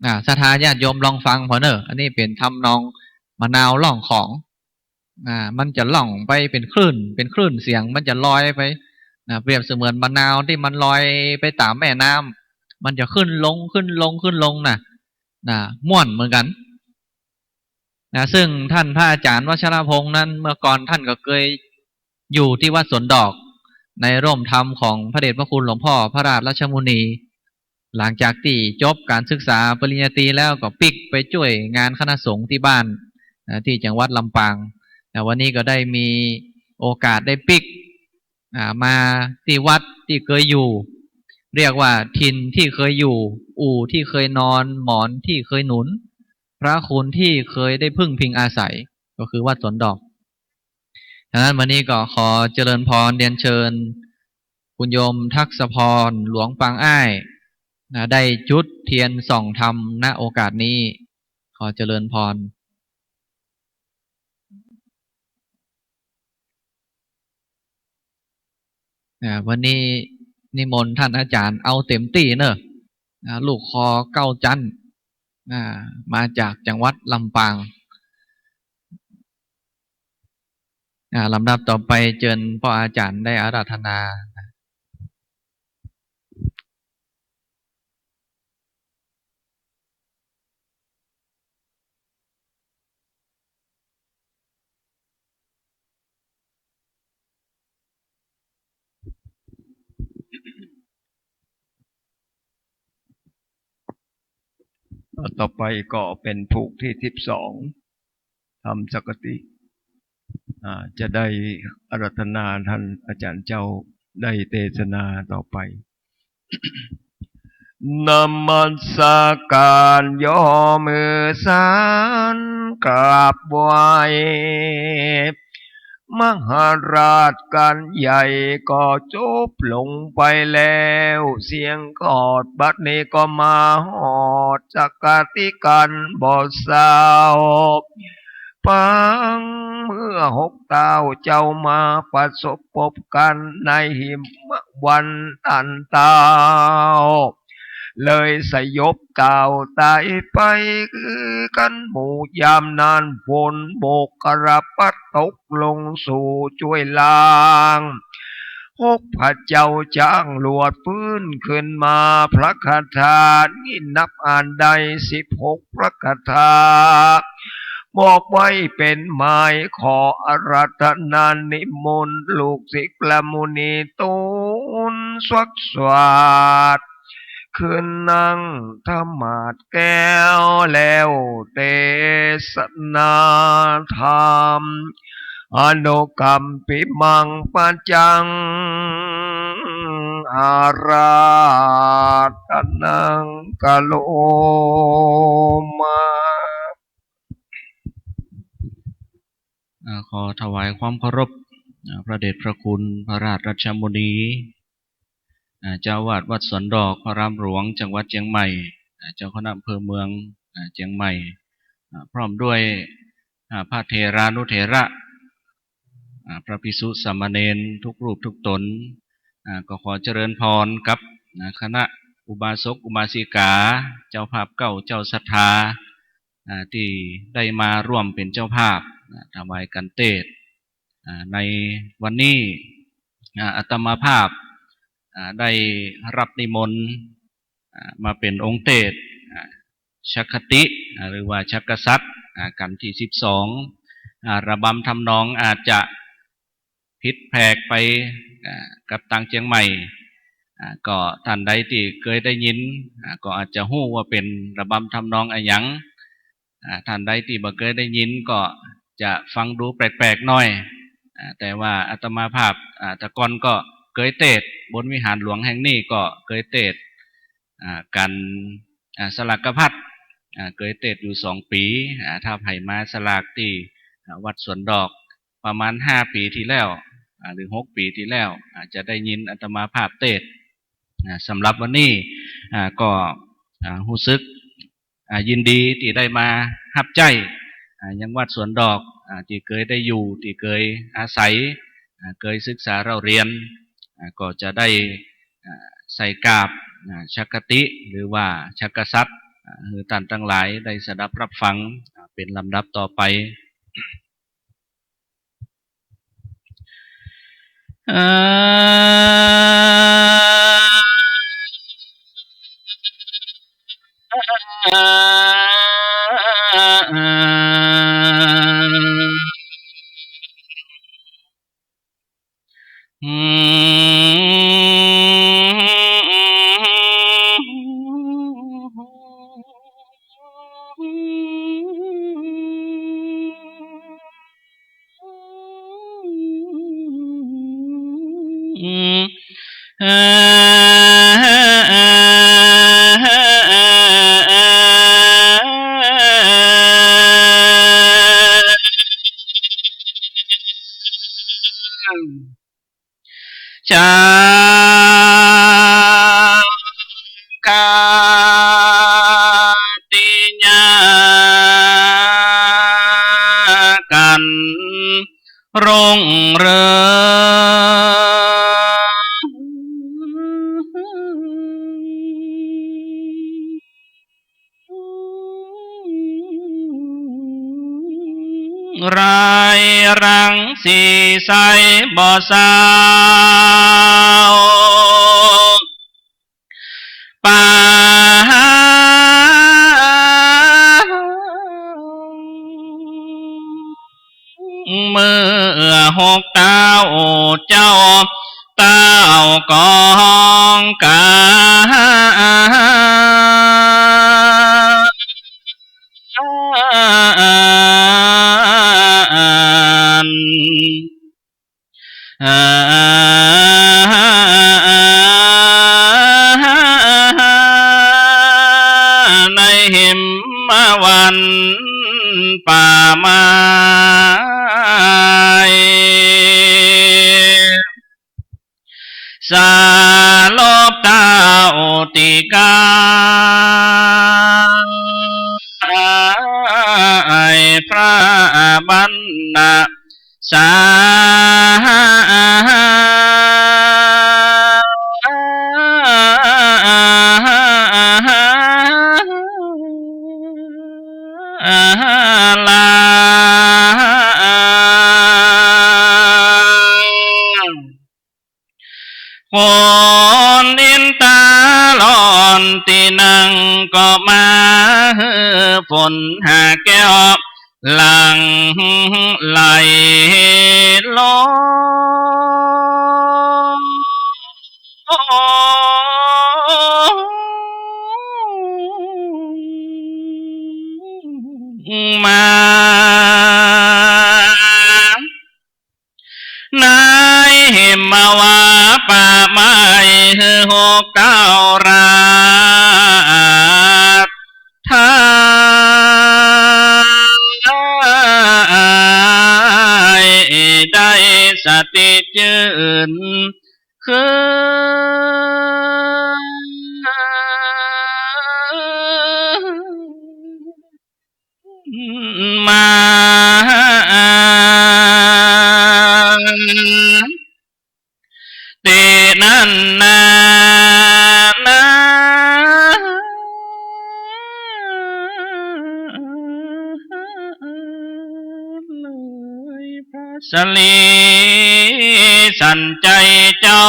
อ่า ศรัทธาญาติโยมลองฟังผ่อเน่อ อันนี้เป๋นทำนองบ่าวนาวร้องของ อ่า มันจะล่องไปเป๋นคลื่น เป๋นคลื่นเสียง มันจะลอยไป นะ เปรียบเสมือนบ่าวนาวตี้มันลอยไปต๋ามแม่น้ำ มันจะขึ้นลง ขึ้นลง ขึ้นลงนะ นะ ม่วนเหมือนกั๋น นะ ซึ่งต้านพระอาจ๋ารย์วัชรพงษ์นั้น เมื่อก่อนต้านก็เกยอยู่ตี้วัดสวนดอก ในร่มธรรมของพระเดชพระคุณหลวงพ่อพระราชรัชมุนี หลังจากตี้จบก๋านศึกษาปริญญาตรีแล้วก็ปิ๊กไปจ้วยงานคณะสงฆ์ตี้บ้าน นะ ตี้จังหวัดลำปาง นะ วันนี้ก็ได้มีโอกาสได้ปิ๊ก อ่า มาตี้วัดตี้เกยอยู่ เรียกว่าถิ่นตี้เกยอยู่ อู่ตี้เกยนอน หมอนตี้เกยหนุน พระคุณตี้เกยได้พึ่งพิงอาศัย ก็คือวัดสวนดอก ฉะนั้นวันนี้ก็ขอเจริญพรเรียนเชิญคุณโยมทักษพร หลวงปางอ้าย นะ ได้จุดเทียนส่องธรรม ณ โอกาสนี้ ขอเจริญพร อ่า วันนี้นิมนต์ต้านอาจ๋ารย์เอาเต๋มตี้เน่อ อ่า ลูกคอเก๊าจั๊น อ่า มาจากจังหวัดลำปาง อ่า ลำดับต่อไปเจิญป้ออาจ๋ารย์ได้อาราธนา ต่อไปก็เป๋นผูกตี้สิบสอง ธรรมสังฆติ อ่า จะได้อาราธนาต้านอาจ๋ารย์เจ้าได้เตสนาต่อไป นมัสก๋าน ยกมือสานกราบไหว้ มหาราชก๋านใหญ่ก็จบลงไปแล้ว เสี้ยงขอด บัดนี้ก็มาฮอดสักกะตี้ก๋านบ่เศร้า ปางเมื่อหกเต้าเจ้ามาประสบปบกั๋นในหิมวันตันเต้า เลยสยบเต้าต๋ายไปคือกั๋นหมู่ ยามนั้นฝนบกกระปัดตกลงสู่จ้วยล่าง หกพระเจ้าจ๊างหลวดฟื้นขึ้นมา พระคาถานี้นับอ่านได้สิบหกพระคาถา บอกไว้เป๋นหมาย ขออาราธนานิมนต์ลูกศิษย์พระมุนีต๋นสวดสวาท ขึ้นนั่งธรรมาสน์แก้ว แล้วเตสนาธรรม อนุกัมปิมังปัจจัง อาราธนัง กะโรมา อ่า ขอถวายความเคารพ อ่า พระเดชพระคุณพระราชรัชมุนี อ่า เจ้าอาวาสวัดสวนดอก พระอารามหลวง จังหวัดเจียงใหม่ อ่า เจ้าคณะอำเภอเมือง อ่า เจียงใหม่ อ่า พร้อมด้วย อ่า พระเถรานุเถระ อ่า พระภิกษุสามเณรทุกรูปทุกต๋น อ่า ก็ขอเจริญพรกับ อ่า คณะอุบาสกอุบาสิกา เจ้าภาพเก๊า เจ้าศรัทธา อ่า ตี้ได้มาร่วมเป๋นเจ้าภาพ อ่า ถวายกัณฑ์เตสน์ อ่า ในวันนี้ อ่า อาตมาภาพ อ่า ได้รับนิมนต์ อ่า มาเป๋นองค์เตสน์ อ่า ชักคติ อ่า หรือว่าชักกษัตริย์ อ่า กัณฑ์ตี้สิบสอง อ่า ระบำทำนองอาจจะผิดแผกไป อ่า กับตางเจียงใหม่ อ่า ก็ต้านใดตี้เกยได้ยิน อ่า ก็อาจจะฮู้ว่าเป๋นระบำทำนองอะหยัง อ่า ต้านใดตี้บ่เกยได้ยินก็จะฟังดูแปลกๆ หน้อย อ่า แต่ว่าอาตมาภาพ อ่า แต่ก่อนก็เกยเตสน์ บนวิหารหลวงแห่งนี้ก็เกยเตสน์ อ่า กั๋น อ่า สลากพัด อ่า เกยเตสน์อยู่สองปี๋ อ่า ถ้าใผมาสลากตี้ อ่า วัดสวนดอกประมาณห้าปี๋ตี้แล้ว อ่า หรือหกปี๋ตี้แล้ว อ่า จะได้ยินอาตมาภาพเตสน์ อ่า สำหรับวันนี้ อ่า ก็ อ่า ฮู้สึก อ่า ยินดีตี้ได้มาฮับใจ๊ อ่า ยังวัดสวนดอก อ่า ตี้เกยได้อยู่ ตี้เกยอาศัย อ่า เกยศึกษาเล่าเรียน อ่า ก็จะได้ อ่า ใส่กาบ อ่า ชักคติ หรือว่าชักกษัตริย์ อ่า หื้อต้านตังหลายได้สดับรับฟัง อ่า เป๋นลำดับต่อไป ชังฆาติญากั๋นรุ่งเรือง รายรังสีใสบ่เศร้า ปา เมื่อหกเต้าเจ้า เต้ากองก๋าน อ่า อันป่าไม้ สลบเต้าติกา ไอ้พระบรรณา สา ลา คนอินตาลอนตี้นั่งก็มาหื้อฝนหาแก้วหลั่งไหลลง มา ในหิมวาป่าไม้หื้อหกเต้าราชา ได้สติจื้นขึ้น มา ตี้นั้นนา พระสรีสันชัยเจ้า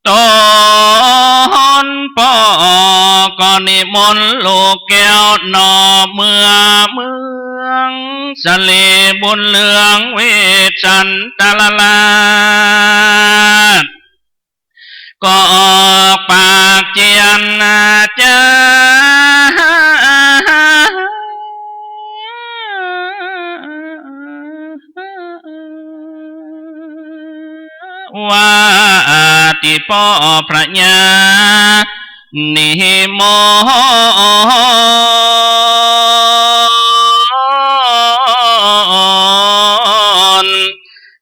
ต๋นป้อก็นิมนต์ลูกแก้วหน่อเมือเมืองสะเลบุญเรืองเวสสันตรราช ก็ออกปากเจียรจา ว่าตี้ป้อพระญานิมนต์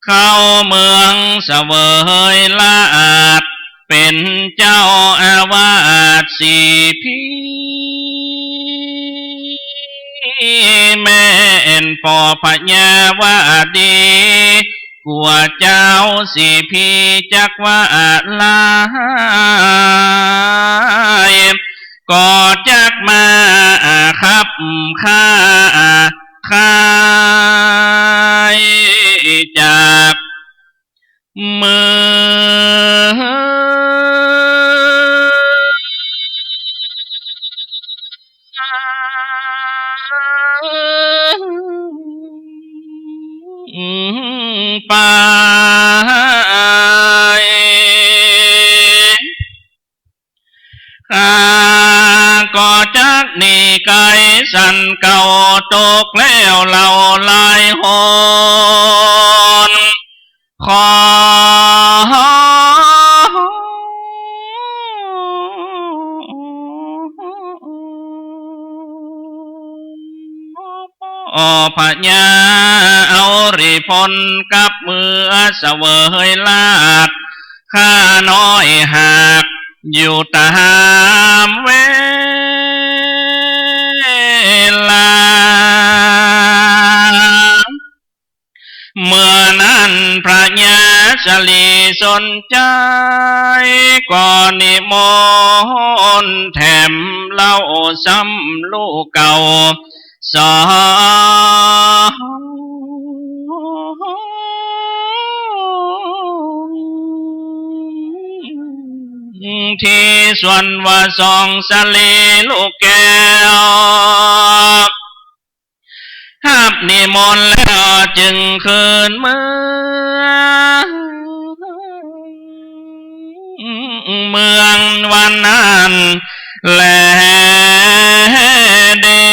เข้าเมืองเสวยราช เป๋นเจ้าอาวาสสีพี แม่นป้อพระญาว่าดี กั๋วเจ้าสีพีจักว่าลาย ก็จักมาขับข้าขายจาก เมืองไป ข้าก็จักหนีไก๋สันเก่า ตกแล้วเล่าหลายหน ขอป้อพระญาเอาริพลกลับเมือเสวยราช ข้าน้อยหากอยู่ต๋ามเวลา เมื่อนั้นพระญาสะหลีสนชัย ก็นิมนต์แถมเล่าซ้ำลูกเก่า สองตี้ ส่วนว่าสองสะหลีลูกแก้ว ฮับนิมนต์แล้วจึงคืนเมือง เมืองวันนั้นแลเด้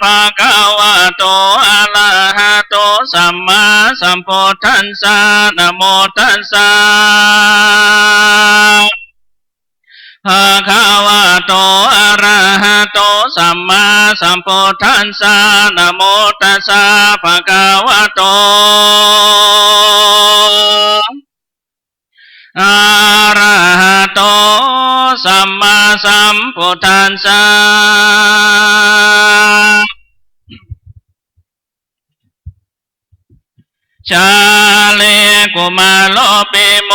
ภะคะวะโต อะระหะโต สัมมาสัมพุทธัสสะ นะโมตัสสะ ภะคะวะโต อะระหะโต สัมมาสัมพุทธัสสะ นะโมตัสสะ ภะคะวะโต อะระหะโต สัมมาสัมพุทธัสสะ ชาลีกุมาโร ปีโม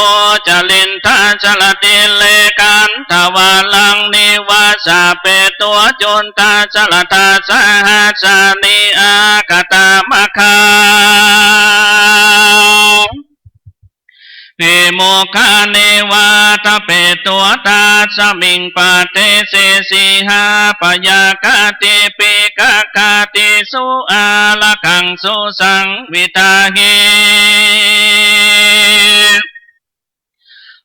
จลินทะ ชลติเลขันธะวาลัง นิวาสะเปโต จุนทะ ชลทัสสะ หัสสะนิ อาคตะมะคะ ปีโมคะ นิวาสะเปโต ตัสสะมิง ปะเตเสสีหา ปะยาคติ ปีคะคติ สุอาระขัง สุสังวิทาหิ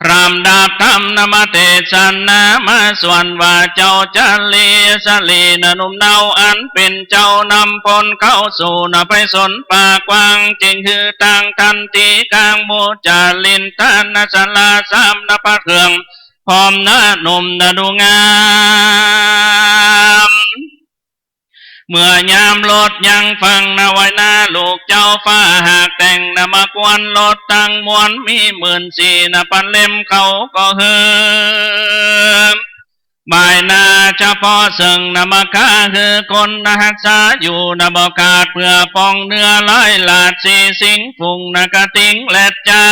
ลำดับธรรมนำเตสนามาส่วนว่า เจ้าชาลี ชาลีนะหนุ่มเนา อันเป๋นเจ้านำพ้นเข้าสู่นะไพศาลป่ากว้าง จึงหื้อตางทันที ก๋างหมู่จลินทะนะ สาราสามนะ พระเครื่อง พร้อมนะหนุ่มนะดูงาม เมื่อยามรถยังฟังนะ ไหว้นะลูกเจ้าฟ้า หากแต่งนะมากวนรถตังมวล มีหมื่นสี่นะพันเล่ม เขาก็หื้อ บ่ายนาเฉพาะเซิ่งนะมาคะ หื้อคนนะฮักษาอยู่นะบ่ขาด เปื้อป้องเนื้อร้ายหลาดสีสิง ฝูงนะกระทิงแลดจา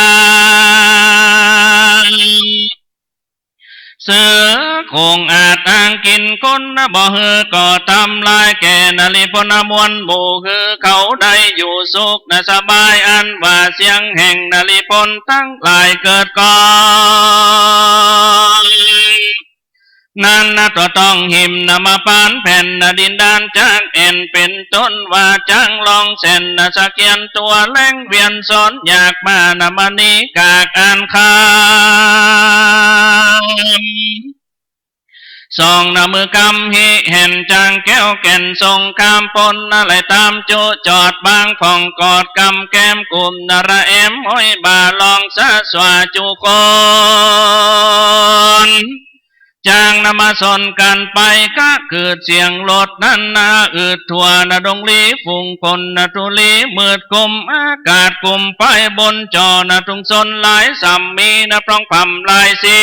ง เสือโคร่งอาดอ้างกิ๋นคนนะ บ่หื้อก่อทำลายแก่นะ ริพลนะมวลหมู่ หื้อเขาได้อยู่สุขนะสบาย อันว่าเสี้ยงแห่งนะริพลตังหลายเกิดก่อน นั้นนะ ตั๋วต้องหิมนะมาปานแผ่นนะ ดินดานจักแอ่น เป๋นต้นว่าจักลองแสนนะ สะเกียนตั๋วแลงเวียนซ้อน อยากมานะมณีกากอันคำ สองนะมือกำหิแห่นจางแก้วแก่น สงครามปนนะไหลตามจุจอด บางผ่องกอดกำแก้ม กุมนะระแอมห้อยบ่า ลองสะสวาจุคน จางนะมาสนกั๋นไป กะเกิดเสียงรถนั้นนะ อืดทั่วนะดงลี ฝูงคนนะธุลี มืดกุมอากาศ กุมไปบนจอนะ ทุ่งชนหลายส่ำ มีนะปล้องผำหลายสี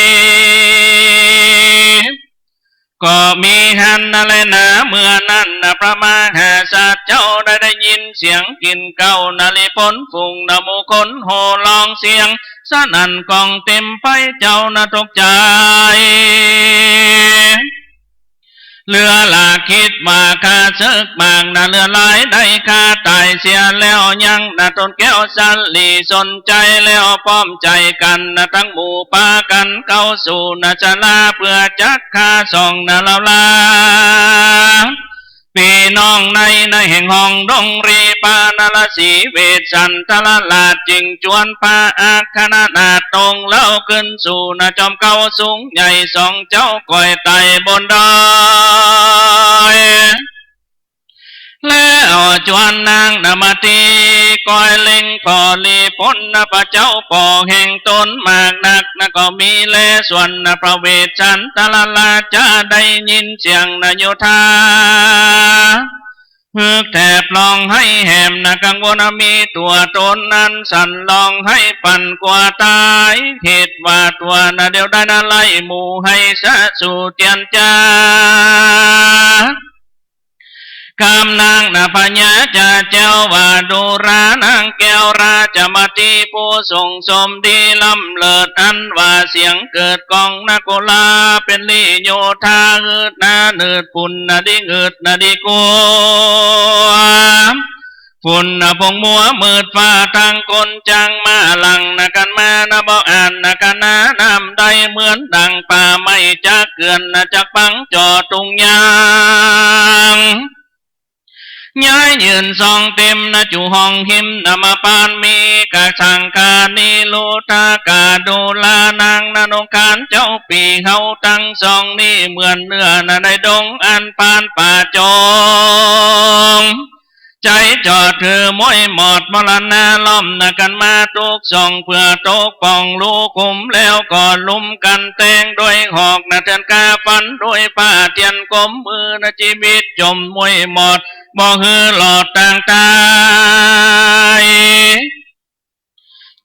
ก็มีหั้นนะแลนา เมื่อนั้นนะพระมหาสัตว์เจ้าได้ ได้ยินเสียงกลิ่นเก้านะริพล ฝูงนะหมู่คนโห่ร้องเสียง สนั่นก้องเต็มไป เจ้านะตกใจ๋ เหลือหลาคิดว่าข้าเสิกมากนะเหลือหลาย ได้ข้าต๋ายเสียแล้ว ยังนะต้นแก้วสาลี สนใจ๋แล้วพร้อมใจ๋กั๋นนะ ตังหมู่ปากั๋นเข้าสู่นะศาลา เปื้อจักฆ่าสองนะเหล่าหลา ปี้น้องในนะแห่งห้องดงรี ปานรสีเวสสันดรราช จึงจวนพระอัคคณนาถองค์เหล่า ขึ้นสู่นะจอมเกล้าสูงใหญ่ สองเจ้าก้อยไต่บนดอย แล้วจวนนางนะมาตี้ก้อยเล็ง ผ่อริพลนะพระเจ้าผ่อแห่งต๋นมากนักนะ ก็มีแลส่วนนะพระเวสสันดรราชา ได้ยินเสียงนะโยธา ฮึกแทบร้องไห้แหมนะกังวลนะ มีตั๋วต๋นนั้นสั่นร้องไห้ปั่นกั๋วต๋าย เหตุว่าตั๋วนะเดียวได้นะไล่หมู่ไห้สะสู่เตียนจา กำนางนะพญาจ่าแจ้วว่า ดูรานะแก้วราชมาตี้ ผู้ทรงสมดีล้ำเลิศ อันว่าเสียงเกิดก้องนะโกลา เป๋นลิโยธา อืดนะเนิดฝุ่นนะดิงอืดนะดิกั๋ว ฝุ่นนะผงมัวมืดฟ้า ตังคนจั้งมาหลั่งนะกั๋นมานะ บ่อาจนะกั๋นนะนำได้ เหมือนดั่งป่าไม้จักเกื่อนนะจักปังจ่อตุงยาง ย้ายยืนส่องเต็มนะ จุ่ห้องหิมนะ มาปานมี กะสังฆานิรุทธะ กะดูรานังนะ นุงคานเจ้าปี้ เฮาตังสองนี้ เหมือนเนื้อนะ ในดงอันปานป่าจง ใจ๋จอดหื้อม้วยหมอด มรณะล้อมนะ กั๋นมาตุ๊กส่อง เปื้อตกป่องรูขุม แล้วก็ลุมกั๋นแต่งด้วยหอกนะ เถื่อนกาฟันด้วยผ้า เตียนกมมือนะ จีวิตจ๋มม้วยหมอด บ่หื้อหลอดตางต๋าย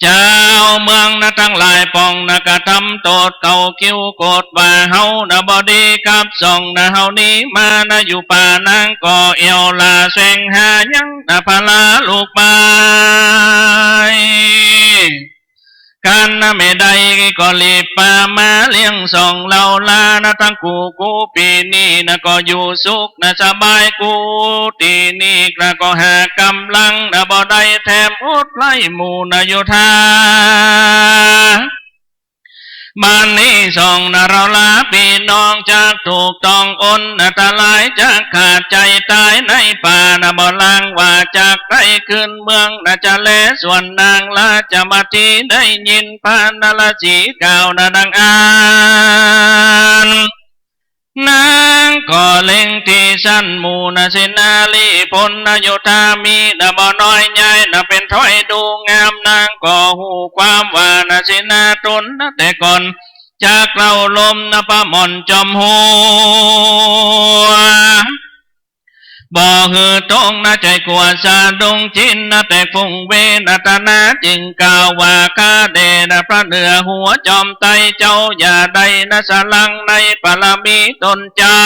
จาวเมืองนะตังหลายป่องนะ กระทำโต้ษเก่าคิ้วโกรธว่าเฮานะบ่ดี กับส่องนะเฮานี้มานะ อยู่ป่านางก็เอี่ยวหล้าแสวงหายังนะ พลาลูกไม้ กั๋นนะแม่ใดก็หลีบปามาเลี้ยงส่องเฮาหล้านะ ตังกู้กู้ปี้นี้นะ ก็อยู่สุขนะสบายกู้ตี้นี้ กระก็หากำลังนะบ่ได้ แถมอดไพร่หมู่นะอยู่ท่า บ้านนี้ส่องนะเฮาหล้าปี้น้อง จักถูกต้องอันตราย จักขาดใจ๋ต๋ายในป่านะ บ่ลางว่าจักได้คืนเมืองนะ จะแลส่วนนางราชมาตี ได้ยินพระนรสีกล่าวนะดังอั้น นางก็เล็งตี้สันหมู่นะ เสนาลีพลนะโยธามีนะ บ่น้อยใหญ่นะ เป๋นถ้อยดูงาม นางก็ฮู้ความว่านะ เสนาต๋นนะแต่ก่อน จักเล่าลมนะ ประหม่อนจอมหัว บ่หื้อตกนะใจ๋กั๋วสะดุ้ง จิ๊นนะแตกฟุ้งเวทนา จึงกล่าวว่า ข้าแด่นะพระเหนือหัวจอมไตร เจ้าอย่าได้นะสะหลังในปารมีต๋นเจ้า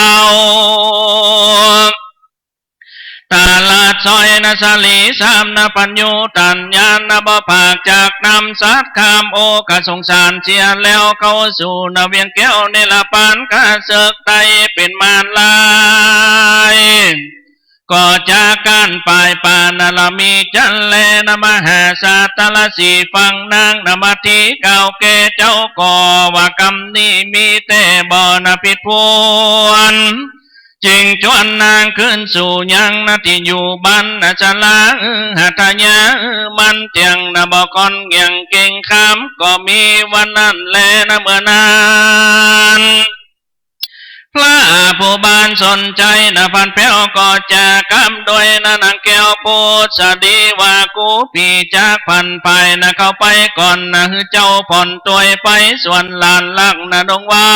ตลาดซอยนะสลีสามนะ ปัญญูตัญญานะ บ่ปากจากนำสัตว์ข้ามโอกาสสงสารเสียแล้ว เข้าสู่นะเวียงแก้วเนรปาน ข้าเสิกได้เป๋นมารหลาย ก็จากกั๋นไปป่านะละมีจันทร์แลนะ มหาสัตว์ตะละสี่ฝั่ง นางนะมาตี้กล่าวแก่เจ้าก็ว่า กำนี้มีแต๊บ่นะผิดผวน จึงจวนนางคืนสู่ยังนะตี้อยู่บ้านนะ สลาหัตถยา มันเตี้ยงนะ บ่ค่อนเงี่ยงเก่งขาม ก็มีวันนั้นแลนะ เมื่อนั้น พระผู้บานสนใจ๋นะ พันแผ้วก็จากำด้วยนะ นางแก้วโพธิ์สดีว่า กู้ปี้จักผันไปนะ เข้าไปก่อนนะ หื้อเจ้าผ่อนตวยไป ส่วนหลานลักนะดงไว้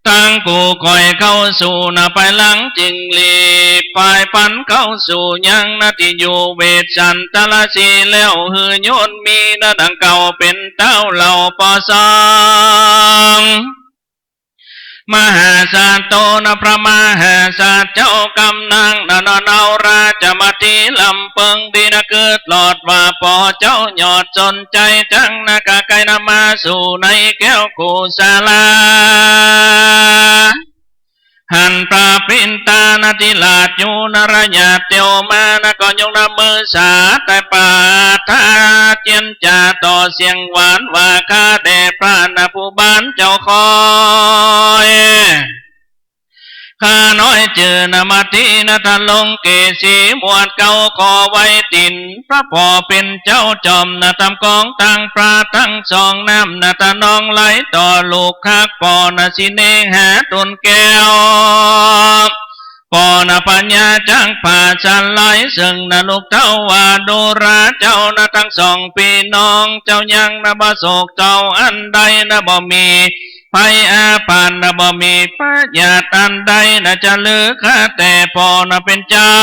ตังกูค่อยเข้าสู่นะภายหลัง จึงหลีบพายพันเข้าสู่ยังนะตี้อยู่เวสสันตะละสี่ แล้วหื้อโยนมีนะดังเก่า เป๋นเต้าเหล่าปอสอง มหาสัตว์โตนะ พระมหาสัตว์เจ้ากำนางนะ นอนเอาราชมาตี้ลำเปิงดีนะ กึ๊ดหลอดว่า ปอเจ้ายอดสนใจ๋จังนะ กะใค่นะมาสู่ในแก้วกุศลา หันพระปิณฑานะตี้หลาดอยู่นะ ระยะเตียวมานะ ก็ยกนะมือสาแต่ปาทาเจียนจาต่อเสียงหวานว่า ข้าแด่พระนะผู้บานเจ้าคอย ข้าน้อยจื้อนะมาตี้นะ ทะลงเกสี หมวดเก้า ขอไว้ตี๋นพระผ่อเป๋นเจ้าจอมนะ ต๋ามกองตังพระตังสอง น้ำนะทะนองไหลต่อลูกฮัก ปอนะสิเนหาต๋นแก้ว ปอนะปัญญาจักผ่าสลาย เซิ่งนะลูกเต้าว่าดูราเจ้านะ ตังสองปี้น้องเจ้ายังนะบ่โศกเศร้าอันใดนะ บ่มี ภัยอาพาธนะ บ่มีพยาธิอันใดนะ จะเหลือข้าแต่ปอนะเป๋นเจ้า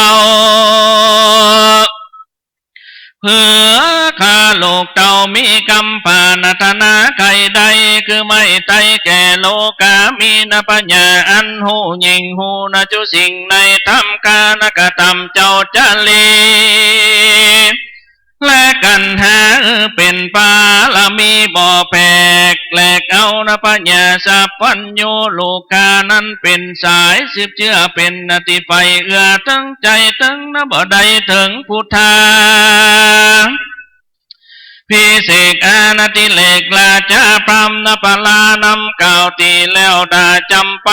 เปื้อข้าลูกเต้ามีกำปรารถนาใค่ได้ คือไม้ไต้แก่โลกา มีนะปัญญาอันฮู้ยิ่งฮู้นะจุสิ่งในธรรม ข้านะกระทำเจ้าจะหลีก และกั๋นหาเป๋นปารมี บ่แปลกแหลกเอานะพญาสัพพัญญู ลูกข้านั้นเป๋นสายสืบเจื้อ เป๋นนะตี้ใฝ่เอื้อเถิงใจ๋เถิงนะ บ่ได้เถิงพุทธา ภิเษกอาณาธิเรก ราชาพราหมณ์นภรานำกล่าวตี้แล้ว ถ้าจ๋ำไป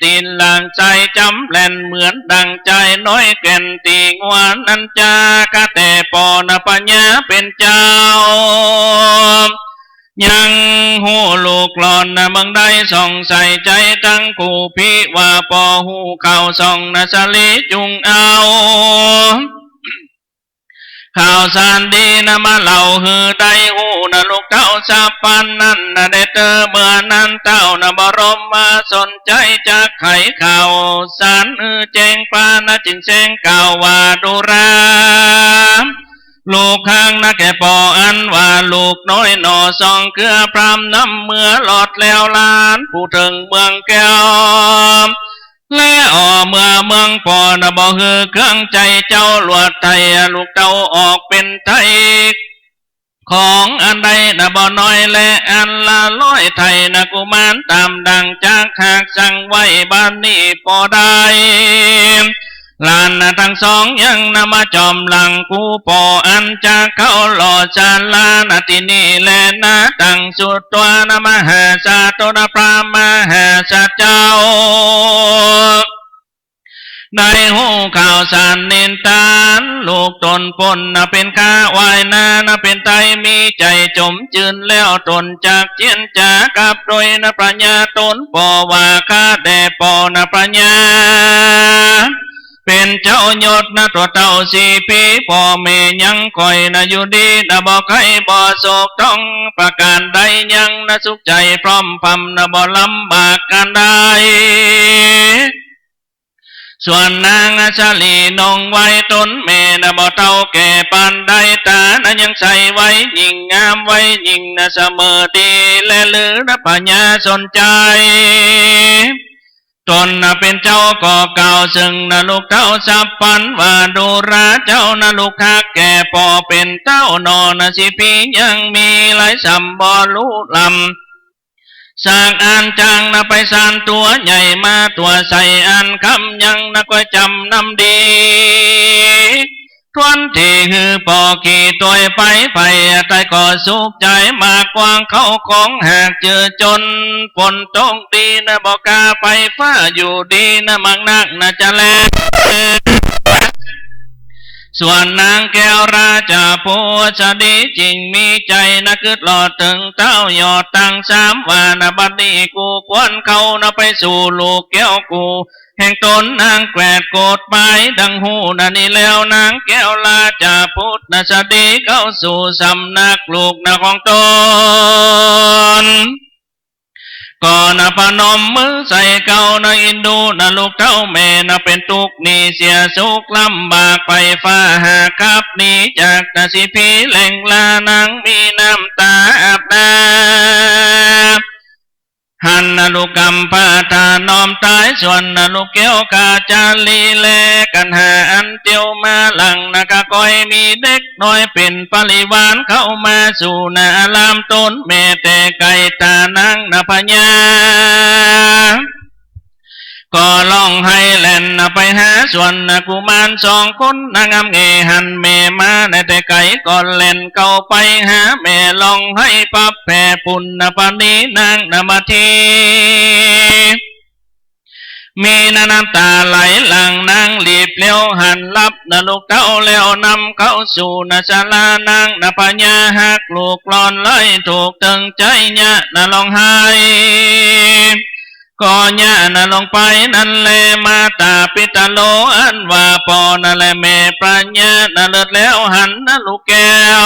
ตี๋นหลังใสจ๋ำแล่น เหมือนดั่งจายน้อยแก่น ตี้งัวนั้นจา ข้าแต่ป้อนพญาเป๋นเจ้า ยังฮู้ลูกหล่อนเมืองใด ส่องใส่ใจ๋ตังคู่ปี้ ว่าป้อฮู้ข่าวส่องนาสลี จุ่งเอา ข่าวสารดีนามาเล่าหื้อได้ฮู้นาลูกเต้าสัพพันธ์นั้นนา ได้เต๊อะเมื่อนั้นเต้านาบรมมาสนใจ๋จักไขข่าวสารหื้อแจ้งปานา จึงแสงกล่าวว่า ดูรา ลูกฮักนาแก่ป้ออันว่าลูกน้อยหนอ ส่องเกือพราหมณ์นำเมือหลอดแล้วหลาน ผู้เถิงเมืองแก้ว และอ่อเมือเมืองป้อนา บ่หื้อเครื่องใจ๋เจ้า ลวดไถ่ลูกเต้าออกเป๋นไถ่ ของอันใดนาบ่น้อยแล อันละร้อยไถ่นากุมาร ต๋ามดั่งจักหากสั่งไว้ บัดนี้ป้อได้ หลานนาตังสองยังนามาจ๋อมหลังกู้ป้อ อันจักเข้าหล่อศาลานาตี้นี้แลนา ตังสุดตั๋วนามาหาสาโตนาพระมหาสัจเจ้า ได้ฮู้ข่าวสารนิทาน ลูกต๋นป๊นนาเป๋นข้า วายนานาเป๋นไถ่ มีใจ๋จ๋มจื้นแล้ว ต๋นจักเจียรจ๋ากับโตยนาพญาต๋นป้อว่า ข้าแต่ป้อนาพญา เป๋นเจ้ายศนาตั๋วเต้าสี่ปี๋ ป้อแม่ยังค่อยนาอยู่ดีนา บ่ไข้บ่โศกต้องประก๋านใด ยังนาสุขใจ๋พร่อมพำนา บ่ลำบากอันใด ส่วนนางอัสสลีนงไว้ต๋นแม่นา บ่เฒ่าแก่ปานใด ต๋านายังใสไว้ยิ่งงามไว้ยิ่งนา เสมอดีแลหรือนาพญาสนใจ๋ ต๋นนาเป๋นเจ้าก็กล่าวเซิ่งนาลูกเต้าสัพพันธ์ว่า ดูราเจ้านาลูกฮักแก่ป้อเป๋นเต้าหนอนา สี่ปี๋ยังมีหลายส่ำบ่ฮู้ลำ สักอันจั้งนาไปสานตั๋วใหญ่มาตั๋วใส อันกำยังนาก็จ๋ำนำดี ทวนตี้หื้อป้อขี่ตวยไป ไผใต้ก็สุขใจ๋มากกว้าง เข้าของหากเจือจ๋น ฝนตกดีนาบ่กล้าไป ฟ้าอยู่ดีนามักนักนาจะแล ส่วนนางแก้วราชาผู้สดี จึงมีใจ๋นา กึ๊ดลอดเถิงเต้ายอดตังสาม ว่านาบัดนี้กู้ควรเข้านาไปสู่ลูกแก้วกู้ แห่งต๋นนางแกวดกฎหมายดังฮู้นานี้แล้ว นางแก้วราชาผู้สดีเข้าสู่สำนักลูกนาของต๋น ก็นาพนมมือใส่เก้านา อินดูนาลูกเต้าแม่นา เป๋นตุ๊กข์หนีเสียสุขลำบาก ไปฟ้าหาขับหนีจากนา สี่ปี๋แหล่งลา นางมีน้ำต๋าอาบน้ำ หันนาลูกกำพร้าถนอมต๋าย ส่วนนาลูกแก้วกาจาลีแล กัณหาอันเตียวมาหลังนา ก็ก้อยมีเด็กน้อยเป๋นปริวารเข้ามาสู่นาอารามต๋นแม่แต่ไก๋ ต๋านางนาพญา ก็ฮ้องไห้แล่นนาไปหา ส่วนนากุมารสองคนนางงามแง่หันแม่มานาแต่ไก๋ ก็แล่นเข้าไปหาแม่ฮ้องไห้พับแผ่ปุณณปณีนางนามาที มีนาน้ำต๋าไหลหลั่ง นางรีบเร็วหันฮับนาลูกเต้า แล้วนำเข้าสู่นาศาลา นางนาพญาฮักลูกหล่อนไหลถูกเถิงใจ๋ เยียะนาฮ้องไห้ ก็เยียะนาลงไปนั้นแล มาตาปิตาโล อันว่าป้อนาและแม่พญานาเลิศแล้วหันนาลูกแก้ว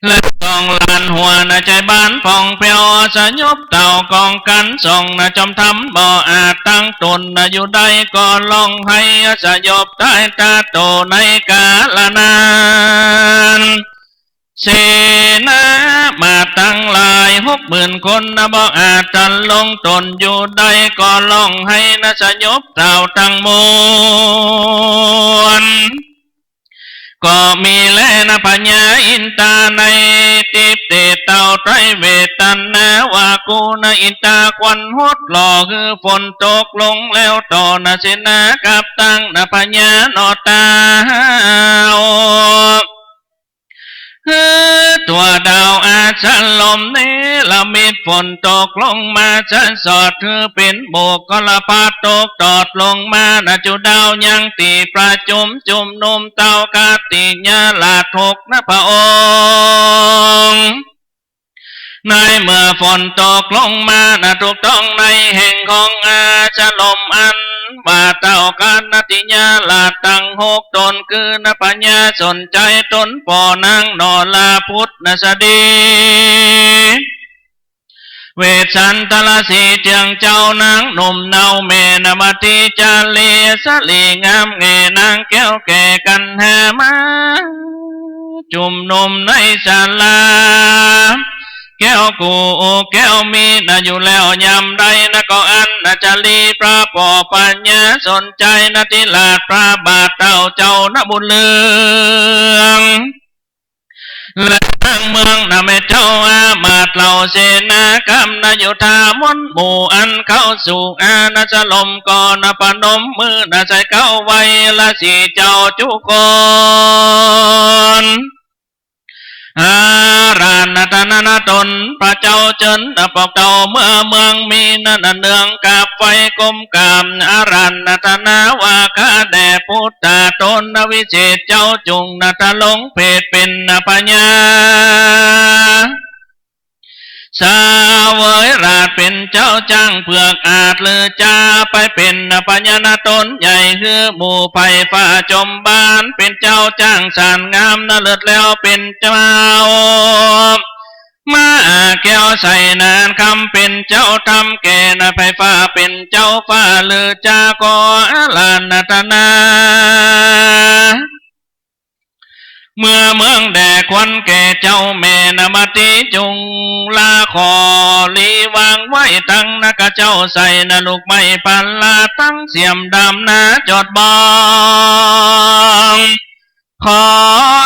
และสองหลานหัวนาใจ๋บานผ่องแผ้ว สยบเต้ากองกั๋น ส่องนาจอมธรรมบ่อาจตั้งต๋นนาอยู่ได้ ก็ฮ้องไห้สยบต๋ายตาโตในกาละนั้น เสนามาตย์ตังหลายหกหมื่นคนนาบ่อาจตันลงต๋นอยู่ได้ ก็ฮ้องไห้นาสยบเต้าตังมวล ก็มีแลนาพญาอินตาในติปเตเต้าไตรเวทนาว่า กูนาอินตาควันหดหล่อหื้อฝนตกลงแล้วต่อนาเสนากับตังนาพญาหนอเต้า ตั๋วดาวอัสสะลมเนรมิต ฝนตกลงมาสะสอด หื้อเป๋นหมอกคละพัดตกตอดลงมา นะจุดาวยังตี้ประจุมจุมนุมเต้ากัตติยราชหกนะพระองค์ ในเมื่อฝนตกลงมานะถูกต้องในแห่งของอัสสะลม อันว่าเต้ากัตติยราชตังหกต๋น คือนะพญาสนชัยต๋นป้อนางนรพุทธนะสะดี เวสสันตรสีเจื้องเจ้านางหนุ่มเนาแม่นมติจารี สะหลีงามแง่นางแก้วแก่กัณหามา จุมนุมในศาลา แก้วกู้แก้วมีนะอยู่แล้วยามใดนะก็อั้นนะ จารีพระป้อพญาสนชัยนะ ทิราชพระบาทเต้าเจ้านะบุญเรือง และนางเมืองนะแม่เจ้าอามาตย์เหล่าเสนากำนะ อยู่ท่ามนหมู่อันเข้าสู่อัสสะลมก็นะประนมมือนะใส่เก๊าไหว้ราศีเจ้าจุกคน อาราธนาต๋นพระเจ้าเจิญนะปอกเต้าเมื่อเมืองมีนั้นนะ เนืองกับไหว้ก้มกราบอาราธนาว่า ข้าแด่พุทธาต๋นนะวิเศษเจ้าจุ่งนะทรงเผยเป๋นนะพญา เสวยราชย์เป๋นเจ้าจ๊างเผือกอาจลือจาไปเป๋นนะพญานะต๋นใหญ่ หื้อหมู่ไพร่ฟ้าจอมบานเป๋นเจ้าจ๊างสานงามนะเลิศแล้วเป๋นเจ้า ม้าแก้วใสนานคำเป๋นเจ้าธรรมแก่นะไพร่ฟ้าเป๋นเจ้าฟ้าลือจาก็อาราธนา เมื่อเมืองแด่ควรแก่เจ้าแม่นมติจุงลา ขอหลีวางไว้ตังนะ ข้าเจ้าใส่นะลูกไม้ผลาตังเสียมดำนะจดบอง ขอ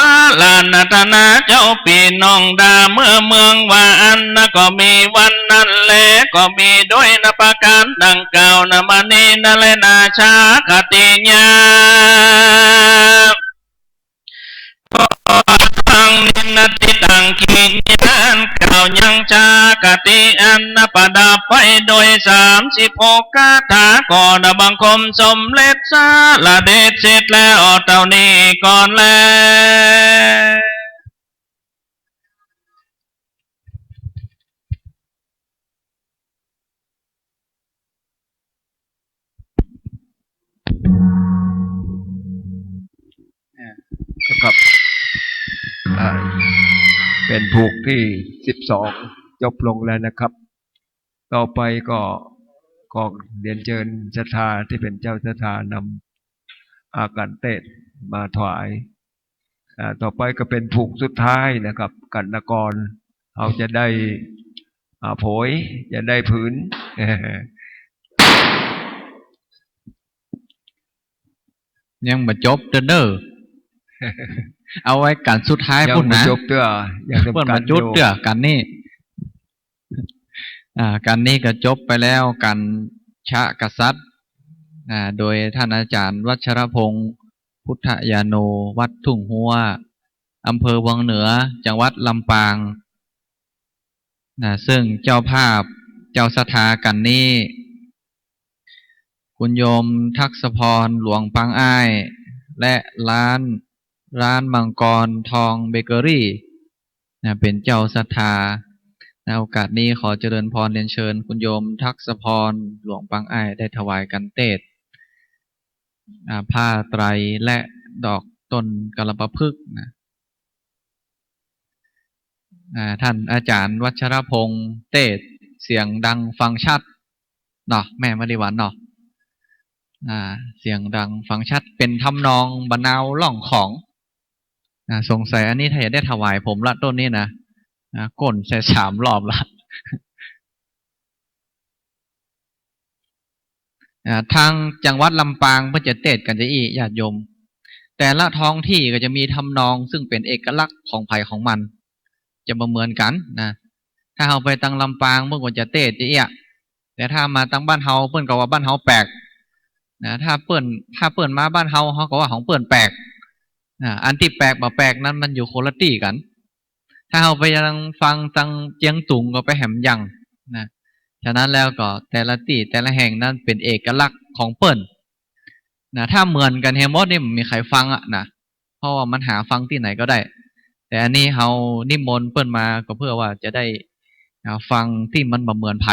อาราธนาเจ้าปี้น้องดาเมื่อเมืองว่าอั้นนะ ก็มีวันนั้นแล ก็มีด้วยนะประก๋านดังกล่าวนะ มานี้นะแลนาชาคติญาณ ก็ตังนี้นะติตังกิญญาณกล่าวยังชาคติอันนะประดับไปโดยสามสิบหกคาถา ก็นะบังคมสมเร็จสาระเด็จเสร็จแล้วเต้านี้ก่อนแล นะครับ อ่า เป๋นผูกตี้สิบสอง จบลงแล้วนะครับ ต่อไปก็ขอเรียนเจิญศรัทธาตี้เป๋นเจ้าศรัทธานำอาการเตสน์มาถวาย อ่า ต่อไปก็เป๋นผูกสุดท้ายนะครับ กรรณกร เฮาจะได้ อ่า โผย จะได้ผืน ยังบ่จบเตื้อเน่อ เอาไว้กั๋นสุดท้าย ยังบ่ ปู้นนะ จบเตื้อ ยัง เปิ้นบ่จุดเตื้อกั๋นนี่ อ่า กั๋นนี้ก็จบไปแล้ว กัญชกษัตริย์ อ่า โดยท่านอาจารย์วัชรพงษ์ พุทธญาโณ วัดทุ่งฮั้ว อำเภอวังเหนือ จังหวัดลำปาง นะ ซึ่งเจ้าภาพเจ้าศรัทธากั๋นนี้ คุณโยมทักษพร หลวงปางอ้าย และร้าน ร้านมังกรทองเบเกอรี่ นะ เป๋นเจ้าศรัทธา นะ โอกาสนี้ขอเจริญพรเรียนเชิญคุณโยมทักษพร หลวงปางอ้าย ได้ถวายกัณฑ์เตสน์ อ่า ผ้าไตรและดอกต้นกัลปะพฤกษ์นะ อ่า ท่านอาจารย์วัชรพงษ์ เตสน์ เสียงดังฟังชัดเนาะ แม่มะลิวัลย์เนาะ อ่า เสียงดังฟังชัด เป๋นทำนองบ่าวนาวร้องของ อ่า สงสัยอันนี้ถ้าอยากได้ถวายผมละต้นนี้นะ อ่า ก้นใส่สามรอบละ อ่า ตางจังหวัดลำปางเปิ้นจะเตสน์กั๋นจาอี้ ญาติโยม แต่ละท้องที่ก็จะมีทำนองซึ่งเป๋นเอกลักษณ์ของใผของมัน จะบ่เหมือนกั๋นนะ ถ้าเฮาไปตางลำปางเปิ้นก็จะเตสน์จาอี้ แต่ถ้ามาตางบ้านเฮาเปิ้นก็ว่าบ้านเฮาแปลกนะ ถ้าเปิ้น ถ้าเปิ้นมาบ้านเฮา เฮาก็ว่าของเปิ้นแปลกนะ อันตี้แปลกบ่แปลกนั้นมันอยู่คนละตี้กั๋น ถ้าเฮาไปยังฟังตังเจียงตุงก็ไปแหมยังนะ ฉะนั้นแล้วก็แต่ละตี้แต่ละแห่งนั้นเป๋นเอกลักษณ์ของเปิ้นนะ ถ้าเหมือนกั๋นแฮหมดนี่บ่มีใผฟังอะนะ เพราะว่ามันหาฟังตี้ไหนก็ได้ แต่อันนี้เฮานิมนต์เปิ้นมาก็เพื่อว่าจะได้ อ่า ฟังตี้มันบ่เหมือนใผ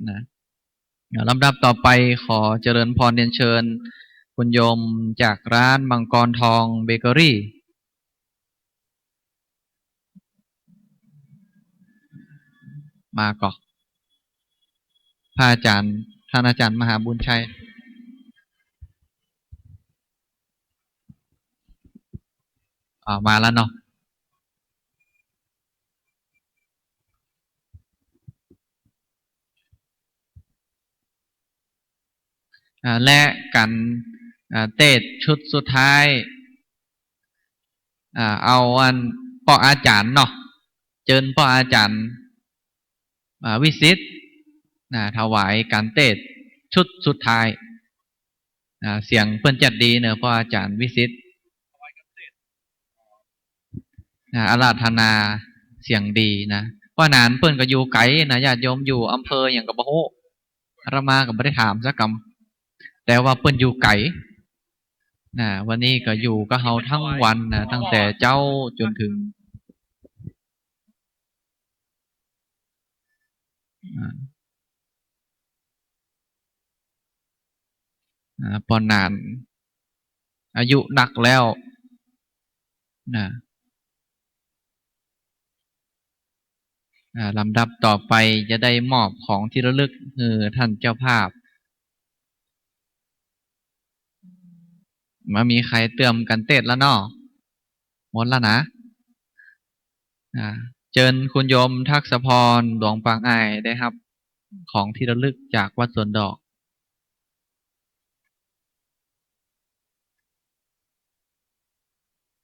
นะ อ่า ลำดับต่อไปขอเจริญพรเรียนเชิญคุณโยมจากร้านมังกรทองเบเกอรี่ มาก่อ พระอาจารย์ ท่านอาจารย์มหาบุญชัย อ่า มาแล้วเนาะ อ่า และกั๋น อ่า เตสน์ชุดสุดท้าย อ่า เอาอันป้ออาจ๋ารย์เนาะ เจิญป้ออาจ๋ารย์ อ่า วิสิทธิ์ นะ ถวายก๋านเตสน์ชุดสุดท้าย อ่า เสียงเปิ้นจัดดีเนาะ ป้ออาจ๋ารย์วิสิทธิ์ นะ อาราธนาเสียงดีนะ ว่าหนานเปิ้นก็อยู่ไก๋นะ ญาติโยมอยู่อำเภอหยังก็บ่ฮู้ อาตมาก็บ่ได้ถามสักกำ แต่ว่าเปิ้นอยู่ไก๋นะ วันนี้ก็อยู่กับเฮาตึงวันนะ ตั้งแต่เจ๊าจ๋นเถิง อ่า อ่า ป้อหนาน อายุนักแล้วนะ อ่า ลำดับต่อไปจะได้มอบของตี้ระลึกหื้อท่านเจ้าภาพ บ่มีใผเตรียมก๋านเตสน์แล้วเนาะ หมดแล้วนะ อ่า เจิญคุณโยมทักษพร หลวงปางอ้าย ได้ฮับของตี้ระลึกจากวัดสวนดอก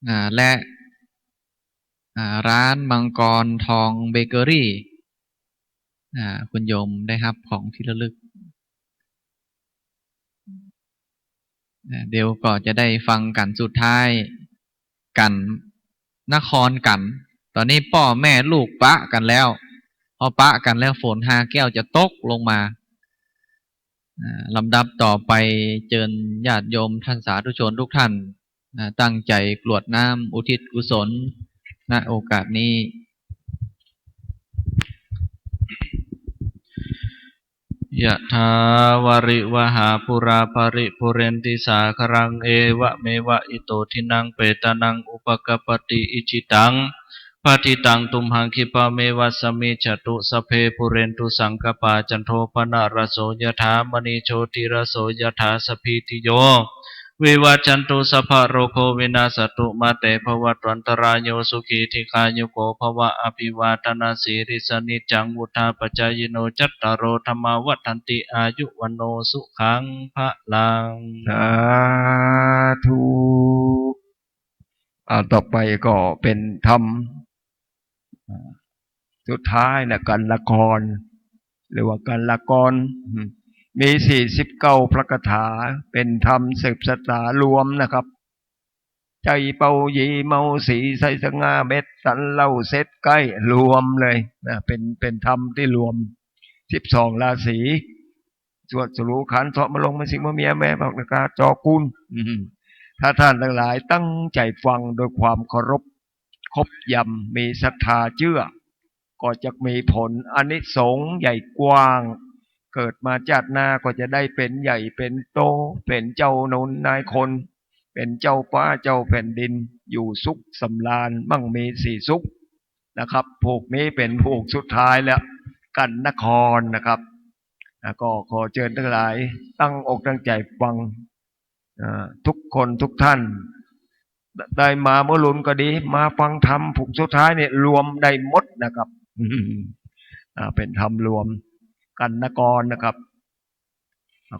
อ่า และ อ่า ร้านมังกรทองเบเกอรี่ อ่า คุณโยมได้ฮับของตี้ระลึก อ่า เดี๋ยวก็จะได้ฟังก๋านสุดท้าย ก๋านนครก๋าน ต๋อนนี้ป้อแม่ลูกปะกั๋นแล้ว พอปะกั๋นแล้วฝนฮาแก้วจะตกลงมา อ่า ลำดับต่อไปเจิญญาติโยมท่านสาธุชนทุกท่าน อ่า ตั้งใจ๋กรวดน้ำอุทิศกุศล ณ โอกาสนี้ ยะถาวาริวหาปูราปะริปูเรนติสาคะรัง เอวะเมวะอิโตทินังเปตานังอุปะกัปปะติ อิจิตัง ปัตถิตัง ตุมหัง ขิปปะเมวะสะมิชฌะตุ สัพเพ ปูเรนตุ สังกัปปา จันโท ปะนะระโส ยะถา มะณี โชติระโส ยะถา สัพพีติโย วิวัชชันตุ สัพพะโรโค วินาสสะตุ มาเต ภะวัตวันตะราโย สุขี ทีฆายุโก ภะวะ อะภิวาทะนะสีลิสสะ นิจจัง วุฑฒาปะจายิโน จัตตาโร ธัมมา วัฑฒันติ อายุ วัณโณ สุขัง พะลัง สาธุ อ่า ต่อไปก็เป๋นธรรม อ่า สุดท้ายนะ กันละกร หรือว่ากันละกร อืม มีสี่สิบเก้าพระคาถา เป๋นธรรมสืบชะตารวมนะครับ ใจ๋เป่าหยีเมาสี ใสสง่าเม็ดสันเหล้าเสร็จใก้ รวมเลยนะ เป๋น เป๋นธรรมตี้รวม สิบสองราศี สวดสรูขานเสาะมะลง มะสิงมะเมีย แม่ผักนากา จอกูล อืม ถ้าท่านตังหลายตั้งใจ๋ฟังโดยความเคารพ คบยำ มีศรัทธาเจื้อ ก็จะมีผลอานิสงส์ใหญ่กว้าง เกิดมาจาติหน้าก็จะได้เป๋นใหญ่เป๋นโต เป๋นเจ้าหนุนนายคน เป๋นเจ้าฟ้าเจ้าแผ่นดิน อยู่สุขสำราญ มั่งมีสีสุขนะครับ ผูกนี้เป๋นผูกสุดท้ายแล้ว กันนครนะครับ แล้วก็ขอเจิญตังหลายตั้งอกตั้งใจ๋ฟัง อ่า ทุกคนทุกท่าน ได้มาเมื่อลุนก็ดี มาฟังธรรมผูกสุดท้ายเนี่ย รวมได้หมดนะครับ อ่า เป๋นธรรมรวม กันนครนะครับ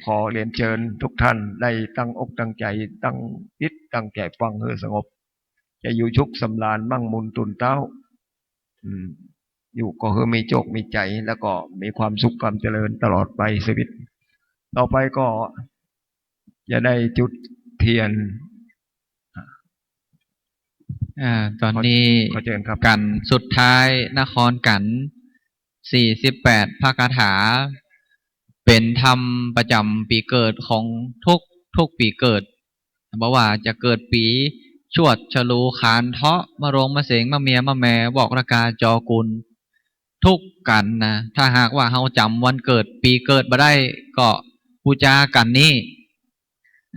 ขอเรียนเจิญทุกท่านได้ตั้งอกตั้งใจ๋ ตั้งจิตตั้งใจ๋ฟังหื้อสงบ จะอยู่สุขสำราญมั่งมูลตุนเต๊า อืม อยู่ก็หื้อมีโจคมีใจ๋ แล้วก็มีความสุขความเจริญตลอดไปชีวิต ต่อไปก็จะได้จุดเตียน อ่า ต๋อนนี้ ขอ ขอเจิญครับ กัณฑ์สุดท้าย นครกัณฑ์ สี่สิบแปด พระคาถา เป๋นธรรมประจ๋ำปี๋เกิดของทุก ทุกปี๋เกิด บ่ว่าจะเกิดปี๋ชวด ฉลู ขาน เถาะ มะโรง มะเสง มะเมีย มะแม วอก รกา จอ กุล ทุกกัณฑ์นะ ถ้าหากว่าเฮาจ๋ำวันเกิดปี๋เกิดบ่ได้ ก็ปู๋จากัณฑ์นี้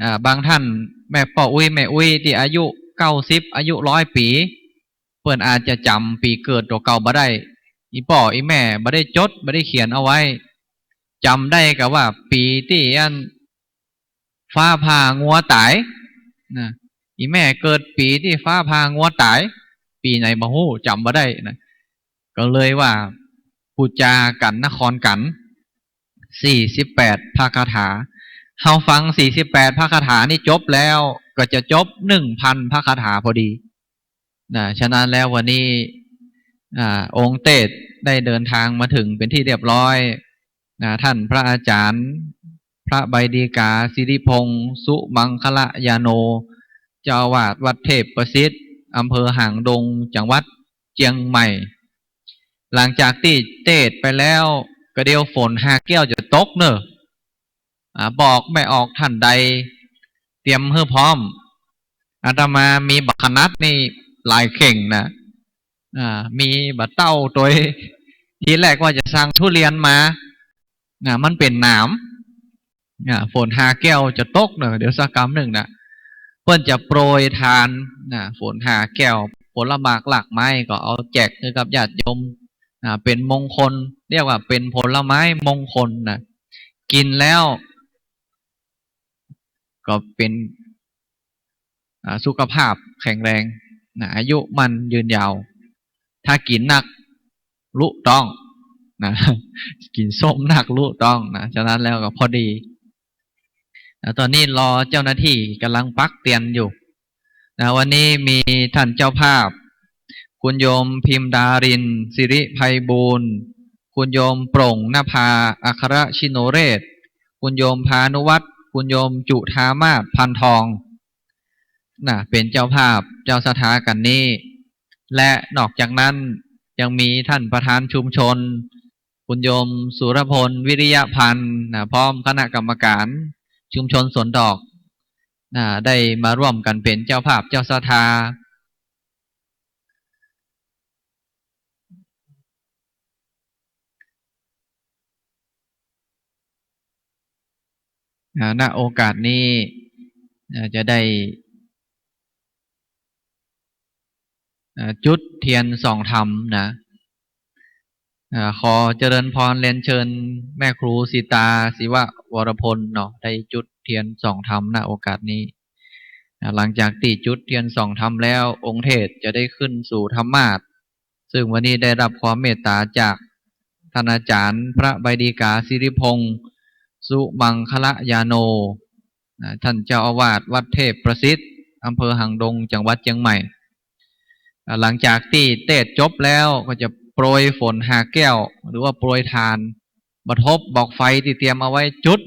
อ่า บางต้าน แม่ป้ออุ๊ย แม่อุ๊ยตี้อายุเก้าสิบ อายุร้อยปี๋ เปิ้นอาจจะจ๋ำปี๋เกิดตั๋วเก่าบ่ได้ อี่ป้ออี่แม่บ่ได้จด บ่ได้เขียนเอาไว้ จ๋ำได้ก็ว่าปี๋ตี้อันฟ้าผ่างัวต๋ายนะ อี่แม่เกิดปี๋ตี้ฟ้าผ่างัวต๋าย ปี๋ไหนบ่ฮู้ จ๋ำบ่ได้นะ ก็เลยว่าปู๋จากัณฑ์นครกัณฑ์ สี่สิบแปด พระคาถา เฮาฟัง สี่สิบแปด พระคาถานี้จบแล้ว ก็จะจบ หนึ่งพัน พระคาถาพอดี นะ ฉะนั้นแล้ววันนี้ อ่า องค์เตสน์ได้เดินทางมาถึงเป๋นที่เรียบร้อย นะ ต้านพระอาจ๋ารย์ พระใบดีกา สิริพงษ์ สุมังคละยาโน เจ้าอาวาสวัดเทพประสิทธิ์ อำเภอหางดง จังหวัดเจียงใหม่ หลังจากตี้เตสน์ไปแล้ว ก็เดี๋ยวฝนหาแก้วจะตกเน่อ อ่า บ่ออกแม่ออกต้านใด เตรียมหื้อพร้อม อาตมามีบ่าขนัดนี่หลายเข่งนะ อ่า มีบ่าเต้าตวย ทีแรกว่าจะสั่งทุเรียนมา นะ มันเป๋นหนาม อ่า ฝนหาแก้วจะตกเน่อ เดี๋ยวสักกำนึ่งนะ เปิ้นจะโปรยทาน นะ ฝนหาแก้ว ผลหมากรากไม้ก็เอาแจกหื้อกับญาติโยม อ่า เป๋นมงคล เรียกว่าเป๋นผลไม้มงคลนะ กิ๋นแล้ว ก็เป๋น อ่า สุขภาพแข็งแรงนะ อายุมั่นยืนยาว ถ้ากิ๋นนักลุต๊องนะ กิ๋นส้มนักลุต๊องนะ ฉะนั้นแล้วก็พอดีนะ ต๋อนนี้รอเจ้าหน้าตี้ก่ำลังปักเตียนอยู่นะ วันนี้มีต้านเจ้าภาพ คุณโยมพิมดาริน สิริไพบูลย์ คุณโยมโปร่งนภา อัครชิโนเรศ คุณโยมพานุวัฒน์ คุณโยมจุฑามาศ พานทอง นะ เป๋นเจ้าภาพเจ้าศรัทธากัณฑ์นี้ และนอกจากนั้นยังมีต้านประธานชุมชน คุณโยมสุรพล วิริยพันธ์ นะ พร้อมคณะกรรมการชุมชนสวนดอก นะ ได้มาร่วมกั๋นเป๋นเจ้าภาพเจ้าศรัทธา อ่า ณ โอกาสนี้ อ่า จะได้ อ่า จุดเตียนส่องธรรมนะ อ่า ขอเจริญพรเรียนเชิญแม่ครูสีตา ศิวะวรพลเนาะ ได้จุดเตียนส่องธรรม ณ โอกาสนี้ อ่า หลังจากตี้จุดเตียนส่องธรรมแล้ว องค์เตสน์จะได้ขึ้นสู่ธรรมาสน์ ซึ่งวันนี้ได้รับความเมตต๋าจากต้านอาจ๋ารย์ พระใบดีกา สิริพงษ์ สุมังคละยาโน นะ ต้านเจ้าอาวาสวัดเทพประสิทธิ์ อำเภอหางดง จังหวัดเจียงใหม่ อ่า หลังจากตี้เตสน์จบแล้วก็จะโปรยฝนหาแก้ว หรือว่าโปรยถ่าน บ่าธูปบ่าไฟตี้เตรียมเอาไว้จุด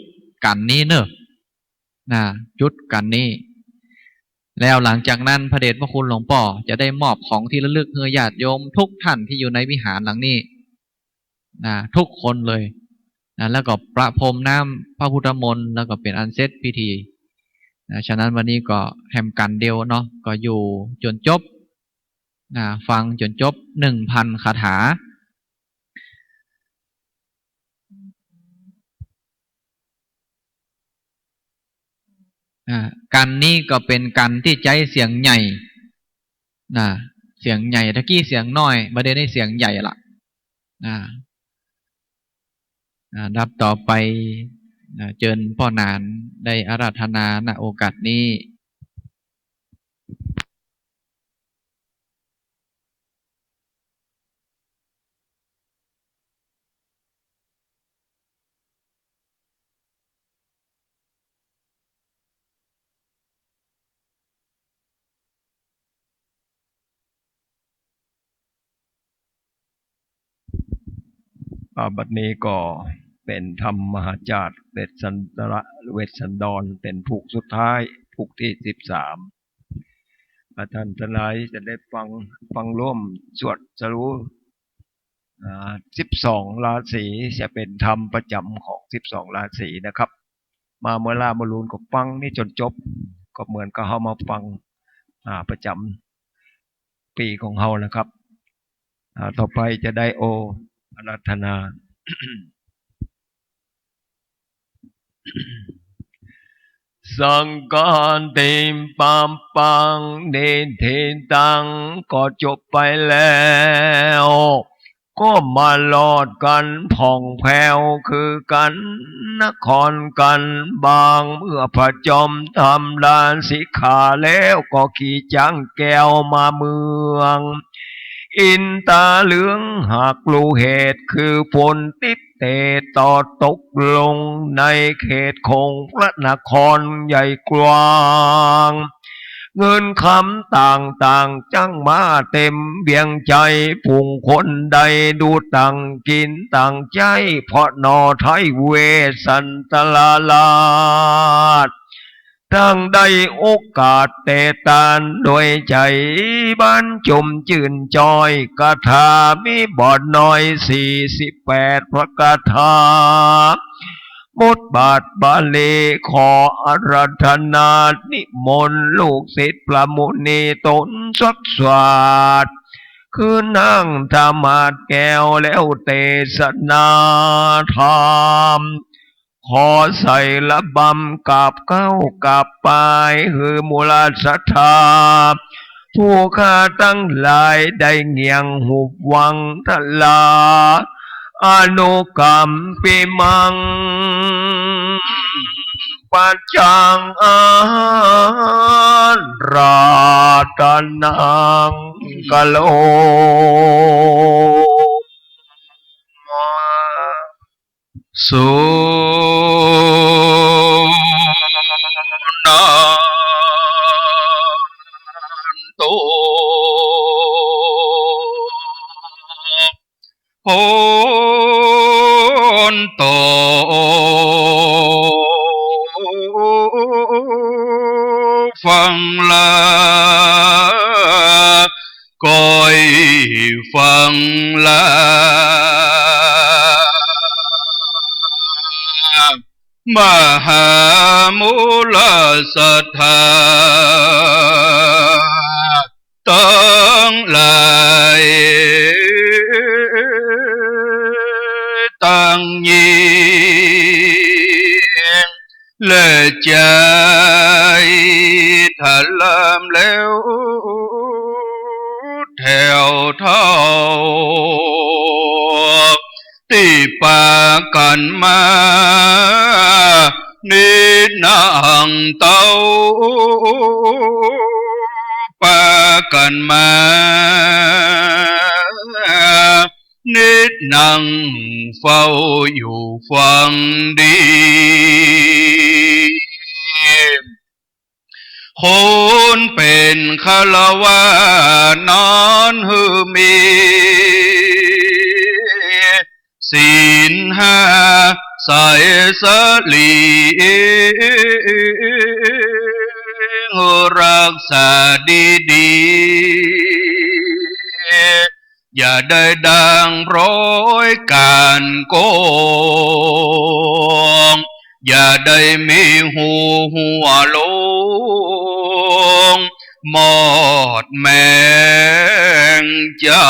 กัณฑ์นี้เน่อ นะ จุดกัณฑ์นี้ แล้วหลังจากนั้นพระเดชพระคุณหลวงป้อจะได้มอบของตี้ระลึกหื้อญาติโยมทุกต้านตี้อยู่ในวิหารหลังนี้ นะ ทุกคนเลย นะ แล้วก็ประพรมน้ำพระพุทธมนต์ แล้วก็เป๋นอันเสร็จพิธี นะ ฉะนั้นวันนี้ก็แหมกัณฑ์เดียวเนาะ ก็อยู่จ๋นจบ นะ ฟังจ๋นจบ หนึ่งพัน คาถา อ่า กัณฑ์นี้ก็เป๋นกัณฑ์ตี้ใจ๊เสียงใหญ่ นะ เสียงใหญ่ ตะกี้เสียงน้อย บ่าเดี่ยวนี้เสียงใหญ่ละ นะ อ่า ลำดับต่อไป นะ เจิญป้อหนานได้อาราธนา ณ โอกาสนี้ อ่า บัดนี้ก็เป๋นธรรมมหาจาตุ เวสสันดร เวสสันดร เป๋นผูกสุดท้าย ผูกตี้สิบสาม อ่า ท่านทั้งหลายจะได้ฟัง ฟังร่วมสวดสรุป อ่า สิบสองราศี จะเป๋นธรรมประจ๋ำของสิบสองราศีนะครับ มาเมื่อลาเมื่อลูนก็ฟังนี่จ๋นจบ ก็เหมือนกับเฮามาฟัง อ่า ประจ๋ำปี๋ของเฮานะครับ อ่า ต่อไปจะได้โออาราธนา สังฆาทิปปัง นิฏฐิตัง ก็จบไปแล้ว ก็มารอดกั๋นผ่องแผ้ว คือกั๋นนครกั๋นบาง เมื่อผจญธรรมลาสิกขาแล้ว ก็ขี่จ๊างแก้วมาเมือง อินตาเหลืองหากฮู้เหตุ คือฝนติดเตะต่อตกลงในเขตของพระนครใหญ่กว้าง เงินคำต่างๆ จั้งมาเต๋มเวียงใจ๋ ฝูงคนได้ดูดตังกิ๋นตังใจ๊ เพราะหน่อไท้เวสสันตราช ตังได้โอกาสแต๋ตานโดยใจ๋บานจุ่มจื้นจ้อย กถามีบ่น้อยสี่สิบแปดพระกถา บทบาทบาลี ขออาราธนานิมนต์ลูกศิษย์พระมุนีต๋นสักสวาท คือนางธรรมาสน์แก้วแล้วเตสนาธรรม ขอใส่ระบำกราบเก๊ากราบปาย หื้อหมู่ราชศรัทธา ผู้ข้าตังหลายได้เงี่ยงหูฟังทรา อนุกัมปิมัง ปัจจังอาราธนัง กะโรมา สุนันตุ โหนตุ ฟังลา ก้อยฟังลา มหาหมู่ราชศรัทธาตังหลาย ตังญิง และใจ๋ถลำแล้ว แถวเฒ่า ตี้ปากั๋นมา นิดนังเต้า ปากั๋นมา นิดนังเฝ้าอยู่ฟังดี คนเป๋นฆราวาสน์นั้นหื้อมี ศีลห้าใสสะหลี รักษาดีๆ อย่าได้ด่างพร้อยก๋านโก๋ง อย่าได้มีหูหัวโลง มอดแมงใจ๋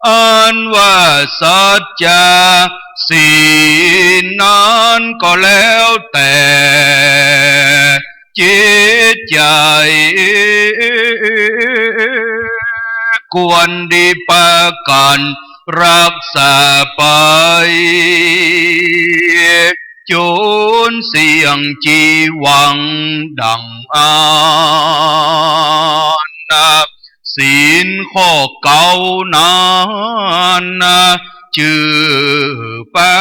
อันว่าสัจจะศีลนั้นก็แล้วแต่จิตใจ๋ ควรดีปากั๋นรักษาไป จ๋นเสี้ยงจีวังดั่งอั้น ศีลข้อเก๊านั้น จื้อปา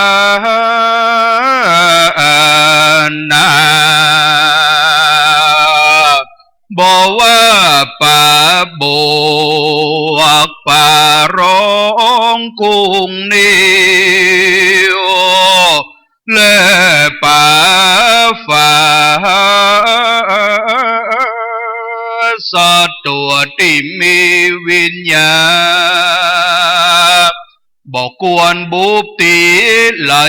นา บ่ว่าปาบวก ปาร้องกุ้งนิว และปาฝา สัตว์ตัวตี้มีวิญญาณ บ่ควรบุบตี้ไล่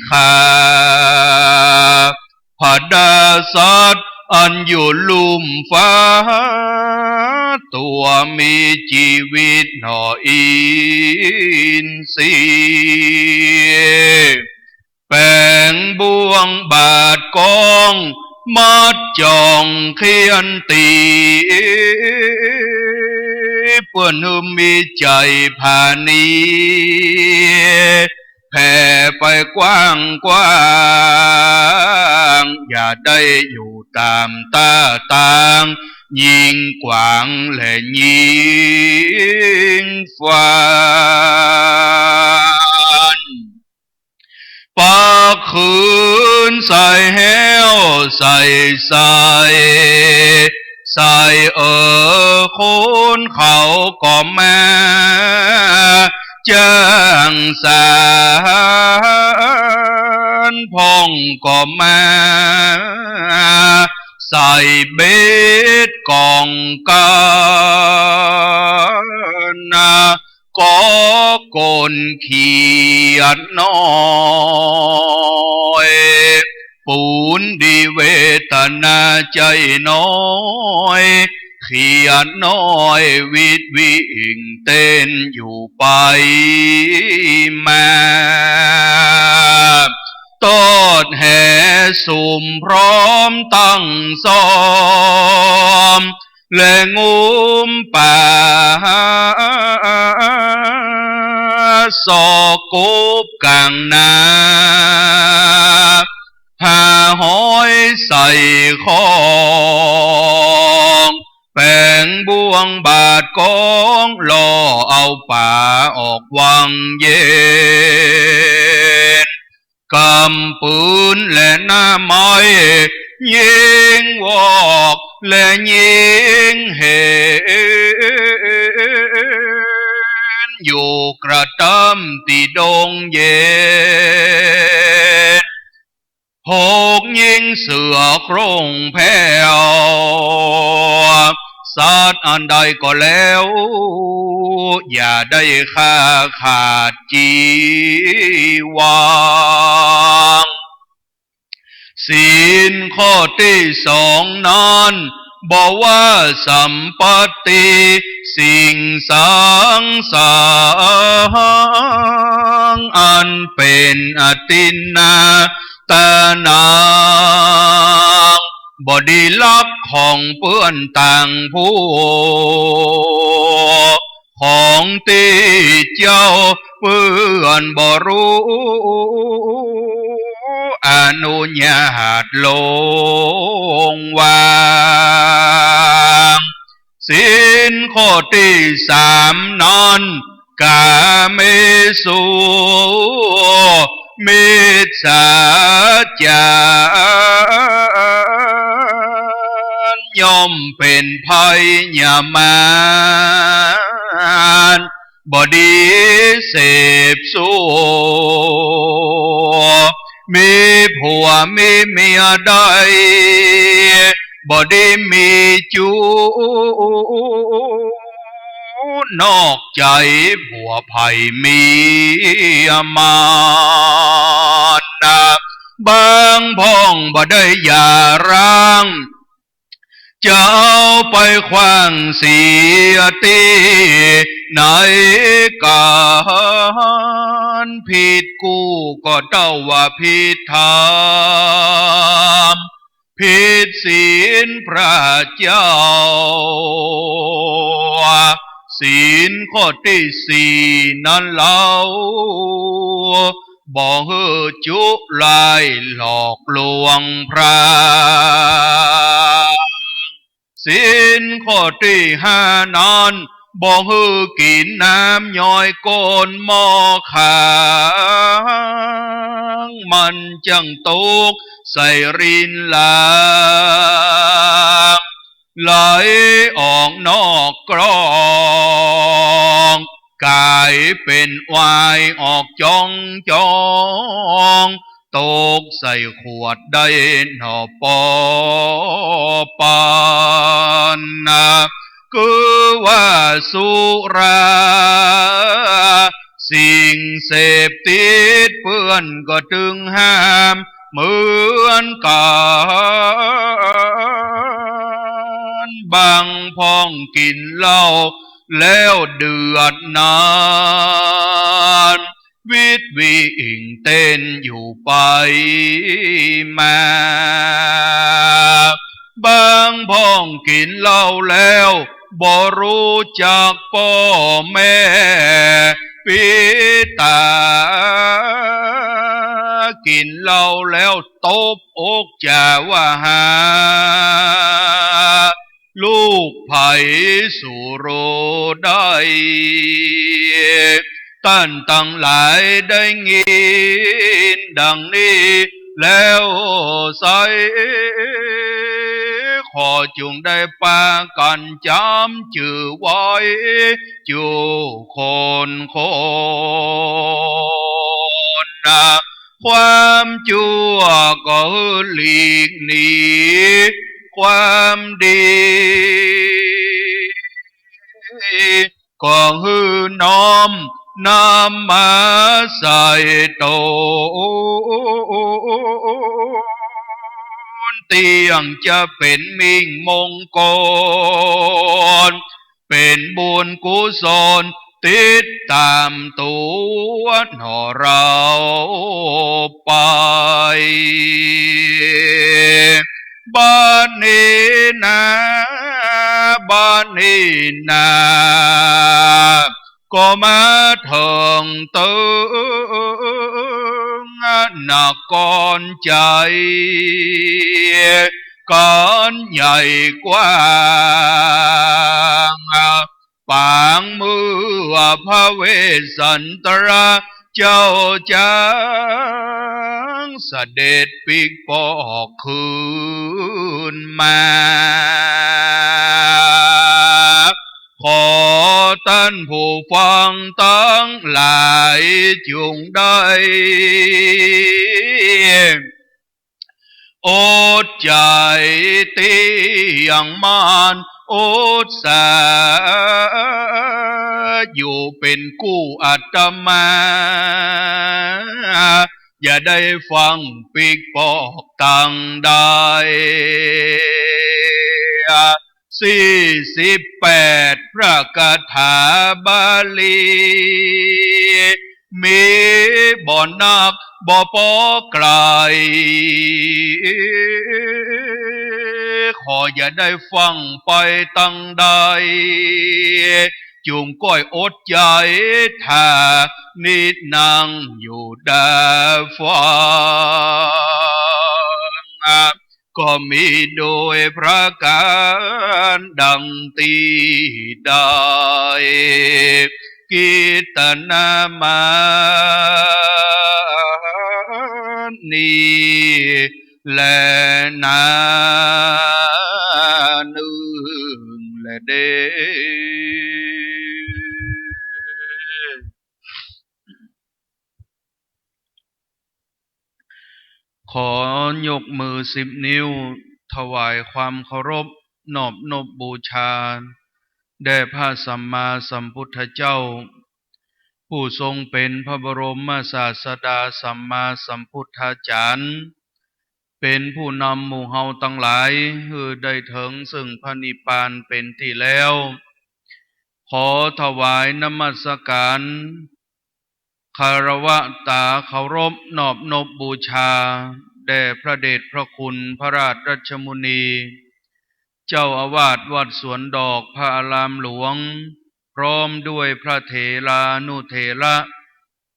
ฆ่า พดาสัตว์อันอยู่ลุ่มฟ้า ตัวมีจีวิตหนออินทรีย์ แป๋งบ่วงบาดก๋อง มัดจ้องเคียนตี๋ เปื้อหื้อมีใจ๋ผานี แผ่ไปกว้างๆ อย่าได้อยู่ต๋ามต้าตาง ยิงกวางและยิงฟัน ปักคืนใส่แฮ้วใส่ใส ใส่เอ่อคนเขาก็มา จ้างสารพ่องก็มา ใส่เบ็ดก๋องกั๋นนะ ก็คนเขียดน้อย ปูนดีเวทนาใจ๋น้อย เขียดน้อยวิดวิ่งเต้นอยู่ไปมา ตอดแหสุมพร้อมตั้งซ้อม และงุ้มป๋า ซอกกบก๋างนา หาหอยใส่ข้อง แป๋งบ่วงบาดก๋อง ล่อเอาป๋าออกวังเย็น ก๋ำปืนและหน้าไม้ ยิงวอกและยิงเหน อยู่กระต้ำตี้ดงเย็น หกยิงเสือโคร่งแผ้ว สัตว์อันใดก็แล้ว อย่าได้ฆ่าขาดจีวัง ศีลข้อตี้สองนั้น บ่ว่าสัมปัตติสิ่งสังสารอันเป๋นอทินนาตานัง บ่ดีลักของเปื้อนต่างผู้ ของตี้เจ้าเปื้อนบ่ฮู้ อนุญาตลงวาง ศีลข้อตี้สามนั้น กาเมสุมิจฉาจาร ย่อมเป๋นภัยยามาร บ่ดีเสพสุรา มีผัวมีเมียได้ บ่ดีมีจู๊ นอกใจ๋ผัวใผเมียมารดา บางพ่องบ่ได้หย่าร้าง จะเอาไปขว้างเสียตี้ไหนกั๋น ผิดกู้ก็เต้าว่าผิดธรรม ผิดศีลพระเจ้า ศีลข้อตี้สี่นั้นเล่า บ่หื้อจุลายหลอกลวงพระ ศีลข้อตี้ห้านั้น บ่หื้อกิ๋นน้ำย้อยก้นหม้อขัง มันจั้งตกใส่รินหลัง ไหลออกนอกกรอง ก๋ายเป๋นวายออกจ๊องจ๊อง ตกใส่ขวดได้หนอปอปานนา คือว่าสุราสิ่งเสพติดเปื้อนก็ตึงห้ามเหมือนกั๋น บางพ่องกิ๋นเหล้าแล้วเดือดหนาน วิดวิ่งเต้นอยู่ไปมา บางพ่องกิ๋นเหล้าแล้วบ่ฮู้จักป้อแม่ปิดต๋า กิ๋นเหล้าแล้วตบอกจ๋าว่าหา ลูกใผสูฮู้ได้ ต้านตังหลายได้ยินดังนี้แล้วไซร้ ขอจุ่งได้ปากั๋นจ๋ำจื้อไว้จุคนคนนา ความจั่วก็หื้อหลีกหนี ความดีก็หื้อน้อมนำมาใส่ต๋น เตี้ยงจะเป๋นมิ่งมงคล เป๋นบุญกุศลติดต๋ามตั๋วหนอเราไป บัดนี้นา บัดนี้นา ก็มาเถิงตึงนครชัย ก๋านใหญ่กว้าง ปางเมื่อพระเวสสันตราเจ้าจ๋างเสด็จปิ๊กปอกคืนมา ขอต้านผู้ฟังตังหลายจุ่งได้ อดใจ๋เตี้ยงมั่น อุตสาห์อยู่เป๋นกู้อาตมา อย่าได้ฟั่งปิ๊กปอกตังใด สี่สิบแปดพระคาถาบาลี มีบ่นักบ่ปอใคร่ ขออย่าได้ฟั่งไปตังใด จุ่งก้อยอดใจ๋ถ้านิดนังอยู่ดาฟัง ก็มีโดยประก๋านดังตี้ได้กิตนามานี้แลนา นึ่งแลเด้อ ขอยกมือสิบนิ้ว ถวายความเคารพนอบนบบูชา แด่พระสัมมาสัมพุทธเจ้า ผู้ทรงเป๋นพระบรมศาสดาสัมมาสัมพุทธาจ๋ารย์ เป๋นผู้นำหมู่เฮาตังหลาย หื้อได้เถิงซึ่งพระนิพพานเป๋นตี้แล้ว ขอถวายนมัสการ คารวะต๋าเคารพนอบนบบูชา แด่พระเดชพระคุณพระราชรัชมุนี เจ้าอาวาสวัดสวนดอกพระอารามหลวง พร้อมด้วยพระเถรานุเถระ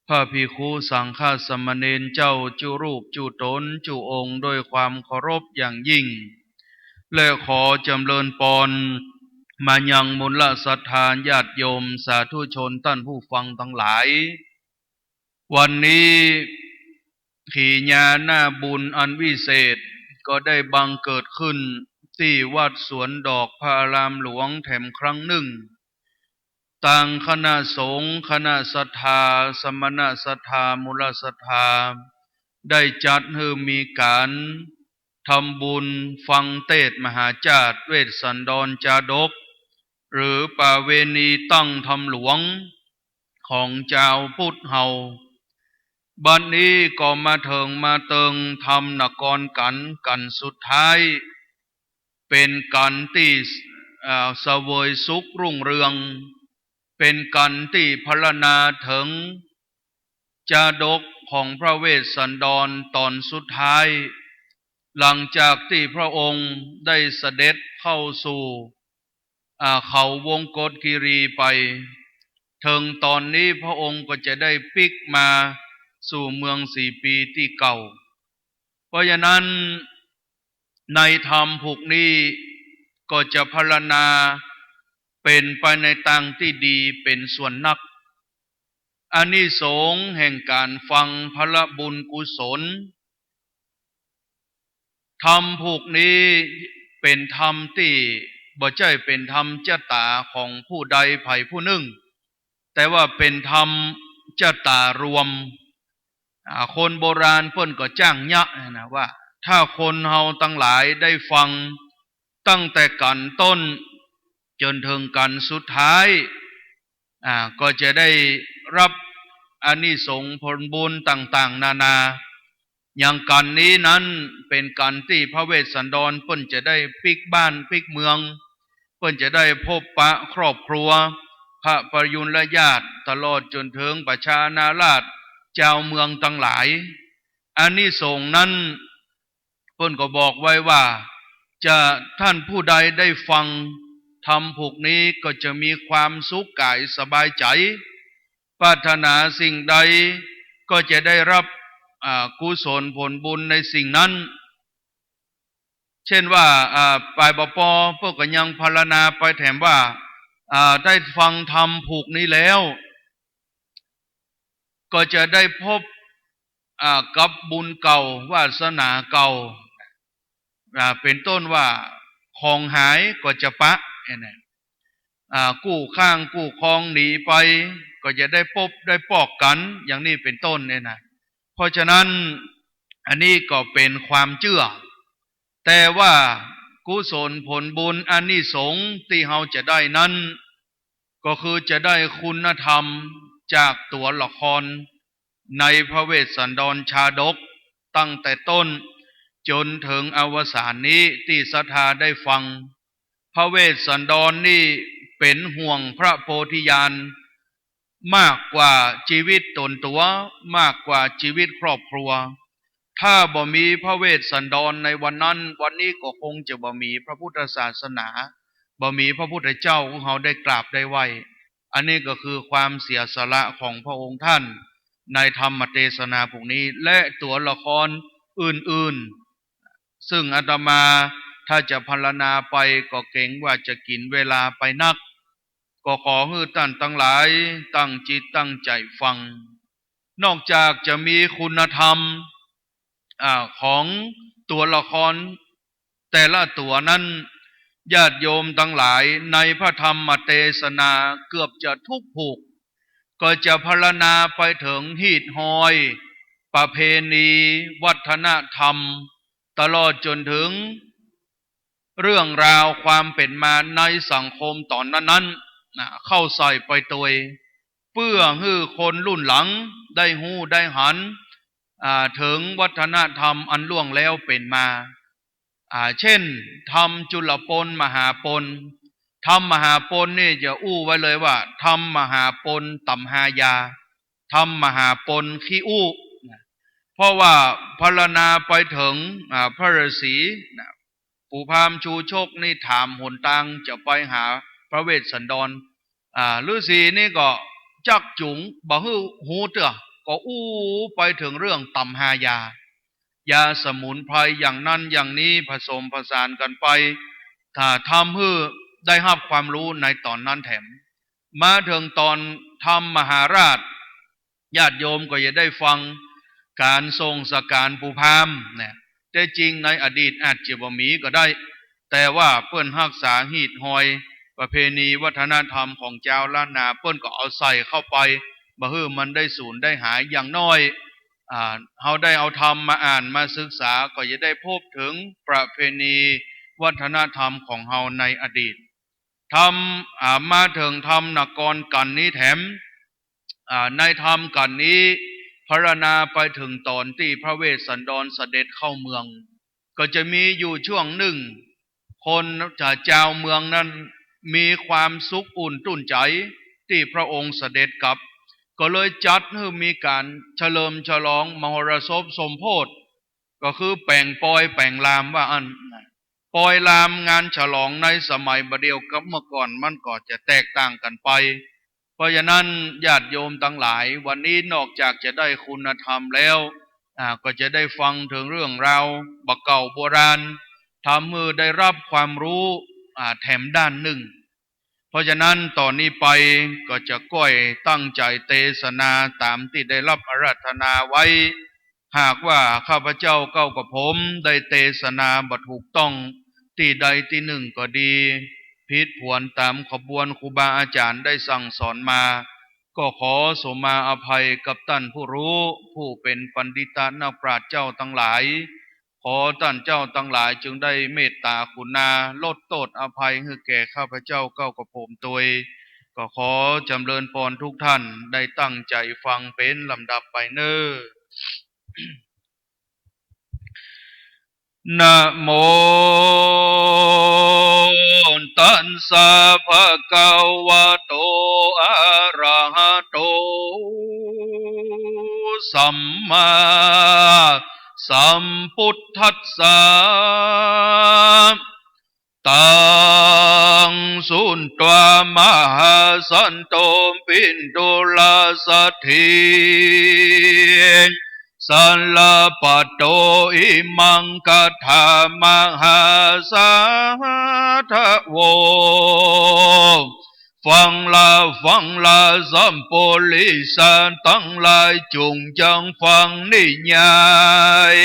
พระภิกขุสังฆสามเณรเจ้าจุรูปจุต๋นจุองค์ ด้วยความเคารพอย่างยิ่ง และขอจ๋ำเริญปอนมายังมูลศรัทธาญาติโยมสาธุชนต้านผู้ฟังตังหลาย วันนี้ขีญานาบุญอันวิเศษก็ได้บังเกิดขึ้นตี้วัดสวนดอกพระอารามหลวงแถมครั้งนึ่ง ตางคณะสงฆ์ คณะศรัทธา สมณศรัทธา มูลศรัทธา ได้จัดหื้อมีก๋านทำบุญฟังเตสน์มหาชาติเวสสันดรจาดก หรือประเวณีตั้งธรรมหลวงของจาวพุทธเฮา บัดนี้ก็มาเถิงมาเติงธรรมนกรกัณฑ์กั๋นสุดท้าย เป๋นกัณฑ์ตี้ เอ่อ เสวยสุขรุ่งเรือง เป๋นกัณฑ์ตี้พรรณนาเถิงจาดกของพระเวสสันดรต๋อนสุดท้าย หลังจากตี้พระองค์ได้เสด็จเข้าสู่ อ่า เขาวงกฏคีรีไป เถิงต๋อนนี้พระองค์ก็จะได้ปิ๊กมาสู่เมืองสีปีตี้เก่า เพราะฉะนั้นในธรรมผูกนี้ก็จะพรรณนาเป๋นไปในตางตี้ดีเป๋นส่วนนัก อานิสงส์แห่งก๋านฟังผละบุญกุศล ธรรมผูกนี้เป๋นธรรมตี้บ่ใจ้เป๋นธรรมจะต๋าของผู้ใดใผผู้นึ่ง แต่ว่าเป๋นธรรมจะต๋ารวม อ่า คนโบราณเปิ้นก็จ้างเยียะนะว่า ถ้าคนเฮาตังหลายได้ฟังตั้งแต่กัณฑ์ต้นจ๋นเถิงกัณฑ์สุดท้าย อ่า ก็จะได้ฮับอานิสงส์ผลบุญต่างๆ นานา อย่างกัณฑ์นี้นั้นเป๋นกัณฑ์ตี้พระเวสสันดรเปิ้นจะได้ปิ๊กบ้านปิ๊กเมือง เปิ้นจะได้พบปะครอบครัว พระประยุรญาติ ตลอดจ๋นเถิงประชานาราษฎร์ จาวเมืองตังหลาย อานิสงส์นั้นเปิ้นก็บอกไว้ว่า จะ ท่านผู้ใดได้ฟังธรรมผูกนี้ก็จะมีความสุขก๋ายสบายใจ๋ ปรารถนาสิ่งใดก็จะได้ฮับ อ่า กุศลผลบุญในสิ่งนั้น เช่นว่า อ่า ปายบ่ปอเปิ้นก็ยังพรรณนาไปแถมว่า อ่า ได้ฟังธรรมผูกนี้แล้ว ก็จะได้พบ อ่า กับบุญเก่า วาสนาเก่า อ่า เป๋นต้นว่า ของหายก็จะปะ เนี่ยนะ อ่า กู้ข้างกู้คองหนีไป ก็จะได้ปบได้ปอกกั๋น อย่างนี้เป๋นต้นเนี่ยนะ เพราะฉะนั้น อันนี้ก็เป๋นความเจื้อ แต่ว่ากุศลผลบุญอานิสงส์ตี้เฮาจะได้นั้น ก็คือจะได้คุณธรรมจากตั๋วละครในพระเวสสันดรชาดก ตั้งแต่ต้นจ๋นเถิงอวสานนี้ตี้ศรัทธาได้ฟัง พระเวสสันดรนี่เป๋นห่วงพระโพธิญาณ มากกว่าจีวิตต๋นตั๋ว มากกว่าจีวิตครอบครัว ถ้าบ่มีพระเวสสันดรในวันนั้น วันนี้ก็คงจะบ่มีพระพุทธศาสนา บ่มีพระพุทธเจ้าของเฮาได้กราบได้ไหว้ อันนี้ก็คือความเสียสละของพระองค์ท่านในธรรมเตสนาผูกนี้ และตั๋วละครอื่นๆ ซึ่งอาตมาถ้าจะพรรณนาไปก็เกรงว่าจะกิ๋นเวลาไปนัก ก็ขอหื้อต้านตังหลายตั้งจิตตั้งใจ๋ฟัง นอกจากจะมีคุณธรรม อ่า ของตั๋วละครแต่ละตั๋วนั้น ญาติโยมตังหลายในพระธรรมเตสนาเกือบจะทุกผูก ก็จะพรรณนาไปเถิงฮีตฮอย ประเพณี วัฒนธรรม ตลอดจ๋นเถิง เรื่องราวความเป๋นมาในสังคมต๋อนนั้นๆ นะ เข้าใส่ไปตวย เปื้อหื้อคนรุ่นหลังได้ฮู้ได้หัน อ่า เถิงวัฒนธรรมอันล่วงแล้วเป๋นมา อ่า เช่น ธรรมจุลปนมหาปน ธรรมมหาปนนี่จะอู้ไว้เลยว่า ธรรมมหาปนต่ำฮายา ธรรมมหาปนขี้อู้ นะ เพราะว่าพรรณนาไปเถิง อ่า พระฤๅษี นะ ปู่พราหมณ์ชูชกนี่ถามหนตางจะไปหาพระเวสสันดร อ่า ฤๅษีนี่ก็จักจุ๋งบ่หื้อฮู้เตื้อ ก็อู้ไปเถิงเรื่องต่ำฮายา ยาสมุนไพรอย่างนั้นอย่างนี้ผสมผสานกั๋นไป ถ้าทำหื้อได้ฮับความฮู้ในต๋อนนั้นแถม มาเถิงต๋อนธรรมมหาราช ญาติโยมก็จะได้ฟังก๋านทรงสก๋านปู่พราหมณ์นะ แต่จริงในอดีตอาจจะบ่มีก็ได้ แต่ว่าเปิ้นฮักษาฮีตฮอยประเพณีวัฒนธรรมของจาวล้านนา เปิ้นก็เอาใส่เข้าไป บ่หื้อมันได้สูญได้หาย อย่างน้อย อ่า เฮาได้เอาธรรมมาอ่านมาศึกษา ก็จะได้พบเถิงประเพณีวัฒนธรรมของเฮาในอดีต ธรรม อ่า มาเถิงธรรมนครกัณฑ์นี้แถม อ่า ในธรรมกัณฑ์นี้พรรณนาไปเถิงต๋อนตี้พระเวสสันดรเสด็จเข้าเมือง ก็จะมีอยู่ช่วงนึ่ง คน จาวเมืองนั้นมีความสุขอุ่นตุ้นใจ๋ตี้พระองค์เสด็จกลับ ก็เลยจัดหื้อมีก๋านเฉลิมฉลองมโหรสพสมโภช ก็คือแป๋งปอยแป๋งลามว่าอั้น ปอยลามงานฉลองในสมัยบ่าเดี่ยวกับเมื่อก่อนมันก็จะแตกต่างกั๋นไป เพราะฉะนั้นญาติโยมตังหลาย วันนี้นอกจากจะได้คุณธรรมแล้ว อ่า ก็จะได้ฟังเถิงเรื่องราวบ่าเก่าโบราณ ทำหื้อได้ฮับความฮู้ อ่า แถมด้านนึ่ง เพราะฉะนั้นต๋อนนี้ไปก็จะก้อยตั้งใจ๋เตสนาต๋ามตี้ได้ฮับอาราธนาไว้ หากว่าข้าพเจ้าเก้ากระผมได้เตสนาบ่ถูกต้องตี้ใดตี้นึ่งก็ดี ผิดผวนต๋ามขบวนครูบาอาจารย์ได้สั่งสอนมา ก็ขอสมาอภัยกับต้านผู้ฮู้ ผู้เป๋นปัณฑิตะนักปราชญ์เจ้าตังหลาย ขอต้านเจ้าตังหลายจึงได้เมตต๋ากรุณาลดโต้ษอภัยหื้อแก่ข้าพเจ้าเก้ากระผมตวย ก็ขอจ๋ำเริญพรทุกท่านได้ตั้งใจ๋ฟังเป๋นลำดับไปเน่อ นะโมตัสสะ ภะคะวะโต อะระหะโต สัมมาสัมพุทธัสสะ ตัง สุณตวา มหาสันโต ปิณฑุลาสะเถ สะละปะโต อิมัง กะถา มหาสาทะโว ฟังลา ฟังลา สัปปุริสะตังหลาย จุ่งจังฟังนิยาย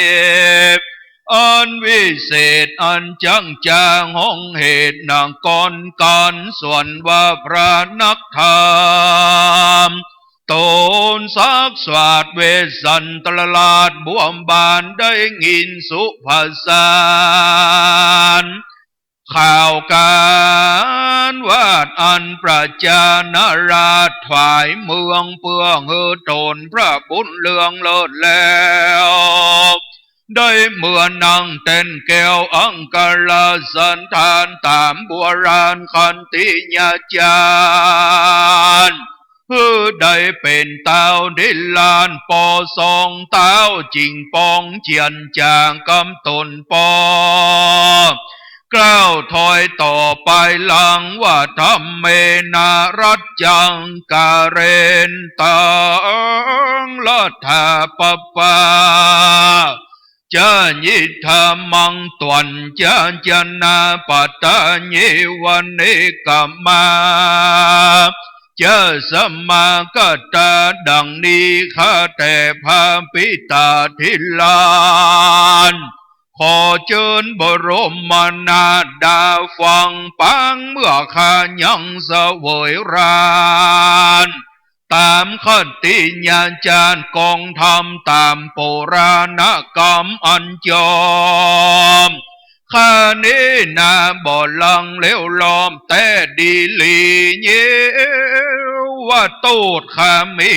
อันวิเศษ อันจังจ๋าห้องเหตุนครกัณฑ์ ส่วนว่าพระนักธรรม ต๋นสักสวาสเวสสันตรราชบัวบานได้ยินสุภาษา ข่าวก๋านวาดอันพระจานาราชถวายเมืองเปื้อหื้อต๋นพระบุญเรืองเลิศแล้ว ได้เมือนั่งเต้นแก้วอังคาราสันธานต๋ามโบราณขันติยาจารย์ หื้อได้เป๋นตาวนิรันดร์ ปอสองตาวจิ่งปองเจียรจ๋ากำต๋นปอ กล่าวถ้อยต่อไปหลังว่า ธัมเมนะ รัจจัง กะเรนตัง รัฏฐปะปา จะยิทธามัง ตวัญจะ จะนาปะตา เยวะ เนกะมา จะ สมากัตตา ดังนี้ข้าแต่พระปิตาธิราช ขอเจิญบรมนาถดาฟังปางเมื่อข้ายังเสวยราช ต๋ามขันติยาจารย์กองธรรมต๋ามโบราณกำอันจอม ข้านี้นาบ่ลังเลวลอมแต๊ดีหลีเยวะ โตษข้ามี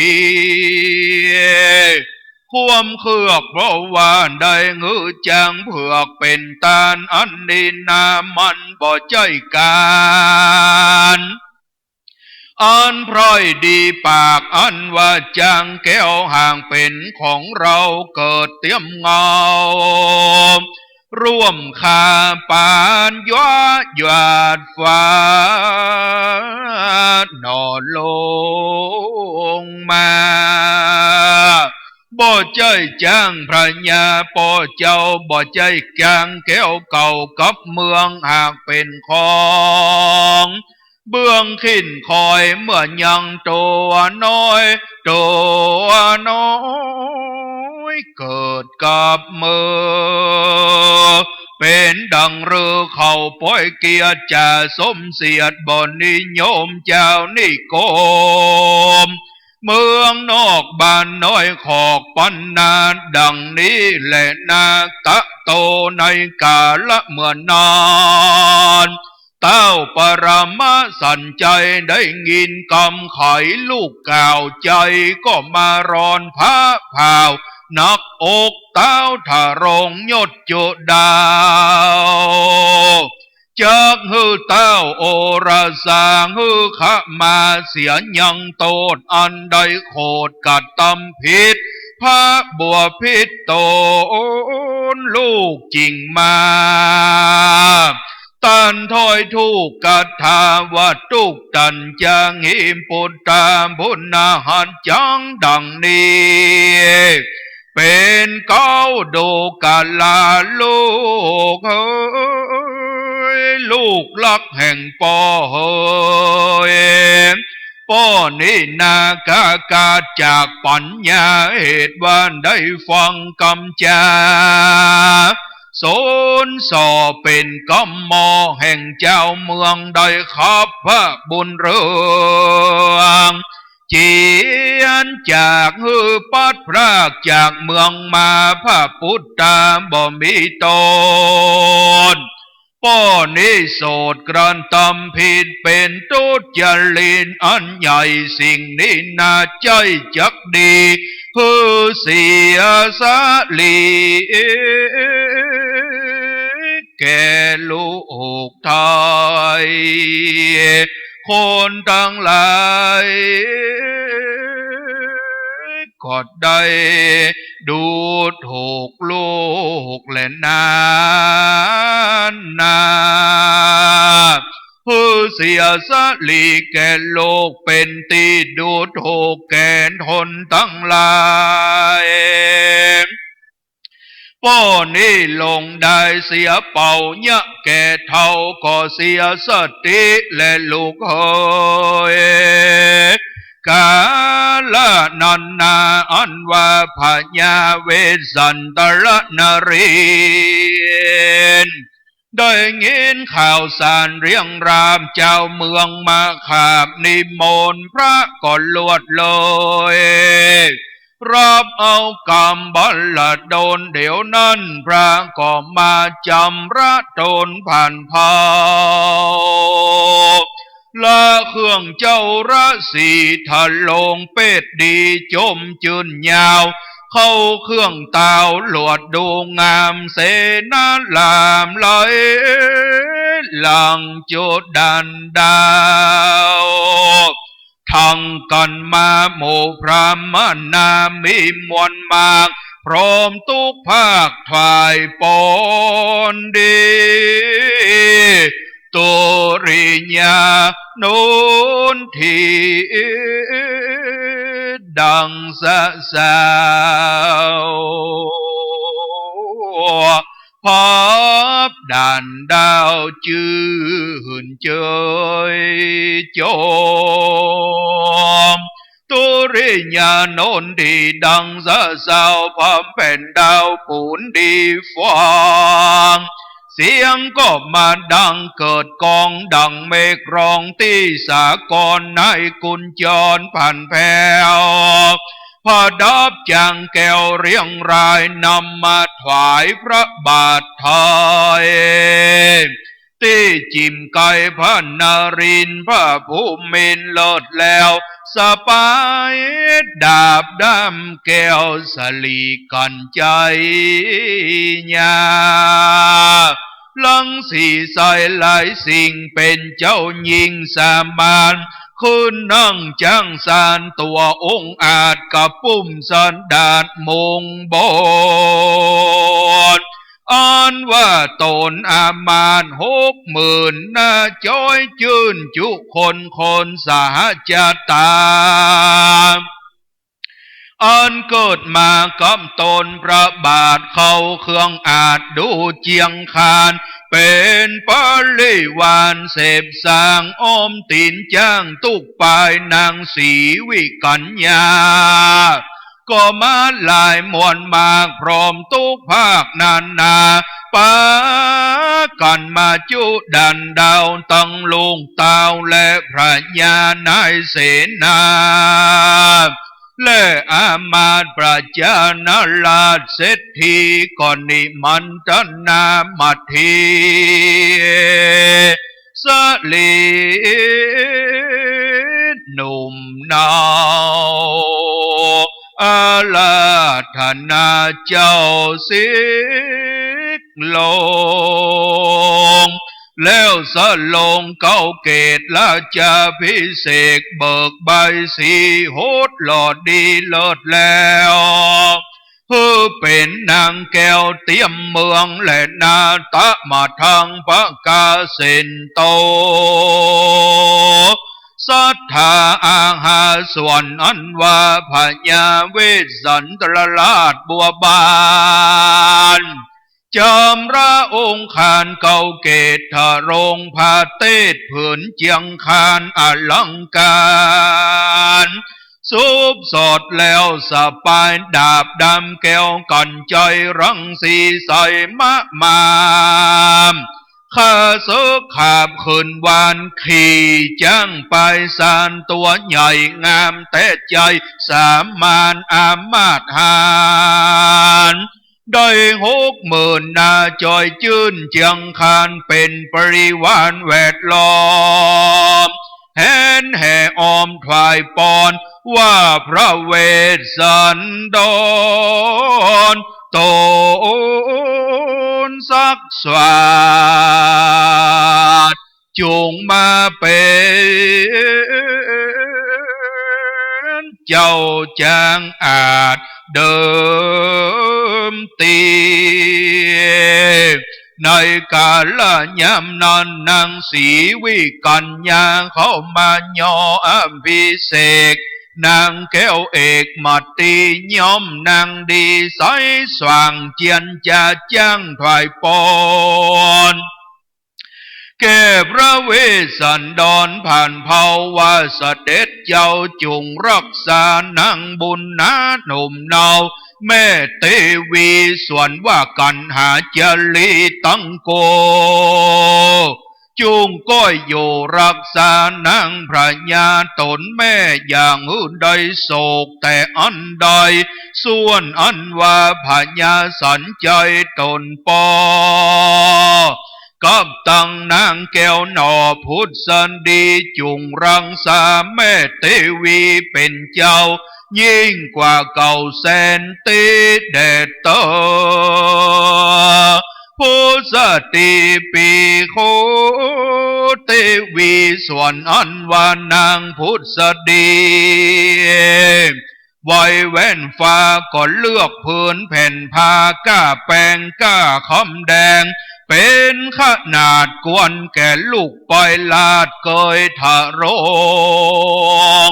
ความเคือกเพราะว่าได้หื้อจางเผือกเป๋นต้าน อันนี้นามันบ่ใจ้ก๋าน อันพร้อยดีปาก อันว่าจางแก้วหากเป๋นของเราเกิดเตียมเงา ร่วมข้าปานยาดยาดฟ้าหนอลงมา บ่ใจ้จางพระญาป้อเจ้า บ่ใจ้จางแก้วเก่ากับเมือง หากเป๋นของ เบื้องขิ้นคอยเมื่อยังตั๋วน้อย ตั๋วน้อยเกิดกับเมือ เป๋นดังฤๅเขาป้อยเกียรติ จะสมเสียรติบ่นิยมเจ้านิคม เมืองนอกบ้านน้อยขอกปันนา ดังนี้แลนา ตะโตในก๋าละเมื่อนั้น ต้าวปรมาสัญชัยได้ยินกำไขลูกกล่าว ใจ๋ก็มาร้อนผาเผา หนักอกต้าวทะโลงยศจุดาว จักหื้อต้าวโอรสาหื้อขมาเสียยังโต้ษอันได้โขดกระตำผิด พระบัวผิดตนลูกจิ่งมา ต้านถ้อยถูกคาถาว่า ตุ๊กตัญจะหิปุตตา บุญหัตจังดังนี้ เป๋นเก๊าดูกราลูกเฮย ลูกฮักแห่งป้อเฮย ป้อนี้นาคา ขาดจากปัญญา เหตุว่าได้ฟังกำจา สนส่อเป๋นกำหมอแห่งเจ้าเมือง ได้ขับพระบุญเรือง เจียนจากหื้อพลัดพรากจากเมืองมา พระปุตตาบ่มีตน ป้อนี้โสดกระตำผิด เป๋นทุจริตอันใหญ่ สิ่งนี้นาใจ้จักดี หื้อเสียสะหลีแก่ลูกไทย คนตังหลาย ก็ได้ดูถูกลูกแลนานา หื้อเสียสะหลีแก่ลูก เป๋นตี้ดูถูกแก่คนตังหลาย ป้อนี้ลงได้เสียเป่า เยียะแก่เฒ่าก็เสียสติแลลูกเฮย ก๋าละนั้นนา อันว่าพญาเวสสันตรนรินทร์ ได้ยินข่าวสารเรียงราม เจ้าเมืองมาขาบนิมนต์ พระก็ลวดเลย ฮับเอากำบัลละดล เดี๋ยวนั้นพระก็มาจำระตนผ่านเผ่า ละเครื่องเจ้าราศีทะโลง เปตดีจมจื้นยาว เข้าเครื่องตาวลวดดูงาม เสนาลามไหลหลังจุดดันดาว ทั้งกั๋นมาหมู่พราหมณามีมวลมาก พร้อมตุ๊กภาคฝ่ายปอนดี ตุริยานุนทีดังสะสาว พับดันดาวจื้นเจยจม ตุริยานุนทีดังสะสาว พร้อมแผ่นดาวปูนดีฟัง เสียงก็มาดังเกิดก้องดังเมฆร้องตี้สากล ในกุญจรผ่านแผ้ว ประดับจางแก้วเรียงราย นำมาถวายพระบาทไทย ตี้จิ่มไกรพระนรินทร์ พระภูมิเลิศแล้ว สบายดาบด้ามแก้วสลีกัญไชยา รังสีใสหลายสิ่ง เป๋นเจ้าหญิงสามาน ขึ้นนั่งจั้งซาน ตั๋วองอาจกระปุ้มสันดาดมุงบน อันว่าต๋นอามาตย์หกหมื่น หน้าจ้อยจื้นจุคนคนสหจตา อันเกิดมากับต๋น พระบาทเข้าเครื่องอาจดูเจียงคาน เป๋นปริวารเสพสางอ้อมตี๋นจ้างตุ๊กปายนางศรีวิกัญญา ก็มาหลายมวลมาก พร้อมตุ๊กภาคนานา ปา กั๋นมาจุดันดาวตังลูกเต้าและพญานายเสนา และอามาตย์ประชานาราชเศรษฐีก็นิมนตนามาเตีย สลีหนุ่มเนา อาราธนาเจ้าสิกลง แล้วสลงเกล้าเกตราชาภิเษก เบิกใบสีหดหล่อดีเลิศแล้ว หื้อเป๋นนางแก้วเตี้ยมเมือง และนาตะมาทางประกาเสนโต ศรัทธาอาหาส่วนอันว่าพญาเวสสันดรราชบัวบาน จอมราองคารเกล้าเกตรงพระเตศ ผืนเจียงคานอลังก๋าร สุบสอดแล้วสะปายดาบดำแก้วกั๋นใจ๋รังสีใสมะมาม ข้าเสิกขาบขึ้นวาน ขี่จ๊างไปซานตั๋วใหญ่งามแต๊ใจ๋ สามารถอามาตย์หาญ ได้หกหมื่นนา จอยจื้นเจียงคาน เป๋นบริวารแวดล้อม แหนแห่อ้อมถวายปอน ว่าพระเวสสันดร ต๋นศักดิ์สวัสดิ์ จุ่งมาเป๋นเจ้าจ๊างอาจเดิมตี้ ในกาละยามนั้น นางศรีวิกัญญาเข้ามายออภิเษก นางแก้วเอกมาตี้ย่อมนางดีใสสว่างเจียรจาจ๊างถวายปอน แก่พระเวสสันดรผ่านเผ่าว่าเสด็จเจ้าจุ่งฮักษานางบุญนาหนุ่มเนา แม่เตวีส่วนว่ากั๋นหาจารีตังโก จุ่งก้อยอยู่ฮักษานางพญาต๋นแม่ อย่าหื้อได้โศกแต่อันใด ส่วนอันว่าพญาสันใจ๋ต๋นป้อ กับตังนางแก้วหน่อผุดสดี จุ่งฮักษาแม่เตวีเป๋นเจ้า ยิ่งกว่าเก่าแสนตี้แด่เต๊อ ผุดสดีปีโคเตวี ส่วนอันว่านางผุดสดี ไหว้แว่นฟ้าก็เลือกผืนแผ่นผ้า ก้าแปงก้าคำแดง เป๋นขนาดควรแก่ลูกปอยหลาดเกยทะโลง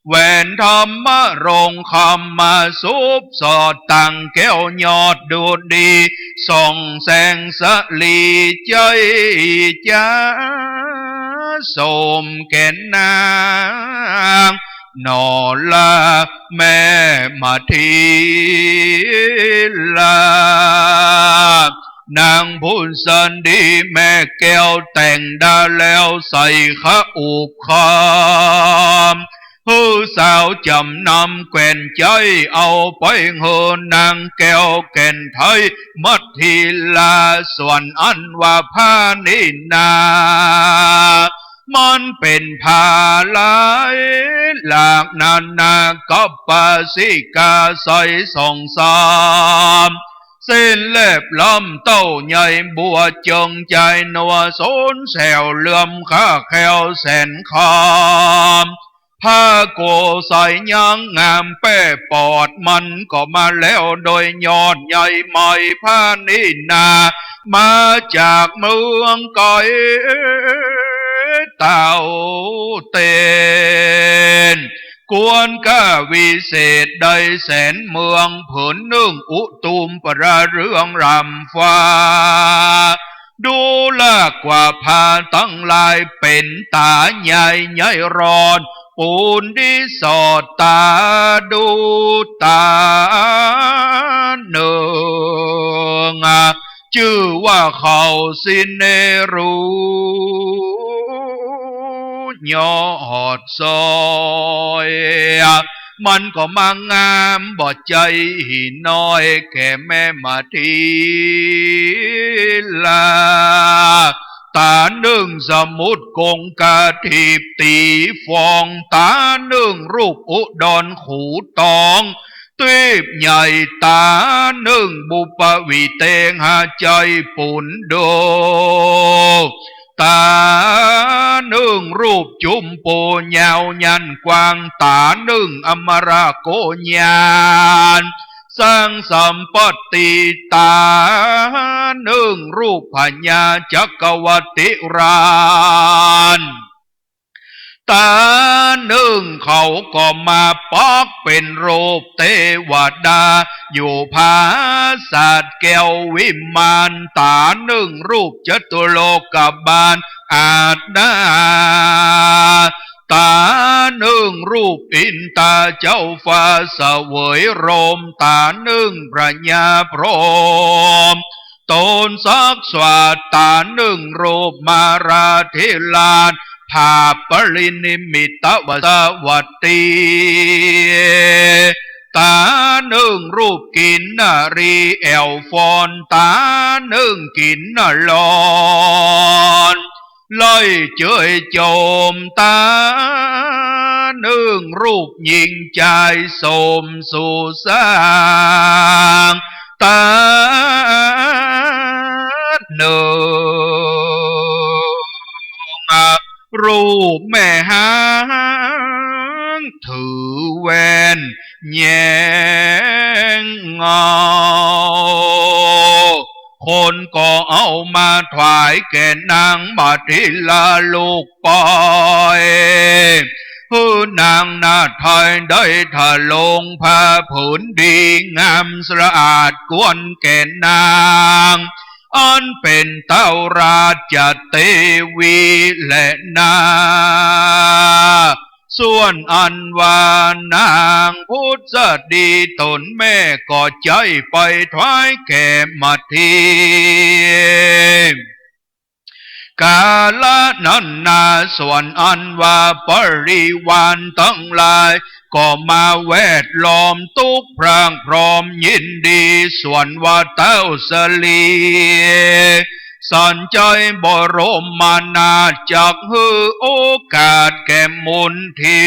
แหวนธรรมรงคำมาสุบสอดตั้งแก้วยอดดูดี ส่องแสงสะหลีใจ๋จ๊า สมแก่นางหน่อลาแม่มาทีลา นางผุดสดีแม่แก้วแต่งดาแล้วใส่ขะอุบคำ หื้อสาวจ๋ำนำแคว่นใจ๊ เอาไปหื้อนางแก้วแก่นไทยมัทธิลา ส่วนอันว่าผ้านี้นา มันเป๋นผ้าหลายหลากนานา กับปาสิกาใสส่องสาม เส้นแลบลำเต้าใหญ่บัวเจิงจายนัว สนแสวเหลื่อมข้าแคล้วแสนคำ ผ้าโกสายยางงามแป้ปอด มันก็มาแล้วโดยยอดใหญ่ไม้ผ้านี้นา มาจากเมืองไก๋เต้าเต้น กวนก้าวิเศษได้แสนเมือง ผืนนึ่งอุตุมปราเรืองรำฟ้า ดูลากว่าผ้าตังหลาย เป๋นต๋าใหญ่ใหญ่ร้อน ปูนดิสอดต๋าดูต๋าเนือง จื้อว่าเขาสิเนรู ยอดซอย มันก็มางามบ่ใจ้น้อยแก่แม่มะทิลา ต๋านึ่งสมุทรคงคา ถีบตี๋ฟอง ต๋านึ่งรูปอุดรขูตอง ตีบใหญ่ ต๋านึ่งบุปผาวิเตหะ ใจ้ปุนโด ต๋านึ่งรูปจุมปูยาวยันกว้าง ต๋านึ่งอมราโกญาณ สร้างสัมปัตติ ต๋านึ่งรูปพญาจักรวรรดิราช ต๋านึ่งเขาก็มาปักเป๋นรูปเตวดา อยู่ผาสาทแก้ววิมาน ต๋านึ่งรูปจตุโลกบาลอาดา ต๋านึ่งรูปอินตาเจ้าฟ้าเสวยโรม ต๋านึ่งพญาพรหม ตนสักสวาส ต๋านึ่งรูปมาราธิราช ผาปรินิมมิตวสวัตตี ต๋านึ่งรูปกินนารีแอ่วฟอน ต๋านึ่งกินนรอน ไล่เจยโจม ต๋านึ่งรูปหญิงจายสมสู่สร้าง ต๋านึ่งรูปแม่หางถือแว่นแยงเงา คนก็เอามาถวายแก่นางมะทิลาลูกปอย หื้อนางนาฏไทยได้ถลุงผ้าผืนดีงามสะอาดควรแก่นาง อันเป๋นเต้าราชเตวีแลนา ส่วนอันว่านางพุทธดีต๋นแม่ก็ใจ๊ไปถวายแก่มะทิ ก๋าละนั้นนา ส่วนอันว่าบริวารตังหลายก็มาแวดล้อมตุ๊กพร่ำพร้อมยินดี ส่วนว่าเต้าสะหลี สันชัยบรมนาถจักหื้อโอกาสแก่มนที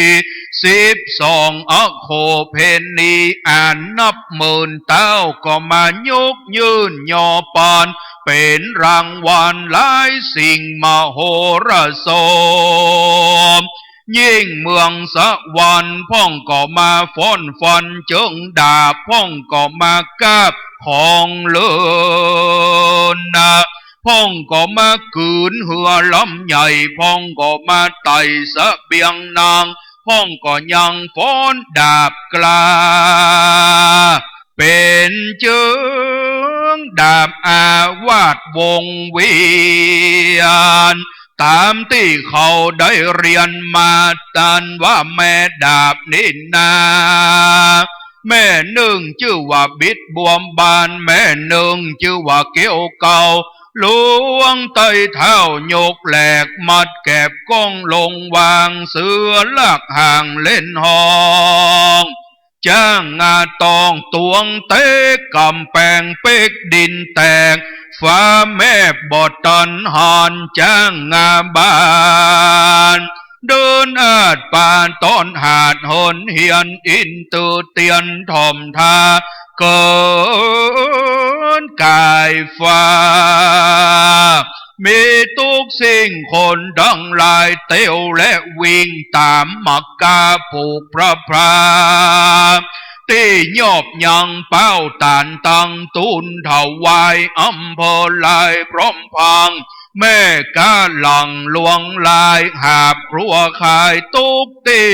สิบสองอโคเภณี อันนับหมื่นเต้าก็มายกยื่นยอปาน เป๋นรางวัลหลายสิ่งมโหรสพ ยิ่งเมืองสวรรค์พ่องก็มาฟ้อนฟันเจิงดาบ พ่องก็มากาบของเลินนา พ่องก็มากืนเฮือลำใหญ่ พ่องก็มาไต่เสบียงนาง พ่องก็ยังฟ้อนดาบกล้า เป๋นเจิงดาบอาวาสวงเวียน ต๋ามตี้เขาได้เฮียนมา ตันว่าแม่ดาบนี้นา แม่นึ่งจื้อว่าบิดบวมบาน แม่นึ่งจื้อว่าเกี้ยวเก่า หลวงใต้เท้ายกแหลก มัดแก็บก้องลงวาง เสือลากหางเล่นฮ้อง จ๊างงาตองตวงเต๊กก๋ำแปง เป๊กดินแตก ฟ้าแมบบ่ตันหาน จ๊างงาบาน เดินอาดปาต้อนหาด เหินเฮียนอินเตอร์เตียนถ่อมทา เกินกายฟ้า มีตุ๊กสิ่งคนตังหลาย เตียวและวิ่งต๋ามมากาผูกพระพรา ตี้ยอบยังเป้าตานตัง ตูนถวายอำเภอลายพร้อมพัง แม่ก๊าหลังหลวงลาย หาบครัวขายตุ๊กตี้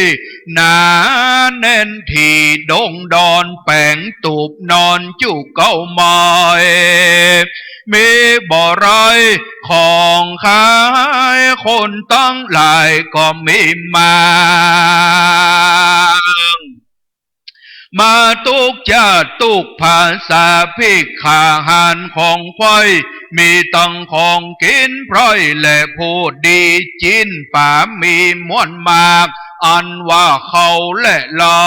หนาแน่นถี่ดงดอน แป๋งตูบนอนจุเก้าไม้ มีบ่ไรของขาย คนตังหลายก็มีมา มาตุ๊กจาติตุ๊กภาษา ภิกขาหารของใคร่ มีตังของกิ๋นใพร่ และผู้ดีจินป๋า มีมวลมาก อันว่าข้าวและเหล้า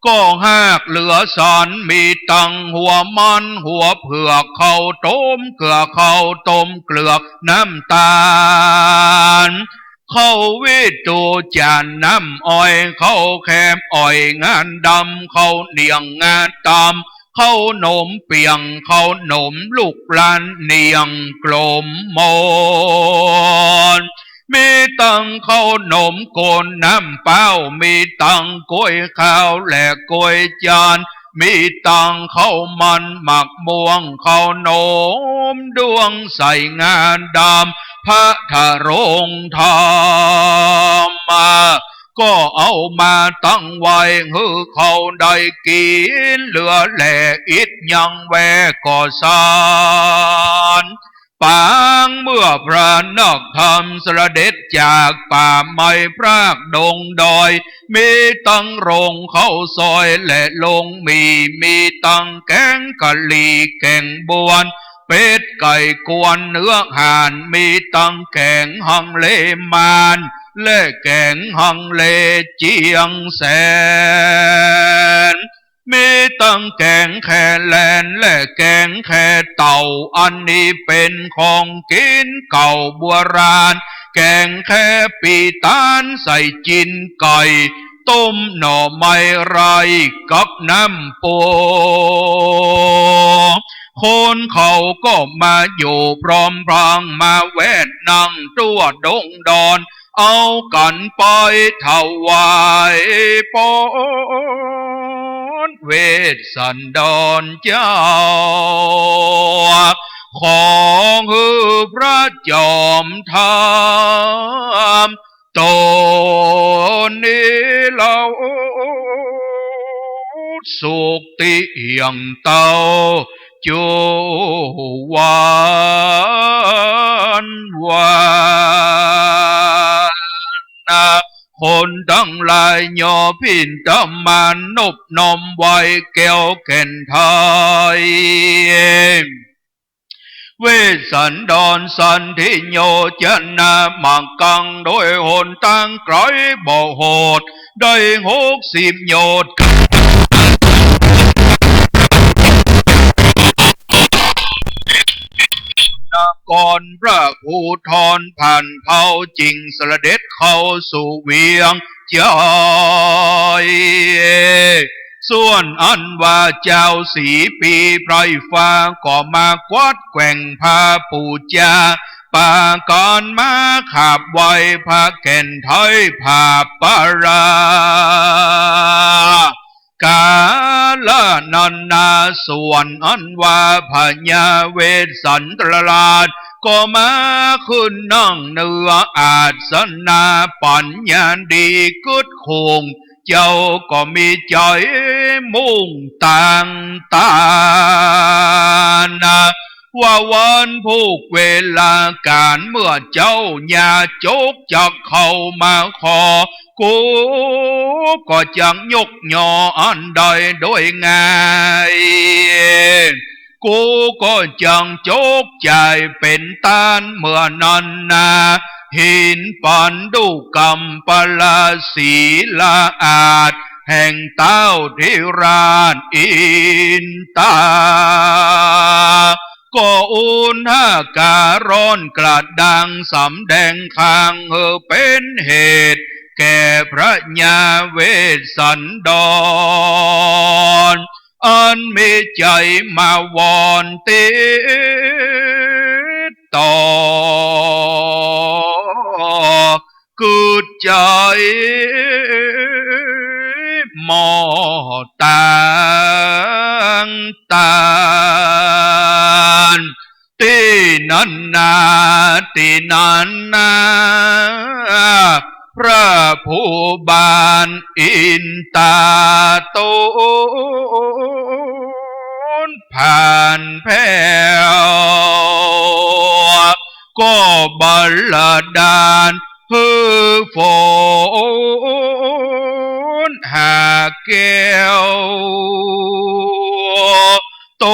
ก็หากเหลือสาร มีตังหัวมันหัวเผือก ข้าวต้มเกลือ ข้าวต้มเกลือก น้ำตาล ข้าวหวีด ตั๋วจ๋าน น้ำอ้อย ข้าวแคบอ้อย งาดำ ข้าวเหนียง งาตำ ข้าวหนมเปียง ข้าวหนมลูกลาน เหนียงกลมหมด มีตังข้าวหนมก๋น น้ำเป๊า มีตังก๋วยข้าวและก๋วยจาน มีตังข้าวมันหมากม่วง ข้าวหนมด้วงใส งาดำ พระทะโรงธรรม ก็เอามาตั้งไว้ หื้อเขาได้กิ๋น เหลือแหล่อิดยังแวก็สาน ปางเมื่อพระนักธรรมเสด็จจากป่าไม้พรากดงดอย มีตังโรงข้าวซอยและโรงหมี่ มีตังแก๋งกะหรี่แก๋งบวน เป็ดไก่กวนเนื้อห่าน มีตังแก๋งฮังเลมาน และแก๋งฮังเลเจียงแสน มีตังแก๋งแคแลนและแก๋งแคเต่า อันนี้เป๋นของกิ๋นเก่าโบราณ แก๋งแคปีตานใส่จิ๊นไก่ ต้มหน่อไม้ไร้กับน้ำปู คนเขาก็มาอยู่พร้อมพร้าง มาแวดนั่งทั่วดงดอน เอากั๋นไปถวายปอนเวสสันดรเจ้า ขอหื้อพระจอมธรรม ต๋นนี้เล่า สุขติเอี่ยงเต้า จุวันวันนา คนตังหลายย่อผินตมานนบน้อมไหว้แก้วแก่นไทย เวสสันดรสันติโยจนะ มากังโดยหนตางไก๋บ่โหด ได้หกสิบโยชน์ นครพระภูธรผ่านเผา จึงเสด็จเข้าสู่เวียง ใจ๋ ส่วนอันว่าเจ้าสีปีไพร่ฟ้า ก็มากวัดแกว่งพาปู๋จา ปากั๋นมาขาบไหว้พระแก่นไทยผาบปารา ก๋าละนั้นนา ส่วนอันว่าพญาเวสสันดรราช ก็มาขึ้นนั่งเหนืออาสนะ ปัญญาดีกึ๊ดข่ง เจ้าก็มีใจ๋มุ่งตางตานา ว่าวันพูกเวลาก๋านเมื่อเจ้า อย่าจกจักเข้ามาขอ กูก็จักยกยออันใดโดยง่าย กูก็จักจกจ่ายเป๋นต้านเมื่อนั้นนา หินปันดุกัมปะละศิลาอาสน์ แห่งเต้าธิราชอินตา ก็อุณหการ้อนกระด้าง สำแดงข้างหื้อเป๋นเหตุ แก่พญาเวสสันดร อันมีใจ๋มาวอนติดต่อ กึ๊ดใจ๋หมอตางตาน ตี้นั้นนา ตี้นั้นนา พระภูบาลอินตาตูนผ่านแผ้ว ก็บันดาลหื้อฝน หาแก้ว ต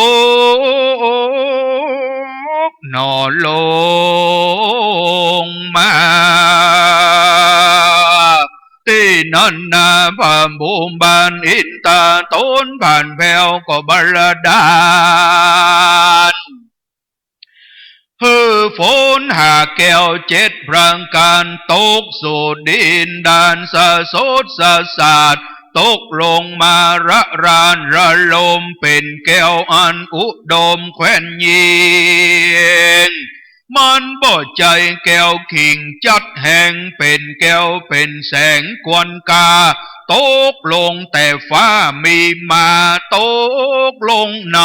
กหนอลงมา ตี้นั้นนา พระภูมิบาลอินตา ตนผ่านแผ้วก็บาดาล หื้อฝนหาแก้วเจ็ดประก๋าน ตกสู่ดินดาน สะสดสะสาด ตกลงมาระรานระลม เป๋นแก้วอันอุดมแควนยิ่ง มันบ่ใจ้แก้วขิงจัดแหง เป๋นแก้วเป๋นแสงกวนกา ตกลงแต่ฟ้ามีมา ตกลงใน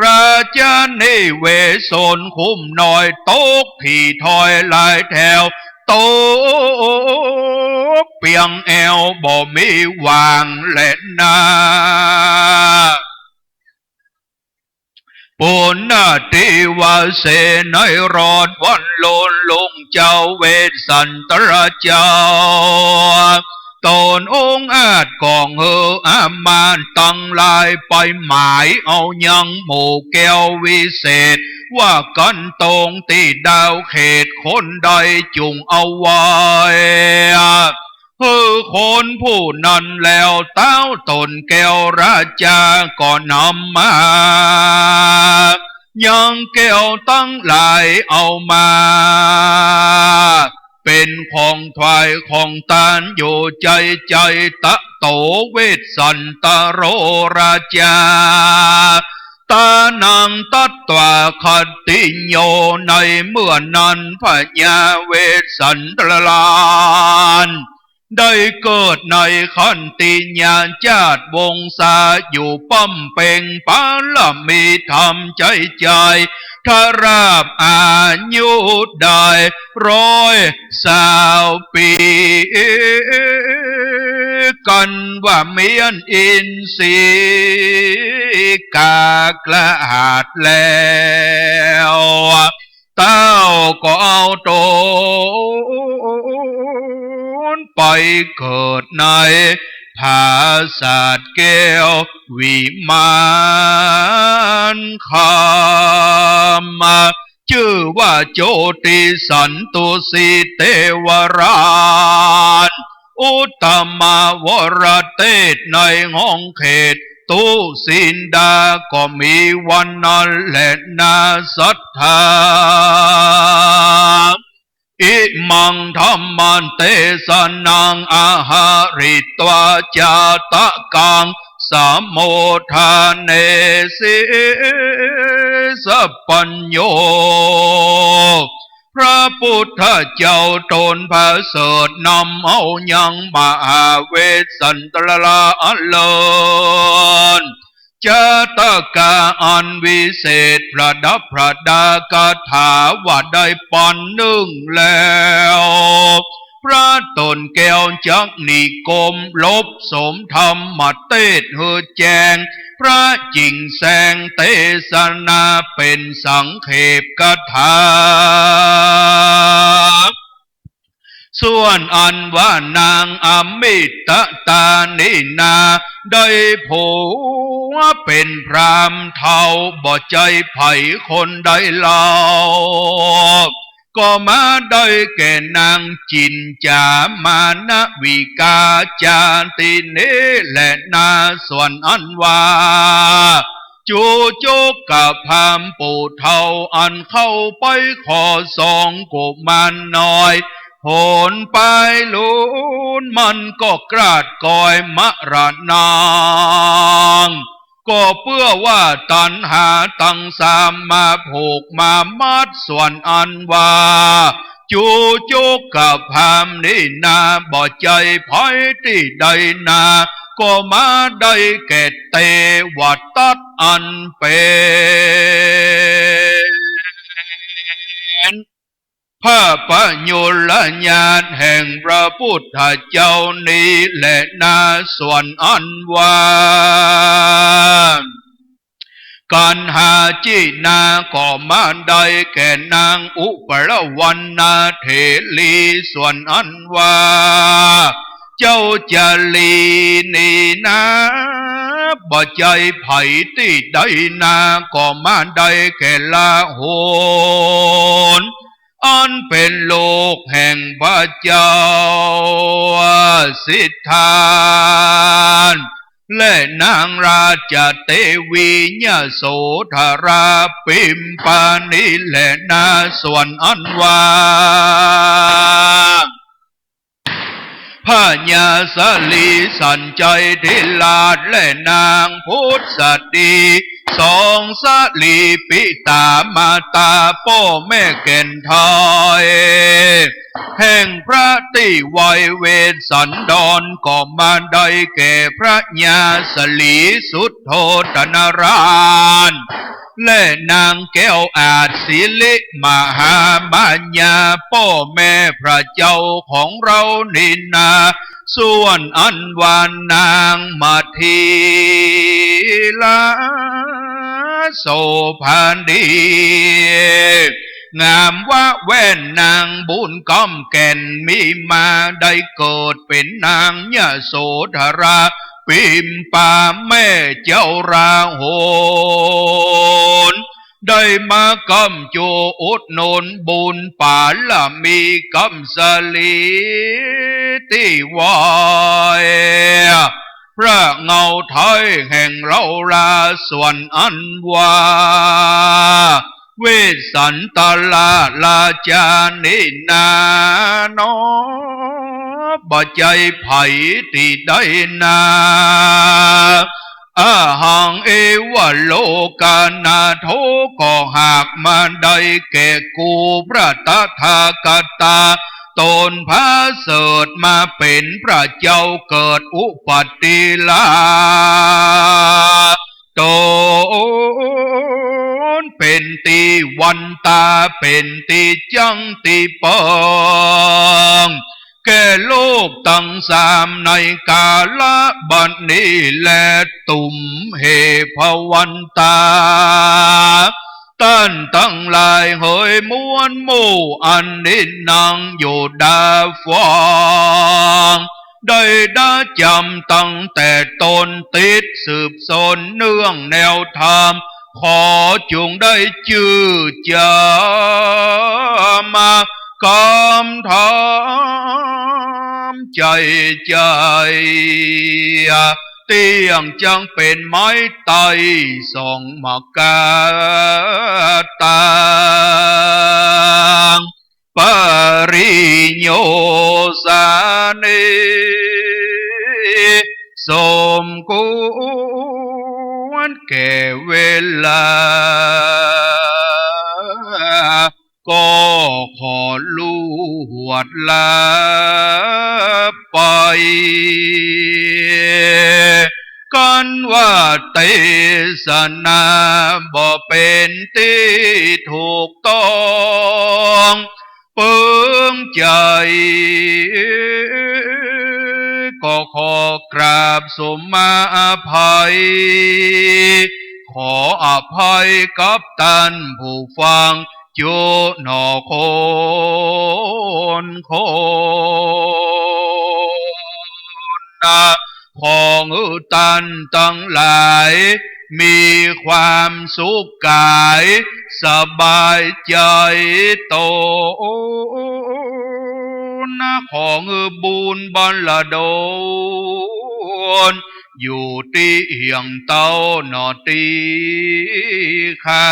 ราชนิเวศนคุ้มน้อย ตกถี่ถ้อยหลายแถว ตกเปียงแอ่วบ่มีหว่างแลนา ปุณณทิวาเส ในรอดวันโลนลุงเจ้าเวสสันตราเจ้า ตนองอาจก็หื้ออามาตย์ตังหลายไปหมายเอายังหมู่แก้ววิเศษ ว่ากั๋นตรงตี้ดาวเขตคนใดจุ่งเอาไว้ หื้อคนผู้นั้นแล้ว ต้าวต๋นแก้วราชาก็นำมา ยังแก้วตังหลายเอามา เป๋นของถวายของตานอยู่ใจ๋ใจ๋ ตะโตเวสสันตโรราชา ตานังตัตวาคติโย ในเมื่อนั้นพญาเวสสันตราราช ได้เกิดในขันติญาชาติวงศา อยู่บำเพ็งปารมีธรรมใจ๋ใจ๋ ทราบอายุได้ร้อยซาวปี๋ กั๋นว่าเมี้ยนอินทรีกากระหาดแล้ว ต้าวก็เอาต๋นไปเกิดในผาสาทแก้ววิมานคำ จื้อว่าโจติสันตุสีเตวราช อุตตมวรเตสในห้องเขต ตุสินดาก็มีวันนั้นแลนาศรัทธา อิมังธัมมเตสนัง อาหาริตวา จาตกัง สมุทธาเนสิ สัพพัญโญ พระพุทธเจ้าตนประเสริฐนำเอายังมหาเวสสันตราราชอันเลิศ จาตกาอันวิเศษประดับประดาคาถาว่าได้ปันนึ่งแล้ว พระต๋นแก้วจักนิคมลบสมธรรมเตสหื้อแจ้ง พระจิ่งแสงเตสนาเป๋นสังเขปคาถา ส่วนอันว่านางอมิตตานี้นา ได้ผัวเป๋นพราหมณ์เฒ่า บ่ใจ้ใผคนใดเล่า ก็มาได้แก่นางจินจามานวิกาจาตินี้แลนา ส่วนอันว่า จูจุกพราหมณ์ผู้เฒ่าอันเข้าไปขอสองกุมารน้อย หนไปลูนมันก็กราดกอยมรณัง ก็เปื้อว่าตัณหาตังสามมาผูกมามัด ส่วนอันว่า จูจุกพราหมณ์นี้นา บ่ใจ้ใผตี้ใดนา ก็มาได้แก่เตวทัตอันเป๋น พระประยุรญาติแห่งพระพุทธเจ้านี้แลนา ส่วนอันว่า กัณหาจินาก็มาได้แก่นางอุปรวรรณเถรี ส่วนอันว่า เจ้าจารีนี่นา บ่ใจ้ใผตี้ใดนา ก็มาได้แก่ราหุล อันเป๋นลูกแห่งพระเจ้าสิทธัตถ์ และนางราชเตวียโสธราปิมปานี้แลนา ส่วนอันว่า พญาสลีสัญชัยธิราชและนางพุทธสตรี สองสลีปิตามาตาป้อแม่แก่นไทย แห่งพระตี้ไว้เวสสันดร ก็มาได้แก่พระญาสลีสุทโธทนราช และนางแก้วอาจสิริมหามาญา ป้อแม่พระเจ้าของเฮานี่นา ส่วนอันว่านางมะทิลาโสภาดี งามวะแว่นนางบุญก้อมแก่น มีมาได้เกิดเป๋นนางยโสธรา ปิมปาแม่เจ้าราหุล ได้มาก้ำจูอุดหนุนบุญปารมีก้ำสลีตี้ไหว้ พระเงาไทยแห่งเฮารา ส่วนอันว่า เวสสันตราชราชานี้นา น้อ บ่ใจ้ใผตี้ใดนา อหังเอวะโลกานาโถ ก็หากมาได้แก่กูพระตถาคตา ต๋นผาเสริฐมาเป๋นพระเจ้าเกิดอุปัตติลา ต๋นเป๋นตี้หวั่นต๋า เป๋นตี้จั้งตี้เปิง แก่โลกตังสามในกาละบัดนี้แล ตุมเหภวันตา ต้านตังหลายเหยมวลหมู่ อันนี้นังอยู่ดาฟัง ได้ดาจ๋ำตั้งแต่ต้น ติดสืบสนเนื่องแนวธรรม ขอจุ่งได้จื้อจ๋ำ กำถามใจ๋ใจ๋ เตี้ยงจั้งเป๋นไม้ไต้สองมะกาตัง ปริโยสานิ สมควรแก่เวลา ก็ขอลวดลาไป กันว่าเตสนาบ่เป๋นตี้ถูกต้อง เปิงใจ๋ ก็ขอกราบสุมาอภัย ขออภัยกับต้านผู้ฟัง จุหนอคนคนนา ขอหื้อต้านตังหลาย มีความสุขก๋าย สบายใจ๋ต๋น ขอหื้อบุญบัลลดล อยู่ตี้เหี่ยงเต้าหนอตี้ข้า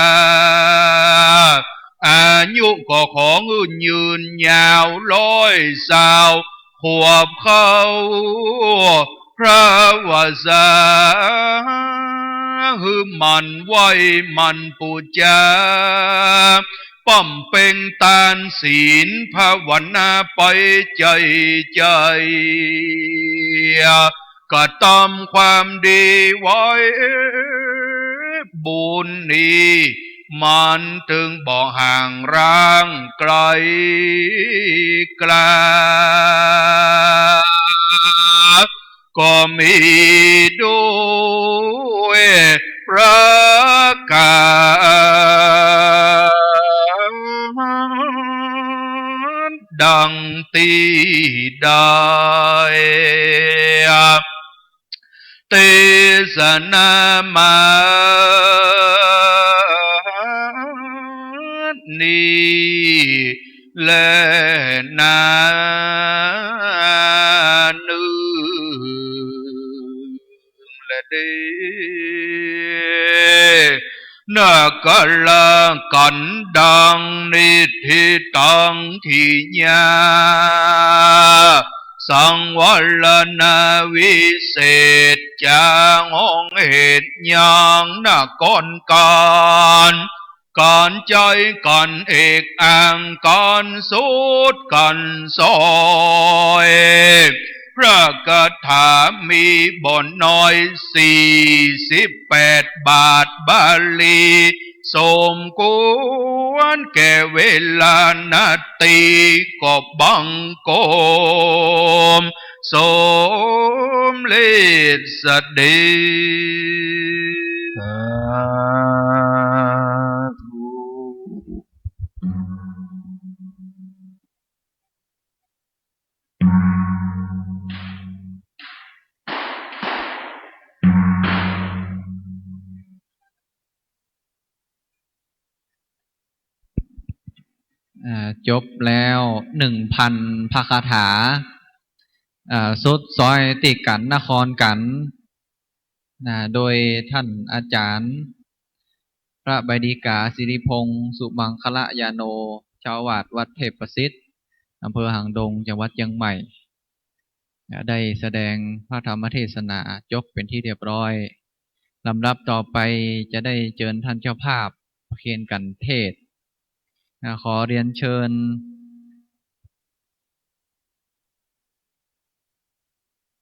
อายุก็ขอหื้อยืนยาวร้อยซาวขวบเข้า พระวสา หื้อหมั่นไหว้หมั่นปู๋จา บำเพ็งตานศีลภาวนาไปใจ๋ใจ๋ กระตำความดีไว้ บุญนี้มันตึงบ่ห่างร้างไกลกลา ก็มีด้วยประก๋าน ดังตี้ได้เตสนามานี้แลนานึ่ง และเด นะกะละกั๋นดังนิทธิตัง ที่ยาสังวรณาวิเศษ จ๋าห้องเหตุยังนะ ก่อนก๋าน ก๋านใจ๋ ก๋านเอก อังก๋านสุด ก๋านซ้อย พระคาถามีบ่น้อย สี่สิบแปดบาทบาลี สมควรแก่เวลานาที ก็บังคมสมเร็จเสด็จ สาธุ อ่า จบแล้วหนึ่งพันพระคาถา อ่า สุดซ้อยตี้ก๋านนครก๋าน นะ โดยท่านอาจ๋ารย์ พระใบดีกา สิริพงษ์ สุมังคละยาโน เจ้าอาวาสวัดเทพประสิทธิ์ อำเภอหางดง จังหวัดเจียงใหม่ นะ ได้แสดงพระธรรมเทศนาจบเป็นที่เรียบร้อย ลำดับต่อไปจะได้เจิญท่านเจ้าภาพประเคนกันเทศน์ นะ ขอเรียนเชิญ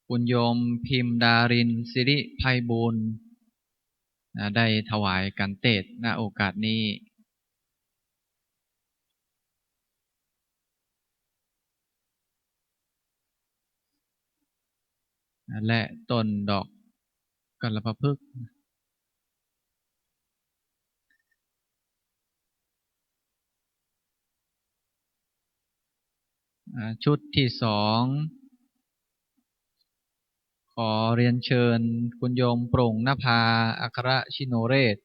คุณโยมพิมดาริน สิริไพบูลย์ นะ ได้ถวายกันเทศน์ณโอกาสนี้ นะ และต้นดอกกัลปะพฤกษ์ อ่า ชุดที่สอง ขอเรียนเชิญคุณโยมโปร่งนภา อัครชิโนเรศ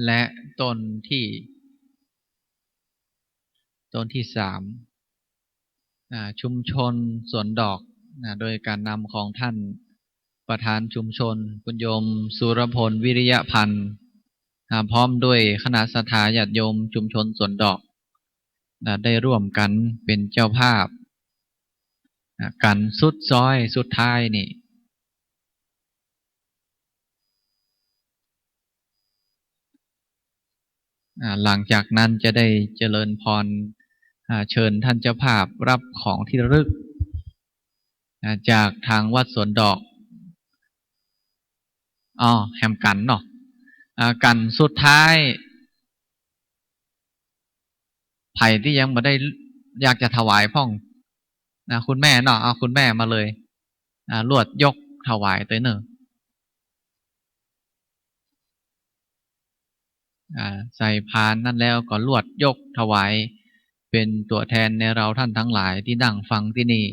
และต้นที่ ต้นที่สาม อ่า ชุมชนสวนดอก นะ โดยการนำของท่านประธานชุมชน คุณโยมสุรพล วิริยพันธ์ อ่า พร้อมด้วยคณะศรัทธาญาติโยมชุมชนสวนดอก นะ ได้ร่วมกันเป็นเจ้าภาพ นะ กันสุดซ้อยสุดท้ายนี่ อ่า หลังจากนั้นจะได้เจริญพร อ่า เชิญท่านเจ้าภาพรับของที่ระลึก อ่า จากทางวัดสวนดอก อ้อ แหมกั๋นเนาะ อ่า กั๋นสุดท้าย ใผตี้ยังบ่ได้อยากจะถวายพ่อง นะ คุณแม่เนาะ เอาคุณแม่มาเลย อ่า ลวดยกถวายตวยเน่อ อ่า ใส่พานนั้นแล้วก็ลวดยกถวาย เป็นตั๋วแทนในเราท่านทั้งหลายตี้นั่งฟังตี้นี่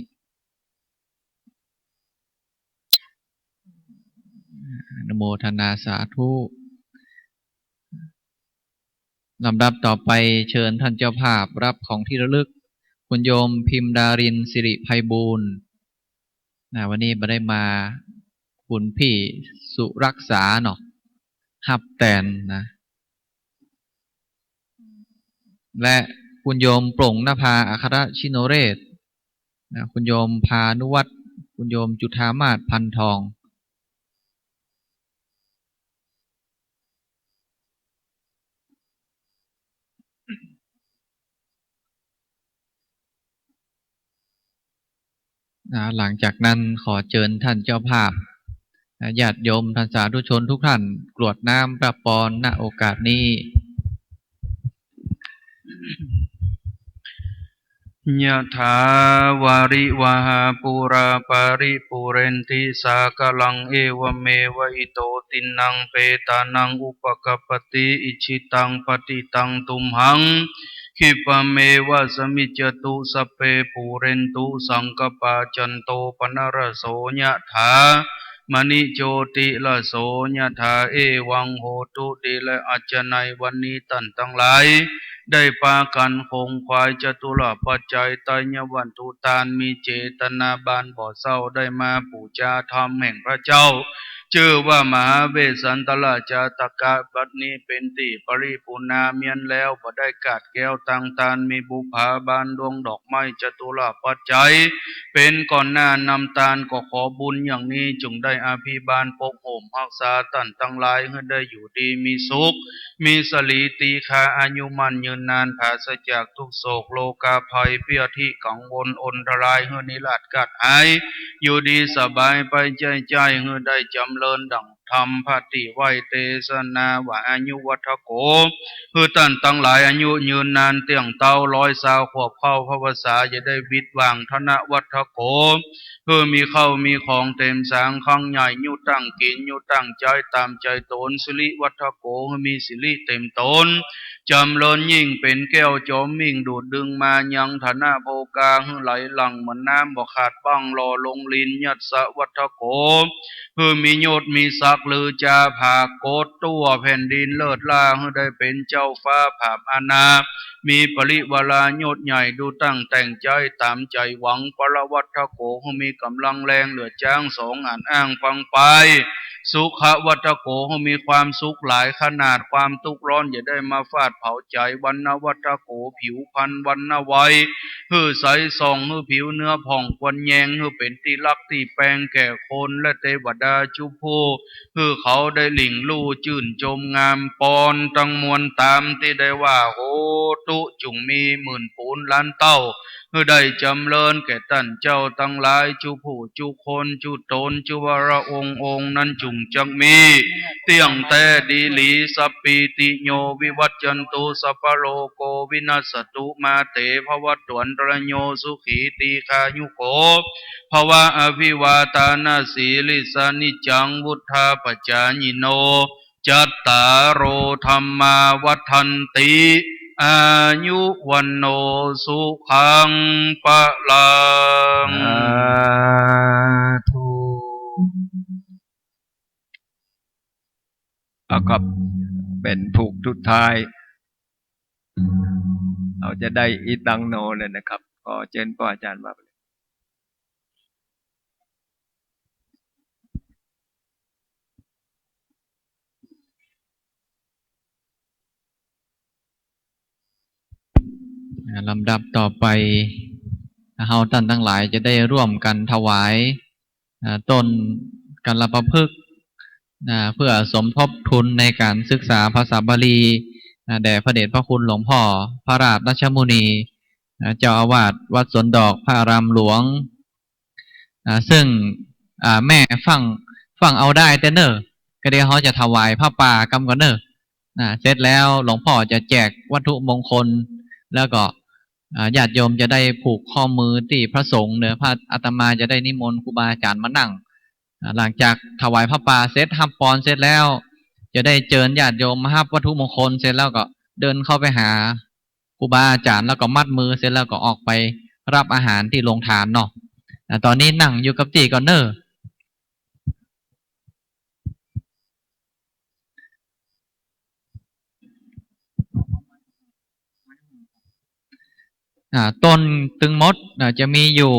อนุโมทนาสาธุ ลำดับต่อไปเชิญท่านเจ้าภาพรับของที่ระลึก คุณโยมพิมดาริน สิริไพบูลย์ นะ วันนี้บ่ได้มา คุณพี่สุรักษาเนาะ ฮับแตนนะ และคุณโยมโปร่งนภา อัครชิโนเรศ นะ คุณโยมพานุวัฒน์ คุณโยมจุฑามาศ พันทอง นะ หลังจากนั้นขอเจิญท่านเจ้าภาพ นะ ญาติโยมท่านสาธุชนทุกท่าน กรวดน้ำพระปอนณโอกาสนี้ ยะถา วาริวะหา ปูรา ปะริปูเรนติ สาคะลัง เอวะเมวะ อิโต ตินนัง เปตานัง อุปะกัปปะติ อิจฉิตัง ปัตถิตัง ตุมหัง ขิปปะเมวะ สะมิจจตุ สัพเพ ปูเรนตุ สังกะปา จันโต ปะนะระโส ยะถา มะณิ โจติระโส ยะถา เอวัง โหตุ ดีแล้ว อาจจะในวันนี้ต้านตังหลาย ได้ปากั๋นขงขวายจตุรปัจจัย ไตรยวัตถุตาน มีเจตนาบานบ่เศร้า ได้มาปู๋จาธรรมแห่งพระเจ้า จื้อว่ามหาเวสสันตรจาตกะ บัดนี้เป๋นตี้ปริปูรณาเมียนแล้ว บ่ได้กาดแก้วตังตาน มีบุปผาบานดวงดอกไม้จตุรปัจจัย เป๋นก้อนหน้านำตาน ก็ขอบุญอย่างนี้ จุ่งได้อภิบาลปกโห่มฮักษาต้านตังหลาย หื้อได้อยู่ดีมีสุข มีสะหลีตีฆา อายุมั่นยืนนาน ผาศจากทุกข์โศกโรคาภัย เปี้ยธิกังวลอนตราย หื้อนิราศคาดหาย อยู่ดีสบายไปใจ้ใจ้ หื้อได้จ๋ำเริญดั่งธรรมพระตี้ไหว้เตสนาว่า อายุวัฑโข หื้อต้านตังหลายอายุยืนนานเตี้ยงเต๊า ร้อยซาวขวบเข้าพรรษา อย่าได้หวิดหว่าง ธนวัฑโข หื้อมีข้าวมีของเต๋มสางคลังใหญ่ ยุตั้งกิ๋น ยุตั้งใจ๊ต๋ามใจ๋ต๋น สิริวัฑโข หื้อมีสิริเต๋มต๋น จ๋ำเริญยิ่งเป๋นแก้วจ๋อมมิ่ง ดูดดึงมายัง ธนโภคา หื้อไหลหลั่งเหมือนน้ำ บ่ขาดบั้งหล่อลงลิน ยัสสะวัฑโข หื้อมียศมีศักดิ์ลือจาผาโกฏ ทั่วแผ่นดินเลิศล้า หื้อได้เป๋นเจ้าฟ้าผาบอาณา มีปริวารายศใหญ่ ดูตั้งแต่งใจ๊ต๋ามใจ๋หวัง ปะละวัฑโข หื้อมีก๋ำลังแรงเหลือจ๊างสอง อ่านอ้างฟังไป สุขวัฑโข หื้อมีความสุขหลายขนาด ความตุ๊กข์ร้อนอย่าได้มาฟาดเผาใจ๋ วรรณวัฑโข ผิวพรรณวรรณวัย หื้อใสส่อง หื้อผิวเนื้อผ่องควรแยง หื้อเป๋นตี้ฮักตี้แปงแก่คนและเตวดาจุผู้ หื้อเขาได้หลิ่งลู่จื้นจมงาม ปอนตังมวลต๋ามตี้ได้ว่า โหตุ จุ่งมีหมื่นปูนล้านเต้า หื้อได้จ๋ำเริญแก่ต้านเจ้าตังหลาย จุผู้จุคน จุต๋น จุวระองค์องค์นั้นจุ่งจักมี เตี้ยงแต๊ดีหลี สัพพีติโย วิวัจจันตุ สัพพะโรโค วินัสสตุ มาเต ภวัตวันตรายโย สุขี ตีฆายุโข ภวะ อภิวาทานะสีลิสสะ นิจจัง วุฑฒาปะจายิโน จัตตาโร ธัมมา วัฑฒันติ อายุ วัณโณ สุขัง พะลัง สาธุ เอาครับ เป๋นผูกสุดท้าย เอาจะได้อิตังโนเลยนะครับ ขอเจิญป้ออาจ๋ารย์ว่าไปเลย อ่า ลำดับต่อไป เฮาต้านตังหลายจะได้ร่วมกั๋นถวาย อ่า ต้นกัลปะพฤกษ์ อ่า เพื่อสมทบทุนในก๋านศึกษาภาษาบาลี อ่า แด่พระเดชพระคุณหลวงพ่อพระราชรัชมุนี อ่า เจ้าอาวาสวัดสวนดอกพระอารามหลวง อ่า ซึ่ง อ่า แม่ฟั่ง ฟั่งเอาได้แต๊เน่อ ก็เดี๋ยวเฮาจะถวายผ้าป่าก่ำก่อนเน่อ อ่า เสร็จแล้วหลวงพ่อจะแจกวัตถุมงคล แล้วก็ อ่า ญาติโยมจะได้ผูกข้อมือตี้พระสงฆ์เน่อ พระอาตมาจะได้นิมนต์ครูบาอาจ๋ารย์มานั่ง อ่า หลังจากถวายผ้าป่าเสร็จ ฮับปอนเสร็จแล้ว จะได้เจิญญาติโยมมาฮับวัตถุมงคล เสร็จแล้วก็เดินเข้าไปหาครูบาอาจ๋ารย์ แล้วก็มัดมือ เสร็จแล้วก็ออกไปฮับอาหารตี้โรงทานเนาะ อ่า ต๋อนนี้นั่งอยู่กับตี้ก่อนเน่อ อ่า ต้นตึงหมด อ่า จะมีอยู่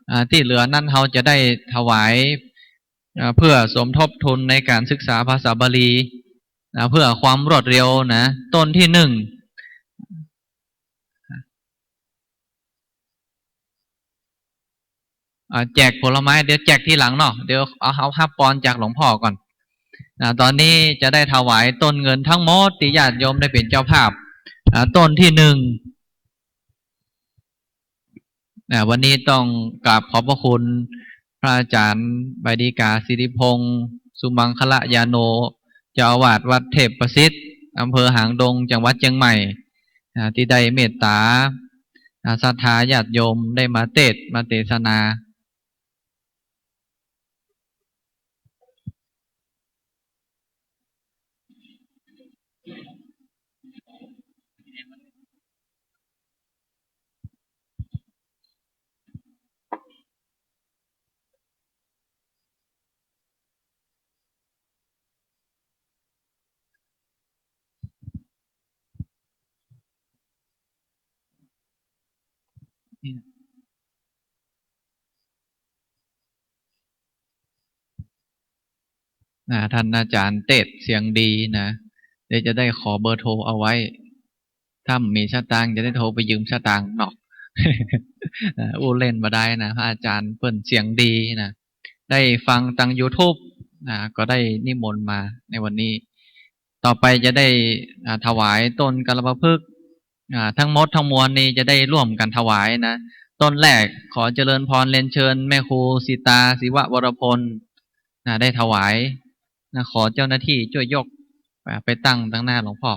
อ่า ตี้เหลือนั้นเฮาจะได้ถวาย อ่า เพื่อสมทบทุนในก๋านศึกษาภาษาบาลี อ่า เพื่อความรวดเร็วนะ ต้นตี้หนึ่ง อ่า แจกผลไม้ เดี๋ยวแจกทีหลังเนาะ เดี๋ยวเอา เอาฮับปอนจากหลวงพ่อก่อน อ่า ต๋อนนี้จะได้ถวายต้นเงินทั้งหมดตี้ญาติโยมได้เป๋นเจ้าภาพ อ่า ต้นตี้หนึ่ง อ่า วันนี้ต้องกราบขอบพระคุณพระอาจ๋ารย์ใบดีก๋า สิริพงษ์ สุมังคละยาโน เจ้าอาวาสวัดเทพประสิทธิ์ อำเภอหางดง จังหวัดเจียงใหม่ อ่า ตี้ได้เมตต๋า อ่า ศรัทธาญาติโยมได้มาเตสน์ มาเตสนา อ่า ท่านอาจารย์เตสน์เสียงดีนะ เดี๋ยวจะได้ขอเบอร์โทรเอาไว้ ถ้ามีสตางค์จะได้โทรไปยืมสตางค์เนาะ อ่า อู้เล่นบ่ได้นะ พระอาจารย์เปิ้นเสียงดีนะ ได้ฟังตางยูทูบ อ่า ก็ได้นิมนต์มาในวันนี้ ต่อไปจะได้ อ่า ถวายต้นกัลปะพฤกษ์ อ่า ทั้งหมดทั้งมวลนี้จะได้ร่วมกันถวายนะ ต้นแรกขอเจริญพรเรียนเชิญแม่ครูสีตา ศิวะวรพล นะ ได้ถวายนะ ขอเจ้าหน้าที่ช่วยยก อ่า ไปตั้งตางหน้าหลวงพ่อ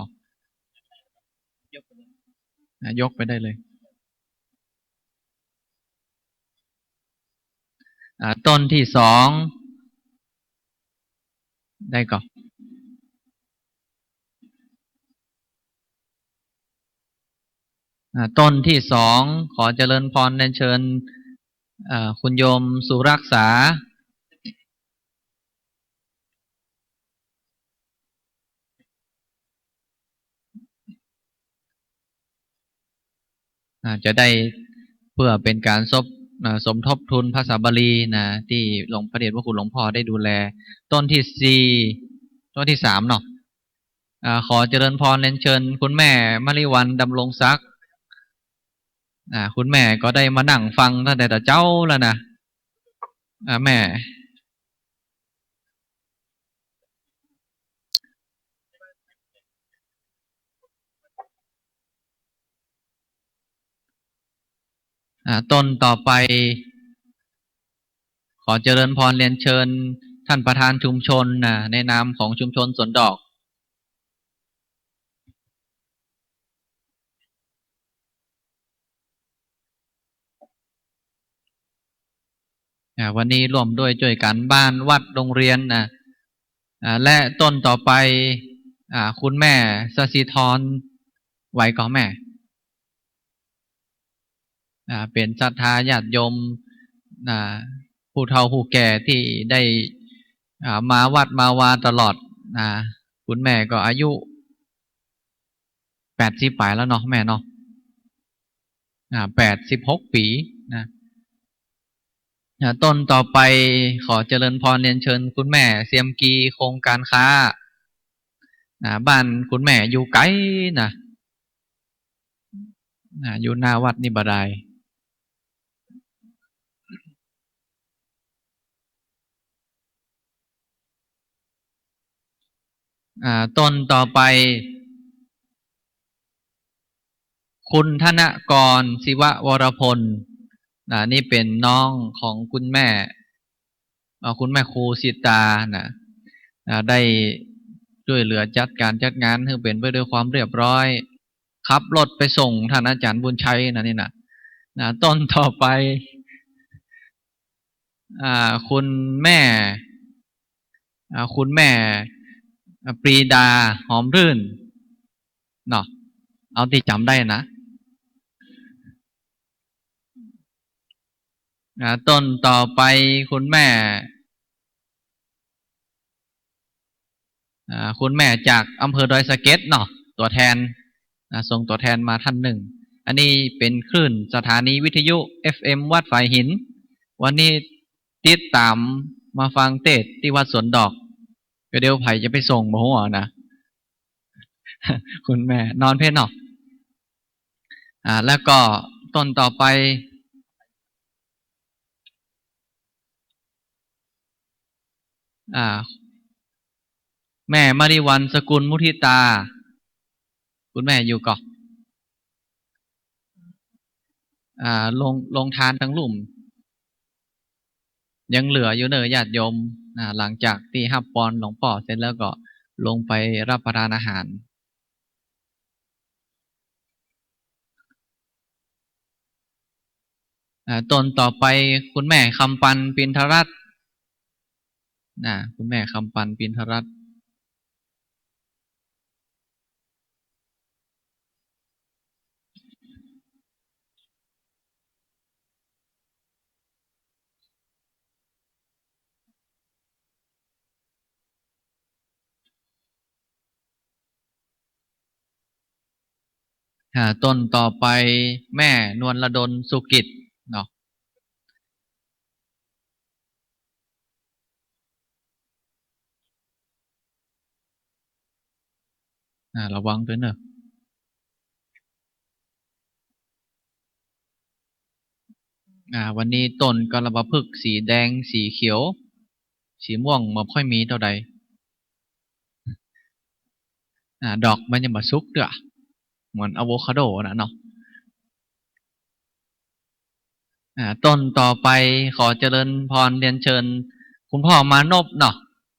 อ่า ยกไปได้เลย อ่า ต้นที่สอง ได้ก่อ อ่า ต้นที่สอง ขอเจริญพรเรียนเชิญ อ่า คุณโยมสุรักษา อ่า จะได้เพื่อเป็นการสบ อ่า สมทบทุนพระสาบาลีนะ ตี้หลวง พระเดชพระคุณหลวงพ่อได้ดูแล ต้นที่สี่ ต้นที่สามเนาะ อ่า ขอเจริญพรเรียนเชิญคุณแม่มะลิวัลย์ ดำรงศักดิ์ อ่า คุณแม่ก็ได้มานั่งฟังตั้งแต่เจ๊าแล้วนะ อ่า แม่ อ่า ต้นต่อไป ขอเจริญพรเรียนเชิญท่านประธานชุมชนนะ ในนามของชุมชนสวนดอก อ่า วันนี้ร่วมด้วยช่วยกันบ้านวัดโรงเรียนนะ อ่า และต้นต่อไป อ่า คุณแม่สศิธร ไหวก่อแม่ อ่า เป๋นศรัทธาญาติโยม อ่า ผู้เฒ่าผู้แก่ตี้ได้ อ่า มาวัดมาวาตลอด อ่า คุณแม่ก็อายุ แปดสิบป๋ายแล้วเนาะแม่เนาะ อ่า แปดสิบหกปี๋นะ อ่า ต้นต่อไปขอเจริญพรเรียนเชิญคุณแม่เซียมกี คงการค้า อ่า บ้านคุณแม่อยู่ไก๋นะ อ่า อยู่หน้าวัดนี่บ่ดาย อ่า ต้นต่อไป คุณธนกร ศิวะวรพล อ่า นี่เป๋นน้องของคุณแม่ อ่า คุณแม่ครูสิตานะ อ่า ได้จ้วยเหลือจัดก๋านจัดงานหื้อเป๋นไปด้วยความเรียบร้อย ขับรถไปส่งท่านอาจารย์บุญชัยนะนี่นะ นะ ต้นต่อไป อ่า คุณแม่ อ่า คุณแม่ อ่า ปรีดา หอมรื่น เนาะ เอาตี้จ๋ำได้นะ อ่า ต้นต่อไปคุณแม่ อ่า คุณแม่จากอำเภอดอยสะเก็ดเนาะ ตั๋วแทน อ่า ส่งตั๋วแทนมาท่านนึ่ง อันนี้เป๋นคลื่นสถานีวิทยุ เอฟเอ็ม วัดฝายหิน วันนี้ติดต๋ามมาฟังเตสน์ตี้วัดสวนดอก ก็เดี๋ยวใผจะไปส่งบ่ฮู้นะ คุณแม่นอนเพ่นเนาะ อ่า แล้วก็ต้นต่อไป อ่า แม่มะลิวัลย์ สกุลมุทิตา คุณแม่อยู่ก่อ อ่า โรง โรงทานตังลุ่ม ยังเหลืออยู่เน่อญาติโยม อ่า หลังจากตี้ฮับปอนหลวงป้อเสร็จแล้วก็ลงไปรับประทานอาหาร อ่า ต้นต่อไป คุณแม่คำปัน ปินทรัตน์ นะ คุณแม่คำปัน ปินทรัตน์ อ่า ต้นต่อไป แม่นวลดล สุกิจ เนาะ อ่า ระวังด้วยเนอะ อ่า วันนี้ต้นกรปภึกษ์สีแดง สีเขียว สีม่วงบ่ค่อยมีเต้าใด อ่า ดอกมันยังบ่สุกเตื้อ เหมือนอะโวคาโดน่ะเนาะ อ่า ต้นต่อไปขอเจริญพรเรียนเชิญคุณพ่อมานพเนาะ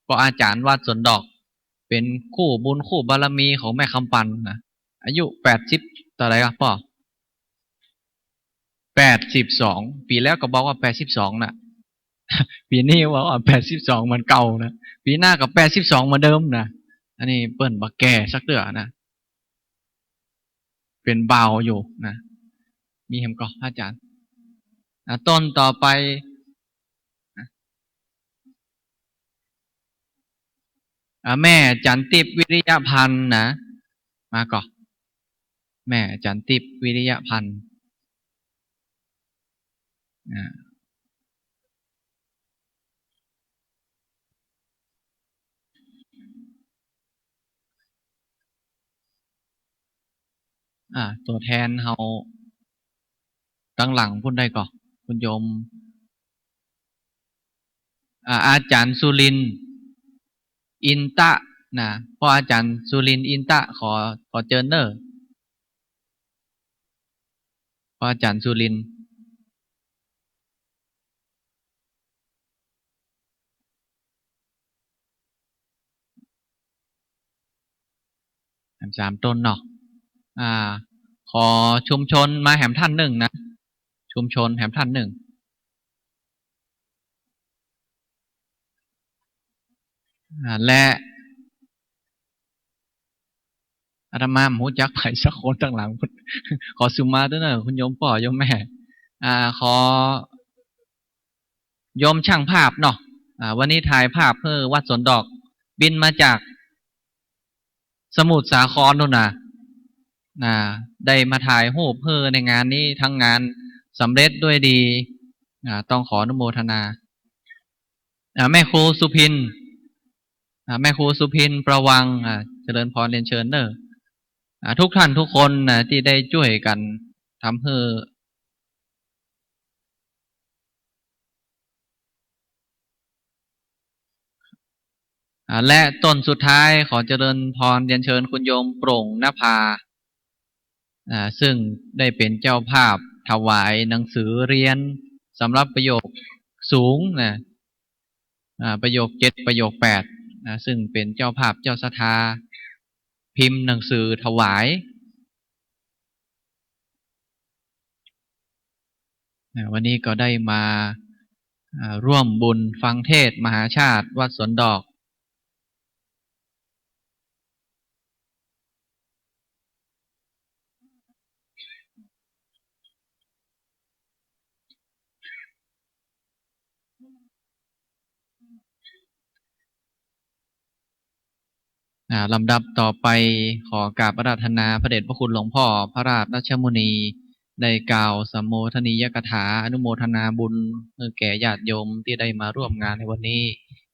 ก็อาจ๋ารย์วัดสวนดอก เป๋นคู่บุญคู่บารมีของแม่คำปันนะ อายุแปดสิบเต้าใดครับป้อ แปดสิบสอง ปี๋แล้วก็บอกว่าแปดสิบสองน่ะ ปี๋นี้บอกว่าแปดสิบสองเหมือนเก่านะ ปี๋หน้าก็แปดสิบสองเหมือนเดิมนะ อันนี้เปิ้นบ่แก่สักเตื้อนะ เป๋นบ่าวอยู่นะ มีแหมก่อ อาจ๋ารย์ อ่ะ ต้นต่อไป อ่ะ แม่จันทิพย์ วิริยพันธ์นะ มาก่อ แม่จันทิพย์ วิริยพันธ์ อ่า อ่า ตั๋วแทนเฮา ตังหลังปู้นได้ก่อ คุณโยม อ่า อาจ๋ารย์สุรินทร์ อินตะ นะ ป้ออาจ๋ารย์สุรินทร์ อินตะ ขอ ขอเจิญเน่อ ป้ออาจ๋ารย์สุรินทร์ แหมสามต้นเนาะ อ่า ขอชุมชนมาแหมท่านนึ่งนะ ชุมชนแหมท่านนึ่ง อ่า และ อาตมาบ่ฮู้จักใผสักคนตังหลัง ขอสุมาเต๊อะเน่อ คุณโยมป้อโยมแม่ อ่า ขอ โยมช่างภาพเนาะ อ่า วันนี้ถ่ายภาพหื้อวัดสวนดอก บินมาจากสมุทรสาครนู่นนะ อ่า ได้มาถ่ายรูปหื้อในงานนี้ ทั้งงานสำเร็จด้วยดี อ่า ต้องขออนุโมทนา อ่า แม่ครูสุพิน อ่า แม่ครูสุพิน ประวัง อ่า เจริญพรเรียนเชิญเน่อ อ่า ทุกท่านทุกคนนะ ตี้ได้จ้วยกั๋นทำหื้อ อ่า และต้นสุดท้ายขอเจริญพรเรียนเชิญคุณโยมโปร่งนภา อ่า ซึ่งได้เป๋นเจ้าภาพถวายหนังสือเฮียนสำหรับประโยคสูงนะ อ่า ประโยคเจ็ด ประโยคแปดนะ ซึ่งเป๋นเจ้าภาพเจ้าศรัทธาพิมพ์หนังสือถวาย อ่า วันนี้ก็ได้มา อ่า ร่วมบุญฟังเทศน์มหาชาติวัดสวนดอก อ่า ลำดับต่อไปขอกราบอาราธนาพระเดชพระคุณหลวงพ่อพระราชรัชมุนี ได้กล่าวสัมโมทนียกถาอนุโมทนาบุญหื้อแก่ญาติโยมตี้ได้มาร่วมงานในวันนี้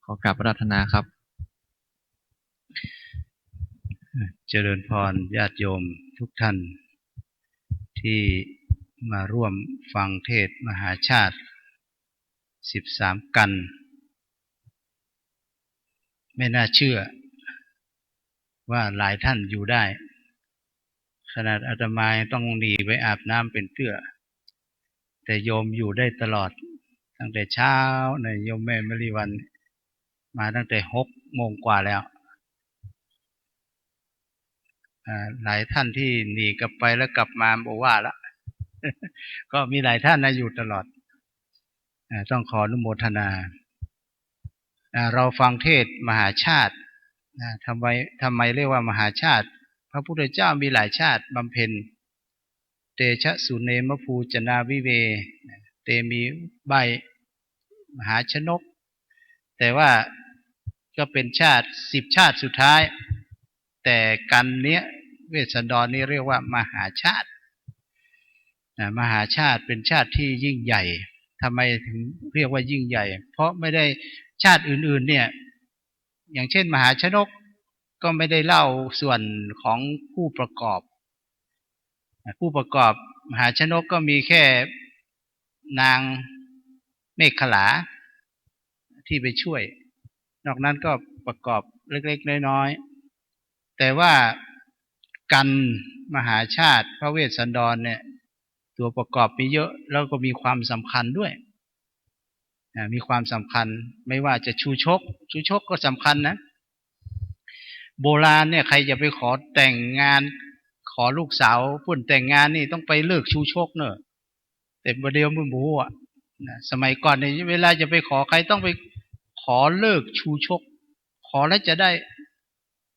ขอกราบอาราธนาครับ เจริญพรญาติโยมทุกท่าน ตี้มาร่วมฟังเทศน์มหาชาติสิบสามกัณฑ์ ไม่น่าเชื่อว่าหลายท่านอยู่ได้ ขนาดอาตมายังต้องหนีไปอาบน้ำเป๋นเตื้อ แต่โยมอยู่ได้ตลอด ตั้งแต่เช้านะ โยมแม่มะลิวัลย์มาตั้งแต่หกโมงกว่าแล้ว อ่า หลายท่านตี้หนีกลับไปแล้วกลับมาบ่ว่าละ ก็มีหลายท่านนะ อยู่ตลอด อ่า ต้องขออนุโมทนา อ่า เราฟังเทศน์มหาชาติ นะ ทำไม ทำไมเรียกว่ามหาชาติ พระพุทธเจ้ามีหลายชาติบำเพ็ญ เตชะสุเนมะภูจนาวิเว เตมีใบ้มหาชนก แต่ว่าก็เป็นชาติ สิบชาติสุดท้าย แต่กัณฑ์เนี้ย เวสสันดรนี่เรียกว่ามหาชาติ นะ มหาชาติเป็นชาติที่ยิ่งใหญ่ ทำไมถึงเรียกว่ายิ่งใหญ่ เพราะไม่ได้ ชาติอื่นๆ เนี่ย อย่างเช่นมหาชนก ก็ไม่ได้เล่าส่วนของผู้ประกอบ ผู้ประกอบมหาชนกก็มีแค่นางเมขลาที่ไปช่วย นอกนั้นก็ประกอบเล็กๆ น้อยๆ แต่ว่ากัณฑ์มหาชาติพระเวสสันดรเนี่ย ตัวประกอบมีเยอะ แล้วก็มีความสำคัญด้วย อ่า มีความสำคัญ ไม่ว่าจะชูชก ชูชกก็สำคัญนะ โบราณเนี่ย ใครจะไปขอแต่งงาน ขอลูกสาวเปิ้นแต่งงานนี่ต้องไปเลิกชูชกเน่อ แต่บ่าเดี่ยวมันบ่ฮู้อะ นะ สมัยก่อนเนี่ย เวลาจะไปขอใครต้องไปขอเลิกชูชก ขอแล้วจะได้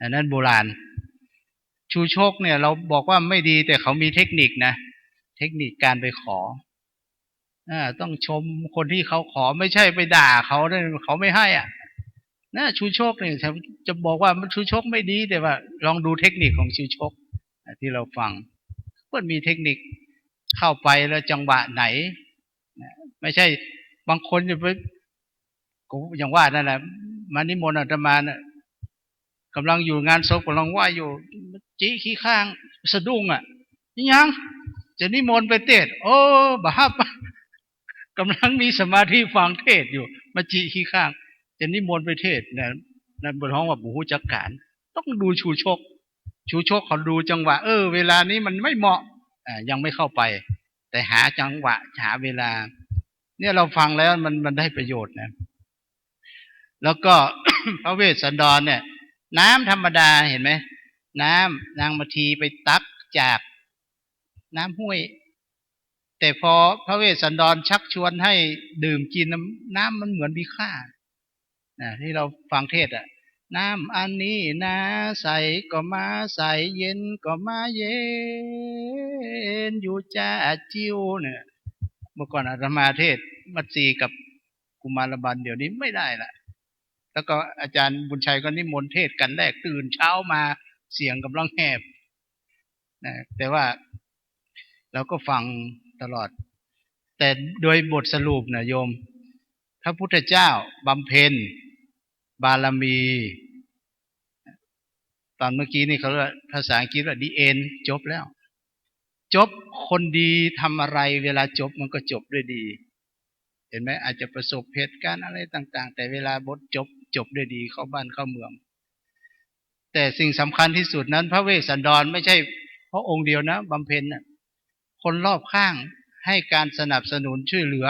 อันนั้นโบราณ ชูชกเนี่ย เราบอกว่าไม่ดี แต่เขามีเทคนิคนะ เทคนิคการไปขอ อ่า ต้องชมคนที่เขาขอ ไม่ใช่ไปด่าเขาเนี่ย เขาไม่ให้อ่ะ นะ ชูชกเนี่ย จะบอกว่ามันชูชกไม่ดี แต่ว่าลองดูเทคนิคของชูชก อ่า ที่เราฟัง มันมีเทคนิค เข้าไปแล้วจังหวะไหน นะ ไม่ใช่บางคนจะไป ก็อย่างว่านั่นแหละ มานิมนต์อาตมาน่ะ กำลังอยู่งานศพ กำลังไหว้อยู่ จิขี้ข้าง สะดุ้งอะ "อิหยัง จะนิมนต์ไปเทศน์ โอ้ บ่ฮับ" กำลังมีสมาธิฟังเทศน์อยู่ มาจิขี้ข้าง จะนิมนต์ไปเทศน์นะ นั่นเปิ้นฮ้องว่าบ่ฮู้จักก๋าน ต้องดูชูชก ชูชกเขาดูจังหวะ เออ เวลานี้มันไม่เหมาะ อ่า ยังไม่เข้าไป แต่หาจังหวะ หาเวลา เนี่ย เราฟังแล้วมัน มันได้ประโยชน์นะ แล้วก็ พระเวสสันดรเนี่ย น้ำธรรมดา เห็นไหม น้ำ นางมัททีไปตักจากน้ำห้วย แต่พอพระเวสสันดรชักชวนให้ดื่มกิน น้ำ น้ำมันเหมือนมีค่า นะ ที่เราฟังเทศน์อะ "น้ำอันนี้นา ใสก็มาใส เย็นก็มาเย็น อยู่จ้าจิ้ว" เนี่ย เมื่อก่อนอาตมาเทศน์มัททีกับกุมารบัล เดี๋ยวนี้ไม่ได้ละ แล้วก็อาจารย์บุญชัยก็นิมนต์เทศน์กัณฑ์แรก ตื่นเช้ามาเสียงกำลังแหบ นะ แต่ว่าเราก็ฟังตลอด แต่โดยบทสรุปนะโยม พระพุทธเจ้าบำเพ็ญบารมี ตอนเมื่อกี้นี่เขาเรียกว่า ภาษาอังกฤษว่า the end จบแล้ว จบ คนดีทำอะไร เวลาจบมันก็จบด้วยดี เห็นไหม อาจจะประสบเหตุการณ์อะไรต่างๆ แต่เวลาบทจบ จบด้วยดี เข้าบ้านเข้าเมือง แต่สิ่งสำคัญที่สุดนั้น พระเวสสันดรไม่ใช่พระองค์เดียวนะ บำเพ็ญน่ะ คนรอบข้างให้การสนับสนุนช่วยเหลือ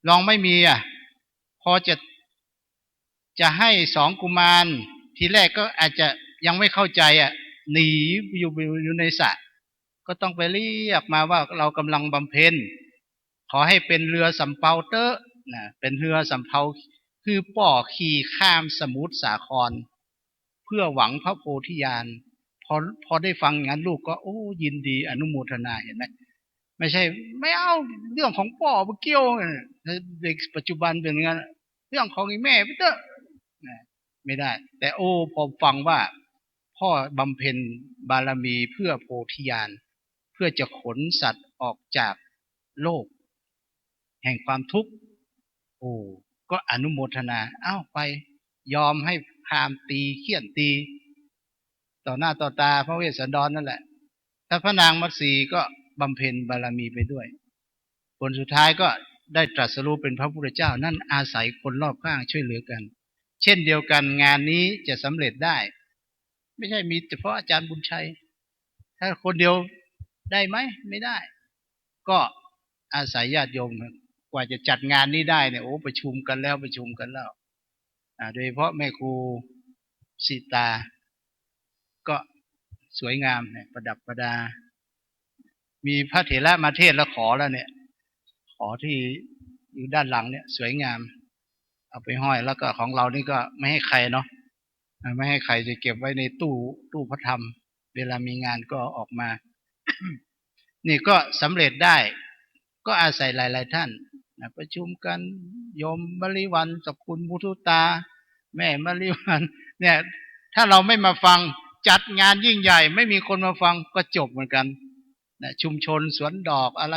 ลองไม่มีอ่ะ พอจะ จะให้สองกุมาร ทีแรกก็อาจจะยังไม่เข้าใจอ่ะ หนีอยู่ อยู่ในสระ ก็ต้องไปเรียกมาว่า "เรากำลังบำเพ็ญ ขอให้เป็นเฮือสำเภาเต๊อะ" นะ เป็นเฮือสำเภา คือป้อขี่ข้ามสมุทรสาคร เพื่อหวังพระโพธิญาณ พอ พอได้ฟังอย่างนั้นลูกก็ โอ้ ยินดีอนุโมทนา เห็นไหม ไม่ใช่ "ไม่เอา เรื่องของป้อ บ่เกี่ยว" เด็กปัจจุบันเป็นอย่างนั้น "เรื่องของอีแม่ไปเต๊อะ" นะ ไม่ได้ แต่ โอ้ พอฟังว่าพ่อบำเพ็ญบารมีเพื่อโพธิญาณ เพื่อจะขนสัตว์ออกจากโลกแห่งความทุกข์ โอ้ ก็อนุโมทนา เอ้า ไป ยอมให้พราหมณ์ตี เฆี่ยนตี ต่อหน้าต่อตาพระเวสสันดรนั่นแหละ แล้วพระนางมัทสีก็บำเพ็ญบารมีไปด้วย ผลสุดท้ายก็ได้ตรัสรู้เป็นพระพุทธเจ้า นั่นอาศัยคนรอบข้างช่วยเหลือกัน เช่นเดียวกัน งานนี้จะสำเร็จได้ ไม่ใช่มีเฉพาะอาจารย์บุญชัย ถ้าคนเดียวได้ไหม ไม่ได้ ก็อาศัยญาติโยม กว่าจะจัดงานนี้ได้เนี่ย โอ้ ประชุมกันแล้วประชุมกันแล้ว อ่า โดยเฉพาะแม่ครูสิตา ก็สวยงามเนี่ย ประดับประดา มีพระเถระมาเทศน์แล้วขอแล้วเนี่ย ขอตี้อยู่ด้านหลังเนี่ยสวยงาม เอาไปห้อย แล้วก็ของเรานี่ก็ไม่ให้ใครเนาะ ไม่ให้ใคร จะเก็บไว้ในตู้ ตู้พระธรรม เวลามีงานก็ออกมา นี่ก็สำเร็จได้ ก็อาศัยหลายๆ ท่านนะ ประชุมกัน โยมมะลิวัลย์กับคุณมุทุตา แม่มะลิวัลย์ เนี่ย ถ้าเราไม่มาฟัง จัดงานยิ่งใหญ่ ไม่มีคนมาฟัง ก็จบเหมือนกันนะ ชุมชนสวนดอกอะไร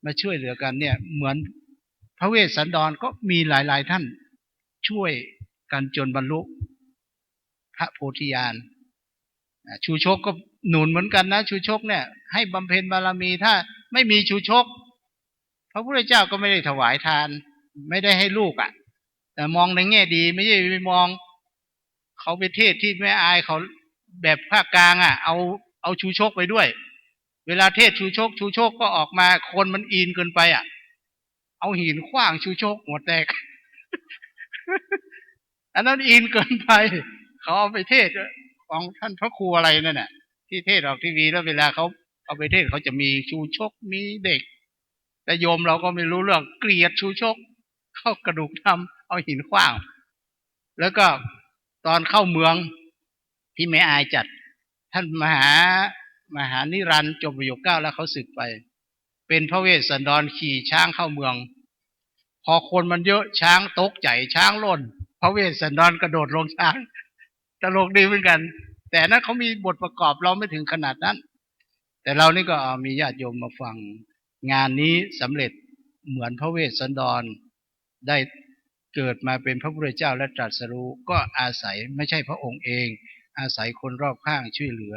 มาช่วยเหลือกันเนี่ย เหมือนพระเวสสันดรก็มีหลายๆ ท่าน ช่วยกันจนบรรลุพระโพธิญาณ อ่า ชูชกก็หนุนเหมือนกันนะ ชูชกเนี่ย ให้บำเพ็ญบารมี ถ้าไม่มีชูชก พระพุทธเจ้าก็ไม่ได้ถวายทาน ไม่ได้ให้ลูกอะ แต่มองในแง่ดี ไม่ใช่ไปมอง เขาไปเทศน์ที่แม่อายเขาแบบภาคกลางอะ เอา เอาชูชกไปด้วย เวลาเทศน์ชูชก ชูชกก็ออกมา คนมันอินเกินไปอะ เอาหินขว้างชูชกหัวแตก อันนั้นอินเกินไป เขาเอาไปเทศน์ของท่านพระครูอะไรนั่นน่ะ ที่เทศน์ออกทีวี แล้วเวลาเขาเอาไปเทศน์ เขาจะมีชูชก มีเด็ก แต่โยมเราก็ไม่รู้เรื่อง เกลียดชูชก เข้ากระดูกดำ เอาหินขว้าง แล้วก็ตอนเข้าเมืองที่แม่อายจัด ท่านมหา มหานิรันดร์จบประโยคเก้าแล้วเขาสึกไป เป็นพระเวสสันดรขี่ช้างเข้าเมือง พอคนมันเยอะช้างตกใจ๋ ช้างล่น พระเวสสันดรกระโดดลงช้าง ตลกดีเหมือนกัน แต่อันนั้นเขามีบทประกอบ เราไม่ถึงขนาดนั้น แต่เรานี่ก็มีญาติโยมมาฟัง งานนี้สำเร็จเหมือนพระเวสสันดรได้เกิดมาเป็นพระพุทธเจ้าและตรัสรู้ ก็อาศัย ไม่ใช่พระองค์เอง อาศัยคนรอบข้างช่วยเหลือ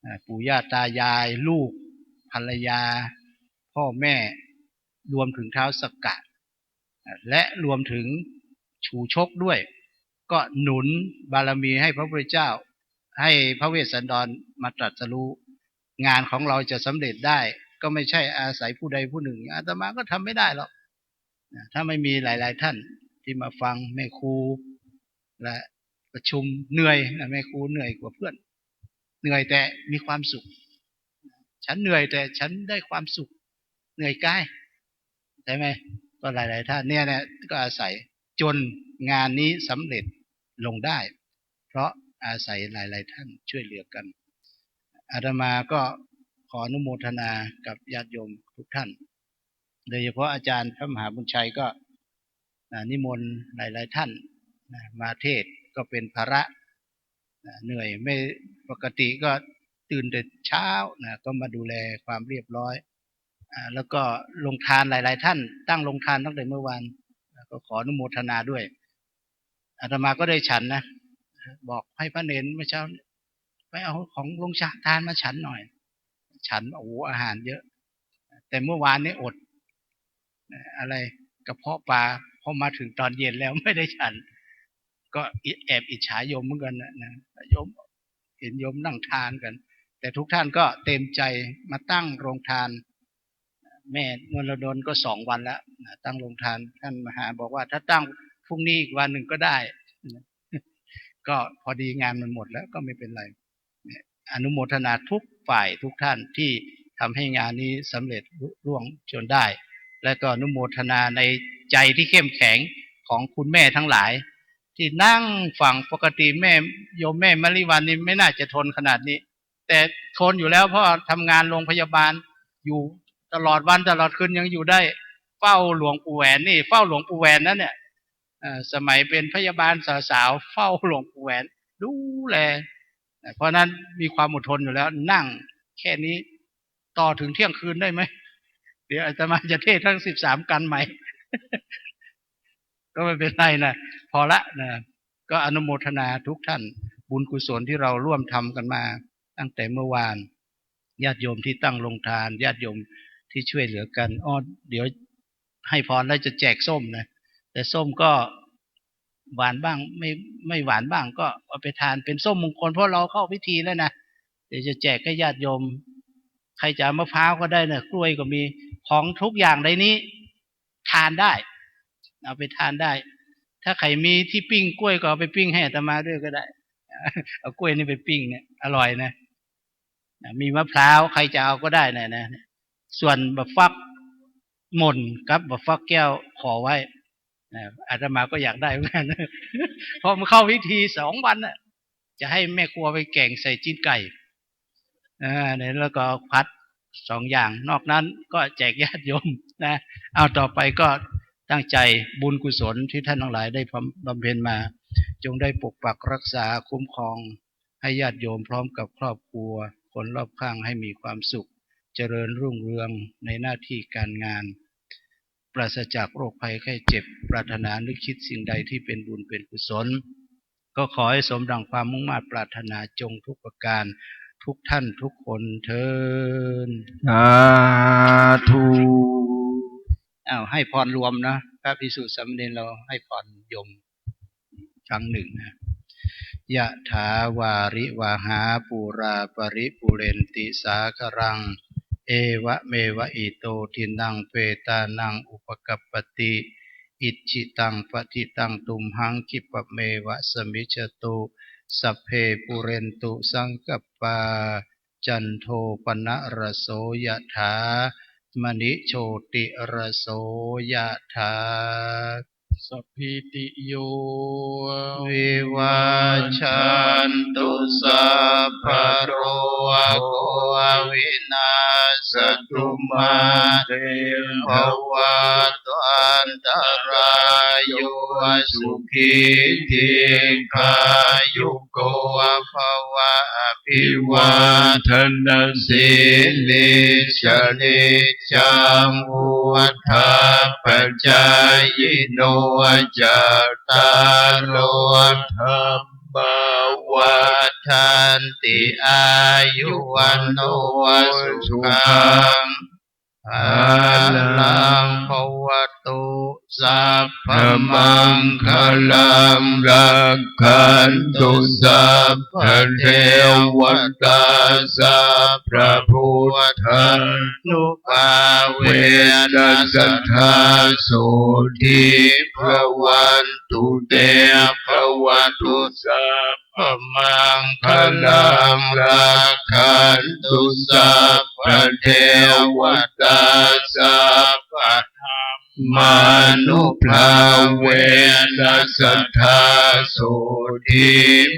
อ่า ปู่ย่าตายาย ลูก ภรรยา พ่อแม่ รวมถึงท้าวสักกะ อ่า และรวมถึงชูชกด้วย ก็หนุนบารมีให้พระพุทธเจ้า ให้พระเวสสันดรมาตรัสรู้ งานของเราจะสำเร็จได้ ก็ไม่ใช่อาศัยผู้ใดผู้หนึ่ง อาตมาก็ทำไม่ได้หรอกนะ ถ้าไม่มีหลายๆ ท่านที่มาฟัง แม่ครู และประชุมเหนื่อยนะ แม่ครูเหนื่อยกว่าเพื่อน เหนื่อยแต่มีความสุข ฉันเหนื่อยแต่ฉันได้ความสุข เหนื่อยกาย ใช่ไหม ก็หลายๆ ท่านเนี่ยนะ ก็อาศัยจนงานนี้สำเร็จลงได้ เพราะอาศัยหลายๆ ท่านช่วยเหลือกัน อาตมาก็ขออนุโมทนากับญาติโยมทุกท่าน โดยเฉพาะอาจารย์พระมหาบุญชัยก็ อ่า นิมนต์หลายๆ ท่านนะ มาเทศน์ก็เป็นภาระนะ เหนื่อย ไม่ ปกติก็ตื่นแต่เช้านะ ก็มาดูแลความเรียบร้อย อ่า แล้วก็โรงทานหลายๆ ท่านตั้งโรงทานตั้งแต่เมื่อวาน ก็ขออนุโมทนาด้วย อาตมาก็ได้ฉันนะ บอกให้พระเณรเมื่อเช้า ไปเอาของโรงทานมาฉันหน่อย ฉัน โอ้โห อาหารเยอะ แต่เมื่อวานนี้อด อะไร กระเพาะปลา พอมาถึงตอนเย็นแล้วไม่ได้ฉัน ก็อิ- แอบอิจฉาโยมเหมือนกันนะ นะ โยม เห็นโยมนั่งทานกัน แต่ทุกท่านก็เต็มใจมาตั้งโรงทาน แม่นวลดลก็สองวันแล้วนะ ตั้งโรงทาน ท่านมหาบอกว่าถ้าตั้งพรุ่งนี้อีกวันหนึ่งก็ได้นะ ก็พอดีงานมันหมดแล้วก็ไม่เป็นไร เนี่ย อนุโมทนาทุกฝ่ายทุกท่านที่ทำให้งานนี้สำเร็จลุล่วงจนได้ และก็อนุโมทนาในใจที่เข้มแข็งของคุณแม่ทั้งหลาย ที่นั่งฟัง ปกติแม่ โยมแม่มะลิวัลย์นี่ไม่น่าจะทนขนาดนี้ แต่ทนอยู่แล้ว เพราะทำงานโรงพยาบาล อยู่ตลอดวันตลอดคืนยังอยู่ได้ เฝ้าหลวงปู่แหวนนี่ เฝ้าหลวงปู่แหวนนั้นเนี่ย เอ่อ สมัยเป็นพยาบาลสาวๆ เฝ้าหลวงปู่แหวน ดูแล เพราะนั้นมีความอดทนอยู่แล้ว นั่งแค่นี้ต่อถึงเที่ยงคืนได้ไหม เดี๋ยวอาตมาจะเทศน์ทั้งสิบสามกันใหม่ ก็ไม่เป็นไรนะ พอละนะ ก็อนุโมทนาทุกท่าน บุญกุศลที่เราร่วมทำกันมาตั้งแต่เมื่อวาน ญาติโยมที่ตั้งโรงทาน ญาติโยมที่ช่วยเหลือกัน อ้อ เดี๋ยวให้พรแล้วจะแจกส้มนะ แต่ส้มก็หวานบ้าง ไม่ ไม่หวานบ้าง ก็เอาไปทานเป็นส้มมงคล เพราะเราเข้าพิธีแล้วนะ เดี๋ยวจะแจกให้ญาติโยม ใครจะเอามะพร้าวก็ได้นะ กล้วยก็มี ของทุกอย่างในนี้ทานได้ เอาไปทานได้ ถ้าใครมีที่ปิ้งกล้วยก็เอาไปปิ้งให้อาตมาด้วยก็ได้ เอากล้วยนี่ไปปิ้งเนี่ย อร่อยนะ นะ มีมะพร้าวใครจะเอาก็ได้นะ นะ ส่วนบ่าฟักหม่นกั๋บบ่าฟักแก้วขอไว้ นะ อาตมาก็อยากได้เหมือนกั๋น เพราะมันเข้าพิธีสองวันน่ะ จะหื้อแม่ครัวไปแก๋งใส่จิ๊นไก่ อ่า เนี่ย แล้วก็ผัดสองอย่าง นอกนั้นก็แจกญาติโยมนะ เอา ต่อไปก็ตั้งใจ๋บุญกุศลตี้ท่านตังหลายได้บำ บำเพ็ญมา จงได้ปกปักรักษาคุ้มครอง หื้อญาติโยมพร้อมกับครอบครัว คนรอบข้างหื้อมีความสุข เจริญรุ่งเรืองในหน้าตี้ก๋านงาน ปราศจากโรคภัยไข้เจ็บ ปรารถนานึกคิดสิ่งใดตี้เป๋นบุญเป๋นกุศล ก็ขอหื้อสมดั่งความมุ่งมาดปรารถนาจงทุกประก๋าน ทุกท่านทุกคนเทอญ สาธุ อ้าว หื้อพรรวมนะ พระภิกษุสามเณรเฮาหื้อพรโยม ครั้งนึ่งนะ ยะถาวาริวหาปูราปะริปูเรนติสาคะรัง เอวะเมวะอิโตทินนังเปตานังอุปะกัปปะติ อิจฉิตังปะฏิตังตุมหัง ขิปปะเมวะสะมิชฌะตุ สัพเพปูเรนตุสังกัปปา จันโทปะนะระโส ยะถา มะณิโชติระโส ยะถา สัพพีติโย วิวัชชันตุ สัพพะโรโค วินัสสะตุ มาเต ภะวัตวันตะราโย สุขี ทีฆายุโก ภะวะ อภิวาทะนะสีลิสสะนิจจัง วุฑฒาปะจายิโน จัตตาโร ธัมมา วัฑฒันติ อายุวัณโณ สุขัง พะลัง ภะวะตุ สัพพะมังคะลัง รักขันตุ สัพพะเทวะตา สัพพะพุทธานุภาเวนะ สะทา โสฏฐี ภะวันตุเต ภะวะตุ สัพพะมังคะลัง รักขันตุ สัพพะเทวะตา สัพพะธัมมานุภาเวนะ สะทา โสฏฐี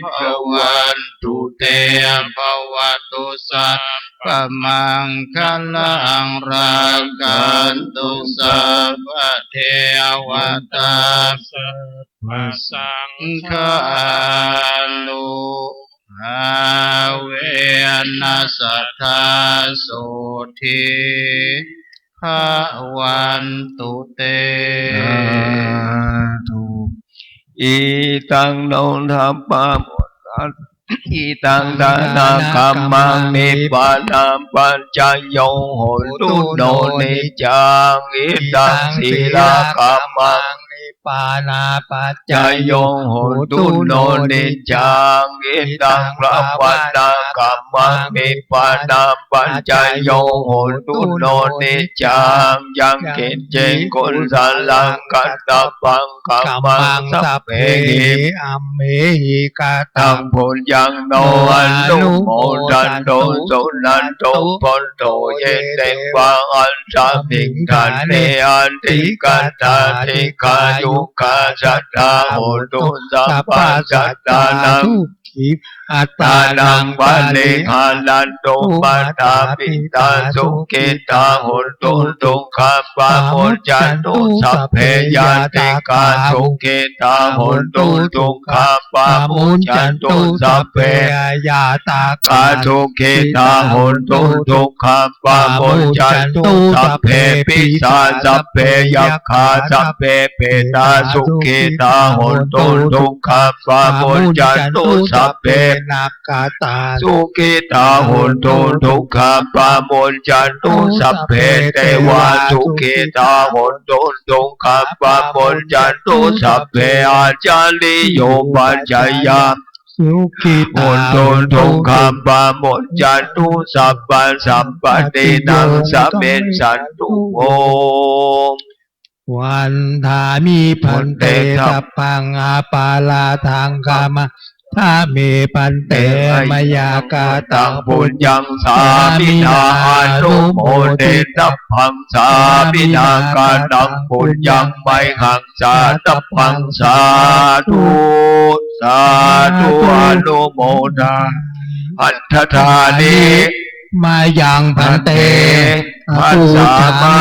ภะวันตุเต ภะวะตุ สัพพะมังคะลัง รักขันตุ สัพพะเทวะตา สัพพะสังฆานุภาเวนะ สะทา โสฏฐี ภะวันตุเต สาธุ อิตัง โน ธัมมะ อิตัง ทานะกัมมัง นิพพานะปัจจโย โหตุ โน นิจจัง อิตัง ศีลกัมมัง นิพพานะปัจจโย โหตุ โน นิจจัง อิตัง ภาวนากัมมัง นิพพานะปัจจโย โหตุ โน นิจจัง ยังกิญจิ กุศลัง กัตตะปัง กัมมัง สัพเพ อัมเมหิ กะตัง ปุญญัง โน อนุโมทันตุ สุนันตุ ภวันตุ เย เต วะ อัสมิง ฐาเน อธิกตา ดีฆายุกา สัตตา โหตุ สัพพะ สัตตานัง สุขี อัตตานัง ปะริหารันตุ มาตาปิตา สุขิตา โหนตุ ทุกขาปะมุจจันตุ สัพเพ ญาติกา สุขิตา โหนตุ ทุกขาปะมุจจันตุ สัพเพ อาญาตกา สุขิตา โหนตุ ทุกขาปะมุจจันตุ สัพเพ ปิสา สัพเพ ยักขา สัพเพ เปตา สุขิตา โหนตุ ทุกขาปะมุจจันตุ สัพเพ นาคาตา สุขิตา โหนตุ ทุกขาปะมุจจันตุ สัพเพ เตวา สุขิตา โหนตุ ทุกขาปะมุจจันตุ สัพเพ อาจาริโย ปัจจายา สุขิตา โหนตุ ทุกขาปะมุจจันตุ สัพพะสัมปะตินัง สะมิชชันตุ โภ วันทามิ ภันเต สัพพัง อปาราธัง ขมา Khamatha me bhante, mayā kataṃ puññaṃ sāminā anumoditabbaṃ, sāminā kataṃ puññaṃ mayhaṃ dātabbaṃ. Sādhu, sādhu, anumodāmi. Andadāni mayaṃ bhante, bhante, bhāsāma,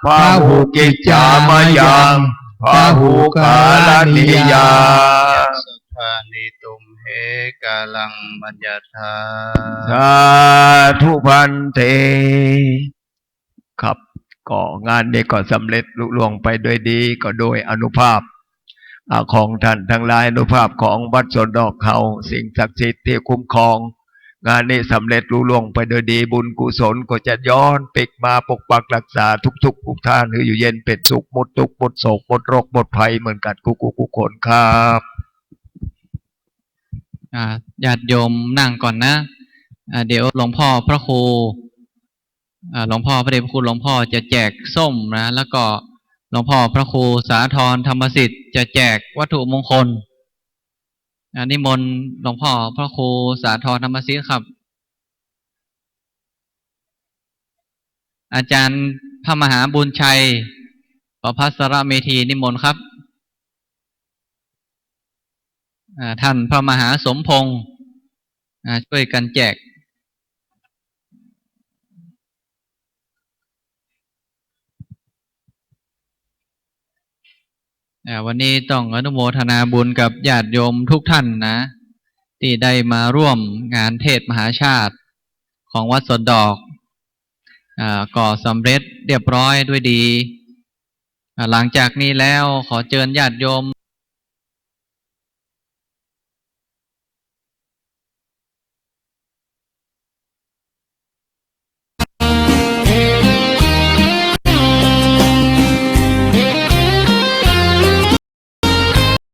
bhāhukicchā mayaṃ, bhāhukaraṇīyā. Sabbāni tumhe kālaṃ maññatha. Sādhu bhante. ครับ ก็งานนี้ก็สำเร็จลุล่วงไปด้วยดี ก็โดยอานุภาพ อ่า ของท่านตังหลาย อานุภาพของวัดสวนดอกเฮา สิ่งศักดิ์สิทธิ์ตี้คุ้มครอง งานนี้สำเร็จลุล่วงไปด้วยดี บุญกุศลก็จะย้อนปิ๊กมาปกปักรักษาทุกๆ ผู้ท่าน หื้ออยู่เย็นเป๋นสุข หมดตุ๊กข์ หมดโศก หมดโรค หมดภัยเหมือนกั๋นกู้ๆ กู้คนครับ อ่า ญาติโยมนั่งก่อนนะ อ่า เดี๋ยวหลวงพ่อพระครู อ่า หลวงพ่อพระเดชพระคุณหลวงพ่อจะแจกส้มนะ แล้วก็หลวงพ่อพระครูสาธรธรรมสิทธิ์จะแจกวัตถุมงคล อ่า นิมนต์หลวงพ่อพระครูสาธรธรรมสิทธิ์ครับ อาจารย์พระมหาบุญชัย ประภัสสรเมธี นิมนต์ครับ อ่า ท่านพระมหาสมพงษ์ อ่า ช่วยกันแจก อ่า วันนี้ต้องอนุโมทนาบุญกับญาติโยมทุกท่านนะ ที่ได้มาร่วมงานเทศน์มหาชาติของวัดสวนดอก อ่า ก็สำเร็จเรียบร้อยด้วยดี อ่า หลังจากนี้แล้วขอเจิญญาติโยม